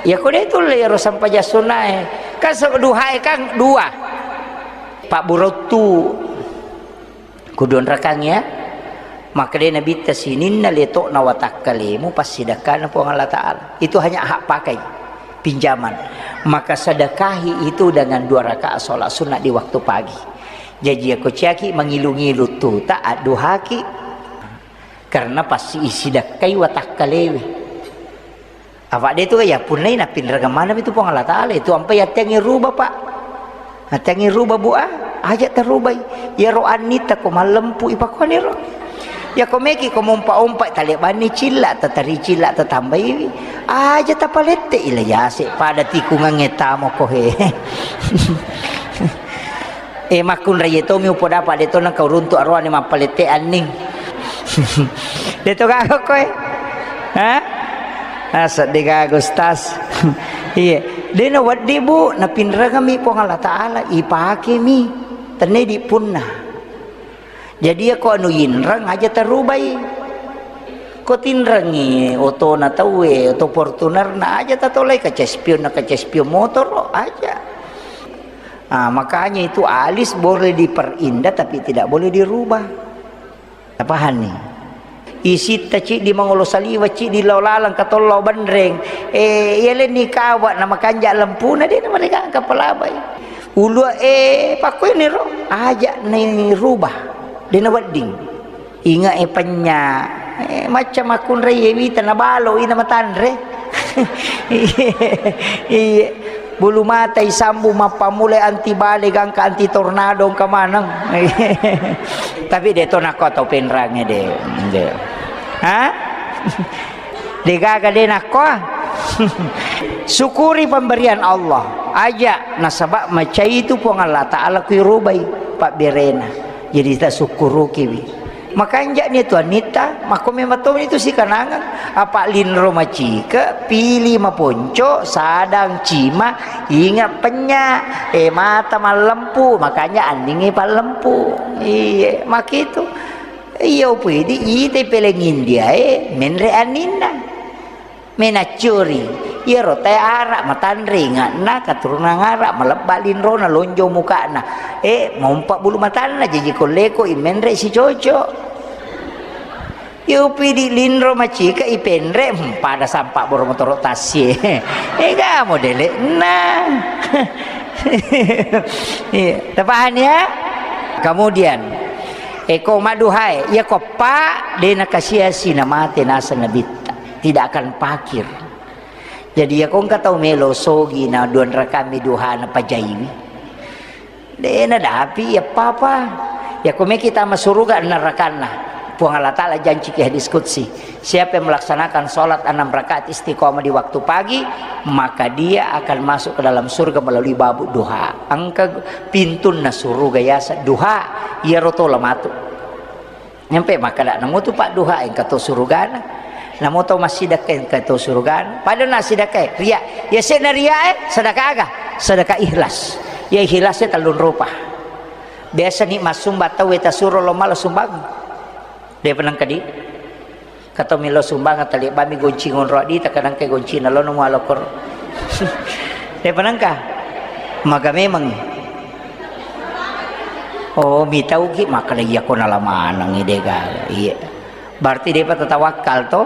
Ya ko de tulle ro sempajang sunnae. Kan se-, duhae kan dua. Pabburottu. Kudu onrakang ya. Maka dé Nabitta sininna leto'na watakkalemu passidakkana Puang Allah Ta'ala. Itu hanya hak pakai, pinjaman. Maka sedekahi itu dengan dua rakaat sholat sunnah di waktu pagi. Jaji, ako ciaki mangilu-ngilu tuta, adduhaki. Karena pasti isidakkai watakkalewe. Apa dé tu ya punnai napinrengeng maneng itu Puang Allah Ta'ala itu ampai attengngi ruba, Pak. Attengngi ruba, Bu, ah, aja tarubai. Iyaro annitta ko mallempu ipakuaniro. Ya ko meki ko mompa-ompa talebanni cilla, tatari cilla tatambaiwi. Aja tapalette ila yase pada tikungangnge tamo ko he. Eh, makkunrai tomi upodapa dé to nengka uruntu aroane mappalette anning. Dé to gaga koe. Ha? Asa dé gaga, Ustaz. Iya. Dé na wedding, Bu, napinrengemi Puang Allah Ta'ala, ipakemi. Tenne di punna. Jadi, ya ko anu yinreng aja tarubai. Ko tinrengi otona tauwe, oto Fortunerna aja tatolai, kaca spion na kaca spion motor aja. Ah, makanya itu alis boleh diperindah tapi tidak boleh dirubah. Tapahanni? Isitta ciddi mangolo saliwa, ciddi lao laleng katollo benreng. Eh, iya lenni kawa na makanja lempuna dé na mereka kapalabai. Ulua, eh, pakkueniro aja ni rubah. Dé na wedding. Inga e penya, eh, macca makkunrai e wita na balo ina matanre. Iye, iye. Bulu mata isambu mappamulai anti bale gangka anti tornado engka maneng. Tapi dé to nakko tau penrange dé. Dé. Ha? Dé gaga dé nakko. Syukuri pemberian Allah. Aja nasaba macai itu Puang Allah Ta'ala kuirubai pabberena. Jadi tasukkurukiwi. Makanja ni tu annitta, makko memang to itu sikanangang. Apa linro macike, pili maponco, sadang cima, inga penya, eh, mata mallempu, makanja anningi pallempu. Iye, makitu. Iya upidi ite peleng India e, menre anninna. Menaccuri, iyaro tae ara matanre inga'na, katurunan ara, malebba linrona, lonjo muka'na. Eh, mompa bulu matanna, jaji kolleko i menre sicoco. Iyo pidi linro macika ipenre, hmm, pada sampa boro motoro tassie. Ega modele'na. Iya, tapahani ya? Kemudian, eko maduhae, iya ko pa, de nakasiasi namate naseng nabitta. Tidak akan pakir. Jadi, iyako engka tau melo sogi na duanrakami duhana pajaiwi. De nadapi iya papa. Iyako meki tama suruga ennarakanna. Puang Allah Ta'ala janci ki hadis qudsi, "Siapa yang melaksanakan sholat enam rakaat istiqomah di waktu pagi, maka dia akan masuk ke dalam surga melalui babu duha." Engka pintunna suruga yasa duha, iyaro tola matu. Nyampe makkeda, "Namo tu padduha engka to surugana. Namo to massidekka engka to surugana." Padahal na sidekka, ria. Ya sena ria, eh, sedekah aga? Sedekah ikhlas. Ya ikhlas ya tellung rupa. Biasa ni massumba tau, eh, tasuro lo mala sumbang. De penengka di. Kato milo sumbang tali bami gonci ngonro di, takadang ke gonci na lo namo alokor. De penengka. Maga memang. Oh, mitauki makkeda, "Iyako nala manengngi de gaga." Iya. Berarti depa tatawakkal to?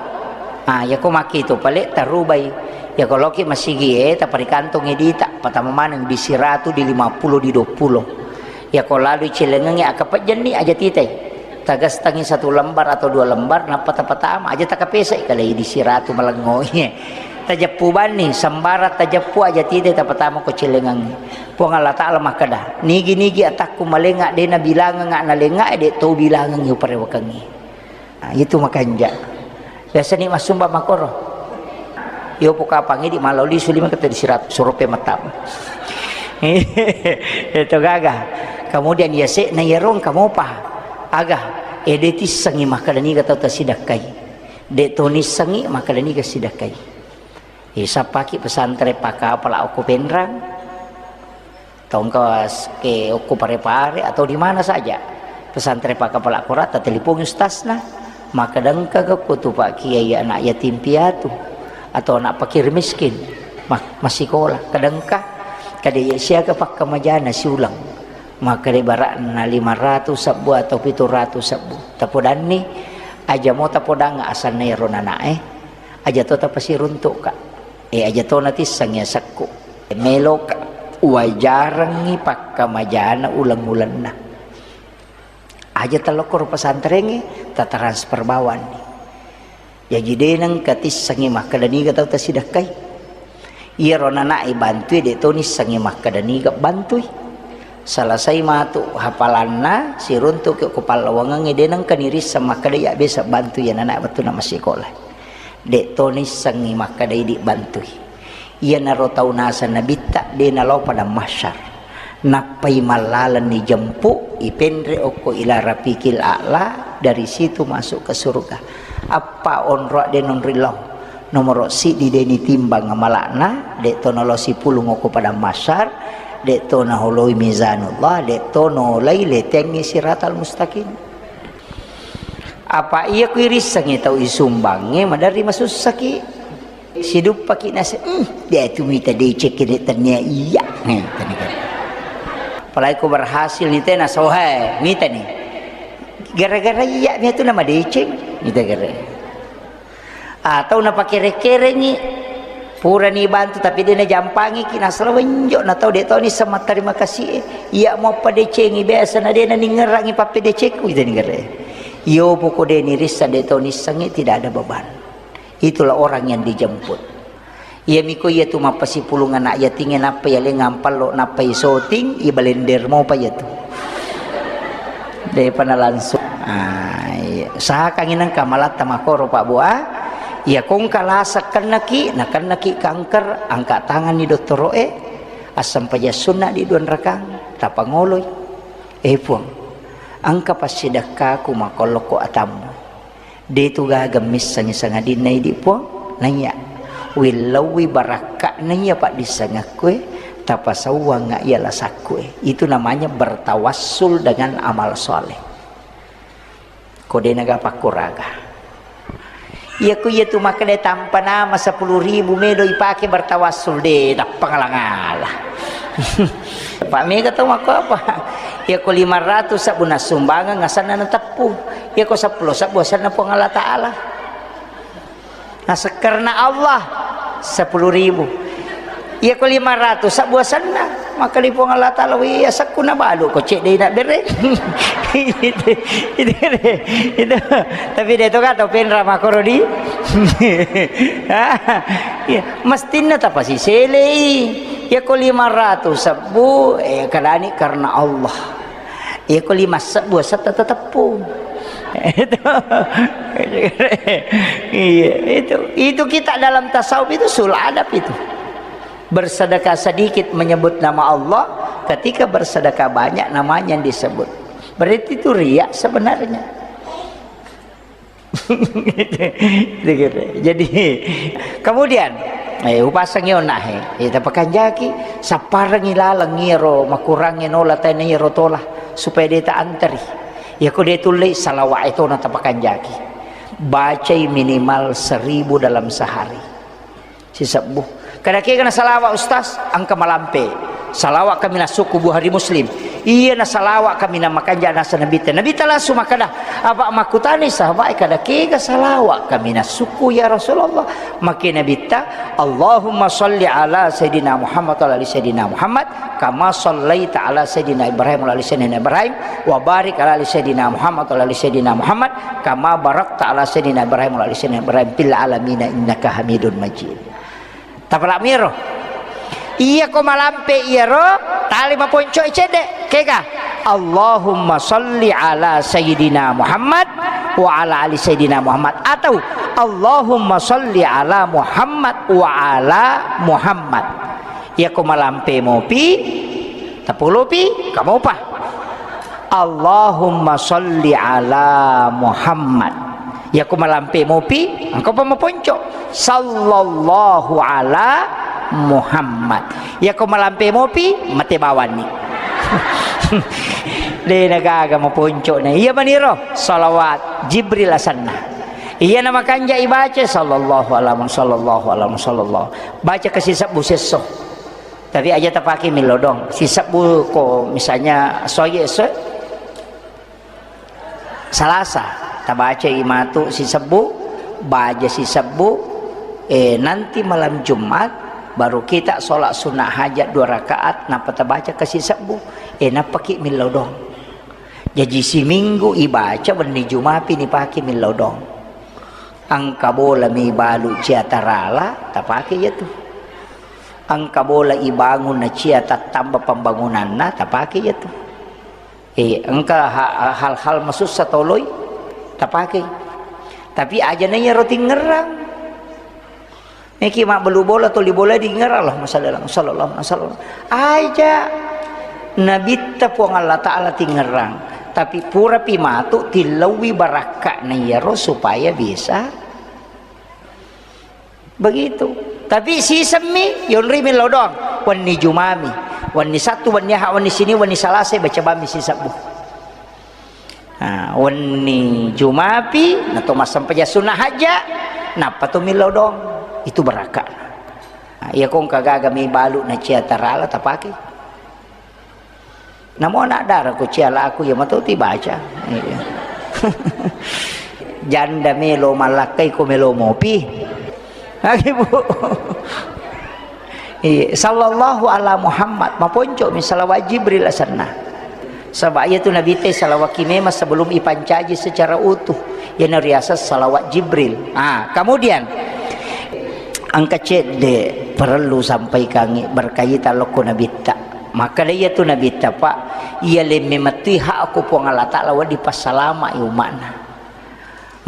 Ah, iyako makkitu pale tarubai. Iyako loki masigi e, taparikantongi dita, patama maneng di siratu, di lima puluh, di dua puluh. Iyako lalu celengengngi, akapejjenni aja titai. Tagastangi satu lembar atau dua lembar, nappa tapatama aja takapesai kalai di siratu malengo. Tajeppu banni, sembarang tajeppu aja titai tapatama ko celengengngi. Puang Allah Ta'ala makkeda, "Nigi-nigi atakku malenga, de nabilangenga nalenga, de to bilangengi uparewakengi." Nah, itu makanja. Biasa ni massumba makoro. Yo pokapangi di malau lisu lima kata di sirat surupe matam. Itu gaga. Kemudian ya se na yarong kamu pa. Aga, ede tissengi makkeda niga tau tasidakkai. De to nissengi makkeda niga sidakkai. Isappaki pesantren pakapala okko Penrang. Tongka ke okko Pare-Pare atau di mana saja. Pesantren pakapala kora tatelepongi ustazna. Makkeda engka ko tu Pak Kiai anak yatim piatu atau anak fakir miskin. Ma-, masikola. Kadangka, kada iya siaga pakkamajana siulang. Makkeda ibaratna lima ratus sebbu atau pitu ratus sebbu. Tapodanni, Aja mo tapodang asanna ero nana'e, aja to tapasiruntu'ka. E, aja to natissengngi asekku. Meloka wajarengngi pakkamajana uleng-ulenna. Aja talokkoro pesantrengnge, tatransfer bawanni. Jaji de nengka tissengngi makkeda niga tau tasidekkai. Iyaro nana'e bantui, de to nissengngi makkeda niga bantui. Selesai matu hafalanna, siruntu'ki ko pallawangengnge, de nengka nirisseng makkeda iya biasa bantui iya nana'e wettunna massikola. De to nissengngi makkeda idi bantui. Iyanaro tau naseng Nabitta, de nalao padang mahsyar. Nappai mallaleng nijempu, ipenre okko ila rafiqil a'la, dari situ masuk ke surga. Appa onroa de nonri lao. Nomoro siddi de nitimbang amala'na, de to nalao sipulung okko padang mahsyar, de to naholoi mizanullah, de to nolai letengngi siratal mustaqim. Apa iya ku irissengngi tau isumbangnge, maderri masussaki. Siduppaki nase, "Hmm, de tu mita deceng kede tennia iya." Nih, tani kan. Apalagi ko berhasil nih tena sohe, mita nih. Gara-gara iya mia tu nama deceng, mita gara. Atau napakere-kerengi, purani bantu tapi de najampangiki, nasala wenjo na tau de toni sama terima kasih e. Iya mo padecengi biasa na de naningerangi pappedecengku, mita nih gara. Iyo poko de nirissa de toni sangi tidak ada beban. Itulah orang yang dijemput. Iyamiko iya tu mappasipulung anak yatingnge nappa yaleng ampallo nappa isoting, ibalender mopa iya tu. Depa na langsung. Ah, iya. Usahakangi nengka malatta makoro, Pak Bu, ah. Iya kongka lasa kennaki, na kennaki kanker, angka tanganni dottoro'e, assampajang sunna di dua rakang, tapangoloi. Eh, Puang, engka passidekkaku makollokko atammu. De tu gaga missengngi sangadinna idi, Puang. Naiya, willauwi barakka'na iya paddissengekkue, tapasauwangnga iya lasakkue. Itu namanya bertawassul dengan amal soleh. Ko de naga pakkuraga. Iya ku iya tu makkeda tampa nama sepuluh ribu melo ipake bertawassul, de, tappa ngala-ngala. Pak mega tau makko apa? Iya ko lima ratus sabbu nassumbangeng asanna nateppu. Iya ko seppulo sabbu asanna Puang Allah Ta'ala. Nah, sekarna Allah, sepuluh ribu. Iya ko lima ratus sabbu asanna, maka di Puang Allah Ta'ala, "Wih, asekku na balu ko cek de na bere." Itu, itu, itu. Tapi de to kata penra makoro di. Iya, mestinna tapasiselei. Iya ko lima ratus sabbu, eh, kadani karena Allah. Iya ko lima sabbu asetta teteppu. Itu. Iya, itu. Itu kita dalam tasawuf itu sul adab itu. Bersedekah sedikit menyebut nama Allah, ketika bersedekah banyak namanya yang disebut. Berarti itu riak sebenarnya. Jadi, kemudian, eh, upasangi onnahe, eh, tapakanjaki, sapparengi laleng iyaro makurangnge nola tena iyaro tola, supaya de ta anteri. Iya ko de tulle salawat e tona tapakanjaki. Bacai minimal seribu dalam sehari. Sisebbu. Kada kega na salawat, Ustaz? Engka malampe. Salawat kaminang sukku, Bukhari Muslim. Iya na salawat kaminang makanja nasa Nabitta. Nabitta langsung makkada, apa makkutani sahabat, kada kega salawat kaminang sukku ya Rasulullah? Makke Nabitta, Allahumma salli ala Sayyidina Muhammad wa ala ali Sayyidina Muhammad, kama sallaita ala Sayyidina Ibrahim wa ala ali Sayyidina Ibrahim, wa barik ala ali Sayyidina Muhammad wa ala ali Sayyidina Muhammad, kama barakta ala Sayyidina Ibrahim wa ala ali Sayyidina Ibrahim fil alamina innaka Hamidun Majid. Tapalak miro. Iya ko malampe iyaro, tali maponco cedde. Kega? Allahumma salli ala Sayyidina Muhammad wa ala ali Sayyidina Muhammad. Atau Allahumma salli ala Muhammad wa ala Muhammad. Iya ko malampe mopi, tapolopi, kamopa. Allahumma salli ala Muhammad. Iya ko malampe mopi, engka pa maponco. Sallallahu ala Muhammad. Iya ko malampe mopi, mate bawanni. De na gaga maponco na. Iya maniro, salawat Jibril asanna. Iya na makanja ibaca, sallallahu ala Muhammad, sallallahu ala Muhammad, sallallahu. Baca kasi sabbu sesso. Tapi aja tapake milodong. Sisebbu ko misalnya soye so Salasa. Tabacai matu sisebbu, baja sisebbu, eh, nanti malam Jumat baru kita sholat sunnah hajat dua rakaat, nappa tabaca ke sisebbu, eh, nappaki millau doang. Jaji siminggu ibaca, wenni Jumapi nipake millau doang. Engka bola mi balu cia tarala, tapake iya tu. Engka bola ibangun na cia tattamba pembangunanna, tapake iya tu. Eh, engka ha-, hal-hal masussa toloi, tapake. Tapi aja na iyaro tingerang. Meki mabbelu bola, toli bola dingerang, Allahumma shalli ala Muhammad, sallallahu alaihi wasallam. Aja. Nabitta Puang Allah Ta'ala tingerang. Tapi purapi matu tillaui barakka'na iyaro supaya bisa begitu. Tapi sisemmi, yonri millau doang. Wenni Jumami, wenni Sattu, wenni Aha, wenni Sini, wenni Salasa, baca bammi sisebbu. Nah, wenni Jumapi, nato massempajang sunnah hajja, nappa to millau doang. Itu barakka. Nah, iya kongka gaga mi balu na cia tarala tapake. Namo anak dara ko cia laku, iya mato ti baca. Iya. Janda melo mallakkai ko melo mopi. Lagi, Bu. Iya, sallallahu ala Muhammad, maponco mi salawat Jibril asenna. Saba iya tu Nabi te salawat ki memang sebelum ipancaji secara utuh. Iya na riaseng salawat Jibril. Ah, kemudian engka cedde perlu sampaikangi berkaitan lokko Nabitta. Makkeda iya tu Nabitta, Pak, iya lemme mettui hakku Puang Allah Ta'ala wedding passalama'i umma'na.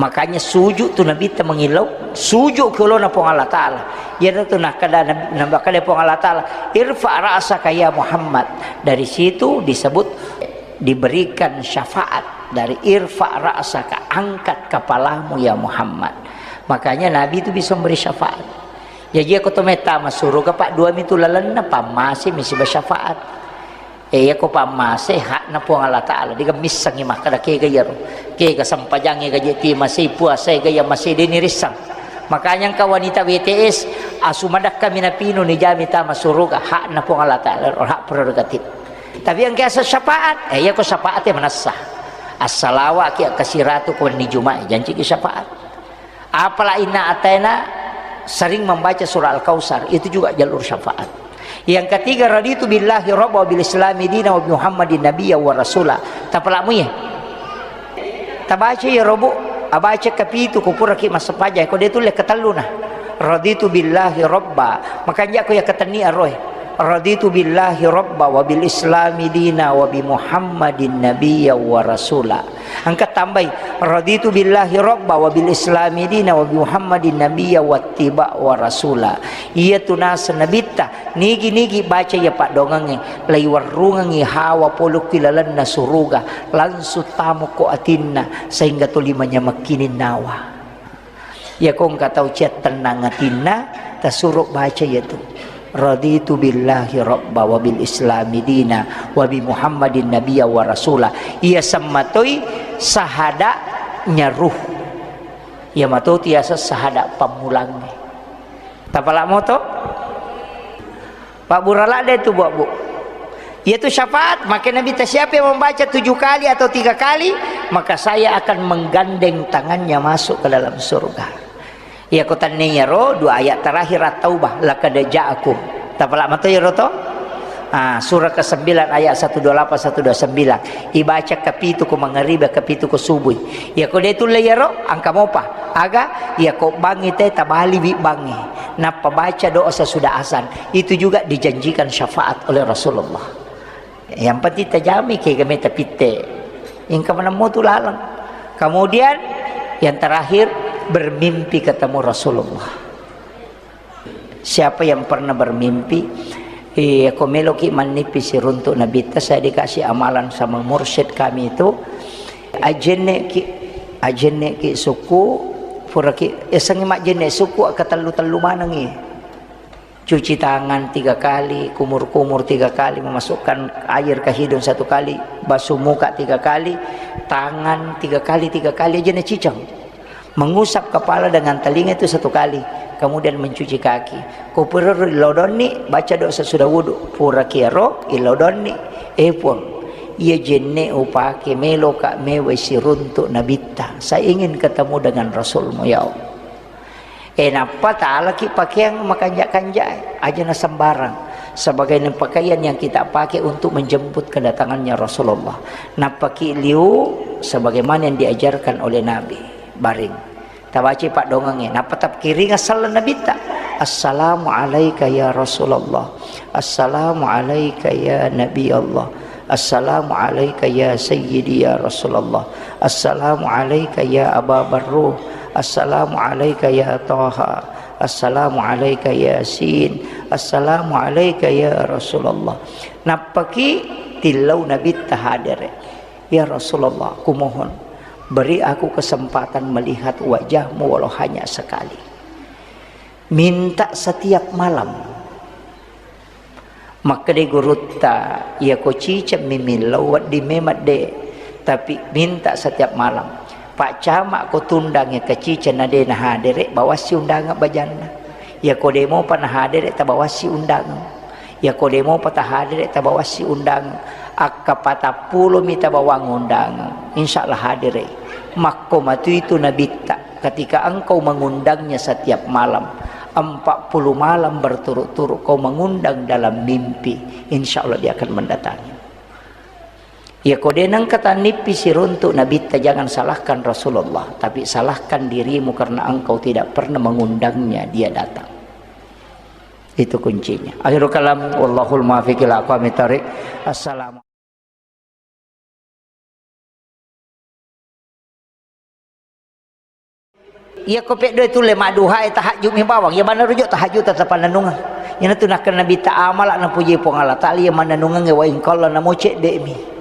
Makanya sujud tu Nabitta mangillau, sujud ke olona Puang Allah Ta'ala. Iya tu nakkeda Nabi, nakkeda Puang Allah Ta'ala, "Irfa ra'saka ya Muhammad." Dari situ disebut diberikan syafaat dari "Irfa ra'saka", angkat kepalamu ya Muhammad. Makanya Nabi itu bisa memberi syafaat. Jaji, iya ko to metta masuruga, Pak, dua mi tu lalenna, pammase mi siba syafaat. Eh, iya ko pammase hakna Puang Allah Ta'ala, dega missengi makkeda kega iyaro. Kega sempajangnge gaje ti masei, puasa ega iya masei, deni rissang. Makanya engka wanita W T S, asu madakka mi napinu ni jami tama suruga, hakna Puang Allah Ta'ala, hak prerogatif. Tapi engka asa syafaat, eh, iya ko syafaat ya manessa. Assalawa ki kasiratu ko ni Jumat, janci ki syafaat. Apala inna ataina sering membaca surah Al-Kautsar, itu juga jalur syafaat. Yang ketiga, raditu billahi rabba wa bil islami dina wa bi Muhammadin nabiyya wa rasula. Tapala muye. Tabaca ya robu, abaca kapitu ko pura ki massempajang, ko de tulle katelluna. Raditu billahi rabba, makanja ko ya katenni aroe. Raditu billahi rabba wa bil islami dina wa bi Muhammadin nabiyya wa rasula. Engka tambai, "Raditu billahi rabba wa bil islami dina wa bi Muhammadin nabiyya wattiba wa rasula." Iya tu naseng nabitta, nigi-nigi baca iya paddoangengnge, laiwerrungengngi hawa pole ku ilalenna suruga, langsung tamo ko atinna, sehingga tuli manyamekkining nawa. Iya ko engka tau cia tennang atinna, tasuro baca iya tu. Raditu billahi rabba wa bil islami dina wa bi Muhammadin nabiyya wa rasula. Iya semmatoi sahada nyaruh. Iya mato tiasa sahada pammulangnge. Tapala moto? Pabbura ladde tu, Bu, Bu. Iya tu syafaat, maka Nabi ta, "Siapa yang membaca tujuh kali atau tiga kali, maka saya akan menggandeng tangannya masuk ke dalam surga." Iya ko tenne iyaro dua ayat terakhir At-Taubah, "Laqad ja'akum." Tapala mato iyaro to? Ah, surah kesembilan ayat satu dua lapan, satu dua sembilan. Ibaca kapitu ko mangaribi, kapitu ko subui. Iya ko de tulle iyaro, engka mopa. Aga, iya ko bangngi te tabaliwi bangngi. Nappa baca doa sesudah azan. Itu juga dijanjikan syafaat oleh Rasulullah. Yang penting tajami kega meta pitte. Engka manemmo tu laleng. Kemudian yang terakhir, bermimpi ketemu Rasulullah. Siapa yang pernah bermimpi, eh, ko meloki mannipi siruntuk Nabitta, saya dikasih amalan sama mursyid kami itu, ajenneki, ajenneki suku, puraki, esengi majenne suku, katellu-tellu manengi. Cuci tangan tiga kali, kumur-kumur tiga kali, memasukkan air ke hidung satu kali, basuh muka tiga kali, tangan tiga kali, tiga kali aja na ciceng. Mengusap kepala dengan telinga itu satu kali, kemudian mencuci kaki. Ko pura ro ilodonni, baca doa sesudah wudu. Pura kiaro ilodonni, eh Puang, Iya jenne upake, meloka mewai siruntuk nabitta. Saya ingin ketemu dengan Rasulmu, ya Allah. Eh, nappa talaki pakeang makanja-kanja, aja na sembarang. Sebagai pakaian yang kita pakai untuk menjemput kedatangannya Rasulullah. Nappaki liu sebagaimana yang diajarkan oleh Nabi. Baring. Tabaci paddongengnge. Nappa tapkiringa selleng nabitta. Assalamu alaika ya Rasulullah. Assalamu alaika ya Nabi Allah. Assalamu alaika ya Sayyidi ya Rasulullah. Assalamu alaika ya Aba Barruh. Assalamu alaika ya Taha. Assalamu alaika ya Yasin. Assalamu alaika ya Rasulullah. Nappaki tillau nabitta hadere. Ya Rasulullah, kumohon, beri aku kesempatan melihat wajahmu walau hanya sekali. Minta setiap malam. Makkedai gurutta, iyako cicemmi millau wedding memang de, tapi minta setiap malam. Pak Camak ko tundangngi ke ciceng na de nahadere, bawassi undangan bajanna. Iyako de mopa nahadere, tabawassi undangan. Iyako de mopa tahadere, tabawassi undangan. Akka patappulo mi tabawang undangan. Insya Allah hadere. Makko matu itu nabitta. Ketika engkau mengundangnya setiap malam, empat puluh malam berturut-turut kau mengundang dalam mimpi, insya Allah dia akan mendatangi. Ya, ko de nengka tannippi siruntuk nabitta, jangan salahkan Rasulullah, tapi salahkan dirimu karena engkau tidak pernah mengundangnya, dia datang. Itu kuncinya. Akhirul kalam, wallahul muwaffiq ila aqwamit thariq. Assalamualaikum. Iyako peddoe tulle madduhae, tahajjud mi bawang. Iya maneng rujuk tahajjud tetep pannennungeng. Iyanatu nakkeda Nabitta, amala napuji Puang Allah Taala iya mannennungengnge, wa in qalla, namo cedde'mi.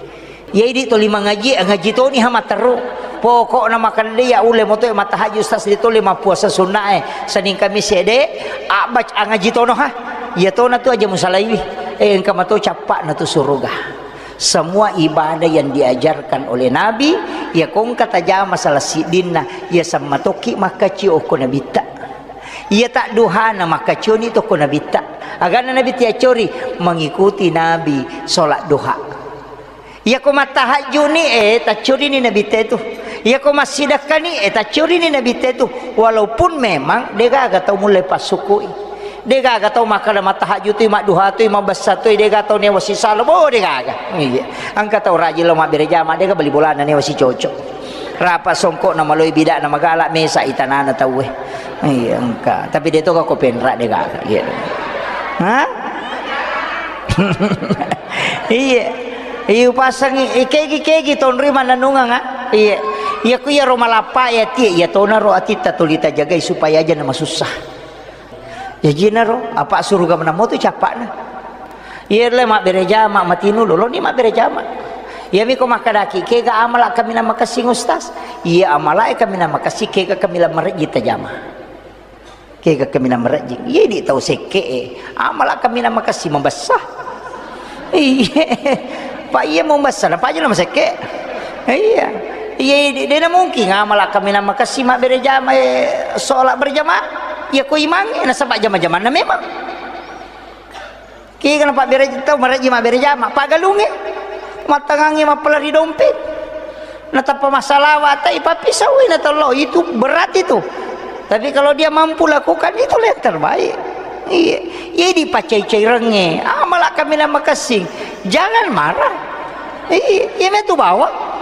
Iya idi toli mangaji, ngaji toni ha matteru. Pokokna makkeda iya ulle motoe mattahajjud, Ustaz, di toli mappuasa sunnae Senin Kamis ede, abbac angaji tono ha. Iya tona tu aja musalaiwi. Eh, engka mato cappa'na tu suruga. Semua ibadah yang diajarkan oleh Nabi, iya ko engka tajama salah siddinna, iya sammatokki makkacio okko Nabitta. Iya tadduhana makkacioni tokko Nabitta. Agana Nabitta yaccori, mengikuti Nabi sholat duha. Iya ko mattahajjuni, eh, taccorini Nabitta itu. Iya ko massidekkani, eh, taccorini Nabitta itu. Walaupun memang degaga tau mulle passukui. Degaga tau makkeda mattahajjutui, madduhatui, mabessatui, dega tau newa sisalo, bo, degaga. Iya. Engka tau rajin lo mabbere jama, dega bali bolana newa sicoco. Rapa songkokna maloi bidakna magala mesa itanana tauwe. Iya, engka. Tapi de toga ko penra, degaga. Iya. Hah? Iya. Iya, upasangi, ikegi-kegi tonri mananungang, ah. Iya. Iya, ku iya ro malappa ya tie, iya tona ro atitta tuli tajagai supaya aja na masussa. Jajinaro, apa suruga menamo tu cappa'na. Iya le mabbere jama, matinu loloni mabbere jama. Iya miko makkadaki, kega amala kaminang makessing Ustaz? Iya amala e kaminang makessing, kega kaminang marejji tajama. Kega kaminang marejji. Iya di tau sekke e. Amala kaminang makessing mabessa. Iya. Pak iya mau mabessa, apa aja nama sekke. Iya. Iya, de, de na mungkin amala kaminang makessing mabbere jama, eh, sholat berjamaah. Iya ko imangnge nasaba jama-jamanna memang. Kega na pabbere tau marejji mabbere jama, pagalungnge, mattangangnge mappalari dompet. Natappa massalawa tai pappisau na tello, itu berat itu. Tapi kalau dia mampu lakukan, itulah yang terbaik. Iya, iya dipacai-cairengnge, amala kaminang makessing. Jangan marah. Iya, iya metu bawang.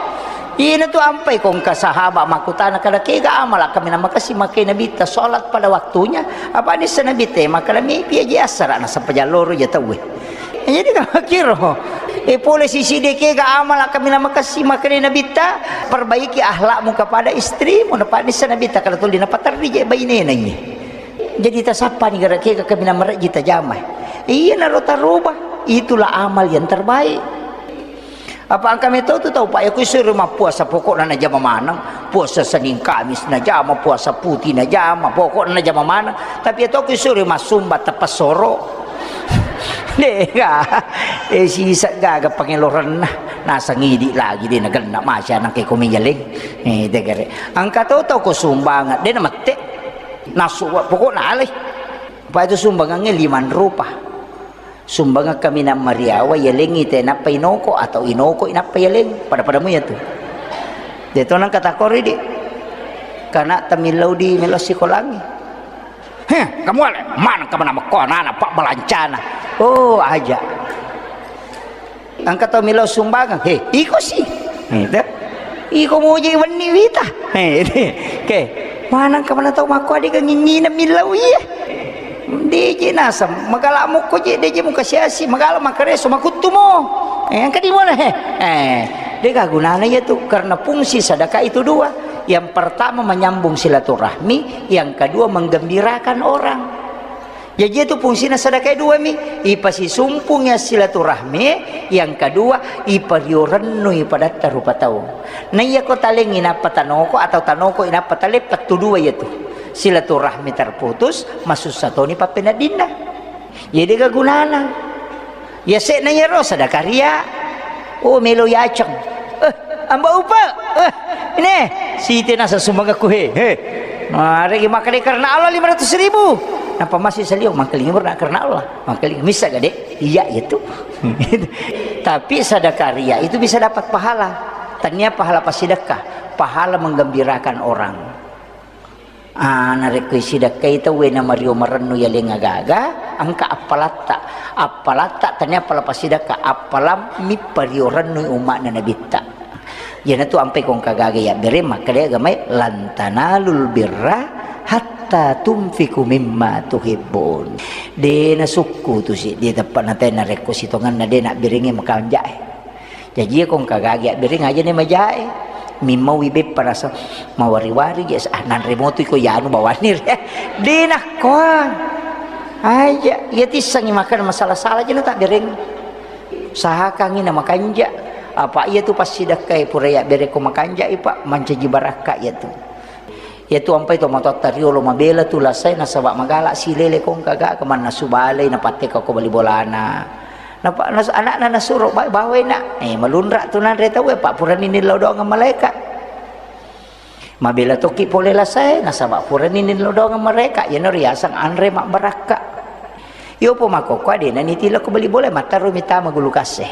Iyana tu ampai ko engka sahaba makkutana kada kega amala kaminang makessing makkeda Nabitta sholat pada waktunya. Apa nissa Nabitta makkeda mipi aji assara nasaba jalloro ja tauwe. Jadi kama kiro. E pole sisi de kega amala kaminang makessing makkeda Nabitta, perbaiki akhlakmu kepada istrimu. Napa nissa Nabitta kada tuli napaterri je bainena iye. Jadi tasappani gara kega kaminang marejji tajama. Iyanaro taroba. Itulah amal yang terbaik. Apa engka metau tu tau, Pak, ya, ku isuro mappuasa, pokokna najama maneng. Puasa Senin Kamis najama, puasa puti najama, pokokna najama maneng. Tapi ya to ku isuro massumba teppasoro. Dega. Eh, sisa gaga pangelorenna. Nasang idi lagi de nagenna masya nang ke komi yeleng. Eh, degere. Engka to tau ko sumbangan, de namette. Nasu, pokokna alai. Pak, itu sumbangannya lima rupa. Sumbangeng kaminang mariawa, yalengngi te nappa inoko atau inoko inappa yaleng. Pada-pada mu yatu. Deto nang kata kori di. Kana tamillau di melo sikolangi. Heh, kamu ale, mana kamu nama ko anak-anak pak balancana. Oh, aja. Engka tau melo sumbangeng. He, iko si. He, te. Iko muji wenni wita. He, te. Ke, mana kamu tau mako adega ngingina millau iya. Deje naseng, magala mukko je, deje muka siasi, magala makareso, makuttu mo. Eh, engka di mana, he? Eh, dega gunana iya tu, karena fungsi sedekah itu dua. Yang pertama menyambung silaturahmi, yang kedua menggembirakan orang. Jaji itu fungsina sedekah dua mi, ipasisumpung ya silaturahmi, yang kedua ipario rennui padatta rupa tau. Na iya ko talengngi nappa tanoko atau tanoko inappa taleng, pettu dua iya tu. Silaturahmi terputus, masussa toni pappeneddinna. Iya dega gunana. Yase'na iyaro sadakaria. Oh, melo yaceng. Eh, amba upa. Eh, ini siti nasa sumbangekku he. He. Maregi makkeda karena Allah lima ratus ribu. Napa masih salio mangkeling karena Allah. Mangkeling misa gade. Iya itu. Tapi sadakaria itu bisa dapat pahala. Tania pahala pasidekka, pahala menggembirakan orang. Ah, narekko isidakkai tauwe na mario marennu yaleng agaga, engka appalatta. Appalatta tania appala pasidakka, appala mippario rennui umma'na nabitta. Iyanatu ampai kongka gaga yabbere makkeda agamae, "Lan tanalul birra hatta tunfiku mimma tuhibbun." De nasukku tu si, de teppa natai narekko sitongenna de nabberengngi makanjae. Jaji, iya ko engka gagi abbereng aja ni majae. Mimmaui beppa rasa mawari-wari je, ah, nanre motu iko yanu bawanni re. De nakkoa. Aja, iya tissengi makkeda masalah-salah je na tabbereng. Usahakangi na makanja. Apa iya tu passidakkai pura yabbereng ko makanja i, Pak, mancaji barakka iya tu. Iyatu ampai tomatoatta riolo mabela tu lasae nasaba magala silele kongka gaga mannasu balei napatteka ko bali bolana. Napa nas-, anakna nasuro ba-, bawai nak. Eh, malunra tu nanre tauwe, Pak, purani nillau doang malaeka. Mabela tokki pole lasae nasaba purani nillau doang malaeka. Iyano riaseng anre mabbarakka. Yopo makkokkoe dena nitilo ko bali bola, mattarumi tama gulu kasse.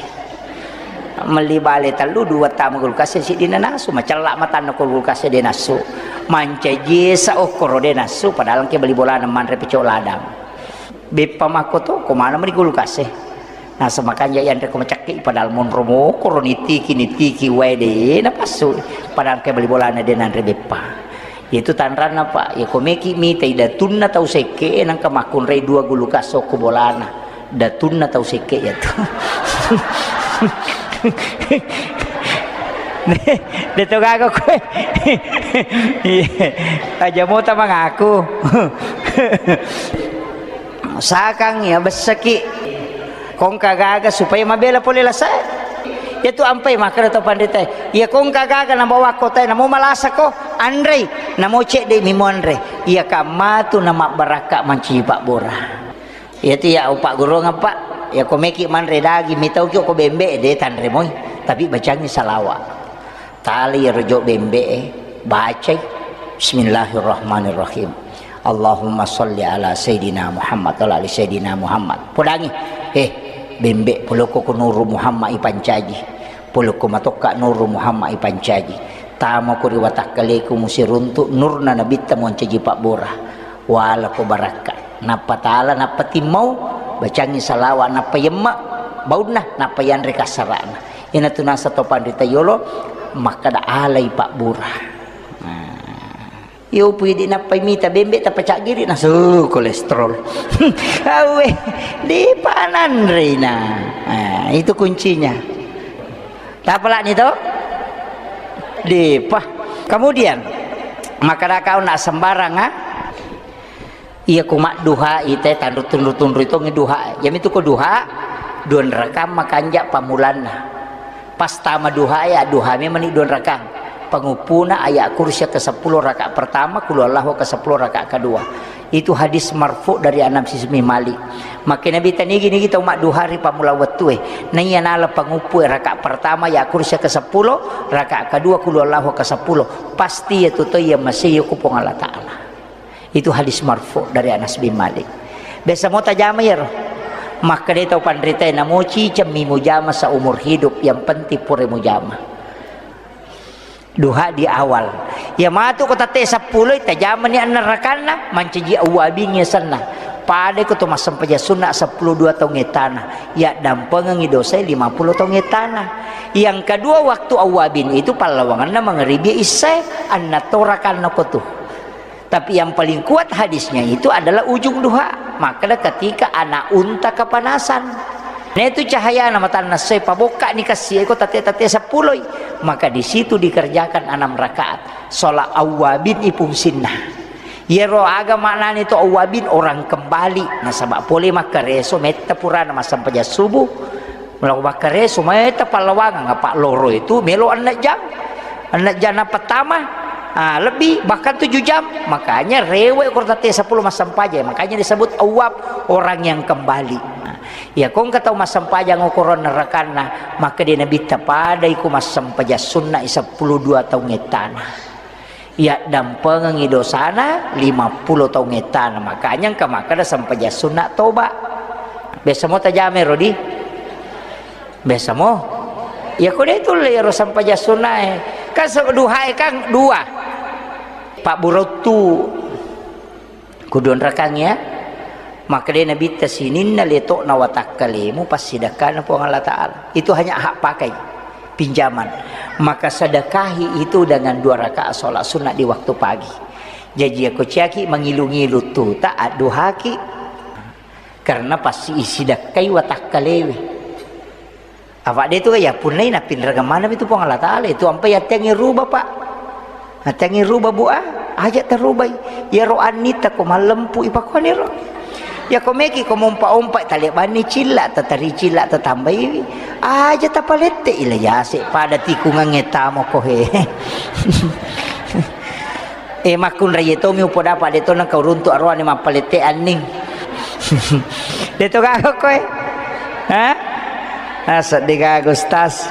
Melli bale tellu, dua tama gulu kasse, siddina nasu, macella matanna ko gulu kasse de nasu. Mancaji esa okkoro de nasu, padahal engke bali bolana manre pecok ladang. Beppa makko to, ko mana meni gulu kasse. Nasa makanja yanre ko macakki, padahal monro mokoro nitiki, nitiki wae de napassu, padahal engke bali bolana de nanre beppa. Itu tanranna, Pak. Ya, ko meki mitai datunna tau sekke, nangka makkunrai dua gulu kasso ko bolana. Datunna tau sekke ya tu. De to gaga koe. Iya. Aja mota mangaku. Sakang ya bessaki. Kongka gaga supaya mabela pole lasae. Iyatu ampai makkeda to panritae, iya kongka gaga nabawa kotae, namo malasa ko, anrei, namo cedde mi muanre. Iya kammatu na mabbarakka mancaji pabbura. Iyatu iya upagguruang, Pak. Iya ko meki manre daging, mitauki ko bembe, de tanre moi. Tapi bacangi salawa. Tali iyaro jo bembe'e, bacai, "Bismillahirrahmanirrahim. Allahumma sholli ala Sayyidina Muhammad wa ala ali Sayyidina Muhammad." Podangi, eh, bembe, polokko ko Nuru Muhammad ipancaji. Polokko matokka Nuru Muhammad ipancaji. Tama ko ri watakkaleku musiruntu nurna nabitta moncaji pabbura. Wala ko barakka. Nappa tala, nappa timmau, bacangi salawa, nappa yemma baunna, nappa yanre kassarana. Iyanatu nasa to panrita yolo makkada alai pabbura. Nah. Iyo pui di nappai mita bembe tappa caggiri nasu kolesterol. Awe, di pananrina. Nah, itu kuncinya. Tapalani to? Dipa. Kemudian, makkada kau nak sembarang, ah? Iya, ku madduha ite tanru tunru-tunru tongi duha. Jami tu ko duha, dua rakang makanja pamulanna. Pas tama duha ya, duha memang ni dua rakang. Panguppuna ayat kursi ke sepuluh rakaat pertama, kulu Allahu ke sepuluh rakaat kedua. Itu hadis marfu dari Anas bin Malik. Maka Nabi tanigi nigi tau madduha ri pamula wettue. Naiya nala panguppu rakaat pertama ya kursi ke sepuluh, rakaat kedua kulu Allahu ke sepuluh. Pasti ya tu to ya masih ya ku Puang Allah Ta'ala. Itu hadis marfu dari Anas bin Malik. Biasa mo tajama iyaro. Makkeda tau panritae, namo cicemmi mujama seumur hidup, yang penting pura mujama. Duha di awal. Iya matu ko tette seppuloi, tajamani anna rakanna, mancaji awwabingngi asenna. Pada ko to massempajang sunna seppulo dua taung ettana, yaddampengengngi dosae lima puluh taung ettana. Yang kedua, waktu awwabin itu pallawangenna mangeribi issae, anna to rakanna ko tu. Tapi yang paling kuat hadisnya itu adalah ujung duha. Makkeda ketika anak unta kepanasan. Nah, itu cahayana matanna essoe, pabokkani kassi iko tette-tette seppuloi. Maka di situ dikerjakan enam rakaat. Sholat awwabin ipungsinna. Yero aga maknani to awwabin, orang kembali. Nasaba pole makkareso metta purana massempajang subuh. Melo makkareso metta pallawangang, apa loro itu melo enneng jam. Enneng jam na pertama, ah, lebih, bahkan tujuh jam. Makanya rewe ko tette seppulo massempajang. Makanya disebut awwab, orang yang kembali. Nah, iya ko engka tau massempajang okoronna rakanna, maka di Nabitta padai ko massempajang sunna seppulo dua taung ettana. Yaddampengengngi dosana lima puluh taung ettana. Makanya engka makkeda sempajang sunna toba. Biasa mo tajame rodi? Biasa mo? Ya ko de tulle ero sempajang sunnae. Kan se-, duhae kan dua. Pabburottu. Kuduanrakang ya. Makkedai Nabitta, sininna leto'na watakkalemu passidakkana Puang Allah Ta'ala. Itu hanya hak pakai, pinjaman. Maka sedekahi itu dengan dua rakaat sholat sunnah di waktu pagi. Jaji, ako ciaki mangilu-ngilu tuta, adduhaki. Karena pasti isidakkai watakkalewe. Apa de tu ya punnai napinrengeng maneng itu Puang Allah Ta'ala. Itu ampai attengngi ruba, Pak. Attengngi ruba, Bu, ah. Aja tarubai. Yaro annitta ko mallempu ipakoniro. Ya ko meki ko mompa-ompa talebanni cilla, tatari cilla, tatambaiwi. Aja tapalette ila yase pada tikungangnge tamo ko he. Eh, makkunrai tomi upodapa de to nengka uruntu aroane mappalette anning. De to gaga koe. Ha? Ah, seddi gaga, Ustaz.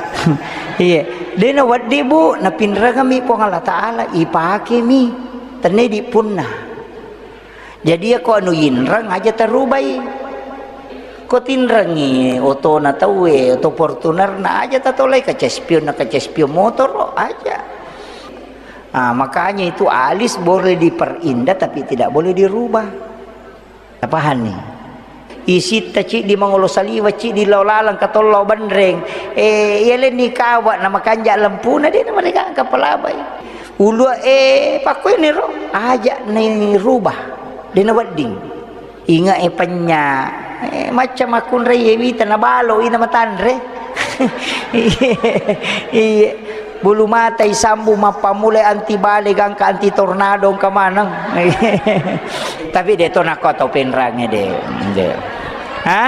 Iya. De na wedding, Bu, napinrengemi Puang Allah Ta'ala, ipakemi. Tenne di punna. Jadi, ya ko anu inreng aja tarubai. Ko tinrengi otona tauwe, oto Fortunerna aja tatolai, kaca spion na kaca spion motor aja. Ah, makanya itu alis boleh diperindah tapi tidak boleh dirubah. Paham nih? Isitta ciddi mangolo saliwa, ciddi lao laleng katollo benreng. Eh, iya lenni kawa na makanja lempuna de na mereka kapalabai. Ulua, eh, pakkuiniro aja ni rubah. De na wedding. Inga e penya. Eh, macam makkunrai ye wita na balo ina matanre. Iya. Bulu mata isambu mappamulai anti bale gangka anti tornado engka maneng. Tapi de to nakko tau penrange de. De. Ha?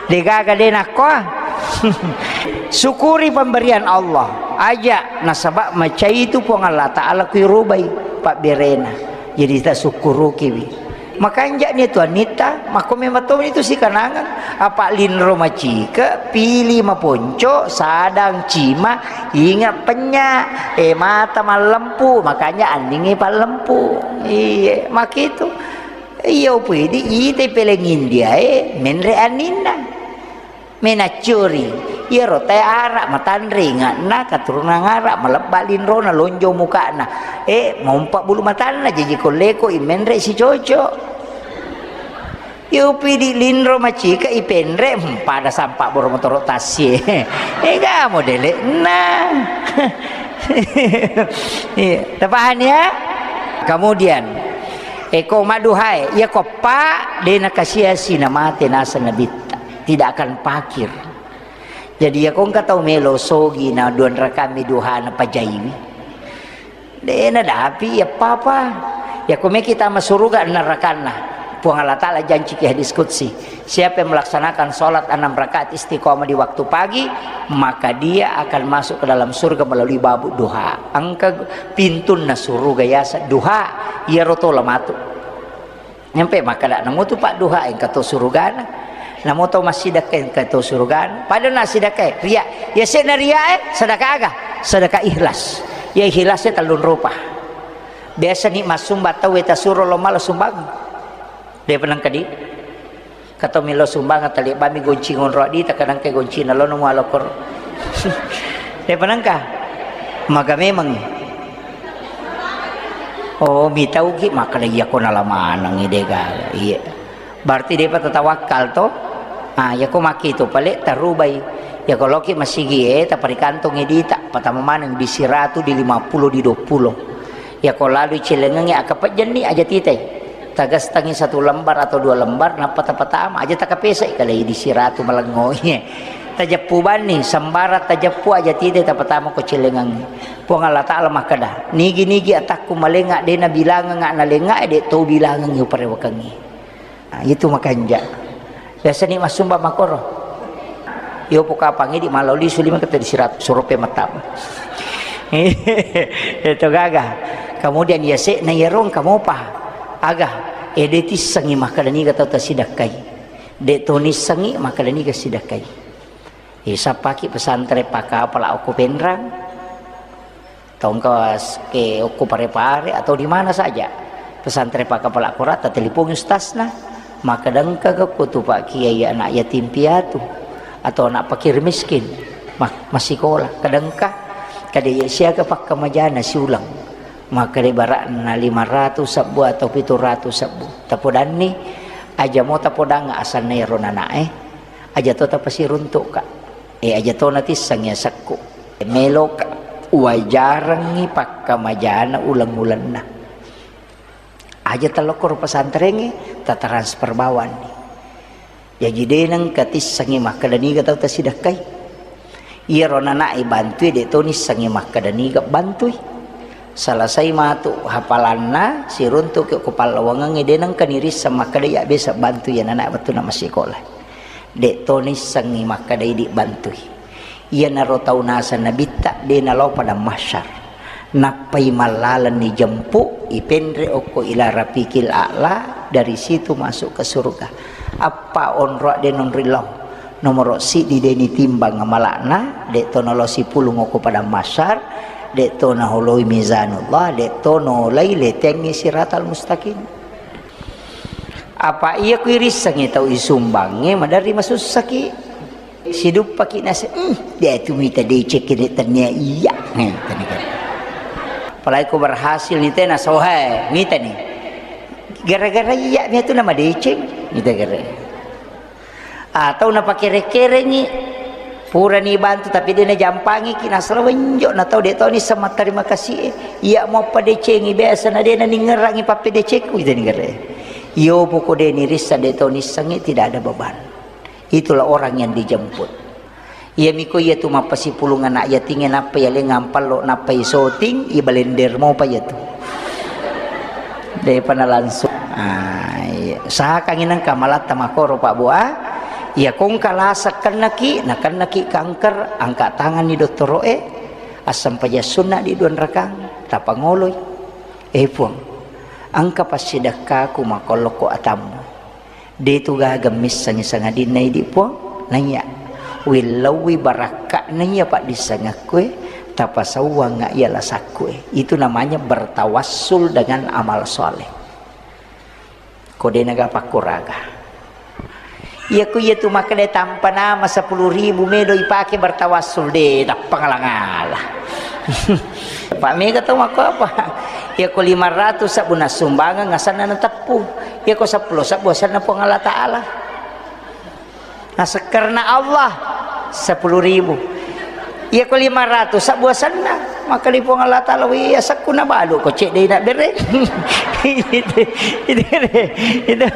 De gaga de nakko. Syukuri pemberian Allah. Aja nasaba macai itu Puang Allah Ta'ala kui rubai pabberena. Jadi tasukkurukiwi. Makanja ni tu annitta, makko memang to itu sikanangan. Apa linro macike, pili maponco, sadang cima, inga penya, eh, mata mallempu, makanya anningi pallempu. Iya, makitu. Iya upidi ite peleng India e, menre anninna. Menaccuri, iyaro tae ara matanre inganna, katurunan ara, malebba linrona, lonjong mukana. Eh, mompa bulu matanna, jaji kolleko i menre sicoco. Iya upidi linro macika ipenre, hmm, pada sampa boro motoro tassie. Ega modele. Nah. Iya, tapahani ya? Kemudian, eko maduhae, iya ko pa, de nakasia-sia namate naseng Nabitta. Tidak akan pakir. Jadi, iya ko engka tau melo sogi na duan rakami duhana pajaiwi. De nadapi iya papa. Iya ko meki tama suruga narakanna. Puang Allah Ta'ala janci ki hadis qudsi. Siapa yang melaksanakan sholat enam rakaat istiqomah di waktu pagi, maka dia akan masuk ke dalam surga melalui babu duha. Engka pintunna suruga yasa duha, iyaro tola matu. Nyampe makkada, namo tu padduha engka to surugana. Namo to massidakka engka to surugana. Pada na sidakka, ria. Ya sena ria, eh, sedekah aga? Sedekah ikhlas. Ya ikhlasnya telung rupa. Biasa ni masumba tau eta suro lo mala sumbang. Dia penang kadi. Kato melo sumbangeng, talebbami goncing onro adita, kadangka goncina lono mualokor. Depa nengka. Maga memang. Oh, mitauki, makkeda iyako nala maneng, de gaga. Iya. Berarti depa tatawakkal to. Ah, iyako maki tu pale tarubai. Iyako loki masigi e, taparikantongi dita, patama maneng di siratu, di lima puluh, di dua puluh. Iyako lalui celengengnge, akapejjenni aja titai. Tagastangi satu lembar atau dua lembar, nappa tapatama, aja takapesai kalai di siratu malengngoi. Tajeppu banni, sembarang tajeppu aja titai tapatama ko celengengnge. Puang Allah Ta'ala makkeda, "Nigi-nigi atakku malenga, de nabilangenga nalenga, de to bilangengi uparewakengi." Nah, itu makanja. Biasani massumba makoro. Yo pokapangi di maloli sulima kata di sirat surope matam. Itu gaga. Kemudian ya se na yarong kamu pa. Aga, ede tissengi makkeda niga tau tasidakkai. De to nissengi makkeda niga sidakkai. Isappaki pesantren pakapala okko Penrang. Tongka s-, ke okko Pare-Pare atau di mana saja. Pesantren pakapala kora, tatelepongi ustazna. Makkeda engka ga ko tu Pak Kiai anak yatim piatu atau anak fakir miskin ma-, masikola. Kada engka, kada iya siaga pakkamajana siuleng. Makkeda ibaratna lima ratus sebbu atau pitu ratus sebbu. Tapodanni, aja mo tapodang asanna ero nanae. Aja to tapasiruntukka. Eh, aja to natissengi asekku. Meloka uwajarengngi pakkamajana uleng-ulenna. Aja talokkoro pesantrengnge, tatransfer bawanni. Jaji de nengka tissengi makkeda niga tau tasidakkai. Iyaro nanae bantui, de to nissengi makkeda niga bantui. Selesai matu hafalanna, siruntuki ko pallawangengnge, de nengka nirisseng makkeda iya biasa bantui iya nanae wettunna massikola. De to nissengngi makkeda idi bantui. Iyanaro tau naseng Nabitta, de nalao padang mahsyar. Nappai mallalenni jempu, ipenre okko ila rafiqil a'la, dari situ masuk ke surga. Appa onroa de nonri lao. Nomoro siddi de nitimbang amala'na, de to nalao sipulung okko padang mahsyar, de to naholoi mizanullah, de to nolai letengngi siratal mustaqim. Apa iya ku irissengngi tau isumbangnge, maderri masussaki. Siduppaki nase, "Hmm, de tu mita deceng kene tennia iya." Nah, tadi kan. Apalagi ku berhasil ni tena sohe, mita ni. Gara-gara iya mia tu nama deceng, mita gara. Atau napakere-kerengi, purani bantu tapi de najampangi ki, nasala wenjo na tau de toni sama terima kasih e. Iya mo padecengi biasa na de na ningerangi pappedecengku, ita ningere. Iyo poko de nirissa de toni sangi, tidak ada beban. Itulah orang yang dijemput. Iya miko iya tu mappasipulung anak yatinge nappa iya lengang pallo nappa isoting, i balender mopa iya tu. Depa na langsung. Ah, iya. Usahakangi nengka malatta makoro, Pak, Bu, ah. Iya, kongka lasa kennaki, na kennaki kanker, angkat tanganni dottoro'e, assempajang sunna di dua rakang, tapangoloi. Eh, Puang, engka passidekkaku makollokko atammu. De tu gaga missengi sangadinna idi, Puang. Naiya, willauwi barakka'na iya paddissengekkue, tapasauwanga iya lasakkue. Itu namanya bertawassul dengan amal soleh. Ko de naga pakkuraga. Iya ku iya tu makkeda tampa nama sepuluh ribu medo ipake bertawassul, de, tappa ngala-ngala. Pak mega tau makko apa? Iya ko lima ratus sabbu nassumbangeng asanna nateppu. Iya ko seppulo sabbu asanna Puang Allah Ta'ala. Nah, sekarna Allah, sepuluh ribu. Iya ko lima ratus sabbu asanna, maka di Puang Allah Ta'ala, "Wih, asakku nabalu ko cedde na bere." Itu, itu, itu.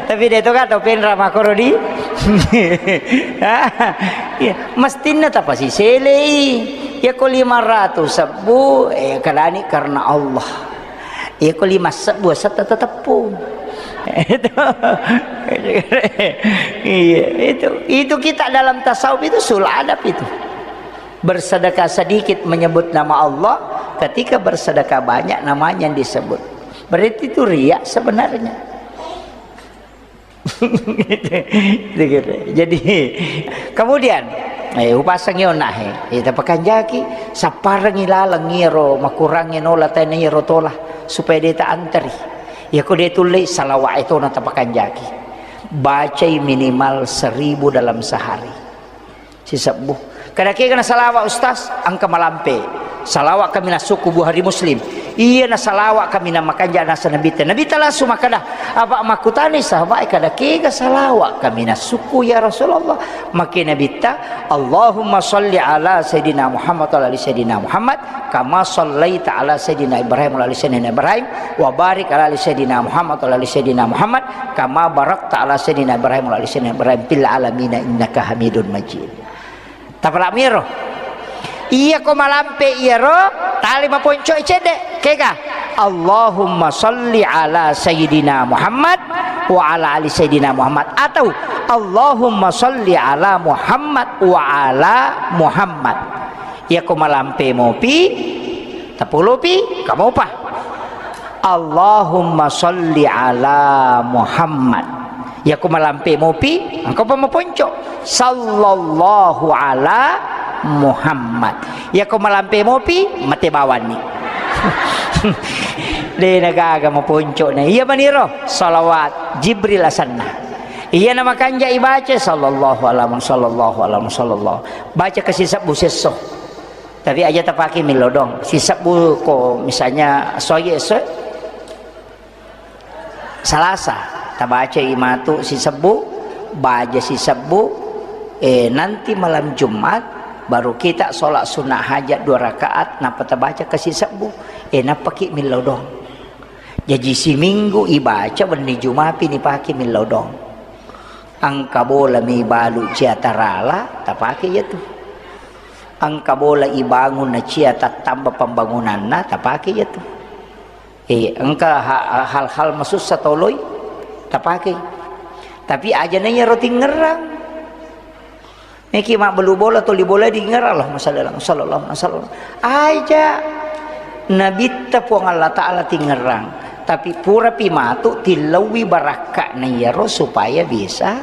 Tapi de to ka tau penra makoro di. Iya, mestinna tapasiselei. Iya ko lima ratus sabbu, eh, kadani karena Allah. Iya ko lima sebbu asetta teteppu. Itu. Iya, itu. Itu kita dalam tasawuf itu sul adab itu. Bersedekah sedikit menyebut nama Allah, ketika bersedekah banyak namanya yang disebut. Berarti itu riak sebenarnya. Gitu. Jadi, kemudian, eh, upasangi onahe, eh, tapakanjaki, sapparengi laleng iyaro makurangnge nola tena iyaro tola, supaya de ta anteri. Iya ko de tulle, salawat itu na tapakanjaki. Bacai minimal seribu dalam sehari. Sisebbu. Kada kega na salawa, Ustaz, engka malampe. Salawa kaminang sukku Bukhari Muslim. Iya na salawa kaminang makanja nasa Nabitta. Nabitta langsung makkeda, apa makkutani sahabat, kada kega salawa kaminang sukku ya Rasulullah? Make Nabitta, Allahumma salli ala Sayyidina Muhammad wa ala ali Sayyidina Muhammad, kama sallaita ala Sayyidina Ibrahim wa ala ali Sayyidina Ibrahim, wa barik ala ali Sayyidina Muhammad wa ala ali Sayyidina Muhammad, kama barakta ala Sayyidina Ibrahim wa ala ali Sayyidina Ibrahim fil alamina innaka Hamidun Majid. Tapalak miro. Iya ko malampe iyaro, tali maponco i cedde. Kega? Allahumma salli ala Sayyidina Muhammad wa ala ali Sayyidina Muhammad. Atau Allahumma salli ala Muhammad wa ala Muhammad. Iya ko malampe mopi, tapolopi, kamopa. Allahumma salli ala Muhammad. Iya ko malampe mopi, engka pa maponco. Sallallahu ala Muhammad. Iya ko malampe mopi, mate bawanni. De na gaga maponco na. Iya maniro, salawat Jibril asanna. Iya na makanja ibaca, sallallahu ala Muhammad, sallallahu ala Muhammad, sallallahu. Baca ke sisebbu sesso. Tapi aja tapake millau doang. Sisebbu ko misalnya soye, soye. Salasa, tabacai matu sisebbu, baja sisebbu, eh, nanti malam Jumat baru kita sholat sunnah hajat dua rakaat, nappa tabaca ke sisebbu, eh, nappaki millau doang. Jaji siminggu ibaca, wenni Jumapi nipake millau doang. Engka bola mi balu cia tarala, tapake iya tu. Engka bola ibangun na cia tattamba pembangunanna, tapake iya tu. Eh, engka ha-, hal-hal masussa toloi, tapake. Tapi aja na iyaro tingerang. Niki mabbelu bola, toli bola dingerang, Allahumma shalli ala Muhammad, sallallahu alaihi wasallam. Aja Nabitta Puang Allah Ta'ala tingerang. Tapi purapi matu tillaui barakka na iyaro supaya bisa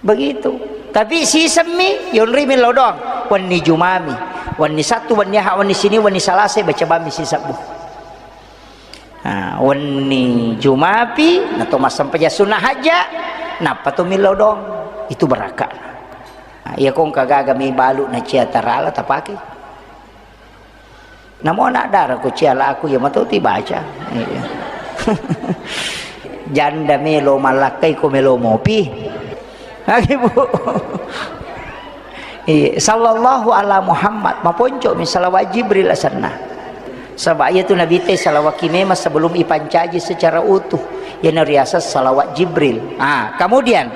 Begitu. Tapi sisemmi, yonri millau doang. Wenni Jumami, wenni Sattu, wenni Aha, wenni Sini, wenni Salasa, baca bammi sisebbu. Nah, wenni Jumapi, nato massempajang sunnah hajja, nappa to millau doang. Itu barakka. Nah, iya ko engka gaga mi balu na cia tarala tapake. Namo anak dara ko ciala aku ya matau ti baca. Iya. Janda melo malakkai ko melo mopi. Lagi, Bu. Iya, sallallahu ala Muhammad. Maponco mi salawat Jibril asenna. Saba iya tu Nabi te salawat ki memang sebelum ipancaji secara utuh. Iya nariaseng salawat Jibril. Ah, kemudian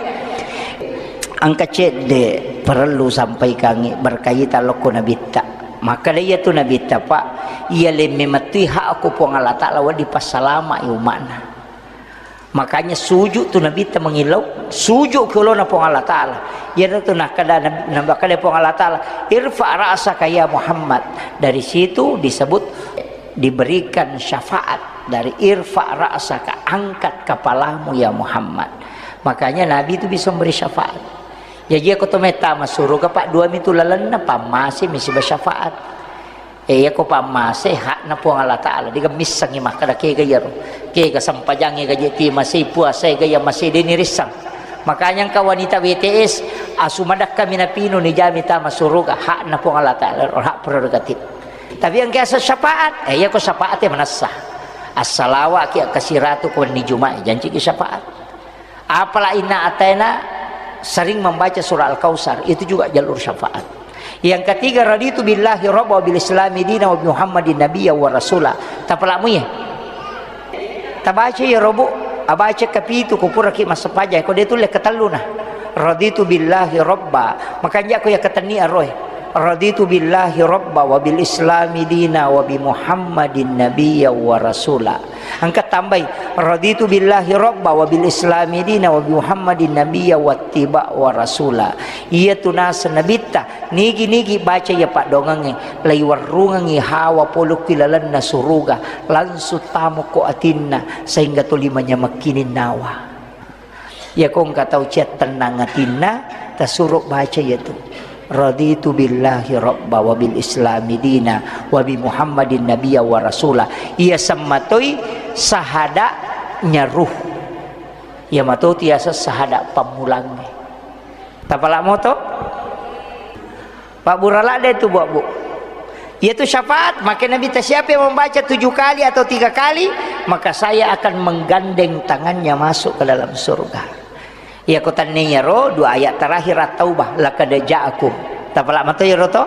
engka cedde perlu sampaikangi berkaitan lokko Nabitta. Makkeda iyatu Nabitta, Pak, iya lemme mettui hakku Puang Allah Ta'ala wedding passalama'i umma'na. Makanya sujud tu Nabitta mangillau, sujud ke olona Puang Allah Ta'ala. Iyanatu nakkeda Nabi, nakkeda Puang Allah Ta'ala, "Irfa ra'saka ya Muhammad." Dari situ disebut diberikan syafaat dari "Irfa ra'saka," angkat kepalamu ya Muhammad. Makanya Nabi itu bisa memberi syafaat. Jaji, iyako to metta masuruga, Pak, dua mitu lalenna, pammase mi siba syafaat. Eh, iyako pammase, hakna Puang Allah Ta'ala, digemmissengi makkeda kega iyaro. Kega sempajangnge gaje ti masei, puasa ega iya masei, de nirissang. Makanya engka wanita W T S, asu madakka mi napinu nijami tama suruga, hakna Puang Allah Ta'ala, hak prerogatif. Tapi engka asa syafaat, eh, iyako syafaat e manessa. Assalawa ki akkasiratu ko wenni Juma'i, janciki syafaat. Apala inna ataina sering membaca surah Al-Kautsar, itu juga jalur syafaat. Yang ketiga, raditu billahi rabba wa bil islami dina wa bi Muhammadin nabiyya wa rasula. Tapalamu ya. Tabaca ya robu, abaca kapitu ko puraki massempajang, ko de tulle katelluna. Raditu billahi rabba. Makanya ko ya katenni aroe. Raditu billahi rabba wa bil islami dina wa bi Muhammadin nabiyya wa rasula. Engka tambai, "Raditu billahi rabba wa bil islami dina wa bi Muhammadin nabiyya wattiba wa rasula." Iyatu naseng Nabitta, nigi-nigi baca iya paddoangengnge, laiwerrungengngi hawa pole ki lalenna suruga, langsung tamo ko atinna, sehingga tuli manyamekkining nawa. Iyako engka tau cia tennang atinna, tasuro baca iyatu. Raditu billahi rabba wa bil islami dina wa bi Muhammadin nabiyya wa rasula. Iya semmatoi sahada'nya ruh. Iya matotu yaseng sahada pammulangnge. Tapala moto? Pabbura ladde tu, Bu, Bu. Iyatu syafaat, maka Nabi ta, "Siapa yang membaca tujuh kali atau tiga kali, maka saya akan menggandeng tangannya masuk ke dalam surga." Iya, ko tanne iyaro dua ayat terakhir At-Taubah, "Laqad ja'akum." Tapala mato iyaro to?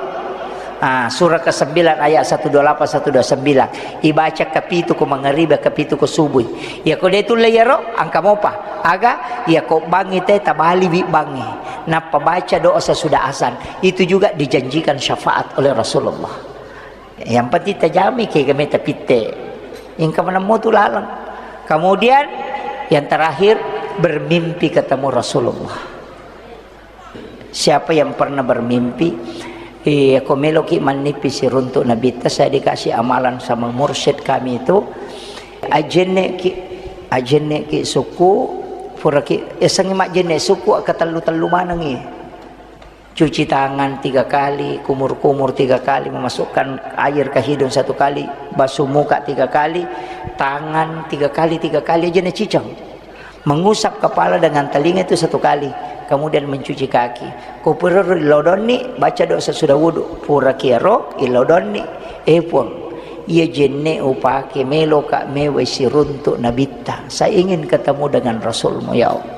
Ah, surah kesembilan ayat satu dua lapan, satu dua sembilan. Ibaca kapitu ko mangariba, kapitu ko subui. Iya, ko de tulle iyaro, engka mopa. Aga, iya ko bangngi te tabaliwi bangngi. Nappa baca doa sesudah azan. Itu juga dijanjikan syafaat oleh Rasulullah. Yang penting tajami ke kami tapitte. Engka manemmo tu laleng. Kemudian yang terakhir, bermimpi ketemu Rasulullah. Siapa yang pernah bermimpi, eh, ko meloki mannippi siruntuk Nabitta, saya dikasih amalan sama mursyid kami itu, ajenneki, ajenneki suku, puraki, yasengngi majjenne suku, akka tellu-tellu manengi. Cuci tangan tiga kali, kumur-kumur tiga kali, memasukkan air ke hidung satu kali, basuh muka tiga kali, tangan tiga kali, tiga kali aja naciceng. Mengusap kepala dengan telinga itu satu kali, kemudian mencuci kaki. Ko puraro illodonni, baca doa sesudah wudu. Pura kiaro, illodonni. Eh, Puang, iya jenne upake meloka mewai siruntuk Nabitta. Saya ingin ketemu dengan Rasulmu, ya Allah.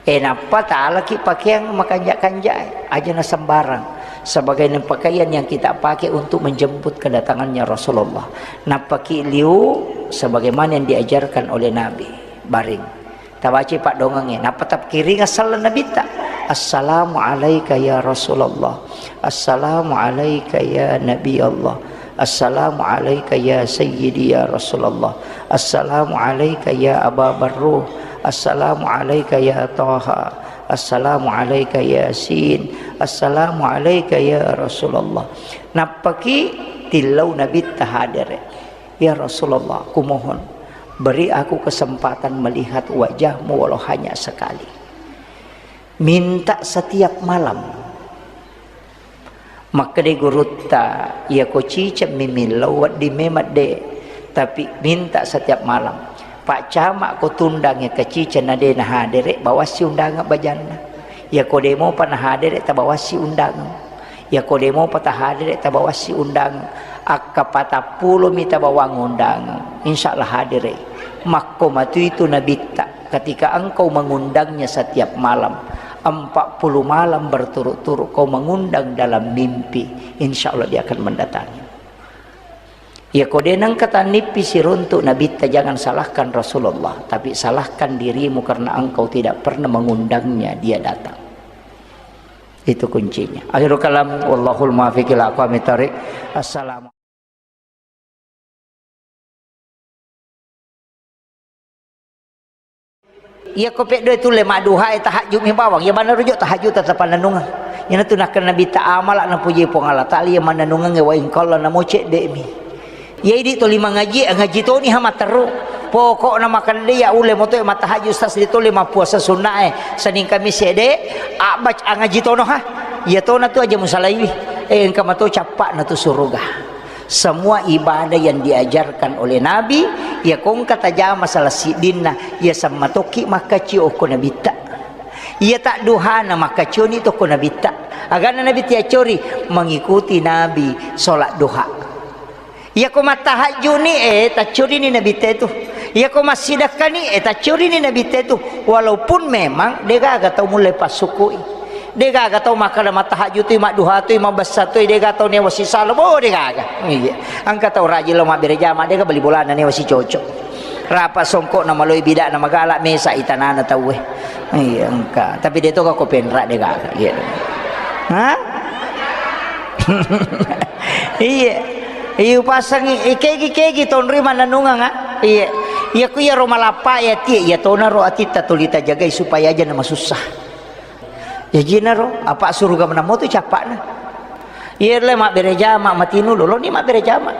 Eh, nappa talaki pakeang makanja-kanja, aja na sembarang. Sebagai pakaian yang kita pakai untuk menjemput kedatangannya Rasulullah. Nappaki liu sebagaimana yang diajarkan oleh Nabi. Baring. Tabaci paddongengnge. Nappa tapkiringa sallang Nabitta. "Assalamu alaika ya Rasulullah. Assalamu alaika ya Nabi Allah. Assalamu alaika ya Sayyidi ya Rasulullah. Assalamu alaika ya Aba Barruh. Assalamu alaika ya Taha. Assalamu alaika Yasin. Assalamu alaika ya Rasulullah." Nappaki tillau Nabitta hadere. "Ya Rasulullah, kumohon, beri aku kesempatan melihat wajahmu walau hanya sekali." Minta setiap malam. Makkeda gurutta, "Iya ko ciceng mi millau wedding memang de, tapi minta setiap malam. Pak Camat ko tundangnge ke ciceng na de nahadere, bawassi undangan bajanna. Iya ko de mopa nahadere, tabawassi undangan. Iya ko de mopa tahadere, tabawassi undangan. Akka patappulo mi tabawang undangan, insya Allah hadere." Makko matu itu Nabitta. Ketika engkau mengundangnya setiap malam, empat puluh malam berturut-turut kau mengundang dalam mimpi, insya Allah dia akan mendatangi. Ya, ko de nengka tannippi siruntuk Nabitta, jangan salahkan Rasulullah, tapi salahkan dirimu karena engkau tidak pernah mengundangnya, dia datang. Itu kuncinya. Akhirul kalam, wallahul muwaffiq ila aqwamit thariq. Assalamu Iyako peddoe tulle madduhae, tahajjud mi bawang, iya bana rujuk tahajud tetap panennungeng. Iyanatu nakkeda Nabitta, amala napuji Puang Allah Taala iya mannennungengnge wa in qalla, namo cedde mi. Iya idi toli mangaji, ngaji toni ha matteru. Pokokna makande iya ulle moto mattahajud, sas de toli mappuasa sunnae, Senin Kamis ede, abbac angaji tono ha. Iya tona tu aja musalaiwi. Eh, engka mato cappa'na tu suruga. Semua ibadah yang diajarkan oleh Nabi, iya ko engka tajama salah siddinna, iya sammatokki makkacio okko Nabitta. Iya tadduhana makkacioni tokko Nabitta. Agana Nabitta yaccori, mengikuti Nabi sholat duha. Iya ko mattahajjuni, eh, taccorini Nabitta itu. Iya ko massidakkani, eh, taccorini Nabitta itu. Walaupun memang degaga tau mulle passukui. Degaga tau makkeda mattahajjutui, madduhatui, mabbessatui, degaga tau newa sisalo, bo, degaga. Iya. Engka tau rajin lo mabbere jama, dega bali bolana newa sicoco. Rapa songkokna maloi bidakna magala, mesa itanana tauwe. Iya, engka. Tapi de toga ko penra, degaga. Iya. Ha? Iya. Iya, upasangi, ikegi-kegi tonri mananunganga. Iya. Iya, ku iya ro malappa ya tie, iya tona ro atitta tuli tajagai supaya aja na masussa. Jajinaro, apa suruga menamo tu cappa'na. Iya le mabbere jama matinu loloni mabbere jama.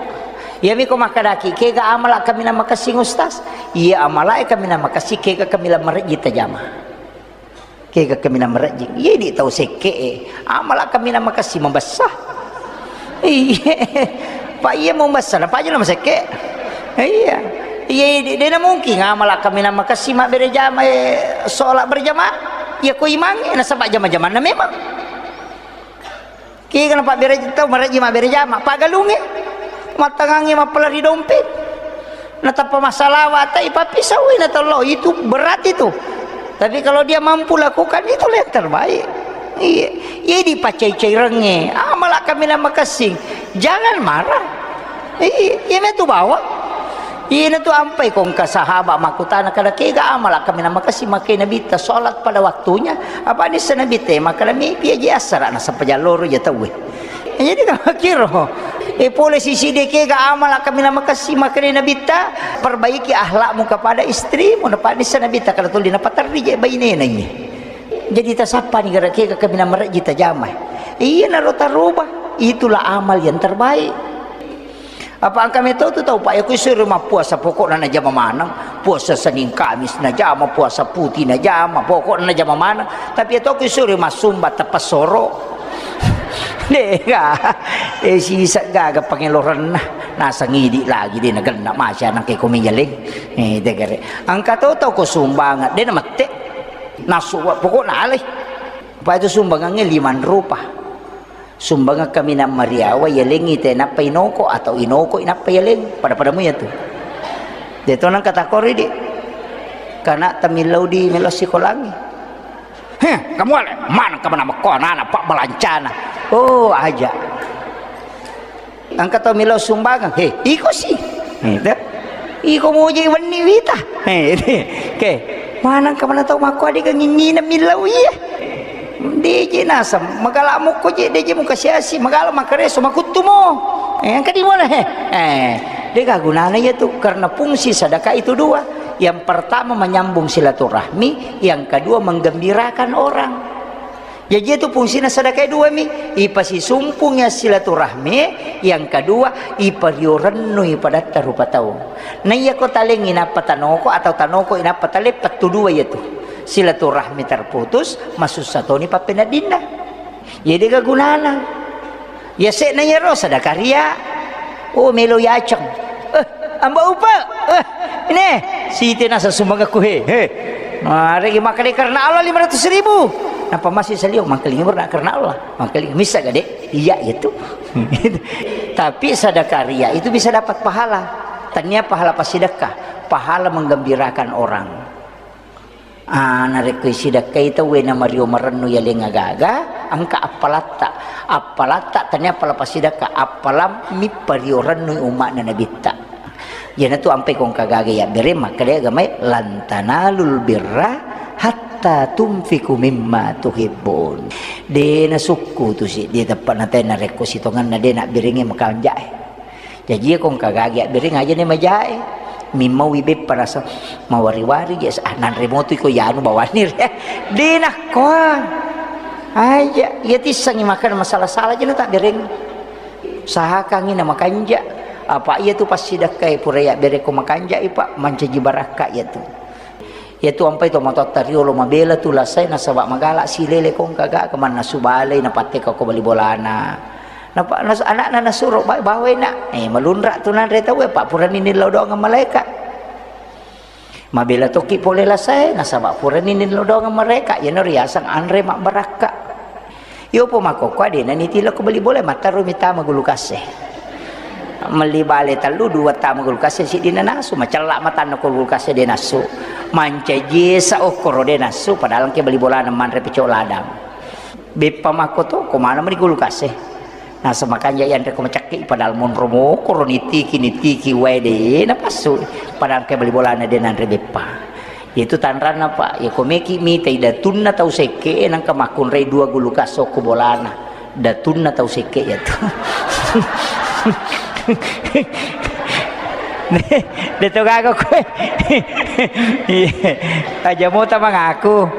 Iya miko makkedaki, kega amala kaminang makessing Ustaz? Iya amala e kaminang makessing, kega kaminang marejji tajama. Kega kaminang marejji. Iya di tau sekke e. Amala kaminang makessing mabessa. Iya. Pak iya mabessa, na paju nama sekke. Iya. Iya, iya, de-, dena mungkin amala kaminang makessing mabbere jama, eh, sholat berjamaah. Iya ko imangnge, nasaba jama-jamanna memang. Kega napabbere tau marejji mabbere jama, paggalungnge, mattangangnge mappalari dompet. Natappa masalawat, tai pappisau, na tollo, itu berat itu. Tapi kalau dia mampu lakukan, itulah yang terbaik. Iya, iya dipacai-cairengnge, amala kaminang makessing. Jangan marah. Iya, iya metu bawang. Iyana tu ampai ko engka sahabat makkutana, kada kega amala kaminang makessing makkeda Nabitta sholat pada waktunya. Apa nissa Nabitta makkeda, mepi aja assara nasaba jalloro ja tauwe. Jadi kamakkiro. E pole sisi de kega amala kaminang makessing makkeda Nabitta, perbaiki akhlakmu kepada istrimu. Napa nissa Nabitta kada tuli napaterri je bainena iye. Jadi tasappani gara kega kaminang marejji tajama. Iyanaro taroba. Itulah amal yang terbaik. Apa engka meto tu tau, Pak, ya, ku isuro mappuasa, pokokna najama maneng. Puasa Senin Kamis najama, puasa putih najama, pokokna najama maneng. Tapi ya to ku isuro massumba teppessoro. Dega. Eh, sisa gaga pangelorenna. Nasang idi lagi de nagenna masya nang ke komi jaleng. Eh, degere. Engka to tau ko sumbangan, de namette. Nasu, pokokna alai. Pak, itu sumbangannya lima rupa. Sumbangeng kaminang mariawa, yalengngi te nappa inoko, atau inoko inappa yaleng, pada-pada muya tu. Deto nang katakori di. Kana tamillau di melo sikolangi. Heh, kamu ale, mana kamu nama ko anak-anak pak balancana. Oh, aja. Engka tau millau sumbangeng, he, iko si. He, te. Iko moje wenni wita. He, te. Ke, maneng ka mana tau makko adega ngingineng millau iya. Deje naseng, magala mukko je, deje muka siasi, magala makareso, makuttu mo. Eh, engka di mana, he? Eh, dega gunana iya tu, karena fungsi sedekah itu dua. Yang pertama menyambung silaturahmi, yang kedua menggembirakan orang. Jaji itu fungsina sedekah dua mi, ipasisumpungi silaturahmi, yang kedua, ipario rennui padatta rupa tau. Naiya ko talengi nappa tanoko atau tanoko inappa tale, pettu dua iya tu. Silaturahmi terputus, masussa toni pappeneddinna. Iya dega gunana. Iya se'na iyaro sedekah ria. Oh, melo yaceng. Eh, amba upa. Eh, ini. Siti nasa sumbangku he. He. Mari makkeda karena Allah lima ratus ribu. Napa masih salio? Mangkalinga karena Allah. Mangkalinga misa gade. Iya itu. Tapi sedekah ria itu bisa dapat pahala. Tania pahala pasidekah, pahala menggembirakan orang. Ah, narekko isidakkai tauwe na mario marennu yaleng agaga, engka appalatta. Appalatta tania appala pasidakka, appalammi pario rennui umma'na nabitta. Iyanatu ampai ko engka gaga yabbere makkeda agamae, "Lan tanalul birra hatta tunfiqu mimma tuhibbun." De nasukku tu si, de teppa natai narekko sitongenna de nabberengnge makanjae. Jaji, iya ko engka gagi abbereng aja ni majae. Mimmauwi beppa rasa mawari-wari je, ah, nanre motu iko yanu bawani re. De nakkoa. Aja, iya tissangi makan masalah-salah je na tabbereng. Usahakangi na makanja. Apa iya tu passidakkai pura yabbereng ko makanjai, Pak, mancaji barakka iya tu. Iyatu ampai tomatoatta riolo mabela tu lasai nasaba magala silele ko engka gaga mannasu balei napatteka ko bali bolana. Napa nas-, anakna nasuro ba-, bawai nak. Eh, malunra tu nanre tau, eh, pak purani nillau doang malaika. Mabela toki pole lasai nasaba purani nillau doang malaika. Iyano riaseng anre mabbarakka. Iyopo makkokkoe de' naniti lao ko bali bola, mattaro mi tama gulu kasse. Melli bale tellu, dua tama gulu kasse, siddi nanasu, macella matanna ko gulu kasse de' nassu. Mancaji esa okkoro de' nassu, padahal engka bali bolana manre pecok ladang. Beppa makkoto, ko mana meni gulu kasse. Nasa makanja yanre ko macakki, padahal monro mokoro nitiki, nitiki wae de' napassu, padahal engka bali bolana de' nanre beppa. Itu tanranna, Pak. Ya, ko meki mitai datunna tau sekke, nangka makkunrai dua gulu kasso ko bolana. Datunna tau sekke ya tu. De to gaga koe. Iya. Aja mota mangaku.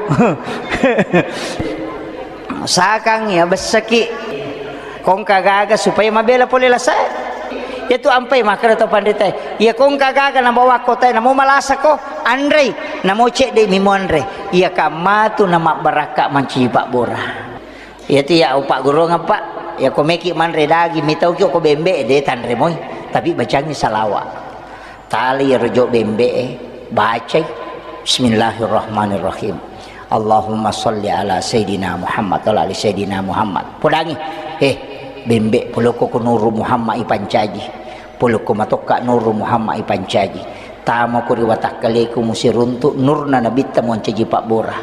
Sakang ya bessaki. Kongka gaga supaya mabela pole lasae. Iya tu ampai makkeda to panritae. Iya kongka gaga nabawa kotae, namo malasa ko, anrei, namo cedde mi monre. Iya kammatu namabbarakka mancaji pabbura. Iya tu ya upaggurungeng, Pak. Iya ko meki manre daging, mitauki ko bembe, de tanre moi. Tapi bacangi salawa. Tali iyaro jo bembe'e, bacai, "Bismillahirrahmanirrahim. Allahumma sholli ala Sayyidina Muhammad wa ala ali Sayyidina Muhammad." Podangi, "Eh, bembe, polokko ko Nuru Muhammad ipancaji. Polokko matokka Nuru Muhammad ipancaji. Tama ko ri watakkaleku musiruntu nurna Nabitta moncaji pabbura.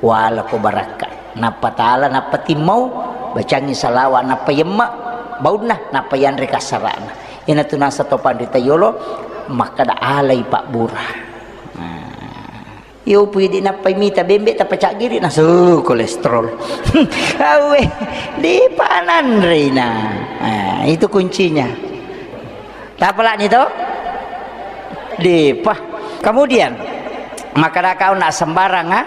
Wala ko barakka." Nappa tala, nappa timmau, bacangi salawa, nappa yemma baunna, nappa yanre kassara'na. Iyanatu nasa to panrita yolo, makkada alai pabbura. Nah, iyo pui di nappai mita bembe tappa caggiri nasu kolesterol. Awe, di pananrina. Nah, itu kuncinya. Tapalani to? Dipa. Kemudian, makkada kau nak sembarang, ah?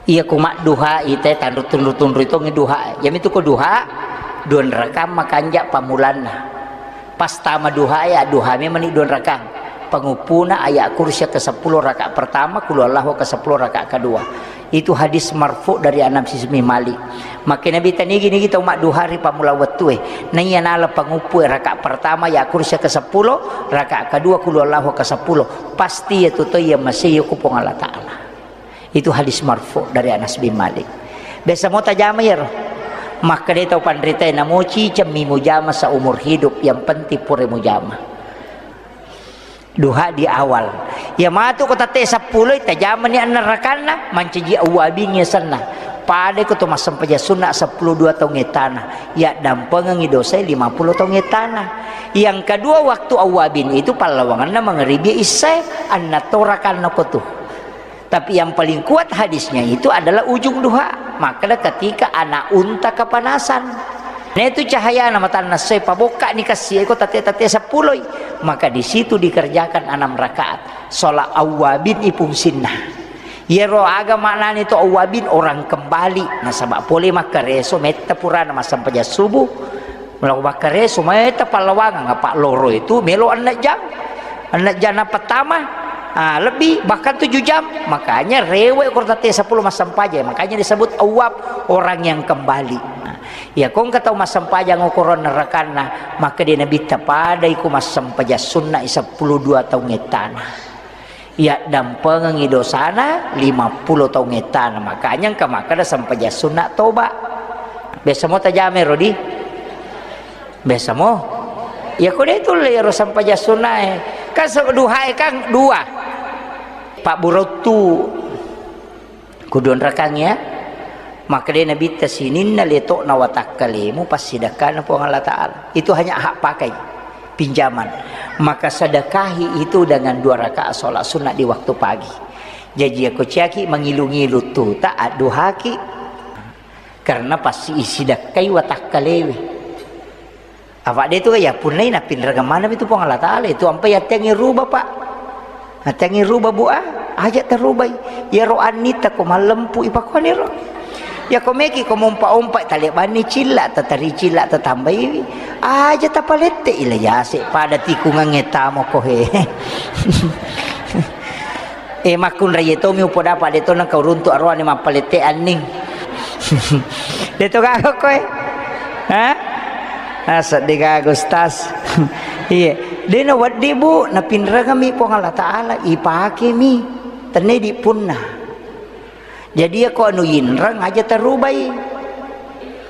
Iya, ku madduha ite tanru tunru-tunru itongi duha. Yamitu ko duha, dua rakang makanja pamulanna. Pas tama duha ya, duha memang dua rakang. Penguppuna ayat kursi ke sepuluh rakaat pertama, kulu Allahu ke sepuluh rakaat kedua. Itu hadis marfu dari Anas bin Malik. Makkeda Nabi tanigi-nigi tau madduha ri pammula wettue. Naiya nala panguppu rakaat pertama ayat kursi ke sepuluh, rakaat kedua kulu Allahu ke sepuluh. Pasti ya tuto iya masih ku Puang Allah Ta'ala. Itu hadis marfu dari Anas bin Malik. Biasa mo tajama iyaro. Makkeda tau panrita, "Namo cicemmi mujama seumur hidup, yang penting pura mujama." Duha di awal. Ya matu ko tette seppulo, tajamani anna rakanna, mancaji awwabin yasenna. Pada ko to massempajang sunna seppulo dua taung ettana. Ya dampengengi dosa lima puluh taung ettana. Yang kedua, waktu awwabin itu pallawanganna mangribi isya, anna to rakanna ko tu. Tapi yang paling kuat hadisnya itu adalah ujung duha. Makkeda ketika anak unta kepanasan. Nah, itu cahayana matanna soe, pabokkani kassi eko tate-tate seppuloi. Maka di situ dikerjakan enam rakaat. Sholat awwabin ipungsinna. Yero aga maknani to awwabin, orang kembali. Nasaba pole makkareso metta purana massempajang subuh. Melo makkareso metta pallawangang, apa loro itu melo enneng jam. Enneng jam na pertama, ah, lebih, bahkan tujuh jam. Makanya rewek ko tette seppulo massempajang. Makanya disebut awwab, orang yang kembali. Nah, ya kong katau massempajang okoron nerakanna, maka dia Nabi tapadai ku massempajang sunna seppulo dua taung ettana. Yaddampengengi dosana lima puluh taung ettana. Makanya engka makkeda sempajang sunna toba. Biasa mo tajame ro di? Biasa mo. Ya ko de tulle ro sempajang sunnae. Kan se-, duhae kan dua. Pak Burottu. Kudu onrakang ya. Makkeda Nabitta sininna letokna watakkalemu passidakkana Puang Allah Ta'ala. Itu hanya hak pakai, pinjaman. Maka sedekahi itu dengan dua rakaat sholat sunnah di waktu pagi. Jaji ako ciaki mangilu-ngilu tuta adduhaki. Karena pasti isidakkai watakkalewe. Apa de tu ya punnai napinrengeng maneng itu Puang Allah Ta'ala itu ampai attengi ruba, Pak. Attengi ruba, Bu, ah, aja tarubai. Ya ro annita ko mallempu ipakoni ro. Ya ko meki ko mompa-ompa talebanni cilla, tatari cilla, tatambaiwi. Aja tapalette ila yase pada tikungangnge tamo ko he. Eh, makkunrai tomi upodapa de to nengka uruntu aroane mappalette anning. De to gaga koe. Ha? Ah, seddi gaga, Ustaz. Iya. De na weddi, Bu, napinrengami Puang Allah Ta'ala, ipakemi. Tenne di punna. Jadi ya ko anu inreng aja tarubai.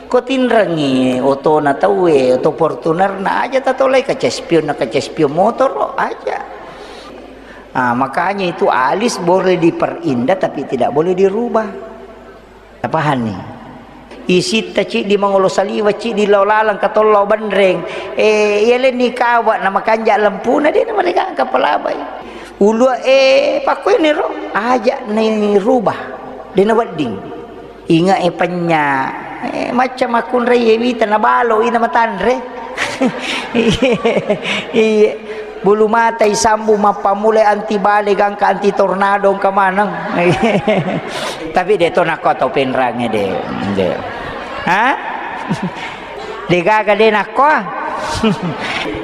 Ko tinrengi otona tauwe, oto Fortunerna aja tatolai, kaca spion na kaca spion motor aja. Ah, makanya itu alis boleh diperindah tapi tidak boleh dirubah. Tapahanni? Isitta ciddi mangolo saliwa, ciddi lao laleng katollo benreng. Eh, iya lenni kawa na makanja lempuna de na mereka kapalabai. Ulua, eh, pakkuini ro, aja ni rubah. De na wedding. Inga e penya, eh, macca makkunrai e wita na balo ina matanre. Iya. Bulu mata isambu mappamulai anti bale gangka anti tornado engka maneng. Tapi de to nakko tau penrange de. De. Ha? De gaga de nakko.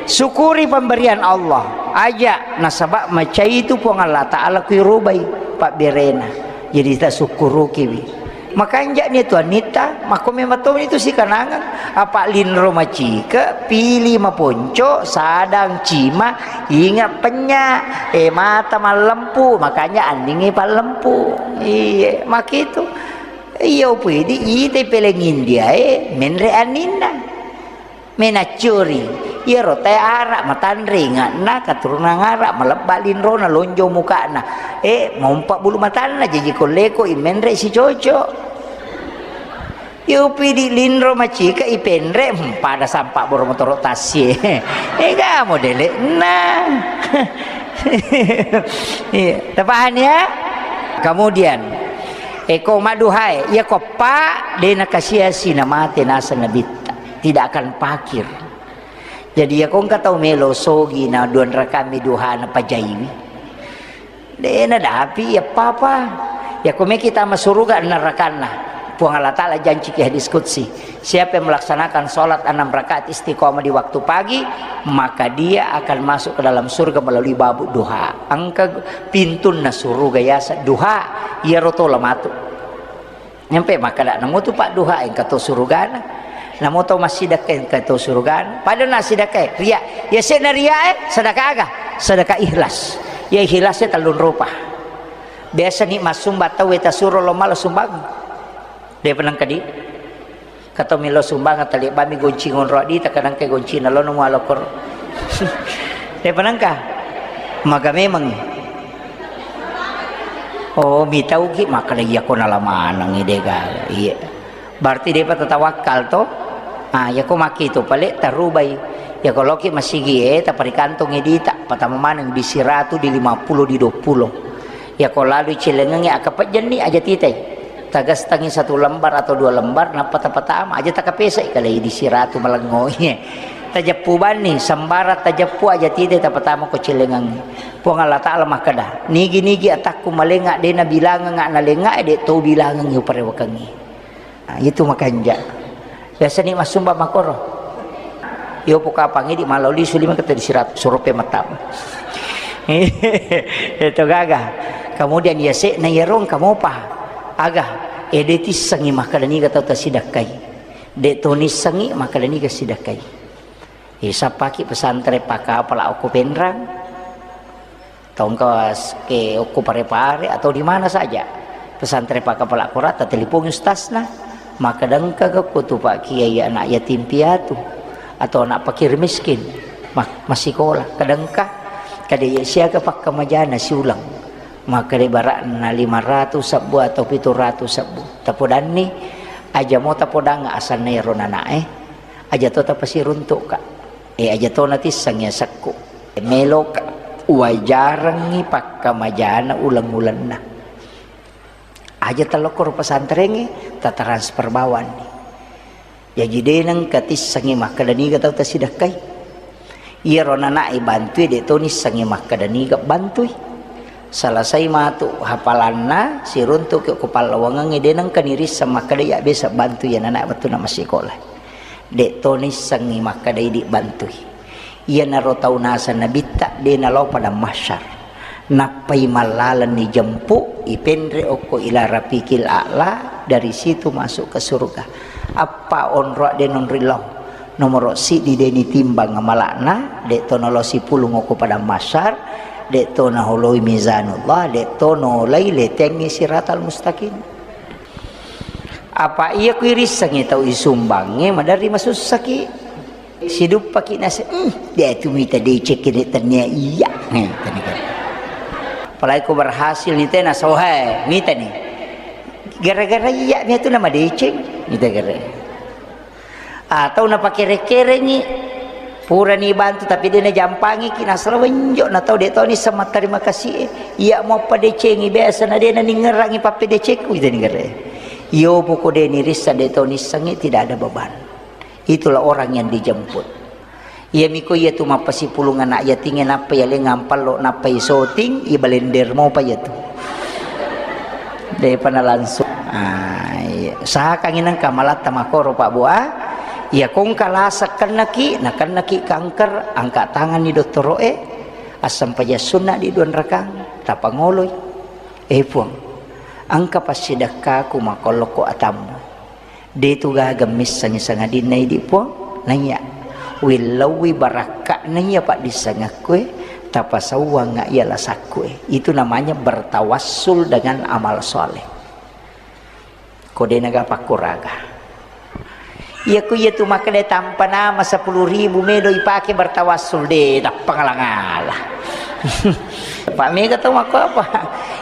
Syukuri pemberian Allah. Aja nasaba macai itu Puang Allah Ta'ala kuirubai pabberena. Jadi tasukkurukiwi. Makanja ni tuannitta, makko memang to itu sikanangang. Apa linro macike, pili maponco, sadang cima, inga penya, eh, mata mallempu, makanya andingi pallempu. Iya, makitu. Iya, upidi, ite peleng India, eh, menre aninna. Menaccuri, iyaro tae ara matanre inga'na, katurunan ara, malebba linrona, lonjong muka'na. Eh, mompa bulu matanna, jaji kolleko i menre sicoco. Iyupidi linro macika ipenre, hmm, pada sampa boro motoro tassie. Ega modele'na. Iya, tapahani ya? Kemudian, eko maduhae, iya ko pa de nakasiasi namate naseng nabitta. Tidak akan pakir. Jadi, iya ko engka tau melo sogi na duan rakami duhana pajaiwi. De nadapi iya papa. Iya ko meki tama suruga nerakanna. Puang Allah Ta'ala janci ki hadis qudsi. Siapa yang melaksanakan sholat enam rakaat istiqomah di waktu pagi, maka dia akan masuk ke dalam surga melalui babu duha. Engka pintunna suruga yasa duha. Iya roto lamatu. Nyampe makkeda, namo tu padduha engka to surugana. Namo to massidekka engka to surugana. Pada na sidekka, ria. Ya sena ria, eh, sedekah aga? Sedekah ikhlas. Ya ikhlasnya tellung rupa. Biasa ni massumba tau eta suro lo mala sumbang. De penang kedi. Kato milo sumbang tali bami gonci ngonro di, takadang ke gonci na lo namo alokor. De penangka. Maga memang. Oh, mitauki makkeda, iya ko nala manengngi de gaga. Iya. Berarti depa tatawakkal to? Ah, iya ko makkitu pale tarubai. Iya ko loki masigi e, taparikantongi dita, patama maneng di siratu, di lima puluh, di dua puluh. Iya ko lalui cilengengnge, akapejjenni aja titai. Tagastangi satu lembar atau dua lembar, nappa tapatama aja takapesai kalai di siratu malengngo. Tajeppu banni, sembara tajeppu aja titai tapatama ko cilengengnge. Puang Allah Ta'ala makkeda, "Nigi-nigi atakku malenga de nabilangenga nalenga, de to bilangengngi uparewakengngi." Nah, itu makanja. Biasa ni massumba makoro. Yo pokapangi di maloli sulima kata di sirat surupe matam. Itu gaga. Kemudian ya sekna ya rong kamopa. Aga, ede tissengi makkeda niga tau tasidakkai. De to nissengi makkeda niga sidakkai. Isappaki pesantren pakapala okko Penrang. Tongka s-, ke okko Pare-Pare atau di mana saja. Pesantren pakapala kora, tatelepongi ustazna. Makkeda engka ko tu Pak Kiai anak yatim piatu atau anak fakir miskin. Ma-, massikola. Kadengka, kada iya siaga pakkamajana siulang. Makkeda barakna lima ratus sebbu atau pitu ratus sebbu. Tapodanni, aja mo tapodang asanna ero nanae. Aja to tapasiruntuk, Kak. Eh, aja to natissengngi asekku. Meloka wajarengngi pakkamajana uleng-ulenna. Aja talokkoro pesantrengnge, tatransfer bawanni. Jaji de nengka tissengngi makkeda niga tau tasidakkai. Iyaro nanae bantui, de to nissengngi makkeda niga bantui. Selesai matu hafalanna, siruntuki ko pallawangengnge, de nengka nirisseng makkeda iya biasa bantui iya nanae wettunna massikola. De to nissengngi makkeda idi bantui. Iyanaro tau naseng nabitta de nalao padang mahsyar. Nappai mallalenni jempu, ipenre okko ila rafiqil a'la, dari situ masuk ke surga. Appa onro de nonri lao. Nomoro siddi de nitimbang amalakna, de to nalo sipulung okko padang mahsyar, de to naholoi mizanullah, de to nolai letengngi siratal mustaqim. Apa iya ku irissengngi tau isumbangnge, maderri masussaki. Siduppaki nase, "Hmm, de tu mita decekki de tennia iya." Nih, tadi kan. Apalagi ko berhasil ni tena sohe, mita ni. Gara-gara iya mia tu nama deceng, mita gara. Atau napakere-kerengi, purani bantu tapi de najampangiki, nasala wenjo na tau de toni sama terima kasih. Iya mo padecengi biasa na de naningerangi pappedecekku, ita ningere. Iyo poko de nirissa de toni sengi, tidak ada beban. Itulah orang yang dijemput. Iya miko iya tu mappasipulung anak yatinge nappa iya lengang pallo nappa isoting, i balender mopa iya tu. Depa na langsung. Ah, iya. Usahakangngi nengka malatta makoro, Pak, Bu, ah. Iya, kongka lasa kennaki, na kennaki kanker, angkat tanganni dottoro'e, assempajang sunna di dua rakang, tapangoloi. Eh, Puang, engka passidekkaku makollokko atammu. De' tu gaga missengngi sangadinna idi' Puang, naiya. Willauwi barakka'na iya paddissengekkue, tapasauangnga iya lasakkue. Itu namanya bertawassul dengan amal soleh. Ko de' naga pakkuraga. Iya ku iya tu makkeda tampa nama sepuluh ribu medo ipake bertawassul, de' tappa ngala-ngala. Pak mega tau makko apa?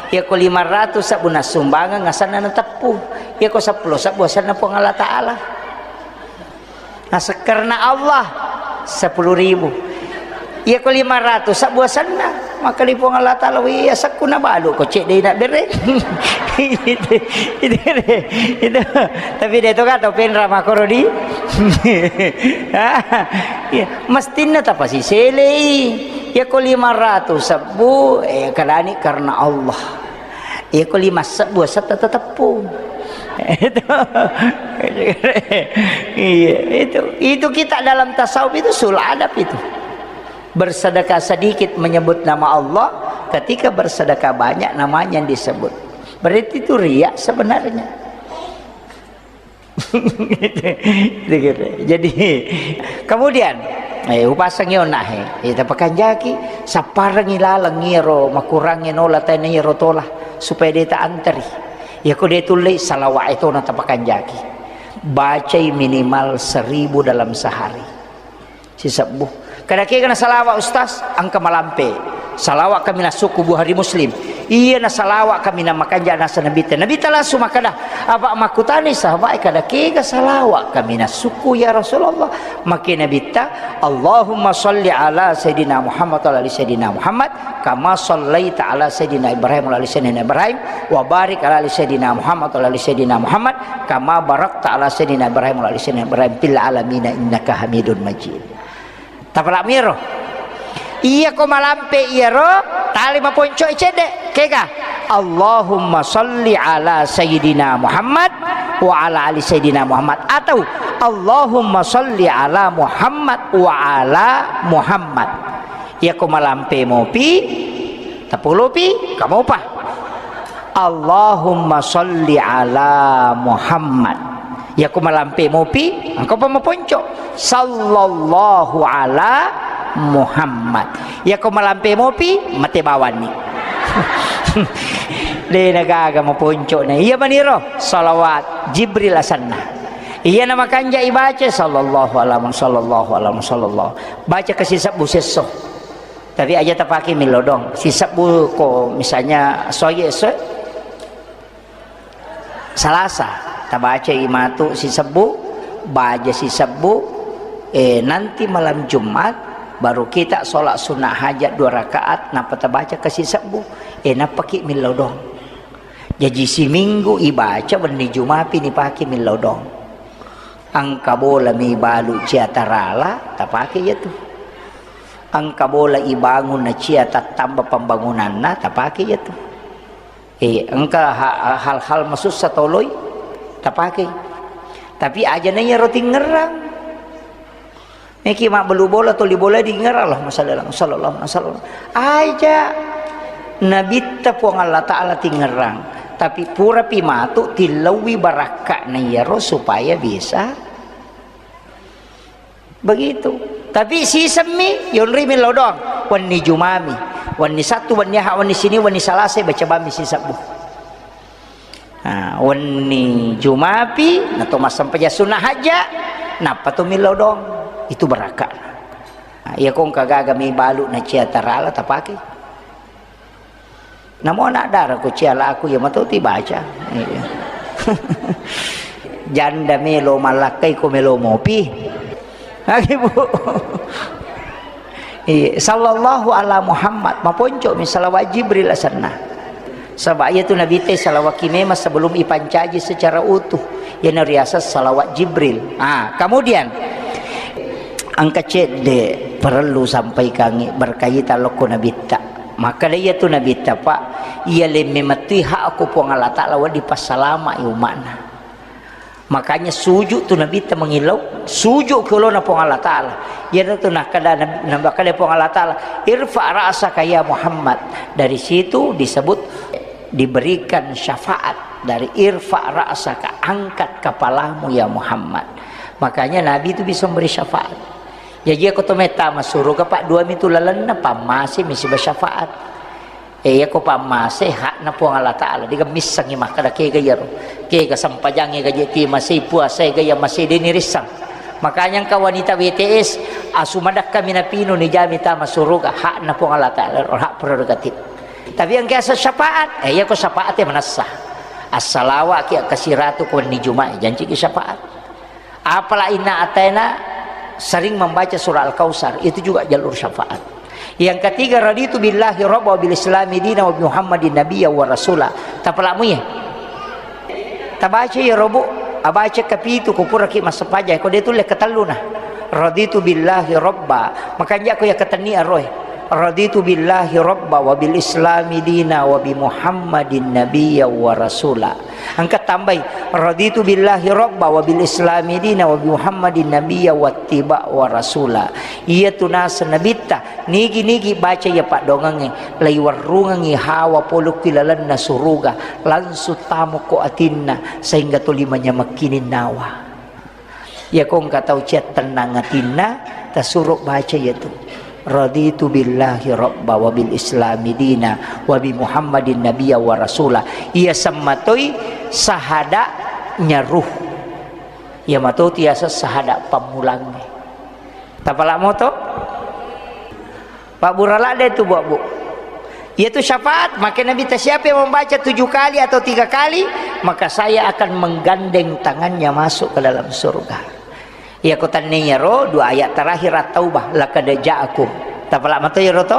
Iya ko lima ratus sabbu nassumbangeng asenna nateppu. Iya ko seppulo sabbu asenna Puang Allah Ta'ala. Naseng karena Allah, sepuluh ribu. Iya ko lima ratus sabbu asenna, maka di Puang Allah Ta'ala, "Wih, asekku nabalu ko cedde' na bere." Itu, itu, itu. Tapi de' to ka tau penra makkoro di. Iya, mestinna tapasiselei. Iya ko lima ratus sabbu, eh, kadani karena Allah. Iya ko lima sebbu asetta teteppu. Itu. Iya, itu. Itu kita dalam tasawuf itu sul adab itu. Bersedekah sedikit menyebut nama Allah, ketika bersedekah banyak namanya yang disebut. Berarti itu riya sebenarnya. Gitu, gitu. Jadi, kemudian, eh, upasang yo nah, eh, eh, tapakanjaki, sapparengngi laleng iyaro makurangnge nola taina iyaro tola, supaya de' ta anteri. Iya ko de' tullei, salawat itu na tapakanjaki. Bacai minimal seribu dalam sehari. Sisebbu. Kada kega na salawat, Ustaz? Engka malampe. Salawat kami nasukku Bukhari Muslim. Iya na salawat kami na makanja nasa Nabitta. Nabitta langsung makkeda, apa makkutani sahabat, kada kega salawat kami nasukku ya Rasulullah? Make Nabitta, Allahumma salli ala Sayyidina Muhammad wa ala ali Sayyidina Muhammad, kama sallaita ala Sayyidina Ibrahim wa ala ali Sayyidina Ibrahim, wa barik ala ali Sayyidina Muhammad wa ala ali Sayyidina Muhammad, kama barakta ala Sayyidina Ibrahim wa ala ali Sayyidina Ibrahim fil alamina innaka Hamidun Majid. Tapala'miro. Iya ko malampe iyaro, tali maponco cedde'. Kega? Allahumma salli ala Sayyidina Muhammad wa ala ali Sayyidina Muhammad. Atau Allahumma salli ala Muhammad wa ala Muhammad. Iya ko malampe mopi, tapolopi, kamopa. Allahumma salli ala Muhammad. Iya ko malampe mopi, engka pa maponco. Sallallahu ala Muhammad. Iya ko malampe mopi, mate bawanni. De' na gaga maponco na. Iya maniro, salawat Jibril asenna. Iya na makanja ibaca, sallallahu ala Muhammad, sallallahu ala Muhammad, sallallahu. Baca ke sisebbu sesso. Tapi aja tapake millau doang. Sisebbu ko misalnya soye, soye. Salasa, tabacai matu sisebbu, baja sisebbu, eh, nanti malam Jumat baru kita sholat sunnah hajat dua rakaat, nappa tabaca ke sisebbu, eh, nappaki millau doang. Jaji siminggu ibaca wenni Jumapi nipake millau doang. Engka bola mi balu cia tarala, tapake iya tu. Engka bola ibangun na cia tattamba pembangunanna, tapake iya tu. Eh, engka ha-, hal-hal masussa toloi, tapakei. Tapi aja na iyaro tingerang. Meki mabbelu bola, toli bola dingerang, Allahumma shalli ala Muhammad, sallallahu alaihi wasallam. Aja. Nabitta Puang Allah Ta'ala tingerang. Tapi purapi matu tillauwi barakka na iyaro supaya bisa Begitu. Tapi sisemmi, yonrimi lao doang. Wenni Jumami, wenni Sattu, wenni Aha, wenni Sini, wenni Salasa, baca bammi sisebbu. Nah, wenni Jumapi, nato massempajang sunna hajja, nappa to millau doang. Itu barakka. Nah, iya ko engka gaga mi balu na cia tarala tapake. Namo anak dara ko ciala aku, iya mato ti baca. Iya. Janda melo mallakkai ko melo mopi. Lagi, Bu. Iya, sallallahu ala Muhammad, maponco mi salawat Jibril asenna. Saba iya tu Nabi te salawat ki memang sebelum ipancaji secara utuh. Iya nariaseng salawat Jibril. Ah, kemudian engka cedde parellu sampaikangi berkaitan lokko Nabitta. Makkeda iyatu Nabitta, Pak, iya lemme mettui hakku Puang Allah Ta'ala wedding passalama'i umma'na. Makanya sujud tu Nabitta mangillau, sujud ke olona Puang Allah Ta'ala. Iyanatu nakkeda Nabi, nakkeda Puang Allah Ta'ala, "Irfa ra'saka ya Muhammad." Dari situ disebut Diberikan syafaat dari irfa ra'saka, angkat kepalamu ya Muhammad. Makanya Nabi itu bisa memberi syafaat. Jaji, iyako to mettama suruga, Pak, dua mitu lalenna, pammase mi siba syafaat. Eh, iyako pammase hakna Puang Allah Ta'ala, diga missengi makkada kega iyaro. Kega sempajangnge gaje timasei, puasa ega iya masei, de nirissang. Makanya engka wanita W T S, asu madakka mi napinu nijami tama suruga, hakna Puang Allah Ta'ala, hak prerogatif. Tapi engka asa syafaat, eh, iyako syafaat ya manessa. Assalawa ki, akkasiratu ko wenni Jumat, janci ki syafaat. Apala inna ataina sering membaca surah Al-Kautsar, itu juga jalur syafaat. Yang ketiga, raditu billahi rabba wa bil islami dina wa bi Muhammadin nabiyya wa rasula. Tapalamu ye. Tabaca ya robu, abaca kapitu ko puraki massempajang, ko de tulle katelluna. Raditu billahi rabba. Makanja ko ya katenni aroe. Raditu billahi rabba wa bil islami dina wa bi Muhammadin nabiyya wa rasula. Engka tambai, raditu billahi rabba wa bil islami dina wa bi Muhammadin nabiyya wattiba wa rasula. Iyatu naseng nabitta, nigi-nigi baca iya paddoangengnge, laiwerrungengngi hawa polokki lalenna suruga, langsung tamukko atinna, sehingga tuli manyamekki ninnawa. Iyako engka tau ciattennang atinna, tasuro baca iyatu. Raditu billahi rabba wa bil islami dina wa bi Muhammadin nabiyya wa rasula. Iya semmatoi sahada nyaruh. Iya mato tiasa sahada pammulangnge. Tapala moto? Pak Burala de tu, Bu, Bu. Yaitu syafaat, maka Nabi ta, "Siapa yang membaca tujuh kali atau tiga kali, maka saya akan menggandeng tangannya masuk ke dalam surga." Iya, ko tanne iyaro dua ayat terakhir At-Taubah, "Laqad ja'akum." Tapala mato iyaro to?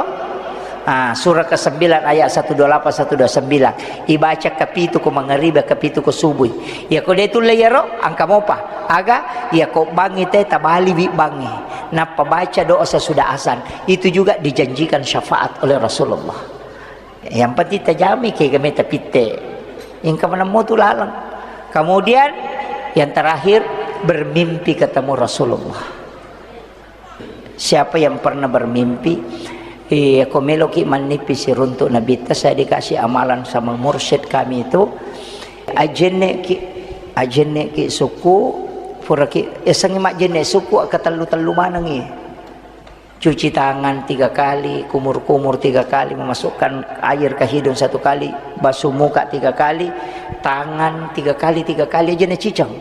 Ah, surah kesembilan ayat satu dua lapan, satu dua sembilan. Ibaca kapitu ko mangariba, kapitu ko subui. Iya, ko de tulle iyaro, engka mopa. Aga, iya, ko bangi te tabaliwi bangi. Nappa baca doa sesudah azan. Itu juga dijanjikan syafaat oleh Rasulullah. Yang penting tajami kega meta pitte. Engka manemmo tu laleng. Kemudian yang terakhir, bermimpi ketemu Rasulullah. Siapa yang pernah bermimpi, eh, ko meloki mannipi siruntuk Nabitta, saya dikasih amalan sama mursyid kami itu, ajenneki, ajenneki suku, puraki, esengi majenne suku, akka tellu-tellu manengi. Cuci tangan tiga kali, kumur-kumur tiga kali, memasukkan air ke hidung satu kali, basuh muka tiga kali, tangan tiga kali, tiga kali aja nacicang.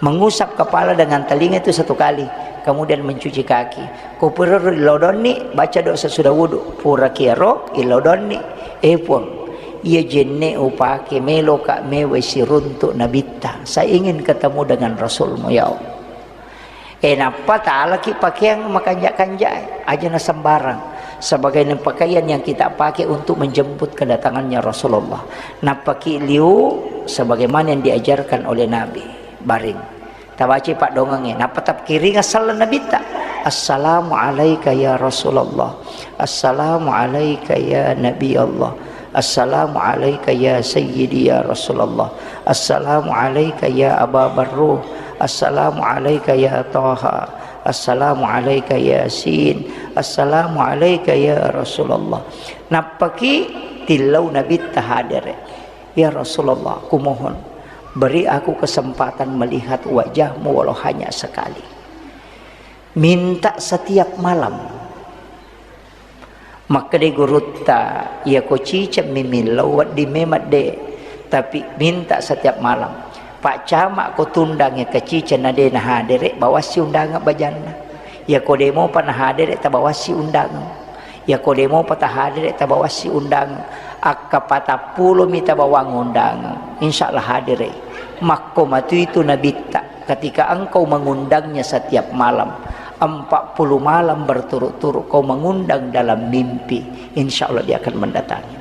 Mengusap kepala dengan telinga itu satu kali, kemudian mencuci kaki. Ko puraro ilodonni, baca doa sesudah wudu. Pura kiaro ilodonni, eh Puang, iya jenne upake meloka mewai siruntuk Nabitta. Saya ingin ketemu dengan Rasulmu, ya Allah. Eh, nappa talaki pakeang makanja-kanja, aja na sembarang. Sebagai pakaian yang kita pakai untuk menjemput kedatangannya Rasulullah. Nappaki liu sebagaimana yang diajarkan oleh Nabi. Baring. Tabaci paddoangengnge. Nappa tapkiring assalla Nabitta. Assalamu alaika ya Rasulullah. Assalamu alaika ya Nabi Allah. Assalamu alaika ya Sayyidi ya Rasulullah. Assalamu alaika ya Aba Barruh. Assalamu alaika ya Taha. Assalamu alaika ya Yasin. Assalamu alaika ya Rasulullah. Nappaki tillau Nabitta hadere. Ya Rasulullah, kumohon, beri aku kesempatan melihat wajahmu walau hanya sekali. Minta setiap malam. Makkeda gurutta, iyako ciceng mi millau wedding memang de, tapi minta setiap malam. Pak Camat ko tundangnge ke ciceng na de nahadere, bawassi undangan bajanna. Iyako de mopa nahadere, tabawassi undangan. Iyako de mopa tahadere, tabawassi undangan. Akka patappulo mi tabawang undangan. Insya Allah hadere. Makko matu itu Nabitta. Ketika engkau mengundangnya setiap malam, empat puluh malam berturut-turut kau mengundang dalam mimpi, insya Allah dia akan mendatangi.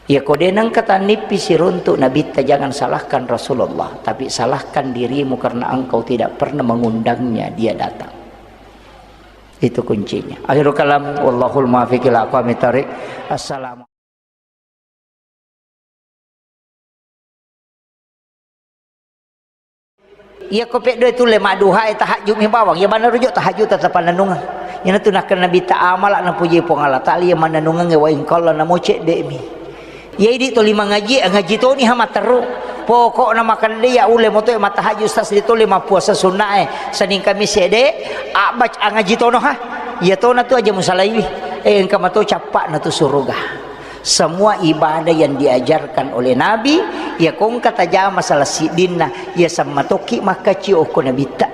Ya, ko de nengka tannipi siruntuk Nabitta, jangan salahkan Rasulullah, tapi salahkan dirimu karena engkau tidak pernah mengundangnya, dia datang. Itu kuncinya. Akhirul kalam, wallahul muwaffiq ila aqwamit thariq. Assalamu Iyako peddoe tulle madduhae, tahajud mi bawang. Iya maneng rujuk tahajud tetap panennungeng. Iyanatu nakkeda Nabitta, amala napuji Puang Allah Ta'ala iya manennungengnge, wa in qalla, namo cedde'mi. Iya idi toli mangaji, ngaji toni ha matteru. Pokokna makelle ya ulle moto matahajud, ustaz, de tole mappuasa sunnae Senin Kamis ede, abbac angaji tono ha. Iya tona tu aja musalaiwi. Eh, engka mato cappa'na tu suruga. Semua ibadah yang diajarkan oleh Nabi, iya ko engka tajama salah siddinna, iya sammatokki makkacio okko Nabitta.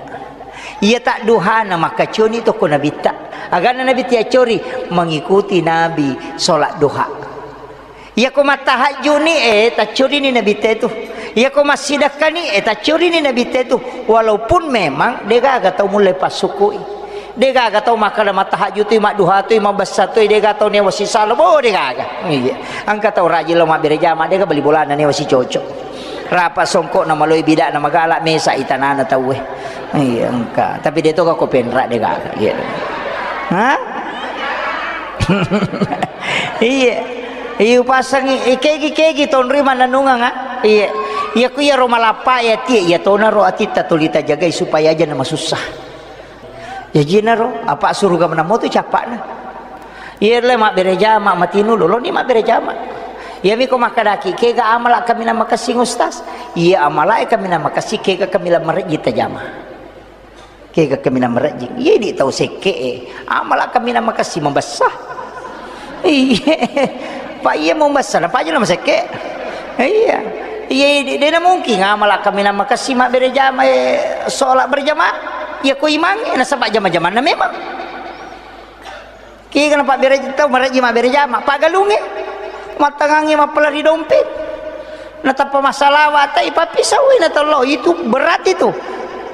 Iya tadduhana makkacioni tokko Nabitta. Agana Nabi tiaccori mengikuti Nabi sholat duha. Iya ko mattahajjuni, eh, taccorini Nabitta itu. Iya ko massidakkani, eh, taccorini Nabitta itu. Walaupun memang degaga tau mulle passukui. Degaga tau makkada mattahajjutui, madduhatui, mabessatui, degaga tau newa sisala. Bo, degaga. Iya. Engka tau rajin lo mabbere jama, dega bali bolana newa sicocok. Rapa songkokna maloi bidakna magala mesa itanana tauwe. Iya, engka. Tapi de toga ko penra degaga. Iya. Ha? Iya. Iya, upasangi, ikegi-kegi tonri mananungang, ha? Iya. Iya, ku iya ro malappa ya tie, iya tona ro atitta tuli tajagai supaya aja na masussa. Jajinaro, apa suruga menamo tu capakna. Iya le mabbere jama matinu loloni mabbere jama. Iya miko makkadaki kega amala kaminang makessing ustaz. Iya amala e kaminang makessing kega kaminang marejji tajama. Kega kaminang marejji. Iya di tau sekke e. Amala kaminang makessing mabessa. Iya. Pak iya mau mabessa apa aja lo masekke. Iya. Iya, de, de na mungkin amala kaminang makessing mabbere jama e sholat berjamaah. Iya ko imang e nasaba jama-jamanna memang. Kega napabbere tau marejji mabbere jama, paggalungnge, mattangangnge mappalari dompet. Natappa massalawa tai pappisauwi na tello, itu berat itu.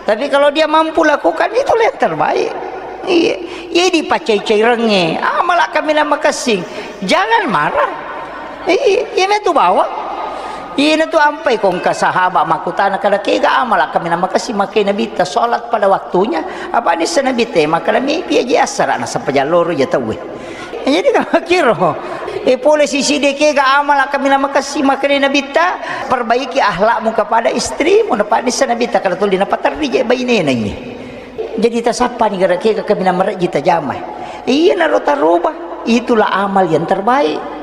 Tapi kalau dia mampu lakukan, itulah yang terbaik. Iya, iya dipacai-cairengnge, amala kaminang makessing. Jangan marah. Iya, iya metu bawang. Ina tu ampai ko engka sahabat makkutana kada kega amala kaminang makessing makkeda Nabitta sholat pada waktunya. Apa nissa Nabitta makkeda mipi aja assara nasaba jalloro ja tauwe. Jadi kira e pole sisi de kega amala kaminang makessing makkeda Nabitta perbaiki akhlakmu kepada istrimu. Apa nissa Nabitta kada tuli napaterri je bainena iye. Jadi tasappani gara kega kaminang marejji tajama. Iya naro taroba. Itulah amal yang terbaik.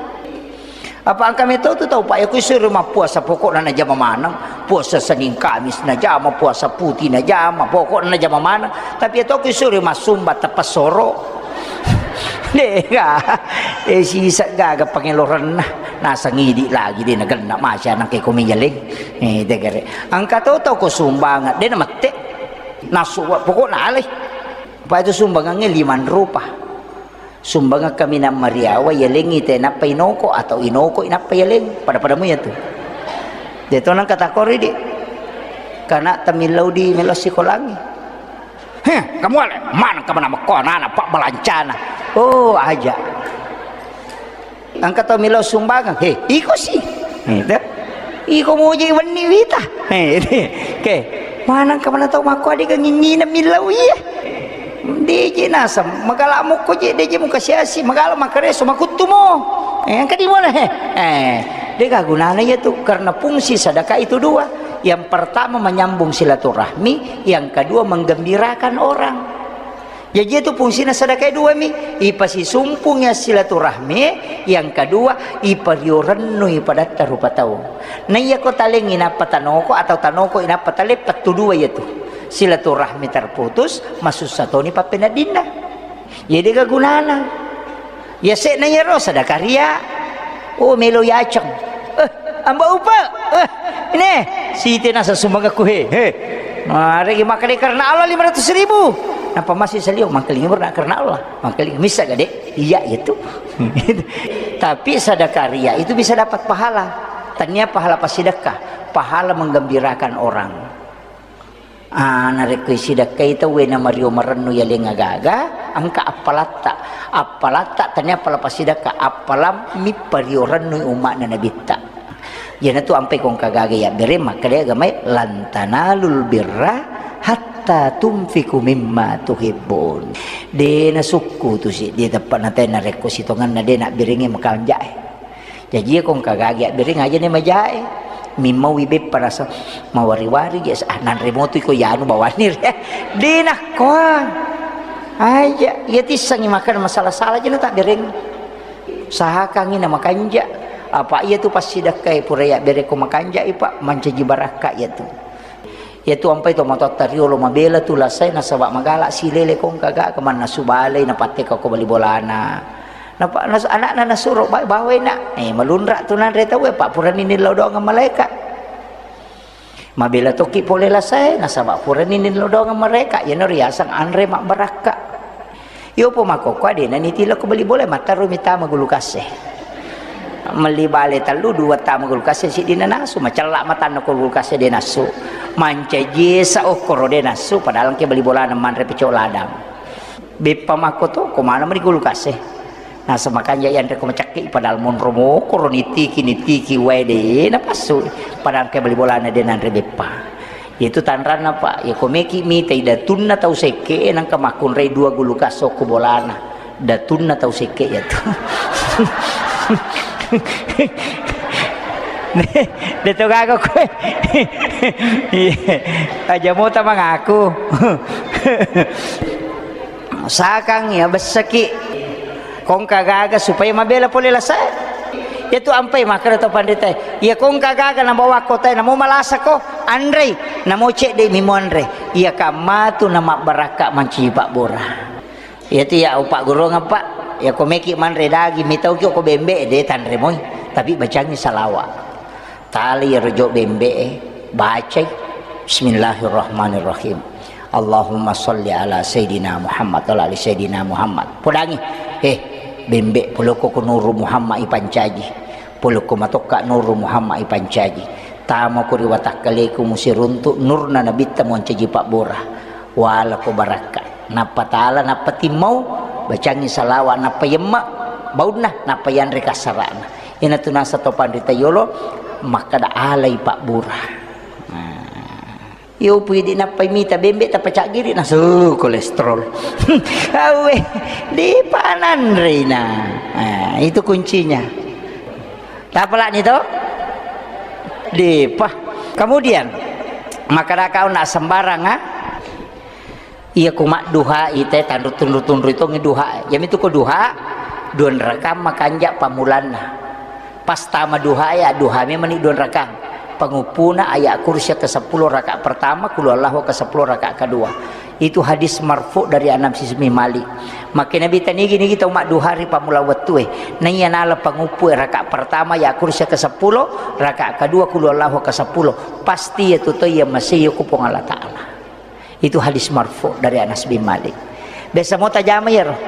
Apa engka metto tu tau, Pak, ya, kuisuro mappuasa, pokokna najama maneng. Puasa Senin Kamis najama, puasa putih najama, pokokna najama maneng. Tapi ya to kuisuro massumba teppesoro. Dega. Eh, sisa gaga pangelorenna. Nasang idi lagi de nagenna masya nangke ko menyeleng. Eh, degere. Engka to tau ko sumbangan, de namette. Nasu, pokokna alai. Pak, itu sumbangannya lima rupa. Sumbangeng kaminang mariawa, yalengngi te nappa inoko, atau inoko inappa yaleng. Pada-pada mu ya tu. De to nang kata kori di. Kana tamillau di melo sikolangi. Heh, kamu ale, mana kamu nama ko anak-anak pak balancana. Oh, aja. Engka tau millau sumbangeng, he, iko si. He, te. Iko muji wenni wita. He, te. Ke, manang ka mana tau makko adega nginyina millau iya. Deje nasam, magala mukko je, deje muka siasi, magala makareso, makuttu mo. Eh, engka di mana, he? Eh, dega gunana iya tu, karena fungsi sedekah itu dua. Yang pertama menyambung silaturahmi, yang kedua menggembirakan orang. Jaji itu fungsina sedekah dua mi, ipasisumpungi silaturahmi, yang kedua, ipario rennui padatta rupa tau. Na iya ko talengi nappa tanoko atau tanoko inappa tale, pettu dua iya tu. Silaturahmi terputus, masussa toni pappeneddinna. Jadi ga gunana. Yase'na iyaro sadaka ria. Oh, melo yaceng. Eh, Amba Upa. Eh, ini. Siti nasa sumbangakku he. He. Maregi makkeda karena Allah lima ratus ribu. Napa masih salio? Mangkalinga berna karena Allah. Mangkalinga misa gade. Iya itu. Tapi sadaka ria itu bisa dapat pahala. Tania pahala pasidakka, pahala menggembirakan orang. Ah, narekko isidakkai tauwe na mario marennu yaleng agaga, engka appalatta. Appalatta tania appala pasidakka, appala mippario rennui umma'na Nabitta. Iyanatu ampai ko engka gaga yabbere makkeda agamae, "Lan tanalul birra hatta tunfiqu mimma tuhibbun." De nasukku tu si, de teppa natai narekko sitonganna de nabberengnge makanjae. Jaji ko engka gagi abbereng aja ne majae. Mimmaui beppa rasa mawari-wari je, ah, nanre motu iko yanu bawani re. De nakkoa. Aja, iya tissangi makan masalah-salah je na tabbereng. Usahakangi na makanja. Apa iya tu passidakkae pura iya bere ko makanjai, Pak, mancaji barakka iya tu. Iya tu ampai to matotta riolo mabela tu lasai nasaba magala silele kongka gaga mannasu balei napatteka ko bali bolana. Napa nas-, anakna nasuro ba-, bawai nak. Eh, malunra tu nanre tau, Pak, purani nillau doang malaika. Mabela tokki pole lasae, nasaba purani nillau doang mereka, iyana riaseng anre mabbarakka. Iyo po makkokko adena nitilo ko bali bola, mattarumi tama gulukasse. Melli bale tellu, dua tama gulukasse, siddi nanasu, macella matanna ko gulukasse de nassu. Mancaji esa okkoro de nassu, padahal engke bali bolana manre pecok ladang. Beppa makko to, ko mana meni gulukasse. Nasaba makanja yanre ko macakki, padahal monro mokoro nitiki, nitiki wae de napassu. Padahal ke bali bolana de nanre beppa. Itu tanranna, Pak. Ya ko meki mitai datunna tau sekke, nangka makkunrai dua gulukas okko bolana. Datunna tau sekke ya tu. De to gaga koe. Iya. Aja mota mangaku. Sakang ya bessaki. Kongka gaga supaya mabela pole lasae. Iya tu ampai makkeda to panritae, iya kongka gaga nabawa kotae, namo malasa ko, anrei, namo cedde mi muanre. Iya kamma tu namabbarakka mancaji pabbora. Iya tu ya upaggurungeng, Pak. Ya ko meki manre daging, mitauki ko bembe de tanre moi, tapi bacangi salawa. Tali iyaro jo bembe'e, bacai, "Bismillahirrahmanirrahim. Allahumma sholli ala Sayyidina Muhammad wa ala ali Sayyidina Muhammad." Podangi, "Eh, bembe, polokko ko Nuru Muhammad ipancaji. Polokko matokka Nuru Muhammad ipancaji. Tamako ri watakkaleku musiruntu nurna nabitta muancaji pabbora. Walako barakka." Nappa tala, nappa timmau, bacangi salawa, nappa yemma baunna, nappa yanre kassara'na. Iyanatu naseng to panrita yolo makkeda alai pabbura. Nah, iyo pui di nappai mita bembe tappa caggiri nasu kolesterol. Awe, di pananrina. Nah, itu kuncinya. Tapalani to? Dipa. Kemudian, makkeda kau nak sembarang, ah? Iya ku madduhai te tanru tunru-tunru itongi duha. Yamitu ko duha, dua rakang makanja pamulanna. Pas tama duha ya, duha memang ni dua rakang. Penguppuna ayat kursi ke sepuluh rakaat pertama, kulu Allahu ke sepuluh rakaat kedua. Itu hadis marfu dari Anas bin Malik. Maka Nabi tanigi nigi tau madduha ri pammula wettue. Naiya nala panguppu rakaat pertama ayat kursi ke sepuluh, rakaat kedua kulu Allahu ke sepuluh. Pasti ya tu to iya masih ku Puang Allah Ta'ala. Itu hadis marfu dari Anas bin Malik. Biasa mo tajama iyaro.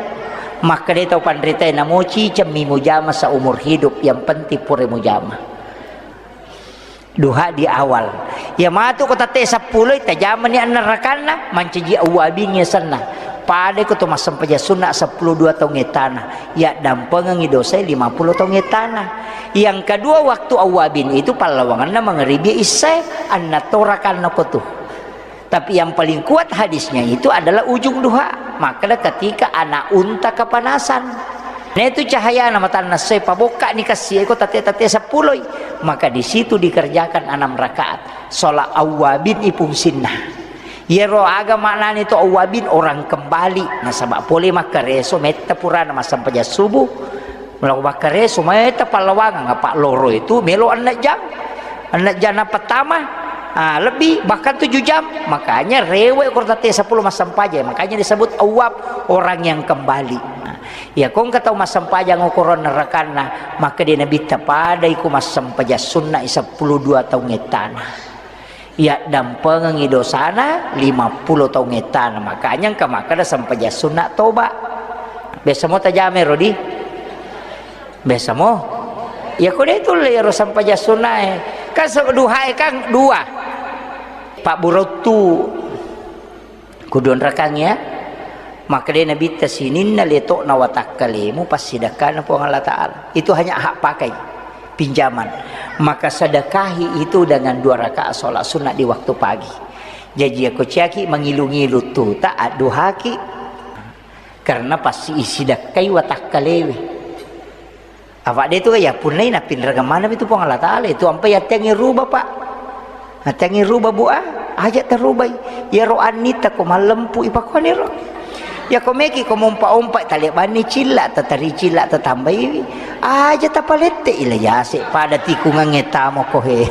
Makkeda tau panritae, namo cicemmi mujama seumur hidup, yang penting pura mujama. Duha di awal. Ya matu ko tette seppulo, tajamani anna rakanna, mancaji awwabin yasenna. Pada ko to massempajang sunna seppulo dua taung ettana. Ya dampengengi dosa lima puluh taung ettana. Yang kedua, waktu awwabin itu pallawanganna mangribi isya, anna to rakanna ko tu. Tapi yang paling kuat hadisnya itu adalah ujung duha. Makkeda ketika anak unta kepanasan. Nah, itu cahayana matanna sai pabokka ni kassi eko tate-tate seppuloi. Maka di situ dikerjakan enam rakaat. Sholat awwabin ipungsinna. Yero aga maknani to awwabin, orang kembali. Nasaba pole makkareso metta purana massempajang subuh. Melo bakkareso, meta pallawangang, apa loro itu melo enneng jam. Enneng jam na pertama, ah, lebih, bahkan tujuh jam. Makanya rewe ko tette seppulo massempajang. Makanya disebut awwab, orang yang kembali. Nah, ya kongka tau massempajang okoro nerakanna, maka di nabitta padai ku massempajang sunna seppulo dua taung ettana. Yaddampengengi dosana lima puluh taung ettana. Makanya engka makkeda sempajang sunna toba. Biasa mo tajame rodi? Biasa mo? Ya ko de tulle ero sempajang sunnae. Kan se-, duhae kan dua. Pak Burottu. Kuduanrakang ya. Makkedai Nabitta, "Sininna letokna watakkalemu passidakkana Puang Allah Ta'ala." Itu hanya hak pakai, pinjaman. Maka sedekahi itu dengan dua rakaat sholat sunnah di waktu pagi. Jaji, ako ciaki mangilu-ngilu tuta, adduhaki. Karena pasti isidakkai watakkalewe. Apa de tu ya punnai napinrengeng maneng itu Puang Allah Ta'ala itu ampai attengi ruba, Pak. Attengi ruba, Bu, ah, aja terubai. Ya ro annita ko mallempu ipakuani ro. Yako meki ko mompa-ompa, talebanni cilla, tatari cilla, tatambaiwi. Aja tapalette ila yase, pada tikungangnge tamo ko he.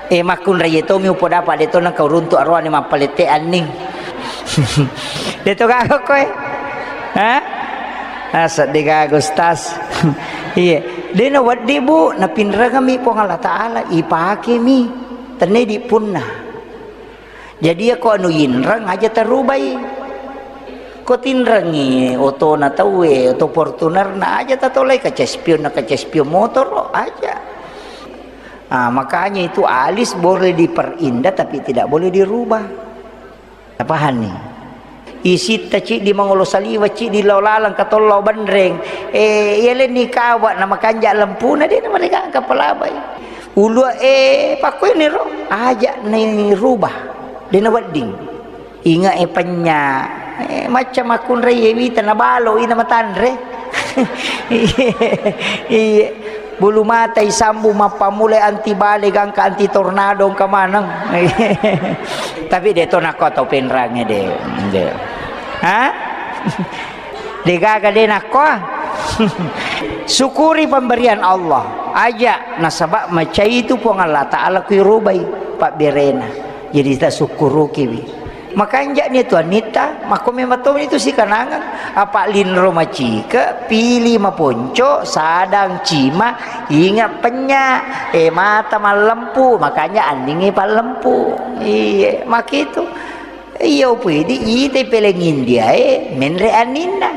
Eh, makkunrai tomi upoda apa de to nangka uruntu aroane mappalette anning. De to gaga koe. Ha? Asa de gaga, Ustaz. Iya. De na weddi, Bu, napinrengami Puang Allah Taala, ipakemi. Tenne di punna. Jadi, ya, ko anu yinreng aja tarubai. Ko tinrengi otona tauwe, oto Fortunerna aja tatolai, kaca spion na kaca spion motoro aja. Ah, makanya itu alis boleh diperindah tapi tidak boleh dirubah. Paham nih? Isitta ciddi mangolo saliwa, ciddi lao laleng katollo benreng. Eh, iya lenni kawa na makanja lempuna de na mereka angka palabai. Ulua, eh, pakkueniro aja ni rubah. De na wedding. Inga e penya. Eh, macca makkunrai e wita na balo ina matanre. Iya. Bulu mata isambu mappamulai anti bale gangka anti tornado engka maneng. Tapi de to nakko tau penrange de. De. Ha? De gaga de nakko. Syukuri pemberian Allah. Aja nasaba macai itu Puang Allah Taala kuirubai pabberena. Jadi tasukkurukiwi. Makanja'ni tu anitta, makko memang to itu sikanangang. Apa linro macike, pili maponco, sadang cima, inga penya, eh, mata mallempu, makanya anningi pallempu. Iya, makitu. Iya, upidi, ite peleng India, eh, menre aninna.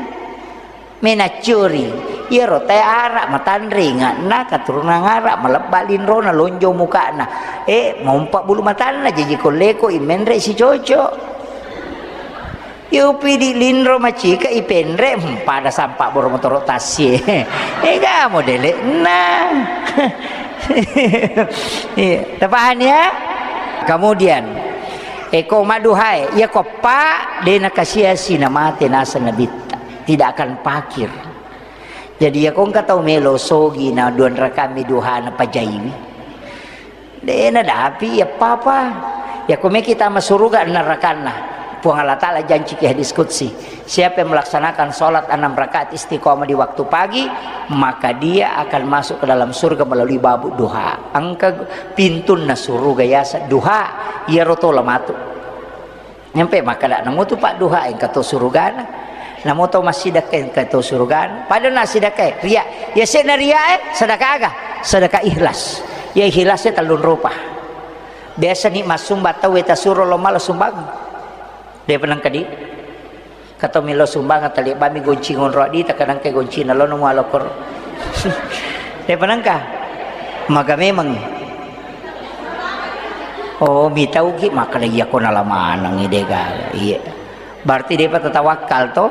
Menaccuri, iyaro tae ara matanre inga'na, katurunan ara, malebba linrona, lonjo muka'na. Eh, mompa bulu matanna, jaji kolleko i menre sicoco. Iyo pidi linro macika ipenre, hmm, pada sampa boro motoro tassie. Ega modele'na. Iya, tapahani ya? Kemudian, eko maduhae, iya ko pa, de nakasiasi namate naseng nabitta. Tidak akan pakir. Jadi, yako engka tau melo sogi na duan rakami duhana pajaiwi. De nadapi iya papa. Yako meki tama suruga narakanna. Puang Allah Ta'ala janci ki hadis qudsi, "Siapa yang melaksanakan sholat enam rakaat istiqomah di waktu pagi, maka dia akan masuk ke dalam surga melalui babu duha." Engka pintunna suruga yasa duha, iyaro tola matu. Nyampe makkeda, "Namo tu padduha engka to surugana. Namo to massidekka engka to surugana." Padahal na sidekka, ria. Ya sena ria, eh, sedekah aga? Sedekah ikhlas. Ya ikhlasnya tellung rupa. Biasa ni massumba tau, eh, tasuro lo mala sumbang. De penengka di. Kato milo sumbang tali bami gonci ngonro di, takanangka gonci na lo namo alokor. De penengka. Maga memang. Oh, mitauki makkeda, "Iya ko nala manengngi de gaga." Iya. Berarti depa tatawakkal to?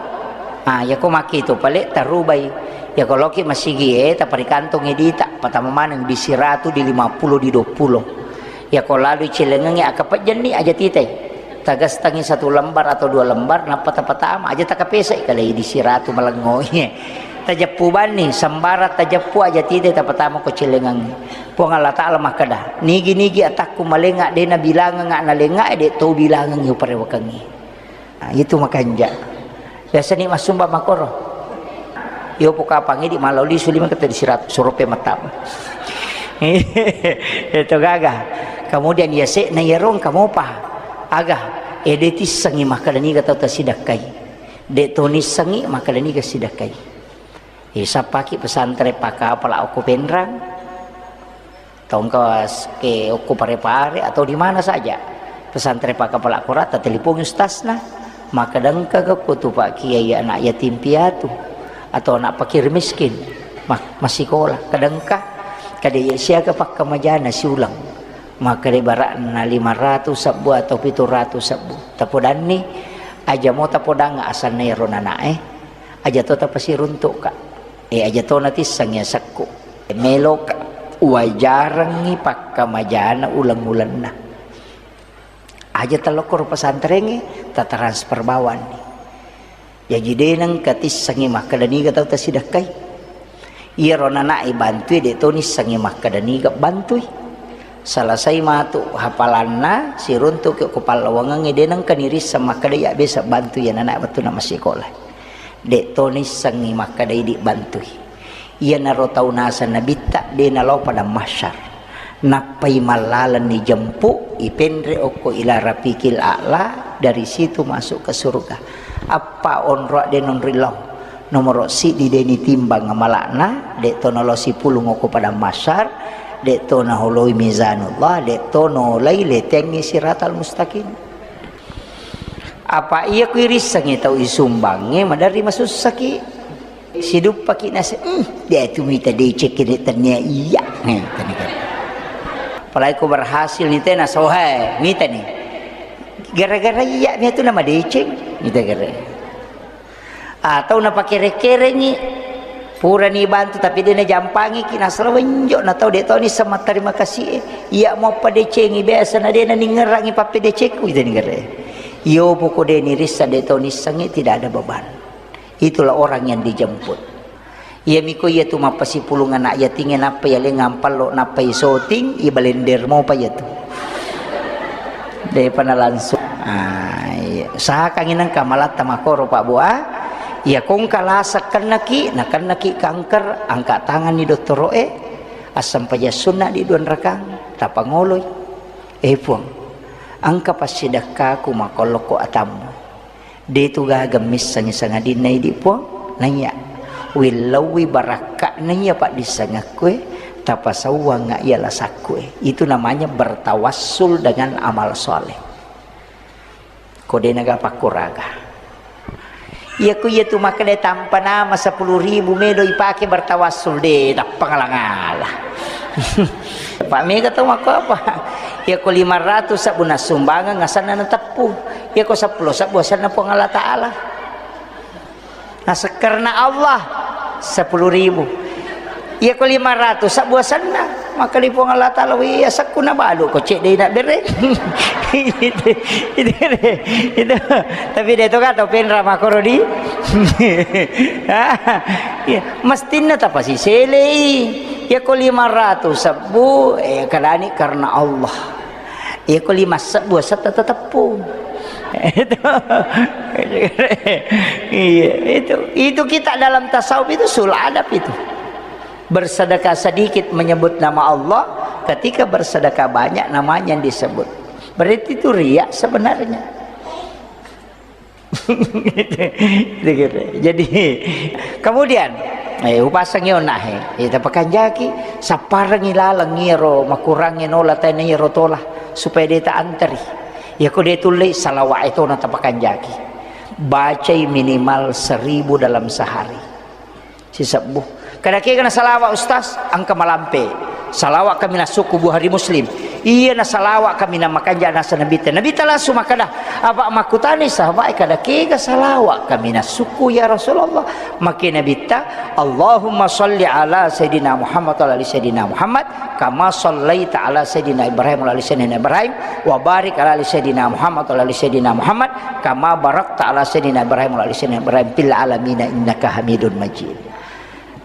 Ah, iya ko makkitu pale tarubai. Iya ko loki masigi e, taparikantongi dita, patama maneng di siratu, di lima puluh, di dua puluh. Iya ko lalu celengengi akapejjenni aja titai. Tagastangi satu lembar atau dua lembar, nappa tapatama aja takapesai kalai di siratu malengo. Tajeppu banni, sembara tajeppu aja titai tapatama ko celengengi. Puang Allah Ta'ala makkeda, "Nigi-nigi atakku malenga, de nabilangenga nalenga, de to bilangengi uparewakengi." Nah, itu makanja. Biasa ni massumba makoro. Yo pokapangi di malau lisu lima kata di sirat surupe matam. Itu gaga. Kemudian ya se na yarong kamu pa. Aga, ede tissengi makkeda niga tau tasidakkai. De to nissengi makkeda niga sidakkai. Eh, sappaki pesantren pakapala okko Penrang. Tongka ke okko Pare-Pare atau di mana saja. Pesantren pakapala korata, telipongi ustazna. Makkeda engka ko tu Pak Kiai anak yatim piatu atau anak fakir miskin. Ma-, masikola. Kadangka, kada iya siaga pakkamajana siulang. Makkeda barakna lima ratus sebbu atau pitu ratus sebbu. Tapodanni, aja mo tapodang asanna ero nanae. Aja to tapasiruntukka. Eh, aja to natissengi asekku. Meloka wajarengngi pakkamajana uleng-ulenna. Aja talokkoro pesantrengnge, tatransfer bawanni. Jaji de nengka tissengi makkeda niga tau tasidakkai. Iyaro nanae bantui de to nissengi makkeda niga bantui. Salasai matu hafalanna, siruntu'ki ko pallawangengnge, de' nengka nirisseng makkeda iya biasa bantu iya anak wettunna massikola. De' to nissengngi makkeda idi bantui. Iyanaro tau naseng Nabitta, de' nalao padang mahsyar. Nappai mallaleng nijempu, ipenre okko ila rafiqil a'la, dari situ masuk ke surga. Appa onroa de' nonri lao. Nomoro siddi de' nitimbang amala'na, de' to nalao sipulung okko padang mahsyar, de' to naholoi mizanullah, de' to nolai letengngi siratal mustaqim. Apa iya ku irissengngi tau isumbangnge, maderri masussaki. Siduppaki nase, "Hmm, de' tu mita decekki de' tennia iya." Nih, tani kan. Apalagi ko berhasil ni tena sohe, mita ni. Gara-gara iya mi tu nama deceng, mita gara. Atau napakere-kerengi, purani bantu tapi de' najampangiki, nasala wenjo na tau de' toni sama terima kasih e. Iya mo padecengi biasa na de' naningerangi pappedecekku, gitu ni gara. Iyo poko de' nirissa de' toni sengi, tidak ada beban. Itulah orang yang dijemput. Iya miko iya tu mappasipulung anak yatingnge nappa iya lengang pallo nappa isoting, iya balender mopa iya tu. De'pa na langsung. Ah, iya. Usahakangngi nengka malatta makoro Pak Bu, ah. Iya kongka lasa kennaki, na kennaki kanker, angkat tangan ni dottoro'e, assempajang sunna di dua rakang, tapangoloi. Eh Puang, engka passidekkaku makollokko atammu. De' tu gaga missengngi sangadinna idi Puang, naiya willauwi barakka'na iya paddissengekkue, tapasauwangnga iya lasakkue. Itu namanya bertawassul dengan amal soleh. Ko de' naga pakkuraga. Iya ku iya tu makkeda tampa nama sepuluh ribu medo ipake bertawassul, de' tappa ngala-ngala. Pak mega tau makko apa? Iya ko lima ratus sabbu nassumbangeng asenna nateppu. Iya ko seppulo sabbu asenna Puang Allah Ta'ala. Nasekkarna Allah sepuluh ribu. Iya ko lima ratus sabbu asenna. Maka di Puang Allah Ta'ala, "Wih, asekku nabalu ko cedde' na bere." Itu, itu, itu. Tapi de' to ka to penra makoro di. Iya, mestinna tapasiselei. Iya ko lima ratus sabbu, eh, kadani karena Allah. Iya ko lima sebbu setta teteppu. Itu. Iya, itu, itu kita dalam tasawuf itu sul adab itu. Bersedekah sedikit menyebut nama Allah, ketika bersedekah banyak namanya yang disebut. Berarti itu riya sebenarnya. Jadi, kemudian, eh, upasengngi onnahe, eh, tapakanjaki, sapparengngi laleng iyaro makurangnge nola tena iyaro tola, supaya de' taanteri. Iya ko de' tullei, salawat e tona tapakanjaki. Bacai minimal seribu dalam sehari. Sisebbu. Kada kega na salawat, Ustaz? Engka malampe. Salawat kaminang sukku Bukhari Muslim. Iya na salawat kaminang makanja nasa Nabitta. Nabitta langsung makkeda, apa makkutani sahabat, kada kega salawat kaminang sukku ya Rasulullah? Makke Nabitta, Allahumma salli ala Sayyidina Muhammad wa ala ali Sayyidina Muhammad, kama sallaita ala Sayyidina Ibrahim wa ala ali Sayyidina Ibrahim, wa barik ala ali Sayyidina Muhammad wa ala ali Sayyidina Muhammad, kama barakta ala Sayyidina Ibrahim wa ala ali Sayyidina Ibrahim fil alamina innaka Hamidun Majid.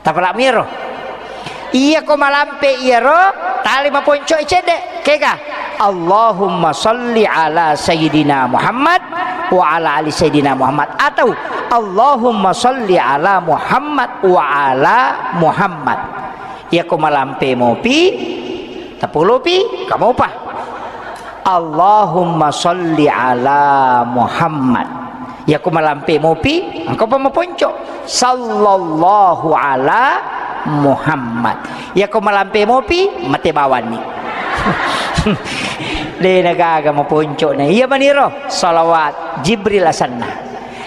Tapalak miro. Iya ko malampe iyaro, tali maponco cedde. Kega? Allahumma salli ala Sayyidina Muhammad wa ala ali Sayyidina Muhammad. Atau Allahumma salli ala Muhammad wa ala Muhammad. Iya ko malampe mopi, tapolopi, kamopa. Allahumma salli ala Muhammad. Iya ko malampe mopi, engka pa maponco. Sallallahu ala Muhammad. Iya ko malampe mopi, mate bawanni. De' na gaga maponco na. Iya maniro, salawat Jibril asenna.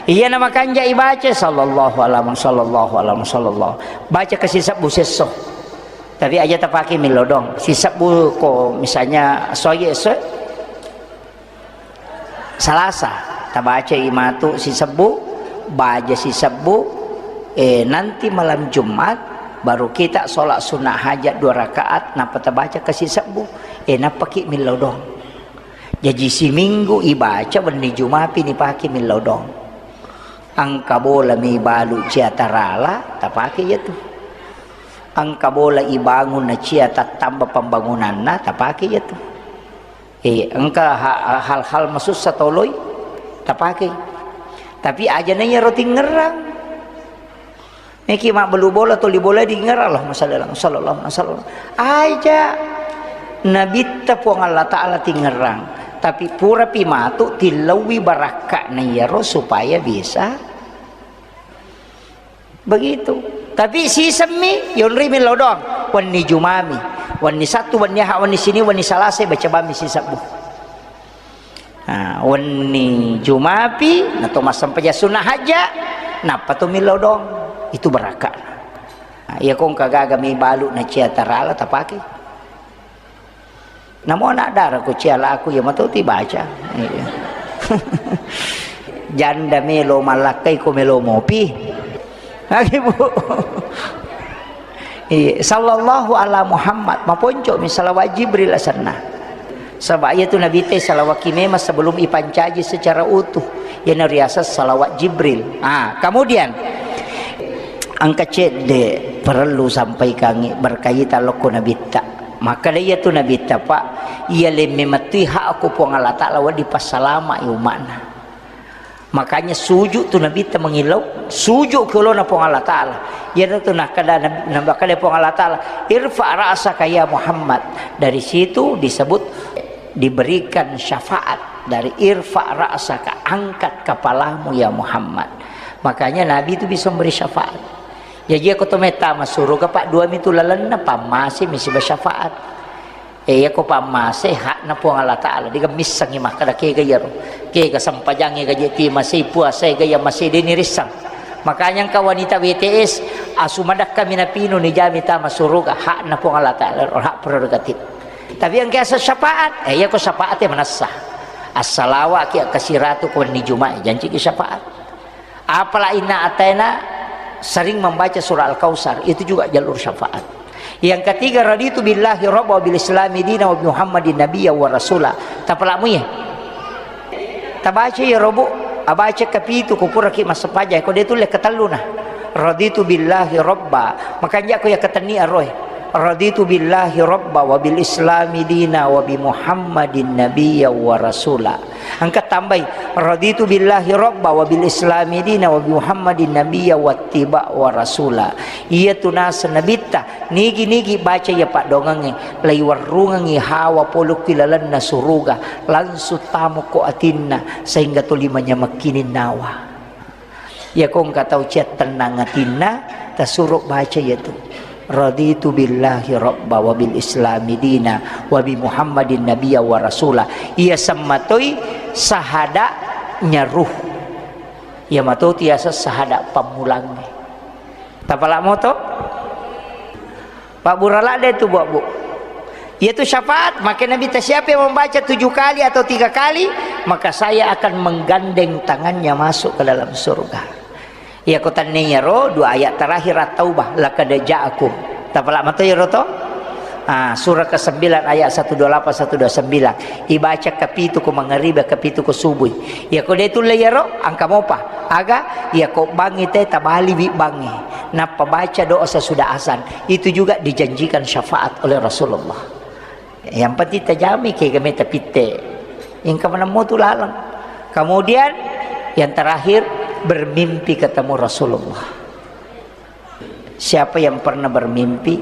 Iya na makanja ibaca, sallallahu ala Muhammad, sallallahu ala Muhammad, sallallahu. Baca kasi sebbu sesso. Tapi aja tapake milodong. Sisebbu ko misalnya soye so Salasa, tabacai matu sisebbu, baja sisebbu, eh, nanti malam Jumat baru kita sholat sunnah hajat dua rakaat, nappa tabaca ke sisebbu, eh, nappaki millau doang. Jaji siminggu ibaca, wenni Jumapi nipake millau doang. Engka bola mi balu ciatarala, tapake iya tu. Engka bola ibangun nacia tattamba pembangunanna, tapake iya tu. Eh, engka ha-, hal-hal masussa toloi, tapake. Tapi aja na iyaro tingerang. Meki mabbelu bola, toli bola dingerang, Allahumma shalli ala Muhammad, sallallahu alaihi wasallam. Aja. Nabitta Puang Allah Ta'ala tingerang. Tapi purapi matu tillauwi barakka'na iyaro supaya bisa begitu. Tapi sisemmi, yonrimi lao doang. Wenni Jumami, wenni Sattu, wenni Aha, wenni Sini, wenni Salasa, baca bammi sisebbu. Nah, wenni Jumapi, nato massempajang sunnah hajja, nappa to millau doang. Itu barakka. Nah, iya kong kagaga mi balu na cia tarala tapake. Namo anak dara ko cia laku ya mato ti baca. Iya. Janda melo malakkai ko melo mopi. Lagi, Bu. Iya, sallallahu ala Muhammad, maponco mi salawat Jibril asenna. Saba iya tu Nabi te salawat ki memang sebelum ipancaji secara utuh. Yana riasa salawat Jibril. Ah, kemudian engka cedde perlu sampaikangi berkaitan lokko Nabitta. Maka iya tu Nabitta, Pak, iya lemme mettui hak ko Puang Allah Ta'ala wadi passalama i umma'na. Makanya sujud tu Nabitta mangillau, sujud ke olona Puang Allah Ta'ala. Iyana tu nakkeda Nabi, nakkeda Puang Allah Ta'ala, "Irfa ra'saka ya Muhammad." Dari situ disebut diberikan syafaat dari "Irfa ra'saka", angkat kepalamu ya Muhammad. Makanya Nabi itu bisa memberi syafaat. Jaji ko to metta masuruga, Pak, dua mi tu lalenna, pammase mi siba syafaat. Eh, iya ko pammase hakna Puang Allah Ta'ala, dega missengi makkeda kega iyaro. Kega sempajangnge gaje ti masei, puasa ega iya masei, deni rissang. Makanya engka wanita W T S, asu madakka mi napinu ni jami tama suruga, hakna Puang Allah Ta'ala, hak prerogatif. Tapi engka asa syafaat, eh, iya ko syafaat e manessa. Assalawa ki akkasiratu ko wenni Juma'i, janci ki syafaat. Apala inna ataina sering membaca surah Al-Kautsar, itu juga jalur syafaat. Yang ketiga, raditu billahi rabba wa bil islami dina wa bi Muhammadin nabiyya wa rasula. Tapalamu ya. Tabaca ya robu, abaca kapitu ko puraki massempajang, ko de tulle katelluna. Raditu billahi rabba. Makanya ko ya katenni aroe. Raditu billahi rabba wa bil islami dina wa bi Muhammadin nabiyya wa rasula. Engka tambai, "Raditu billahi rabba wa bil islami dina wa bi Muhammadin nabiyya wattiba wa rasula." Iya tu naseng nabitta, nigi-nigi baca iya paddongengnge, laiwarrungengngi hawa pole ku lalenna suruga, langsung tamo ko atinna, sehingga tuli manyamekkining nawa. Iya ko engka tau cia tennang atinna, tasuro baca iya tu. Raditu billahi rabba wa bil islami dina wa bi Muhammadin nabiyya wa rasula. Iya semmatoi sahada nyaruh. Iya mato tiasa sahada pammulangnge. Tapala moto? Pak Burala de tu, Bu, Bu. Yaitu syafaat, maka Nabi ta, "Siapa yang membaca tujuh kali atau tiga kali, maka saya akan menggandeng tangannya masuk ke dalam surga." Iya ko tanniyaro dua ayat terakhir At-Taubah, "Laqad ja'akum." Tapala mato iyaro to? Ah, surah kesembilan ayat satu dua lapan, satu dua sembilan. Ibaca kapitu ko mangariba, kapitu ko subui. Iya ko de tulle iyaro, engka mopa. Aga, iya ko bangi te tabaliwi bangi. Nappa baca doa sesudah azan. Itu juga dijanjikan syafaat oleh Rasulullah. Yang penting tajami kega meta pitte. Engka manemmo tu laleng. Kemudian yang terakhir, bermimpi ketemu Rasulullah. Siapa yang pernah bermimpi,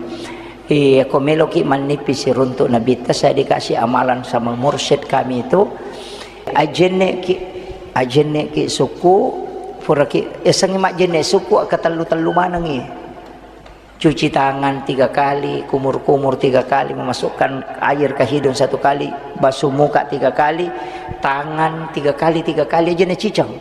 eh, ko meloki mannipi siruntuk Nabitta, saya dikasih amalan sama mursyid kami itu, ajenneki, ajenneki suku, puraki, esengi majjenne suku, akka tellu-tellu manengi. Cuci tangan tiga kali, kumur-kumur tiga kali, memasukkan air ke hidung satu kali, basuh muka tiga kali, tangan tiga kali, tiga kali aja na cicang.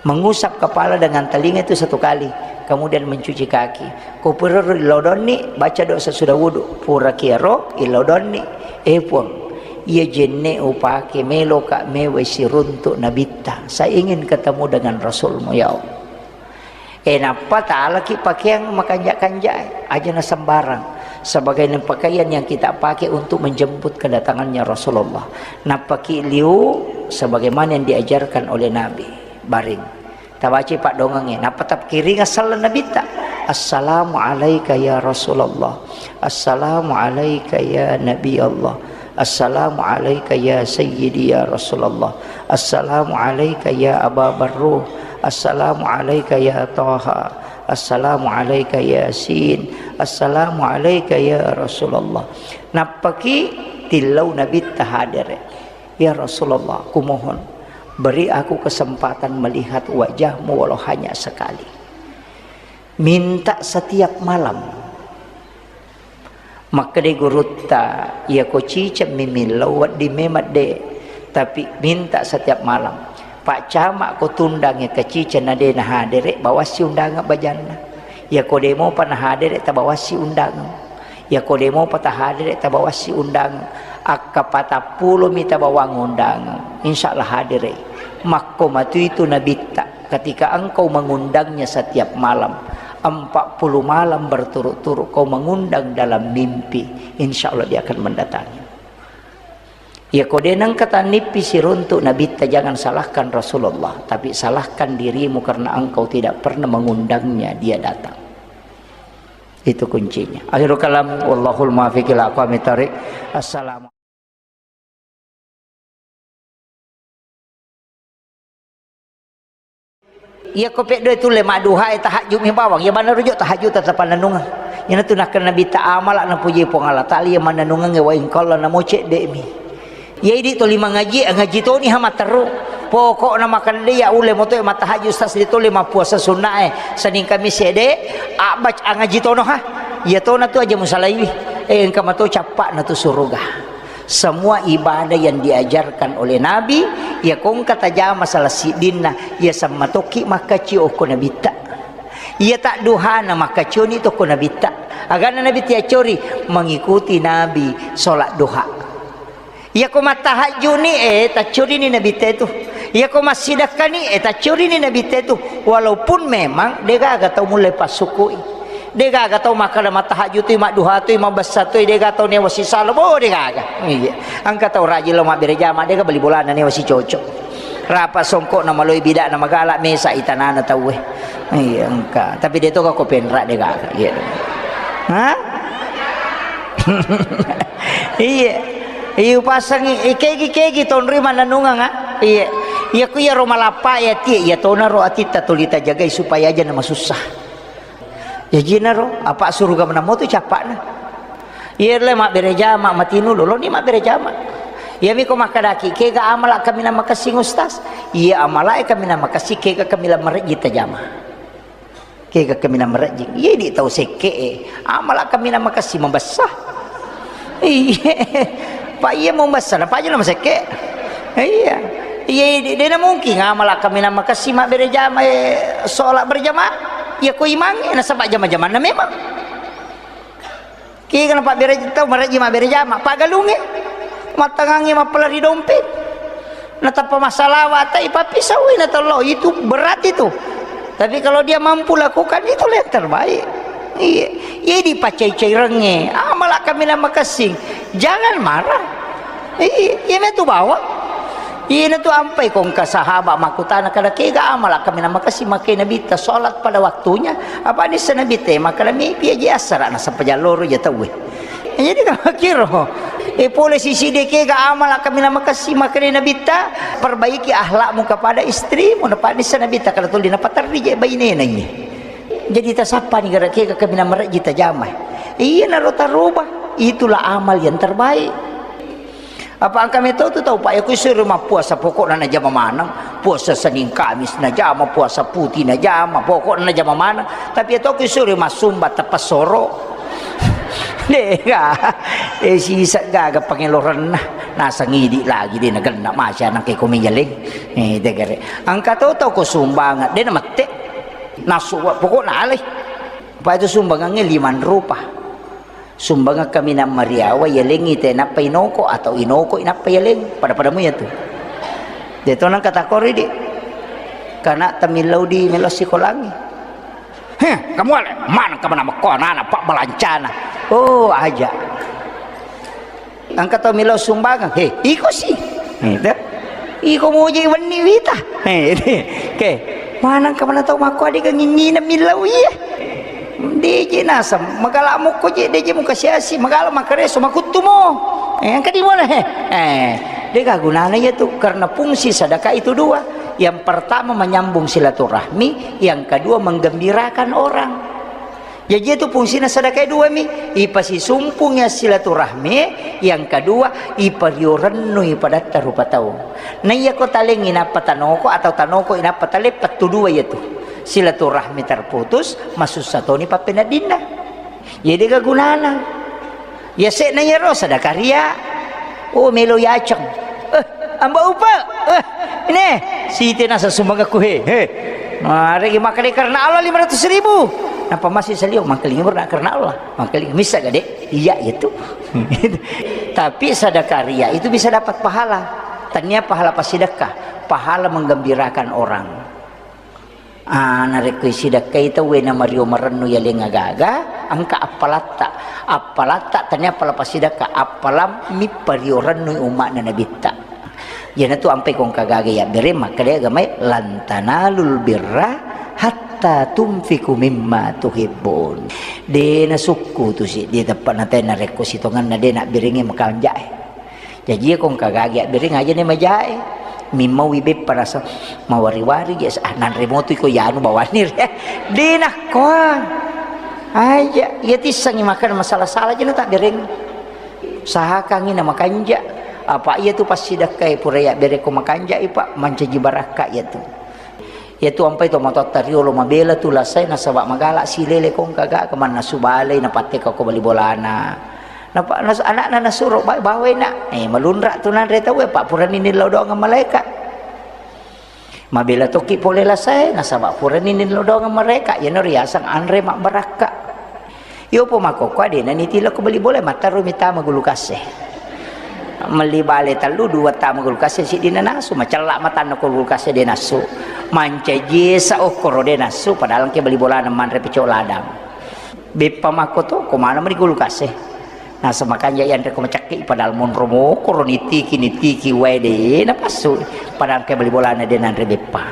Mengusap kepala dengan telinga itu satu kali, kemudian mencuci kaki. Ko purero ilodonni, baca doa sesudah wudu. Pura kiaro, ilodonni, eh Puang, iya jenne upake meloka mewai siruntuk Nabitta. Saya ingin ketemu dengan Rasulmu, ya Allah. Eh, nappa talaki pakeang makanja-kanja, aja na sembarang. Sebagai pakaian yang kita pakai untuk menjemput kedatangannya Rasulullah. Nappaki liu sebagaimana yang diajarkan oleh Nabi. Baring. Tabaci paddongengnge. Nappa tapkiringa sallang Nabitta. Assalamu alaika ya Rasulullah. Assalamu alaika ya Nabi Allah. Assalamu alaika ya Sayyidi ya Rasulullah. Assalamu alaika ya Aba Barruh. Assalamu alaika ya Taha. Assalamu alaika Yasin. Assalamu alaika ya Rasulullah. Nappaki tillau Nabitta hadere. Ya Rasulullah, kumohon, beri aku kesempatan melihat wajahmu walau hanya sekali. Minta setiap malam. Makkeda gurutta, iyako ciceng mi millau wedding memang de, tapi minta setiap malam. Pak Camat ko tundangngi ke ciceng na de nahadere, bawassi undangan bajanna. Iyako de mopa nahadere, tabawassi undangan. Iyako de mopa tahadere, tabawassi undangan. Akka patappulo mi tabawang undangan, insya Allah hadere. Makko matu itu Nabitta. Ketika engkau mengundangnya setiap malam, empat puluh malam berturut-turut kau mengundang dalam mimpi, insya Allah dia akan mendatangi. Ya, ko de nengka tannippi siruntuk Nabitta, jangan salahkan Rasulullah, tapi salahkan dirimu karena engkau tidak pernah mengundangnya dia datang. Itu kuncinya. Akhirul kalam, wallahul muwaffiq ila aqwamit thariq. Assalamu Iyako peddoe tulle madduhae, tahajud mi bawang, iya maneng rujuk tahajud tetap pannennungeng. Iyanatu nakkeda Nabitta, amala napuji Puang Allah Taala iya mannennungengnge, wa in qalla, namo cedde'mi. Iya idi toli mangaji, ngaji toni ha matteru. Pokokna makkeda iya ulle motoe mattahajud, sas de tole mappuasa sunnae, Senin Kamis ede, abbaca ngaji tono ha. Iya tona tu aja musalaiwi. Eh, engka mato cappa'na tu suruga. Semua ibadah yang diajarkan oleh Nabi, iya ko engka tajama salah siddinna, iya sammatokki makkaccio okko Nabitta. Iya tadduhana makkaccioni tokko Nabitta. Agana Nabitta yaccori, mengikuti Nabi sholat duha. Iya ko mattahajjuni, eh, taccorini Nabitta itu. Iya ko massidekkani, eh, taccorini Nabitta itu. Walaupun memang degaga tau mulle passukui. Degaga tau makkeda mattahajjutui, madduhatui, mabessatui, degaga tau newa sisala, bo, degaga. Iya. Engka tau rajin lao mabbere jama, dega bali bolana newa sicoco. Rapa songkokna maloi bidakna magala, mesa itanana tauwe. Iya, engka. Tapi de toga ko penra, degaga. Iya. Hah? Iya. Iya, upasangi, eh, kegi, kegi, tonroi mannennungeng, ah. Iya. Iya, ku iya ro malappa, iya, tie, iya, tona ro atitta tuli tajagai supaya aja na masussa. Jajinaro, apa suruga menamo tu cappa'na. Iya le mabbere jama matinu loloni mabbere jama. Iya miko makkadaki, kega amala kaminang makessing Ustaz? Iya amala e kaminang makessing, kega kaminang marejji tajama. Kega kaminang marejji. Iya di tau sekke e. Amala kaminang makessing mabessa. Iya. Pak iya mau mabessa, apa aja nama sekke. Iya. Iya, de, de na mungkin amala kaminang makessing mabbere jama, eh, sholat berjamaah. Iya ko imang, eh, nasaba jama-jamanna memang. Kega na pabbere tau marejji mabbere jama, paggalungnge, mattangangnge mappalari dompet. Natappa massalawa, tai pappisau, na tollo, itu berat itu. Tapi kalau dia mampu lakukan, itulah yang terbaik. Iya, iya dipacai-cairengnge, amala kaminang makessing. Jangan marah. Iya, iya metu bawang. Iyana tu ampai ko engka sahabat makkutana kada kega amala kaminang makessing makkeda Nabitta sholat pada waktunya. Apa nissa Nabitta makkeda mepi aja assara nasaba jalloro ja tauwe. Jadi kan makkiro. E pole sisi de kega amala kaminang makessing makkeda Nabitta, perbaiki akhlakmu kepada istrimu. Napa nissa Nabitta kada tuli napaterri je bainena iye. Jadi tasappani gara kega kaminang marejji tajama. Iyanaro taroba. Itulah amal yang terbaik. Apa engka metau tu tau, Pak, ya, ku isuro mappuasa, pokokna najama maneng. Puasa Senin Kamis najama, puasa putih najama, pokokna najama maneng. Tapi ya, tau ku isuro massumba teppessoro. Dega. Eh, sisa gaga pangelorenna. Nasang idi lagi de nagenna maca nang ke komi yaleng. Eh, degere. Engka to tau ko sumbangan, de namette. Nasu, pokokna alai. Pak, itu sumbangannya lima rupa. Sumbangeng kaminang mariawa, yalengngi te nappa inoko, atau inoko nappa yaleng. Pada-pada mu ya tu. De to nang kata kori di. Kana tamillau di melo sikolangi. Heh, kamu ale, mana kamu nama ko anak-anak pak balancana. Oh, aja. Engka tau millau sumbangeng. He, iko si. He, te. Iko muji wenni wita. He, te. Ke. Mana kamu na tau mako adega ngingina millau iya. Deje naseng, magala mukko je, deje muka siasi, magala makareso, makuttumo. Eh, engka di mana, he? Eh, dega gunana iya tu, karena fungsi sedekah itu dua. Yang pertama menyambung silaturahmi, yang kedua menggembirakan orang. Jaji itu fungsina sedekah dua mi, ipasisumpung ya silaturahmi, yang kedua ipario rennui padatta rupa tau. Naiya ko talengi nappa tanoko atau tanoko inappa tale, pettu dua iya tu. Silaturahmi terputus, masussa toni pappeneddinna. Iya dega gunana. Iya se'na iyaro sadaka ria. Oh, melo yaceng. Eh, amba upa. Eh, ini siti nasa sumbangakku he. He. Mari makkeda karena Allah lima ratus ribu. Napa masih salio mangkeling berna karena Allah. Mangkeling misa gade. Iya itu. Tapi sadaka ria itu bisa dapat pahala. Tania pahala pasidekka, pahala menggembirakan orang. Ah, narekko isidekkai tauwe na mario marennu yaleng agaga, engka appalatta. Appalatta tania appala pasidekka, appalammi pario rennui umma'na Nabitta. Iyanatu ampai kongka gaga yabbere makkeda agamae, "Lan tanalul birra hatta tunfiqu mimma tuhibbun." De nasukku tu si, de teppa natai narekko sitongenna de nabberengi makanjae. Jaji iya ko engka gagi abbereng aja ni majae. Mimmaui beppa rasa mawari-wari je, ah, nanre motu iko yanu bawani re. Dena koa. Aja, iya tissangi makan masalah-salah aja na tak bereng. Usahakangi na makanja. Apa iya tu pasti dakkai pura ya bereko makanja ipa mancaji barakka iya tu. Iyatu ampai to matoatta riolo mabela tu lasai nasaba magala silele kongka ga kemannasu balei napatteka ko bali bolana. Napa nas-, anakna nasuro ba-, bawai nak. Eh, malunra tu nanre tau, eh, pak purani nillau doang malaika. Mabela toki pole lasai nasaba purani nillau doang malaika. Yano riasang anre mabbarakka. Yopo makkokko adena nitilo ko bali bola, mattarumi tama gulukase. Melli bale tellu, dua tama gulukase, siddi nanasu, macella matanna ko gulukase de nassu. Mancaji esa okkoro de nassu, padahal engke bali bolana manre pecok ladang. Beppa makko to, ko mana meni gulukase. Nasa makanja yanre ko macakki, padahal monro mokoro nitiki, nitiki wae de napassu. Padahal engke bali bolana de nanre beppa.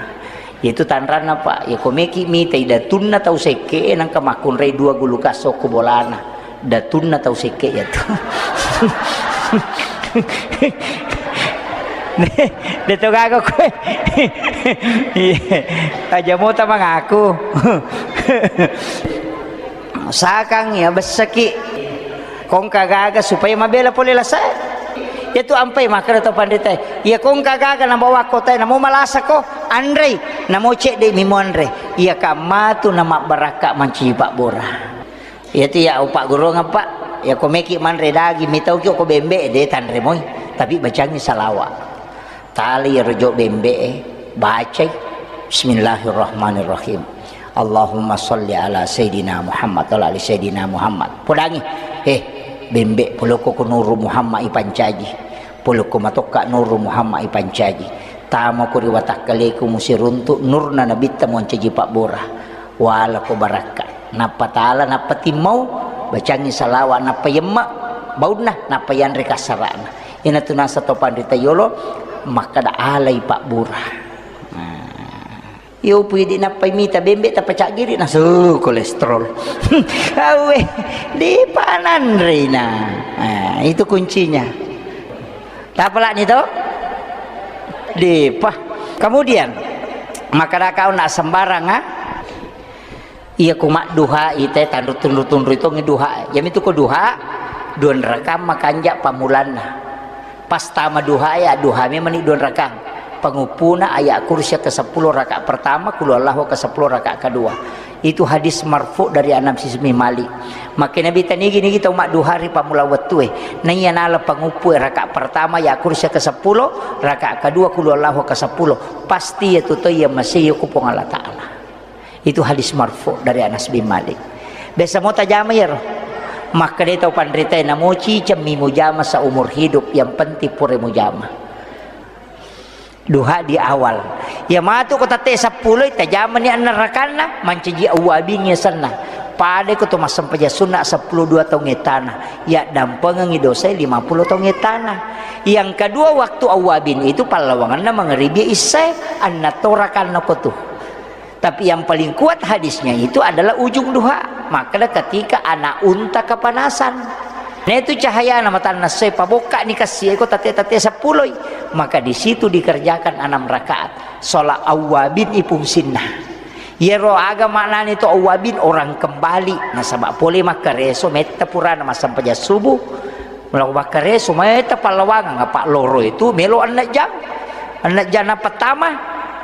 Itu tanranna, Pak. Ya, ko meki mitai datunna tau sekke, nangka makkunrai dua gulu kasso ko bolana. Datunna tau sekke ya tu. De to gaga koe. Iya. Aja mota mangaku. Sakang ya bessaki. Kongka gaga supaya mabela pole lasa. Iya tu ampai makkeda to panrita. Iya kongka gaga nabawa kotae namo malasa ko anrei, namo cedde mi muanre. Iya kammatu na mabbarakka mancaji pabbora. Iya tu ya upaggurungeng, Pak. Iya ko meki manre daging mitauki ko bembe de tanre moi. Tapi bacangi salawa. Tali iyaro jo bembe'e, bacai, "Bismillahirrahmanirrahim. Allahumma sholli ala Sayyidina Muhammad wa ala ali Sayyidina Muhammad." Podangi, "Eh, bembe, polokko ko Nuru Muhammad ipancaji. Polokko matokka Nuru Muhammad ipancaji. Tama ko ri watakkaleku musiruntu nurna nabitta moncaji pabbora. Wala ko barakka." Nappa tala, nappa timmau, bacangi salawa, nappa yemma baunna, nappa yanre kassarana. Iyanatu nasa to panrita yolo makkada alai pabbura. Nah. Yo pui di nappai mita bembe tappa caggiri nasu kolesterol. Awe, di pananrina. Nah, itu kuncinya. Tapalani to? Depa. Kemudian, makkada kau nak sembarang, ah? Iya ku madduhai te tanru tunru-tunru tongi duha. Yamitu ko duha, dua rakang makanja pamulanna. Pas tama duha ya, duha memang ni dua rakang. Panguppuna ayat kursi ke sepuluh rakaat pertama, kulu Allahu ke sepuluh rakaat kedua. Itu hadis marfu dari Anas bin Malik. Makkeda Nabi tanigi-nigi tau madduha ri pammula wettue. Naiya nala panguppu rakaat pertama ya kursi ke sepuluh, rakaat kedua kulu Allahu ke sepuluh. Pasti ya tu to iya masih ya ku Puang Allah Ta'ala. Itu hadis marfu dari Anas bin Malik. Biasa mo tajama iyaro. Makkeda tau panritae, namo cicemmi mujama seumur hidup, yang penting pura mujama. Duha di awal. Iya matu ko tette seppulo, tajamani anna rakanna, mancaji awwabing yasenna. Pada ko to massempajang sunna seppulo dua taung ettana. Ya dampengengi dosai lima puluh taung ettana. Yang kedua, waktu awwabin itu pallawangenna mangaribi issae, anna to rakanna ko tu. Tapi yang paling kuat hadisnya itu adalah ujung duha. Makkeda ketika anak unta kepanasan. Nah, itu cahayana matanna essoe, pabokkani kassie ko tate-tate seppuloi. Maka di situ dikerjakan enam rakaat. Sholat awwabin ipungsinna. Iyaro aga maknani to awwabin, orang kembali. Nasaba pole makkareso metta purana massempajang subuh. Melo makkareso metta pallawangang, apa loro itu melo enneng jam. Enneng jam na pertama,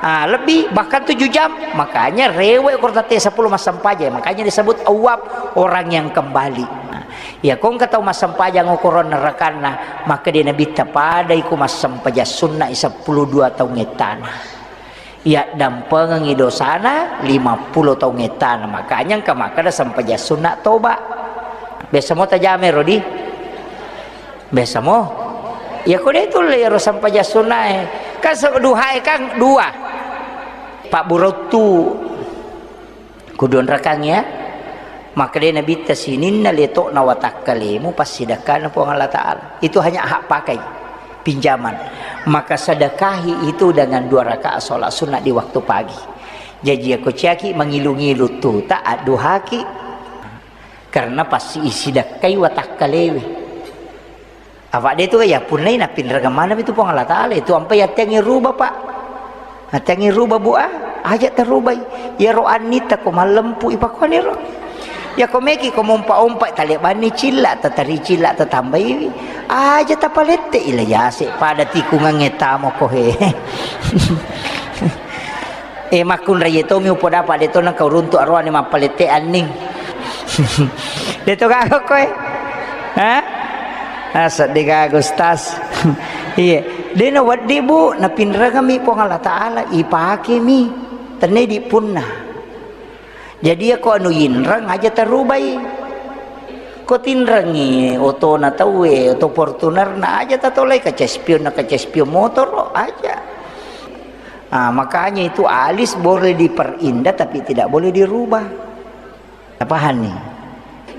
ah, lebih, bahkan tujuh jam. Makanya rewe ko tate seppulo massempajang. Makanya disebut awwab, orang yang kembali. Nah, iya ko engka tau massempajang okoronna rakanna, maka dia Nabitta padai ko massempajang sunna seppulo dua taung ettana. Iyaddampengengngi dosana lima puluh taung ettana. Makanya engka makkeda sempajang sunna toba. Biasa mo tajame ro di? Biasa mo? Ya ko de tulle ro sempajang sunnae. Kan se-, duhae kan dua. Pak Burottu. Kudu onrakang ya. Makkedai Nabitta, sininna letokna watakkalemu passidakkana Puang Allah Ta'ala. Itu hanya hak pakai, pinjaman. Maka sedekahi itu dengan dua rakaat sholat sunnah di waktu pagi. Jaji, ako ciaki mangilu-ngilu tuta, adduhaki. Karena pasti isidakkai watakkalewe. Apa de tu ya punnai napinrengeng maneng itu Puang Allah Ta'ala itu ampai attengngi ruba, Pak. Attengngi ruba, Bu, ah, aja tarubai. Iyaro annita ko mallempu ipakkuaniro. Ya ko meki ko mompa-ompa talebanni cilla, tatari cilla, tatambaiwi. Aja tapalette ila yase pada tikungangnge tamo ko he. Eh, makkunrai tomi upodapa de to nengka uruntu aroane mappalette anning. De to gaga koe. Ha? Ah, seddi gaga, Ustaz. Iya. De na weddi, Bu, napinrengami Puang Allah Ta'ala, ipakemi. Tenne di punna. Jadi, ya ko anu inreng aja tarubai. Ko tinrengi otona tauwe, oto Fortunerna aja tatolai, kaca spionna, kaca spion motoro aja. Ah, makanya itu alis boleh diperindah tapi tidak boleh dirubah. Tapahanni?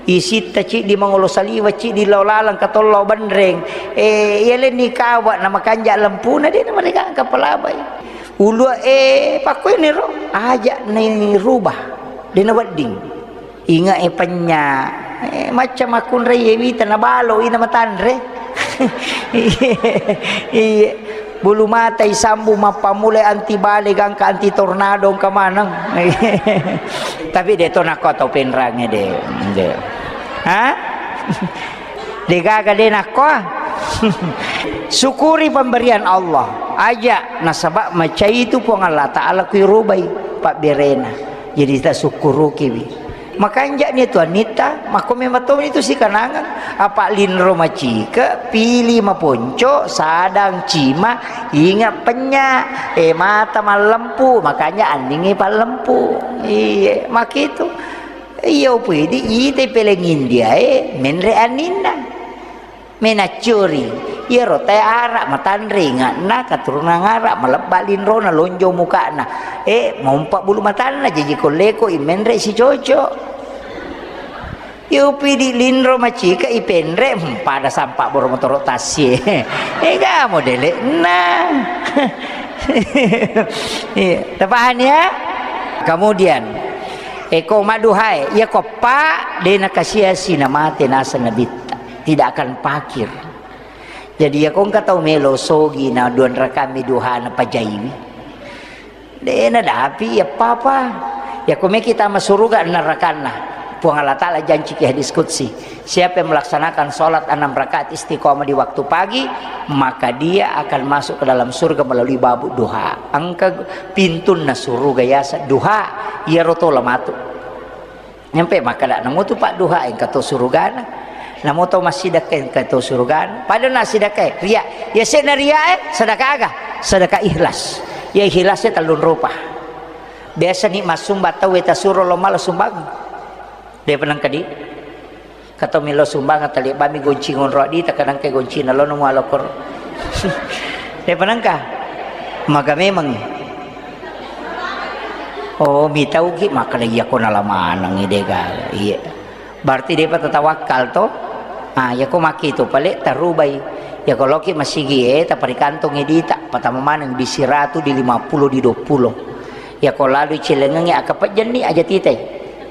Isitta ciddi mangolo saliwa, ciddi lao laleng katollo benreng. Eh, iya lenni kawa na makanja lempuna de na mereka angka palabai. Ulua, eh, pakkuiniro aja ni rubah. De na wedding. Inga e penya. Eh, macca makkunrai e wita na balo ina matanre. Iye. Iye. Bulu mata isambu mappamulai anti bale gangka anti tornado engka maneng. Tapi de to nakko tau penrange de. De. Ha? De gaga de nakko. Syukuri pemberian Allah. Aja nasaba macai itu Puang Allah Ta'ala kui rubai pabberena. Jadi tasukkurukiwi. Makanja'ni tu annitta, makko memang tommi tu sikanangang. Apa linro macike, pili maponco, sadang cima, inga penya, eh, mata mallempu, makanya anningngi pallempu. Iye, makitu. Iya upidi, ite peleng India e, menre anninna. Menaccuri, iyaro tae ara matanre inga'na, katurunan ara, malebba linrona, lonjong muka'na. Eh, maumpa bulu matanna, jaji kolleko imenre sicoco. Iyupidi linro macika ipenre, hmm, pada sampa boro motoro tassie. Ega modele'na. Iya, tapahani ya? Kemudian, eko maduhae, iya ko pa, de nakasia-sia namate naseng Nabitta. Tidak akan pakir. Jadi, iyako engka tau melo sogi na duanrakami duhana pajaiwi. De nadapi iya papa. Iyako meki tama suruga narakanna. Puang Allah Ta'ala janciki hadis qudsi. Siapa yang melaksanakan sholat enam rakaat istiqomah di waktu pagi, maka dia akan masuk ke dalam surga melalui babu duha. Engka pintunna suruga yasa duha, iyaro tola matu. Nyampe makkeda, "Namo tu padduha engka to surugana. Namo to massidekka engka to surugana." Padahal na sidekka, ria. Ya sena ria e, sedekah aga? Sedekah ikhlas. Ya ikhlas e tellung rupa. Biasa ni massumba tau e tasuro lo mala sumbang. De penang kedi. Kato melo sumbang tali bami gonci ngonro di takanang ke gonci na lo nemu alokor. De penangka. Maga memang. Oh, mitauki, makkeda, "Iyako nala manengngi, de gaga." Iya. Berarti depa tatawakkal to? Ah, iyako makkitu pale tarubai. Iyako loki masigi e, taparikantongi dita, patama maneng di siratu, di lima puluh, di dua puluh. Iyako lalui cilengengnge, akapejjenni aja titai.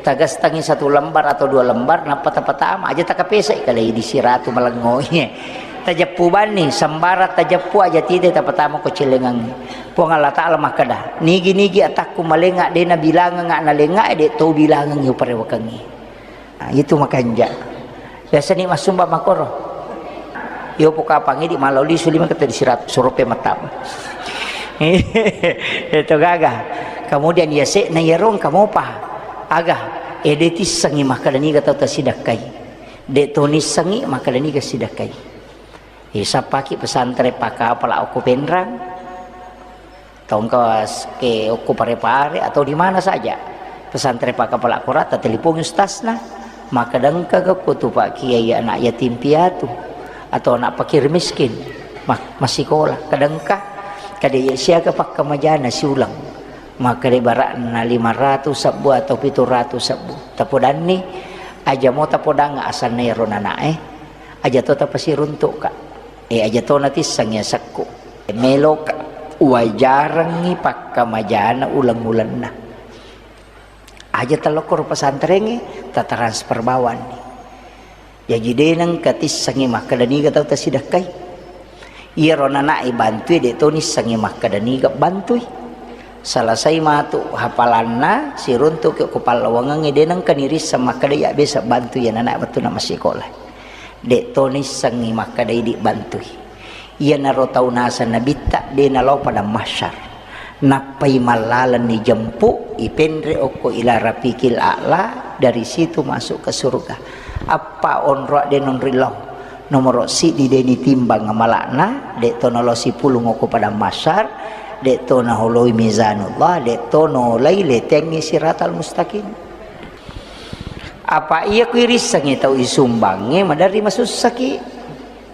Tagastangi satu lembar atau dua lembar, nappa tapatama aja, takapesai kalai di siratu malengngoi. Tajeppu banni, sembarang tajeppu aja titai, tapatama ko cilengengnge. Puang Allah Ta'ala makkeda, "Nigi-nigi atakku malenga de nabilangenga nalenga, de to bilangengi uparewakengi." Nah, itu makanja. Biasani massumba makoro. Yo pokapangi di maloli suli makata di sirat surupe matam. Itu gaga. Kemudian ya se na yarong kamu pa. Aga. Ede tissengi makkeda niga tau tasidakkai. De to nissengi makkeda niga sidakkai. Isappaki pesantren pakapala okko Penrang. Tongka s-, ke okko Pare-Pare atau di mana saja. Pesantren pakapala kora, tatelepongi ustazna. Maka dengka ke ko tu Pak Kiai anak yatim piatu atau anak fakir miskin. Ma-, masikola. Kadengka, kada iya siaga pakkamajana siulang. Maka de barakna lima ratus sebbu atau pitu ratus sebbu. Tapodanni, aja mo tapodang asanna ero nanae. Aja to tapasiruntuk, Kak. Eh, aja to natissengi asekku. Meloka wajarengngi pakkamajana uleng-ulenna. Aja tellokkoro pesantrengnge, tatransfer bawanni. Jaji de nengka tissengi makkeda niga tau tasidakkai. Iyaro nanae bantui, de to nissengi makkeda niga bantui. Selesai matu hafalanna, siruntuki ko pallawangengnge, de nengka nirisseng makkeda iya biasa bantu iya nanae wettunna massikola. De to nissengi makkeda idi bantui. Iyanaro tau naseng Nabitta, de nalao padang mahsyar. Nappai mallalenni jempu, ipenre okko ila rafiqil a'la, dari situ masuk ke surga. Appa onroa de nonri lao. Nomoro siddi de nitimbang amala'na, de to nalao sipulung okko padang mahsyar, de to naholoi mizanullah, de to nolai letengngi siratal mustaqim. Apa iya ku irissengngi tau isumbangnge, maderri masussaki.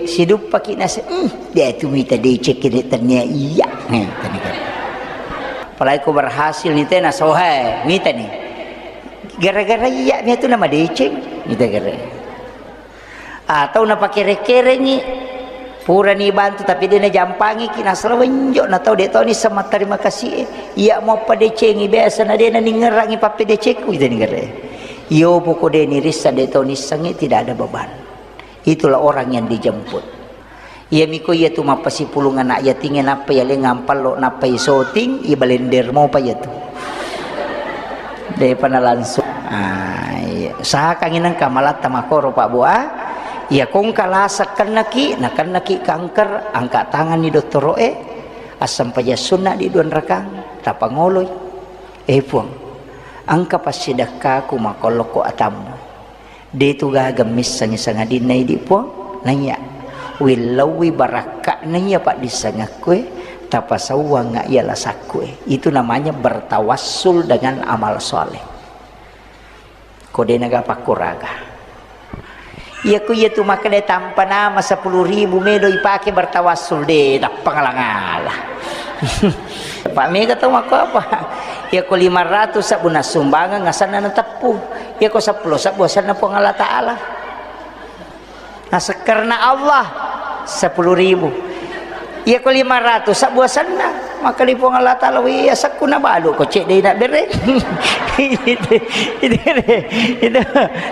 Siduppaki nase, "Hmm, de tu mita deceng kede tennia iya." Nah, tadi kan. Apalagi ko berhasil ni tena sohe, mita ni. Gara-gara iya mia tu nama deceng, mita gara. Atau napakere-kerengi, purani bantu tapi de najampangiki, nasala wenjo na tau de toni sama terima kasih e. Iya mau padecengi biasa na de naningerangi pappedecengku, ita ningere. Iyo poko de nirissa de toni sangi, tidak ada beban. Itulah orang yang dijemput. Iya miko iya tu mappasipulung anak yatinge nappa iya lengang pallo nappa isoting, iya balender mopa iya tu. Depa na langsung. Ah, iya. Usahakangi nengka malatta makoro, Pak Bu, ah. Iya kongka lasa kennaki, na kennaki kanker, angka tanganni dottoro'e, assempajang sunna di dua rakang, tapangoloi. Eh, Puang, engka passidekkaku makollokko atammu. De tu gaga missengi sangadinna idi, Puang. Naiya, willauwi barakka'na iya paddissengekkue, tapasauwangnga iya lasakkue. Itu namanya bertawassul dengan amal soleh. Ko de naga pakkuraga. Iya ku iya tu makkeda tampa nama sepuluh ribu medo ipake bertawassul, de, tappa ngala-ngala. Pak mega tau makko apa? Iya ko lima ratus sabbu nassumbangeng asanna nateppu. Iya ko sepuluh sabbu asanna Puang Allah Ta'ala. Naseng karena Allah, sepuluh ribu. Iya ko lima ratus sabbu asanna, maka di Puang Allah Ta'ala, "Wih, asekku nabalu ko cek dei nak bere." Itu, itu, itu.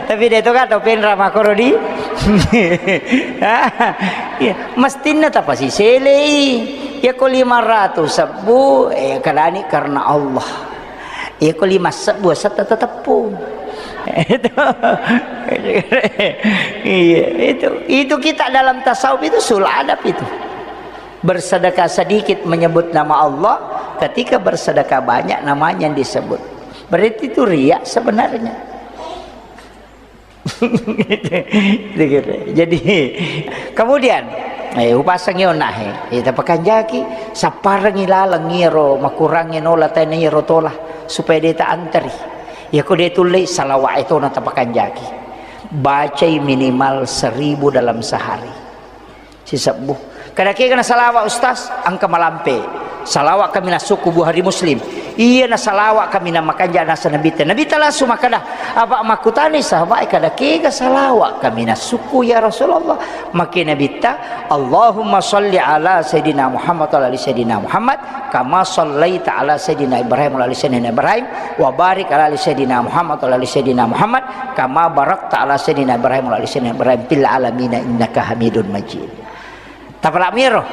Tapi de to kata penra makoro di. Iya, mestinna tapasiselei. Iya ko lima ratus sabbu, eh, kadani karena Allah. Iya ko lima sebbu asetta teteppu. Itu. Iya, itu. Itu kita dalam tasawuf itu sul adab itu. Bersedekah sedikit menyebut nama Allah, ketika bersedekah banyak namanya yang disebut. Berarti itu riya sebenarnya. Jadi, kemudian, eh, upasangi onahe, eh, tapakanjaki, sapparengi laleng iyaro makurangnge nola tena iyaro tola, supaya de ta anteri. Iya ko de tullei, salawat e tona tapakanjaki. Bacai minimal seribu dalam sehari. Sisebbu. Kada kega na salawat, Ustaz, engka malampe. Salawat kami nasukku Bukhari Muslim. Iya na salawa' kaminang makanja' naseng Nabitta. Nabitta langsung makkeda, apa' makkutani sahabat e kada, kega salawa' kaminang sukku ya Rasulullah? Makkeda Nabitta, Allahumma salli ala Sayyidina Muhammad wa ala ali Sayyidina Muhammad, kama sallaita ala Sayyidina Ibrahim wa ala ali Sayyidina Ibrahim, wa barik ala ali Sayyidina Muhammad wa ala ali Sayyidina Muhammad, kama barakta ala Sayyidina Ibrahim wa ala ali Sayyidina Ibrahim fil alamina innaka Hamidun Majid. Tapala'mu iyaro.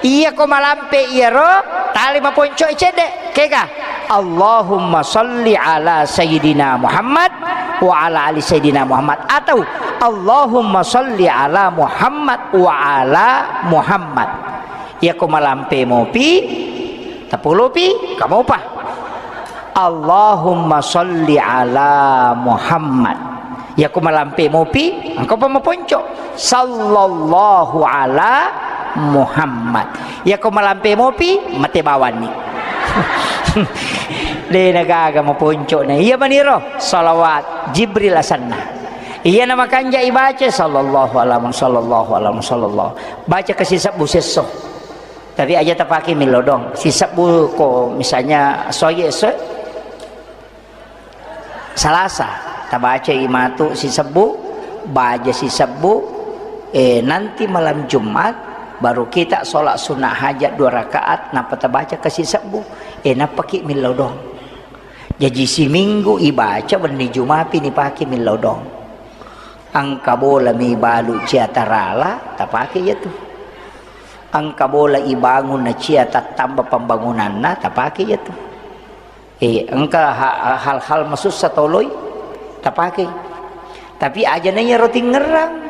Iyako malampe iyaro, tali maponco'i cedde'. Kega? Allahumma salli ala Sayyidina Muhammad wa ala ali Sayyidina Muhammad. Atau Allahumma salli ala Muhammad wa ala Muhammad. Iyako malampe mopi, tapolopi, kamopa. Allahumma salli ala Muhammad. Iyako malampe mopi, engka pa maponco. Sallallahu ala Muhammad. Iyako malampe mopi, mate bawanni. De' na gaga maponco na. Iya maniro, salawat Jibril asenna. Iya na makanja' ibaca, sallallahu ala Muhammad, sallallahu ala Muhammad, sallallahu. Baca ke sisebbu sesso. Tapi aja tapake millau doang. Sisebbu ko misalnya soye esso, Salasa, tabacai matu sisebbu, baja sisebbu, eh, nanti malam Jumat baru kita sholat sunnah hajat dua rakaat, nappa tabaca ke sisebbu, eh, nappaki millau doang. Jaji siminggu ibaca, wenni Jumapi nipake millau doang. Engka bola mi balu cia tarala, tapake iyatu. Engka bola ibangun na cia tattamba pembangunanna, tapake iyatu. Eh, engka ha-, hal-hal masussa toloi, tapake. Tapi aja na iyaro tingerang.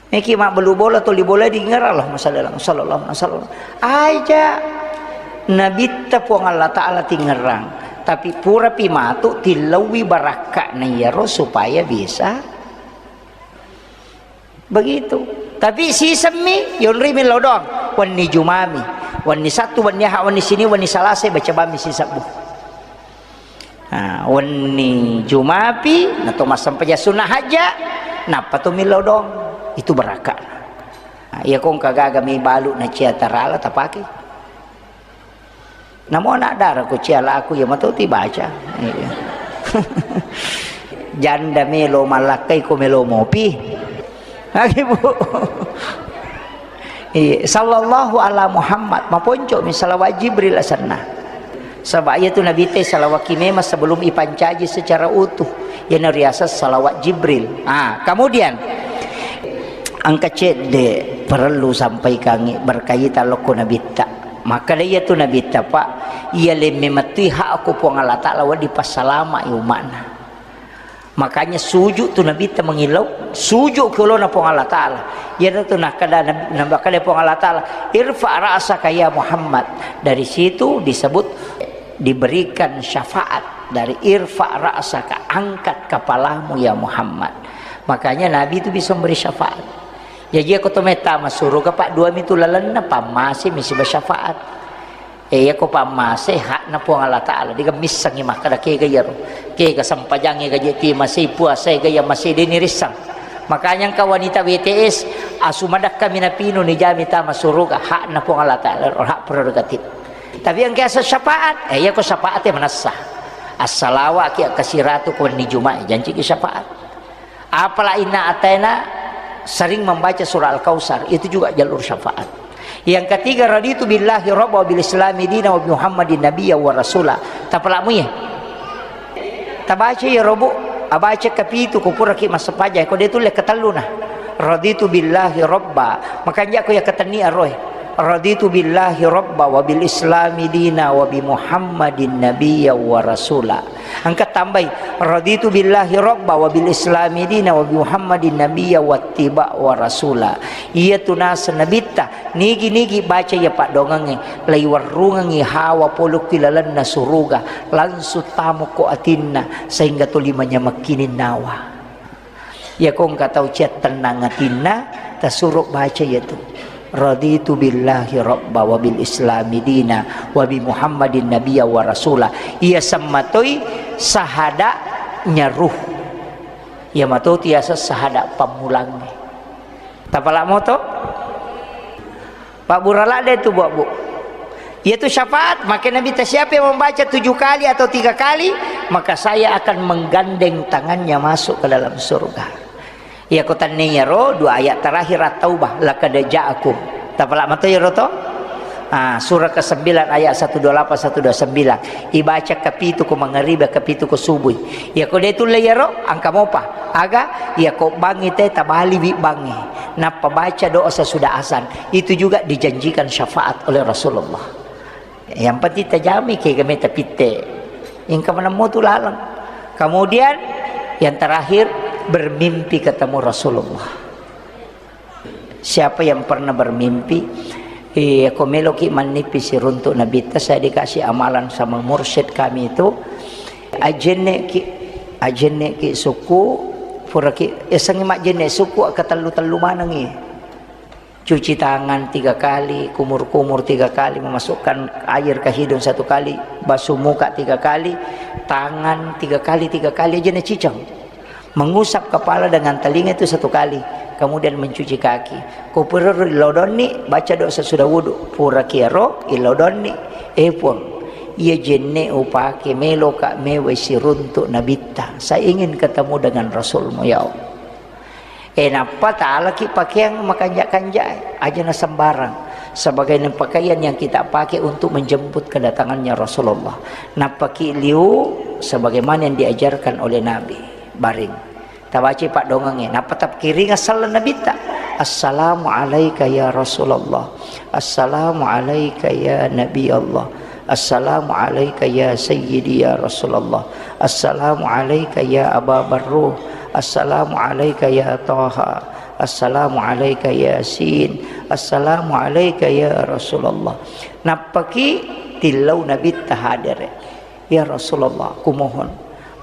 Meki mabbelu bola, toli bola dingerang, Allahumma shalli ala Muhammad, sallallahu alaihi wasallam. Aja Nabitta Puang Allah Ta'ala tingerang. Tapi purapi matu tillaui barakka'na iyaro supaya bisa Begitu. Tapi sisemmi, yonri millau doang. Wenni Jumami, wenni Sattu, wenni Aha, wenni Sini, wenni Salasa, baca bammi sisebbu. Nah, wenni Jumapi, nato massempajang sunnah hajja, nappa to millau doang. Itu barakka. Nah, iya ko engka gaga mi balu na cia tarala tapake. Namo anak dara ko ciala aku ya matau ti baca. Iya. Janda melo malakkai ko melo mopi. Lagi, Bu. Iya, sallallahu ala Muhammad, maponco mi salawat Jibril asenna. Saba iya tu Nabi te salawat ki memang sebelum ipancaji secara utuh. Yana riaseng salawat Jibril. Ah, kemudian engka cedde perlu sampaikangi berkaitan lokko Nabitta. Makkeda iyatu Nabitta, Pak, iya lemme mettui hakku Puang Allah Ta'ala wedding passalama'i umma'na. Makanya sujud tu Nabitta mengillau, sujud ke olona Puang Allah Ta'ala. Iyanatu nakkeda Nabi, nakkeda Puang Allah Ta'ala, "Irfa ra'saka ya Muhammad." Dari situ disebut diberikan syafaat dari "Irfa ra'saka", angkat kepalamu ya Muhammad. Makanya Nabi itu bisa memberi syafaat. Jaji, iyako to mettama suruga, Pak, dua mitu lalenna, pammase mi siba syafaat. Eh, iyako pammase hakna Puang Allah Ta'ala, digemmissengi makkeda kega iyaro, kega sempajangnge gaje ti masei, puasa gaje masei, deni rissang. Makanya engka wanita W T S, asu madakka mi napinu nijami tama suruga, hakna Puang Allah Ta'ala, hak prerogatif. Tapi engka asa syafaat, eh, iyako syafaat manessa. Assalawa ki akkasiratu ko wenni Juma'i, janci ki syafaat. Apala inna ataina sering membaca surah Al-Kautsar, itu juga jalur syafaat. Yang ketiga, raditu billahi rabba wa bil islami dina wa bi Muhammadin nabiyya wa rasula. Tapalamu ye. Tabaca ya robu, abaca kapitu ko puraki massempajang, ko de tulle katelluna. Raditu billahi rabba. Makanja ko ya katenni aroe. Raditu billahi rabba wa bil islami dina wa bi Muhammadin nabiyya wa rasula. Engka tambai, raditu billahi rabba wa bil islami dina wa bi Muhammadin nabiyya wattiba wa rasula. Iyatu naseng nabitta, nigi-nigi baca iya paddoangengnge, laiwerrungengngi hawa polokki lalenna suruga, langsung tamukko atinna, sehingga tuli manyamekkining nawa. Iyako engka tau cia tennang atinna, tasuro baca iyatu. Raditu billahi rabba wa bil islami dina wa bi Muhammadin nabiyya wa rasula. Iya semmatoi sahada nyaruh. Iya mato tiasa sahada pammulangnge. Tapala moto? Pabbura ladde tu, Bu, Bu. Yaitu syafaat, maka Nabi ta, "Siapa yang membaca tujuh kali atau tiga kali, maka saya akan menggandeng tangannya masuk ke dalam surga." Iya, ko tanne iyaro dua ayat terakhir At-Taubah, "Laqad ja'akum." Tapala mato iyaro to? Ah, surah kesembilan ayat satu dua lapan, satu dua sembilan. Ibaca kapitu ko mangariba, kapitu ko subui. Iya, ko de tulle iyaro, engka mopa. Aga, iya, ko bangi te tabaliwi bangi. Nappa baca doa sesudah azan. Itu juga dijanjikan syafaat oleh Rasulullah. Yang penting tajami ke game tapitte. Engka manemmo tu laleng. Kemudian yang terakhir, bermimpi ketemu Rasulullah. Siapa yang pernah bermimpi, eh, ko meloki mannipi siruntuk Nabitta, saya dikasih amalan sama mursyid kami itu, ajenneki, ajenneki suku, puraki, esengi majenne suku, ketellu-tellu manengi. Cuci tangan tiga kali, kumur-kumur tiga kali, memasukkan air ke hidung satu kali, basuh muka tiga kali, tangan tiga kali, tiga kali aja naciceng. Mengusap kepala dengan telinga itu satu kali, kemudian mencuci kaki. Ko pura ilodonni, baca doa sesudah wudhu. Pura kiaro, ilodonni. Eh, Puang, iya jenne upake meloka mewai siruntuk Nabitta. Saya ingin ketemu dengan Rasulmu, ya Allah. Eh, nappa talaki pakeang makanja-kanja, aja na sembarang. Sebagai pakaian yang kita pakai untuk menjemput kedatangannya Rasulullah. Nappaki liu sebagaimana yang diajarkan oleh Nabi. Baring. Tabaci paddongengnge. Nappa tapkiringa sallang Nabitta. "Assalamu alaika ya Rasulullah. Assalamu alaika ya Nabi Allah. Assalamu alaika ya Sayyidi ya Rasulullah. Assalamu alaika ya Aba Barruh. Assalamu alaika ya Taha. Assalamu alaika Yasin. Assalamu alaika ya Rasulullah." Nappaki tillau Nabitta hadere. "Ya Rasulullah, kumohon,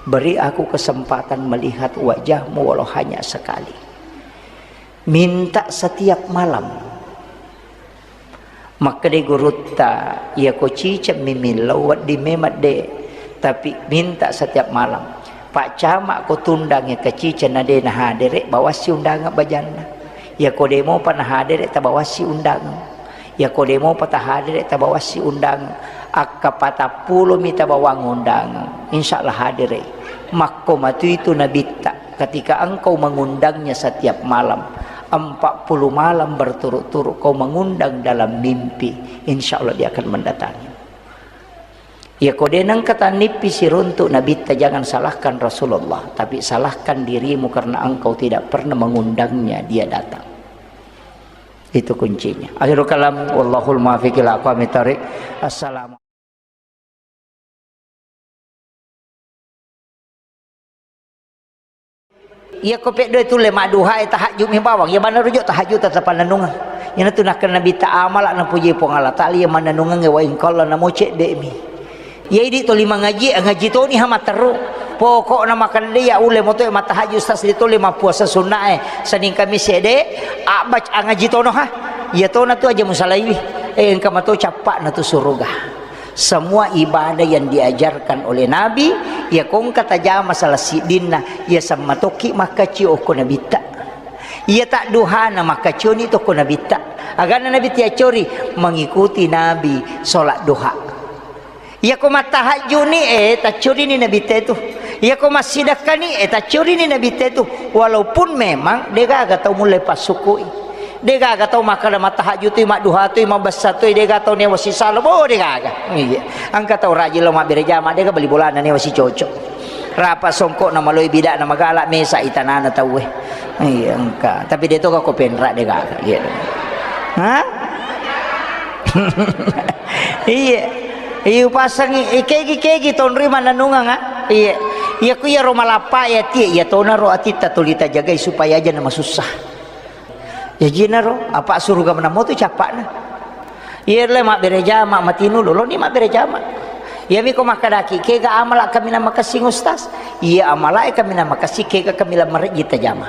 beri aku kesempatan melihat wajahmu walau hanya sekali." Minta setiap malam. Makkedai gurutta, "Iyako ciceng mi millau wedding memang de, tapi minta setiap malam. Pak Camak ko tundangnge ke ciceng na de nahadere, bawassi undangan bajanna. Iyako de mopa nahadere, tabawassi undangan. Iyako de mopa tahadere, tabawassi undangan. Akka patappulo mi tabawang undangan. Insya Allah hadere." Makko matu itu Nabitta. Ketika engkau mengundangnya setiap malam, empat puluh malam berturut-turut kau mengundang dalam mimpi, insya Allah dia akan mendatangi. Ya, ko de nengka tannipi siruntuk Nabitta, jangan salahkan Rasulullah, tapi salahkan dirimu karena engkau tidak pernah mengundangnya dia datang. Itu kuncinya. Akhirul kalam, wallahul muwaffiq ila aqwamit thariq. Assalamu Iyako peddoe tulle madduhae, tahajjud mi bawang, iya bannaro jo tahajjud tetep pannennungeng. Iyanatu nakkeda Nabitta, amala napuji Puang Allah Taala iya mannennungengnge wa in qalla, namo cedde'mi. Iya idi toli mangaji, ngaji toni ha matteru. Pokokna makkedde iya ulle moto mattahajjud, sasli toli mappuasa sunnae, Senin Kamis ede, abbac angaji tono ha. Iya tona tu aja musalaiwi. Eh, engka mato cappa'na tu suruga. Semua ibadah yang diajarkan oleh Nabi, iya ko engka tajama salah siddinna, iya sammatokki makkacio okko Nabitta. Iya tadduhana makkacioni tokko Nabitta. Aganna Nabitta yaccori, mengikuti Nabi sholat duha. Iya ko mattahajjuni, eh, taccorini Nabitta itu. Iya ko massidakkani, eh, taccorini Nabitta itu. Walaupun memang degaga tau mulle passukui. Degaga tau makkeda mattahajjutui, madduhatui, mabessatui, dega tau newa sisala, bo degaga. Iya. Engka tau rajin lo mabbere jama, dega bali bolana newa sicoco. Rapa songkokna maloi bidakna magala, mesa itanana tauwe. Iya, engka. Tapi de toga ko penra degaga. Iya. Hah? Iya. Iya, upasangi, ikegi-kegi tonri mananunganga. Iya. Iya ku iya ro malappa ya tie, iya tona ro atitta tuli tajagai supaya aja na masussa. Jajinaro, apa suruga menamo tu cappa'na. Iya le mabbere jama, matinu loloni mabbere jama. Iyami ko makkadaki, kega amala kaminang makessing Ustaz? Iya amala e kaminang makessing, kega kaminang marejji tajama.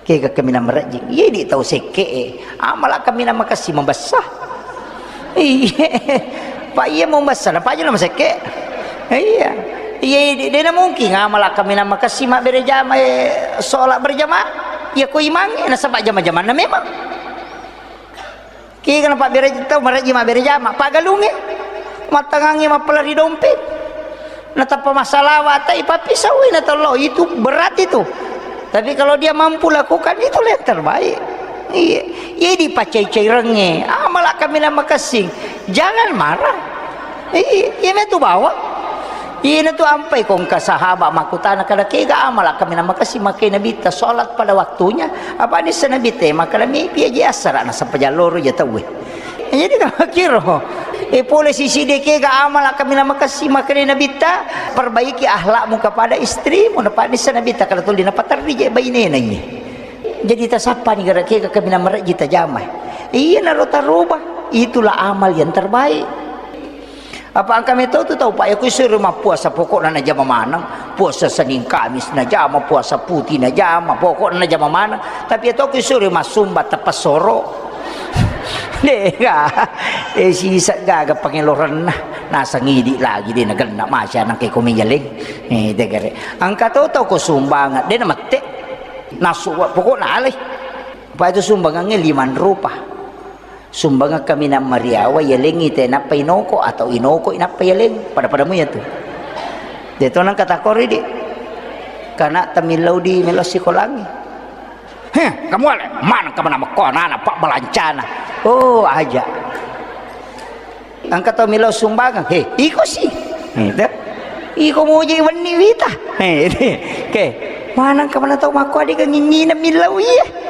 Kega kaminang marejji. Iya di tau sekke e. Amala kaminang makessing mabessa. Iya. Pak iya mau mabessa, na paju nama sekke. Iya. Iya, di, dena mungkin amala kaminang makessing mabbere jama, eh, sholat berjamaah. Iya ko imangnge, nasaba jama-jamanna memang. Kega napabbere tau marejji mabbere jama, paggalungnge, mattangangnge mappala ri dompet. Natappa massalawa ta ipappisau na tello, itu berat itu. Tapi kalau dia mampu lakukan, itulah yang terbaik. Iya, iya dipacai-cairengnge, amala kaminang makessing. Jangan marah. Iya, iya metu bawang. Iyana tu ampai ko engka sahabat makkutana, kada kega amala kaminang makessing makkeda Nabitta salat pada waktunya, apa nissa Nabitta makkeda mepi aja assara nasaba jalloro ja tauwe. Jadi kira, e pole sisi de kega amala kaminang makessing makkeda Nabitta, perbaiki akhlakmu kepada istrimu, napa nissa Nabitta kada tuli napaterri je bainena iye. Jadi tasappani gara kega kaminang marejji tajama. Iyanaro taroba, itulah amal yang terbaik. Apa engka meto tu tau, Pak, ya, ku isuro mappuasa, pokokna najama maneng. Puasa Senin Kamis najama, puasa putih najama, pokokna najama maneng. Tapi ya to ku isuro massumba teppesoro. Dega. Eh, sisa gaga pangelorenna. Nasang idi lagi de nagenna masya nang ke komi yaleng. Eh, degare. Engka to tau ko sumbangan, de namette. Nasu, pokokna alai. Pak, itu sumbangannya lima rupa. Sumbangeng kaminang mariawa, yalengngi te nappa inoko atau inoko inappa yaleng. Pada-pada muya tu. De to nang katakori di. Kana tamillau di melo sikolangi. Heh, kamu ale, mana kamu nama ko anak-anak pak balancana. Oh, aja. Engka tau melo sumbangeng. He, iko si. He, te. Iko moje wenni wita. He, te. Ke. Mana kamu tau mako adega ngingina millau iya.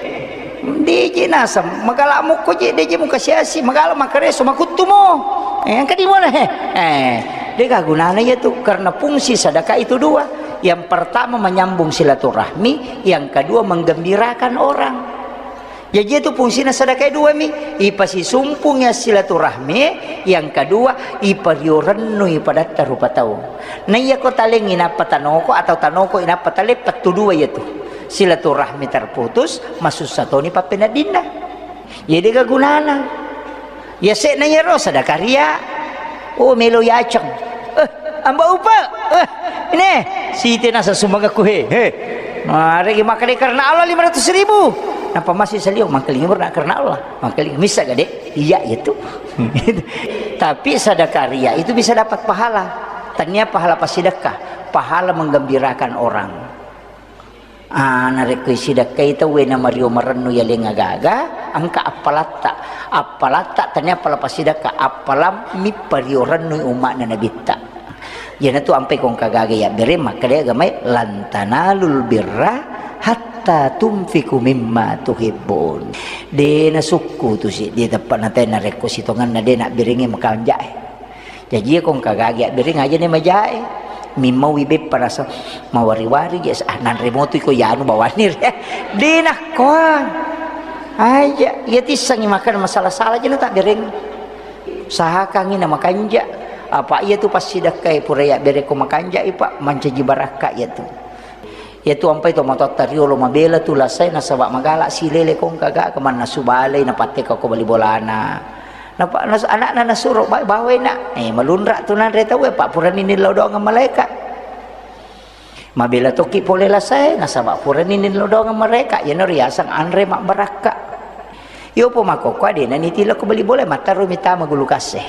Deje naseng, magala mukko je, deje muka siasi, magala makareso, makuttumo. Eh, engka di mana, he? Eh, dega gunana iya tu, karena fungsi sedekah itu dua. Yang pertama menyambung silaturahmi, yang kedua menggembirakan orang. Jaji itu fungsina sedekah dua mi, ipasisumpungi silaturahmi, yang kedua ipariorennu ipadatta rupa tau. Na iya ko talengi nappa tanoko atau tanoko inappa tale, pettu dua iya tu. Silaturahmi terputus, masussa toni pappeneddinna. Iya dega gunana. Iya se'na iyaro sadaka ria. Oh, melo yaceng. Eh, amba upa. Eh, ini. Siti nasa sumbangakku he. He. Maregi makkeda karena Allah lima ratus ribu. Napa masih salio mangkelingi berna karena Allah. Mangkelingi misa gade. Iya itu. Tapi sadaka ria itu bisa dapat pahala. Tania pahala pasidekka, pahala menggembirakan orang. Ah, narekko isidakkai tauwe na mario marennu yaleng agaga, engka appalatta. Appalatta tania appala pasidakka, appalammi pario rennu umma'na Nabitta. Iyanatu ampai ko engka gaga yabbere makkeda agamae, "Lan tanalul birra hatta tunfiqu mimma tuhibbun." De nasukku tu si, de teppa natai narekko sitongenna de nabberengnge makanjae. Jaji iya ko engka gagi abbereng aja ni majae. Mimmaui beppa rasa mawari-wari je, ah, nanre motu iko yanu bawanni re. De nakkoa. Aja, iya tissangi makan masalah-salah je na tabbereng. Sahakangi na makanja. Apa iya tu passidakkai pura yabbereng ko makanja, Pak, mancaji barakka iya tu. Iyatu ampai tomatoatta riolo mabela tu lasai nasaba magala silele ko engka gaga mannasu balei napatteka ko bali bolana. Napa nas-, anakna nasuro ba-, bawai nak. Eh, malunra tu nanre tauwe, Pak, purani nillau doang malaika. Mabela tokki pole lasai nasaba purani nillau doang malaika. Iyana riaseng anre mabbarakka. Yopo makkokkoe de' na nitilo ko bali bola, mattarumi tama gulu kasse.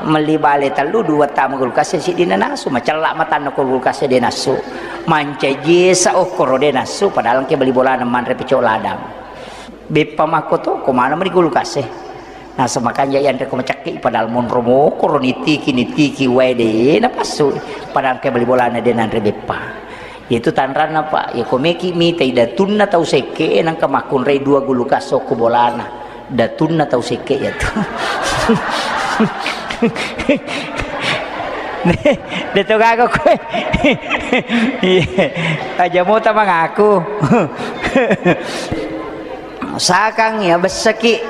Melli bale tellu, dua tama gulu kasse, siddi na nasu, macella matanna ko gulu kasse de' nasu. Mancaji esa okkoro de' nasu, padahal engke bali bolana manre pecok ladang. Beppa makko to, ko mana meni gulu kasse. Nasa makanja yanre ko macakki, padahal monro mokoro nitiki, nitiki wae de' napassu. Padahal engke bali bolana de' nanre beppa. Itu tanranna, Pak. Ya, ko meki mitai datunna tau sekke, nangka makkunrai dua gulu kasso ko bolana. Datunna tau sekke ya tu. De to gaga koe. Iya. Aja mota mangaku. Sakang ya bessaki.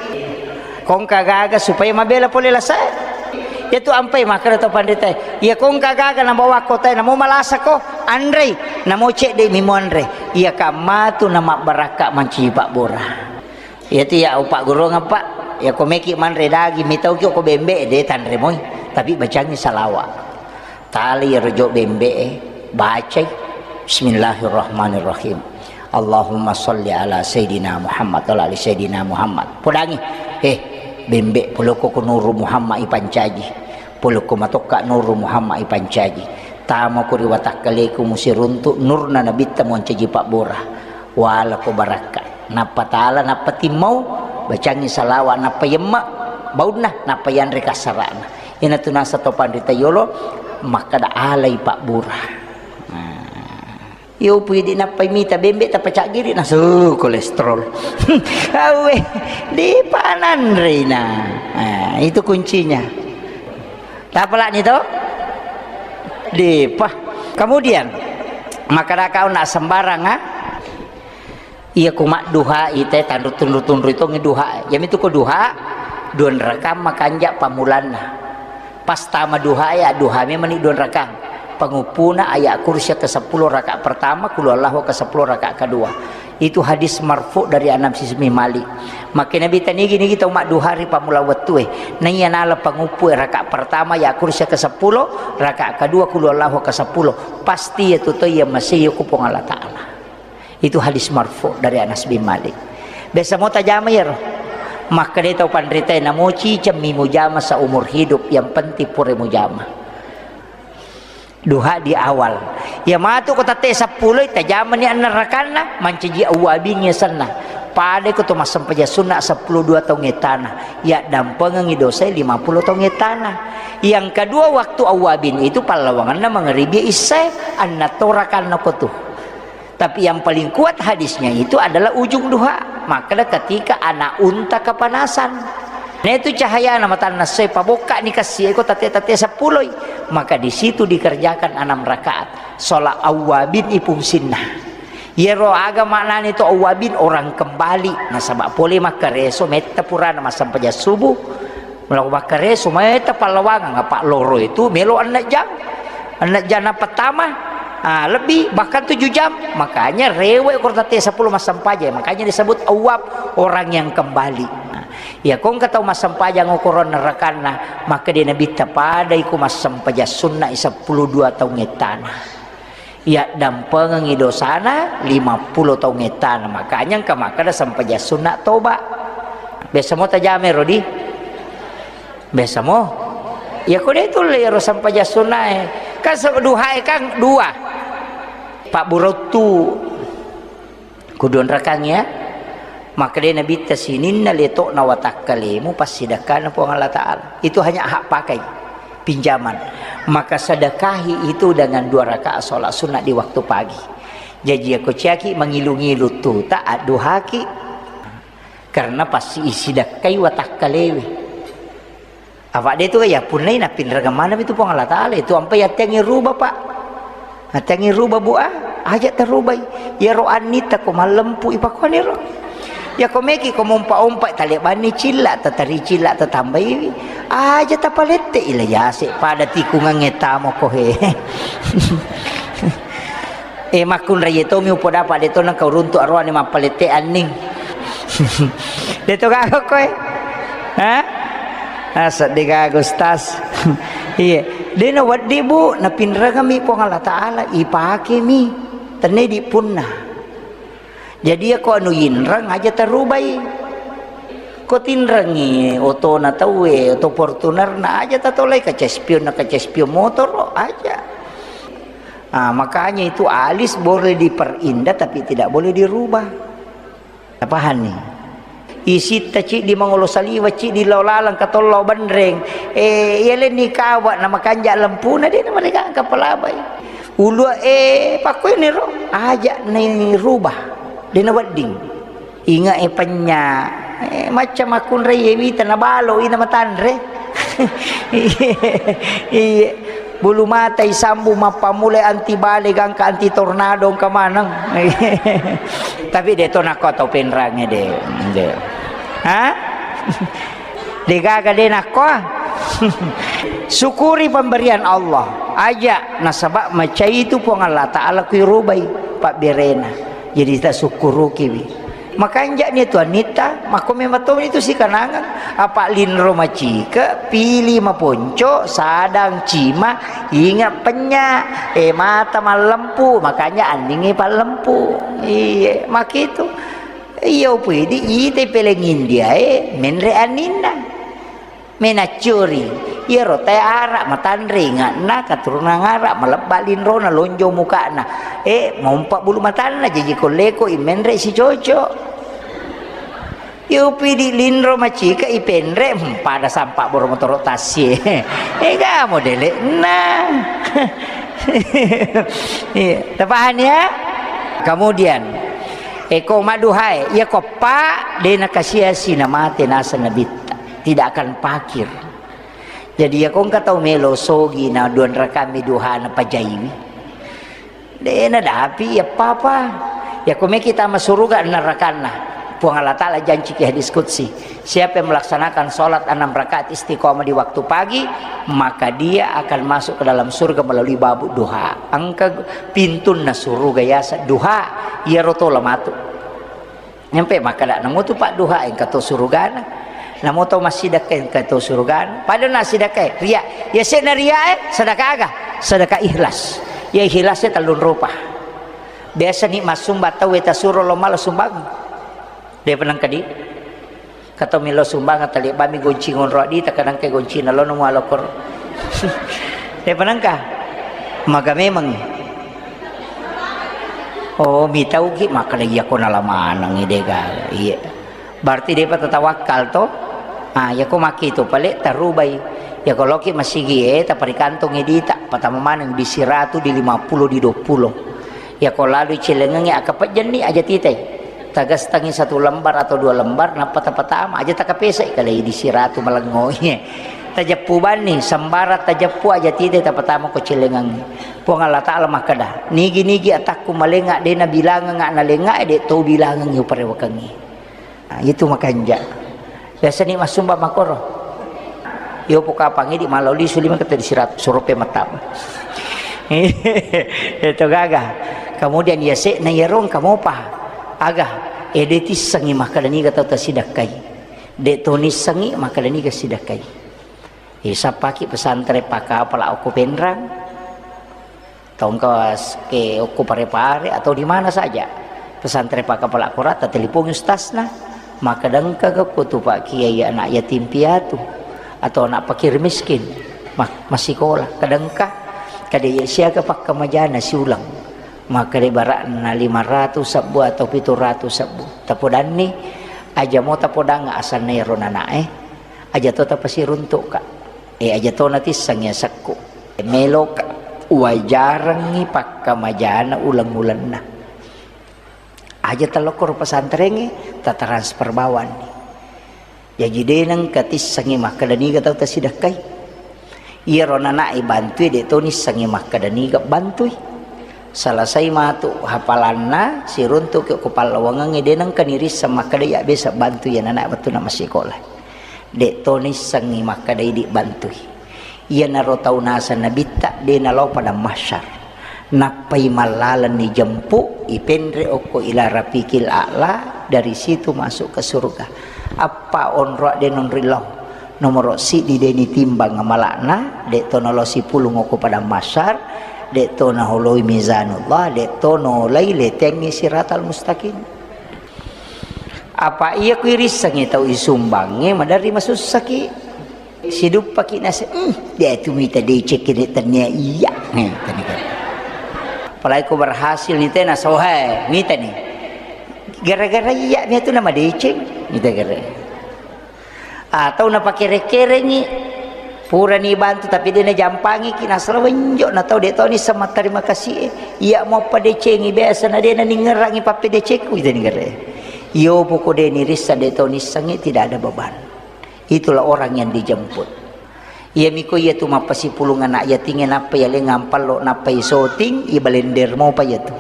Kongka gaga supaya mabela pole lasae. Iya tu ampai makkeda to panritae. Iya kongka gaga nabawa kotae, namo malasa ko, anrei, namo cedde mi monre. Iya kamma tu namabbarakka mancaji pabbura. Iya tu ya upaggurungeng, Pak. Iya ko meki manre daging, mitauki ko bembe, de tanre moi. Tapi bacangi salawa. Tali iyaro jo bembe'e, bacai, "Bismillahirrahmanirrahim. Allahumma sholli ala Sayyidina Muhammad wa ala ali Sayyidina Muhammad." Podangi. He, bembe, polokko ko Nuru Muhammad ipancaji. Polokko matokka Nuru Muhammad ipancaji. Tamako ri watakkaleku musiruntu nurna nabitta moncaji pabbura. Walako barakka. Nappa tala, nappa timmau, bacangi salawa, nappa yemme baunna, nappa yanre kassarana. Inatu nasa to panrita yolo, makkada alai pabbura. Nah. Iyo, pui di nappai mita bembe, tappa caggiri, nasu kolesterol. Awe, di pananrina. Nah, itu kuncinya. Tapalani to? Depa. Kemudian, makkada kau nak sembarang, ah? Iya, ku madduha ite tanru tunru-tunru itu ngeduha. Yami tu ko duha, dua rakang makanja pamulanna. Pas tama duha ya, duha memang ni dua rakang. Penguppuna ayat kursi ke sepuluh rakaat pertama, kulu Allahu ke sepuluh rakaat kedua. Itu hadis marfu dari Anas bin Malik. Maka Nabi tanigi nigi tau madduha ri pamula wettue. Naiya nala panguppu rakaat pertama ya kursi ke sepuluh, rakaat kedua kulu Allahu ke sepuluh. Pasti ya tu to iya masih ku Puang Allah Ta'ala. Itu hadis marfu dari Anas bin Malik. Biasa mo tajama iyaro. Makkeda tau panrita, namoci cemmi mujama seumur hidup, yang penting pura mujama. Duha di awal. Ya matu ko tette seppulo, tajama ni anna rakanna, mancaji awwabin ya senna. Pada ko to massempajang sunna seppulo dua taung etana. Ya dampengengi dosa lima puluh taung etana. Yang kedua, waktu awwabin itu pallawanganna mangribi isya, anna to rakanna ko tu. Tapi yang paling kuat hadisnya itu adalah ujung duha. Makkeda ketika anak unta kepanasan. Nah, itu cahayana matanna soe, pabokkani kassi eko tate-tate seppuloi. Maka di situ dikerjakan enam rakaat. Sholat awwabin ipungsinna. Yero aga maknani to awwabin, orang kembali. Nasaba pole makkareso metta purana massempajang subuh. Melo makkareso metta pallawangang, apa loro itu melo enneng jam. Enneng jam na pertama, ah, lebih, bahkan tujuh jam. Makanya rewe ko tate seppulo massempajang. Makanya disebut awwab, orang yang kembali. Nah, ya ko engka tau massempajang okoro nerrakanna, maka dia Nabi tapadai ku massempajang sunna seppulo dua taung ettana. Yaddampengengi dosana lima puluh taung ettana. Makanya engka makkeda sempajang sunna toba. Biasa mo tajama ero di? Biasa mo. Ya ko de tulle ero sempajang sunnae. Kan se-, duhae kan dua. Pabburottu. Kuduanrakang ya. Makkeda Nabitta, sininna letokna watakkalemu passidakkana Puang Allah Ta'ala. Itu hanya hak pakai, pinjaman. Maka sedekahi itu dengan dua rakaat sholat sunnah di waktu pagi. Jaji, ako ciaki mangilu-ngilu tuta, adduhaki. Karena pasti isidakkai watakkalewe. Apa de tu ya punnai napinrengeng maneng itu Puang Allah Ta'ala. Itu ampai attengi ruba, Pak. Attengi ruba, Bu, ah. Aja terubai. Ya ro annita ko mallempu ipakoni ro. Ya ko meki ko mompa-ompa talebanni cilla, tatari cilla, tatambaiwi. Aja tapalette ila yase pada tikungangnge tamo ko he. Eh, makkunrai tomi upodapa de to nengka uruntu aroane mappalette anning. De to gaga koe. Ha? Ah, seddi gaga, Ustaz. Iya. De na weddi, Bu, napinrengami Puang Allah Ta'ala, ipakemi. Tenne di punna. Jadi, ya ko anu inreng aja tarubai. Ko tinrengi otona tauwe, oto Fortunerna aja tatolai, kaca spionna, kaca spion motor aja. Ah, makanya itu alis boleh diperindah tapi tidak boleh dirubah. Tapahanni? Isitta ciddi mangolo saliwa, ciddi lao laleng katollo benreng. Eh, iya lenni kawa na makanja lempuna de na mereka angka palabai. Ulua, eh, pakkuini ro, aja ni rubah. De na wedding. Inga e penya. Eh, macca makkunrai e wita na balo ina matanre. Iye. Bulu mata isambu mappamulai anti bale gangka anti tornado engka maneng. Tapi de to nakko tau penrange de. De. Ha? De gaga de nakko. Syukuri pemberian Allah. Aja nasaba macai itu Puang Allah Ta'ala kui rubai pabberena. Jadi tasukkurukiwi. Makanja ni tu anitta, makko memang to itu sikanangan. Apa linro macike, pili maponco, sadang cima, inga penya, eh, mata mallempu, makanya anningi pallempu. Iye, makitu. Iya upidi, ite peleng India e, menre anninna. Menaccuri, iyaro tae Arab, matanre inga'na, keturunan Arab, malebba linrona, lonjong muka'na. Eh, mompa bulu matanna, jaji kolleko i menre si cocok. Iya upidi linro macika i penre, hmm, pada sampa boro motoro tassie. Ega modele'na. Iya, tapahani ya? Kemudian, eko madduhae, iya ko pa de nakasiasi namate naseng nabitta. Tidak akan pakir. Jadi, iya ko engka tau melo sogi na duan rakami duha na pajaiwi. De nadapi iya papa. Iya ko meki tama suruga nerakanna. Puang Allah Ta'ala janci ki hadis qudsi. Siapa yang melaksanakan sholat enam rakaat istiqomah di waktu pagi, maka dia akan masuk ke dalam surga melalui babu duha. Engka pintunna suruga yasa duha, iyaro tola matu. Nyampe makkeda, namo tu padduha engka to surugana. Namo to massidekka engka to surugana. Pada na sidekka, ria. Ya sena ria e, sedekah aga? Sedekah ikhlas. Ya ikhlas e tellung rupa. Biasa ni massumba tau e tasuro lo mala sumbang. De penang kedi. Kato milo sumbang tali bami gonci ngonro di takadang ke gonci na lo namo alokor. De penangka. Maga memang. Oh, mitauki makkeda iya ko nala maneng i de gaga. Iya. Berarti depa tatawakkal to. Ah, iya ko makki tu pale tarubai. Iya ko loki masigi e taparikantongi dita, patama maneng di siratu di lima puluh di dua puluh. Iya ko lalu celengengi akapejjenni aja titai. Tagastangi satu lembar atau dua lembar nappa tapatama aja takapesai kalai di siratu malengo. Tajeppu banni sembara tajeppu aja titai tapatama ko celengengi. Puang Allah Ta'ala makkeda, nigi-nigi atakku malenga de nabilangeng na lenga e, de to bilangengi uparewakengi. Nah, itu makanja. Biasa ni massumba makoro. Yo pokapangi di malau lisu lima kata di sirat surupe matam. Itu gaga. Kemudian ya se na yarong kamu pa. Aga, ede tissengi makkeda niga tau tasidakkai. De to nissengi makkeda niga sidakkai. Isappaki pesantren pakapala okko Penrang. Tongka ke okko Pare-Pare atau di mana saja. Pesantren pakapala kora tatelepongi ustazna. Makkeda engka ko tu Pak Kiai anak yatim piatu atau anak fakir miskin. Ma-, masikola. Kadengka, kada iya siaga pakkamajana siulang. Makkeda barakna lima ratus sebbu atau pitu ratus sebbu. Tapodanni, aja mo tapodang asanna ero nanae. Aja to tapasiruntuka. Eh, aja to natissengi asekku. Meloka wajarengngi pakkamajana uleng-ulenna. Aja talokkoro pesantrengnge, tatransfer bawanni. Jaji de nengka tissengi makkeda niga tau tasidakkai. Iyaro nanae bantui, de to nissengi makkeda niga bantui. Selesai matu hafalanna, siruntuki ko pallawangengnge, de nengka nirisseng makkeda iya biasa bantu iya nanae wettunna massikola. De to nissengngi makkeda idi bantui. Iyanaro tau naseng nabitta de nalao padang mahsyar. Nappai mallalenni jempu, ipenre okko ila rafiqil a'la, dari situ masuk ke surga. Appa onro de nonri lao. Nomoro siddi de nitimbang amalakna, de to nalao sipulung okko padang mahsyar, de to naholoi mizanullah, de to nolai letengngi siratal mustaqim. Apa iya ku irissengngi tau isumbangnge, maderri masussaki. Siduppaki nase, "Hmm, de tu mita decekki de tennia iya." Nih, tadi kan. Apalagi ku berhasil ni tena sohe, mita ni. Gara-gara iya mi tu nama deceng, mita gara. Atau napakere-kerengi, purani bantu tapi de najampangiki, nasala wenjo na tau de toni sama terima kasih e. Iya mo padecengi biasa na de naningerangi pappedecekku, ita ningere. Iyo poko de nirissa de toni sangi, tidak ada beban. Itulah orang yang dijemput. Iya miko iya tu mappasipulung anak yatinge nappa iya lengang pallo nappa isoting, i balender mopa iya tu.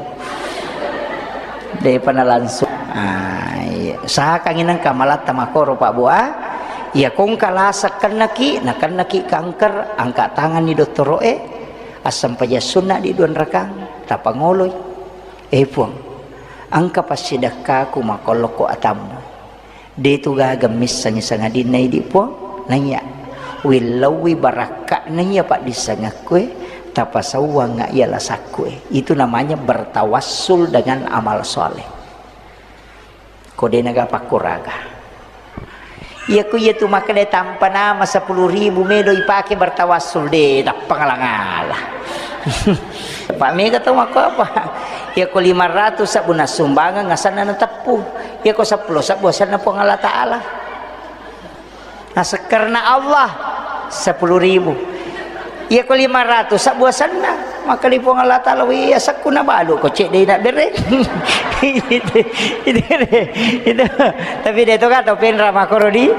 Depa na langsung. Ah, iya. Usahakangi nengka malatta makoro Pak Bu, ah. Iya kongka lasa kennaki, na kennaki kanker, angkat tangan ni dottoro'e, assempajang sunna di dua rakang, tapangoloi. Eh Puang, engka passidekkaku makollokko atammu. De tu gaga missengngi sangadinna idi Puang, naiya willauwi barakka'na iya paddissengekkue, tapasauwangnga iya lasakkue. Itu namanya bertawassul dengan amal soleh. Ko de' naga pakkuraga. Iya ku iya tu makkeda tampa nama sepuluh ribu melo ipake bertawassul, de' tappa ngala-ngala. Pak mega tau makko apa? Iya ko lima ratus sabbu nassumbangeng asanna nateppu. Iya ko seppulo sabbu asanna Puang Allah Ta'ala. Naseng karena Allah, sepuluh ribu. Iya ko lima ratus sabbu asanna, maka di Puang Allah Ta'ala, "Wih, asakku nabalu ko cedde' na bere." Itu, itu, itu. Tapi de' to ka tau penra makkoro di.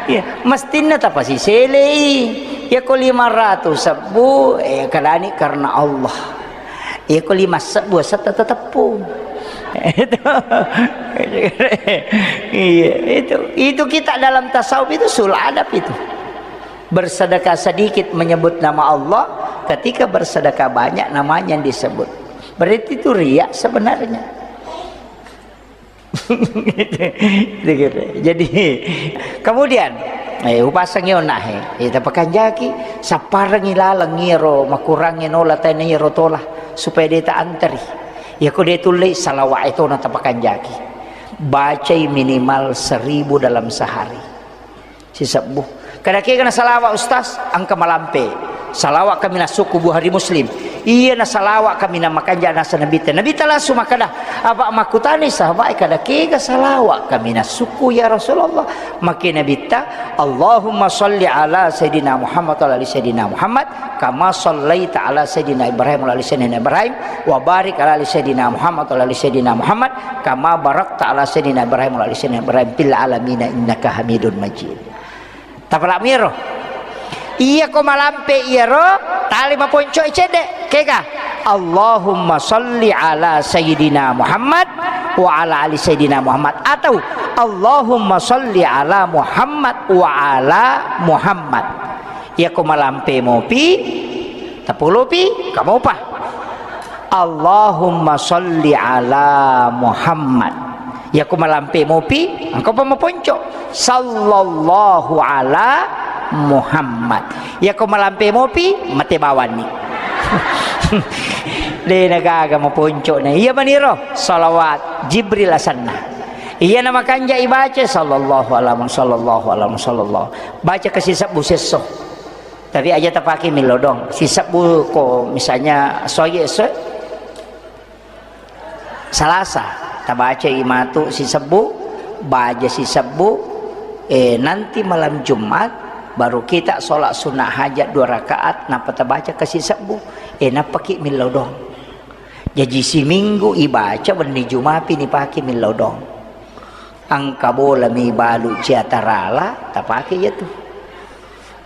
Iya, mestinna tapasiselei. Iya ko lima ratus sabbu, eh, kadani karena Allah. Iya ko lima sebbu asetta tateppu. Itu. Iya, itu. Itu kita dalam tasawuf itu sul adab itu. Bersedekah sedikit menyebut nama Allah, ketika bersedekah banyak namanya yang disebut. Berarti itu riya sebenarnya. Jadi, kemudian, eh, upasangi onnahe, eh, tapakanjaki, sapparengngi laleng iyaro makurangnge nola taina iyaro tola, supaya de' taanteri. Iya ko de' tullei, salawat e tona tapakanjaki. Bacai minimal seribu dalam sehari. Sisebbu. Kada kega na salawat, Ustaz? Engka malampe. Salawat kaminang sukku Bukhari Muslim. Iya na salawat kaminang makanja nasa Nabitta. Nabitta langsung makkeda, apa makkutani sahabat, kada kega salawat kaminang sukku ya Rasulullah? Makke Nabitta, Allahumma salli ala Sayyidina Muhammad wa ala ali Sayyidina Muhammad, kama sallaita ala Sayyidina Ibrahim wa ala ali Sayyidina Ibrahim, wa barik ala ali Sayyidina Muhammad wa ala ali Sayyidina Muhammad, kama barakta ala Sayyidina Ibrahim wa ala ali Sayyidina Ibrahim fil alamina innaka Hamidun Majid. Tapala'miro. Iya ko malampe iyaro, tali maponco cedde'. Kega? Allahumma salli ala Sayyidina Muhammad wa ala ali Sayyidina Muhammad. Atau Allahumma salli ala Muhammad wa ala Muhammad. Iya ko malampe mopi, tapolopi, kamopa. Allahumma salli ala Muhammad. Iya ko malampe mopi, engka pa maponco. Sallallahu ala Muhammad. Iya ko malampe mopi, mate bawanni. De' na gaga maponco na. Iya maniro, salawat Jibril asanna. Iya na makanja ibaca, sallallahu ala Muhammad, sallallahu ala Muhammad, sallallahu. Baca kasi sebbu sesso. Tapi aja tapake millau doang. Sisebbu ko misalnya soye so Salasa, tabacai matu sisebbu, baja sisebbu, eh, nanti malam Jumat baru kita sholat sunnah hajat dua rakaat, nappa tabaca ke sisebbu, eh, nappaki millau doang. Jaji siminggu ibaca wenni Jumapi nipake millau doang. Engka bola mi balu cia tarala, tapake iya tu.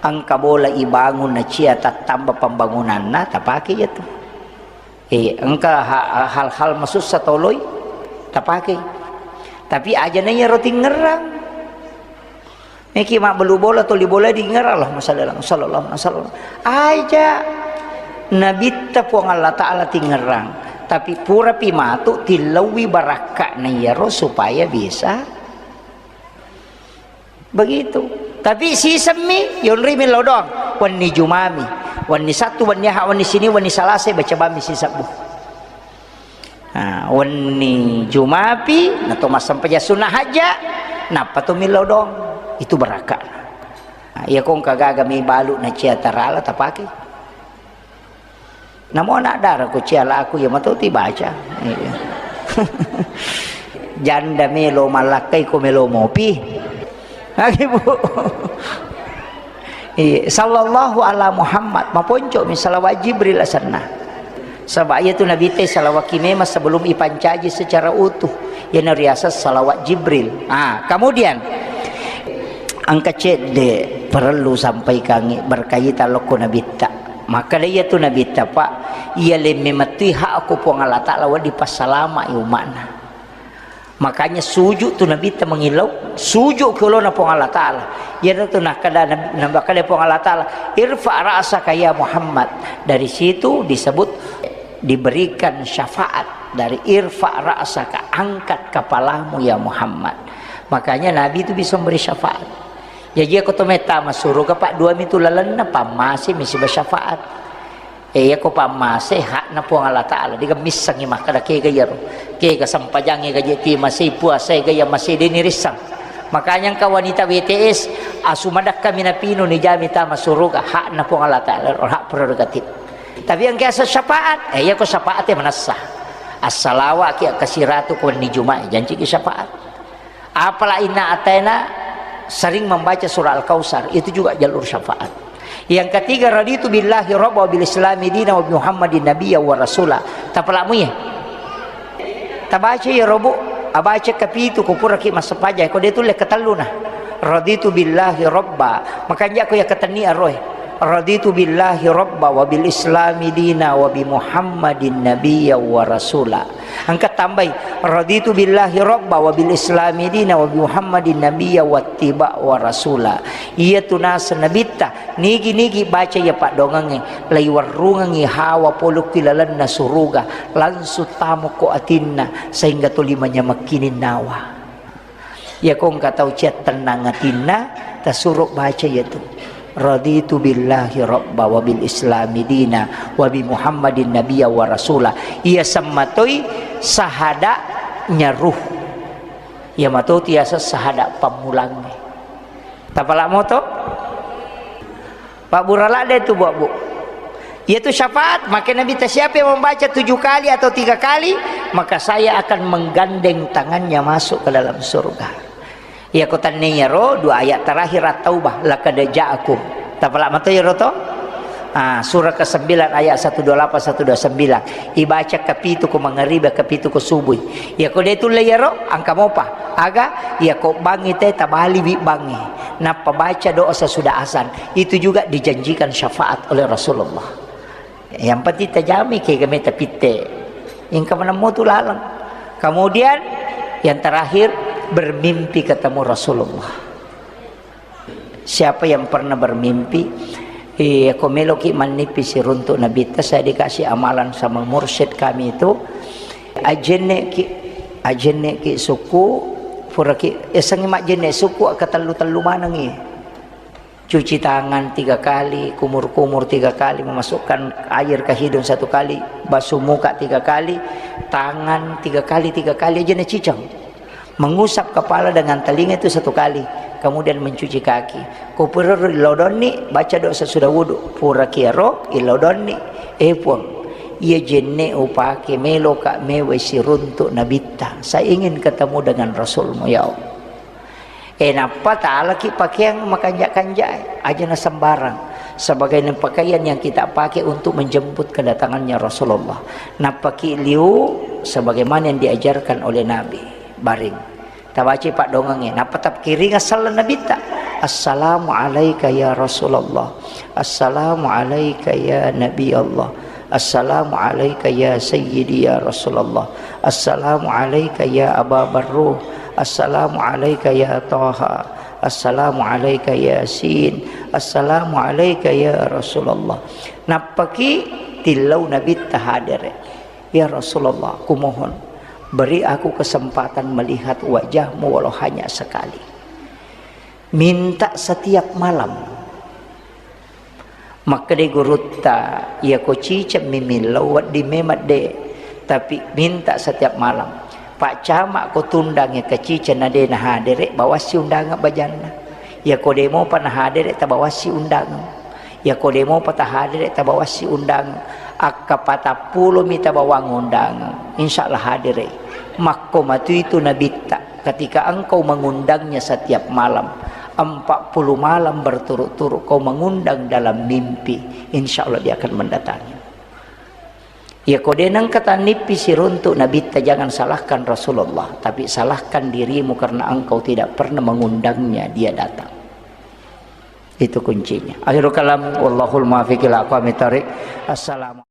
Engka bola ibangun na cia tattamba pembangunanna, tapake iya tu. Eh, engka ha-, hal-hal masussa toloi, tapake. Tapi aja na iyaro tingerang. Meki mabbelu bola, toli bola dingerang, Allahumma shalli ala Muhammad, sallallahu alaihi wasallam. Aja Nabitta Puang Allah Ta'ala tingerang. Tapi purapi matu tillaui barakka na iyaro supaya bisa begitu. Tapi sisemmi, yonrimi lao doang. Wenni Jumami, wenni Sattu, wenni Aha, wenni Sini, wenni Salasa, baca bammi sisebbu. Nah, wenni Jumapi, nato massempajang sunnah hajja, nappa to millau doang. Itu barakka. Nah, iya ko engka gaga mi balu na cia tarala tapake. Namo anak dara ko cia laku, iya mato ti baca. Iya. Janda melo malakkai ko melo mopi. Lagi, Bu. Iya, sallallahu ala Muhammad, maponco mi salawat Jibril asenna. Saba iya tu Nabi te salawat ki memang sebelum ipancaji secara utuh. Iya na riaseng salawat Jibril. Ah, kemudian engka cedde perlu sampaikangi berkaitan lokko Nabitta. Makkeda iya tu Nabitta, Pak, iya lemme mettui hakku Puang Allah Ta'ala wedding passalama'i umma'na. Makanya sujud tu Nabitta mangillau, sujud ki olona Puang Allah Ta'ala. Iyanatu nakkeda Nabi, nakkeda Puang Allah Ta'ala, "Irfa ra'saka ya Muhammad." Dari situ disebut diberikan syafaat dari "Irfa ra'saka", angkat kepalamu ya Muhammad. Makanya Nabi itu bisa memberi syafaat. Jaji ko to metta masuruga, Pak, dua mi tu lalenna, pammase mi siba syafaat. Iyako pammase hakna Puang Allah Ta'ala, degaga missengngi makkeda kega iyaro, kega sempajangnge gaje ti masei, puasae gaya masei, de nirissang. Makanya engka wanita W T S, asu madakka minapinu nijami tama suruga, hakna Puang Allah Ta'ala, hak prerogatif. Tapi engka asa syafaat, eh, iyako syafaat e manessa. Assalawa ki akkasiratu ko wenni Jumat, janji ki syafaat. Apala inna ataina sering membaca surah Al-Kautsar, itu juga jalur syafaat. Yang ketiga, raditu billahi rabba wa bil islami dina wa bi Muhammadin nabiyya wa rasula. Tapalakmu ye. Tabaca ya robu, abaca kapitu ko puraki massempajang, ko de tulle katelluna. Raditu billahi rabba. Makanja ko ya katenni aroe. Raditu billahi rabba wa bil islami dina wa bi Muhammadin nabiyya wa rasula. Engka tambai, raditu billahi rabba wa bil islami dina wa bi Muhammadin nabiyya wattiba wa rasula. Iyatu naseng nabitta, nigi-nigi baca iya paddoangengnge, laiwerrungengngi hawa pole ki lalenna suruga, langsung tamo ko atinna, sehingga tuli manyamekkining nawa. Iyako engka tau ciattennang atinna, tasuro baca iyatu. Raditu billahi rabba wa bil islami dina wa bi Muhammadin nabiyya wa rasula. Iya semmatoi sahada'nya ruh. Iya mato tiasa sahada pammulangnge. Tapala moto? Pabbura ladde tu, Bu, Bu. Yaitu syafaat, maka Nabi ta, "Siapa yang membaca tujuh kali atau tiga kali, maka saya akan menggandeng tangannya masuk ke dalam surga." Iya, ko tanniyaro dua ayat terakhir At-Taubah, "Laqad ja'akum." Tapala mato iyaro to? Ah, surah kesembilan ayat satu dua lapan, satu dua sembilan. Ibaca kapitu ko mangaribi, kapitu ko subuh. Iya, ko de tulle iyaro, engka mopa. Aga, iya ko bangngi te tabaliwi bangngi. Nappa baca doa sesudah azan. Itu juga dijanjikan syafaat oleh Rasulullah. Yang penting tajami ke game tapitte. Engka manemmo tu laleng. Kemudian yang terakhir, bermimpi ketemu Rasulullah. Siapa yang pernah bermimpi, eh, ko meloki mannippi siruntuk Nabitta, saya dikasih amalan sama mursyid kami itu, ajenne ki, ajenne ki suku, puraki, esengi majenne suku, akka tellu-tellu manengi. Cuci tangan tiga kali, kumur-kumur tiga kali, memasukkan air ke hidung satu kali, basuh muka tiga kali, tangan tiga kali, tiga kali aja na cicang. Mengusap kepala dengan telinga itu satu kali, kemudian mencuci kaki. Ko pura ilodonni, baca doa sesudah wudu. Pura kiaro, ilodonni. Eh, Puang, iya jenne upake meloka mewe siruntuk Nabitta. Saya ingin ketemu dengan Rasulmu, ya Allah. Eh, nappa talaki pakeang makanja-kanja, aja na sembarang. Sebagai pakaian yang kita pakai untuk menjemput kedatangannya Rasulullah. Nappaki liu sebagaimana yang diajarkan oleh Nabi. Baring. Tabaca paddoangengnge. Nappa tapkiringa selleng Nabitta. Assalamu alaika ya Rasulullah. Assalamu alaika ya Nabi Allah. Assalamu alaika ya Sayyidi ya Rasulullah. Assalamu alaika ya Aba Barruh. Assalamu alaika ya Taha. Assalamu alaika Yasin. Assalamu alaika ya Rasulullah. Nappaki tillau Nabitta hadere. Ya Rasulullah, kumohon, beri aku kesempatan melihat wajahmu walau hanya sekali. Minta setiap malam. Makkedai gurutta, "Iyako ciceng mi millau wedding memang de, tapi minta setiap malam." Pak Camat ko tundangnge ke ciceng na de nahadere, bawassi undangan bajanna. Iyako de mopa nahadere, tabawassi undangan. Iyako de mopa tahadere, tabawassi undangan. Akka patappulo mi tabawang undangan. Insya Allah hadere. Makko matu itu Nabitta. Ketika engkau mengundangnya setiap malam, empat puluh malam berturut-turut kau mengundang dalam mimpi, insya Allah dia akan mendatangi. Ya, ko de nengka tannippi siruntuk Nabitta, jangan salahkan Rasulullah, tapi salahkan dirimu karena engkau tidak pernah mengundangnya dia datang. Itu kuncinya. Akhirul kalam, wallahul muwaffiq ila aqwamit thariq. Assalamu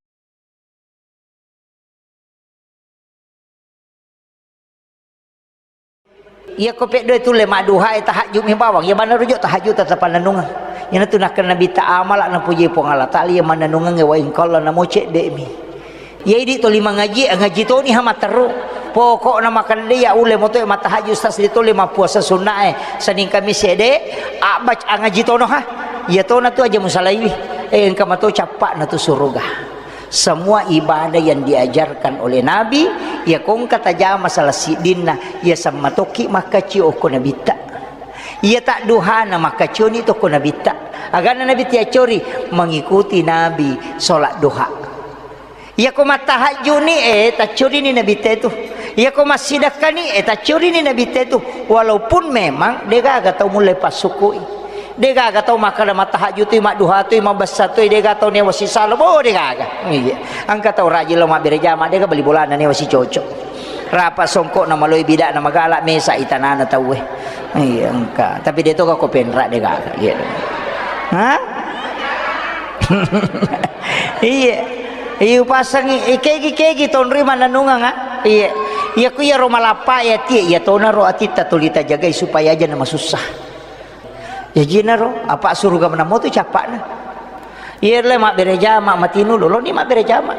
Iyako peddoe tulle madduhae, tahajud mi bawang, iya maneng rujuk tahajud tetap panennungeng. Iyanatu nakkeda Nabitta, amala napuji Puang Allah Taala iya manennungengnge wa in qalla, namo cedde mi. Iya idi toli mangaji, ngaji toni ha matteru. Pokokna makkedde iya ulle motoe mattahajud, tasli tole mappuasa sunnae, Senin Kamis ede, abbaca ngaji tono ha. Iya tona tu aja musalaiwi. Eh, engka mato cappa'na tu suruga. Semua ibadah yang diajarkan oleh Nabi, iya ko engka tajama salah siddinna, iya semmatokki makkacio okko Nabitta. Iya tadduhana makkacioni tokko Nabitta. Agana Nabitta yaccori, mengikuti Nabi sholat duha. Iya ko mattahajjuni, eh, taccorini Nabitta itu. Iya ko massidakkani, eh, taccorini Nabitta itu. Walaupun memang degaga tau mulai passukui. Degaga tau makkada mattahajjutui, madduhatui, mabessatui, degaga tau newa sisala, bo degaga. Iya. Engka tau rajin lo mabbere jama, dega bali bolana newa sicoco. Rapa songkokna maloi bidakna magala mesa itanana tauwe. Iya, engka. Tapi de toga ko penra degaga. Iya. Hah? Iya. Iya, upasangi, ikegi-kegi tonri mananungang, ah. Iya. Iya, ku iya ro malappa ya tie, iya tona ro atitta tuli tajagai supaya aja na masussa. Jajinaro, apa suruga menamo tu capakna. Iya le mabbere jama, matinu loloni mabbere jama.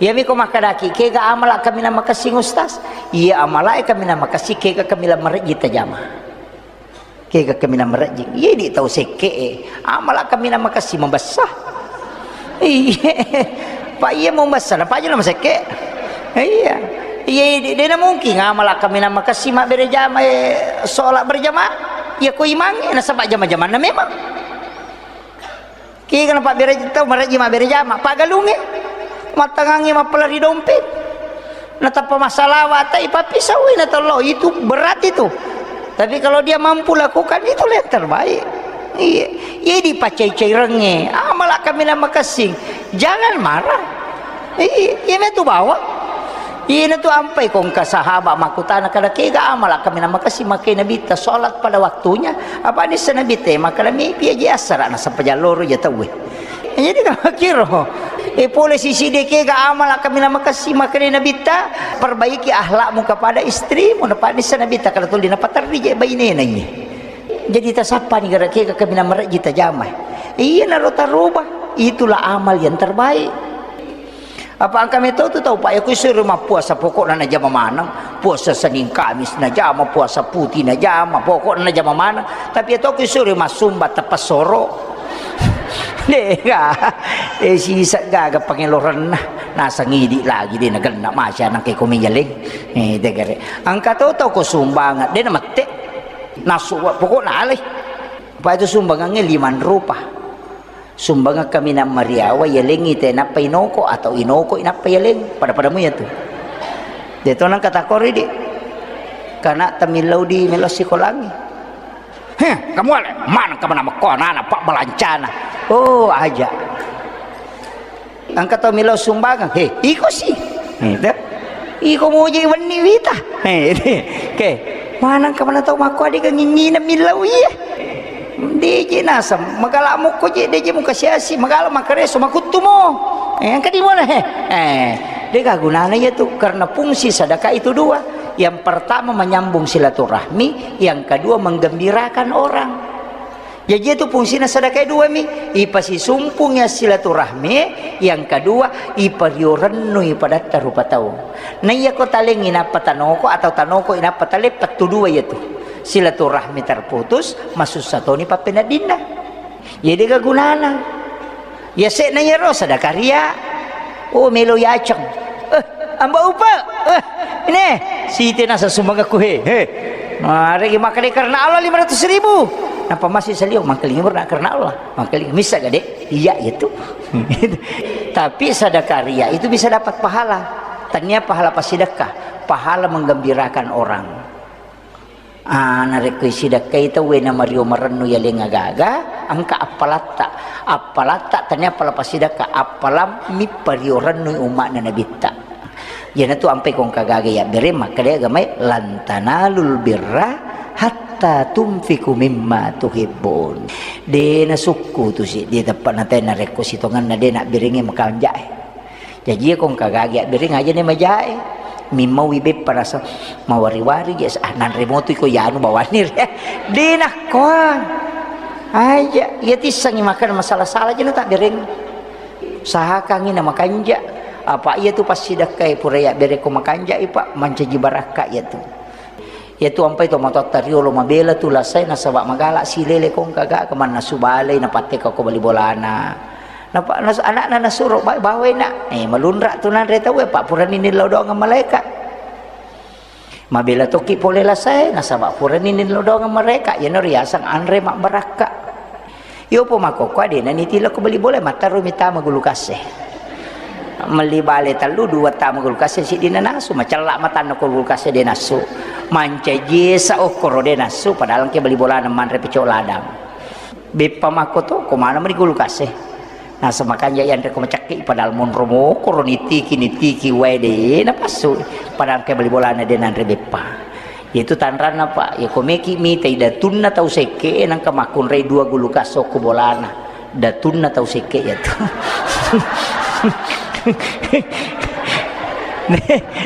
Iya miko makkadaki, kega amala kaminang makessing ustaz? Iya amala e kaminang makessing, kega kaminang marejji tajama. Kega kaminang marejji. Iya di tau sekke e. Amala kaminang makessing mabessa. Iya. Pak iya mau mabessa, napa aja nama sekke. Iya. Iya, de, de na mungkin amala kaminang makessing mabbere jama, eh, sholat berjamaah. Iya ko imangnge, nasaba jama-jamanna memang. Kega napabbere tau marejji mabbere jama, paggalungnge, mattangangnge mappala ri dompet. Natappa massalawa, tai pappisauwi na tollo, itu berat itu. Tapi kalau dia mampu lakukan, itulah yang terbaik. Iya, iya dipacai-cairengnge, amala kaminang makessing. Jangan marah. Iya, iya metu bawang. Ina tu ampai ko engka sahabat makkutana kada kega amala kaminang makessing makkeda Nabitta sholat pada waktunya. Apa nissa Nabitta makkeda mepi aja assara nasaba jalloro ja tauwe. Jadi kira e pole sisi de kega amala kaminang makessing makkeda Nabitta, perbaiki akhlakmu kepada istrimu. Napa nissa Nabitta kada tuli napaterri je bainena iye. Jadi tasappani gara kega kaminang marejji tajama. Iya naro taroba. Itulah amal yang terbaik. Apa engka meto tu tau, Pak, ya, ku isuro mappuasa, pokokna najama maneng. Puasa Senin Kamis najama, puasa putih najama, pokokna najama maneng. Tapi ya to ku isuro massumba teppesoro. Dega. Eh, sisa gaga pangelorenna. Nasang idi lagi de nagenna masya nangke ko menyeleng. Eh, degere. Engka to tau ko sumbangan, de namette. Nasu, pokokna alai. Apa itu sumbangannya lima rupa. Sumbangeng kaminang mariawa, yalengngi te nappa inoko atau inoko inappa yaleng. Pada-pada muya tu. De to nang kata kori di. Kana tamillau di melo sikolangi. Heh, kamu ale, mana kamu nama ko anak-anak pak balancana. Oh, aja. Engka tau millau sumbangeng, he, iko si. He, te. Iko muji wenni wita. He, te. Ke, maneng ka mana tau makko adega ngingineng millau iya. Deje naseng, magala mukko je, deje muka siasi, magala makareso, makuttu mo. Eh, engka di mona, he. Eh, dega gunana iya tu, karena fungsi sedekah itu dua. Yang pertama menyambung silaturahmi, yang kedua menggembirakan orang. Jaji itu fungsina sedekah dua mi, ipasisumpung ya silaturahmi, yang kedua ipario rennui padatta rupa tau. Na iya ko talengi nappa tanoko atau tanoko inappa tale pettu dua iya tu. Silaturahmi terputus, masussa toni pappeneddinna. Jadi ga gunana. Ya sekna yaro sedekah ria. Oh, melo yaceng. Eh, amba upa. Eh, ini siti nasa sumbangku he. He. Mari makkeda karena Allah lima ratus ribu. Napa masih salio makkeda karena Allah. Makkeda misa gade. Iya itu. Tapi sedekah ria itu bisa dapat pahala. Tania pahala pasidekah, pahala menggembirakan orang. Ah, narekko isidakkai tauwe na mario marennu yaleng agaga, engka appalatta. Appalatta tania appala pasidakka, appalammi pario rennui umma'na Nabitta. Iyanatu ampai kongka gaga yabbere makkeda agamae, "Lan tanalul birra hatta tunfiqu mimma tuhibbun." De nasukku tu si, de teppa natai narekko sitongenna de nabberengnge makanja'e. Jaji, iya ko engka gagi abbereng aja ni majae. Mimmaui beppa rasa mawari-wari je, ah, nanre motu iko yanu bawani re. De nakkoa. Aja, iya tissangi makan masalah-salah je na tabbereng. Usahakangi na makanja. Apa iya tu passidakkai pura yabbereng ko makanja i, Pak, mancaji barakka iya tu. Iyatu ampai tomatoatta riolo mabela tu lasai nasaba magala silele kongka ga kemanna subalei napatteka ko bali bolana. Napa-, nas-, anakna nasuro, "Ba-, bawai, Nak." Eh, malunra tu nanre tauwe, pa purani nillau doang malaeka. Mabela toki pole lasae, nasaba purani nillau doang malaeka, iyana riaseng anre mabbarakka. Yopo makkokko adena nitilo ko bali bola, mattaro mitama gulukase. Melli bale tellu, dua tama gulukase, siddi nanasu, macella matanna ko gulukase de nasu. Mancaji esa okkoro de nasu, padahal engke bali bolana manre pecok ladang. Beppa makko to, ko mana meni gulukase. Nasa makanja yanre ko macakki, padahal monro mokoro nitiki, nitiki wae de napassu. Padahal engke bali bolana de nanre beppa. Itu tanranna, Pak. Ya, ko meki mitai datunna tau sekke, nangka makkunrai dua gulukas okko bolana. Datunna tau sekke ya tu.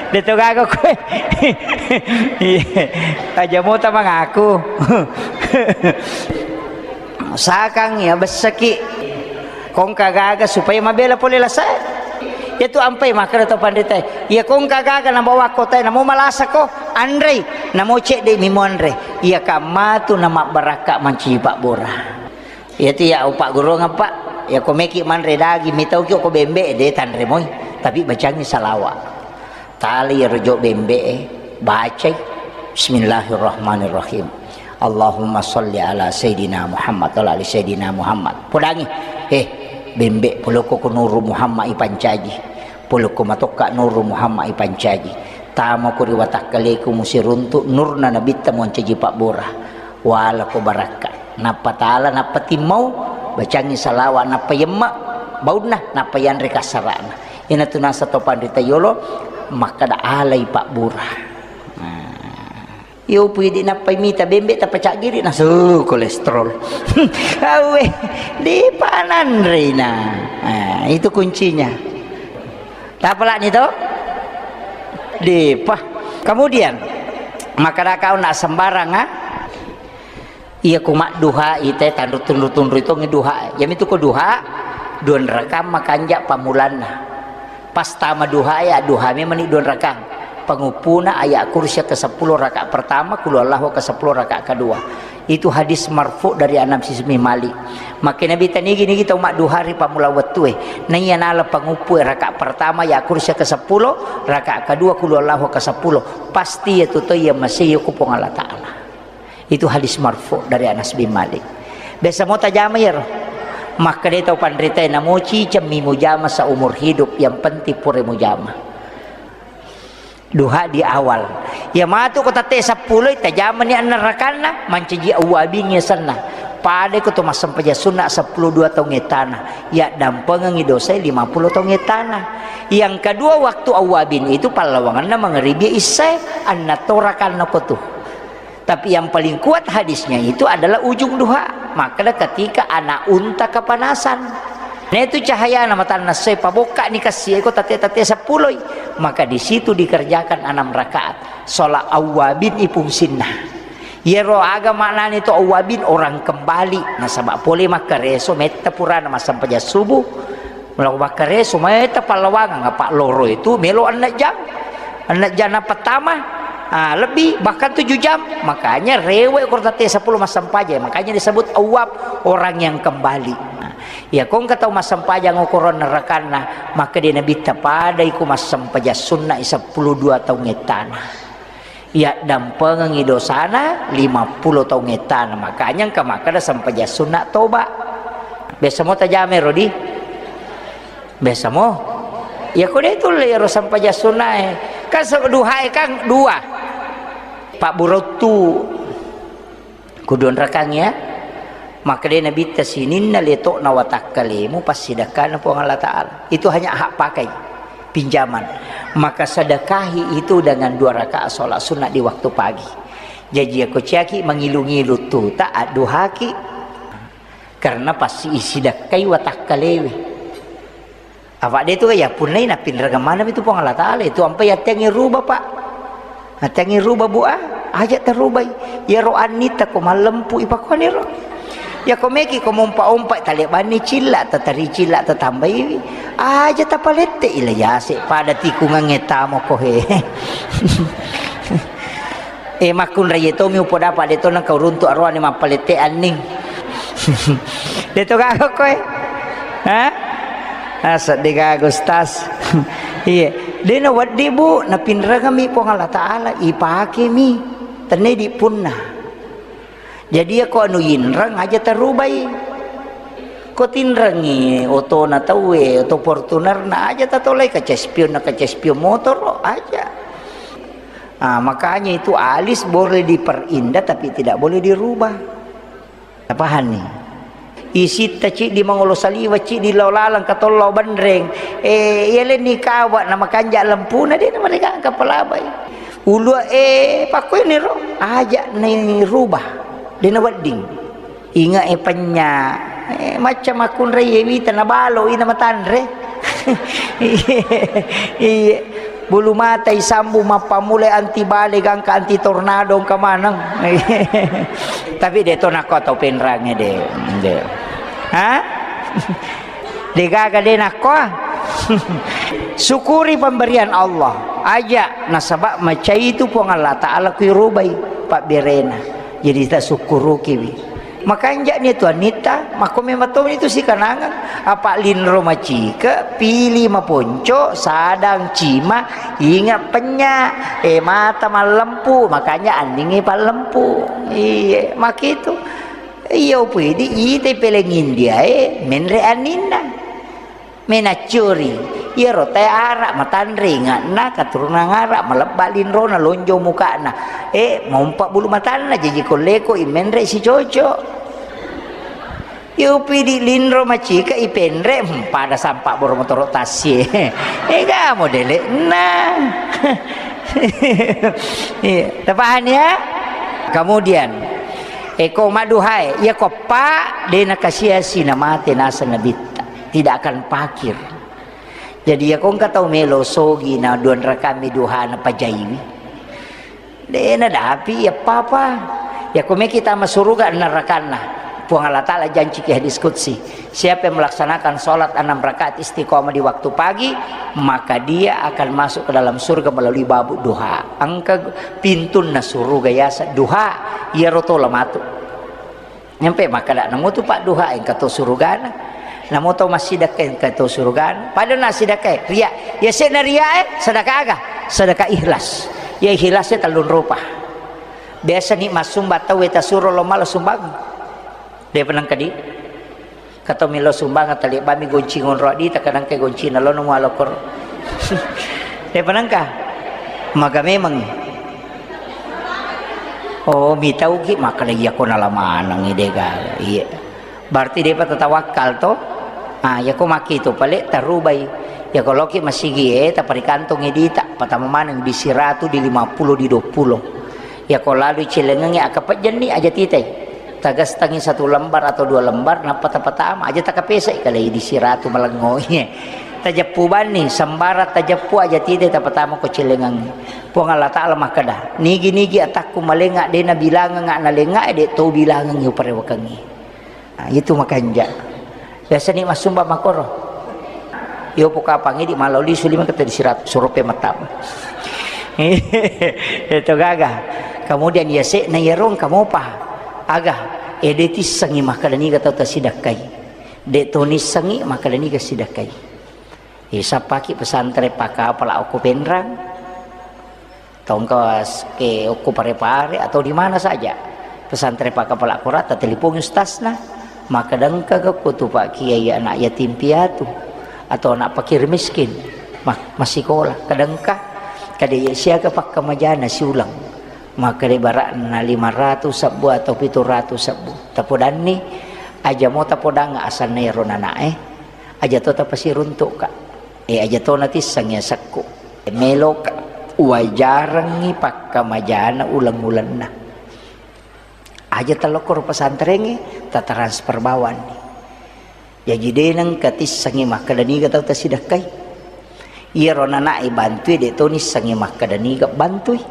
De to gaga koe. Iya. Aja mota mangaku. Sakang ya bessaki. Kongka gaga supaya mabela pole lasae. Iya tu ampai makkeda to panritae. Iya kongka gaga nabawa kotae, namo malasa ko, anrei, namo cedde mi muanre. Iya kamma tu namabbarakka mancaji pabbora. Iya tu ya upagguruang, Pak. Ya ko meki manre daging, mitauki ko bembe de tanre moi. Tapi bacangi salawa. Tali iyaro jo bembe'e, bacai, "Bismillahirrahmanirrahim. Allahumma sholli ala Sayyidina Muhammad wa ala ali Sayyidina Muhammad." Podangi, eh, bembe, polokko ko Nuru Muhammad ipancaji. Polokko matokka Nuru Muhammad ipancaji. Tamako ri watakkaleku musiruntu nurna nabitta moncaji pabbora. Walako barakka. Nappa tala, nappa timmau, bacangi salawa, nappa yemme baunna, nappa yanre kassara'na. Iyanatu nasa to panrita yolo makkeda alai pabbura. Nah, iyo pui di nappai mita bembe tappa caggiri nasu kolesterol. Awe, di pananreina. Nah, itu kuncinya. Tapalani to? Depa. Kemudian, makkeda kau nak sembarang, ah? Iya ku madduha ite tanru tunru-tunru itongi duha. Yamitu ko duha, dua rakang makanja pamulanna. Pas tama duha ya, duha memang ni dua rakang. Penguppuna ayat kursi ke sepuluh rakaat pertama, kulu Allahu ke sepuluh rakaat kedua. Itu hadis marfu dari Anas bin Malik. Makkeda Nabi tanigi-nigi tau madduha ri pammula wettue. Naiya nala panguppu rakaat pertama ayat kursi ke sepuluh, rakaat kedua kulu Allahu ke sepuluh. Pasti ya tu to iya masih ku Puang Allah Ta'ala. Itu hadis marfu dari Anas bin Malik. Biasa mo tajama iyaro. Makkeda tau panritae, namo cicemmi mujama seumur hidup, yang penting pura mujama. Duha di awal. Ya matu ko tette seppulo, tajamani annang rakanna, mancaji awwabin yasenna. Pada ko to massempajang sunna seppulo dua taung ettana. Ya dampengengi dosa lima puluh taung ettana. Yang kedua, waktu awwabin itu pallawanganna mangaribi isya, anna to rakanna ko tu. Tapi yang paling kuat hadisnya itu adalah ujung duha. Makkeda ketika anak unta kepanasan. Nah, itu cahayana matanna sai pabokka ni kassi eko tate-tate seppuloi. Maka di situ dikerjakan enam rakaat. Sholat awwabin ipungsinna. Yero aga maknani to awwabin, orang kembali. Nasaba pole makkareso metta purana massempajang subuh. Melo makkareso metta pallawangang, apa loro itu melo enneng jam. Enneng jam na pertama, ah, lebih, bahkan tujuh jam. Makanya rewe ko tate seppulo massempajang. Makanya disebut awwab, orang yang kembali. Nah, iya ko engka tau massempajang okoro nerakanna, maka dia Nabitta padai ko massempajang sunna seppulo dua taung ettana. Iya dampengengi dosana lima puluh taung ettana. Makanya engka makkeda sempajang sunna toba. Biasa mo tajame rodi? Biasa mo. Ya ko de tulle ro sempajang sunnae. Kan se-, duhae kan dua. Pak Burottu. Kuduanrakang ya. Makkeda Nabitta sininna letokna watakkalemu passidakkana Puang Allah Ta'ala. Itu hanya hak pakai, pinjaman. Maka sedekahi itu dengan dua rakaat sholat sunnah di waktu pagi. Jaji ako ciaki mangilu-ngilu tuta adduhaki. Karena pasti isidakkai watakkalewe. Apa de tu ya punnai napinrengeng maneng itu Puang Allah Ta'ala itu ampai attengi ruba, Pak. Attengi ruba, Bu, ah, aja terubai. Ya ro annita ko mallempu ipakuani ro. Ya ko meki ko mompa-ompa talebanni cilla, tatari cilla, tatambaiwi. Aja tapalette ila yase pada tikungangnge tamo ko he. Eh, makkunrai tomi upodapa de to nengka uruntu aroane mappalette anning. De to gaga koe. Ha? Ah, seddi gaga, Ustaz. Iya. Dena wedding, Bu, napinrengami Puang Allah Ta'ala, ipakemi. Tenne di punna. Jadi, iya ko anu inreng aja tarubai. Ko tinrengi otona tauwe, oto Fortunerna aja tatolai, kaca spion na kaca spion motoro aja. Ah, makanya itu alis boleh diperindah tapi tidak boleh dirubah. Paham nih? Isitta ciddi mangolo saliwa, ciddi lao laleng katollo benreng. Eh, iya lenni kawa na makanja lempuna de na mereka angka palabai. Ulua, eh, pakkuiniro aja ni rubah. De na wedding. Inga e penya. Eh, macca makkunrai e wita na balo ina matanre. Iya. Bulu mata isambu mappamulai anti bale gangka anti tornado engka maneng. Tapi de to nakko tau penrange de. De. Ha? Degaga de nakko. Syukuri pemberian Allah. Aja nasaba macai itu Puang Allah Ta'ala kui rubai pabberena. Jadi kita syukurukiwi. Makanja'ni tuannitta, makko memang toni tu sikanangeng. Apa linro macike, pili maponco, sadang cima, inga penya, eh, mata mallempu, makanya anningi pallempu. Iya, makitu. Iya, upidi, ite peleng India, eh, menre anninna. Menaccuri, iyaro tae ara matanre inge'na, katurunan ara, malebba linrona, lonjo muka'na. Eh, mompa bulu matanna, jaji kolleko i menre sicoco. Iya upidi linro macike i penre, hmm, pada sampa boro motoro tassie. Eh, ga modele'na. Iya, tapahani ya? Kemudian, eko maduhae, iya ko pa, de nakasiasi namate naseng nabitta. Tidak akan pakir. Jadi, iya ko engka tau melo sogi na duan rakami duha na pajaiwi. De na dapi iya papa. Iya ko meki tama suruga na rakanna. Puang Allah Ta'ala janci ki hadis qudsi. Siapa yang melaksanakan sholat enam rakaat istiqomah di waktu pagi, maka dia akan masuk ke dalam surga melalui babu duha. Engka pintunna suruga yasa duha, iya roto lamatu. Nyampe makkeda, namo tu padduha engka to surugana. Namo to massidekka engka to surugana. Pada na sidekka, ria. Ya sena ria, eh, sedekah aga? Sedekah ikhlas. Ya ikhlasnya tellung rupa. Biasa ni massumba tau, eh, tasuro lo mala sumbang. De penang kedi. Kato milo sumbang tali bami gonci ngonro di, takadang ke gonci na lo namo alokor. De penangka. Maga memang. Oh, mitauki makkeda iya ko nala maneng de gaga. Iya. Berarti depa tatawakkal to? Ah, iya ko makkitu pale tarubai. Iya ko loki masigi e, taparikantongi dita, patama maneng di siratu, di lima puluh, di dua puluh. Iya ko lalu celengengi akapejjenni aja titai. Tagastangi satu lembar atau dua lembar, nappa tapatama aja takapesai kalai di siratu malengo. Tajeppu banni, sembara tajeppu aja titai tapatama ko celengengi. Puang Allah Ta'ala makkeda, "Nigi-nigi atakku malenga, de nabilangenga nalenga, de to bilangengi uparewakengi." Nah, itu makanja. Biasa ni massumba makoro. Yo pokapangi di malau lisu lima kata di sirat surupe matama. Itu gaga. Kemudian ya sekna ya rong kamopa. Aga, ede tissengi makkeda niga tau tasidakkai. De to nissengi makkeda niga sidakkai. Isappaki pesantren pakapala okko Penrang. Tongka ke okko Pare-Pare atau di mana saja. Pesantren pakapala kora, tatelepongi ustazna. Makkeda engka ko tu Pak Kiai anak yatim piatu atau anak fakir miskin. Ma-, massikola. Kada engka, kada iya siaga pakkamajana siulang. Makkeda barakna lima ratus sebbu atau pitu ratus sebbu. Tapodanni, aja mo tapodang asanna ero nanae. Aja to tapasiruntukka. Eh, aja to natisseng ya sekku. Meloka wajarengngi pakkamajana uleng-ulenna. Aja talokkoro pesantrengnge, tatransfer bawani. Jaji de nengka tissengngi makkeda niga tau tasidakkai. Iyaro nanae bantui de to nissengngi makkeda niga bantui.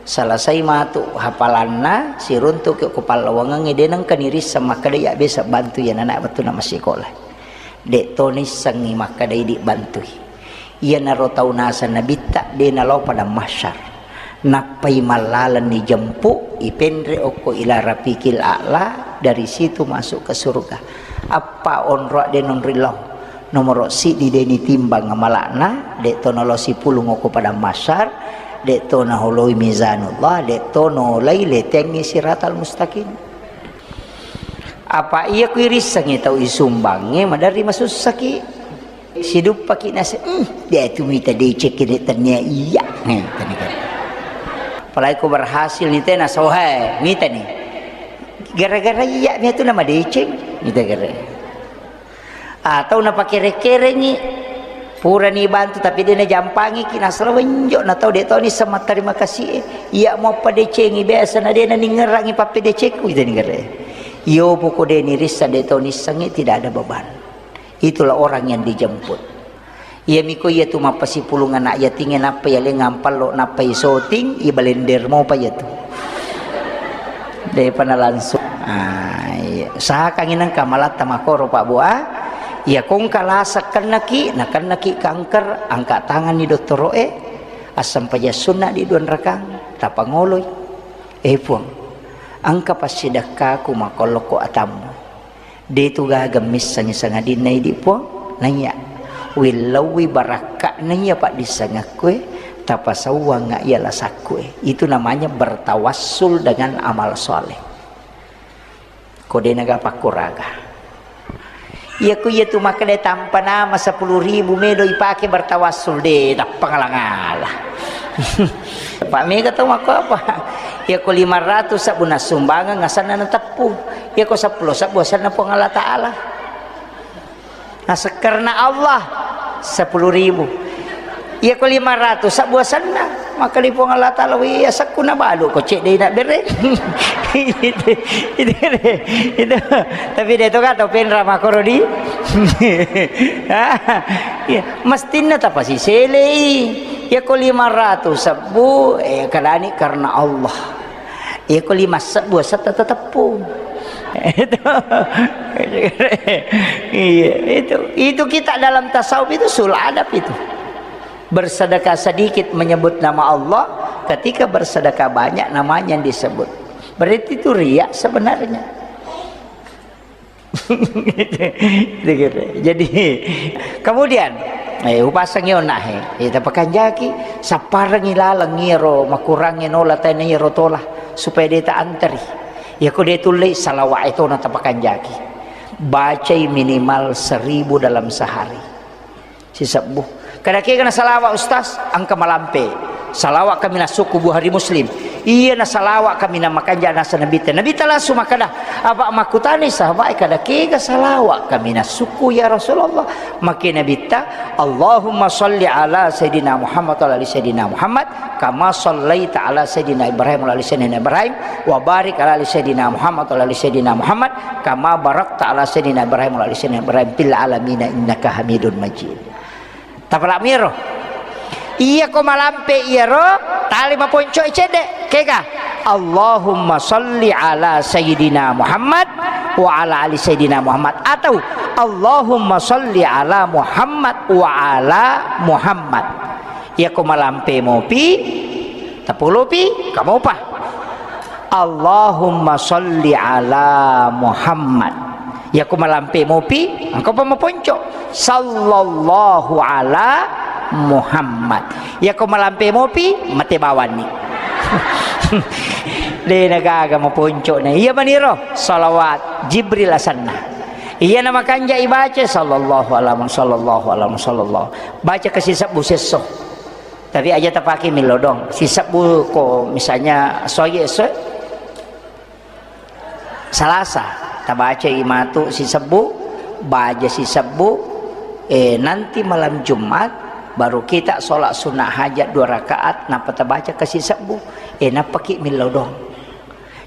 Selesai matu hafalanna, siruntuki ko pallawangengnge, de nengka nirisseng makkeda iya biasa bantui iya nanae wettunna massikola. De to nissengngi makkeda idi bantui. Iyanaro tau naseng nabitta de nalao padang mahsyar. Nappai mallalenni jempu, ipenre okko ila rafiqil a'la, dari situ masuk ke surga. Appa onroa de nonri lao. Nomoro siddi de' nitimbang amala'na, de' to nalo sipulung okko padang mahsyar, de' to naholoi mizanullah, de' to nolai letengngi siratal mustaqim. Apa iya ku irissengngi tau isumbangnge, maderri masussaki. Siduppaki nase, "Hmm, de' tu mita decekki de' tennia iya." Nih, tadi kan. Apalagi ko berhasil nih tena sohe, mita nih. Gara-gara iya mia tu nama deceng, mita gara. Atau napakere-kerengngi, purani bantu tapi de' najampangiki, nasala wenjo na tau de' toni sama terima kasih e. Iya mo padecengi biasa na de' naningerangi pappedecekku, ita ningere. Iyo poko de' nirissa de' toni sengi, tidak ada beban. Itulah orang yang dijemput. Iya miko iya tu mappasipulung anak yatinge nappa iya lengang pallo nappa isoting, iya balender mopa iya tu. Depa na langsung. Ah, iya. Usahakangngi nengka malatta makoro, Pak Bu, ah. Iya, kongka lasa kennaki, nakennaki kanker, angka tanganni dottoro'e, assempajang sunna di dua rakang, tapangoloi. Eh, Puang, engka passidekkaku makollokko atammu. De' tu gaga missengngi sangadinna idi, Puang. Naiya, willauwi barakka'na iya paddissengekkue, tapasauangnga iya lasakkue. Itu namanya bertawassul dengan amal soleh. Ko de' naga pakkuraga. Iya ku iya tu makkeda tampa nama sepuluh ribu medo ipake bertawassul, de' tappa ngala-ngala. Pak mega tau makko apa? Iya ko lima ratus sabbu nassumbangeng asenna nateppu. Iya ko seppulo sabbu asenna Puang Allah Ta'ala. Naseng karena Allah, sepuluh ribu. Iya ko lima ratus sabbu asenna, maka di Puang Allah Ta'ala, "Wih, asekku nabalu ko cedde' na bere." Itu, itu, itu. Tapi de' to ka tau penra makoro di. Iya, mestinna tapasiselei. Iya ko lima ratus sabbu, eh, kadani karena Allah. Iya ko lima sebbu asetta teteppu. Itu. Iya, itu, itu kita dalam tasawuf itu sul adab itu. Bersedekah sedikit menyebut nama Allah, ketika bersedekah banyak namanya yang disebut. Berarti itu riya sebenarnya. Gitu, gitu. Jadi, kemudian, eh, upasengngi onnahe, eh, tapakanjaki, sapparengngi laleng iyaro makurangnge nola taina iyaro tola, supaya de' ta anteri. Iya ko de' tullei, salawa'e tona tapakanjaki. Bacai minimal seribu dalam sehari. Sisebbu. Kada kega na salawa, Ustaz, engka malampe. Salawa kami nasukku Bukhari Muslim. Iya na salawa kami na makanja nasa Nabitta. Nabitta langsung makkeda, apa makkutani sahabat, kada kega salawa kami nasukku ya Rasulullah. Makke Nabitta, Allahumma salli ala Sayyidina Muhammad wa ala ali Sayyidina Muhammad, kama sallaita ala Sayyidina Ibrahim wa ala ali Sayyidina Ibrahim, wa barik ala ali Sayyidina Muhammad wa ala ali Sayyidina Muhammad, kama barakta ala Sayyidina Ibrahim wa ala ali Sayyidina Ibrahim fil alamina innaka Hamidun Majid. Tapala'miro. Iya ko malampe iyaro, tali maponco cedde. Kega? Allahumma salli ala Sayyidina Muhammad wa ala ali Sayyidina Muhammad. Atau Allahumma salli ala Muhammad wa ala Muhammad. Iya ko malampe mopi, tapolopi, kamopa. Allahumma salli ala Muhammad. Iya ko malampe mopi, engka pa maponco. Sallallahu ala Muhammad. Iya ko malampe mopi, mate bawanni. De' na gaga maponco na. Iya maniro, salawat Jibril asenna. Iya na makanja ibaca, sallallahu ala Muhammad, sallallahu ala Muhammad, sallallahu. Baca kasi sebbu sesso. Tapi aja tapake millau doang. Sisebbu ko misalnya soye esso Salasa, tabacai matu sisebbu, baja sisebbu, eh, nanti malam Jumat baru kita sholat sunnah hajat dua rakaat, nappa tabaca ke sisebbu, eh, nappaki millau doang.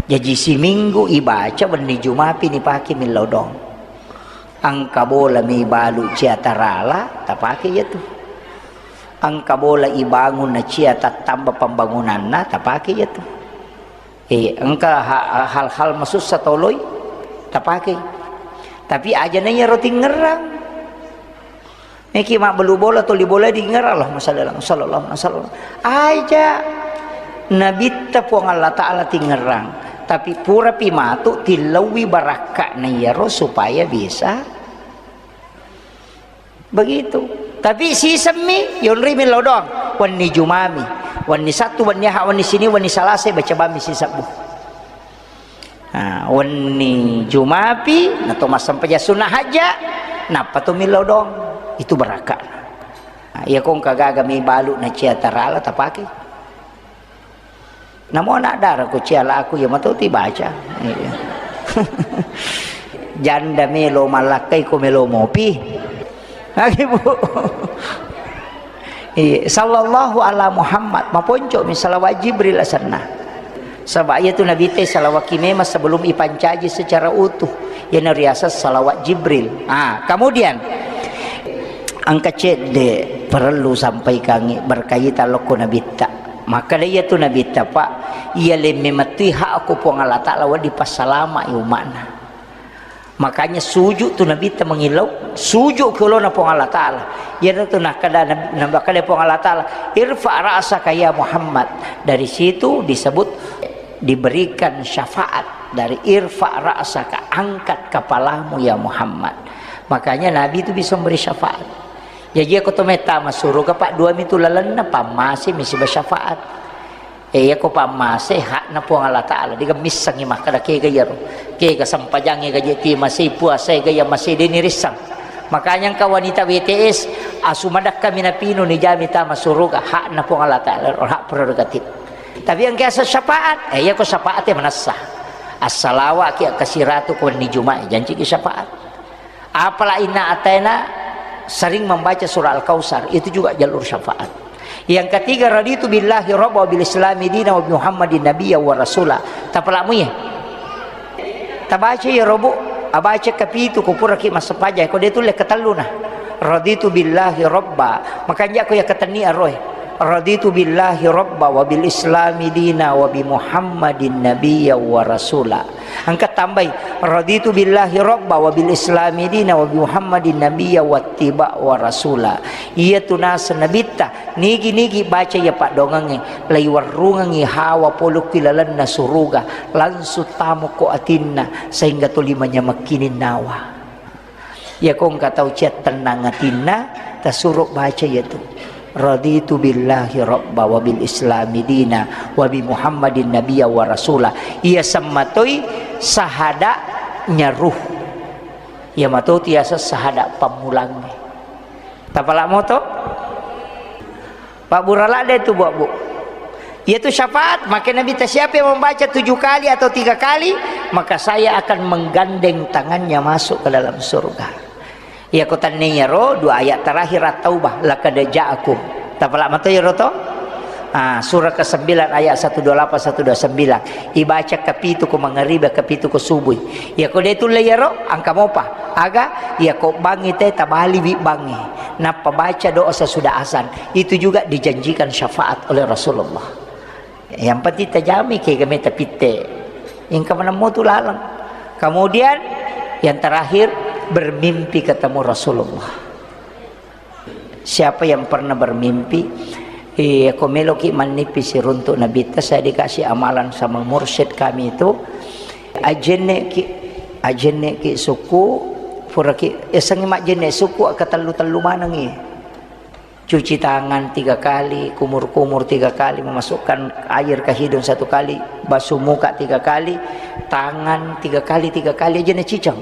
Jaji siminggu ibaca, wenni Jumapi nipake millau doang. Engka bola mi balu cia tarala, tapake iya tu. Engka bola ibangun na cia tattamba pembangunanna, tapake iya tu. Eh, engka ha-, hal-hal masussa toloi, tapake. Tapi aja na iyaro tingerang. Niki mabbelu bola, toli bola dingerang, Allahumma shalli ala Muhammad, sallallahu alaihi wasallam. Aja Nabitta Puang Allah Ta'ala tingerang. Tapi purapi matu tillaui barakka na iyaro supaya bisa Begitu. Tapi sisemmi, yonrimi lao doang. Wenni Jumami, wenni Sattu, wenni Aha, wenni Sini, wenni Salasa, baca bammi sisebbu. Nah, wenni Jumapi, nato massempajang sunnah hajja, nappa to millau doang. Itu barakka. Nah, iya ko engka gaga mi balu na cia tarala tapake. Namo anak dara ko cia laku, iya mato ti baca. Iya. Janda melo mallakkai ko melo mopi. Lagi, Bu. Iya, sallallahu ala Muhammad, maponco mi salawat Jibril asenna. Saba iya tu Nabi te salawat ki memang sebelum ipancaji secara utuh. Iya na riaseng salawat Jibril. Ah, kemudian engka cedde perlu sampaikangi berkaitan lokko Nabitta. Maka iya tu Nabitta, Pak, iya lemme mettui hak ko Puang Allah Taala wedding passalama i umma'na. Makanya sujud tu Nabitta mangillau, sujud ki olona Puang Allah Taala. Iyanatu nakkeda Nab-, nakkeda Puang Allah Taala, "Irfa ra'saka ya Muhammad." Dari situ disebut diberikan syafaat dari irfa ra'saka, angkat kepalamu ya Muhammad. Makanya Nabi itu bisa memberi syafaat. Jaji ko to mettama suruga, Pak, dua mi tu lalenna, pammase mi siba syafaat. Eh, iya ko pammase hakna Puang Allah Taala, dega missengi makkeda kega iyaro. Kega sempajangnge gaje ti masei, puasa ega iya masei, de nirissang. Makanya engka wanita W T S, asu madakka mi napinu nijami tama suruga, hakna Puang Allah Taala, hak prerogatif. Tapi engka asa syafaat, eh, iya ko syafaat ya manessa. Assalawa ki akkasiratu ko wenni Juma'i, janci ki syafaat. Apala inna ataina sering membaca surah Al-Kautsar, itu juga jalur syafaat. Yang ketiga, raditu billahi rabba wa bil islami dina wa bi Muhammadin nabiyya wa rasula. Tapalamu ya. Tabaca ya robu, abaca kapitu ko puraki massempajang, ko de tulle katelluna. Raditu billahi rabba. Makanja ko ya katenni aroe. Raditu billahi rabba wa bil islami dina wa bi Muhammadin nabiyya wa rasula. Engka tambai, raditu billahi rabba wa bil islami dina wa bi Muhammadin nabiyya wattiba wa rasula. Iya tu naseng nabitta, nigi-nigi baca iya paddoangengnge, laiwerrungengngi hawa pole ki lalenna suruga, langsung tamu ko atinna, sehingga tuli manyamekkining nawa. Iya ko engka tau cia tennang atinna, tasuro baca iya tu. Raditu billahi rabba wa bil islami dina wa bi Muhammadin nabiyya wa rasula. Iya semmatoi sahada nyaruh. Iya mato tiasa sahada pammulangnge. Tapala moto? Pabbura ladde tu, Bu, Bu. Yaitu syafaat, maka Nabi ta, "Siapa yang membaca tujuh kali atau tiga kali, maka saya akan menggandeng tangannya masuk ke dalam surga." Iya ko tanniyaro dua ayat terakhir At-Taubah, "Laqad ja'akum." Tapala mato yaro to? Ah, surah kesembilan ayat satu dua lapan, satu dua sembilan. Ibaca kapitu ko mangaribi, kapitu ko subui. Iya ko de tulle yaro, engka mopa. Aga, iya ko bangngi te tabaliwi bangngi. Nappa baca doa sesudah azan. Itu juga dijanjikan syafaat oleh Rasulullah. Yang penting tajami kega meta pitte. Engka manemmo tu laleng. Kemudian yang terakhir, bermimpi ketemu Rasulullah. Siapa yang pernah bermimpi, eh, ko meloki mannipi siruntuk Nabitta, saya dikasih amalan sama mursyid kami itu, ajenneki, ajenneki suku, puraki, esengi majenne suku, aka tellu-tellu manengi. Cuci tangan tiga kali, kumur-kumur tiga kali, memasukkan air ke hidung satu kali, basuh muka tiga kali, tangan tiga kali, tiga kali aja na cicang.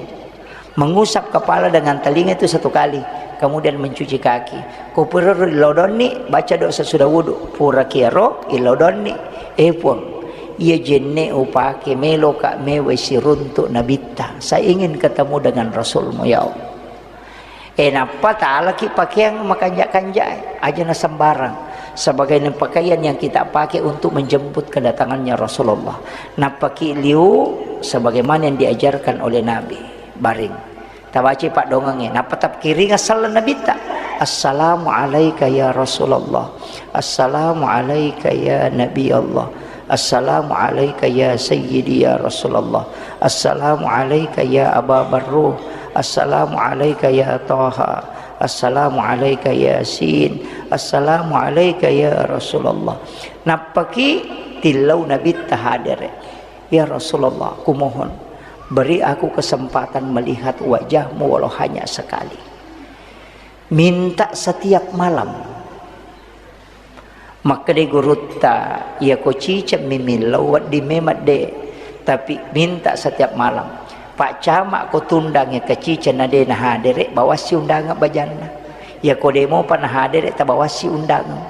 Mengusap kepala dengan telinga itu satu kali, kemudian mencuci kaki. Ko pura ro ilodonni, baca doa sesudah wudu. Pura kiaro ilodonni, eh Puang, iya jenne upake meloka mewai siruntuk Nabitta. Saya ingin ketemu dengan Rasulmu, ya Allah. Eh, nappa talaki pakeang makanja-kanja, aja na sembarang. Sebagai pakaian yang kita pakai untuk menjemput kedatangannya Rasulullah. Nappaki liu sebagaimana yang diajarkan oleh Nabi. Baring. Tabaca paddoangengnge. Nappa tapkiringa sallang Nabitta. Assalamu alaika ya Rasulullah. Assalamu alaika ya Nabi Allah. Assalamu alaika ya Sayyidi ya Rasulullah. Assalamu alaika ya Aba Barruh. Assalamu alaika ya Taha. Assalamu alaika Yasin. Assalamu alaika ya Rasulullah. Nappaki tillau Nabitta hadere. Ya Rasulullah, kumohon, beri aku kesempatan melihat wajahmu walau hanya sekali. Minta setiap malam. Makkedai gurutta, "Iyako ciceng mi millau, wedding memang de', tapi minta setiap malam. Pak Camat ko tundangngi ke ciceng na de' nahadere', bawassi undangan bajanna. Iyako de' mopa nahadere', tabawassi undangan.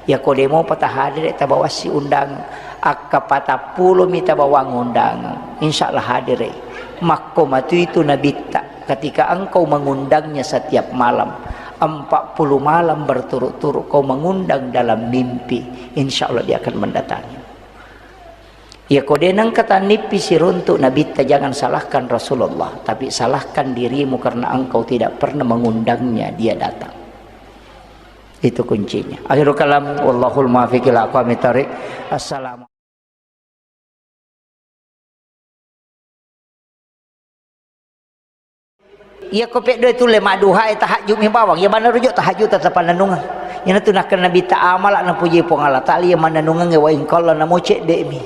Iyako de' mopa tahadere', tabawassi undangan. Akka patappulo mi tabawang undangan, insya Allah hadere'." Makko matu itu Nabitta. Ketika engkau mengundangnya setiap malam, empat puluh malam berturut-turut kau mengundang dalam mimpi, insya Allah dia akan mendatangi. Ya, ko de' nengka tannippi siruntuk Nabitta, jangan salahkan Rasulullah, tapi salahkan dirimu karena engkau tidak pernah mengundangnya, dia datang. Itu kuncinya. Akhirul kalam, wallahul muwaffiq ila aqwamit thariq. Assalamu Iyako peddoe tulle madduhae, tahajud mi bawang, iya maneng rujuk tahajud tetap pannennungeng. Iyanatu nakkeda Nabitta, amala napuji Puang Allah Taala iya mannennungengnge, wa in qalla, namo cedde'mi.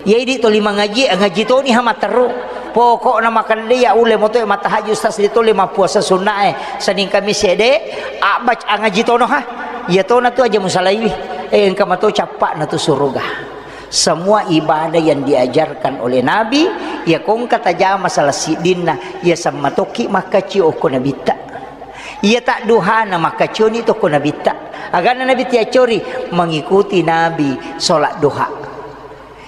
Iya idi toli mangaji, ngaji toni ha matteru. Pokokna makkeda de' iya ulle motoe mattahajud, ustaz, de' toli mappuasa sunnae Senin Kamis ede, abbaca ngaji tono ha. Iya tona tu aja musalaiwi. Eh, engka mato cappa'na tu suruga. Semua ibadah yang diajarkan oleh Nabi, iya ko engka tajama salah siddinna, iya semmatokki makkacio okko Nabitta. Iya tadduhana makkacioni to okko Nabitta. Agana Nabitta accori mengikuti Nabi sholat duha.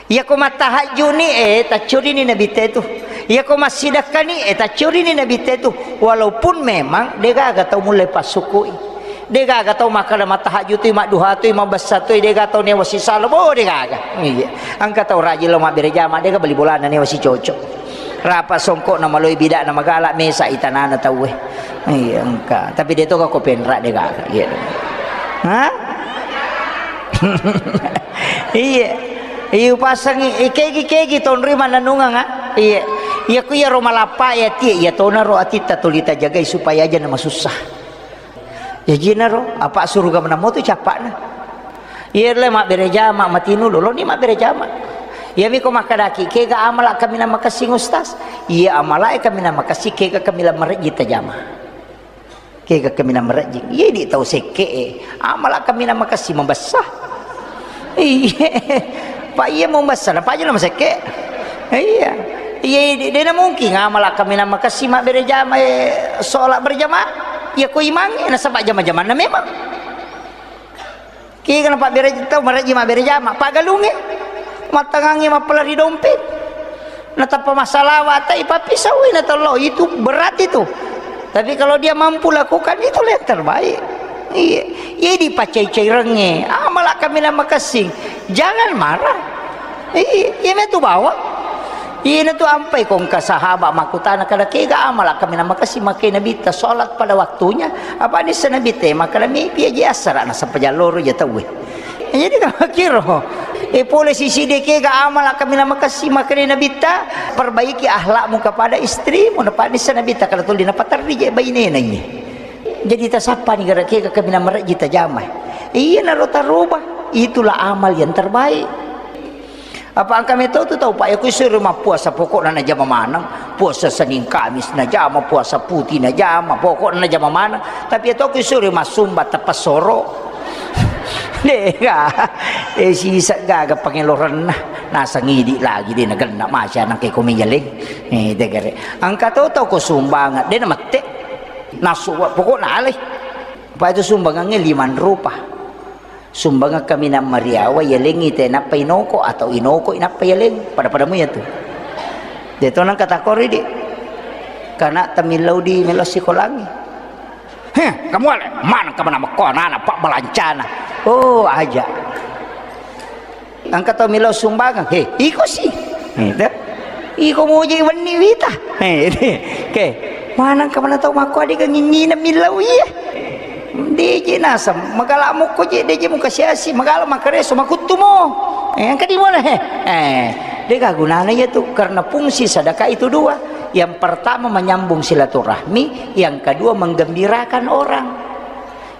Iya ko mattahajjuni, eh, taccorini Nabitta itu. Iya ko massidakkani, eh, taccorini Nabitta itu. Walaupun memang degaga tau mulle passukui. Degaga tau makkeda mattahajjutui, madduhatui, mabessatui, degaga tau newa sisalo, bo degaga. Iya. Engka tau rajin lo mabbere jama, dega beli bolana newa sicocok. Rapa songkokna maloi bidakna magala mesa itanana tauwe. Iya, engka. Tapi de toga ko penra degaga. Iya. Hah? Iya. Iya, upasangi, eh, kegi-kegi tonri mannennungeng, ah. Iya. Iya ku iyaro malappa ya tie, iya tonaro atitta tuli tajagai supaya aja namasussa. Jajinaro, apa suruga menamo tu cappa'na. Iya le mabbere jama matinu loloni mabbere jama. Iya miko makkedaki, kega amala kaminang makessing ustaz? Iya amala e kaminang makessing, kega kaminang marejji tajama. Kega kaminang marejji. Iya di tau sekke e. Amala kaminang makessing mabessa. Iya. Pak iya mabessa, napa aja nama sekke. Iya. Iya, de, de na mungkin amala kaminang makessing mabbere jama, eh, sholat berjamaah. Iya ko imang, eh, nasaba jama-jamanna memang. Kega napabbere tau marejji mabbere jama, pagalungnge, mattangangnge mappalari dompet. Natappa massalawa, tai pappisau, na tollo, itu berat itu. Tapi kalau dia mampu lakukan, itulah yang terbaik. Iya, iya dipacai-cairengnge. Amala kaminang makessing. Jangan marah. Iya, iya metu bawang. Iyana tu ampai ko engka sahabat makkutana, kada kega amala kaminang makessing makkeda Nabitta sholat pada waktunya, apa nissa Nabitta makkeda mepi aja assara nasaba jalloro ja tauwe. Jadi kamakiro, eh, pole sisi de kega amala kaminang makessing makkeda Nabitta, perbaiki akhlakmu kepada istrimu, napa nissa Nabitta kada tuli napaterri je bainena iye. Jadi tasappani kada kega kaminang marejji tajama. Iyanaro taroba, itulah amal yang terbaik. Apa engka meto tu tau, Pak, iya ku isuro mappuasa, pokokna najama maneng, puasa Senin Kamis najama, puasa putih najama, pokokna najama maneng. Tapi iya to ku isuro massumba teppessoro. Dega. Eh, sisa gaga pangelorenna. Nasang idi lagi de nagenna maca nangke ko meyaleng. Eh, degare. Engka to tau ko sumbangan, de namette. Nasu, pokokna alai. Apa itu sumbangannya lima rupa. Sumbangeng kaminang mariawa, yalengngi te nappa inoko, atau inoko nappa yaleng, pada-pada mu yatu. De to nengka takori di. Kana tamillau di melo sikolangi. Heh, kamu ale, maneng kaminang makko anana, pak balancana. Oh, aja. Engka tau millau sumbangeng, he, iko si. Gitu. Iko muji wenni wita. He, oke. Maneng kaminang tau makko adega nginngineng millau iya. Deje naseng, magala mukko je, deje muka siasi, magala makareso, makuttumo. Eh, engka di mana, he? Eh, dega gunana iya tu, karena fungsi sedekah itu dua. Yang pertama menyambung silaturahmi, yang kedua menggembirakan orang.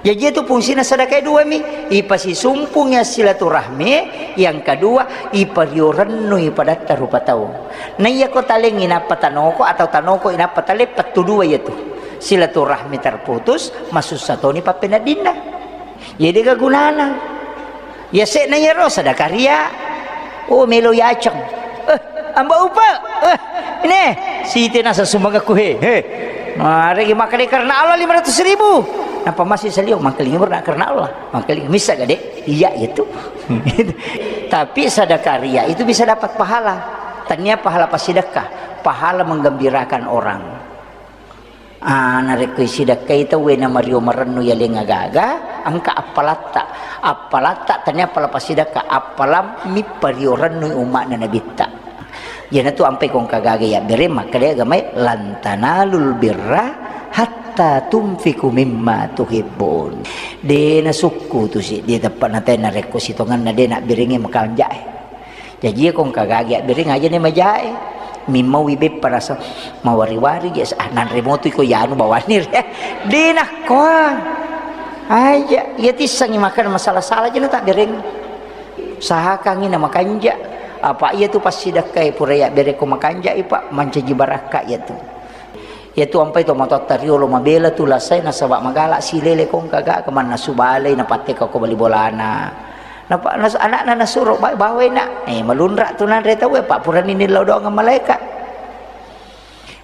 Jaji itu fungsina sedekah dua mi, ipasisumpung ya silaturahmi, yang kedua ipario rennu ipadatta rupa tau. Na iya ko talengi nappa tanoko atau tanoko inappa tale, pettu dua iya tu. Silaturahmi terputus, masussa toni pappeneddinna. Jadi gagunana. Ya se'na yaro sadakaria. Oh, melo yaceng. Eh, amba upa. Eh, ini. Siti nasa sumbangaku he. He. Mari makkeda karena Allah lima ratus ribu. Napa masih salio mangkelingi berna karena Allah. Mangkelingi misa gade. Iya itu. Tapi sadakaria itu bisa dapat pahala. Tania pahala pasidakka, pahala menggembirakan orang. Ah, narekko isidakkai tauwe na mario marennu yaleng agaga, engka appalatta. Appalatta tania appala pasidakka, appalammi pario rennui umma'na nabitta. Iyanatu ampai kongka gaga yabbere makkeda agamae, "Lan tanalul birra hatta tunfiqu mimma tuhibbun." De nasukku tu si, de teppa natai narekko sitongenna de nabberengnge makanjae. Jaji, iya kongka gagi abbereng aja ne majae. Mimmaui beppa rasa mawari-wari je, ah, nanre motu iko yanu bawanni re. De nakkoa. Aja, iya tissangi makan masalah-salah je na tabbereng. Usahakangi na makanja. Apa iya tu passidakkai pura yabbereko makanja, Pak, mancaji barakka iya tu. Iyatu ampai to matoatta riolo mabela tu lasae nasaba magala silele kongka gaga mannasu balei napatteka ko bali bolana. Napa nas-, anakna nasuro ba-, bawai nak. Eh, malunra tu nanre tauwe, Pak, purani nillau doang malaika.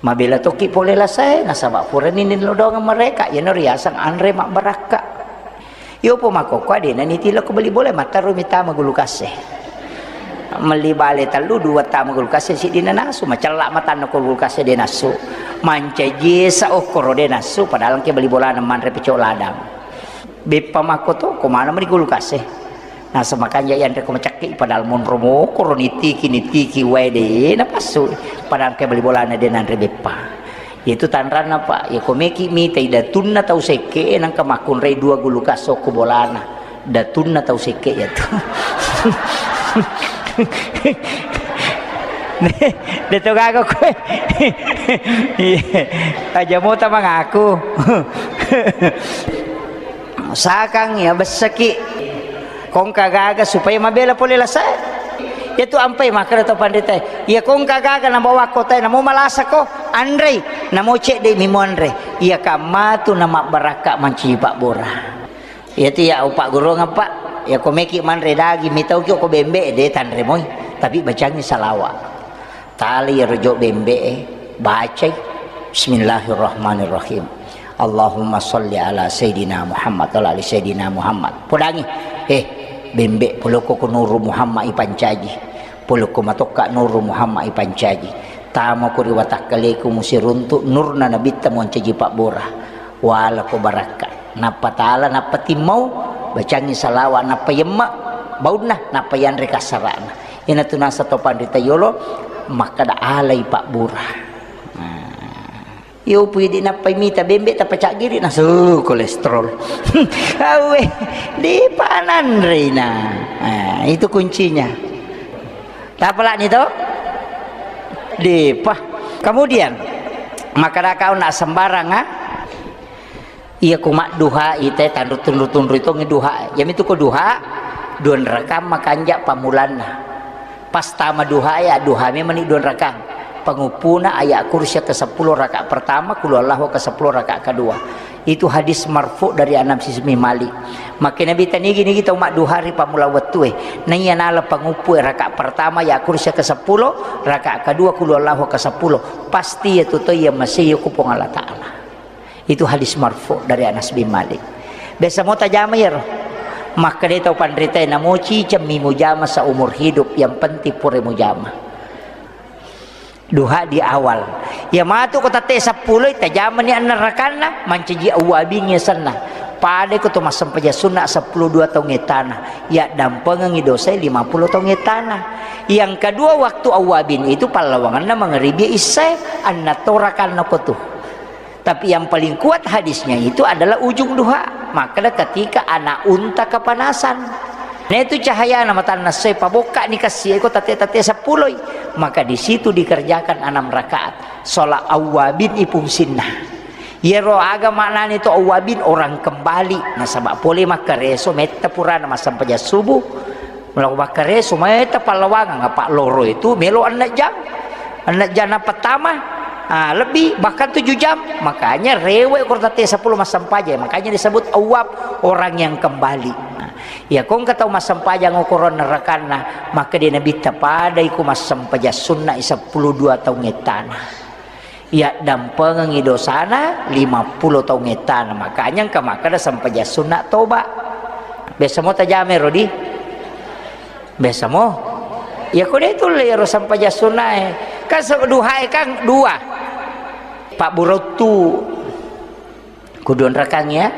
Mabela toki pole lasae nasaba purani nillau doang malaika. Iyana riasang anre mabbarakka. Iyopo makkokkoe de' na nitilo ko bali bola, matterru mi tama gulu kasse. Melli bale tellu, dua tama gulu kasse, siddi na nasu, macella matanna ko gulu kasse de' nassu. Mancaji esa okkoro de' nassu, padahal engke bali bolana manre pecok ladang. Beppa makko to, ko mana meni gulu kasse. Nasa makanja yanre ko macakki, padahal monro mokoro nitiki, nitiki wae de' napassu. Padahal engke bali bolana de' nanre beppa. Itu tanranna, Pak. Iya ko meki mitai datunna tau sekke, nangka makkunrai dua gulu kasso ko bolana. Datunna tau sekke iya tu. De to gaga koe. Iya. Aja mota mangaku. Sakang ya bessaki. Kongka gaga supaya mabela pole lasae. Iya tu ampai makkeda to panritae. Iya kongka gaga nabawa kotae, namo malasa ko, anrei, namo cedde' mi muanre. Iya kamma tu namabbarakka mancaji pabbura. Iya tu iya upagguruang, Pak. Iya ko meki manre daging, mitauki ko bembe, de' tanre moi. Tapi bacangi salawa. Tali iyaro jo bembe'e, bacai, "Bismillahirrahmanirrahim. Allahumma sholli ala Sayyidina Muhammad wa ala ali Sayyidina Muhammad." Podangi, eh, bembe, polokko ko Nuru Muhammad ipancaji. Polokko matokka Nuru Muhammad ipancaji. Tamako ri watakkaleku musiruntu nurna nabitta moncaji pabbura. Walako barakka. Nappa tala, nappa timmau, bacangi salawa, nappa yemma baunna, nappa yanre kassara'na. Iyanatu nasa to panrita yolo makkeda alai pabbura. Nah. Iyo pui di nappai mita bembe tappa caggiri nasu kolesterol. Awe, di pananreina. Nah, itu kuncinya. Tapalani to? Depa. Kemudian, makkeda kau nak sembarang, ah? Iya ku madduha ite tanru tunru-tunru itongi duha. Yamitu ko duha, dua rakang makanja pamulanna. Pas tama duha ya, duha memang ni dua rakang. Penguppuna ayat kursi ke sepuluh rakaat pertama, kul huwallahu ke sepuluh rakaat kedua. Itu hadis marfu dari Anas bin Malik. Makkeda Nabi, tanigi-nigi tau madduha ri pammula wettue. Naiya nala panguppu rakaat pertama ya kursi ke sepuluh, rakaat kedua kul huwallahu ke sepuluh. Pasti ya tu to iya masih ku Puang Allah Ta'ala. Itu hadis marfu dari Anas bin Malik. Biasa mo tajama iyaro. Makkeda tau panritae, namo cicemmi mujama seumur hidup, yang penting pura mujama. Duha di awal. Iya matu ko tette seppulo, tajamani anna rakanna, mancaji awwabin yasenna. Pada ko to massempajang sunna seppulo dua taung ettana. Iya dampengengi dosa lima puluh taung ettana. Yang kedua, waktu awwabin itu pallawanganna mangaribi issae, anna to rakanna ko tu. Tapi yang paling kuat hadisnya itu adalah ujung duha. Makkeda ketika anak unta kepanasan. Nah, itu cahayana matanna soe, pabokkani kassi eko tate-tate seppuloi. Maka di situ dikerjakan enam rakaat. Sholat awwabin ipungsinna. Yero aga maknani to awwabin, orang kembali. Nasaba pole makkareso metta purana massempajang subuh. Mula makkareso metta pallawangang, apa loro itu melo enneng jang. Enneng jang na pertama. Ah, lebih, bahkan tujuh jam. Makanya rewek ko tette sepuluh massempajang. Makanya disebut awwab, orang yang kembali. Nah, iya ko engka tau massempajang okoro nerakanna, maka di Nabitta padai ko massempajang sunna i seppulo dua taung ettana. Iya dampengengi dosana lima puluh taung ettana. Makanya engka makkeda sempajang sunna toba. Biasa mo tajame rodi? Biasa mo. Iya ko de tulle iyaro sempajang sunnae. Kan se-, duhae kan dua. Pabburottu. Kudu onrakang ya.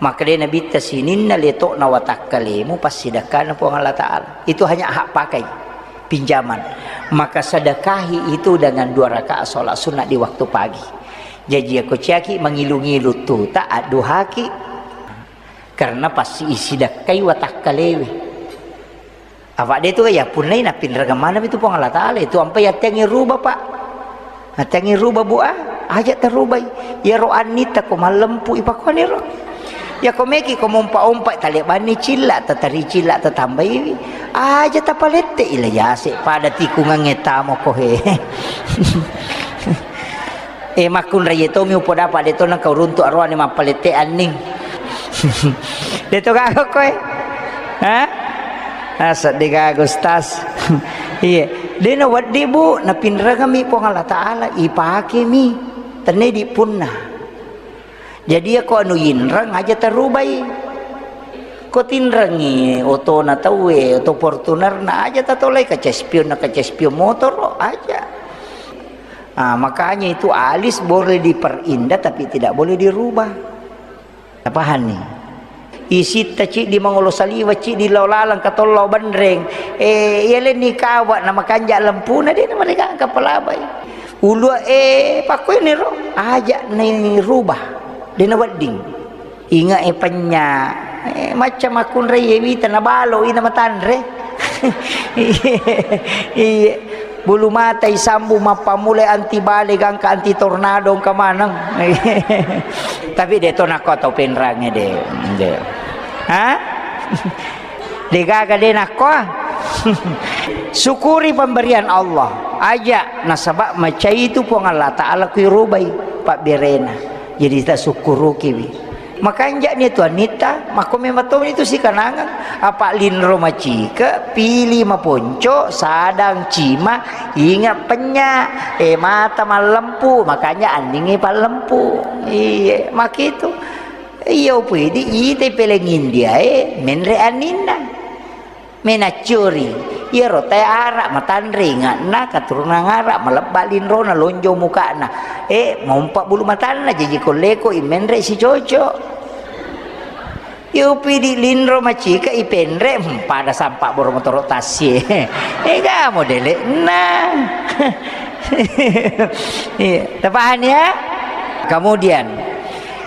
Makkedai Nabitta, sininna leto'na watakkalemu passidakkana Puang Allah Ta'ala. Itu hanya hak pakai, pinjaman. Maka sedekahi itu dengan dua rakaat sholat sunnah di waktu pagi. Jaji, ako ciaki mangilu-ngilu tuta, adduhaki. Karena pasti isidakkai watakkalewe. Apa de tu ya punnai napinrengeng maneng itu Puang Allah Ta'ala itu ampai attengi ruba, Pak. Attengi ruba, Bu, ah, aja tarubai. Iyaro annita ko mallempu ipakuaniro. Ya ko meki ko mompa-ompa talebanni cilla, tatari cilla, tatambaiwi. Aja tapalette ila yase pada tikungangnge tamo ko he. Eh, makkunraie tomi upodapa de to nengka uruntu aroane mappalette anning. De to gaga koe. Ha? Asa de gaga, Ustaz. Iya. De na weddi, Bu, napinrengemi Puang Allah Ta'ala, ipakemi. Tenne di punna. Jadi, ya ko anu inreng aja tarubai. Ko tinrengi otona tauwe, oto Fortunerna aja tatolai, kaca spion na kaca spion motoro aja. Ah, makanya itu alis boleh diperindah tapi tidak boleh dirubah. Tapahanni? Isitta ciddi mangolo saliwa, ciddi lao laleng katollo benreng. Eh, iya lenni kawa na makanja lempuna de na mereka angka palabai. Ulua, eh, pakkueniro aja ni rubah. De na wedding. Inga e penya. Eh, macca makkunrai e wita na balo ina matanre. Iye. Bulu mata isambung mappamulai anti bale gangka anti tornado engka maneng. Tapi de to nakko tau penrange de. De. Ha? De gaga de nakko. Syukuri pemberian Allah. Aja nasaba macai itu Puang Allah Ta'ala kui rubai pabberena. Jadi tasukkurukiwi. Makanja'ni tu annitta, makko memang tommi tu sikanangeng. Apa linro macike, pili maponco, sadang cima, inga penya, eh, mata mallempu, makanya anningngi pallempu. Iye, makitu. Iya upidi, ite peleng India e, menre anninna. Menaccuri, iyaro tae ara matanre inga'na, katurunan ara, malebba linrona, lonjong muka'na. Eh, mompa bulu matanna, jaji kolleko imenre sicoco. Iyupidi linro macika ipenre, hmm, pada sampa boro motoro tassie. Ega modele'na. Iya, tapahani ya? Kemudian,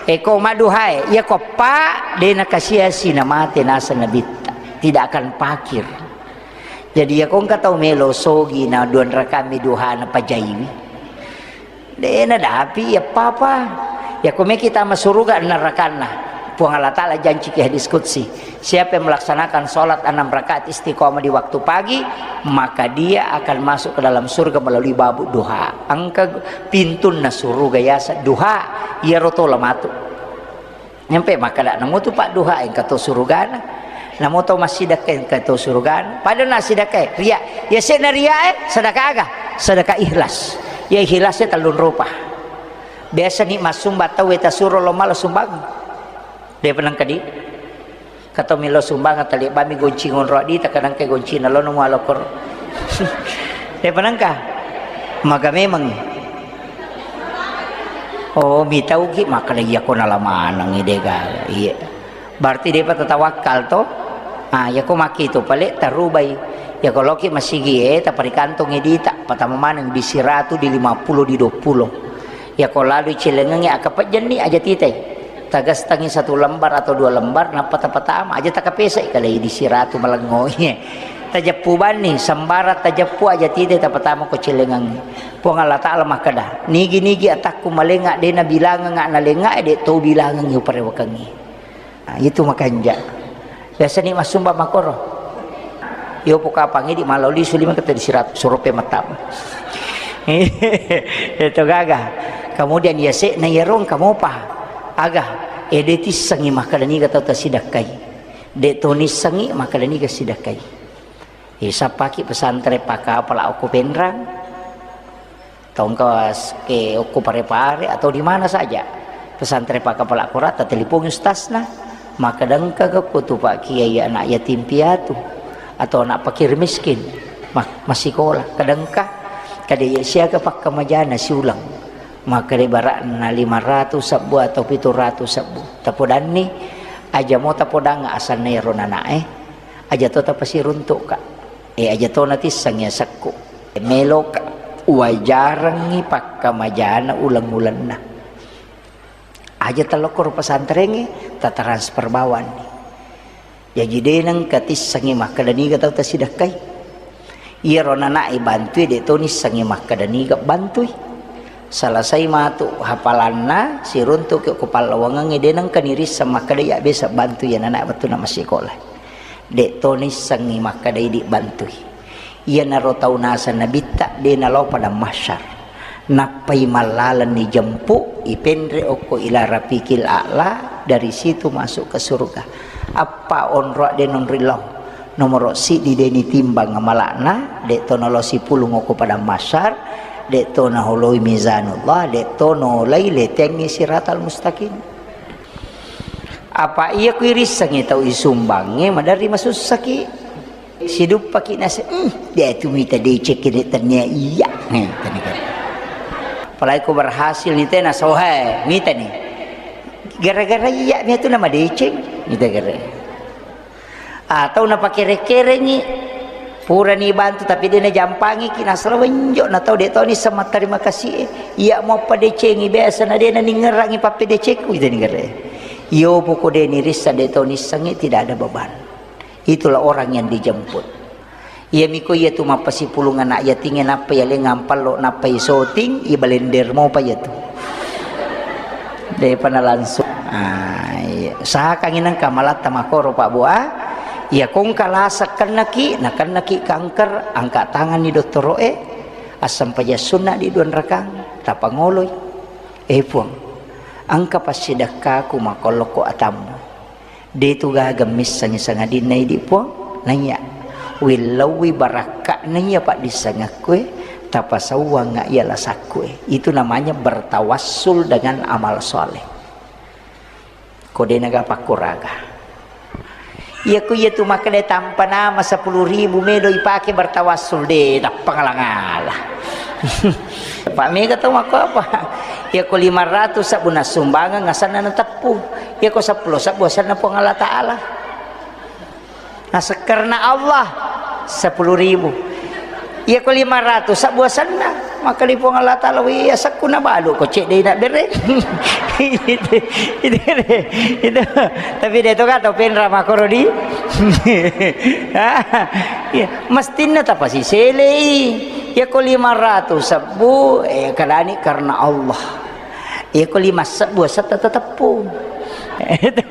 eko maduhae, iya ko pa, de nakasia-sia namate naseng Nabitta. Tidak akan pakir. Jadi, iya ko engka tau melo sogi na duan rakami duhana pajaiwi. De nadapi iya papa. Iya ko meki tama suruga enneng rakanna. Puang Allah Ta'ala janci ki hadis qudsi, siapa yang melaksanakan sholat enam rakaat istiqomah di waktu pagi, maka dia akan masuk ke dalam surga melalui babu duha. Engka pintunna suruga yasa duha, iyaro tola matu. Nyampe makkeda, namo tu padduha engka to surugana, namo to massidakka engka to surugana. Pada na sidakka ria, ya sena ria e, sedekah aga? Sedekah ikhlas. Ya ikhlas e tellung rupa. Biasa ni massumba tau e tasuro lo mala sumbang. De penang kadi. Kato milo sumbang tali bami gonci ngonro di takanang ke gonci na lo namo alokor. De penangka. Maga memang. Oh, mitauki makkeda iya ko nala manengngi de gaga. Iya. Berarti depa tatawakkal to? Ah, iya ko makkitu pale tarubai. Iya ko loki masigi e taparikantongi dita, patama maneng di siratu, di lima puluh, di dua puluh. Iya ko lalu celengengngi akapejjenni aja titai. Tagastangi satu lembar atau dua lembar, nappa tapatama aja takapesai kalai di siratu malengo. Iya. Tajeppu banni, sembarang tajeppu aja titai tapatama ko celengengngi. Puang Allah Ta'ala makkeda, nigi-nigi atakku malenga de nabilangenga nalenga e de to bilangengngi uparewekengngi. Nah, itu makanja. Biasa ni massumba makoro. Yo pokapangi di malo lisu lima kata di sirat surupe matam. Itu gaga. Kemudian ya sekna iyaro engka mopa. Aga, eh, de' tissengngi makkeda niga tau tasidakkai. De' to nissengngi makkeda niga sidakkai. Eh, sappaki pesantren Pakapala okko Penrang. Tongka s-, ke okko Pare-Pare atau di mana saja. Pesantren Pakapala Korata, telipongi ustazna. Makkeda engka ga ko tu Pak Kiai anak yatim piatu atau anak fakir miskin ma-, massikola. Kadangka, kada iya siaga pakkamajana siuleng. Makkeda ibaratna lima ratus sebbu atau pitu ratus sebbu. Tapodanni, aja mo tapodang asanna ero nanae. Aja to tapasiruntukka. Eh, aja to natissengngi asekku. Meloka wajarengngi pakkamajana uleng-ulenna. Aja tellokkoro pesantrengnge, tatransfer bawanni. Jaji de' nengka tissengngi makkeda niga tau tasidakkai. Iyaro nanae bantui, de' to nissengngi makkeda niga bantui. Selesai matu hafalanna, siruntuki ko pallawangengnge, de' nengka nirisseng makkeda iya biasa bantu iya nanae wettunna massikola. De' to nissengngi makkeda idi bantui. Iyanaro tau naseng Nabitta, de' nalao padang mahsyar. Nappai mallaleng nijempu, ipenre okko ila rafiqil a'la, dari situ masuk ke surga. Appa onroa de' nonri lao. Nomoro siddi de' nitimbang amala'na, de' to nalao sipulung okko padang mahsyar, de' to naholoi mizanullah, de' to naolai letengngi siratal mustaqim. Apa iya ku irissengngi tau isumbangnge, maderri masussaki. Siduppaki nase, "Hmm, de' tu mita deceng kede tennia iya." Heh, tani kan. Apalagi ku berhasil ni tena sohe, mita ni. Gara-gara iya, mia tu nama deceng, mita gara. Atau napakere-kerengi, purani bantu tapi de' najampangiki, nasala wenjo, natau de' toni sama terima kasih, eh. Iya mau padecengi biasa na de' naningerangi pappedecengku, itu ni gara. Iyo, poko de' nirissa, de' to nissengngi, tidak ada beban. Itulah orang yang dijemput. Iya miko iya tu mappasipulung anak yatingnge, nappa iya lengang pallo, nappa isoting, ibalender mopa iya tu. De'pa na langsung. Ah, iya. Usahakangngi nengka malatta makoro, Pak Bu, ah. Iya kongka lasa kennaki, nakennaki kanker, angka tanganni dottoro'e, assempajang sunna di dua rakang, tapangoloi. Eh, Puang, engka passidekkaku makollokko atammu. De' tu gaga missengngi sangadinna idi, Puang. Naiya, willauwi barakka'na iya paddissengekkue, tapasauwangnga iya lasakkue. Itu namanya bertawassul dengan amal soleh. Ko de' naga pakkuraga. Iya ko iya tu makkeda tampa nama sepuluh ribu melo ipake bertawassul, de' tappa ngala-ngala. Pak mega tau makko apa? Iya ko lima ratus sebbu nassumbangeng asanna nateppu. Iya ko seppulo sebbu asanna Puang Allah Ta'ala. Naseng karena Allah, sepuluh ribu. Iya ko lima ratus sebbu asanna, maka di Puang Allah Ta'ala, "Wih, asekku nabalu ko cedde' na bere." Itu, itu, itu. Tapi de' to kata penra makoro di. Iya, mestinna tapasiselei. Iya ko lima ratus sebbu, eh, kadani karena Allah. Iya ko lima sebbu asetta teteppu. Itu.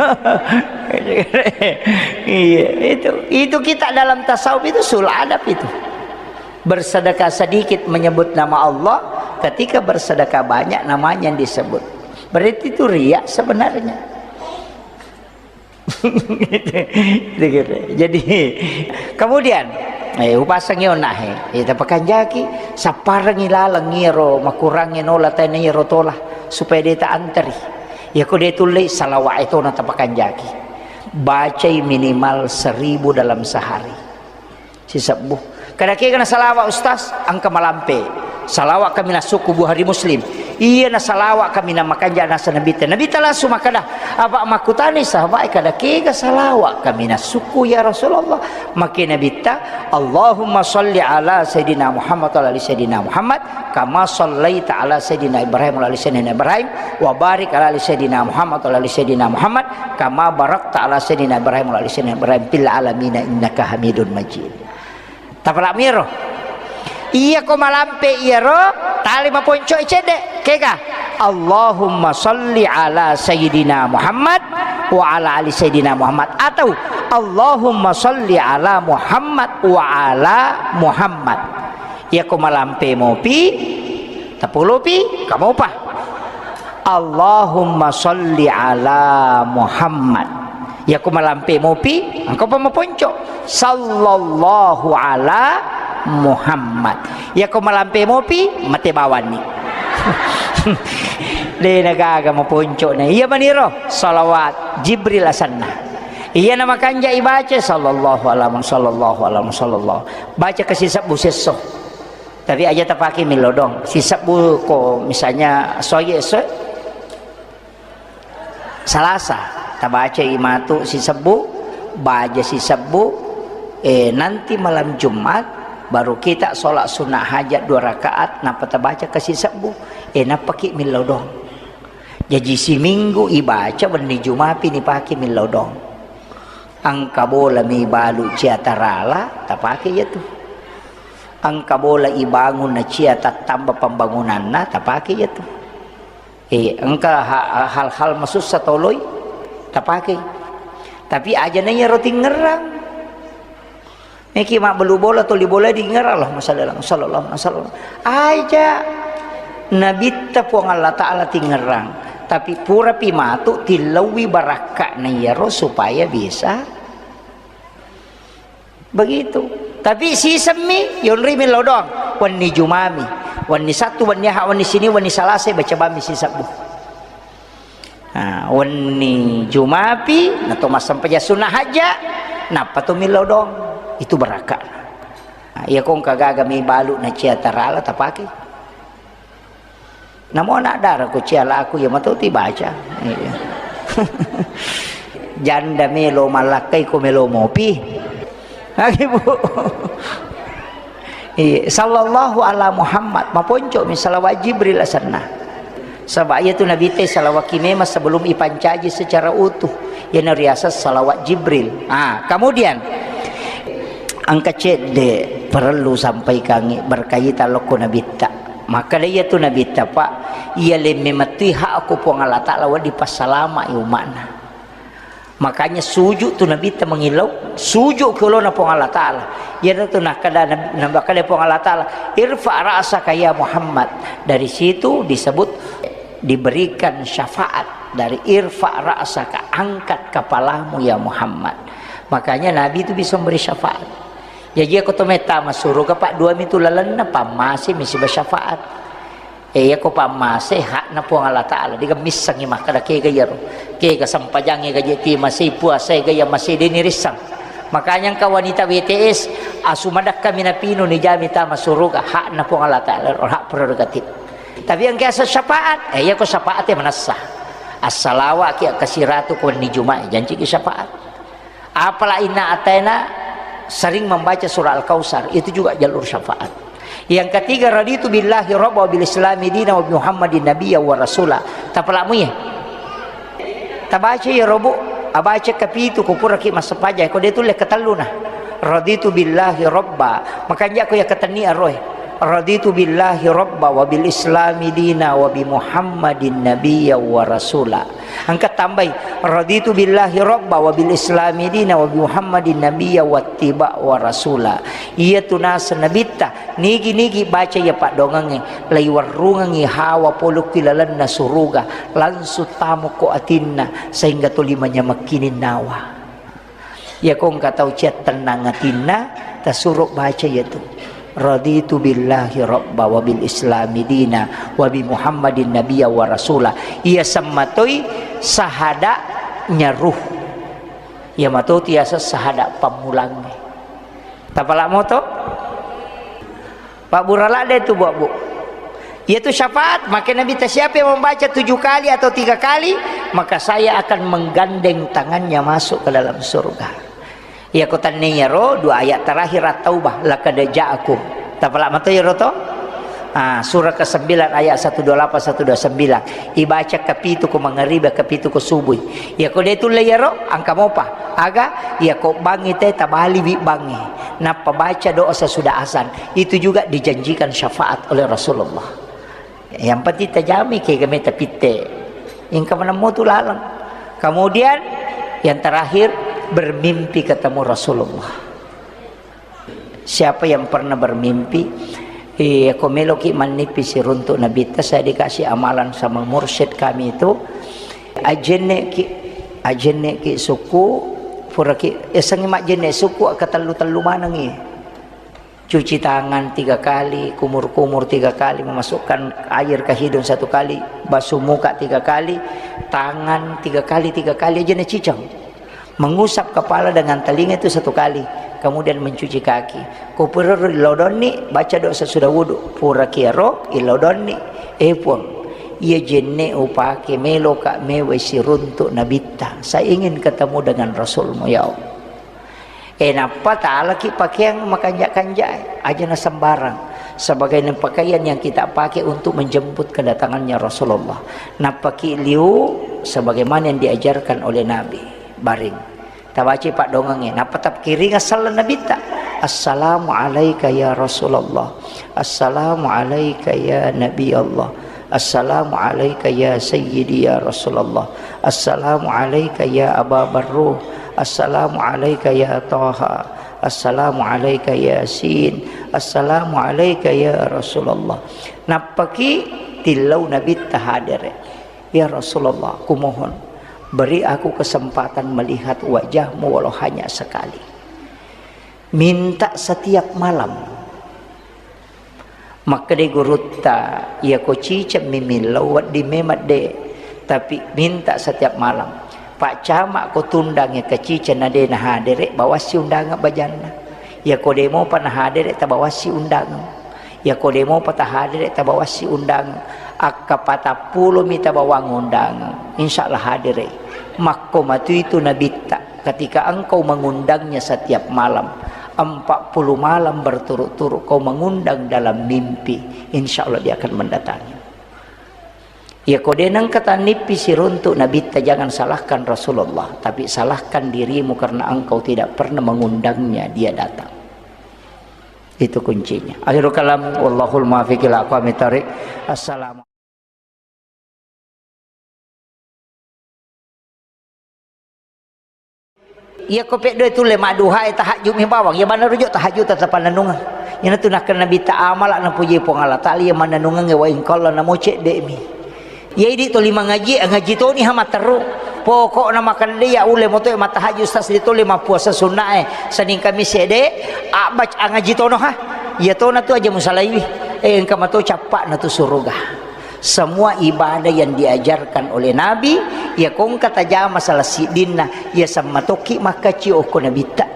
Iya, itu. Itu kita dalam tasawuf itu sul adab itu. Bersedekah sedikit menyebut nama Allah, ketika bersedekah banyak namanya yang disebut. Berarti itu riya sebenarnya. Jadi, kemudian, eh, upasangi onahe, eh, tapakanjaki, sapparengi laleng iyaro makurangnge nola tena iyaro tola, supaya de' ta anteri. Iya ko de' tullei, salawat e tona tapakanjaki. Bacai minimal seribu dalam sehari. Sisebbu. Kada kega na salawat, Ustaz, engka malampe. Salawat kaminang sukku Bukhari Muslim. Iya na salawat kaminang makanja nasa Nabitta. Nabitta langsung makkeda, apa makkutani sahabat, kada kega salawat kaminang sukku ya Rasulullah. Makke Nabitta, Allahumma salli ala Sayyidina Muhammad wa ala ali Sayyidina Muhammad, kama sallaita ala Sayyidina Ibrahim wa ala ali Sayyidina Ibrahim, wa barik ala ali Sayyidina Muhammad wa ala ali Sayyidina Muhammad, kama barakta ala Sayyidina Ibrahim wa ala ali Sayyidina Ibrahim fil alamina innaka Hamidun Majid. Tapalak miro. Iya ko malampe iyaro, tali maponco cedde. Kega? Allahumma salli ala Sayyidina Muhammad wa ala ali Sayyidina Muhammad. Atau Allahumma salli ala Muhammad wa ala Muhammad. Iya ko malampe mopi, Tapolopi, kamopa. Allahumma sholli ala Muhammad. Yako malampe mopi, engka pa maponco. Sallallahu ala Muhammad. Yako malampe mopi, mate bawanni. De nagaga maponco na. Iya maniro, salawat Jibril asanna. Iya na makanja ibaca, sallallahu ala Muhammad, sallallahu ala Muhammad, sallallahu. Baca kasi sebbu sesso. Tapi aja tapake millau doang. Sisebbu ko misalnya soye esso Salasa, tabacai matu sisebbu, baja sisebbu, eh, nanti malam Jumat baru kita sholat sunnah hajat dua rakaat, nappa tabaca ke sisebbu, eh, nappaki millau doang. Jaji siminggu ibaca, wenni Jumapi nipake millau doang. Engka bola mi balu cia tarala, tapake iya tu. Engka bola ibangun na cia tattamba pembangunanna, tapake iya tu. Eh, engka ha-, hal-hal masussa toloi tapake. Tapi aja na iyaro tingerang. Niki mabbelu bola, toli bola dingerang, Allahumma shalli ala Muhammad, sallallahu alaihi wasallam. Aja Nabitta Puang Allah Ta'ala tingerang. Tapi purapi matu tillaui barakka na iyaro supaya bisa Begitu. Tapi sisemmi, yonrimi lao doang. Wenni Jumami. Wenni Sattu, wenni Aha, wenni Sini, wenni Salasa, baca bammi sisebbu. Nah, wenni Jumapi, nato massempajang sunnah hajja, nappa to millau doang. Itu barakka. Nah, iya kongka gaga mi balu na cia tarala tapake. Namo anak dara ko cia laku, iya mato ti baca. Iya. Janda melo malakkai ko melo mopi. Lagi, Bu. Iya, sallallahu ala Muhammad, maponco mi salawat Jibril asenna. Saba iya tu Nabi te salawat ki memang sebelum ipancaji secara utuh. Iya na riaseng salawat Jibril. Ah, kemudian engka cedde perlu sampaikangi berkaitan lokko Nabitta. Makkeda iyatu Nabitta, Pak, iya lemme mettui hakku Puang Allah Ta'ala wedding passalama'i umma'na. Makanya sujud tu Nabitta mangillau, sujud ke olona Puang Allah Ta'ala. Iyanatu nakkeda Nabi, nakkeda Puang Allah Ta'ala, "Irfa ra'saka ya Muhammad." Dari situ disebut diberikan syafaat dari irfa ra'saka, angkat kepalamu ya Muhammad. Makanya Nabi itu bisa memberi syafaat. Jaji, iyako to metta masuruga, Pak, dua mitu lalenna, pammase mi siba syafaat. Eh, iyako pammase hakna Puang Allah Ta'ala, diga missengi makkeda kega iyaro. Kega sempajangnge gaje ti masei, puasa ga iya masei, deni rissang. Makanya engka wanita W T S, asu madakka mi napinu nijami tama suruga, hakna Puang Allah Ta'ala, hak prerogatif. Tapi engka asa syafaat, eh, iyako syafaat ya manessa. Assalawa ki, akkasiratu ko wenni Jumat, janci ki syafaat. Apala inna ataina sering membaca surah Al-Kautsar, itu juga jalur syafaat. Yang ketiga, raditu billahi rabba wa bil islami dina wa bi Muhammadin nabiyya wa rasula. Tapalamu ya. Tabaca ya robu, abaca kapitu ko puraki massempajang, ko de tulle katelluna. Raditu billahi rabba. Makanja ko ya katenni aroe. Raditu billahi rabba wa bil islami dina wa bi Muhammadin nabiyya wa rasula. Engka tambai, raditu billahi rabba wa bil islami dina wa bi Muhammadin nabiyya wa tiba wa rasula. Iyatu naseng Nabitta, nigi-nigi baca iya paddoangengnge, laiwerrungengngi hawa polokki lalenna suruga, langsung tamo ko atinna, sehingga tuli manyamekkining nawa. Iyako engka tau cia tennang atinna, tasuro baca iyatu. Raditu billahi rabba wa bil islami dina wa bi Muhammadin nabiyya wa rasula. Iya semmatoi sahada nyaruh. Iya mato tiasa sahada pammulangnge. Tapala moto? Pabbura ladde tu, Bu, Bu. Iyatu syafaat, maka Nabitta, siapa yang membaca tujuh kali atau tiga kali, maka saya akan menggandeng tangannya masuk ke dalam surga. Iyako tenniyaro dua ayat terakhir At-Taubah, laqad ja'akum. Tapala mato iyaro to? Ah, surah kesembilan ayat satu dua lapan, satu dua sembilan. Ibaca kapitu ko mangariba, kapitu ko subui. Iyako de tulle iyaro, engka mopa. Aga, iyako bangngi te tabaliwi bangngi. Nappa baca doa sesudah azan. Itu juga dijanjikan syafaat oleh Rasulullah. Yang penting tajami kega meta pitte. Engka manemmo tu laleng. Kemudian yang terakhir, bermimpi ketemu Rasulullah. Siapa yang pernah bermimpi? Iya, ko meloki mannippi siruntuk Nabitta, saya dikasih amalan sama mursyid kami itu, ajenneki, ajenneki suku, puraki, esengi majjenne suku, katellu-tellu manengi. Cuci tangan tiga kali, kumur-kumur tiga kali, memasukkan air ke hidung satu kali, basuh muka tiga kali, tangan tiga kali, tiga kali aja na cicang. Mengusap kepala dengan telinga itu satu kali, kemudian mencuci kaki. Ko purero lodonni, baca doa sesudah wudu. Pura kiaro, ilodonni. Eh, Puang, iya jenne upake meloka mewai siruntuk Nabitta. Saya ingin ketemu dengan Rasulmu, ya Allah. Eh, nappa talaki pakeang makanja-kanja, aja na sembarang. Sebagai pakaian yang kita pakai untuk menjemput kedatangannya Rasulullah. Nappaki liu sebagaimana yang diajarkan oleh Nabi. Baring. Tabaci paddongengnge. Nappa tapkiringa sallang Nabitta. Assalamu alaika ya Rasulullah. Assalamu alaika ya Nabi Allah. Assalamu alaika ya Sayyidi ya Rasulullah. Assalamu alaika ya Aba Barruh. Assalamu alaika ya Taha. Assalamu alaika Yasin. Assalamu alaika ya Rasulullah. Nappaki tillau Nabitta hadere. Ya Rasulullah, kumohon, beri aku kesempatan melihat wajahmu walau hanya sekali. Minta setiap malam. Makkeda gurutta, iyako ciceng mi millau wedding memang de, tapi minta setiap malam. Pak Camat ko tundangnge ke ciceng na de nahadere, bawassi undangan bajanna. Iyako de mopa nahadere, tabawassi undangan. Iyako de mopa tahadere, tabawassi undangan. Akka patappulo mi tabawang undangan, insya Allah hadere. Makko matu itu Nabitta. Ketika engkau mengundangnya setiap malam, empat puluh malam berturut-turut kau mengundang dalam mimpi, insya Allah dia akan mendatangi. Ya, ko de nengka tannippi siruntuk Nabitta, jangan salahkan Rasulullah, tapi salahkan dirimu karena engkau tidak pernah mengundangnya dia datang. Itu kuncinya. Akhirul kalam, wallahul muwaffiq ila aqwamit thariq. Assalamu Iyako peddoe tulle madduhae, tahajju mi bawang. Iya, banna rujuk tahajju tetep pannennungeng. Iyanatu nakkeda Nabitta, amala napuji Puang Allah Taala iya mannennungengnge, wa in qalla, namo cedde mi. Iya, idi toli mangaji, ngaji toni ha matteru. Pokokna makkeda de iya ulle moto mattahajju, stas de tole mappuasa sunnae Senin Kamis ede, abbac angaji tono ha. Iya tona tu aja musalaiwi. Eh, engka mato cappa'na tu suruga. Semua ibadah yang diajarkan oleh Nabi, iya ko engka tajama salah siddinna, iya semmatokki makkacio okko Nabitta.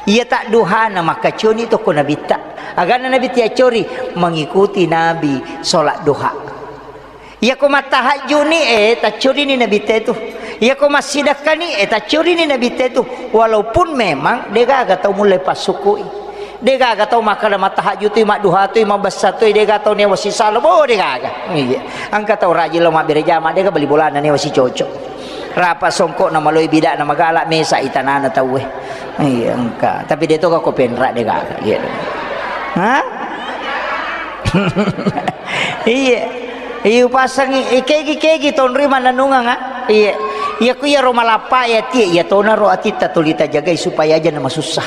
Iya tadduhana makkacioni tokko Nabitta. Aganna Nabitta yaccori, mengikuti Nabi sholat duha. Iya ko mattahajjuni, eh, taccorini Nabitta itu. Iya ko massidakkani, eh, taccorini Nabitta itu. Walaupun memang degaga tau mulle passukui. Degaga tau makkeda mattahajjutui, madduhatui, mabessatui, dega tau newa sisalo, bo, degaga. Iya. Engka tau rajin lo mabbere jama, dega beli bolana newa sicoco. Rapa songkokna maloi bidakna magala, mesa itanana tauwe. Iya, engka. Tapi de toga ko penra, degaga. Iya. Hah? Iya. Iya, upasangi, eh, kegi-kegi tonri mannennungeng, ah. Iya. Iya, ku iya ro malappa ya tie, iya tona ro atitta tuli tajagai supaya aja na masussa.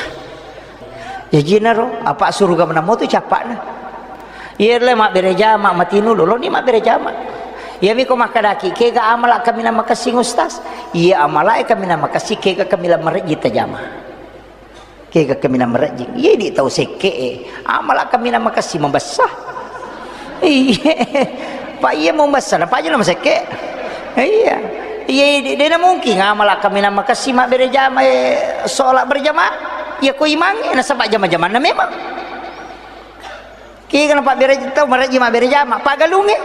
Jajinaro, apa suruga menamo tu cappa'na. Iya le mabbere jama, matinu loloni mabbere jama. Iyami ko makkedaki, kega amala kaminang makessing Ustaz? Iya amala e kaminang makessing, kega kaminang marejji tajama. Kega kaminang marejji. Iya di tau sekke e. Amala kaminang makessing mabessa. Iya. Pak iya mau mabessa, apa aja nama sekke. Iya. Iya, de, de na mungkin amala kaminang makessing mabbere jama, eh, sholat berjamaah. Iya ko imangnge, nasaba jama-jamanna memang. Kega na pabbere tau marejji mabbere jama, pagalungnge.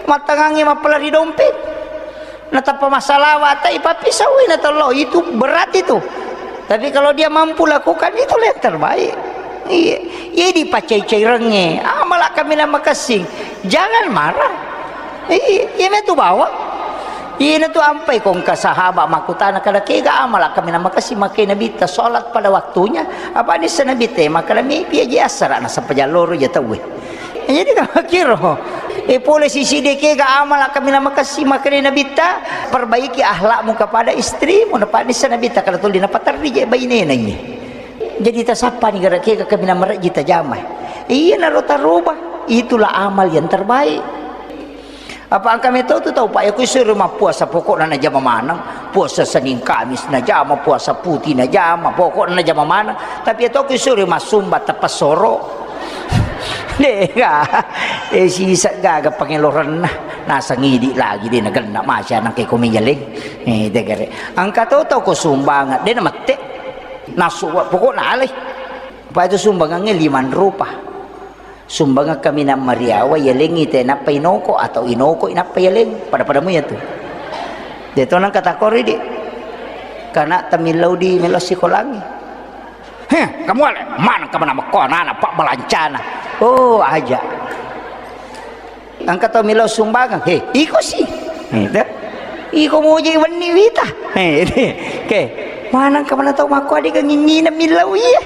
Mattangangnge mappalari dompet. Natappa massalawa, tai pappisau, na tollo, itu berat itu. Tapi kalau dia mampu lakukan, itulah yang terbaik. Iya. Iya, dipacai-cairengnge. Amala kaminang makessing. Jangan marah. Iya, iya metu bawang. Iyana tu ampai ko engka sahaba makkutana, kada kega amala kaminang makessing makkeda Nabitta sholat pada waktunya. Apa nissa Nabitta makkeda mepi aja assara nasaba jalloro ja tauwe. Jadi kama kiro. E pole sisi de kega amala kaminang makessing makkeda Nabitta, perbaiki akhlakmu kepada istrimu, napa nissa Nabitta kada tuli napaterri je bainena iye. Jadi tasappani gara kega kaminang marejji tajama. Iyanaro taroba, itulah amal yang terbaik. Apa engka metau tu tau, Pak, ya, ku isuro mappuasa, pokokna najama maneng, puasa Senin Kamis najama, puasa putih najama, pokokna najama maneng. Tapi ya, tau ku isuro massumba teppessoro. Dega, eh, sisa gaga pangelorenna. Nasang idi lagi, de nagenna maca nang ke komi yaleng. Eh, degare. Engka to tau ko sumbangan, de namette. Nasu, pokokna alai. Apa itu sumbangannya lima rupa. Sumbangeng kaminang mariawa, yalengngi te nappa inoko, atau inoko inappa yaleng. Pada-pada mu ya tu. De to nang katakori di. Kana tamillau di melo sikolangi. Heh, kamu ale, mana kamu nama ko anak-anak pak balancana. Oh, aja. Engka tau melo sumbangeng, he, iko si. He, te. Iko moje wenni wita. He, te. Ke, maneng ka mana tau makko adega ngingina millau iya.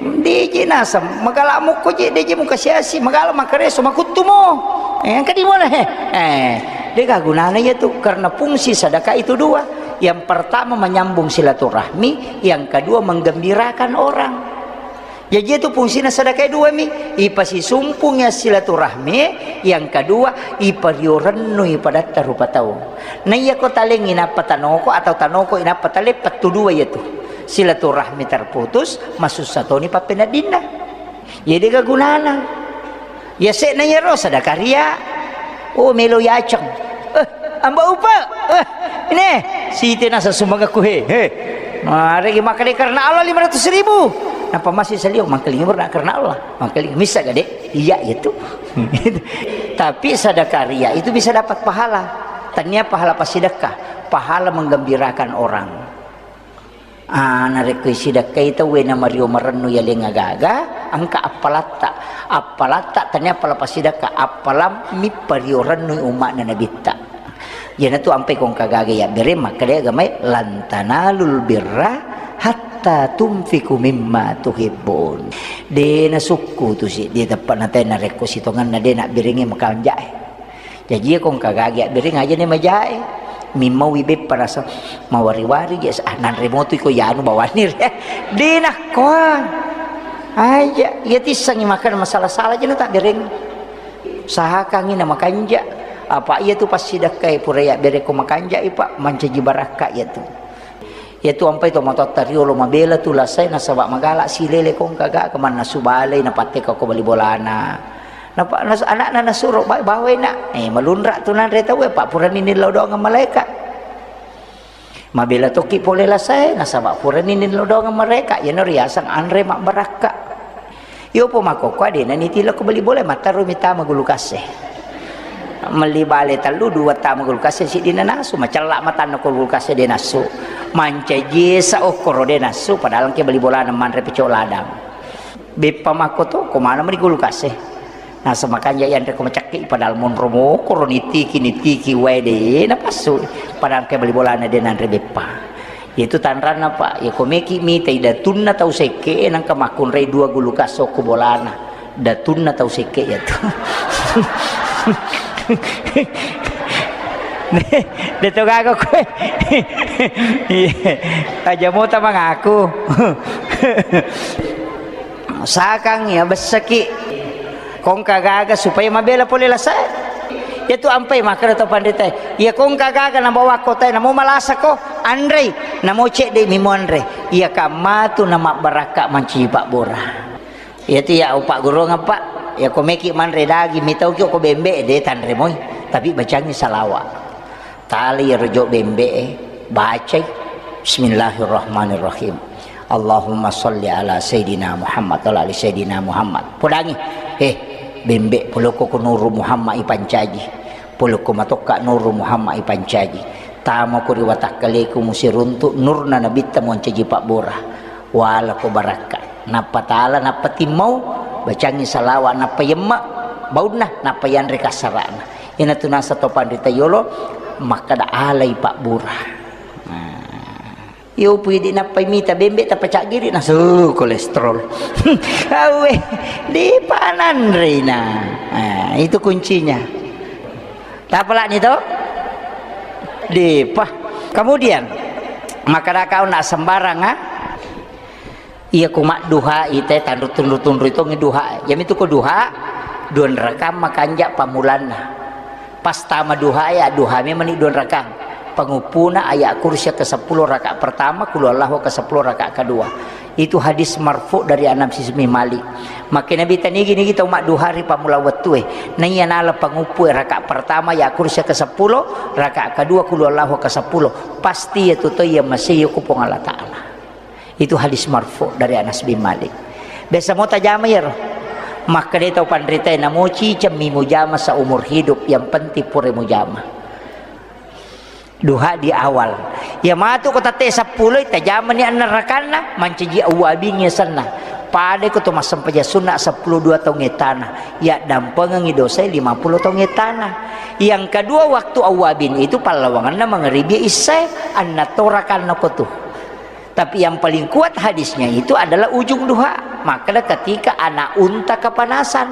Deje naseng, magala mukko je, deje muka siasi, magala makareso, makuttu mo. Eh, engka di mana, he? Eh, dega gunana iya tu, karena fungsi sedekah itu dua. Yang pertama menyambung silaturahmi, yang kedua menggembirakan orang. Jaji itu fungsina sedekah dua mi, ipasisumpungi silaturahmi, yang kedua ipariorennui padatta rupa tau. Na iya ko talengngi nappa tanoko atau tanoko inappa tale, pettu dua iya tu. Silaturahmi terputus, masussa toni pappeneddinna. Iya dega gunana. Yase'na iyaro sadaka ria. Oh, melo yaceng. Eh, amba upa. Eh, ini siti nasa sumbangakku he. He. Maregi makkeda karena Allah lima ratus ribu. Napa masih salio mangkeling berna karena Allah. Mangkeling misa gade. Iya itu. Tapi sadaka ria itu bisa dapat pahala. Tania pahala pasidekka, pahala menggembirakan orang. Ah, narekko isidakkai tauwe na mario marennu yaleng agaga, engka appalatta. Appalatta tania appala pasidakka, appalammi pario rennui umma'na nabitta. Iyanatu ampai kongka gaga yabbere makkeda agamae, "Lan tanalul birra hatta tunfiqu mimma tuhibbun." De nasukku tu si, de teppa natai narekko sitongenna de nabberengi makanjae. Jaji, iya ko engka gagi abbereng aja ni majae. Mimmaui beppa rasa mawari-wari je, ah, nanre motu iko yanu bawani re. De nakkoa. Aja, iya tissengi makan masalah-salah je na tabbereng. Sahakangi na makanja. Apa iya tu passidakkai pura yabbereng ko makanja i, Pak, mancaji barakka iya tu. Iyatu ampai to matoatta riolo mabela tu lasae nasaba magala silele kongka ga kemanna subalei napatteka ko bali bolana. Napa nas-, anakna nasuro, "Ba-, bawai nak." Eh, malunra tu nanre tauwe, pa purani nillau doang malaeka. Mabela tokki pole lasae nasaba purani nillau doang malaeka. Iyana riaseng anre mabbarakka. Iyopo makkokkoe de na nitilo ko bali bola, mattarumi tama gulu kasse. Melli bale tellu, dua tama gulu kasse, siddinna nasu, macella matanna ko gulu kasse de nassu. Mancaji esa okkoro de nassu, padahal engke bali bolana manre pecok ladang. Beppa makko to, ko mana meni gulu kasse. Nasa makanja yanre ko macakki, padahal monro mokoro nitiki, nitiki wae de napassu, padahal engke bali bolana de nanre beppa. Itu tanranna, Pak. Ya, ko meki mitai datunna tau sekke, nangka makkunrai dua gulu kasso ko bolana. Datunna tau sekke ya tu. De to gaga koe. Iya. Aja mota mangaku. Sakang ya bessaki. Kongka gaga supaya mabela pole lasae. Iyatu ampai makkeda to panritae, iya kongka gaga nabawa kotae, namo malasa ko, anrei, namo cedde mi muanre. Iya kammatu na mabbarakka mancaji pabbura. Iyatu iya upaggurungeng, Pak. Iya ko meki manre daging, mitauki ko bembe, de tanre moi. Tapi bacangi salawa. Tali iyaro jo bembe'e, bacai, "Bismillahirrahmanirrahim. Allahumma sholli ala Sayyidina Muhammad wa ala ali Sayyidina Muhammad." Podangi, eh, bembe, polokko ko Nuru Muhammad ipancaji. Polokko matokka Nuru Muhammad ipancaji. Tama ko ri watakkaleku musiruntu nurna nabitta moncaji pabbura. Wala ko barakka. Nappa tala, nappa timmau, bacangi salawa, nappa yemma baunna, nappa yanre kassarana. Iyanatu nasa to panrita yolo makkada alai pabbura. Nah, iyo pui di nappai mita bembe tappa caggiri nasu kolesterol. Awe, di pananrina. Nah, itu kuncinya. Tapalani to? Depa. Kemudian, makkada kau nak sembarang, ah? Iya ko madduha ite tanru tunru-tunru itongi duha. Yamitu ko duha, duanrakang makanja pamulanna. Pas tama duha ya, duha memani duanrakang. Panguppuna ayat kursi ke sepuluh rakaat pertama, kulu Allahu ke sepuluh rakaat kedua. Itu hadis marfu dari Anas bin Malik. Makkeda Nabi tanigi-nigi tau madduha ri pammula wettue. Naiya nala panguppu rakaat pertama ya kursi ke sepuluh, rakaat kedua kulu Allahu ke sepuluh. Pasti ya tuto iya masih ku Puang Allah Ta'ala. Itu hadis marfu dari Anas bin Malik. Biasa mo tajama iyaro. Makkeda tau panritae, namoci cemmi mujama seumur hidup, yang penting pura mujama. Duha di awal. Ya matu ko tette seppulo, tajamani anna rakanna, mancaji awwabin ya senna. Pada ko to massempajang sunna seppulo dua taung etana. Ya dampengengi dosai lima puluh taung etana. Yang kedua, waktu awwabin itu pallawanganna mangeribi issae, anna to rakanna ko tu. Tapi yang paling kuat hadisnya itu adalah ujung duha. Makkeda ketika anak unta kepanasan.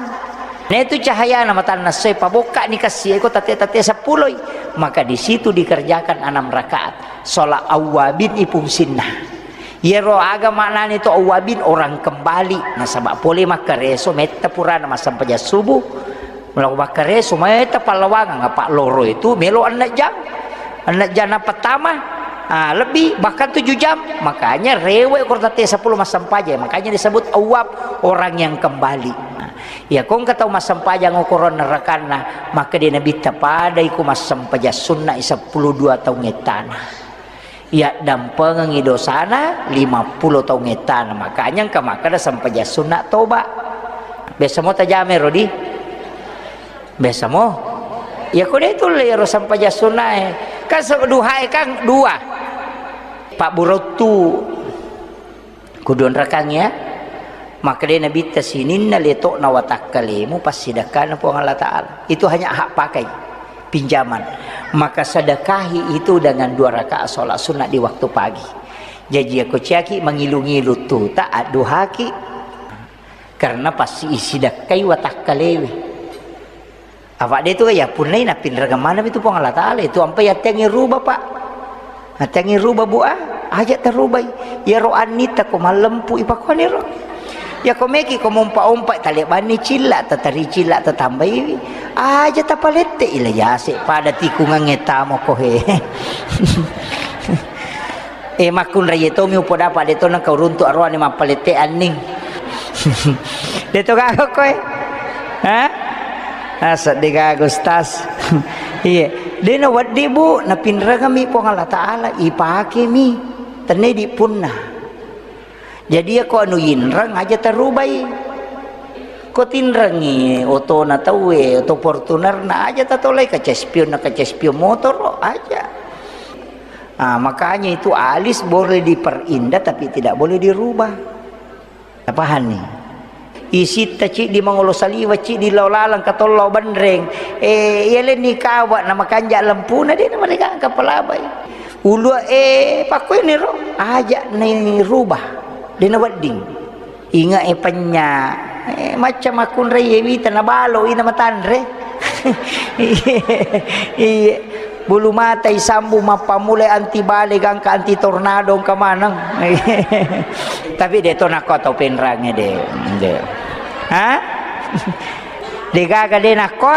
Nah, itu cahayana matanna soe, pabokkani kassie ko tette-tette seppuloi. Maka di situ dikerjakan enam rakaat. Sholat awwabin ipungsinna. Yero aga maknani to awwabin, orang kembali. Nasaba pole makkareso metta purana massempajang subuh. Melo makkareso metta pallawangang, apa loro itu melo enneng jam. Enneng jam na pertama, ah, lebih, bahkan tujuh jam. Makanya rewe ko tette seppulo massempajang. Makanya disebut awwab, orang yang kembali. Nah, iya ko engka tau massempajang okoro anna rakanna, makkeda Nabitta, padai ko massempajang sunna seppulo dua taung etana. Iya dampengengi dosana lima puluh taung etana. Makanya engka makkeda sempajang sunna toba. Biasa mo tajama ero di? Biasa mo. Ya ko de tulle ero sempajang sunnae. Kan se-, duhae kan dua. Pak Burottu. Kuduanrakang ya. Makkeda Nabitta, sininna letokna watakkalemu passidakkana Puang Allah Ta'ala. Itu hanya hak pakai, pinjaman. Maka sedekahi itu dengan dua rakaat sholat sunnah di waktu pagi. Jaji ako ciaki mangilu-ngilu tuta adduhaki. Karena pasti isidakkai watakkalewe. Apa de tu ya punnai napinrengeng maneng itu Puang Allah Ta'ala itu ampai attengi ruba, Pak. Attengi ruba, Bu, ah, aja terubai. Yaro annita ko mallempu ipakuaniro. Ya ko meki ko mompa-ompa talebanni cilla, tatari cilla, tatambaiwi. Aja tapalette ila yase pada tikungangnge tamo ko he. Eh, makkunrai tomi upodapa de to nengka uruntu aroane mappalette anning. De to gaga koe. Ha? Ah, seddi gaga, Ustaz. Iya. De na wedding, Bu, napinrengemi Puang Allah Ta'ala, ipakemi. Tenne di punna. Jadi, ya ko anu inreng aja tarubai. Ko tinrengi otona tauwe, oto Fortunerna aja tatolai, kaca spionna, kaca spion motoro aja. Ah, makanya itu alis boleh diperindah tapi tidak boleh dirubah. Paham nih? Isitta ciddi mangolo saliwa, ciddi lao laleng katollo benreng. Eh, iya lenni kawa na makanja lempuna de na mereka angka palabai. Ulua, eh, pakkuini ro, aja ni rubah. De na wedding. Inga e penya, eh, macca makkunrai e wita na balo ina matanre. Iya, iya. Bulu mata isambu mappamulai anti bale gangka anti tornado engka maneng. Tapi de to nakko tau penrange de. De. Ha? Degaga de nakko.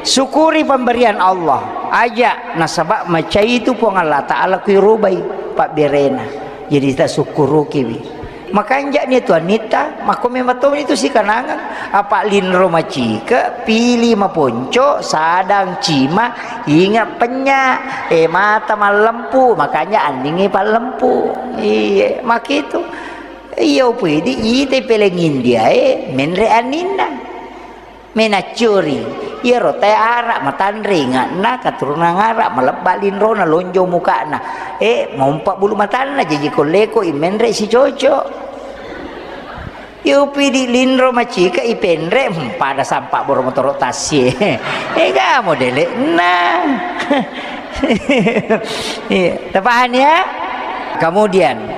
Syukuri pemberian Allah. Aja nasaba macai itu Puang Allah Ta'ala kuirubai pabberena. Jadi tasukkurukiwi. Makanja ni tu anitta, makko memang to itu sikanangang. Apa linro macike, pili maponco, sadang cima, inga penya, eh, mata mallempu, makanya anningi pallempu. Iya, makitu. Iya upidi ite peleng India e menre anninna. Menaccuri, iyaro tae ara matanre inge'na, katurunan ara, malebba linrona, lonjong muka'na. Eh, mompa bulu matanna, jaji kolleko i menre sicocok. Iyupidi linro macika ipenre, hmm, pada sampa boro motoro tassie. Ega modele'na. Iya, tapahani ya? Kemudian,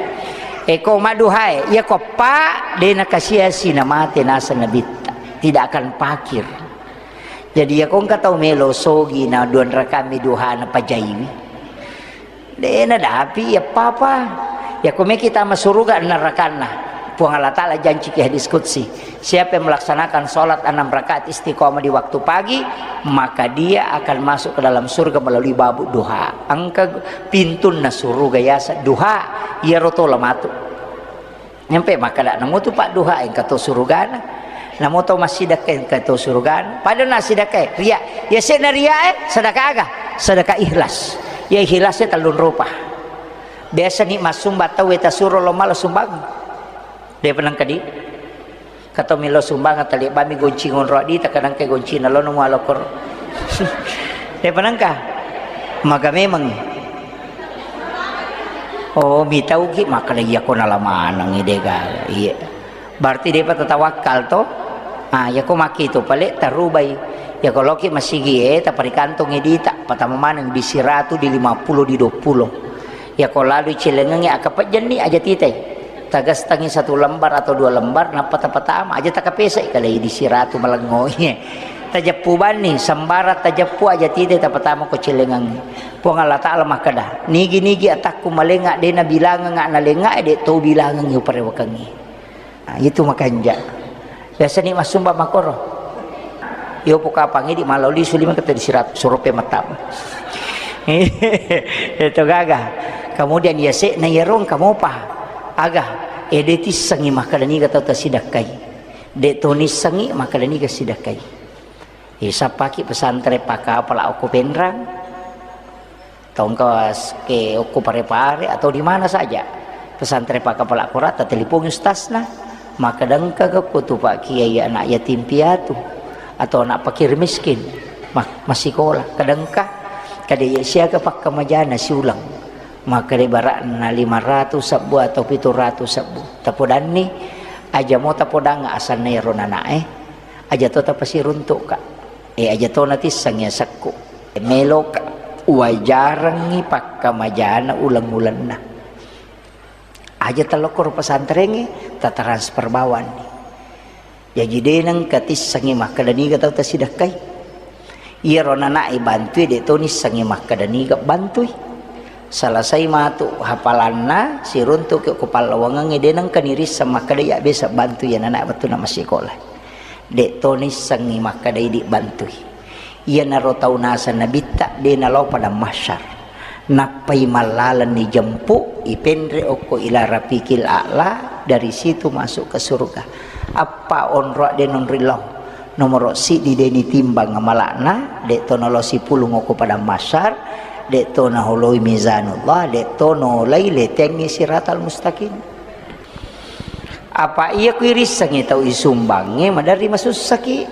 eko maduhae, iya ko pa de nakasiasi namate naseng nabitta. Tidak akan pakir. Jadi, iya ko engka tau melo sogi na duanrakami duhana pajaiwi. De nadapi iya papa. Yako meki tama suruga nerakanna, Puang Allah Ta'ala janci ki hadis qudsi, "Siapa yang melaksanakan sholat enam rakaat istiqomah di waktu pagi, maka dia akan masuk ke dalam surga melalui babu duha." Engka pintunna suruga yasa duha, iyaro tola matu. Nyampe makkeda, "Namutu Pak duha engka to surugana." Namutu massidekka engka to surugana. Pada na sidekka, ria. Yase'na ria e, sedekah aga? Sedekah ikhlas. Ya ikhlas e tellung rupa. Biasa ni massumba tau e tasuro lo mala sumbang. De penang kadi. Kato melo sumbang tali bami gonci ngonro di, takadang ke gonci na lo nemu alokor. De penangka. Maka memang. Oh, mitauki makkeda iyako nala manengngi de gaga. Iya. Berarti depa tatawakkal to. Ah, yako maki to pale tarubai. Yako loki masigi e taparikantongi dita, patama maneng di siratu, di lima puluh, di dua puluh. Yako lalu celengengnge akapejjenni aja titai. Tagastangi satu lembar atau dua lembar, nappa tapatama aja takapesai kalai di siratu malengngo. Tajeppu banni, sembarang tajeppu aja titai tapatama ko celengengnge. Puang Allah Ta'ala makkeda, "Nigi-nigi atakku malenga de nabilangeng nalenga, de to bilangengngi uparewakengngi." Nah, itu makanja. Biasa ni massumba makoro. Yo pokapang idi malau lisu lima kata di sirat surupe matam. Itu gaga. Kemudian ya se na yarong kamu pa. Aga. Ede tissengi makkeda niga tau tasidakkai. De to nissengi makkeda niga sidakkai. Isa paki pesantren pakapala okko Penrang. Tongka ke okko Pare-Pare atau di mana saja. Pesantren pakapala kurata telipongi ustasna. Makkeda engka ko tu Pak Kiai anak yatim piatu atau anak fakir miskin ma-, masikola. Kadangka kada iya siaga pakkamajana siulang. Makkeda barakna lima ratus sebbu atau pitu ratus sebbu. Tapodanni aja mo tapodang asanna ero nanae. Aja to tapasiruntuk ka. Eh, aja to natissengi asekku. Meloka wajarengngi pakkamajana uleng-ulenna. Aja talokkoro pesantrengnge, tatransfer bawanni. Jaji de nengka tissengi makkeda niga tau tasidakkai. Iyaro nanae bantui de to nissengi makkeda niga bantui. Selesai matu hafalanna, siruntuki ko pallawangengnge, de nengka nirisseng makkeda iya besa bantui iya nanae wettunna massikola. De to nissengi makkeda idi bantui. Iyanaro tau naseng nabitta de nalao padang mahsyar. Nappai mallalenni jempu, ipenre okko ila rafiqil a'la, dari situ masuk ke surga. Appa onroa de nonri lao. Nomoro siddi de nitimbang amala'na, de to nalao sipulung okko padang mahsyar, de to naholoi mizanullah, de to nolai letengngi siratal mustaqim. Apa iya ku irissengngi tau isumbangnge maderri masussaki.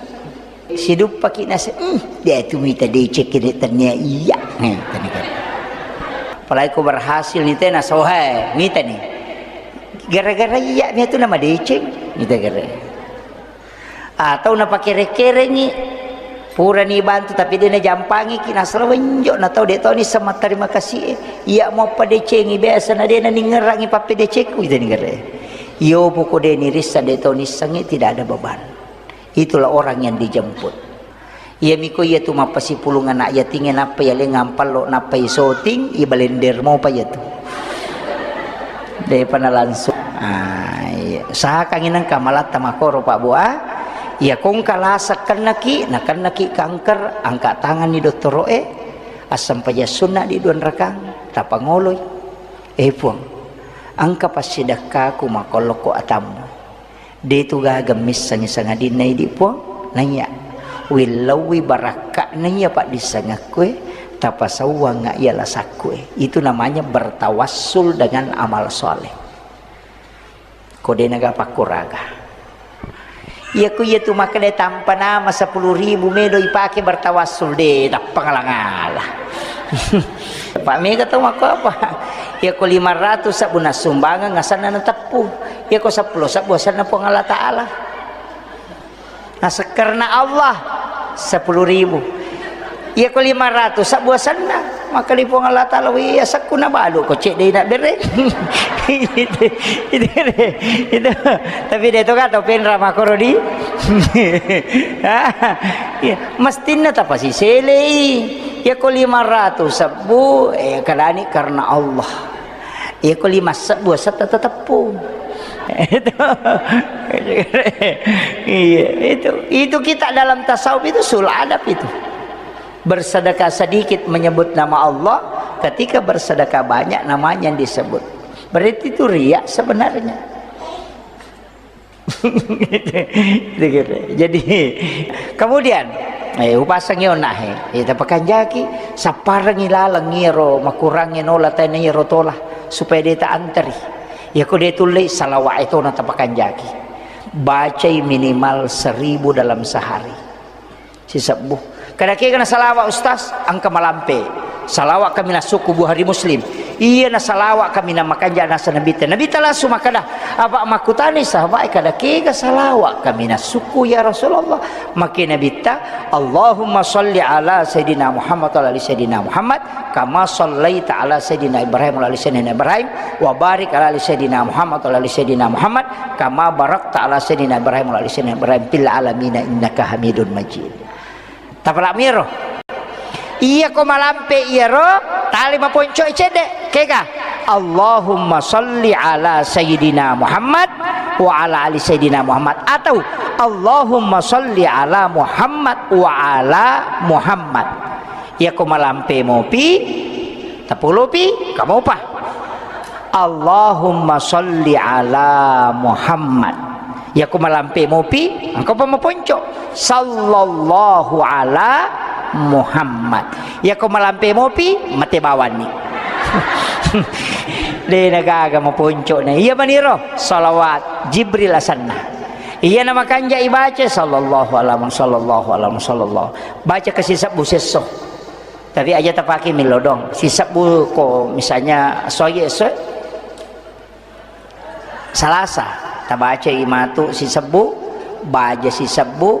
Siduppaki nase, "Hmm, de tu mita deceng kene tennia iya." Heh, tani kan. Apalagi ko berhasil ni tena sohe, mita ni. Gara-gara iya mi tu nama deceng, mita gara. Atau napakere-kerengi, purani bantu tapi de najampangiki, nasala wenjo na tau de toni sama terima kasih e. Iya mo padecengi biasa na de naningerangi pappedecengku, ita ningere. Iyo poko de nirissa de toni sangi, tidak ada beban. Itulah orang yang dijemput. Iya miko iya tu mappasipulung anak yatinge nappa iya lengang pallo nappa isoting, ibalender mopa iya tu. Depa na langsung. Ah, iya. Usahakangi nengka malatta makoro Pak Bu, ah. Iya kongka lasa kennaki, nakennaki kanker, angkat tangan ni dottoro'e, assempajang sunna di dua rakang, tapangoloi. Eh Puang, engka passidekkaku makollokko atammu. De tu gaga missengi sangadinna idi Puang, naiya willauwi barakka'na iya paddissengekkue, tapasauwangnga iya lasakkue. Itu namanya bertawassul dengan amal soleh. Ko de naga pakkuraga. Iya ku iya tu makkeda tampa nama sepuluh ribu melo ipake bertawassul, de tappa ngala-ngala. Pak mega tau makko apa? Iya ko lima ratus sabbu nassumbangeng asanna nateppu. Iya ko seppulo sabbu asanna Puang Allah Ta'ala. Nah, sekarena Allah, sepuluh ribu. Iya ko lima ratus sabbu asanna, maka di Puang Allah Ta'ala, "Wih, asakku na balu ko cek dei na bere." Itu, itu, itu. Tapi de to kata penra makoro di. Iya, mestinna tapasiselei. Iya ko lima ratus sabbu, eh, kadani karena Allah. Iya, ko lima sebbu setta teteppu. Itu. Iya, itu. Itu kita dalam tasawuf itu sul adab itu. Bersedekah sedikit menyebut nama Allah, ketika bersedekah banyak namanya yang disebut. Berarti itu riya sebenarnya. Jadi, kemudian, eh, upasangi onnae, eh, tapakanjaki, sapparengi laleng iyaro makurangnge nola taina iyaro tola, supaya de' ta anteri. Iyako de' tullei, salawat e tona tapakanjaki. Bacai minimal seribu dalam sehari. Sisebbu. Kada kega nasalawa, Ustaz? Engka malampe. Salawa kaminang sukku Bukhari Muslim. Iya nasalawa kaminang makanja nasa Nabitta. Nabitta langsung makkada, apa makkutani sahabat, kada kega salawa kaminang sukku ya Rasulullah? Makke Nabitta, Allahumma salli ala Sayyidina Muhammad wa ala ali Sayyidina Muhammad, kama sallaita ala Sayyidina Ibrahim wa ala ali Sayyidina Ibrahim, wa barik ala ali Sayyidina Muhammad wa ala ali Sayyidina Muhammad, kama barakta ala Sayyidina Ibrahim wa ala ali Sayyidina Ibrahim fil alamina innaka Hamidun Majid. Tapalak miro. Iya ko malampe iyaro, tali maponco cedde. Kega? Allahumma salli ala Sayyidina Muhammad wa ala ali Sayyidina Muhammad. Atau Allahumma salli ala Muhammad wa ala Muhammad. Iya ko malampe mopi, tapolopi, kamopa. Allahumma salli ala Muhammad. Yako malampe mopi, engka pa maponco. Sallallahu ala Muhammad. Yako malampe mopi, mate bawanni. De' nagaga maponco na. Iya maniro, salawat Jibril asanna. Iya na makanja ibaca, sallallahu ala Muhammad, sallallahu ala Muhammad, sallallahu. Baca kasi sebbu sesso. Tapi aja tapake millau doang. Sisebbu ko misalnya soye essoe Salasa, tabacai matu sisebbu, baja sisebbu,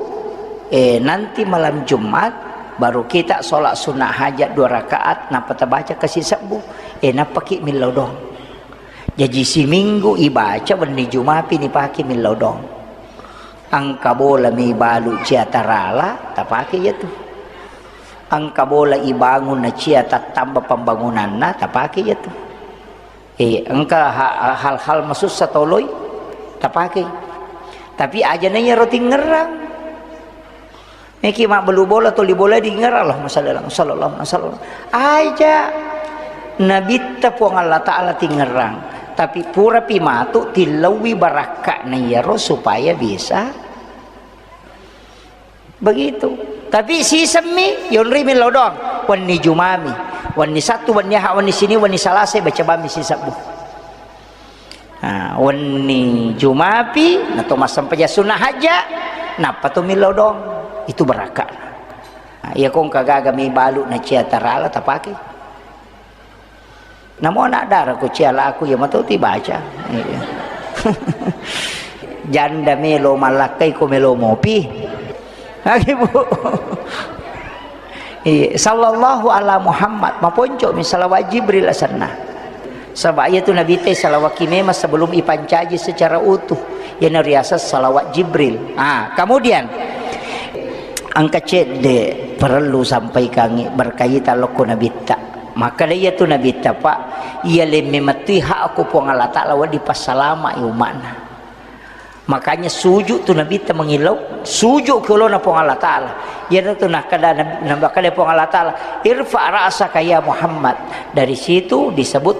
eh, nanti malam Jumat baru kita sholat sunnah hajat dua rakaat, nappa tabaca ke sisebbu, eh, nappaki millau doang. Jaji siminggu ibaca, wenni Jumapi nipake millau doang. Engka bola mi balu cia tarala, tapake iya tu. Engka bola ibangun na cia tattamba pembangunanna, tapake iya tu. Eh, engka ha-, hal-hal masussa toloi, tapake. Tapi aja na iya ro tingerang. Meki mabbelu bola, toli bola dingerang, Allahumma shalli ala Muhammad, sallallahu alaihi wasallam. Aja Nabitta Puang Allah Ta'ala tingerang. Tapi purapi matu tillaui barakka'na iyaro supaya bisa begitu. Tapi sisemmi, yonri millau doang. Wenni Jumami. Wenni Sattu, wenni Aha, wenni Sini, wenni Salasa, baca bammi sisebbu. Nah, wenni Jumapi, nato massempajang sunnah hajja, nappa to millau doang. Itu barakka. Nah, iya ko engka gaga mi balu na cia tarala, tapake. Namo anak dara ko cia laku, iya mato ti baca. Iya. Janda melo malakkai ko melo mopi. Lagi, Bu. Iya, sallallahu ala Muhammad, maponco mi salawat Jibril asanna. Saba iya tu Nabitta salawaki memang sebelum ipancaji secara utuh. Iyana riaseng salawat Jibril. Ah, kemudian engka cedde perlu sampaikangi berkaitan lokko Nabitta. Makkeda iya tu Nabitta, Pak, iya lemme mettui hakku Puang Allah Ta'ala wedding passalamai umma'na. Makanya sujud tu Nabitta mengillau, sujud ke olona Puang Allah Ta'ala. Iyana tu nakkeda Nabi, nakkeda Puang Allah Ta'ala, "Irfa ra'saka ya Muhammad." Dari situ disebut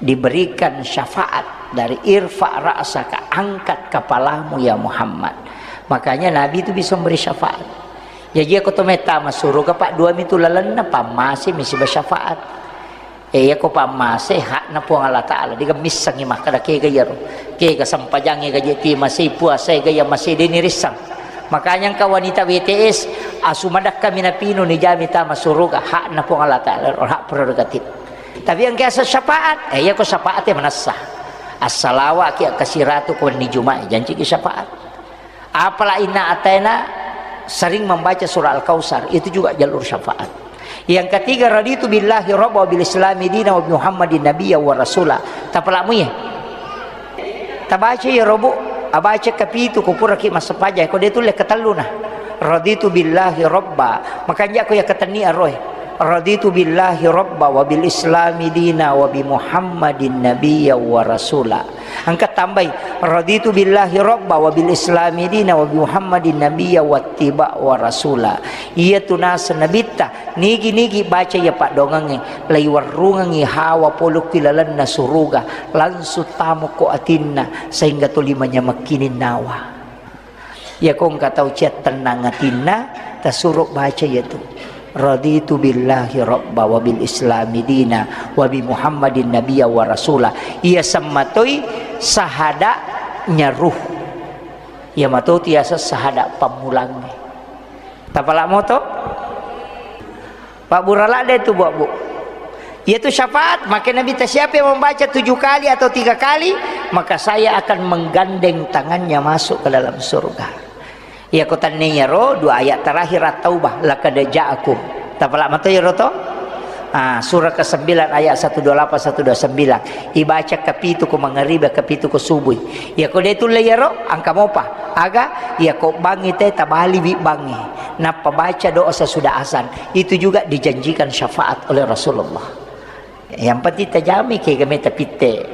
diberikan syafaat dari irfa ra'saka, angkat kepalamu ya Muhammad. Makanya Nabi itu bisa memberi syafaat. Jaji, iya ko to metta masuruga, Pak, dua mitu lalenna, pammase mi siba syafaat. Eh, iya ko pammase hakna Puang Allah Ta'ala, diga missengi makkeda kega iyaro. Kega sempajangnge gaje ti masei, puasa ga iya masei, de nirissang. Makanya engka wanita W T S, asu madakka mi napinu nijami tama suruga, hakna Puang Allah Ta'ala, hak prerogatif. Tapi engka asa syafaat, eh, iya ko syafaat ya manessa. Assalawa ki, akkasiratu ko wenni Jumat, janci ki syafaat. Apala inna ataina sering membaca surah Al-Kautsar, itu juga jalur syafaat. Yang ketiga, raditu billahi rabba wa bil islami dina wa bi Muhammadin nabiyya wa rasula. Tapalamu ya. Tabaca ya robu, abaca kapitu ko puraki massapaja, ko de tulle katelluna. Raditu billahi rabba. Makanja ko ya katenni aroe. Raditu billahi rabba wa bil islami dina wa bi Muhammadin nabiyya wa rasula. Engka tambai, raditu billahi rabba wa bil islami dina wa bi Muhammadin nabiyya wa tiba wa rasula. Iyatu naseng nabitta, nigi-nigi baca iya paddoangengnge, laiwerrungengngi hawa polokki lalenna suruga, langsung tamukko atinna, sehingga tuli manyamekkining nawa. Iyako engka tau ciattennang atinna, tasuro baca iyatu. Raditu billahi rabba wa bil islami dina wa bi Muhammadin nabiyya wa rasula. Iya semmatoi sahada'nya ruh. Iya mato tiasa sahada pammulangnge. Tapala moto? Pabbura ladde tu, Bu, Bu. Iyatu syafaat, maka Nabi ta, "Siapa yang membaca tujuh kali atau tiga kali, maka saya akan menggandeng tangannya masuk ke dalam surga." Iyako tenniyaro dua ayat terakhir At-Taubah, "Laqad ja'akum." Tapala mato iyaro to? Ah, surah kesembilan ayat satu dua lapan, satu dua sembilan. Ibaca kapitu ko mangariba, kapitu ko subui. Iyako de tulle iyaro, engka mopa. Aga, iyako bangngi te tabaliwi bangngi. Nappa baca doa sesudah azan. Itu juga dijanjikan syafaat oleh Rasulullah. Yang penting tajami ke kami tapitte.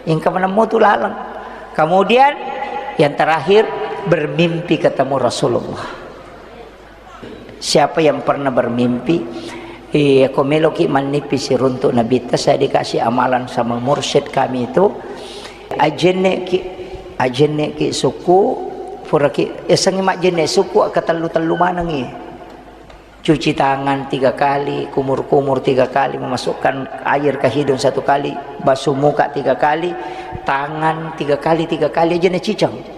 Engka maneng motu laleng. Kemudian yang terakhir, bermimpi ketemu Rasulullah. Siapa yang pernah bermimpi, eh, ko meloki mannippi siruntuk Nabitta, saya dikasih amalan sama mursyid kami itu, ajenneki, ajenneki suku, puraki, esengi majjenne suku, katellu-tellu manengi. Cuci tangan tiga kali, kumur-kumur tiga kali, memasukkan air ke hidung satu kali, basuh muka tiga kali, tangan tiga kali, tiga kali aja naciceng.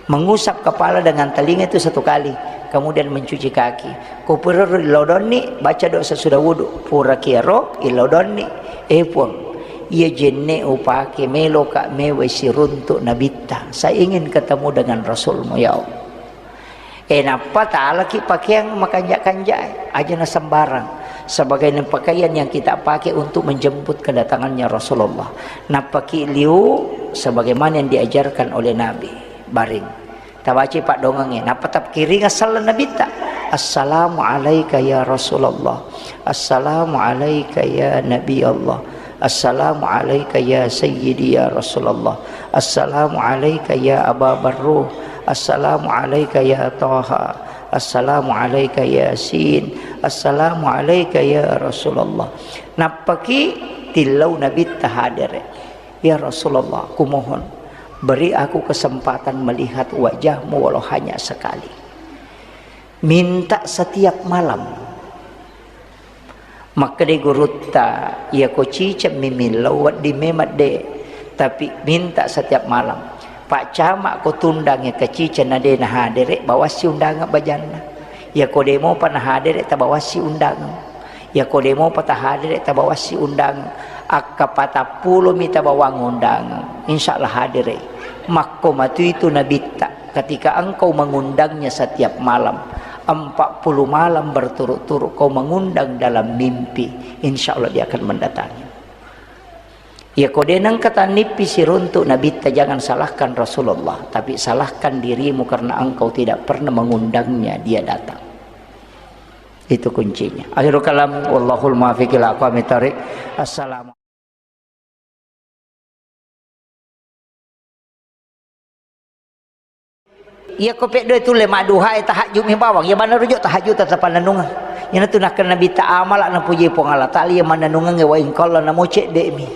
Mengusap kepala dengan telinga itu satu kali, kemudian mencuci kaki. Ko puraro lodonni, baca doa sesudah wudu. Pura kiaro, ilodonni. Eh, Puang, iya jenne upake meloka mewai siruntuk Nabitta. Saya ingin ketemu dengan Rasulmu, ya Allah. Eh, nappa talaki pakeang makanja-kanja, aja na sembarang. Sebagai pakaian yang kita pakai untuk menjemput kedatangannya Rasulullah. Nappaki liu sebagaimana yang diajarkan oleh Nabi. Baring. Tabaci paddoangengnge. Nappa tapkiringa sallang Nabitta. "Assalamu alaika ya Rasulullah. Assalamu alaika ya Nabi Allah. Assalamu alaika ya Sayyidi ya Rasulullah. Assalamu alaika ya Aba Barruh. Assalamu alaika ya Taha. Assalamu alaika Yasin. Assalamu alaika ya Rasulullah." Nappaki tillau Nabitta hadere. "Ya Rasulullah, kumohon, beri aku kesempatan melihat wajahmu walau hanya sekali." Minta setiap malam. Makkedai gurutta, "Iyako ciceng mi millau wedding memang de, tapi minta setiap malam. Pak Camat ko tundangnge ke ciceng na de nahadere, bawassi undangan bajanna. Iyako de mopa nahadere, tabawassi undangan." Iyako de mopa tahadere, tabawassi undang. Akka patappulo mi tabawang undang. Insya Allah hadere. Makko matu itu Nabitta. Ketika engkau mengundangnya setiap malam, empat puluh malam berturut-turut kau mengundang dalam mimpi, insya Allah dia akan mendatangi. Iyako de nengka tannippi siruntuk Nabitta, jangan salahkan Rasulullah, tapi salahkan dirimu karena engkau tidak pernah mengundangnya dia datang. Itu kuncinya. Akhirul kalam, wallahul muwaffiq ila aqwamit thariq. Assalamu. Iyako peddoe tulle madduhae, tahajjud mi bawang. Iya banna rujuk tahajjud tetap panennungeng. Iyanatu nakkeda Nabitta, amala napuji Puang Allah Taala iya mannennungengnge wa in qalla, namo cedde mi.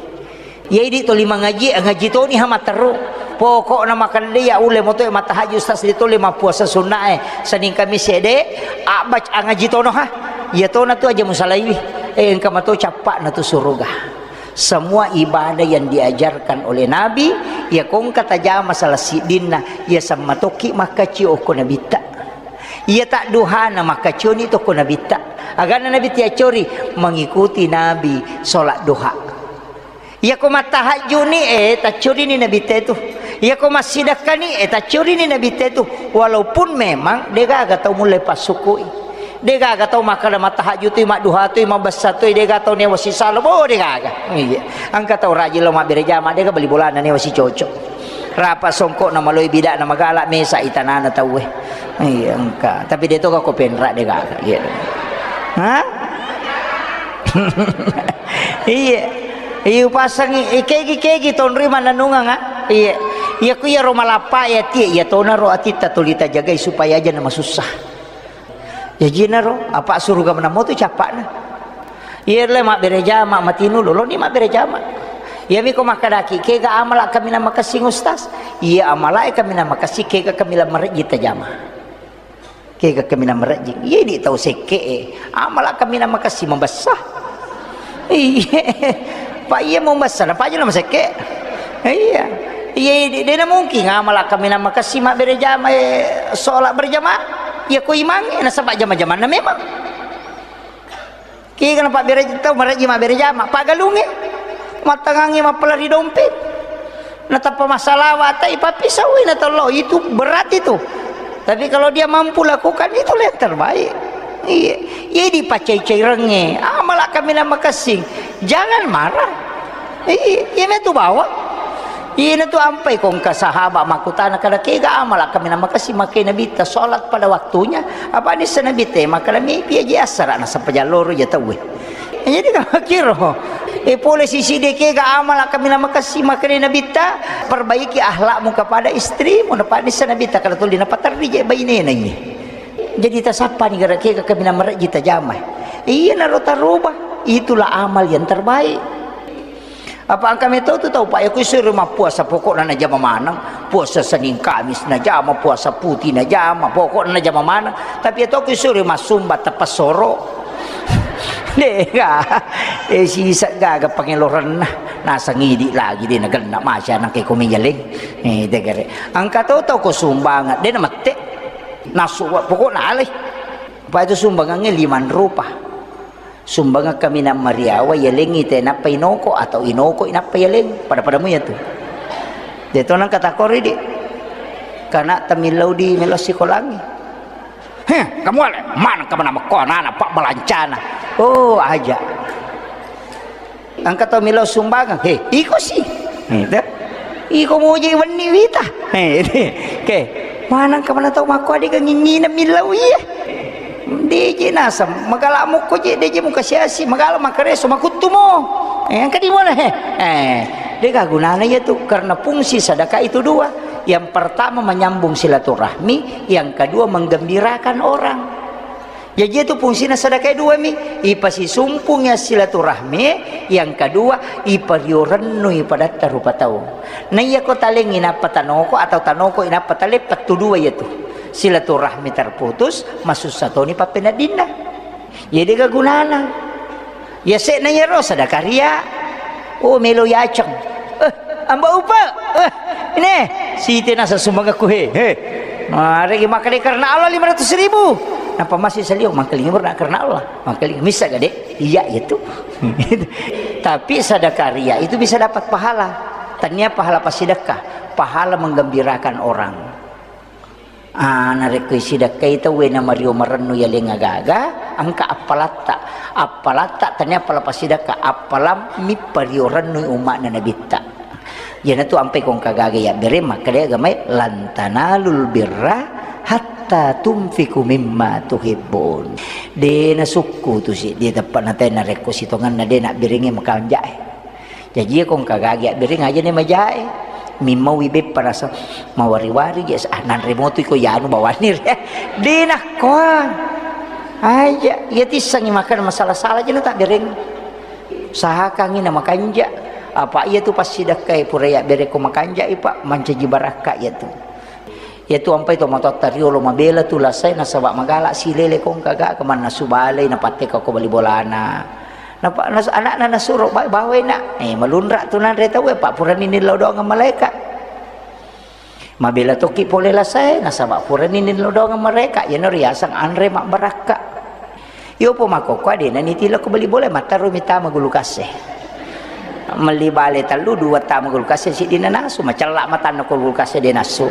Iya idi toli mangaji, ngaji toni ha matteru. Pokokna makande iya ulle moto mattahajud, sasli tole mappuasa sunnae, Senin Kamis ede, abbac angaji tono ha. Iya tona tu aja musalaiwi. Eh, engka mato cappa'na tu suruga. Semua ibadah yang diajarkan oleh Nabi, iya kongka tajama salah siddinna, iya sammatokki makkacio okko Nabitta. Iya tadduhana makkacioni tokko Nabitta. Agana Nabitta yacori, mengikuti Nabi sholat duha. Iyako mattahajjuni, eh, taccurini Nabitta itu. Iyako massidakkani, eh, taccurini Nabitta itu. Walaupun memang degaga tau mulle passukui. Degaga tau makkada mattahajjutui, madduhatui, mabbessatui, dega tau newa sisalo, bo degaga. Iya. Engka tau rajin lo mabbere jama, dega beli bolana newa sicoco. Rapa songkok na maloi bidana magala mesa itanana tauwe. Iya, engka. Tapi de toga ko penra degaga. Iya. Hah? Iya. Iya, upasangi, eh, kegi-kegi tonri mananunganga. Iya. Iya, ku iya ro malappa ya, ti iya tona ro atitta tuli tajagai supaya aja na masussa. Jajina ro, apa suruga menamo tu capakna. Iya le mabbere jama matinu lolo ni mabbere jama. Iya miko makkadaki, kega amala kami na makessing ustaz. Iya amala e kami na makessing, kega kami la marejji tajama. Kega kaminang marejjing. Iya, idi tau sekke'e. Amala kaminang makessing mabessa. Iya. Pak, iya mabessa, na pajuna masekke. Iya. Iya, idi, dena mungkin amala kaminang makessing mabbere jama, eh, sholat berjamaah. Iya, ko imangnge, nasaba jama-jamanna memang. Kega na pabbere tau marejji mabbere jama, pagalungnge, mattangangnge mappala ri dompet. Natappa massalawa, tai pappisau, na tello, itu berat itu. Tapi kalau dia mampu lakukan, itulah yang terbaik. Iya, iya dipacai-cairengnge, amala kaminang makessing, jangan marah. Iya, iya metu bawang. Iyana tu ampai ko engka sahabat makkutana, kada kega amala kaminang makessing makkeda Nabitta sholat pada waktunya. Apa nissa Nabitta makkeda mepi aja assara nasaba jalloro ja tauwe. Jadi kamakkiro. E pole sisi de kega amala kaminang makessing makkeda Nabitta, perbaiki akhlakmu kepada istrimu. Napa nissa Nabitta kada tuli napaterri je bainena iye. Jadi tasappani gara kega kaminang marejji tajama. Iyanaro taroba. Itulah amal yang terbaik. Apa engka meto tu tau, Pak, ya, ku isuro mappuasa, pokokna najama maneng. Puasa Senin Kamis najama, puasa putih najama, pokokna najama maneng. Tapi ya to ku isuro massumba teppessoro. Dega. Eh, sisa gaga pangelorenna. Nasang idi lagi de nagenna masi anakku ko meyaleng. Eh, degare. Engka to tau ko sumbangan, de namette. Nasu, pokokna alai. Apa itu sumbangannya lima rupa. Sumbangeng kaminang mariawa, yalengngi te nappa inoko atau inoko inappa yaleng. Pada-pada muya tu. De to nang katakori di. Kana tamillau di melo sikolangi. Heh, kamu ale, mana kamu nama ko anak-anak pak belancana. Oh, aja. Engka tau melo sumbangeng. He, iko si. Gitu. Iko moje wenni wita. He, oke. Manang kamu tau mako adega ngingina millau iya. Deje naseng, magala mukko je, deje muka siasi, magala makareso, makuttumo. Eh, engka di mana, he? Eh, dega gunana iya tu, karena fungsi sedekah itu dua. Yang pertama menyambung silaturahmi, yang kedua menggembirakan orang. Jaji itu fungsina sedekah dua mi, ipasisumpungi silaturahmi, yang kedua, ipariorennu ipadatta rupa tau. Naiya ko talengngi nappa tanoko atau tanoko inappa taleng, pettu dua iya tu. Silaturahmi terputus, masussa toni pappeneddinna. Iya dega gunana. Iya se'na iyaro sadaka ria. Oh, melo yaceng. Eh, amba upa. Eh, ini site nasa sumbangakku he. He. Maregi makkeda karena Allah lima ratus ribu. Napa masih salio mangkeling karena Allah. Mangkeling misa gade. Iya itu. Tapi sadaka ria itu bisa dapat pahala. Tania pahala pasidekka, pahala menggembirakan orang. Ah, narekko isidakkai tauwe na mario marennu yaleng agaga, engka appalatta. Appalatta tania appala pasidakka, appalammi pario rennu umma'na Nabitta. Iyanatu ampai ko engka gaga yabbere makkeda agamae, "Lan tanalul birra hatta tunfiku mimma tuhibbun." De nasukku tu si, de teppa natai narekko sitongenna de nabberengnge makanjae. Jaji ko engka gagi abbereng aja ni majae. Mimmaui beppa rasa mawari-wari je, ah, nanre motu iko yanu bawani re. De nakkoa. Aja, iya tissangi makan masalah-salah je na tabbereng. Sahakangi na makanja. Apa iya tu passidakkai pura yabbereng ko makanja i, Pak, mancaji barakka iya tu. Iyatu ampai tomatoatta riolo mabela tu lasae nasaba magala silele ko engka gaga mannasu balei napatteka ko bali bolana. Napa nas-, anakna nasuro, "Ba-, bawai nak." Eh, malunra tu nanre tauwe, Pak, purani nillau doangeng malaeka. Mabela tokki pole lasae nasaba purani nillau doangeng malaeka, iyana riaseng anre mabbarakka. Iyopo makkokkoe de nanitila ko bali bola, mattarumi tama gulu kasse. Melli bale tellu, dua tama gulu kasse, siddi nanasu, macella matanna ko gulu kasse de nassu.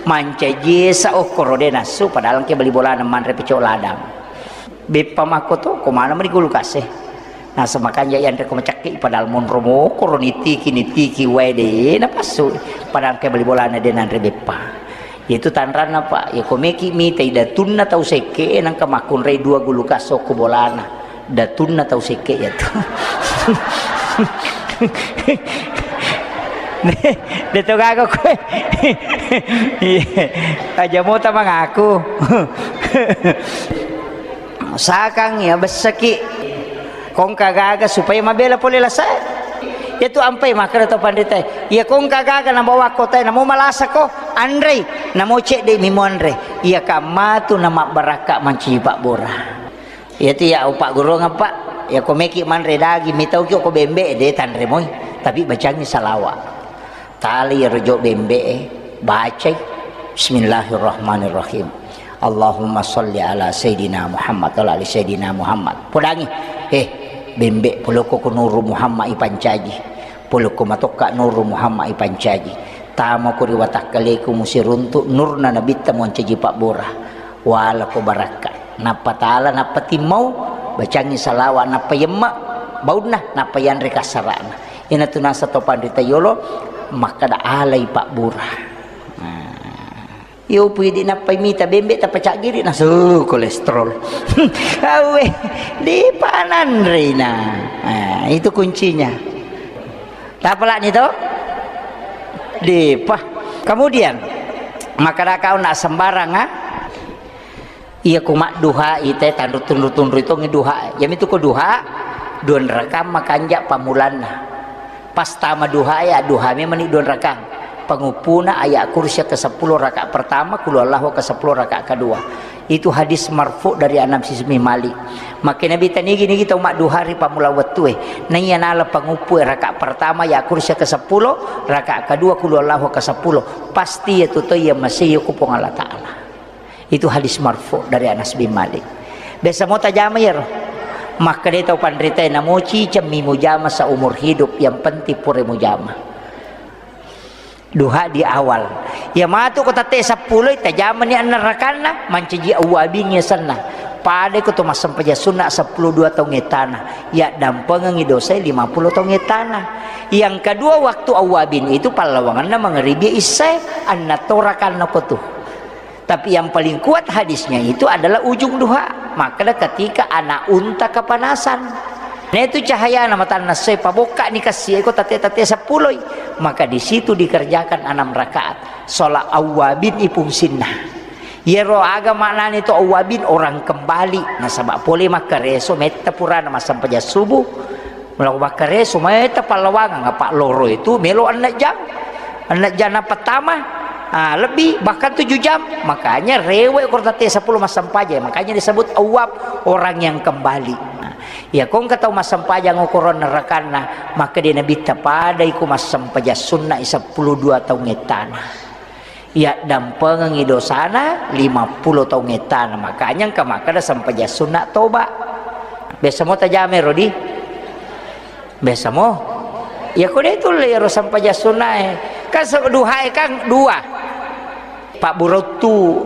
Mancaji esa okkoro de nassu, padahal engka bali bolana manre pecok ladang. Beppa makko to, ko mana meni gulu kasse. Nasa makanja yanre ko macakki, padahal monro mokoro nitiki, nitiki wae de napassu. Padahal engka bali bolana de nanre beppa. Iyatu tanranna, Pak. Iya ko meki mitai datunna tau sekke, nangka makkunrai dua gulu kasso ko bolana. Datunna tau sekke iya tu. De to gaga koe. Iya. Aja mota mangaku. Sakang ya bessaki. Kongka gaga supaya mabela pole lasae. Iya tu ampai makkeda to panritae. Iya kongka gaga nabawa kotae namo malasa ko anrei. Namo cedde mi monre. Iya kamma tu na mabbarakka mancaji pabbura. Iyatu iya upaggurungeng, Pak. Iya ko meki manre daging, mitauki ko bembe, de tanre moi. Tapi bacangi salawa. Tali iyaro jo bembe e, bacai. Bismillahirrahmanirrahim. Allahumma sholli ala Sayyidina Muhammad wa ala ali Sayyidina Muhammad. Podangi, eh, bembe polokko ko Nuru Muhammad ipancaji. Polokko matokka Nuru Muhammad ipancaji. Tama ko ri watakkaleku musiruntu nurna nabitta moncaji pabbura. Wala ko barakka. Nappa tala, nappa timmau, bacangi salawa, nappa yemme baunna, nappa yanre kassarana. Ina tu nasa to panrita yolo, makkada alai pabbura. Nah. Iyo pui di nappai mita bembe tappa caggiri nasu kolesterol. Awe, di pananrina. Nah, itu kuncinya. Tapalani to? Dipa. Kemudian, makkada kau nak sembarang, ah? Iya ku madduha ite tanru tunru-tunru itongi duha. Yamitu ko duha, duan rakang makanja pamulanna. Pas tama duha ya, duha memang ni duan rakang. Panguppuna ayat kursi ke sepuluh rakaat pertama, kulu Allahu ke sepuluh rakaat kedua. Itu hadis marfu dari Anas bin Malik. Maka Nabi tanigi-nigi tau madduha ri pammula wettue. Naiya nala panguppu e rakaat pertama ya kursi ke sepuluh, rakaat kedua kulu Allahu ke sepuluh. Pasti ya tu to iya masih ku Puang Allah Ta'ala. Itu hadis marfu dari Anas bin Malik. Biasa mo tajama ya roh. Maka dia tau panrita na moci cemmi mujama seumur hidup, yang penting pure mujama. Duha di awal. Iya matu ko tette seppulo, tajamani anna rakanna, mancaji awwabin yasenna. Pada ko to massempajang sunna seppulo dua taung ettana. Iya dampengengi dosa lima puluh taung ettana. Yang kedua, waktu awwabin itu pallawanganna mangribi isya, anna to rakanna ko tu. Tapi yang paling kuat hadisnya itu adalah ujung duha. Makkada ketika anak unta kepanasan. Nah, itu cahayana matanna sai pabokka ni kassi eko tate-tate seppuloi. Maka di situ dikerjakan enam rakaat. Sholat awwabin ipungsinna. Yero aga maknani to awwabin, orang kembali. Nasaba pole makkareso metta purana massempajang subuh. Melo makkareso metta pallawangang, apa loro itu melo enneng jam. Enneng jam na pertama, ah, lebih, bahkan tujuh jam. Makanya rewe ko tate seppulo massempajang. Makanya disebut awwab, orang yang kembali. Nah, iya ko engka tau massempajang okoro rakanna, maka dia Nabi tapadai ko massempajang sunna seppulo dua taung ettana. Iya dampengengi dosana lima puluh taung ettana. Makanya engka makkada sempajang sunna toba. Biasa mo tajame rodi? Biasa mo. Iya ko de tulle iyaro sempajang sunnae. Kan se-, duhae kan dua. Pabburottu.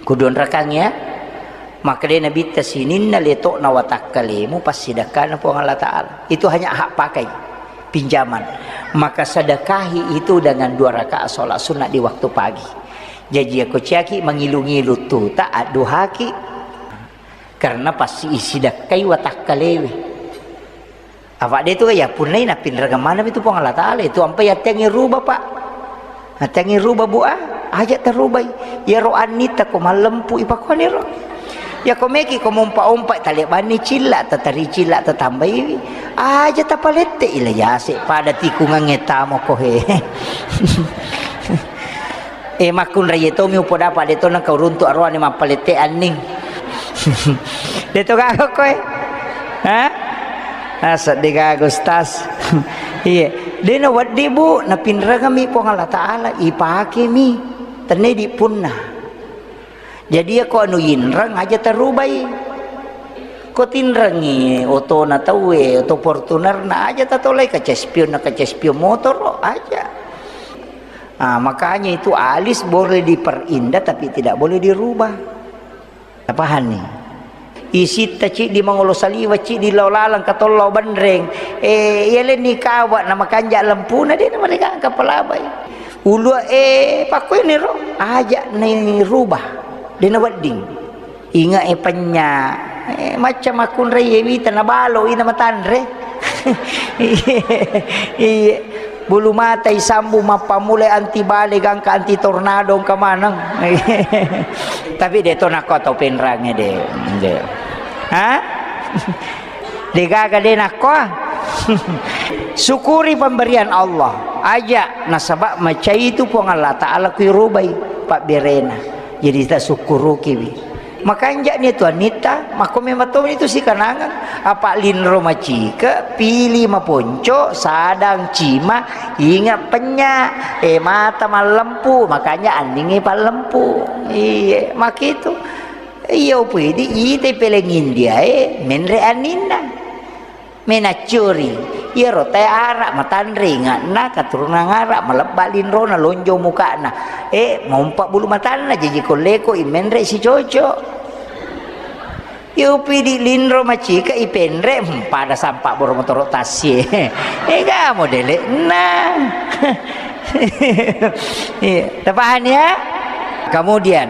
Kuduanrakang ya. Maka de Nabitta sininna letokna watakkalemu passidakkana Puang Allah Ta'ala. Itu hanya hak pakai, pinjaman. Maka sedekahi itu dengan dua rakaat sholat sunnah di waktu pagi. Jaji, ako ciaki mangilu-ngilu tuta adduhaki. Karena pasti isidakkai watakkalewe. Apa de tu ya punnai napinrengeng maneng itu Puang Allah Ta'ala. Itu ampai attengi ruba, Pak. Attengi ruba, Bu, ah. Aja tarubai. Iyaro annita ko mallempu ipakuaniro. Ya ko meki ko mompa-ompa talebanni cilla, tatari cilla, tatambaiwi. Aja tapalette ila yase pada tikungangnge tamo ko he. Eh, makkunrai tomi upodapa de to nengka uruntu aroane mappalette anning. De to gaga koe. Ha? Ah, seddi gaga, Ustaz. Iya. De na wedding, Bu, napinrengemi Puang Allah Ta'ala, ipakemi. Tenne di punna. Jadi, ya ko anu inreng aja tarubai. Ko tinrengi otona tauwe, oto Fortunerna aja tatolai, kaca spion na kaca spion motor aja. Ah, makanya itu alis boleh diperindah tapi tidak boleh dirubah. Tapahanni? Isitta ciddi mangolo saliwa, ciddi lao laleng katollo benreng. Eh, iya lenni kawa na makanja lempuna de na mereka angka palabai. Ulua, eh, pakkueniro aja ni rubah. De na wedding. Inga e penya Eh, macca makkunrai ye wita na balo ina matanre. Iye. Bulu mata isambu mappammulai anti bale gangka anti tornado engka maneng. Tapi de to nakko tau penrange de. De. Ha? De gaga de nakko. Syukuri pemberian Allah. Aja nasaba macai itu Puang Allah Ta'ala kuirubai pabberena. Jadi tasukkurukiwi. Makanja ni tu anitta, makko memang to itu sikanangan. Apa linro macike, pili maponco, sadang cima, inga penya, eh, mata mallempu, makanya aningi pallempu. Iya, makitu. Iya upidi ite peleng India e menre aninna. Menaccuri, iyaro tae ara matanre inga'na, katurunan ara, malebba linrona, lonjong muka'na. Eh, mompa bulu matanna, jaji kolleko i menre sicoco. Iya upidi linro macika ipenre, hmm, pada sampa boro motoro tassie. Ega modele'na. Iya, tapahani ya? Kemudian,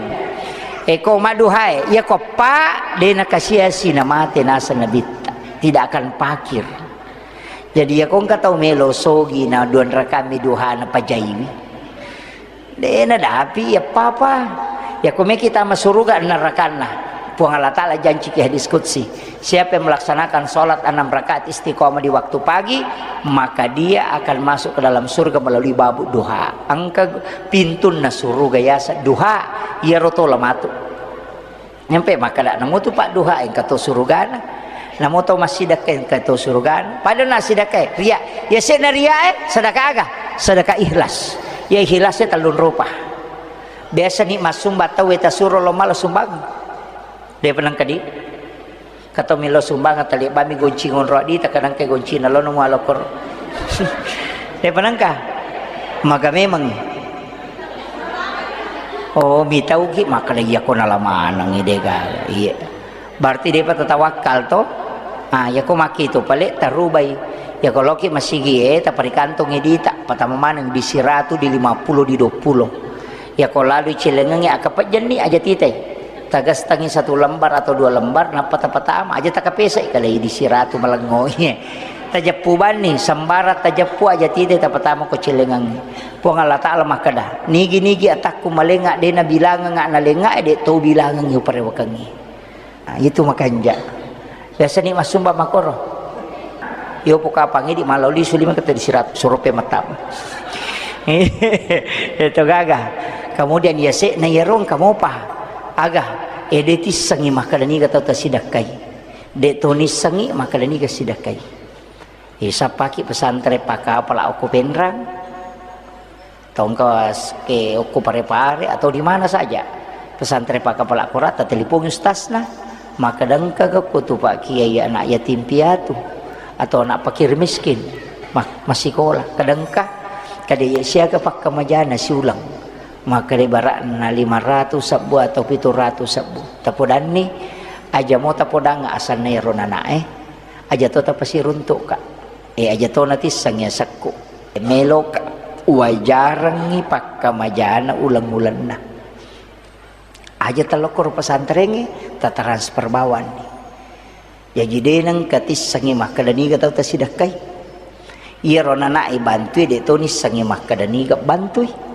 eko maduhae, iya ko pa de nakasiasi namate naseng nabitta. Tidak akan pakir. Jadi, iya ko engka tau melo sogi na duan rakami duha na pajaiwi. De nadapi iya papa. Iya ko meki tama suruga narakanna. Puang Allah Ta'ala janci ki hadis qudsi, "Siapa yang melaksanakan sholat enam rakaat istiqomah di waktu pagi, maka dia akan masuk ke dalam surga melalui babu duha." Engka pintunna suruga yasa duha, iyaro tola matu. Nyampe makkeda, "Namo tu padduha engka to surugana. Namo to massidekka engka to surugana." Pada na sidekka, ria. Ya sena ria, eh, sedekah aga? Sedekah ikhlas. Ya ikhlas e tellung rupa. Biasa ni massumba tau e tasuro lo mala sumbang. De peneng kedi. Kato milo sumbang tali bami gonci ngonro di takadang ke gonci na lo nemu alokor. De penengka. Maga memang. Oh, mitauki makkeda iya ko nala maneng i de gaga. Iya. Berarti depa tatawakkal to. Ah, iya ko maki tu pale tarubai. Iya ko loki masigi e taparikantongi dita, patama maneng di siratu, di lima puluh, di dua puluh. Iya ko lalu cilengengi akapejjenni aja titai. Tagastangi satu lembar atau dua lembar, nappa tapatama aja takapesai kalai di siratu malengo. Tajeppu banni, sembara tajeppu aja titai tapatama ko cilengengi. Puang Allah Ta'ala makkeda, "Nigi-nigi atakku malenga de nabilangenga nalenga, de to bilangengi uparewakengi." Nah, itu makanja. Biasa ni massumba makoro. Yo pokapangi di maloli sulima kata di sirat surupe matam. Itu gaga. Kemudian ya sekna ya rong kamopa. Aga, ede tissengi makkeda niga tau tasidakkai. De to nissengi makkeda niga sidakkai. Isappaki pesantren pakapala okko Penrang. Tongka s-, ke okko Pare-Pare atau di mana saja. Pesantren pakapala korata telepon ustasna. Makkeda engka ko tu Pak Kiai anak yatim piatu atau anak fakir miskin. Ma-, masikola. Kadengka, kada iya siaga pakkamajana siulang. Makkeda barakna lima ratus sebbu atau pitu ratus sebbu. Tapodanni, aja mo tapodang asanna ero nanae. Aja to tapasiruntukka. Eh, aja to natisseng yasekku. Meloka wajarengngi pakkamajana uleng-ulenna. Aja talokkoro pesantrengnge, tatransfer bawanni. Jaji de nengka tissengngi makkeda niga tau tasidakkai. Iyaro nanae bantui, de to nissengngi makkeda niga bantui.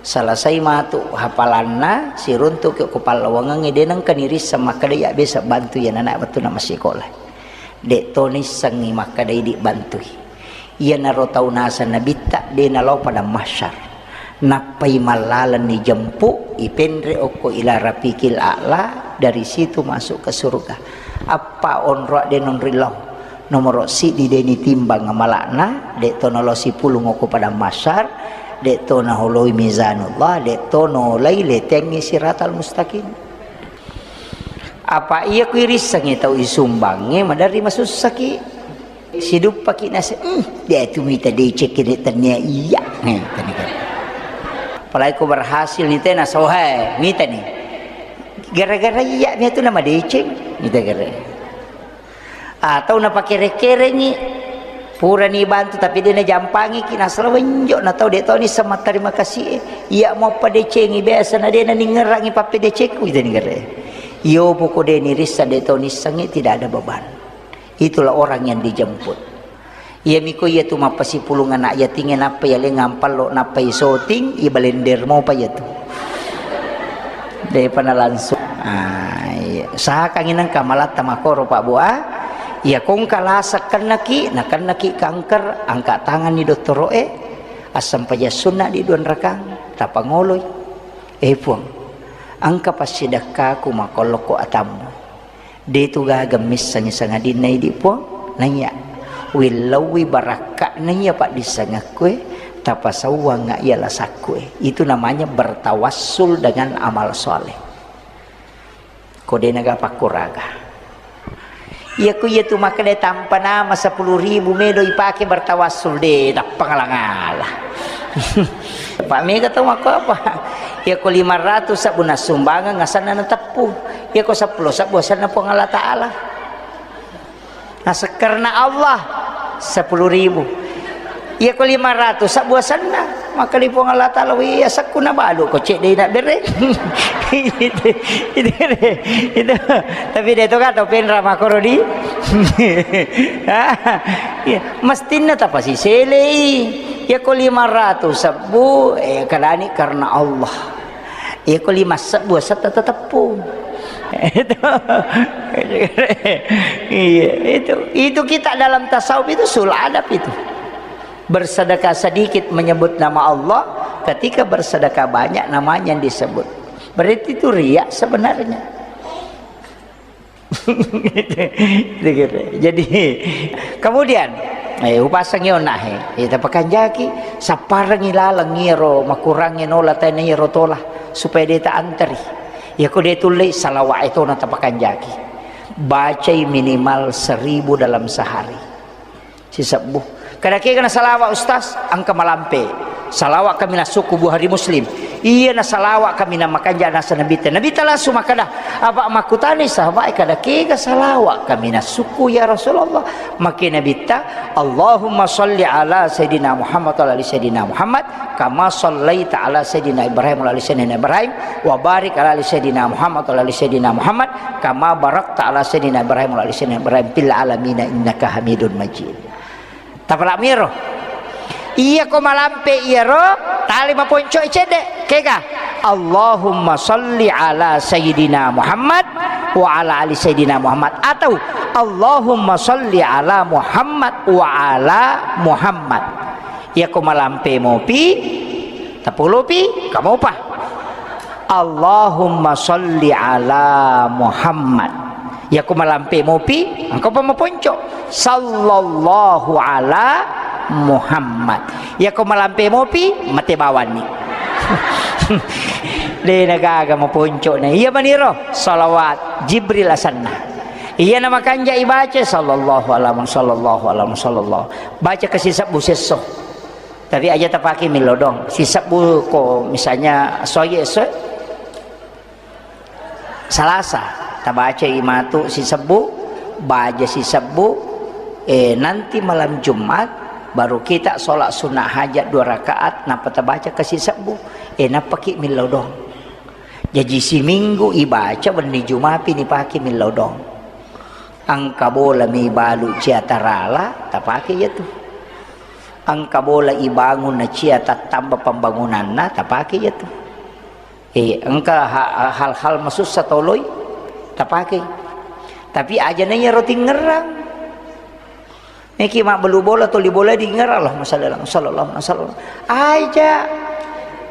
Selesai matu hafalanna, siruntuki ko pallawangengnge, de nengka nirisseng makkeda iya biasa bantui iya nanae wettunna massikola. De to nissengngi makkeda idi bantui. Iyanaro tau naseng nabitta de nalao padang mahsyar. Nappai mallalenni jempu, ipenre okko ila rafiqil a'la, dari situ masuk ke surga. Appa onroa de nonri lao. Nomoro siddi de nitimbang amala'na, de to nalao sipulung okko padang mahsyar, de to naholoi mizanullah, de to nolai letengngi siratal mustaqim. Apa iya kuirissengngi tau isumbangnge, maderri masussaki. Siduppaki nase, "Hmm, de tu mita deceng kene tennia iya." Nih, tadi kan. Apalagi ko berhasil nih tena sohe, mita nih. Gara-gara iya mia tu nama deceng, mita gara. Atau napakere-kerengi, purani bantu tapi de najampangiki, nasala wenjo na tau de toni sama terima kasih e. Iya mo padecengi biasa na de na ningerangi pappedecekku, ita ningerre. Iyo poko de nirissa de to nissengngi, tidak ada beban. Itulah orang yang dijemput. Iyami ko iya tu mappasipulung anak yatingnge nappa yaleng ampallo nappa isoting, ibalender mopa iya tu. Depa na langsung. Ah, iya. Usahakangngi nengka malatta makoro, Pak Bu, ah. Iya kongka lasa kennaki, nakennaki kanker, angka tanganni dottoro'e, assempajang sunna di dua rakang, tapangoloi. Eh, Puang, engka passidekkaku makkollokko atammu. De tu gaga missengngi sangadinna idi, Puang. Naiya, willauwi barakka'na iya paddissengekkue, tapasauwangnga iya lasakkue. Itu namanya bertawassul dengan amal soleh. Ko de naga pakkuraga. Iya ku iya tu makkeda tampa nama sepuluh ribu melo ipake bertawassul, de, tappa ngala-ngala. Pak, mega tau makko apa? Iya ko lima ratus sabbu nassumbangeng, asanna nateppu. Iya ko seppulo sabbu, asanna Puang Allah Ta'ala. Naseng karena Allah, sepuluh ribu. Iya ko lima ratus sabbu, asanna. Maka di Puang Allah Ta'ala, "Wih, asakku nabalu ko cedde na bere." Itu, itu, itu. Tapi de to ka tau penra makoro di. Iya, mestinna tapasiselei. Iya ko lima ratus sabbu, eh, kadani karena Allah. Iya ko lima sabbu, asetta tateppu. Itu. Iya, itu. Itu kita dalam tasawuf itu sul adab itu. Bersedekah sedikit menyebut nama Allah, ketika bersedekah banyak namanya yang disebut. Berarti itu riya sebenarnya. Gitu. Jadi, kemudian, eh, upasangi onahe, eh, tapakanjaki, sapparengi laleng iyaro makurangnge nola tena iyaro tola, supaya de ta anteri. Iya ko de tullei, salawat e tona tapakanjaki. Bacai minimal seribu dalam sehari. Sisebbu. Kada kega na salawat, Ustaz? Engka malampe. Salawat kami nasukku Bukhari Muslim. Iya na salawat kami na makanja nasa Nabitta. Nabitta langsung makkeda, apa makkutani sahabat, kada kega salawat kami nasukku ya Rasulullah? Make Nabitta, Allahumma salli ala Sayyidina Muhammad wa ala ali Sayyidina Muhammad, kama sallaita ala Sayyidina Ibrahim wa ala ali Sayyidina Ibrahim, wa barik ala ali Sayyidina Muhammad wa ala ali Sayyidina Muhammad, kama barakta ala Sayyidina Ibrahim wa ala ali Sayyidina Ibrahim fil alamina innaka Hamidun Majid. Tapala'miro. Iya ko malampe iyaro, tali maponco cedde. Kega? Allahumma salli ala Sayyidina Muhammad wa ala ali Sayyidina Muhammad. Atau Allahumma salli ala Muhammad wa ala Muhammad. Iya ko malampe mopi, tapolopi, kamopa. Allahumma salli ala Muhammad. Iya ko malampe mopi, engka pa maponco. Sallallahu ala Muhammad. Iya ko malampe mopi, mate bawanni. De na gaga maponco na. Iya maniro, salawat Jibril asanna. Iya na makanja ibaca, sallallahu ala Muhammad, sallallahu ala Muhammad, sallallahu. Baca ke sisebbu sesso. Tapi aja tapake millau doang. Sisebbu ko misalnya soye, soye. Salasa, tabacai matu sisebbu, baja sisebbu, eh, nanti malam Jumat, baru kita sholat sunnah hajat dua rakaat, nappa tabaca ke sisebbu, eh, nappaki millau doang. Jaji siminggu ibaca, wenni Jumapi nipake millau doang. Engka bola mi balu cia tarala, tapake iya tu. Engka bola ibangun na cia tattamba pembangunanna, tapake iya tu. Eh, engka ha-, hal-hal masussa toloi, tapake. Tapi aja na iyaro tingerang. Niki mabbelu bola, toli bola dingerang, Allahumma shalli ala Muhammad, sallallahu alaihi wasallam. Aja.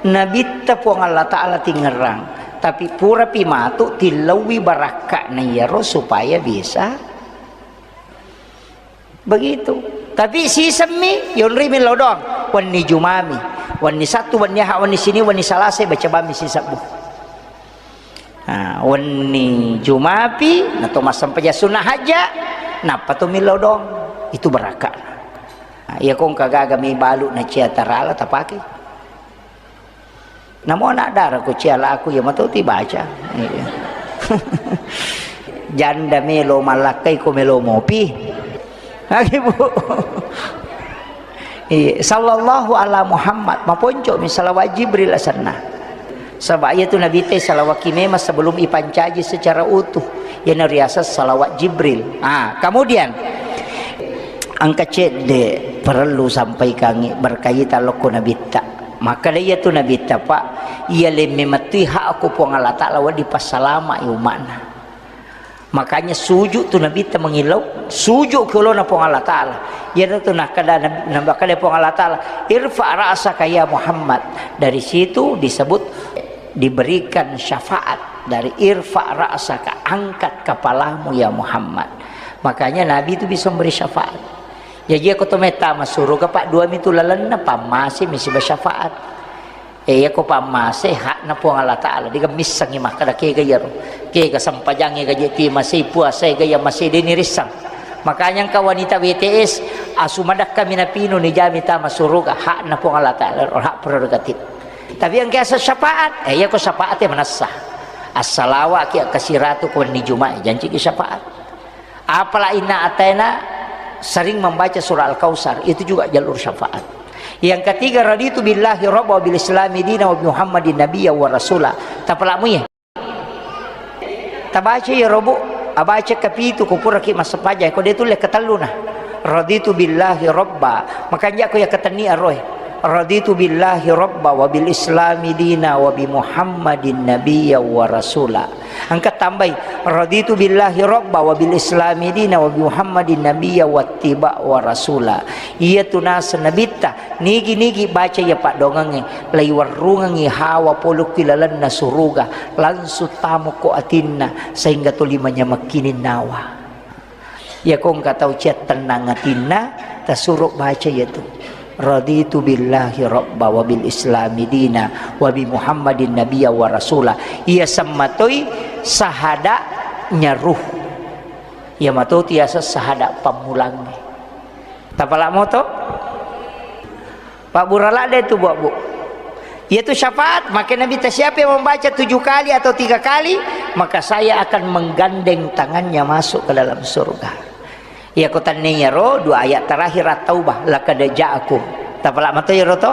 Nabitta Puang Allah Ta'ala tingerang. Tapi purapi matu tillauwi barakka na iyaro supaya bisa begitu. Tapi sisemmi, yonri millau doang. Wenni Jumami, wenni Sattu, wenni Aha, wenni Sini, wenni Salasa, baca bammi sisebbu. Nah, wenni Jumapi, nato massempajang sunnah hajja, nappa to millau doang. Itu barakka. Nah, iya kongka gaga mi balu na cia tarala tapake. Namo anak dara ko ciala aku ya matau ti baca. Iya. Janda melo malakkai ko melo mopi. Lagi, Bu. Iya, sallallahu ala Muhammad, maponco mi salawat Jibril asanna. Saba' iyatu Nabitta isalawakki memang sebelum ipancaji secara utuh. Iyana riaseng salawat Jibril. Ah, kemudian engka cedde parellu sampaikangi berkaitan lokko Nabitta. Makkeda iyatu Nabitta, Pak, iya lemme mettui hakku Puang Allah Ta'ala wedding passalama'i umma'na. Makanya sujud tu Nabitta mangillau, sujud ki olona Puang Allah Ta'ala. Iyanatu nakkeda Nabi, nakkeda Puang Allah Ta'ala, "Irfa' ra'saka ya Muhammad." Dari situ disebut diberikan syafaat dari "Irfa' ra'saka", angkat kepalamu ya Muhammad. Makanya Nabi itu bisa memberi syafaat. Jaji ko to metta masuruga, Pak, dua mitu lalenna, pammase mi siba syafaat. Eh, iyako pammase hakna Puang Allah Ta'ala, diga missengngi makkeda kega iyaro, kega sempajangnge gaje timasei, puasai gaya masei, de nirissang. Makanya engka wanita W T S, asu madakka minapinu nijami tama suruga, hakna Puang Allah Ta'ala, hak prerogatif. Tapi engka asa syafaat, eh, iyako syafaat ya manessa. Assalawa ki akkasiratu ko wenni Jumat, janci ki syafaat. Apala inna ataina sering membaca surah Al-Kautsar, itu juga jalur syafaat. Yang ketiga, raditu billahi rabba wa bil islami dina wa bi Muhammadin nabiyya wa rasula. Tapalamu ye. Tabaca ya robu, abaca kapitu ko puraki massempajang, ko de tulle katelluna. Raditu billahi rabba. Makanja ko ya katenni aroe. Raditu billahi rabba wa bil islami dina wa bi Muhammadin nabiyya wa rasula. Engka tambai, "Raditu billahi rabba wa bil islami dina wa bi Muhammadin nabiyya wattiba wa rasula." Iyatu naseng Nabitta, nigi-nigi baca iya paddoangengnge, laiwerrungengngi hawa polokki lalenna suruga, langsung tamukko atinna, sehingga tuli manyamekkining nawa. Iyako engka tau ciattennang atinna, tasuro baca iyatu. Raditu billahi rabba wa bil islami dina wa bi Muhammadin nabiyya wa rasula. Iya semmatoi sahada nyaruh. Iya matoti asa sahada pammulangnge. Tapala moto? Pak Burala de tu, Bu. Iyatu syafaat, maka Nabi ta, "Siapa yang membaca tujuh kali atau tiga kali, maka saya akan menggandeng tangannya masuk ke dalam surga." Iya, ko tanne iyaro dua ayat terakhir At-Taubah, "Laqad ja'akum." Tapala mato iyaro to?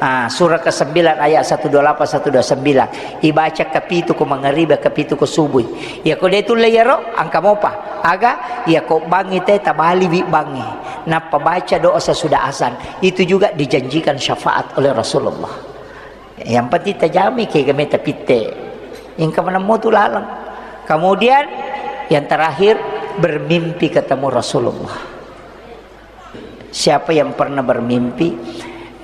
Ah, surah kesembilan ayat satu dua delapan, satu dua sembilan. Ibaca kapitu ko mangariba, kapitu ko subuh. Iya, ko de tulle iyaro, engka mopa. Aga, iya ko bangi te tabaliwi bangi. Nappa baca doa sesudah azan. Itu juga dijanjikan syafaat oleh Rasulullah. Yang penting tajami kega meta pitte. Engka manemmo tu laleng. Kemudian yang terakhir, bermimpi ketemu Rasulullah. Siapa yang pernah bermimpi,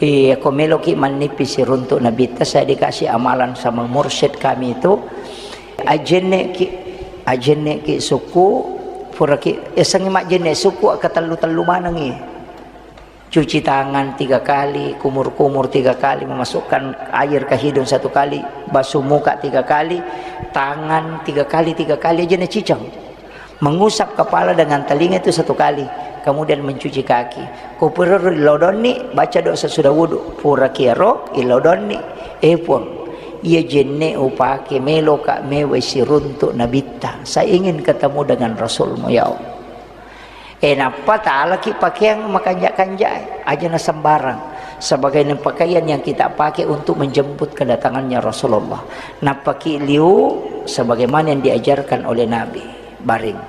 eh, ko meloki mannipi siruntuk Nabitta, saya dikasih amalan sama mursyid kami itu, ajenneki, ajenneki suku, puraki, esengi majenne suku, katellu-tellu manengi. Cuci tangan tiga kali, kumur-kumur tiga kali, memasukkan air ke hidung satu kali, basuh muka tiga kali, tangan tiga kali, tiga kali aja na ciceng. Mengusap kepala dengan telinga itu satu kali, kemudian mencuci kaki. Ko pura ilodonni, baca doa sesudah wudu. Pura kiaro, ilodonni. Eh, Puang, iya jenne upake meloka mewai siruntuk Nabitta. Saya ingin ketemu dengan Rasulmu, ya Allah. Eh, nappa talaki pakeang makanja'-kanja'e, aja na sembarang. Sebagai pakaian yang kita pakai untuk menjemput kedatangannya Rasulullah. Nappaki liu sebagaimana yang diajarkan oleh Nabi. Baring.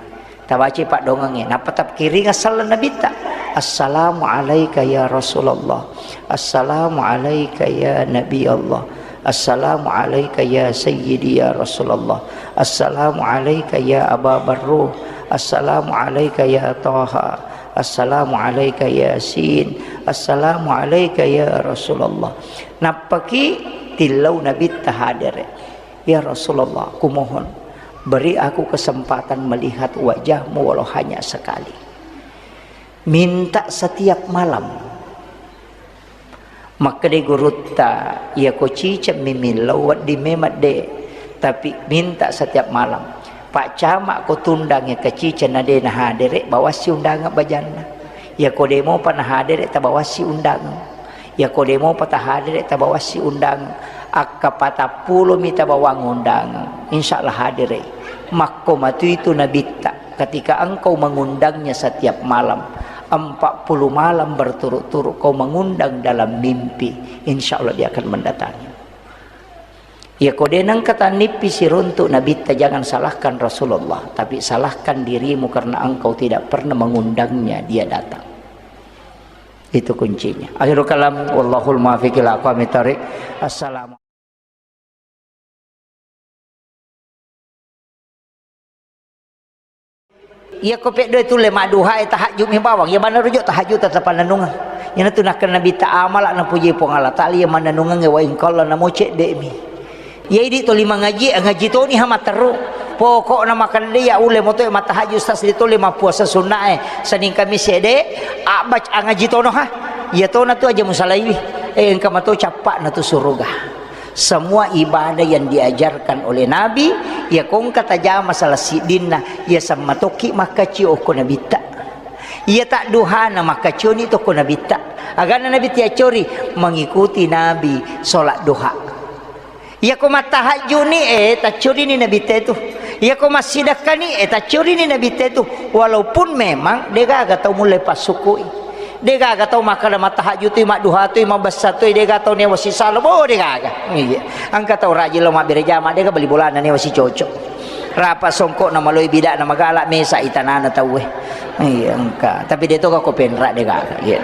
Tabaci paddoangengnge. Nappa tapkiringa selleng Nabitta. "Assalamu alaika ya Rasulullah. Assalamu alaika ya Nabi Allah. Assalamu alaika ya Sayyidi ya Rasulullah. Assalamu alaika ya Aba Barruh. Assalamu alaika ya Taha. Assalamu alaika ya Yasin. Assalamu alaika ya Rasulullah." Nappaki tillau Nabitta hadere. "Ya Rasulullah, kumohon, beri aku kesempatan melihat wajahmu walau hanya sekali." Minta setiap malam. Makkedai gurutta, "Iyako ciceng mi millau wedding memang de, tapi minta setiap malam. Pak Camat ko tundangnge kaciceng na de nahadere, bawassi undangan bajanna. Iyako de mopa nahadere, tabawassi undangan. Iyako de mopa tahadere, tabawassi undangan. Akka patappulo mi tabawang undangan, insya Allah hadere." Makko matu itu Nabitta. Ketika engkau mengundangnya setiap malam, empat puluh malam berturut-turut kau mengundang dalam mimpi, insya Allah dia akan mendatangi. Iya ko de nengka tannippi siruntuk Nabitta, jangan salahkan Rasulullah, tapi salahkan dirimu karena engkau tidak pernah mengundangnya dia datang. Itu kuncinya. Akhirul kalam, wallahul muwaffiq ila aqwamit thariq. Assalamu Iyako peddoe tulle madduhae, tahajjud mi bawang, iya maneng rujuk tahajjud tetep pannennungeng. Iyanatu nakkeda Nabitta, amala napuji Puang Allah Taala iya mannennungengnge, wa in qalla, namo cedde'mi. Iya idi to lima ngaji, ngaji toni ha matteru. Pokokna makkeda de iya ulle moto mattahajjud, Ustaz, de tolle mappuasa sunnae Senin Kamis ede, abbac angaji tono ha. Iya tona tu aja musalaiwi. Eh, engka mato cappa'na tu suruga. Semua ibadah yang diajarkan oleh Nabi, iya ko engka tajama salah siddinna, iya sammatokki makkacio okko Nabitta. Iya tadduhana makkacioni tokko Nabitta. Agana Nabitta yaccori, mengikuti Nabi sholat duha. Iya ko mattahajjuni, eh, taccorini Nabitta itu. Iya ko massidakkani, eh, taccorini Nabitta itu. Walaupun memang degaga tau mulle passukui. Degaga tau makkeda mattahajjutui, madduhatui, mabessatui, dega tau newa sisala, bo degaga. Iya. Engka tau rajin lo mabbere jama, dega bali bolana newa sicoco. Rapa songkokna maloi bidakna magala mesa itanana tauwe. Iya, engka. Tapi de toga ko penra degaga. Iya.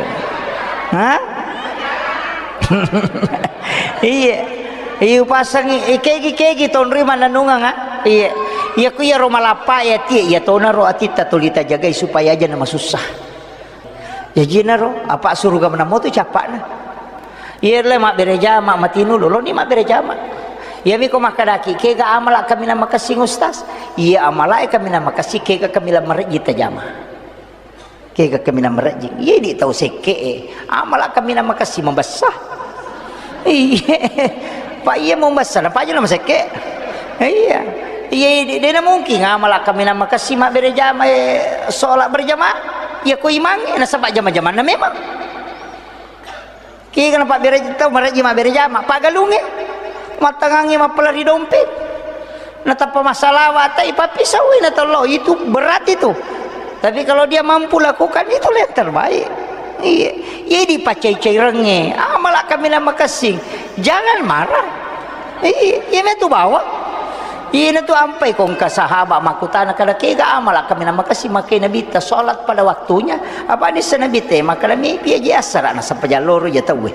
Hah? Iya. Iya pasangi, ikegi-kegi tonri mananungang, ah. Iya. Iya ku iya ro malappa ya tie, iya tona ro atitta tuli tajagai supaya aja nama susah. Jajinaro, apa suruga menamo tu cappa'na. Iya le mabbere jama, matinu loloni mabbere jama. Iyami ko makkedaki, kega amala kaminang makessing Ustaz? Iya amalae kaminang makessing, kega kaminang marejji tajama. Kega kaminang marejji. Iya di tau sekke e. Amala kaminang makessing mabessa. Iya. Pak iya mabessa, na paju na masekke. Iya. Iya, de, de na mungkin amala kaminang makessing mabbere jama, eh, sholat berjamaah. Iya ko imangnge nasaba jama-jamanna memang. Kega napabbere tau marejji mabbere jama, pagalungnge. Mattangangnge mappala ri dompet. Natappa massalawa tai pappisauwi na tollo, itu berat itu. Tapi kalau dia mampu lakukan, itulah yang terbaik. Iya. Iya dipacai-cairengnge. Amala kaminang makessing. Jangan marah. Iya, iya metu bawang. Ina tu ampai ko engka sahabat makkutana kada kega amala kaminang makessing makkeda Nabitta sholat pada waktunya. Apa nissa Nabitta makkeda mipi aja assara nasaba jalloro ja tauwe.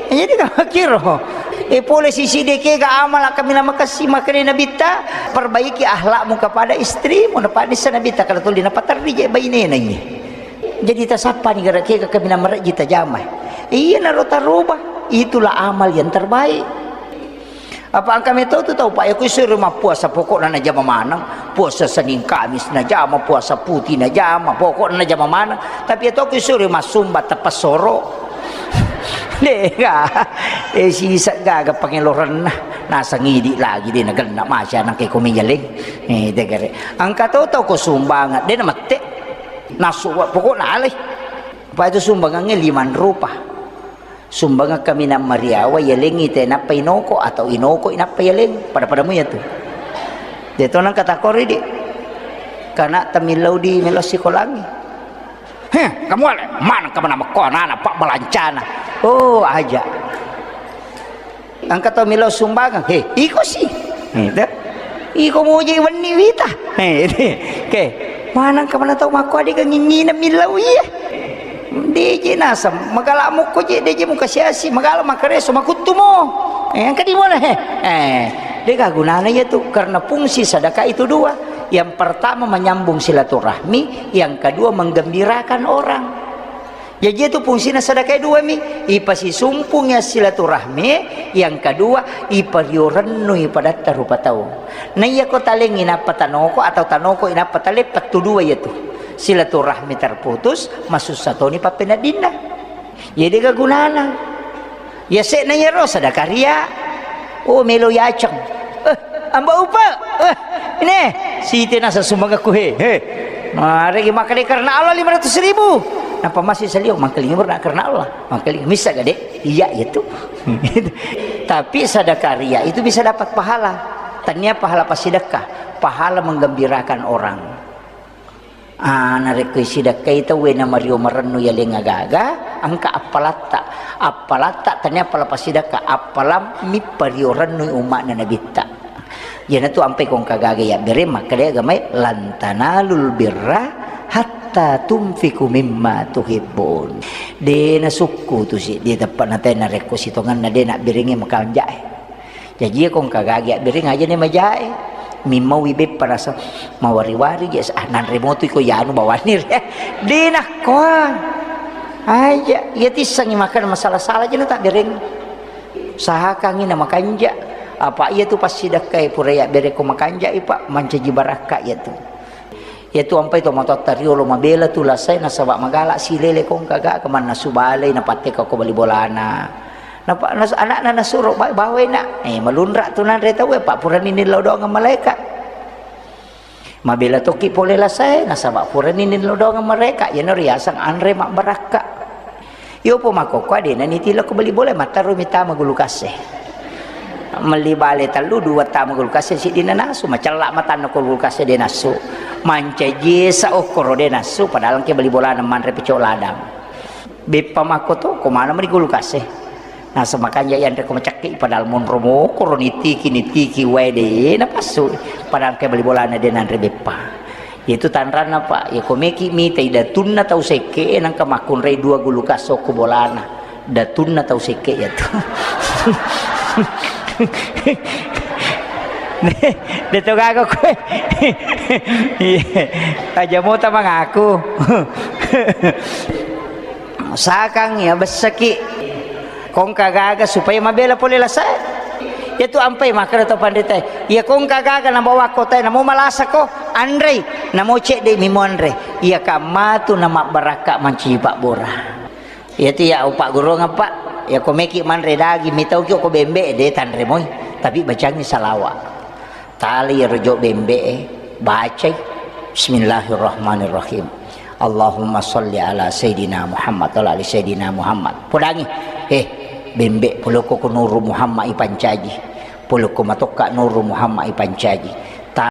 Jadi kira e pole sisi de kega amala kaminang makessing makkeda Nabitta, perbaiki akhlakmu kepada istrimu. Apa nissa Nabitta kada tuli napaterri je bainena iye. Jadi tasappani gara kega kaminang marejji tajama. Iya naro taroba. Itulah amal yang terbaik. Apa engka meto tu tau, Pak, iya ku isuro mappuasa pokokna najama maneng, puasa Senin Kamis najama, puasa putih najama, pokokna najama maneng. Tapi iya to ku isuro massumba teppessoro. Dega. Eh, sisa gaga pangelorenna. Nasang idi lagi de nagenna masya nangke ko menyeleng. Eh, degare. Engka to tau ko sumbangan, de namette. Nasu pokokna alai. Apa itu sumbangannya lima rupa. Sumbangeng kaminang mariawa, yalengngi te nappa inoko atau inoko inappa yaleng, pada-pada mu iya tu. De to nengka takori di. Kana tamillau di melo sikolangi. Heh, kamu ale, mana kamu nama ko anak-anak pak balancana. Oh, aja. Engka tau millau sumbangeng. He, iko si. He, te. Iko muji wenni wita. He, te. Ke, maneng ka mana tau makko adega ngingina millau iya. Deje naseng, magala mukko je, deje muka siasi, magala makareso, makuttu mo. Eh, engka di mana he? Eh, dega gunana iya tu, karena fungsi sedekah itu dua. Yang pertama menyambung silaturahmi, yang kedua menggembirakan orang. Jaji itu fungsina sedekah dua mi, ipasisumpungi silaturahmi, yang kedua, ipariorennu ipadatta rupa tau. Na iya ko talengi nappa tanoko atau tanoko inappa tale, pettu dua iya tu. Silaturahmi terputus, masussa toni pappeneddinna. Jadi gak gunana. Yase'na iyaro sadaka ria. Oh, melo yaceng. Eh, Amba Upa. Eh, ini. Siti nasa sumbangakku he. He. Maregi makkeda karena Allah lima ratus ribu. Napa masih salio? Mangkalinga berna karena Allah. Mangkalinga misa gade. Iya itu. Tapi sadaka ria itu bisa dapat pahala. Tania pahala pasidekah, pahala menggembirakan orang. Ah, narekko isidakkai tauwe namario marennu yaleng agaga, engka appalatta. Appalatta tania appala passidakka, appala mippario rennui umma'na Nabitta. Iyanatu ampai kongka gaga yabbere makkeda agamae, "Lan tanalul birra hatta tunfiqu mimma tuhibbun." De nasukku tu si, de teppa natai narekko sitongenna de nabberengnge makanjae. Jaji iya kongka gaga yabbere ngaja ni majae. Mimmaui beppa rasa mawari-wari je, ah, nanre motu iko yanu bawanni re. De nakkoa. Aja, iya tissengi makkeda masala-sala je na tabbereng. Usahakangi na makanja. Apa iya tu passidakkai pura yabbere ko makanja ipa mancaji barakka iya tu. Iyatu ampai tomatoatta riolo mabela tu lasae nasaba magala silele kongka gaga mannasu balei napatteka ko bali bolana. Napa nas-, anakna nasuro ba-, bawai nak. Eh, malunra tu nanre tauwe, pa purani nillau doangeng malaeka. Mabela tokki pole lasae nasaba purani nillau doangeng malaeka. Iyana riaseng anre mabbarakka. Iyopo makkokkoe de naniti lao ko bali bola, mattarumi tama gulukase. Melli bale tellu, dua tama gulukase, siddi nanasu, macella matanna ko gulukase de nassu. Mancaji esa okkoro de nassu, padahal engke bali bolana manre pecok ladang. Beppa makko to, ko mana meni gulukase. Nasa makanja yanre ko macakke, padahal monro mokkoro nitiki, nitiki wae de napassu. Padahal engke bali bolana de nanre beppa. Itu tanranna, Pak. Ya, ko meki mitai datunna tau sekke, nangka makkunrai dua gulukas okko bolana. Datunna tau sekke ya tu. De to gaga koe. Iya. Aja mota mangaku. Sakang ya bessaki. Kongka gaga supaya mabela pole lasae. Iyatu ampai makkeda to panritae, iya kongka gaga nabawa kotae, namo malasa ko, anrei, namo cedde mi muanre. Iya kammatu namabbarakka mancaji pabbora. Iyatu ya upagguruang, Pak. Ya ko meki manre daging, mitauki ko bembe, de tanre moi. Tapi bacangi salawa. Tali iyaro jo bembe'e, bacai, "Bismillahirrahmanirrahim. Allahumma sholli ala Sayyidina Muhammad wa ala ali Sayyidina Muhammad." Podangi, eh, bembe, polokko ko Nuru Muhammad ipancaji. Polokko matokka Nuru Muhammad ipancaji.